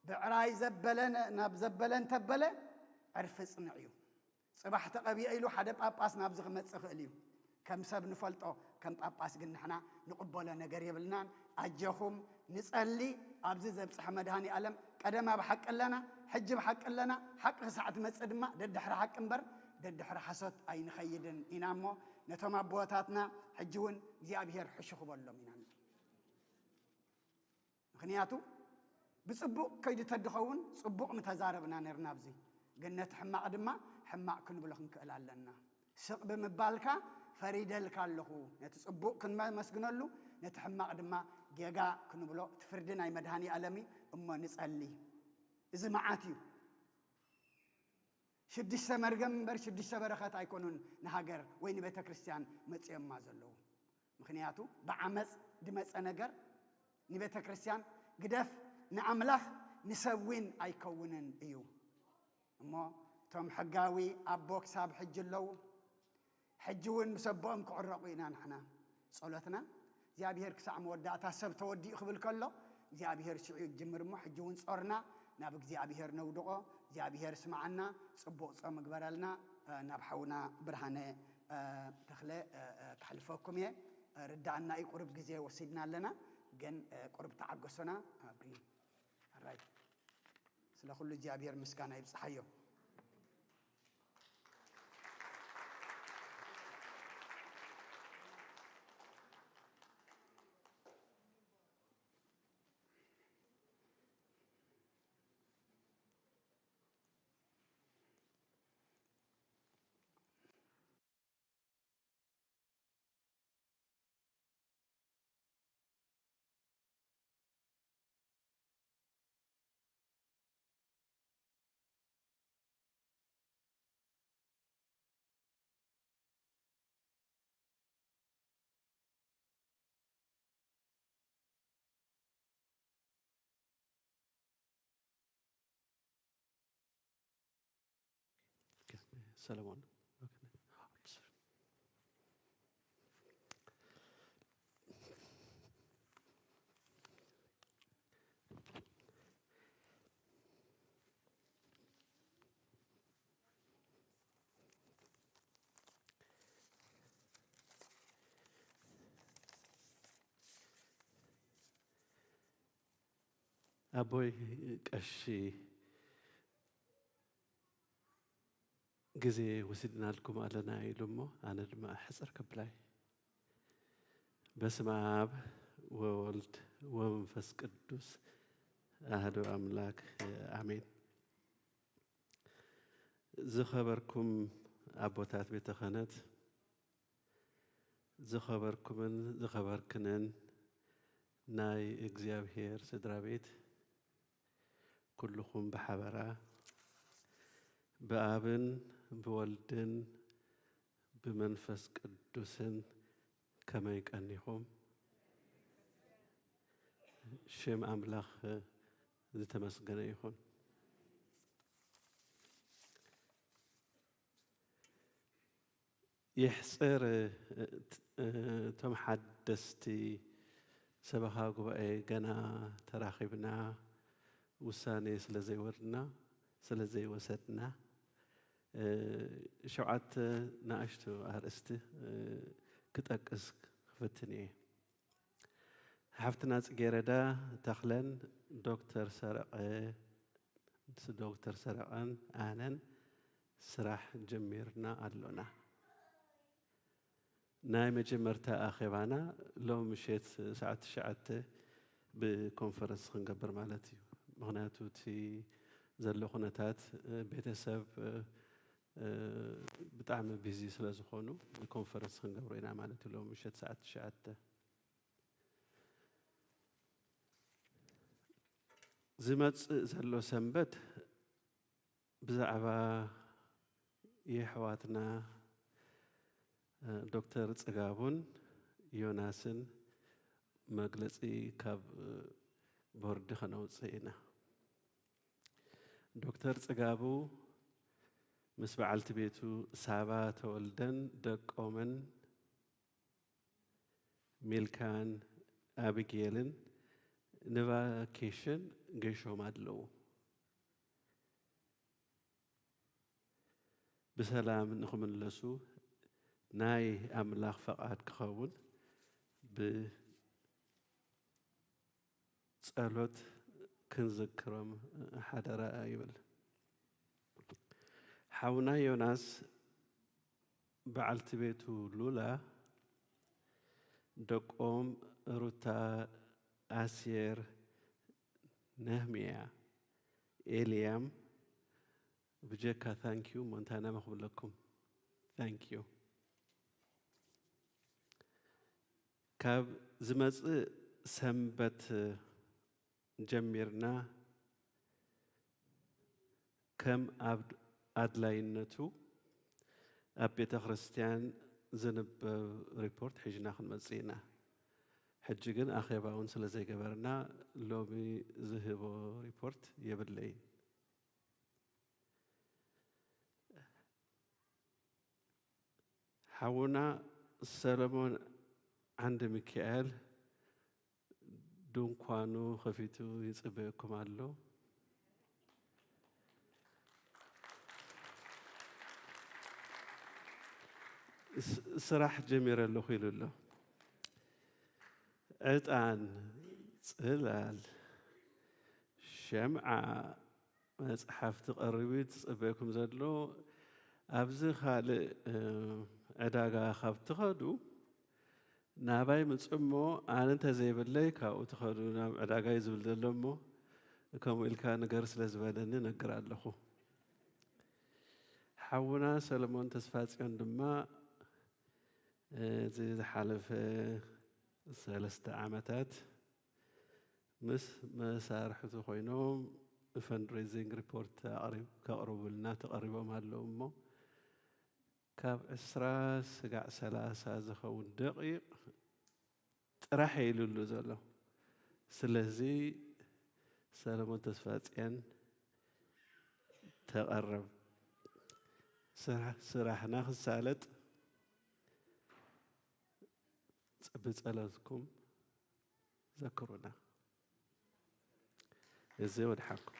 ብዕራይ ዘበለ ነ-፣ ናብ ዘበለ እንተበለ ዕርፊ ጽንዕ እዩ። ጽባሕ ተቐቢአ ኢሉ ሓደ ጳጳስ ናብዚ ክመጽእ ይኽእል እዩ። ከም ሰብ ንፈልጦ፣ ከም ጳጳስ ግን ንሕና ንቕበሎ ነገር የብልናን። ኣጀኹም ንጸሊ፣ ኣብዚ ዘብጽሐ መድሃኒ ኣለም። ቀደም ኣብ ሓቂ ኣለና፣ ሕጂ ኣብ ሓቂ ኣለና። ሓቂ ክሳዕ ትመጽእ ድማ ደድሕሪ ሓቂ እምበር ደድሕሪ ሓሶት ኣይንኸይድን ኢና። እሞ ነቶም ኣቦታትና ሕጂ እውን እግዚኣብሔር ሕሹ ክበሎም ኢና። ምኽንያቱ ብጽቡቕ ከይዱ ተድኸውን ጽቡቕ ምተዛረብና ነርና። ኣብዚ ግን ነቲ ሕማቕ ድማ ሕማቕ ክንብሎ ክንክእል ኣለና። ስቕ ብምባልካ ፈሪደልካ ኣለኹ፣ ነቲ ጽቡቕ ክንመስግነሉ፣ ነቲ ሕማቕ ድማ ጌጋ ክንብሎ፣ እቲ ፍርዲ ናይ መድሃኒ ኣለም እዩ። እሞ ንጸሊ። እዚ መዓት እዩ። ሽዱሽተ መርገም እምበር ሽዱሽተ በረኸት ኣይኮኑን ንሃገር ወይ ንቤተ ክርስቲያን መጺኦማ ዘለዉ። ምኽንያቱ ብዓመፅ ድመፀ ነገር ንቤተ ክርስቲያን ግደፍ፣ ንኣምላኽ ንሰብ እውን ኣይከውንን እዩ። እሞ እቶም ሕጋዊ ኣቦ ክሳብ ሕጂ ኣለዉ። ሕጂ እውን ምስ ኣቦኦም ክዕረቑ ኢና ንሕና። ጸሎትና እግዚኣብሔር ክሳዕ መወዳእታ ሰብ ተወዲኡ ክብል ከሎ እግዚኣብሔር ሽዑ ይጅምር። እሞ ሕጂ እውን ጾርና ናብ እግዚኣብሔር ነውድቖ። እግዚኣብሔር ስምዓና፣ ጽቡቕ ጾም ግበረልና። እ፣ ናብ ሓውና ብርሃነ፣ እ፣ ተኽለ፣ እ፣ እ፣ ከሕልፈኩም እየ። እ፣ ርዳእና እዩ፣ ቁሩብ ግዜ ወሲድና ኣለና፣ ግን፣ እ፣ ቁሩብ ተዓገሱና። ኣቢ፣ ኣራይ። ስለ ኩሉ እግዚኣብሔር ምስጋና ይብጽሓዮ። ሰለሞን። ኣቦይ ቀሺ ግዜ ወሲድናልኩም ኣለና ኢሉ እሞ፣ ኣነ ድማ ሕጽር ክብላይ። በስመ ኣብ ወወልድ ወመንፈስ ቅዱስ ኣህዱ ኣምላክ ኣሜን። ዝኸበርኩም ኣቦታት ቤተ ክህነት፣ ዝኸበርኩምን ዝኸበርክንን ናይ እግዚኣብሔር ስድራ ቤት፣ ኩልኹም ብሓበራ ብኣብን ብወልድን ብመንፈስ ቅዱስን ከመይ ቀኒኹም? ሽም ኣምላኽ ዝተመስገነ ይኹን። የሕጽር፣ እቶም ሓደስቲ ሰበኻ ጉባኤ ገና ተራኺብና ውሳኔ ስለ ዘይወርድና፣ ስለ ዘይወሰድና፣ እ፣ ሸውዓተ ንኣሽቱ ኣርእስቲ፣ እ፣ ክጠቅስ ክፍትን እየ። ሓፍትና ጽጌረዳ ተኽለን ዶክተር ሰረቐ፣ ዶክተር ሰረቐን ኣነን ስራሕ ጀሚርና ኣሎና። ናይ መጀመርታ ኣኼባና ሎም ምሸት ሰዓት ትሽዓተ ብኮንፈረንስ ክንገብር ማለት እዩ። ምኽንያቱ እቲ ዘሎ ኩነታት፣ እ፣ ቤተሰብ፣ እ፣ እ፣ ብጣዕሚ ቢዚ ስለ ዝኾኑ ብኮንፈረንስ ክንገብሮ ኢና ማለት እዩ። ሎም ምሸት ሰዓት ትሽዓተ። ዝመጽእ ዘሎ ሰንበት ብዛዕባ የሕዋትና፣ እ፣ ዶክተር ጽጋቡን ዮናስን መግለጺ ካብ፣ እ፣ ቦርድ ከነውጽእ ኢና። ዶክተር ጽጋቡ ምስ በዓልቲ ቤቱ ሳባ ተወልደን ደቆምን ሚልካን ኣቢጌልን ንቫኬሽን ገይሾም ኣለዉ። ብሰላም ንኽምለሱ ናይ ኣምላኽ ፈቓድ ክኸውን ብጸሎት ክንዝክሮም ሓደራ ይብል። ሓውና ዮናስ፣ በዓልቲ ቤቱ ሉላ፣ ደቆም ሩታ፣ ኣስየር፣ ነህምያ፣ ኤልያም፣ ብጀካ ታንኪዩ እሞ እንታይ ኢና ክብለኩም? ታንኪዩ። ካብ ዝመጽእ ሰንበት ጀሚርና ከም ኣብ ኣድላይነቱ ኣብ ቤተ ክርስቲያን ዝንበብ ሪፖርት ሒዝና ክንመጽእ ኢና። ሕጂ ግን ኣኼባ እውን ስለ ዘይገበርና ሎሚ ዝህቦ ሪፖርት የብለይን። ሓውና ሰለሞን ዓንደ ሚካኤል ድንኳኑ ከፊቱ ይጽበየኩም ኣሎ። ስ- ስራሕ ጀሚረ ኣለኹ ኢሉ ኣሎ። ዕጣን፣ ጽላል፣ ሸምዓ፣ መጽሓፍቲ ቀሪቡ እዩ ዝጽበየኩም ዘሎ። ኣብዚ ካልእ፣ እ፣ ዕዳጋ ካብ ትኸዱ፣ ናባይ ምጹ እሞ፣ ኣነ እንተዘይብለይ ካብኡ ትኸዱ ናብ ዕዳጋ እዩ ዝብል ዘሎ እሞ፣ ከምኡ ኢልካ ንገር ስለ ዝበለኒ እነግር ኣለኹ። ሓውና ሰለሞን ተስፋጽዮን ድማ እዚ ዝሓለፈ ሰለስተ ዓመታት ምስ መሳርሕቱ ኮይኖም ፈንድሬዚንግ ሪፖርት ኣቕሪብ-፣ ከቕርቡልና ተቐሪቦም ኣለዉ እሞ፣ ካብ ዕስራ ስጋዕ ሰላሳ ዝኸውን ደቂቕ ጥራሕ ኢሉሉ ዘሎ። ስለዚ ሰለሞን ተስፋጽዮን ተቐረብ። ስራሕ-፣ ስራሕና ክሳለጥ ብጸሎትኩም ዘክሩና። እዚ ወድሓንኩም።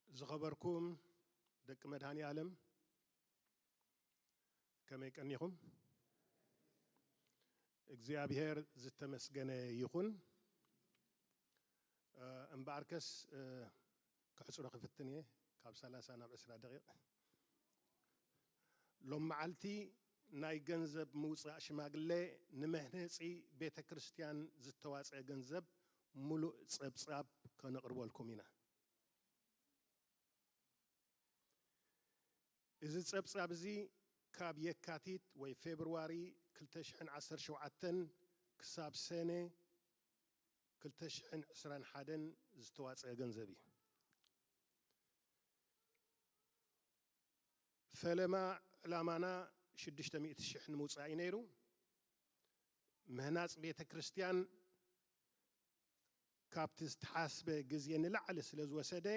ዝኸበርኩም ደቂ መድኃኔ ዓለም፣ ከመይ ቀኒኹም? እግዚኣብሔር ዝተመስገነ ይኹን። እ፣ እምበኣርከስ፣ እ፣ ክሕጽሮ ክፍትን እየ፣ ካብ ሰላሳ ናብ ዕስራ ደቂቕ። ሎም መዓልቲ ናይ ገንዘብ ምውጻእ ሽማግሌ ንመህነጺ ቤተ ክርስቲያን ዝተዋጽአ ገንዘብ ሙሉእ ጸብጻብ ከነቕርበልኩም ኢና። እዚ ጸብጻብ እዚ ካብ የካቲት ወይ ፌብርዋሪ ክልተ ሽሕን ዓሰርተ ሸውዓተን ክሳብ ሰነ ክልተ ሽሕን ዕስራን ሓደን ዝተዋጽአ ገንዘብ እዩ። ፈለማ ዕላማና ሽዱሽተ ሚእቲ ሽሕ ንምውጻእ እዩ ነይሩ። ምህናጽ ቤተ ክርስቲያን ካብቲ ዝተሓስበ ግዜ ንላዕሊ ስለ ዝወሰደ፣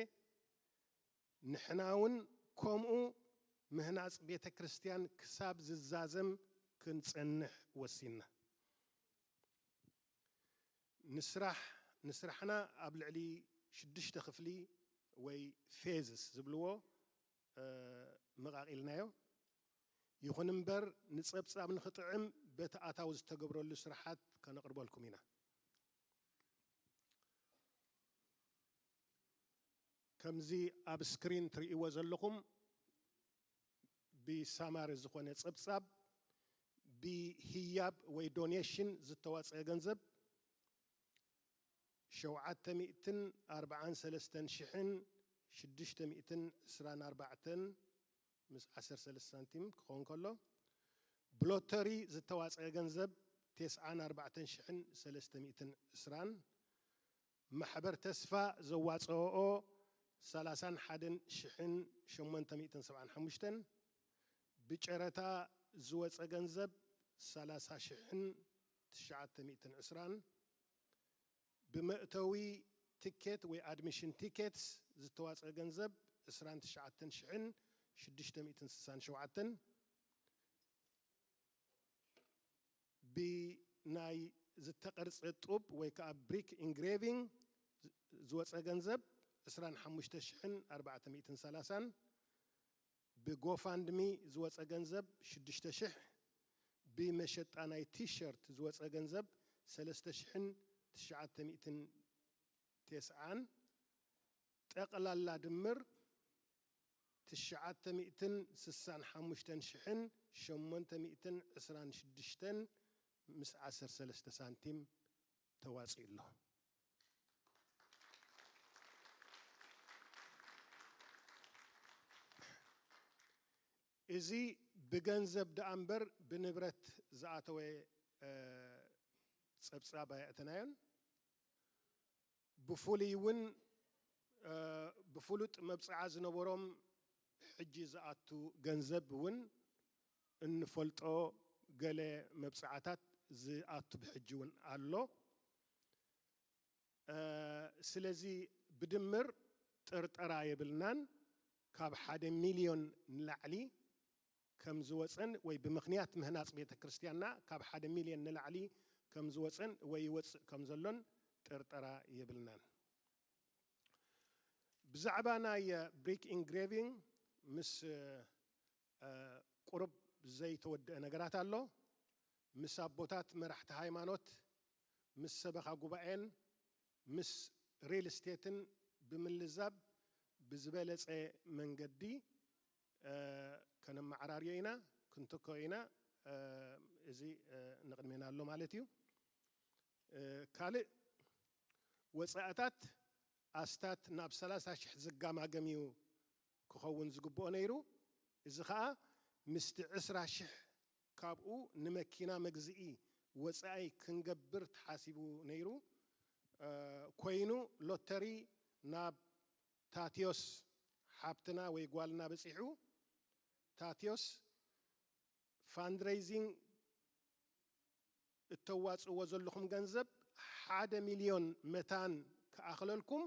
ንሕና እውን ከምኡ ምህናጽ ቤተ ክርስቲያን ክሳብ ዝዛዘም ክንጸንሕ ወሲንና። ንስራሕ፣ ንስራሕና ኣብ ልዕሊ ሽዱሽተ ክፍሊ ወይ ፌዝስ ዝብልዎ፣ እ፣ መቓቒልናዮ። ይኹን እምበር፣ ንጸብጻብ ንኽጥዕም በቲ ኣታዊ ዝተገብረሉ ስራሓት ከነቕርበልኩም ኢና። ከምዚ ኣብ ስክሪን ትርእይዎ ዘለኹም ብሳማሪ ዝኾነ ጸብጻብ ብህያብ ወይ ዶኔሽን ዝተዋጽአ ገንዘብ ሸውዓተ ሚእትን ኣርባዓን ሰለስተን ሽሕን ሽዱሽተ ሚእትን ዕስራን ኣርባዕተን ምስ ዓሰርተ ሰለስተ ሳንቲም ክኸውን ከሎ፣ ብሎተሪ ዝተዋጽአ ገንዘብ ተስዓን ኣርባዕተን ሽሕን ሰለስተ ሚእትን ዕስራን፣ ማሕበር ተስፋ ዘዋጽኦ ሰላሳን ሓደን ሽሕን ሸሞንተ ሚእትን ሰብዓን ሓሙሽተን፣ ብጨረታ ዝወጸ ገንዘብ ሰላሳ ሽሕን ትሽዓተ ሚእትን ዕስራን፣ ብመእተዊ ትኬት ወይ ኣድሚሽን ቲኬትስ ዝተዋጽአ ገንዘብ ዕስራን ትሽዓተን ሽሕን ሽዱሽተ ሚእትን ስሳን ሸውዓተን፣ ብናይ ዝተቐርጸ ጡብ ወይ ከኣ ብሪክ ኢንግሬቪንግ ዝወጸ ገንዘብ ዕስራን ሓሙሽተ ሽሕን ኣርባዕተ ሚእትን ሰላሳን፣ ብጎፋንድሚ ዝወጸ ገንዘብ ሽዱሽተ ሽሕ፣ ብመሸጣ ናይ ቲሸርት ዝወጸ ገንዘብ ሰለስተ ሽሕን ትሽዓተ ሚእትን ተስዓን፣ ጠቕላላ ድምር ትሽዓተ ሚእትን ስሳን ሓሙሽተን ሽሕን ሸሞንተ ሚእትን ዕስራን ሽዱሽተን ምስ ዓሰርተ ሰለስተ ሳንቲም ተዋፂኡ ኣሎ። እዚ ብገንዘብ ደኣ እምበር ብንብረት ዝኣተወ፣ እ፣ ጸብጻብ ኣየእተናዮን። ብፍሉይ እውን፣ እ፣ ብፍሉጥ መብጽዓ ዝነበሮም ሕጂ ዝኣቱ ገንዘብ እውን እንፈልጦ ገለ መብጽዓታት ዝኣቱ ብሕጂ እውን ኣሎ። እ፣ ስለዚ ብድምር ጥርጠራ የብልናን። ካብ ሓደ ሚልዮን ንላዕሊ ከም ዝወጸን ወይ ብምኽንያት ምህናጽ ቤተ ክርስቲያንና ካብ ሓደ ሚልዮን ንላዕሊ ከም ዝወጸን ወይ ይወጽእ ከም ዘሎን ጥርጠራ የብልናን። ብዛዕባ ናይ፣ እ፣ ብሪክ ኢንግሬቪንግ ምስ፣ እ፣ እ፣ ቁሩብ ዘይተወደአ ነገራት ኣሎ። ምስ ኣቦታት መራሕቲ ሃይማኖት፣ ምስ ሰበኻ ጉባኤን ምስ ሪል ስቴትን ብምልዛብ ብዝበለጸ መንገዲ፣ እ፣ ከነመዓራርዮ ኢና፣ ክንትኮ ኢና። እ፣ እዚ፣ እ፣ ንቕድሜና ኣሎ ማለት እዩ። እ፣ ካልእ ወጻእታት ኣስታት ናብ ሰላሳ ሽሕ ዝጋማገም እዩ ክኸውን ዝግብኦ ነይሩ። እዚ ኸኣ ምስቲ ዕስራ ሽሕ ካብኡ ንመኪና መግዝኢ ወጻኢ ክንገብር ተሓሲቡ ነይሩ፣ እ፣ ኮይኑ ሎተሪ ናብ ታትዮስ ሓብትና ወይ ጓልና በጺሑ። ታትዮስ ፋንድሬይዚንግ እተዋጽእዎ ዘለኹም ገንዘብ ሓደ ሚልዮን መታን ክኣኽለልኩም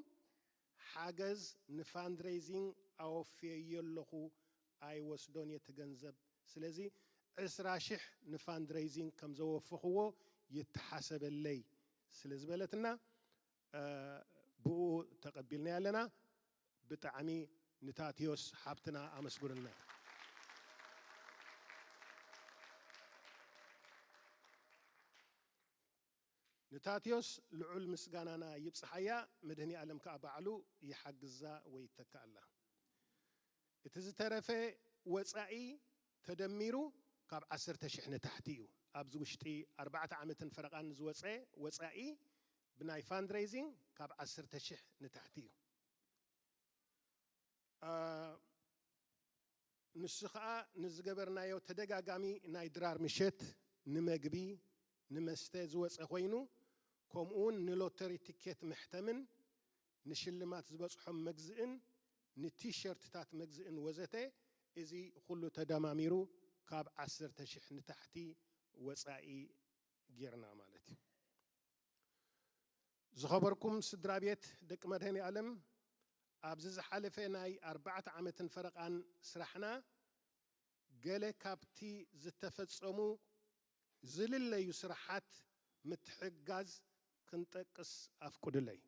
ሓገዝ ንፋንድሬይዚንግ ኣወፍየዮ ኣለኹ፣ ኣይወስዶን እየ እቲ ገንዘብ። ስለዚ ዕስራ ሽሕ ንፋንድሬይዚንግ ከም ዘወፈኽዎ ይተሓሰበለይ ስለ ዝበለትና፣ እ፣ ብኡ ተቐቢልናያ ኣለና። ብጣዕሚ ንታትዮስ ሓብትና ኣመስግኑልና። ንታትዮስ ልዑል ምስጋናና ይብጽሓያ፣ መድህኒ ኣለም ከኣ ባዕሉ ይሓግዛ ወይ ይተክኣላ። እቲ ዝተረፈ ወጻኢ ተደሚሩ ካብ ዓሰርተ ሽሕ ንታሕቲ እዩ። ኣብዚ ውሽጢ ኣርባዕተ ዓመትን ፈረቓን ዝወጸ ወጻኢ ብናይ ፋንድሬይዚንግ ካብ ዓሰርተ ሽሕ ንታሕቲ እዩ። አ፣ ንሱ ኸኣ ንዝገበርናዮ ተደጋጋሚ ናይ ድራር ምሸት፣ ንመግቢ፣ ንመስተ ዝወጸ ኮይኑ፣ ከምኡውን ንሎተሪ ትኬት መሕተምን ንሽልማት ዝበጽሖም መግዝእን ንቲሸርትታት መግዝእን ወዘተ፣ እዚ ኩሉ ተደማሚሩ ካብ ዓሰርተ ሽሕ ንታሕቲ ወጻኢ ጌርና ማለት እዩ። ዝኸበርኩም ስድራ ቤት ደቂ መድኃኔ ዓለም፣ ኣብዚ ዝሓለፈ ናይ ኣርባዕተ ዓመትን ፈረቓን ስራሕና፣ ገለ ካብቲ ዝተፈጸሙ ዝልለዩ ስራሓት ምትሕግጋዝ ክንጠቅስ ኣፍቁድለይ።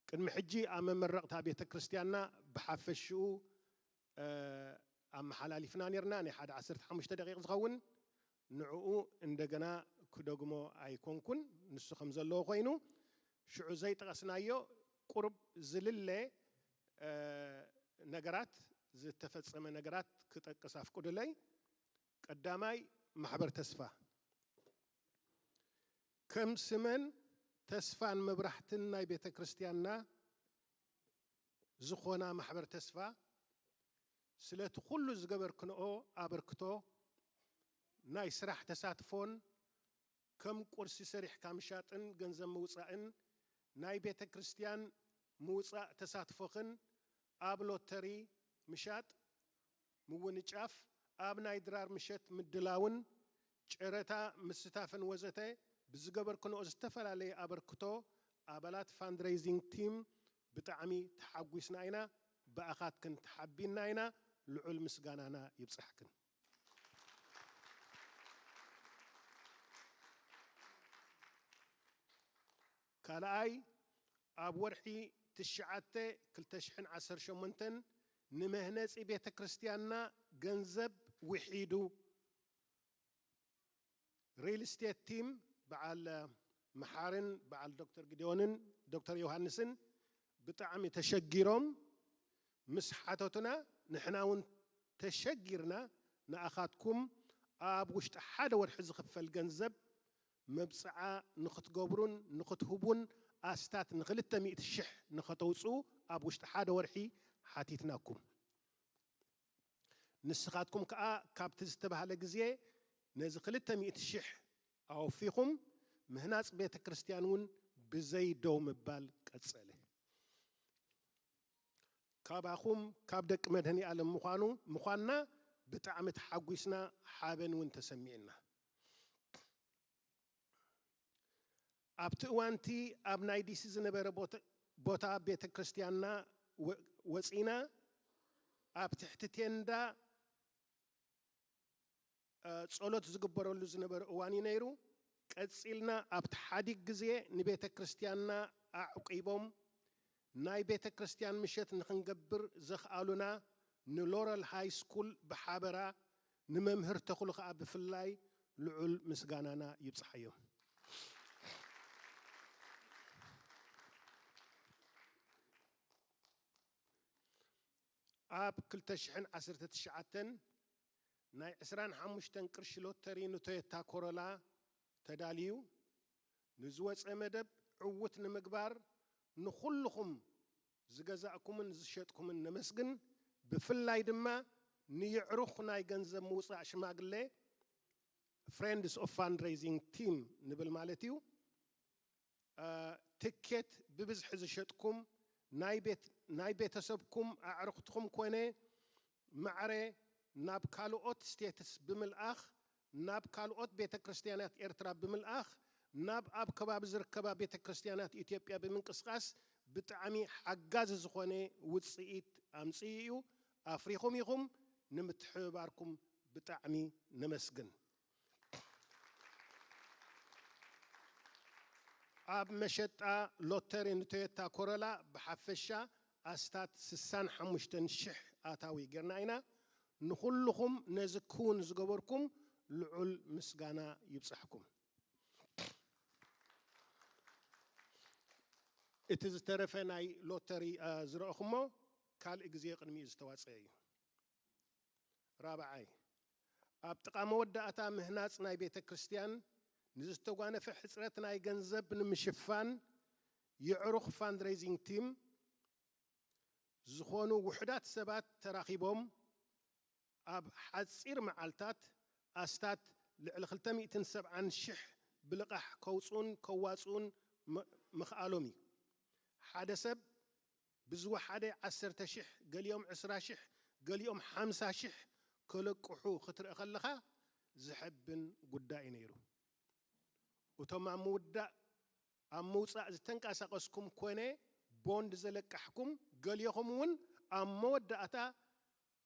ቅድሚ ሕጂ ኣብ መመረቕታ ቤተ ክርስቲያንና ብሓፈሽኡ፣ እ፣ ኣመሓላሊፍና ኔርና፣ ናይ ሓደ ዓሰርተ ሓሙሽተ ደቂቕ ዝኸውን። ንዕኡ እንደገና ክደግሞ ኣይኮንኩን፣ ንሱ ከም ዘለዎ ኮይኑ፣ ሽዑ ዘይጠቐስናዮ ቁሩብ ዝልለ፣ እ፣ ነገራት፣ ዝተፈጸመ ነገራት ክጠቅስ ኣፍቁድለይ። ቀዳማይ፣ ማሕበር ተስፋ። ከም ስመን ተስፋን መብራህትን ናይ ቤተ ክርስቲያንና ዝኾና ማሕበር ተስፋ፣ ስለቲ ኩሉ ዝገበርክንኦ ኣበርክቶ፣ ናይ ስራሕ ተሳትፎን፣ ከም ቁርሲ ሰሪሕካ ምሻጥን ገንዘብ ምውጻእን፣ ናይ ቤተ ክርስቲያን ምውጻእ ተሳትፎኽን፣ ኣብ ሎተሪ ምሻጥ፣ ምውንጫፍ፣ ኣብ ናይ ድራር ምሸት ምድላውን፣ ጨረታ ምስታፍን ወዘተ ብዝገበርክንኦ ዝተፈላለየ ኣበርክቶ፣ ኣባላት ፋንድሬይዚንግ ቲም ብጣዕሚ ተሓጒስና ኢና። ብኣኻትክን ተሓቢንና ኢና። ልዑል ምስጋናና ይብጻሕክን። ካልኣይ፣ ኣብ ወርሒ ትሽዓተ ክልተ ሽሕን ዓሰርተ ሸሞንተን ንመህነጺ ቤተ ክርስቲያንና ገንዘብ ውሒዱ፣ ሪል ስቴት ቲም በዓል መሓርን በዓል ዶክተር ግዲዮንን ዶክተር ዮሃንስን ብጣዕሚ ተሸጊሮም ምስ ሓተቱና፣ ንሕና እውን ተሸጊርና ንኣኻትኩም ኣብ ውሽጢ ሓደ ወርሒ ዝኽፈል ገንዘብ መብጽዓ ንኽትገብሩን ንኽትህቡን ኣስታት ንኽልተ ሚእቲ ሽሕ ንኸተውጽኡ ኣብ ውሽጢ ሓደ ወርሒ ሓቲትናኩም። ንስኻትኩም ከኣ ካብቲ ዝተባህለ ግዜ ነዚ ክልተ ሚእቲ ሽሕ ኣወፊኹም፣ ምህናጽ ቤተ ክርስቲያን እውን ብዘይ ደው ምባል ቀጸለ። ካባኹም፣ ካብ ደቂ መድኃኔ ዓለም ምዃኑ፣ ምዃንና ብጣዕሚ ተሓጒስና፣ ሓበን እውን ተሰሚዕና። ኣብቲ እዋንቲ ኣብ ናይ ዲሲ ዝነበረ ቦታ፣ ቦታ ቤተ ክርስቲያንና ወ-፣ ወጺና፣ ኣብ ትሕቲ ቴንዳ፣ እ፣ ጸሎት ዝግበረሉ ዝነበረ እዋን እዩ ነይሩ። ቀጺልና ኣብቲ ሓዲግ ግዜ ንቤተ ክርስቲያንና ኣዕቂቦም፣ ናይ ቤተ ክርስቲያን ምሸት ንኽንገብር ዘኽኣሉና ንሎረል ሃይ ስኩል ብሓበራ፣ ንመምህር ተኽሉ ኸኣ ብፍላይ ልዑል ምስጋናና ይብጽሓዮም። ኣብ ክልተ ሽሕን ዓሰርተ ትሽዓተን ናይ ዕስራን ሓሙሽተን ቅርሺ ሎተሪ ንቶዮታ ኮሮላ ተዳልዩ ንዝወጸ መደብ ዕዉት ንምግባር ንኹልኹም ዝገዛእኩምን ዝሸጥኩምን ነመስግን። ብፍላይ ድማ ንየዕሩኽ ናይ ገንዘብ ምውጻእ ሽማግሌ፣ ፍሬንድስ ኦፍ ፋንድሬዚንግ ቲም ንብል ማለት እዩ። እ፣ ትኬት ብብዝሒ ዝሸጥኩም፣ ናይ ቤት-፣ ናይ ቤተሰብኩም ኣዕሩኽትኹም ኮነ ማዕረ ናብ ካልኦት ስቴትስ ብምልኣኽ፣ ናብ ካልኦት ቤተ ክርስቲያናት ኤርትራ ብምልኣኽ፣ ናብ ኣብ ከባቢ ዝርከባ ቤተ ክርስቲያናት ኢትዮጵያ ብምንቅስቓስ ብጣዕሚ ሓጋዚ ዝኾነ ውጽኢት ኣምጽኡ እዩ። ኣፍሪኹም ኢኹም። ንምትሕብባርኩም ብጣዕሚ ነመስግን። ኣብ መሸጣ ሎተሪ ንቶዮታ ኮሮላ ብሓፈሻ ኣስታት ስሳን ሓሙሽተን ሽሕ ኣታዊ ጌርና ኢና። ንኹልኹም ነዚ ክውን ዝገበርኩም ልዑል ምስጋና ይብጻሕኩም። እቲ ዝተረፈ ናይ ሎተሪ፣ እ፣ ዝረእኹሞ ካልእ ግዜ ቅድሚኡ ዝተዋጸአ እዩ። ራብዓይ፣ ኣብ ጥቓ መወዳእታ ምህናጽ ናይ ቤተ ክርስቲያን ንዝተጓነፈ ሕጽረት ናይ ገንዘብ ንምሽፋን የዕሩኽ ፋንድሬዚንግ ቲም ዝኾኑ ውሑዳት ሰባት ተራኺቦም ኣብ ሓጺር መዓልታት ኣስታት ልዕሊ ክልተ ሚእትን ሰብዓን ሽሕ ብልቓሕ ከውጽኡን ከዋጽኡን ም-፣ ምኽኣሎም እዩ። ሓደ ሰብ ብዝወሓደ ዓሰርተ ሽሕ፣ ገሊኦም ዕስራ ሽሕ፣ ገሊኦም ሓምሳ ሽሕ ከለቅሑ ክትርኢ ከለኻ ዘሐብን ጉዳይ እዩ ነይሩ። እቶም ኣብ ምውዳእ፣ ኣብ ምውጻእ ዝተንቀሳቐስኩም ኮነ ቦንድ ዘለቃሕኩም፣ ገሊኹም እውን ኣብ መወዳእታ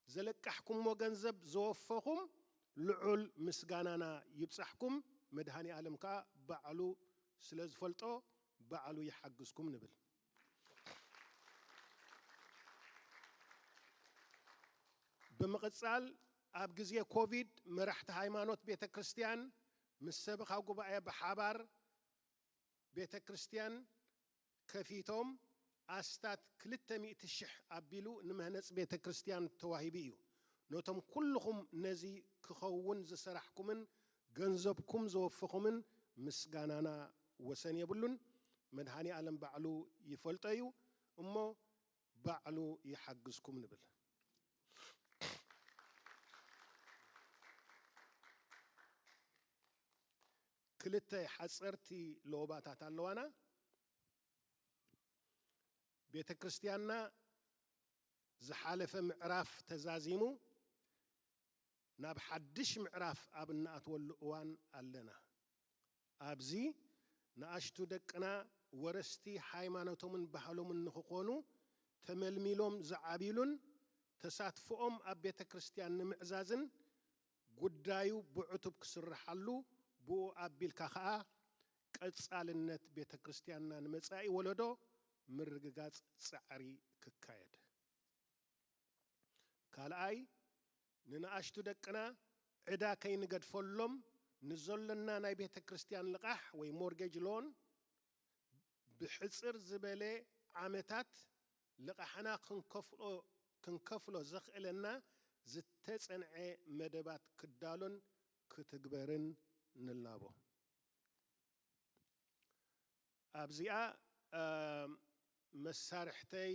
ዘለቃሕኩሞ ገንዘብ ዘወፈኹም ልዑል ምስጋናና ይብጻሕኩም። መድኃኔ ዓለም ከኣ ባዕሉ ስለ ዝፈልጦ ባዕሉ ይሓግዝኩም ንብል። ብምቕጻል፣ ኣብ ግዜ ኮቪድ መራሕቲ ሃይማኖት ቤተ ክርስቲያን ምስ ሰበኻ ጉባኤ ብሓባር ቤተ ክርስቲያን ከፊቶም ኣስታት ክልተ ሚእቲ ሽሕ ኣቢሉ ንመህነጺ ቤተ ክርስቲያን ተዋሂቡ እዩ። ነቶም ኩልኹም ነዚ ክኸውን ዝሰራሕኩምን ገንዘብኩም ዘወፈኹምን ምስጋናና ወሰን የብሉን። መድኃኔ ዓለም ባዕሉ ይፈልጦ እዩ እሞ ባዕሉ ይሓግዝኩም ንብል። ክልተ ሓጸርቲ ሎባታት ኣለዋና። ቤተ ክርስቲያንና ዝሓለፈ ምዕራፍ ተዛዚሙ ናብ ሓድሽ ምዕራፍ ኣብ እንኣትወሉ እዋን ኣለና። ኣብዚ ንኣሽቱ ደቅና ወረስቲ ሃይማኖቶምን ባህሎምን ንኽኾኑ ተመልሚሎም ዝዓብይሉን ተሳትፎኦም ኣብ ቤተ ክርስቲያን ንምዕዛዝን ጉዳዩ ብዕቱብ ክስርሓሉ፣ ብኡ ኣቢልካ ኸኣ ቀጻልነት ቤተ ክርስቲያንና ንመጻኢ ወለዶ ምርግጋጽ ጻዕሪ ክካየድ። ካልኣይ፣ ንንኣሽቱ ደቅና ዕዳ ከይንገድፈሎም ንዘሎና ናይ ቤተ ክርስቲያን ልቓሕ ወይ ሞርጌጅ ሎን ብሕጽር ዝበለ ዓመታት ልቓሕና ክንከፍሎ፣ ክንከፍሎ ዘኽእለና ዝተጸንዐ መደባት ክዳሎን ክትግበርን ንላቦ። ኣብዚኣ መሳርሕተይ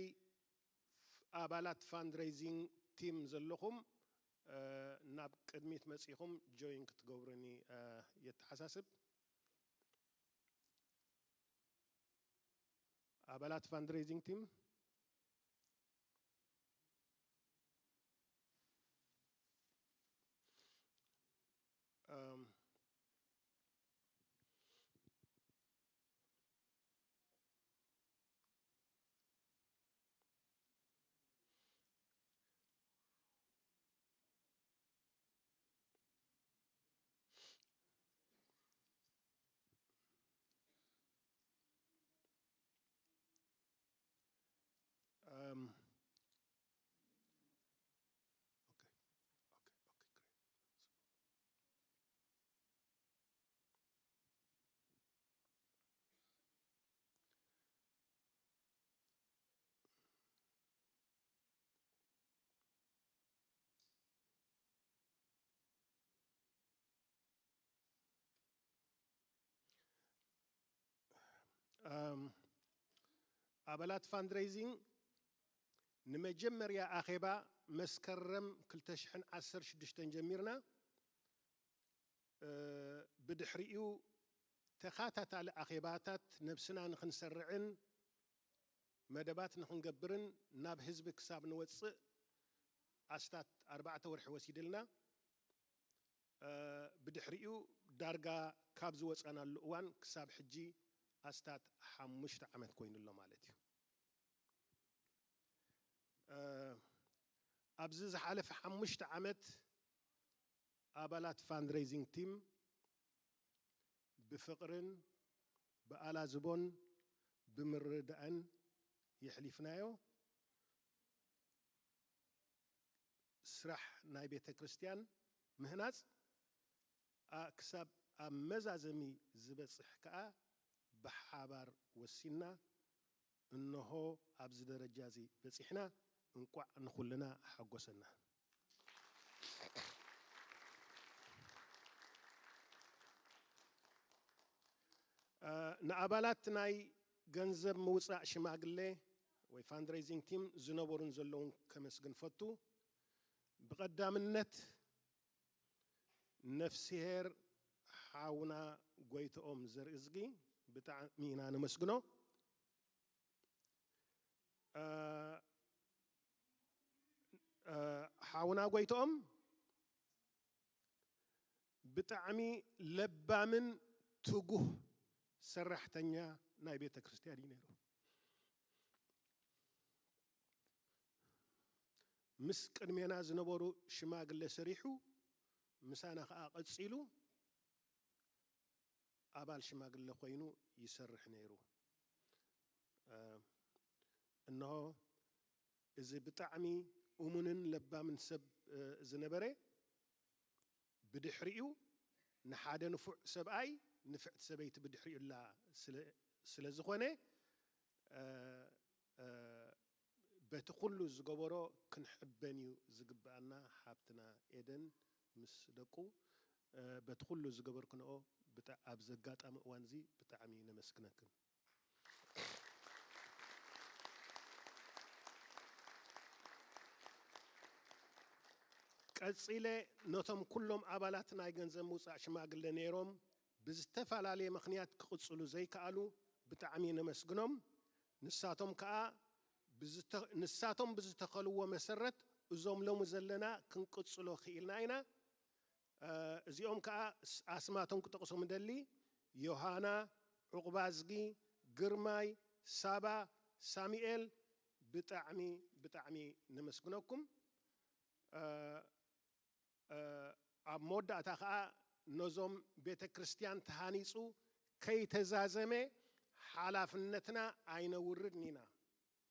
ኣባላት ፋንድሬዚንግ ቲም ዘለኹም ናብ ቅድሚት መፂኹም ጆይን ክትገብሩኒ የተሓሳስብ። ኣባላት ፋንድሬዚንግ ቲም Um, okay, okay, okay, great. ኣባላት ፋንድሬዚንግ ንመጀመርያ ኣኼባ መስከረም ክልተ ሽሕን ዓሰርተ ሽዱሽተን ጀሚርና። ብድሕሪኡ ተኻታታሊ ኣኼባታት ነብስና ንኽንሰርዕን መደባት ንኽንገብርን ናብ ህዝቢ ክሳብ ንወፅእ ኣስታት ኣርባዕተ ወርሒ ወሲድልና። ብድሕሪኡ ዳርጋ ካብ ዝወፃናሉ እዋን ክሳብ ሕጂ ኣስታት ሓሙሽተ ዓመት ኮይኑሎ ማለት እዩ። ኣብዚ ዝሓለፈ ሓሙሽተ ዓመት ኣባላት ፋንድሬዚንግ ቲም ብፍቕርን ብኣላዝቦን ብምርዳእን የሕሊፍናዮ። ስራሕ ናይ ቤተ ክርስቲያን ምህናጽ ክሳብ ኣብ መዛዘሚ ዝበጽሕ ከኣ ብሓባር ወሲንና እንሆ ኣብዚ ደረጃ እዚ በጺሕና። እንቋዕ ንኹልና ሓጎሰና። ንኣባላት ናይ ገንዘብ ምውፃእ ሽማግሌ ወይ ፋንድሬዚንግ ቲም ዝነበሩን ዘለውን ከመስግን ፈቱ። ብቐዳምነት ነፍስሄር ሓውና ጎይትኦም ዘርእዝጊ ብጣዕሚ ኢና ነመስግኖ። ሓውና ጎይትኦም ብጣዕሚ ለባምን ትጉህ ሰራሕተኛ ናይ ቤተ ክርስቲያን እዩ ነይሩ። ምስ ቅድሜና ዝነበሩ ሽማግለ ሰሪሑ ምሳና ከዓ ቀፂሉ ኣባል ሽማግለ ኮይኑ ይሰርሕ ነይሩ። እንሆ እዚ ብጣዕሚ እሙንን ለባምን ሰብ ዝነበረ ብድሕሪኡ ንሓደ ንፉዕ ሰብኣይ ንፍዕቲ ሰበይቲ ብድሕሪኡ ላ ስለ ዝኾነ በቲ ኩሉ ዝገበሮ ክንሕበን እዩ ዝግብኣና። ሓብትና ኤደን ምስ ደቁ በቲ ኩሉ ዝገበርክንኦ ኣብዚ ኣጋጣሚ እዋን እዚ ብጣዕሚ ነመስግነክን። ቀጺለ ነቶም ኩሎም ኣባላት ናይ ገንዘብ ምውጻእ ሽማግለ ነይሮም ብዝተፈላለየ ምኽንያት ክቕጽሉ ዘይከኣሉ ብጣዕሚ ነመስግኖም። ንሳቶም ከኣ ንሳቶም ብዝተኸልዎ መሰረት እዞም ሎሚ ዘለና ክንቅጽሎ ክኢልና ኢና። እዚኦም ከኣ ኣስማቶም ክጠቕሶም እደሊ፣ ዮሃና፣ ዑቕባዝጊ፣ ግርማይ፣ ሳባ፣ ሳሙኤል። ብጣዕሚ ብጣዕሚ ነመስግነኩም። ኣብ መወዳእታ ከኣ ነዞም ቤተ ክርስቲያን ተሃኒጹ ከይተዛዘመ ሓላፍነትና ኣይነውርድን ኢና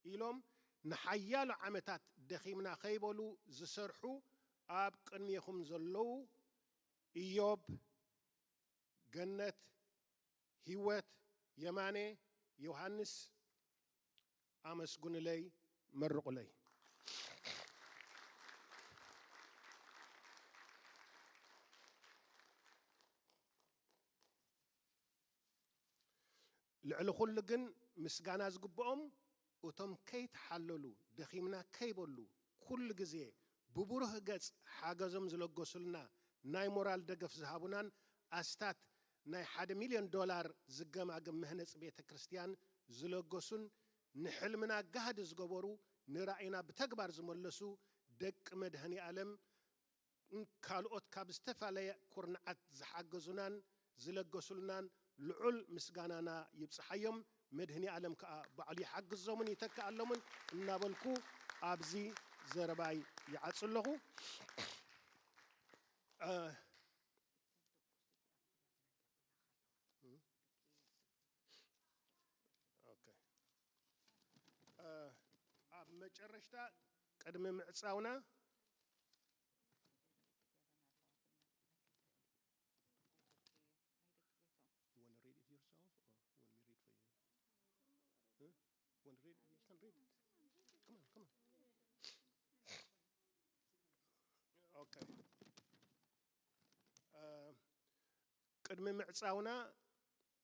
ኢሎም ንሓያሎ ዓመታት ደኺምና ከይበሉ ዝሰርሑ ኣብ ቅድሜኹም ዘለዉ ኢዮብ፣ ገነት፣ ህይወት፣ የማነ፣ ዮሃንስ ኣመስግኑለይ፣ መርቑለይ። ልዕሊ ኩሉ ግን ምስጋና ዝግብኦም እቶም ከይተሓለሉ፣ ደኺምና ከይበሉ፣ ኩሉ ግዜ ብብሩህ ገጽ ሓገዞም ዝለገሱልና፣ ናይ ሞራል ደገፍ ዝሃቡናን ኣስታት ናይ ሓደ ሚልዮን ዶላር ዝገማገም መህነጺ ቤተ ክርስቲያን ዝለገሱን ንሕልምና ጋህዲ ዝገበሩ፣ ንራእይና ብተግባር ዝመለሱ ደቂ መድኃኔ ዓለም ካልኦት ካብ ዝተፈላለየ ኩርናዓት ዝሓገዙናን ዝለገሱልናን ልዑል ምስጋናና ይብጽሓዮም። መድህኒ ዓለም ከኣ ባዕሉ ይሓግዞምን ይተክኣሎምን እናበልኩ ኣብዚ ዘረባይ ይዓጹ ኣለኹ። እ፣ ኦኬ። እ፣ ኣብ መጨረሽታ ቅድሚ ምዕጻውና You want to read it yourself or you want me to read for you? Huh? Want to read? You can read it. Come on, come on. Okay. Uh, ቅድሚ ምዕጻውና፣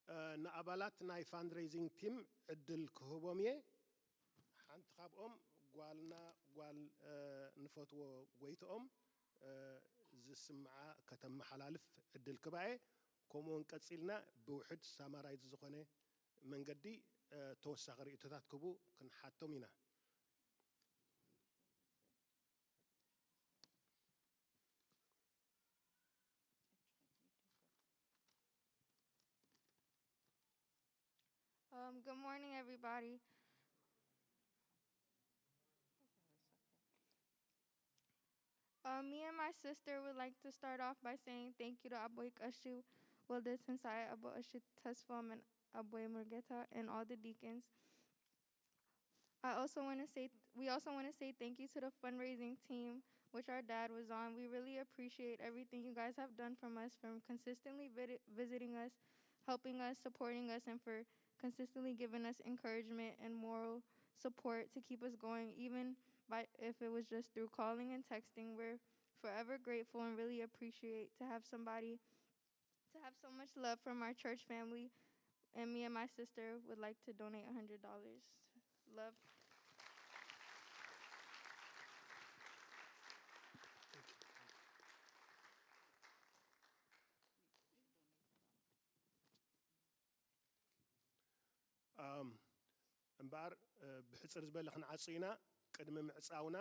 እ፣ ንኣባላት ናይ ፋንድሬይዚንግ ቲም ዕድል ክህቦም እየ። ሓንቲ ካብኦም ጓልና፣ ጓል፣ እ፣ ንፈትዎ ጎይትኦም፣ እ፣ ዝስምዓ ከተመሓላልፍ ዕድል ክባ እየ። ከምኡውን ቀጺልና ብውሕድ ሳማራይዝ ዝኾነ መንገዲ፣ እ፣ ተወሳኺ ርእይቶታት ክህቡ ክንሓቶም ኢና። Um, good morning, everybody. Uh, me and my sister would like to start off by saying thank you to Aboy Kashi Wilde Tensai, Aboy Ashi Tesfom, and Aboy Murgeta, and all the deacons. I also want to say, we also want to say thank you to the fundraising team, which our dad was on. We really appreciate everything you guys have done from us, from consistently vid- visiting us, helping us, supporting us, and for consistently giving us encouragement and moral support to keep us going, even by, if it was just through calling and texting. We're forever grateful and really appreciate to have somebody, to have so much love from our church family. And me and my sister would like to donate a hundred dollars. Love. እምበኣር፣ ብሕፅር ዝበለ ክንዓፁ ኢና። ቅድሚ ምዕፃውና፣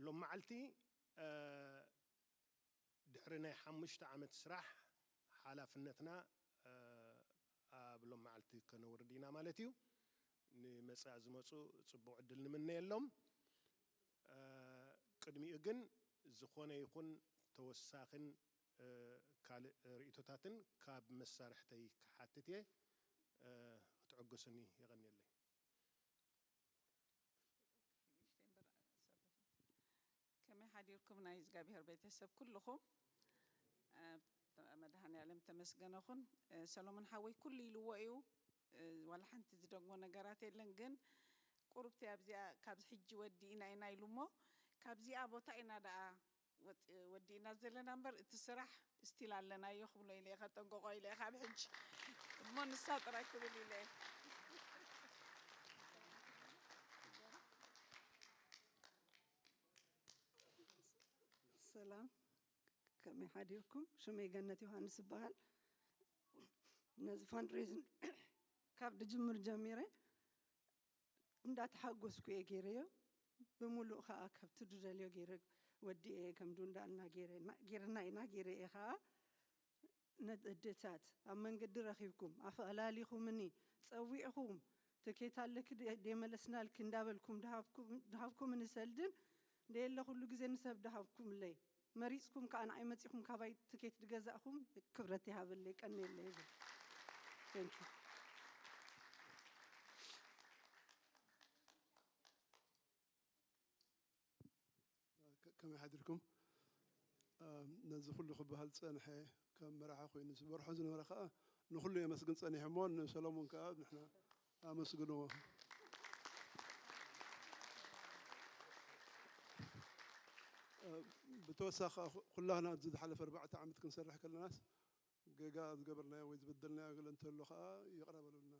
ሎም መዓልቲ ድሕሪ ናይ ሓሙሽተ ዓመት ስራሕ ሓላፍነትና ኣብ ሎም መዓልቲ ከነውርድ ኢና ማለት እዩ። ንመጻኢ ዝመጹ ጽቡቕ ዕድል ንምነየሎም። ቅድሚኡ ግን ዝኾነ ይኹን ተወሳኺን ካልእ ርእይቶታትን ካብ መሳርሕተይ ክሓትት እየ። ክትዕግሱኒ የቐንየለይ። ከመይ ሓዲርኩም ናይ እግዚኣብሔር ቤተሰብ ኩልኹም? መድሃኔ ኣለም ተመስገነኹን። ሰሎሞን ሓወይ ኩሉ ኢልዎ እዩ። ዋላ ሓንቲ ዝደግሞ ነገራት የለን፣ ግን ቁሩብቲ ኣብዚኣ ካብዚ ሕጂ ወዲእና ኢና ኢሉ እሞ ካብዚኣ ቦታ ኢና ደኣ ወዲእና ዘለና እምበር እቲ ስራሕ ስቲል ኣለናዮ ክብሎ ኢለ እየ፣ ከጠንቅቆ ኢለ እየ ካብ ሕጂ እሞ ንሳ ጥራይ ክብል ኢለ እየ። ሰላም፣ ከመይ ሓዲርኩም? ሽመይ ገነት ዮሃንስ ይበሃል። ነዚ ፋንድሬዝን ካብ ድጅምር ጀሚረ እንዳተሓጎስኩ እየ ገይረዮ። ብምሉእ ከዓ ካብቲ ዝደልዮ ገይረ ወዲኤ፣ ከም ዱንዳ እና ገይረ እና- ገይርና ኢና ገይረ እየ ከዓ ነደታት ኣብ መንገዲ ረኺብኩም ኣፈላሊኹምኒ፣ ጸዊዕኹም፣ ትኬት ኣለኪ ደ- ደይመለስናልኪ እንዳበልኩም ድሃብኩም- ድሃብኩምኒ ሰልድን ደየለ ኩሉ ግዜ ንሰብ ድሃብኩምለይ። መሪጽኩም ከኣ ንዓይ መጺኹም ካባይ ትኬት ድገዛእኹም ክብረት ይሃበለይ፣ ቀንየለይ ይብል። Thank you። ከመይ ሓዲርኩም? ነዚ ኩሉ ክበሃል ዝጸንሐ ከም መራሒ ኮይኑ ዝበርሖ ዝነበረ ከኣ ንኹሉ የመስግን ጸኒሑ እሞ ንሰሎሞን ከኣ ንሕና ኣመስግንዎ። ብተወሳኺ ከኣ ኩላህና ኣብዚ ዝሓለፈ ኣርባዕተ ዓመት ክንሰርሕ ከለናስ ገጋ ዝገበርናዮ ወይ ዝበደልናዮ ገለ እንተሎ ከዓ ይቕረ በሉልና።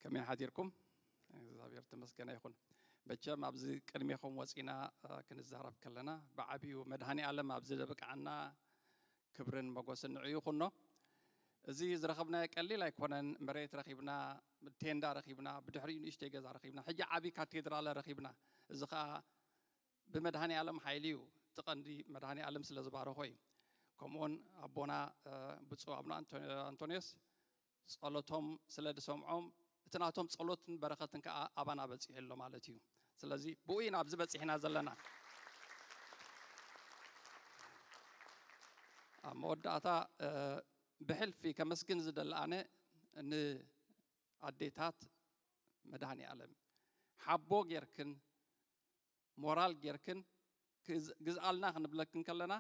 ከመይ ሓዲርኩም? እግዚኣብሔር ተመስገነ ይኹን። መቸም ኣብዚ ቅድሜኹም ወፂና ክንዛረብ ከለና ብዓብዩ መድሃኒ ኣለም ኣብዚ ደብቃዓና ክብርን መጎስን ንዕዩ ይኹኖ። እዚ ዝረኸብናዮ ቀሊል ኣይኮነን። መሬት ረኺብና፣ ቴንዳ ረኺብና፣ ብድሕሪኡ ንእሽተይ ገዛ ረኺብና፣ ሕጂ ዓብዪ ካቴድራለ ረኺብና። እዚ ኸዓ ብመድሃኒ ኣለም ሓይሊ እዩ። እቲ ቀንዲ መድሃኒ ኣለም ስለ ዝባረኾ እዩ። ከምኡውን ኣቦና ብፁዕ ኣቡነ ኣንቶኒዮስ ጸሎቶም ስለ ዝሰምዖም እቲ ናቶም ጸሎትን በረኸትን ከኣ ኣባና በጺሑ ኣሎ ማለት እዩ። ስለዚ ብኡ ኢና ኣብዚ በጺሕና ዘለና። ኣብ መወዳእታ ብሕልፊ ከመስግን ዝደሊ ኣነ ንኣዴታት መድሃኒ ኣለም ሓቦ ጌርክን ሞራል ጌርክን ግዝኣልና ክንብለክን ከለና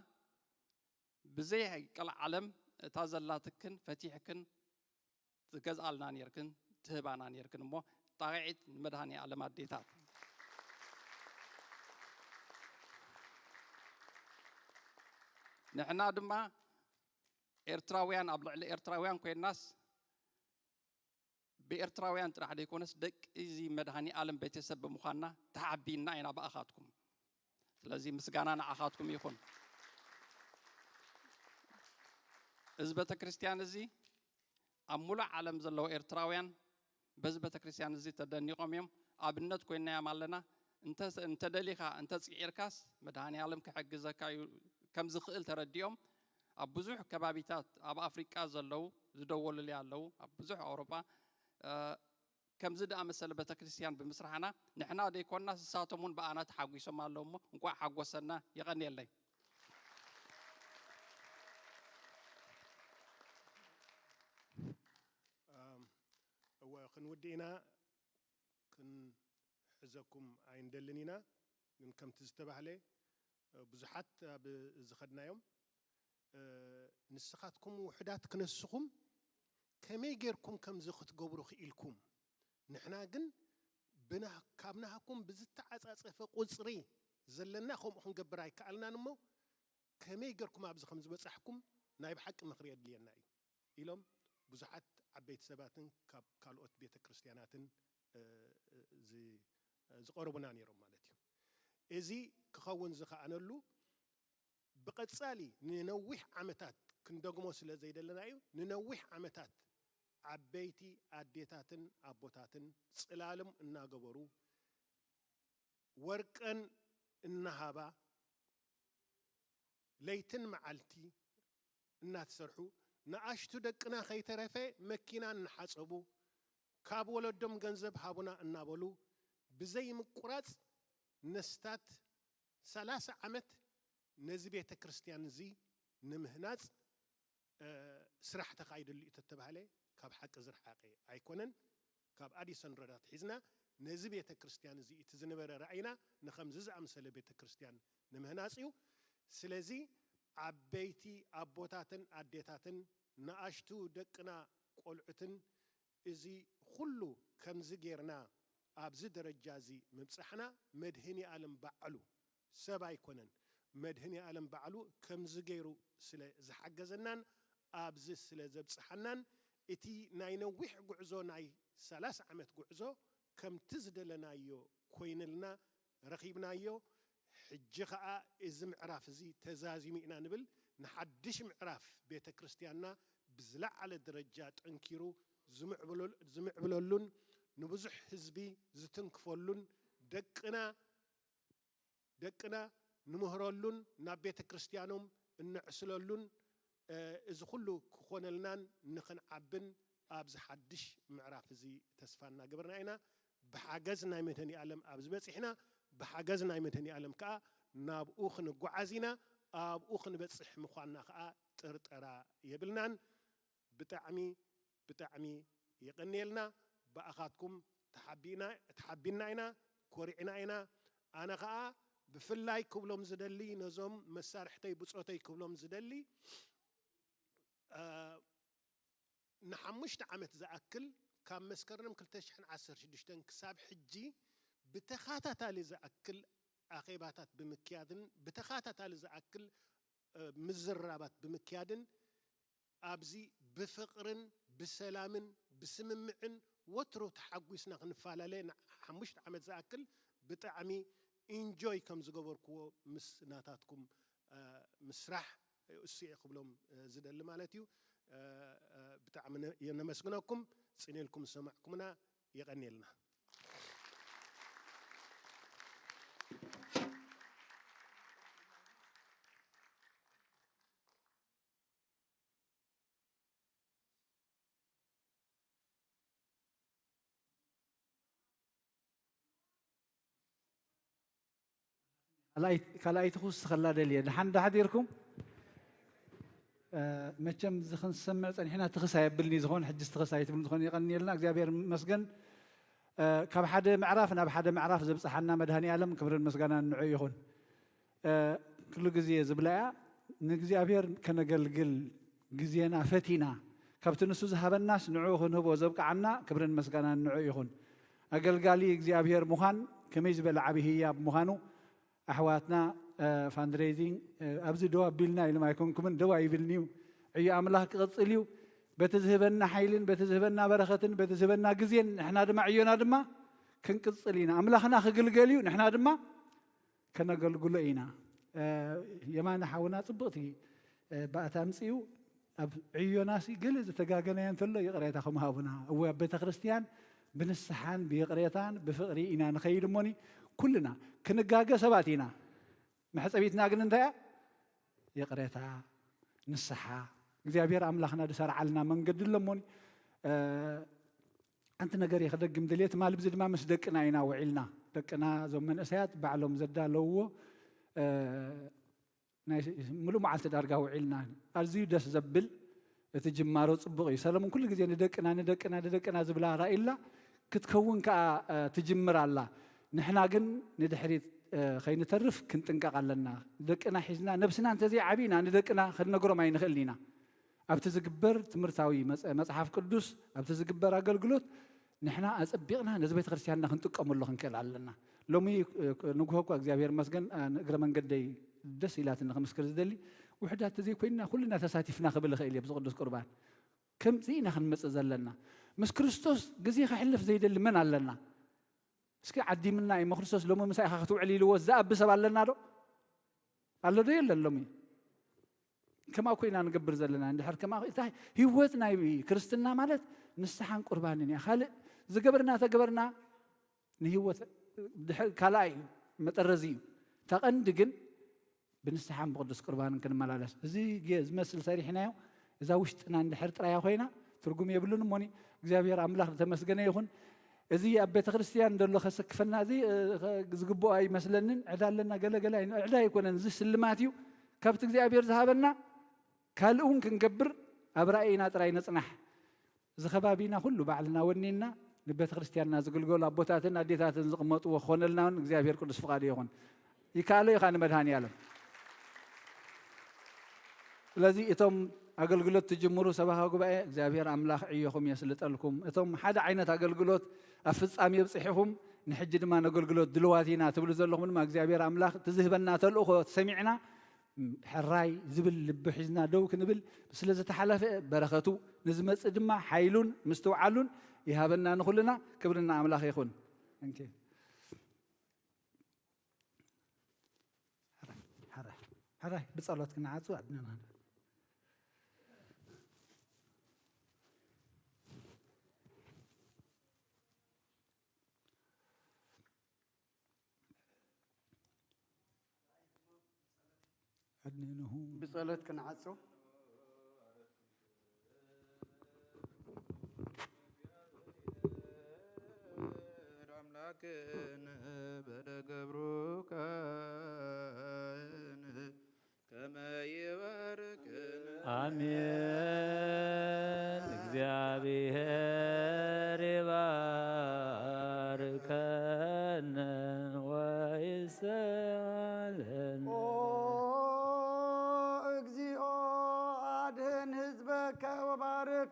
ብዘይ ቀልዓለም እታ ዘላትክን ፈቲሕክን ትገዝኣልና ኔርክን ትህባና ኔርክን እሞ ጣቕዒት ንመድሃኒ ኣለም ኣዴታት። ንሕና ድማ ኤርትራውያን ኣብ ልዕሊ ኤርትራውያን ኮይናስ ብኤርትራውያን ጥራሕ ዘይኮነስ ደቂ እዚ መድሃኒ ኣለም ቤተሰብ ብምዃንና ተሓቢንና ኢና ብኣኻትኩም። ስለዚ ምስጋና ንዓኻትኩም ይኹን። እዚ ቤተክርስትያን እዚ ኣብ ሙሉእ ዓለም ዘለዉ ኤርትራውያን በዚ ቤተክርስትያን እዚ ተደኒቖም እዮም። ኣብነት ኮይናዮም ኣለና። እንተ እንተደሊኻ እንተፅዒርካስ መድሃኒ ኣለም ክሕግዘካ እዩ ከም ዝኽእል ተረዲኦም ኣብ ብዙሕ ከባቢታት ኣብ ኣፍሪቃ ዘለዉ ዝደወሉለይ ኣለዉ ኣብ ብዙሕ ኣውሮጳ ከምዚ ደኣ መሰለ ቤተክርስትያን ብምስራሕና ንሕና ዘይኮንና ንሳቶም እውን ብኣና ተሓጒሶም ኣለዉ እሞ እንኳዕ ሓጎሰና። የቐንየለይ። እወ ክንውድእ ኢና። ክንሕዘኩም ኣይንደልን ኢና። ግን ከምቲ ዝተባህለ ብዙሓት ኣብ ዝኸድናዮም ንስኻትኩም ውሑዳት ክነስኹም ከመይ ጌርኩም ከምዚ ክትገብሩ ክኢልኩም? ንሕና ግን ካብ ናህኩም ብዝተዓጻጸፈ ቁጽሪ ዘለና ከምኡ ክንገብር ኣይከኣልናን እሞ ከመይ ጌርኩም ኣብዚ ከም ዝበጻሕኩም ናይ ብሓቂ ምኽሪ የድልየና እዩ ኢሎም ብዙሓት ዓበይቲ ሰባትን ካብ ካልኦት ቤተ ክርስቲያናትን ዝቐረቡና ነይሮም ማለት እዩ። እዚ ክኸውን ዝኸኣነሉ ብቐጻሊ ንነዊሕ ዓመታት ክንደግሞ ስለ ዘይደለና እዩ። ንነዊሕ ዓመታት ዓበይቲ ኣዴታትን ኣቦታትን ጽላሎም እናገበሩ ወርቀን እናሃባ ለይትን መዓልቲ እናተሰርሑ ንኣሽቱ ደቅና ከይተረፈ መኪና እናሓፀቡ ካብ ወለዶም ገንዘብ ሃቡና እናበሉ ብዘይምቁራፅ ነስታት ሰላሳ ዓመት ነዚ ቤተ ክርስቲያን እዚ ንምህናፅ ስራሕ ተኻይደሉ እዩ ተተባህለ ካብ ሓቂ ዝረሓቐ ኣይኮነን። ካብ ኣዲሰን ሮድ ኣትሒዝና ነዚ ቤተ ክርስቲያን እዚ እቲ ዝነበረ ራእይና ንኸምዚ ዝኣምሰለ ቤተ ክርስቲያን ንምህናፅ እዩ። ስለዚ ዓበይቲ ኣቦታትን ኣዴታትን ንኣሽቱ ደቅና ቆልዑትን እዚ ኩሉ ከምዚ ጌርና ኣብዚ ደረጃ እዚ ምብፃሕና መድህኒ ኣለም ባዕሉ ሰብ ኣይኮነን። መድህኒ ኣለም ባዕሉ ከምዚ ገይሩ ስለ ዝሓገዘናን ኣብዚ ስለ ዘብፅሓናን እቲ ናይ ነዊሕ ጉዕዞ ናይ ሰላሳ ዓመት ጉዕዞ ከምቲ ዝደለናዮ ኮይንልና ረኺብናዮ። ሕጂ ኸኣ እዚ ምዕራፍ እዚ ተዛዚሙ ኢና ንብል። ንሓድሽ ምዕራፍ ቤተ ክርስቲያንና ብዝለዓለ ደረጃ ጠንኪሩ ዝምዕብለሉን ንብዙሕ ህዝቢ ዝትንክፈሉን ደቅና ደቅና ንምህረሉን ናብ ቤተ ክርስቲያኖም እነዕስለሉን እዚ ኩሉ ክኾነልናን ንኽንዓብን ኣብዚ ሓድሽ ምዕራፍ እዚ ተስፋ እናገበርና ኢና። ብሓገዝ ናይ መድህኒ ኣለም ኣብዚ በፂሕና፣ ብሓገዝ ናይ መድህኒ ኣለም ከዓ ናብኡ ክንጓዓዝ ኢና። ኣብኡ ክንበፅሕ ምዃንና ከዓ ጥርጠራ የብልናን። ብጣዕሚ ብጣዕሚ የቐንየልና። ብኣኻትኩም ተሓቢእና ኢና፣ ኮሪዕና ኢና። ኣነ ኸዓ ብፍላይ ክብሎም ዝደሊ ነዞም መሳርሕተይ ብፆተይ ክብሎም ዝደሊ ንሓሙሽተ ዓመት ዝኣክል ካብ መስከረም ክልተ ሽሕን ዓሰርተ ሽዱሽተን ክሳብ ሕጂ ብተኸታታሊ ዝኣክል ኣኼባታት ብምክያድን ብተኸታታሊ ዝኣክል ምዝርራባት ብምክያድን ኣብዚ ብፍቕርን ብሰላምን ብስምምዕን ወትሩ ተሓጒስና ክንፈላለ ንሓሙሽተ ዓመት ዝኣክል ብጣዕሚ ኢንጆይ ከም ዝገበርክዎ ምስ ናታትኩም ምስራሕ እሱ እየ ክብሎም ዝደሊ ማለት እዩ። ብጣዕሚ እየ ነመስግነኩም። ጽን ኢልኩም ዝሰማዕኩምና የቐንየልና። ካልኣይቲ ክውስኸላ ደልየ። ደሓን ዶ ሓዲርኩም? መቸም እዚ ክንሰምዕ ጸኒሕና ትኽስ ኣየብልኒ ዝኾን፣ ሕጂ ትኽስ ኣይትብሉ ዝኾን፣ የቐንየልና። እግዚኣብሔር ይመስገን። ካብ ሓደ ምዕራፍ ናብ ሓደ ምዕራፍ ዘብጽሓና መድሃኒ ዓለም ክብርን ምስጋናን ንዑ ይኹን። ኩሉ ግዜ ዝብላ እያ፣ ንእግዚኣብሔር ከነገልግል ግዜና ፈቲና፣ ካብቲ ንሱ ዝሃበናስ ንዑ ክንህቦ ዘብቅዓና ክብርን ምስጋናን ንዑ ይኹን። ኣገልጋሊ እግዚኣብሔር ምዃን ከመይ ዝበለ ዓብዪ ህያብ ምዃኑ ኣሕዋትና፣ ፋንድሬዚንግ ኣብዚ ደው ኣቢልና ኢሎም ኣይኮንኩምን፣ ደው ኣይብልን'ዩ። ዕዮ ኣምላኽ ክቕጽል እዩ። በቲ ዝህበና ሓይልን በቲ ዝህበና በረኸትን በቲ ዝህበና ግዜን ንሕና ድማ ዕዮና ድማ ክንቅጽል ኢና። ኣምላኽና ክግልገል እዩ፣ ንሕና ድማ ከነገልግሎ ኢና። የማነ ሓውና ጽብቕቲ ባእታ ኣምጺኡ። ኣብ ዕዮናሲ ገለ ዝተጋገናዮ እንተሎ ይቕሬታ ክምሃቡና። እወ ኣብ ቤተ ክርስቲያን ብንስሓን ብይቕሬታን ብፍቕሪ ኢና ንኸይድ እሞኒ ኩልና ክንጋገ ሰባት ኢና። መሕጸቢትና ግን እንታይ እያ? ይቕሬታ፣ ንስሓ። እግዚኣብሔር ኣምላኽና ዝሰርዓልና መንገዲ ኣሎ እሞኒ ሓንቲ ነገር እየ ክደግም ደልየ። ትማሊ ብዚ ድማ ምስ ደቅና ኢና ውዒልና። ደቅና እዞም መንእሰያት ባዕሎም ዘዳለውዎ ናይ ምሉእ መዓልቲ ዳርጋ ውዒልና። ኣዝዩ ደስ ዘብል እቲ ጅማሮ ጽቡቕ እዩ። ሰለሙን ኩሉ ግዜ ንደቅና ንደቅና ንደቅና ዝብላ ራእይላ ክትከውን ከኣ ትጅምር ኣላ። ንሕና ግን ንድሕሪት ከይንተርፍ ክንጥንቀቕ ኣለና። ደቅና ሒዝና ነብስና እንተዘይዓቢና ንደቅና ክንነግሮም ኣይንኽእልን ኢና። ኣብቲ ዝግበር ትምህርታዊ መጽ- መጽሓፍ ቅዱስ ኣብቲ ዝግበር ኣገልግሎት ንሕና ኣጸቢቕና ነዚ ቤተ ክርስቲያንና ክንጥቀመሉ ክንክእል ኣለና። ሎሚ ንግሆ እኳ እግዚኣብሔር መስገን እግረ መንገደይ ደስ ኢላትኒ ክምስክር ዝደሊ ውሕዳት ተዘይኮይንና ኩልና ተሳቲፍና ክብል እኽእል እየ ብዚ ቅዱስ ቁርባን ከምዚ ኢና ክንመጽእ ዘለና። ምስ ክርስቶስ ግዜ ከሕልፍ ዘይደሊ መን ኣለና? እስኪ ዓዲምና እሞ ክርስቶስ ሎሚ ምሳይ ኢኻ ክትውዕል ኢልዎ ዝኣቢ ሰብ ኣለና ዶ? ኣሎ ዶ የለን? ሎሚ ከምኣ ኮይና ንገብር ዘለና እንድሕር ከምኣ እታ ህይወት ናይ ክርስትና ማለት ንስሓን ቁርባንን እያ። ካልእ ዝገበርና ተገበርና ንህይወት ድሕር ካልኣይ እዩ፣ መጠረዚ እዩ። እታ ቀንዲ ግን ብንስሓን ብቅዱስ ቁርባንን ክንመላለስ እዚ ጌ- ዝመስል ሰሪሕናዮ እዛ ውሽጥና እንድሕር ጥራያ ኮይና ትርጉም የብሉን። እሞኒ እግዚኣብሔር ኣምላኽ ዝተመስገነ ይኹን። እዚ ኣብ ቤተ ክርስቲያን ዘሎ ከሰክፈና እዚ ዝግብኦ ኣይመስለንን። ዕዳ ኣለና ገለ ገለ ኣይን- ዕዳ ኣይኮነን፣ እዚ ስልማት እዩ ካብቲ እግዚኣብሔር ዝሃበና። ካልእ እውን ክንገብር ኣብ ራእይና ጥራይ ነጽናሕ። እዚ ከባቢና ኩሉ ባዕልና ወኒንና ንቤተ ክርስቲያንና ዝግልገሉ ኣቦታትን ኣዴታትን ዝቕመጥዎ ክኾነልና እውን እግዚኣብሔር ቅዱስ ፍቓዱ ይኹን። ይከኣሎ እዩ ከዓ ንመድሃኒ ኣለም። ስለዚ እቶም ኣገልግሎት ትጅምሩ ሰባኻ ጉባኤ እግዚኣብሔር ኣምላኽ ዕዮኹም የስልጠልኩም። እቶም ሓደ ዓይነት ኣገልግሎት ኣብ ፍጻሜ የብፅሒኹም ንሕጂ ድማ ነገልግሎት ድልዋት ኢና ትብሉ ዘለኹም ድማ እግዚኣብሔር ኣምላኽ እቲ ዝህበና ተልእኾ ሰሚዕና ሕራይ ዝብል ልቢ ሒዝና ደው ክንብል ስለ ዝተሓለፈ በረኸቱ ንዝመጽእ ድማ ሓይሉን ምስትውዓሉን ይሃበና ንኹልና። ክብርና ኣምላኽ ይኹን። Thank you። ሕራይ፣ ሕራይ፣ ሕራይ ብጸሎት ክንዓጹ ኣድነና። ኣድንንሁ። ብጸሎት ክንዓጹ። ኣምላክን በደገብሩ ካህን ከመ ይባርክን። ኣሜን። እግዚኣብሔር ይባርከነ ወይሰለን። ኦ እግዚኦ አድህን ህዝበከ ወባርክ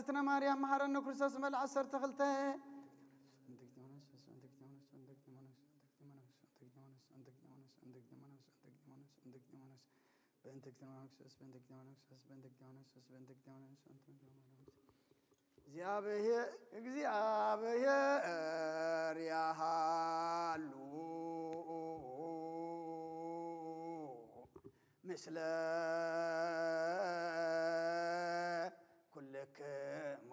እግዝእትነ ማርያም መሐረነ ክርስቶስ መል ዓሰርተ ክልተ። በእንተ እግዝእትነ ማርያም ክርስቶስ፣ በእንተ እግዝእትነ ማርያም ክርስቶስ፣ በእንተ እግዝእትነ ማርያም ክርስቶስ፣ በእንተ እግዝእትነ ማርያም ክርስቶስ፣ በእንተ እግዝእትነ ማርያም ክርስቶስ። እግዚአብሔር፣ እግዚአብሔር ያሃሉ ምስለ ኩልክሙ።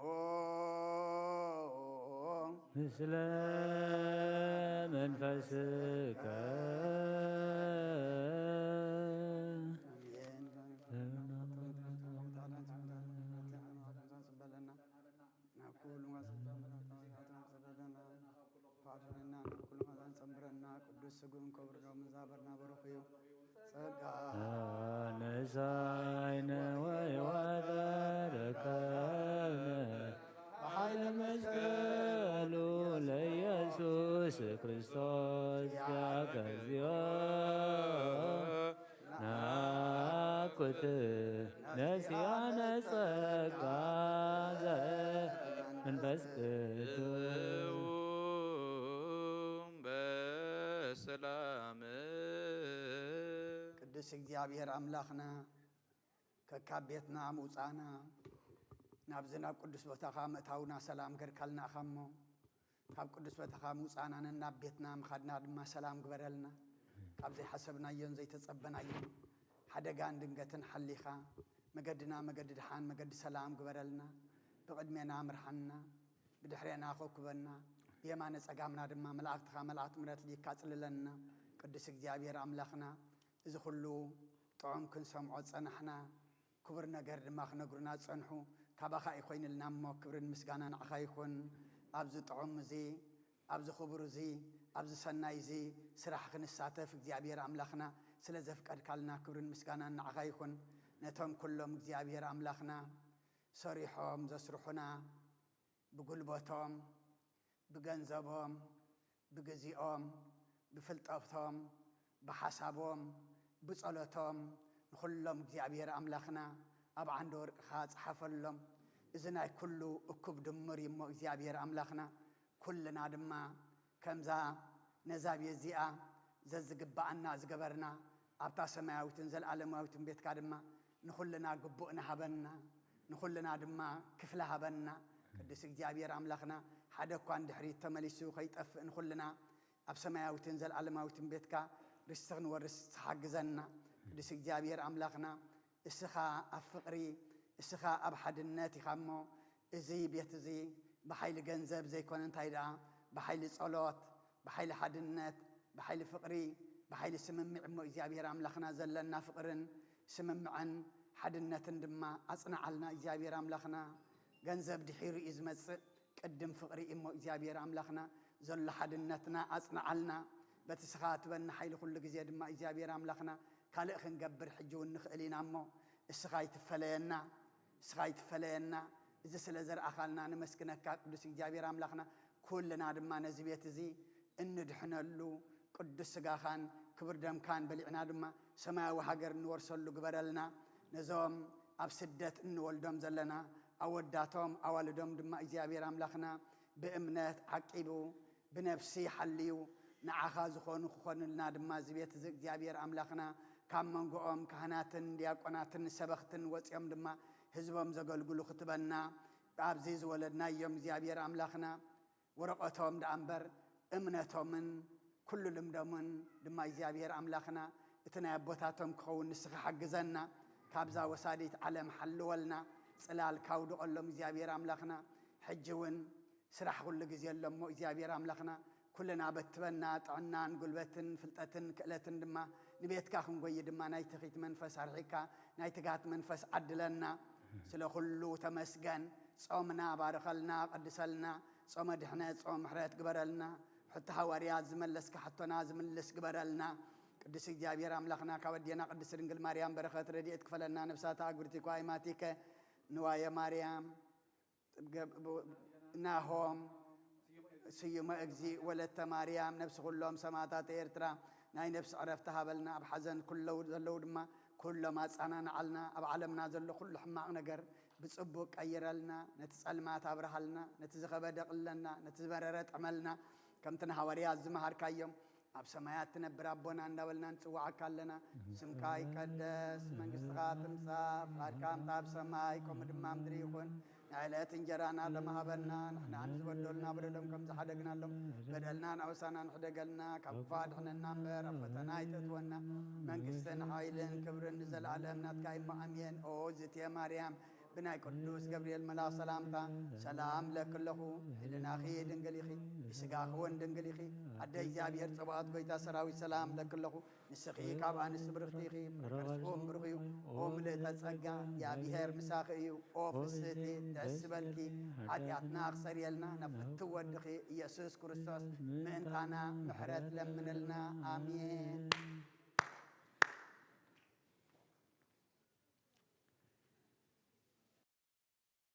ምስለ መንፈስከ። አሜን። በለና። ናብ ኩሉ ፈቃድንና ናብ ኩሉ መዛን ጸንብረና። ቅዱስ ስጉን ክቡር ደሙን ዛበርና በረኹ እዩ። ጸጋ ነሳይነ ወይወተ ረከብነ በኃይለ መስቀሉ ለኢየሱስ ክርስቶስ ዚአከ እግዚኦ። ናኩት ነሲያነ ጸጋ ዘመንፈስ ቅዱስ። በሰላም። ቅዱስ እግዚኣብሔር ኣምላኽና፣ ከካብ ቤትና ምውጻእና፣ ናብዚ ናብ ቅዱስ ቦታኻ ምእታውና ሰላም ገርካልና ኢኻ እሞ፣ ካብ ቅዱስ ቦታኻ ምውጻእና ነናብ ቤትና ምኻድና ድማ ሰላም ግበረልና። ካብ ዘይሓሰብናዮን ዘይተጸበናዮን ሓደጋን ድንገትን ሓሊኻ፣ መገድና መገዲ ድሓን፣ መገዲ ሰላም ግበረልና። ብቕድሜና ምርሓና፣ ብድሕሬና ኮኩበና፣ ብየማነ ጸጋምና ድማ መላእክትኻ መልኣክቲ ምሕረት ልኢካ ጽልለና። ቅዱስ እግዚኣብሔር ኣምላኽና፣ እዚ ኹሉ ጥዑም ክንሰምዖ ጸናሕና፣ ክቡር ነገር ድማ ክነግሩና ዝጸንሑ ካባኻ እዩ ኮይንልና እሞ፣ ክብርን ምስጋና ንዓኻ ይኹን። ኣብዚ ጥዑም እዚ፣ ኣብዚ ክቡር እዚ፣ ኣብዚ ሰናይ እዚ ስራሕ ክንሳተፍ እግዚኣብሔር ኣምላኽና ስለ ዘፍቀድካልና ክብርን ምስጋናን ንዓኻ ይኹን። ነቶም ኩሎም እግዚኣብሔር ኣምላኽና ሰሪሖም ዘስርሑና፣ ብጉልበቶም፣ ብገንዘቦም፣ ብግዚኦም፣ ብፍልጠቶም፣ ብሓሳቦም፣ ብጸሎቶም፣ ንኹሎም እግዚኣብሔር ኣምላኽና ኣብ ዓንደ ወርቅኻ ጽሓፈሎም። እዚ ናይ ኩሉ እኩብ ድምር እዩ እሞ እግዚኣብሔር ኣምላኽና፣ ኩልና ድማ ከምዛ ነዛ ቤት እዚኣ ዘዝግብኣና ዝገበርና፣ ኣብታ ሰማያዊትን ዘለኣለማዊትን ቤትካ ድማ ንኹልና ግቡእና ሃበና፣ ንኹልና ድማ ክፍሊ ሃበና። ቅዱስ እግዚኣብሔር ኣምላኽና፣ ሓደ እኳ ንድሕሪት ተመሊሱ ከይጠፍእ፣ ንኹልና ኣብ ሰማያዊትን ዘለኣለማዊትን ቤትካ ርስቲ ክንወርስ ሓግዘና። ቅዱስ እግዚኣብሔር ኣምላኽና፣ እስኻ ኣብ ፍቕሪ፣ እስኻ ኣብ ሓድነት ኢኻ እሞ፣ እዚ ቤት እዚ ብሓይሊ ገንዘብ ዘይኮነ፣ እንታይ ደኣ፣ ብሓይሊ ጸሎት፣ ብሓይሊ ሓድነት፣ ብሓይሊ ፍቕሪ፣ ብሓይሊ ስምምዕ እሞ እግዚኣብሔር ኣምላኽና ዘለና ፍቕርን ስምምዕን ሓድነትን ድማ ኣጽንዓልና እግዚኣብሔር ኣምላኽና። ገንዘብ ድሒሩ እዩ ዝመጽእ፣ ቅድም ፍቕሪ እሞ እግዚኣብሔር ኣምላኽና ዘሎ ሓድነትና ኣጽንዓልና። በቲ ስኻ ትበና ሓይሊ ኩሉ ግዜ ድማ እግዚኣብሔር ኣምላኽና ካልእ ክንገብር ሕጂ እውን ንኽእል ኢና እሞ፣ እስኻ ይትፈለየና፣ እስኻ ይትፈለየና። እዚ ስለ ዘርኣኻልና ንመስግነካ ቅዱስ እግዚኣብሔር ኣምላኽና። ኩልና ድማ ነዚ ቤት እዚ እንድሕነሉ ቅዱስ ስጋኻን ክቡር ደምካን በሊዕና ድማ ሰማያዊ ሃገር እንወርሰሉ ግበረልና። ነዞም ኣብ ስደት እንወልዶም ዘለና ኣወዳቶም ኣዋልዶም ድማ እግዚኣብሔር ኣምላኽና ብእምነት ዓቂቡ ብነፍሲ ሓልዩ ንዓኻ ዝኾኑ ክኾኑልና ድማ እዚ ቤት እዚ እግዚኣብሔር ኣምላኽና ካብ መንጎኦም ካህናትን ዲያቆናትን ሰበኽትን ወፂኦም ድማ ህዝቦም ዘገልግሉ ክትበና ኣብዚ ዝወለድናዮም እግዚኣብሔር ኣምላኽና ወረቐቶም ደኣ እምበር እምነቶምን ኩሉ ልምዶምን ድማ እግዚኣብሔር ኣምላኽና እቲ ናይ ኣቦታቶም ክኸውን ንስኻ ሓግዘና። ካብዛ ወሳዲት ዓለም ሓልወልና፣ ጽላልካ ኣውድቐሎም እግዚኣብሔር ኣምላኽና። ሕጂ እውን ስራሕ ኩሉ ግዜ ኣሎ እሞ እግዚኣብሔር ኣምላኽና ኩልና በትበና፣ ጥዕናን ጉልበትን ፍልጠትን ክእለትን ድማ ንቤትካ ክንጎይ ድማ ናይ ትኺት መንፈስ ኣርሒካ ናይ ትጋት መንፈስ ዓድለና። ስለ ኩሉ ተመስገን። ጾምና ባርኸልና፣ ቀድሰልና። ጾመ ድሕነት፣ ጾመ ምሕረት ግበረልና። ሕቶ ሃዋርያት ዝመለስካ ሕቶና ዝምልስ ግበረልና። ቅዱስ እግዚኣብሔር ኣምላኽና ካብ ኣዴና ቅድስት ድንግል ማርያም በረኸት ረድኤት ክፈለና። ነፍሳታ ኣጉርቲ ኳይማቲከ ንዋየ ማርያም ናሆም ስዩመ እግዚእ ወለተ ማርያም ነፍሲ ኩሎም ሰማዕታት ኤርትራ ናይ ነፍሲ ዕረፍቲ ሃበልና። ኣብ ሓዘን ኩለው ዘለዉ ድማ ኩሎም ኣጻናንዓልና። ኣብ ዓለምና ዘሎ ኩሉ ሕማቕ ነገር ብጽቡቕ ቀይረልና። ነቲ ጸልማት ኣብርሃልና። ነቲ ዝኸበደ ቅለልና። ነቲ ዝመረረ ጥዕመልና። ከምቲ ንሃዋርያት ዝመሃርካዮም ኣብ ሰማያት ትነብር ኣቦና እንዳበልና ንጽውዓካ ኣለና። ስምካ ይቀደስ፣ መንግስትኻ ትምጻእ፣ ፍቓድካ ከምታ ኣብ ሰማይ ከምኡ ድማ ምድሪ ይኹን። ናይ ዕለት እንጀራና ሎሚ ሃበና፣ ንሕና ንዝበደሉና በደሎም ከም ዝሓደግናሎም በደልና ናውሳና ንሕደገልና፣ ካብ ክፉእ ኣድሕነና እምበር ኣብ ፈተና ኣይተእትወና። መንግስትን ሓይልን ክብርን ንዘለኣለም ናትካ እሞ ኣሜን። ኦ ዝትየ ማርያም ብናይ ቅዱስ ገብርኤል መልኣኽ ሰላምታ ሰላም እብለኪ ኣለኹ። ህልናኺ ድንግል ኢኺ፣ ብስጋኺ እውን ድንግል ኢኺ። ኣደ እግዚኣብሔር ጸባኦት ጎይታ ሰራዊት ሰላም እብለኪ ኣለኹ። ንስኺ ካብ ኣንስቲ ብርኽቲ ኢኺ፣ ፍረ ከርስኺ እውን ብሩኽ እዩ። ኦ ምልእተ ጸጋ፣ እግዚኣብሔር ምሳኺ እዩ። ኦ ፍስህቲ፣ ደስ ይበልኪ። ሓጢኣትና ክሰርየልና ናብ ፍትው ወድኺ ኢየሱስ ክርስቶስ ምእንታና ምሕረት ለምንልና። ኣሜን።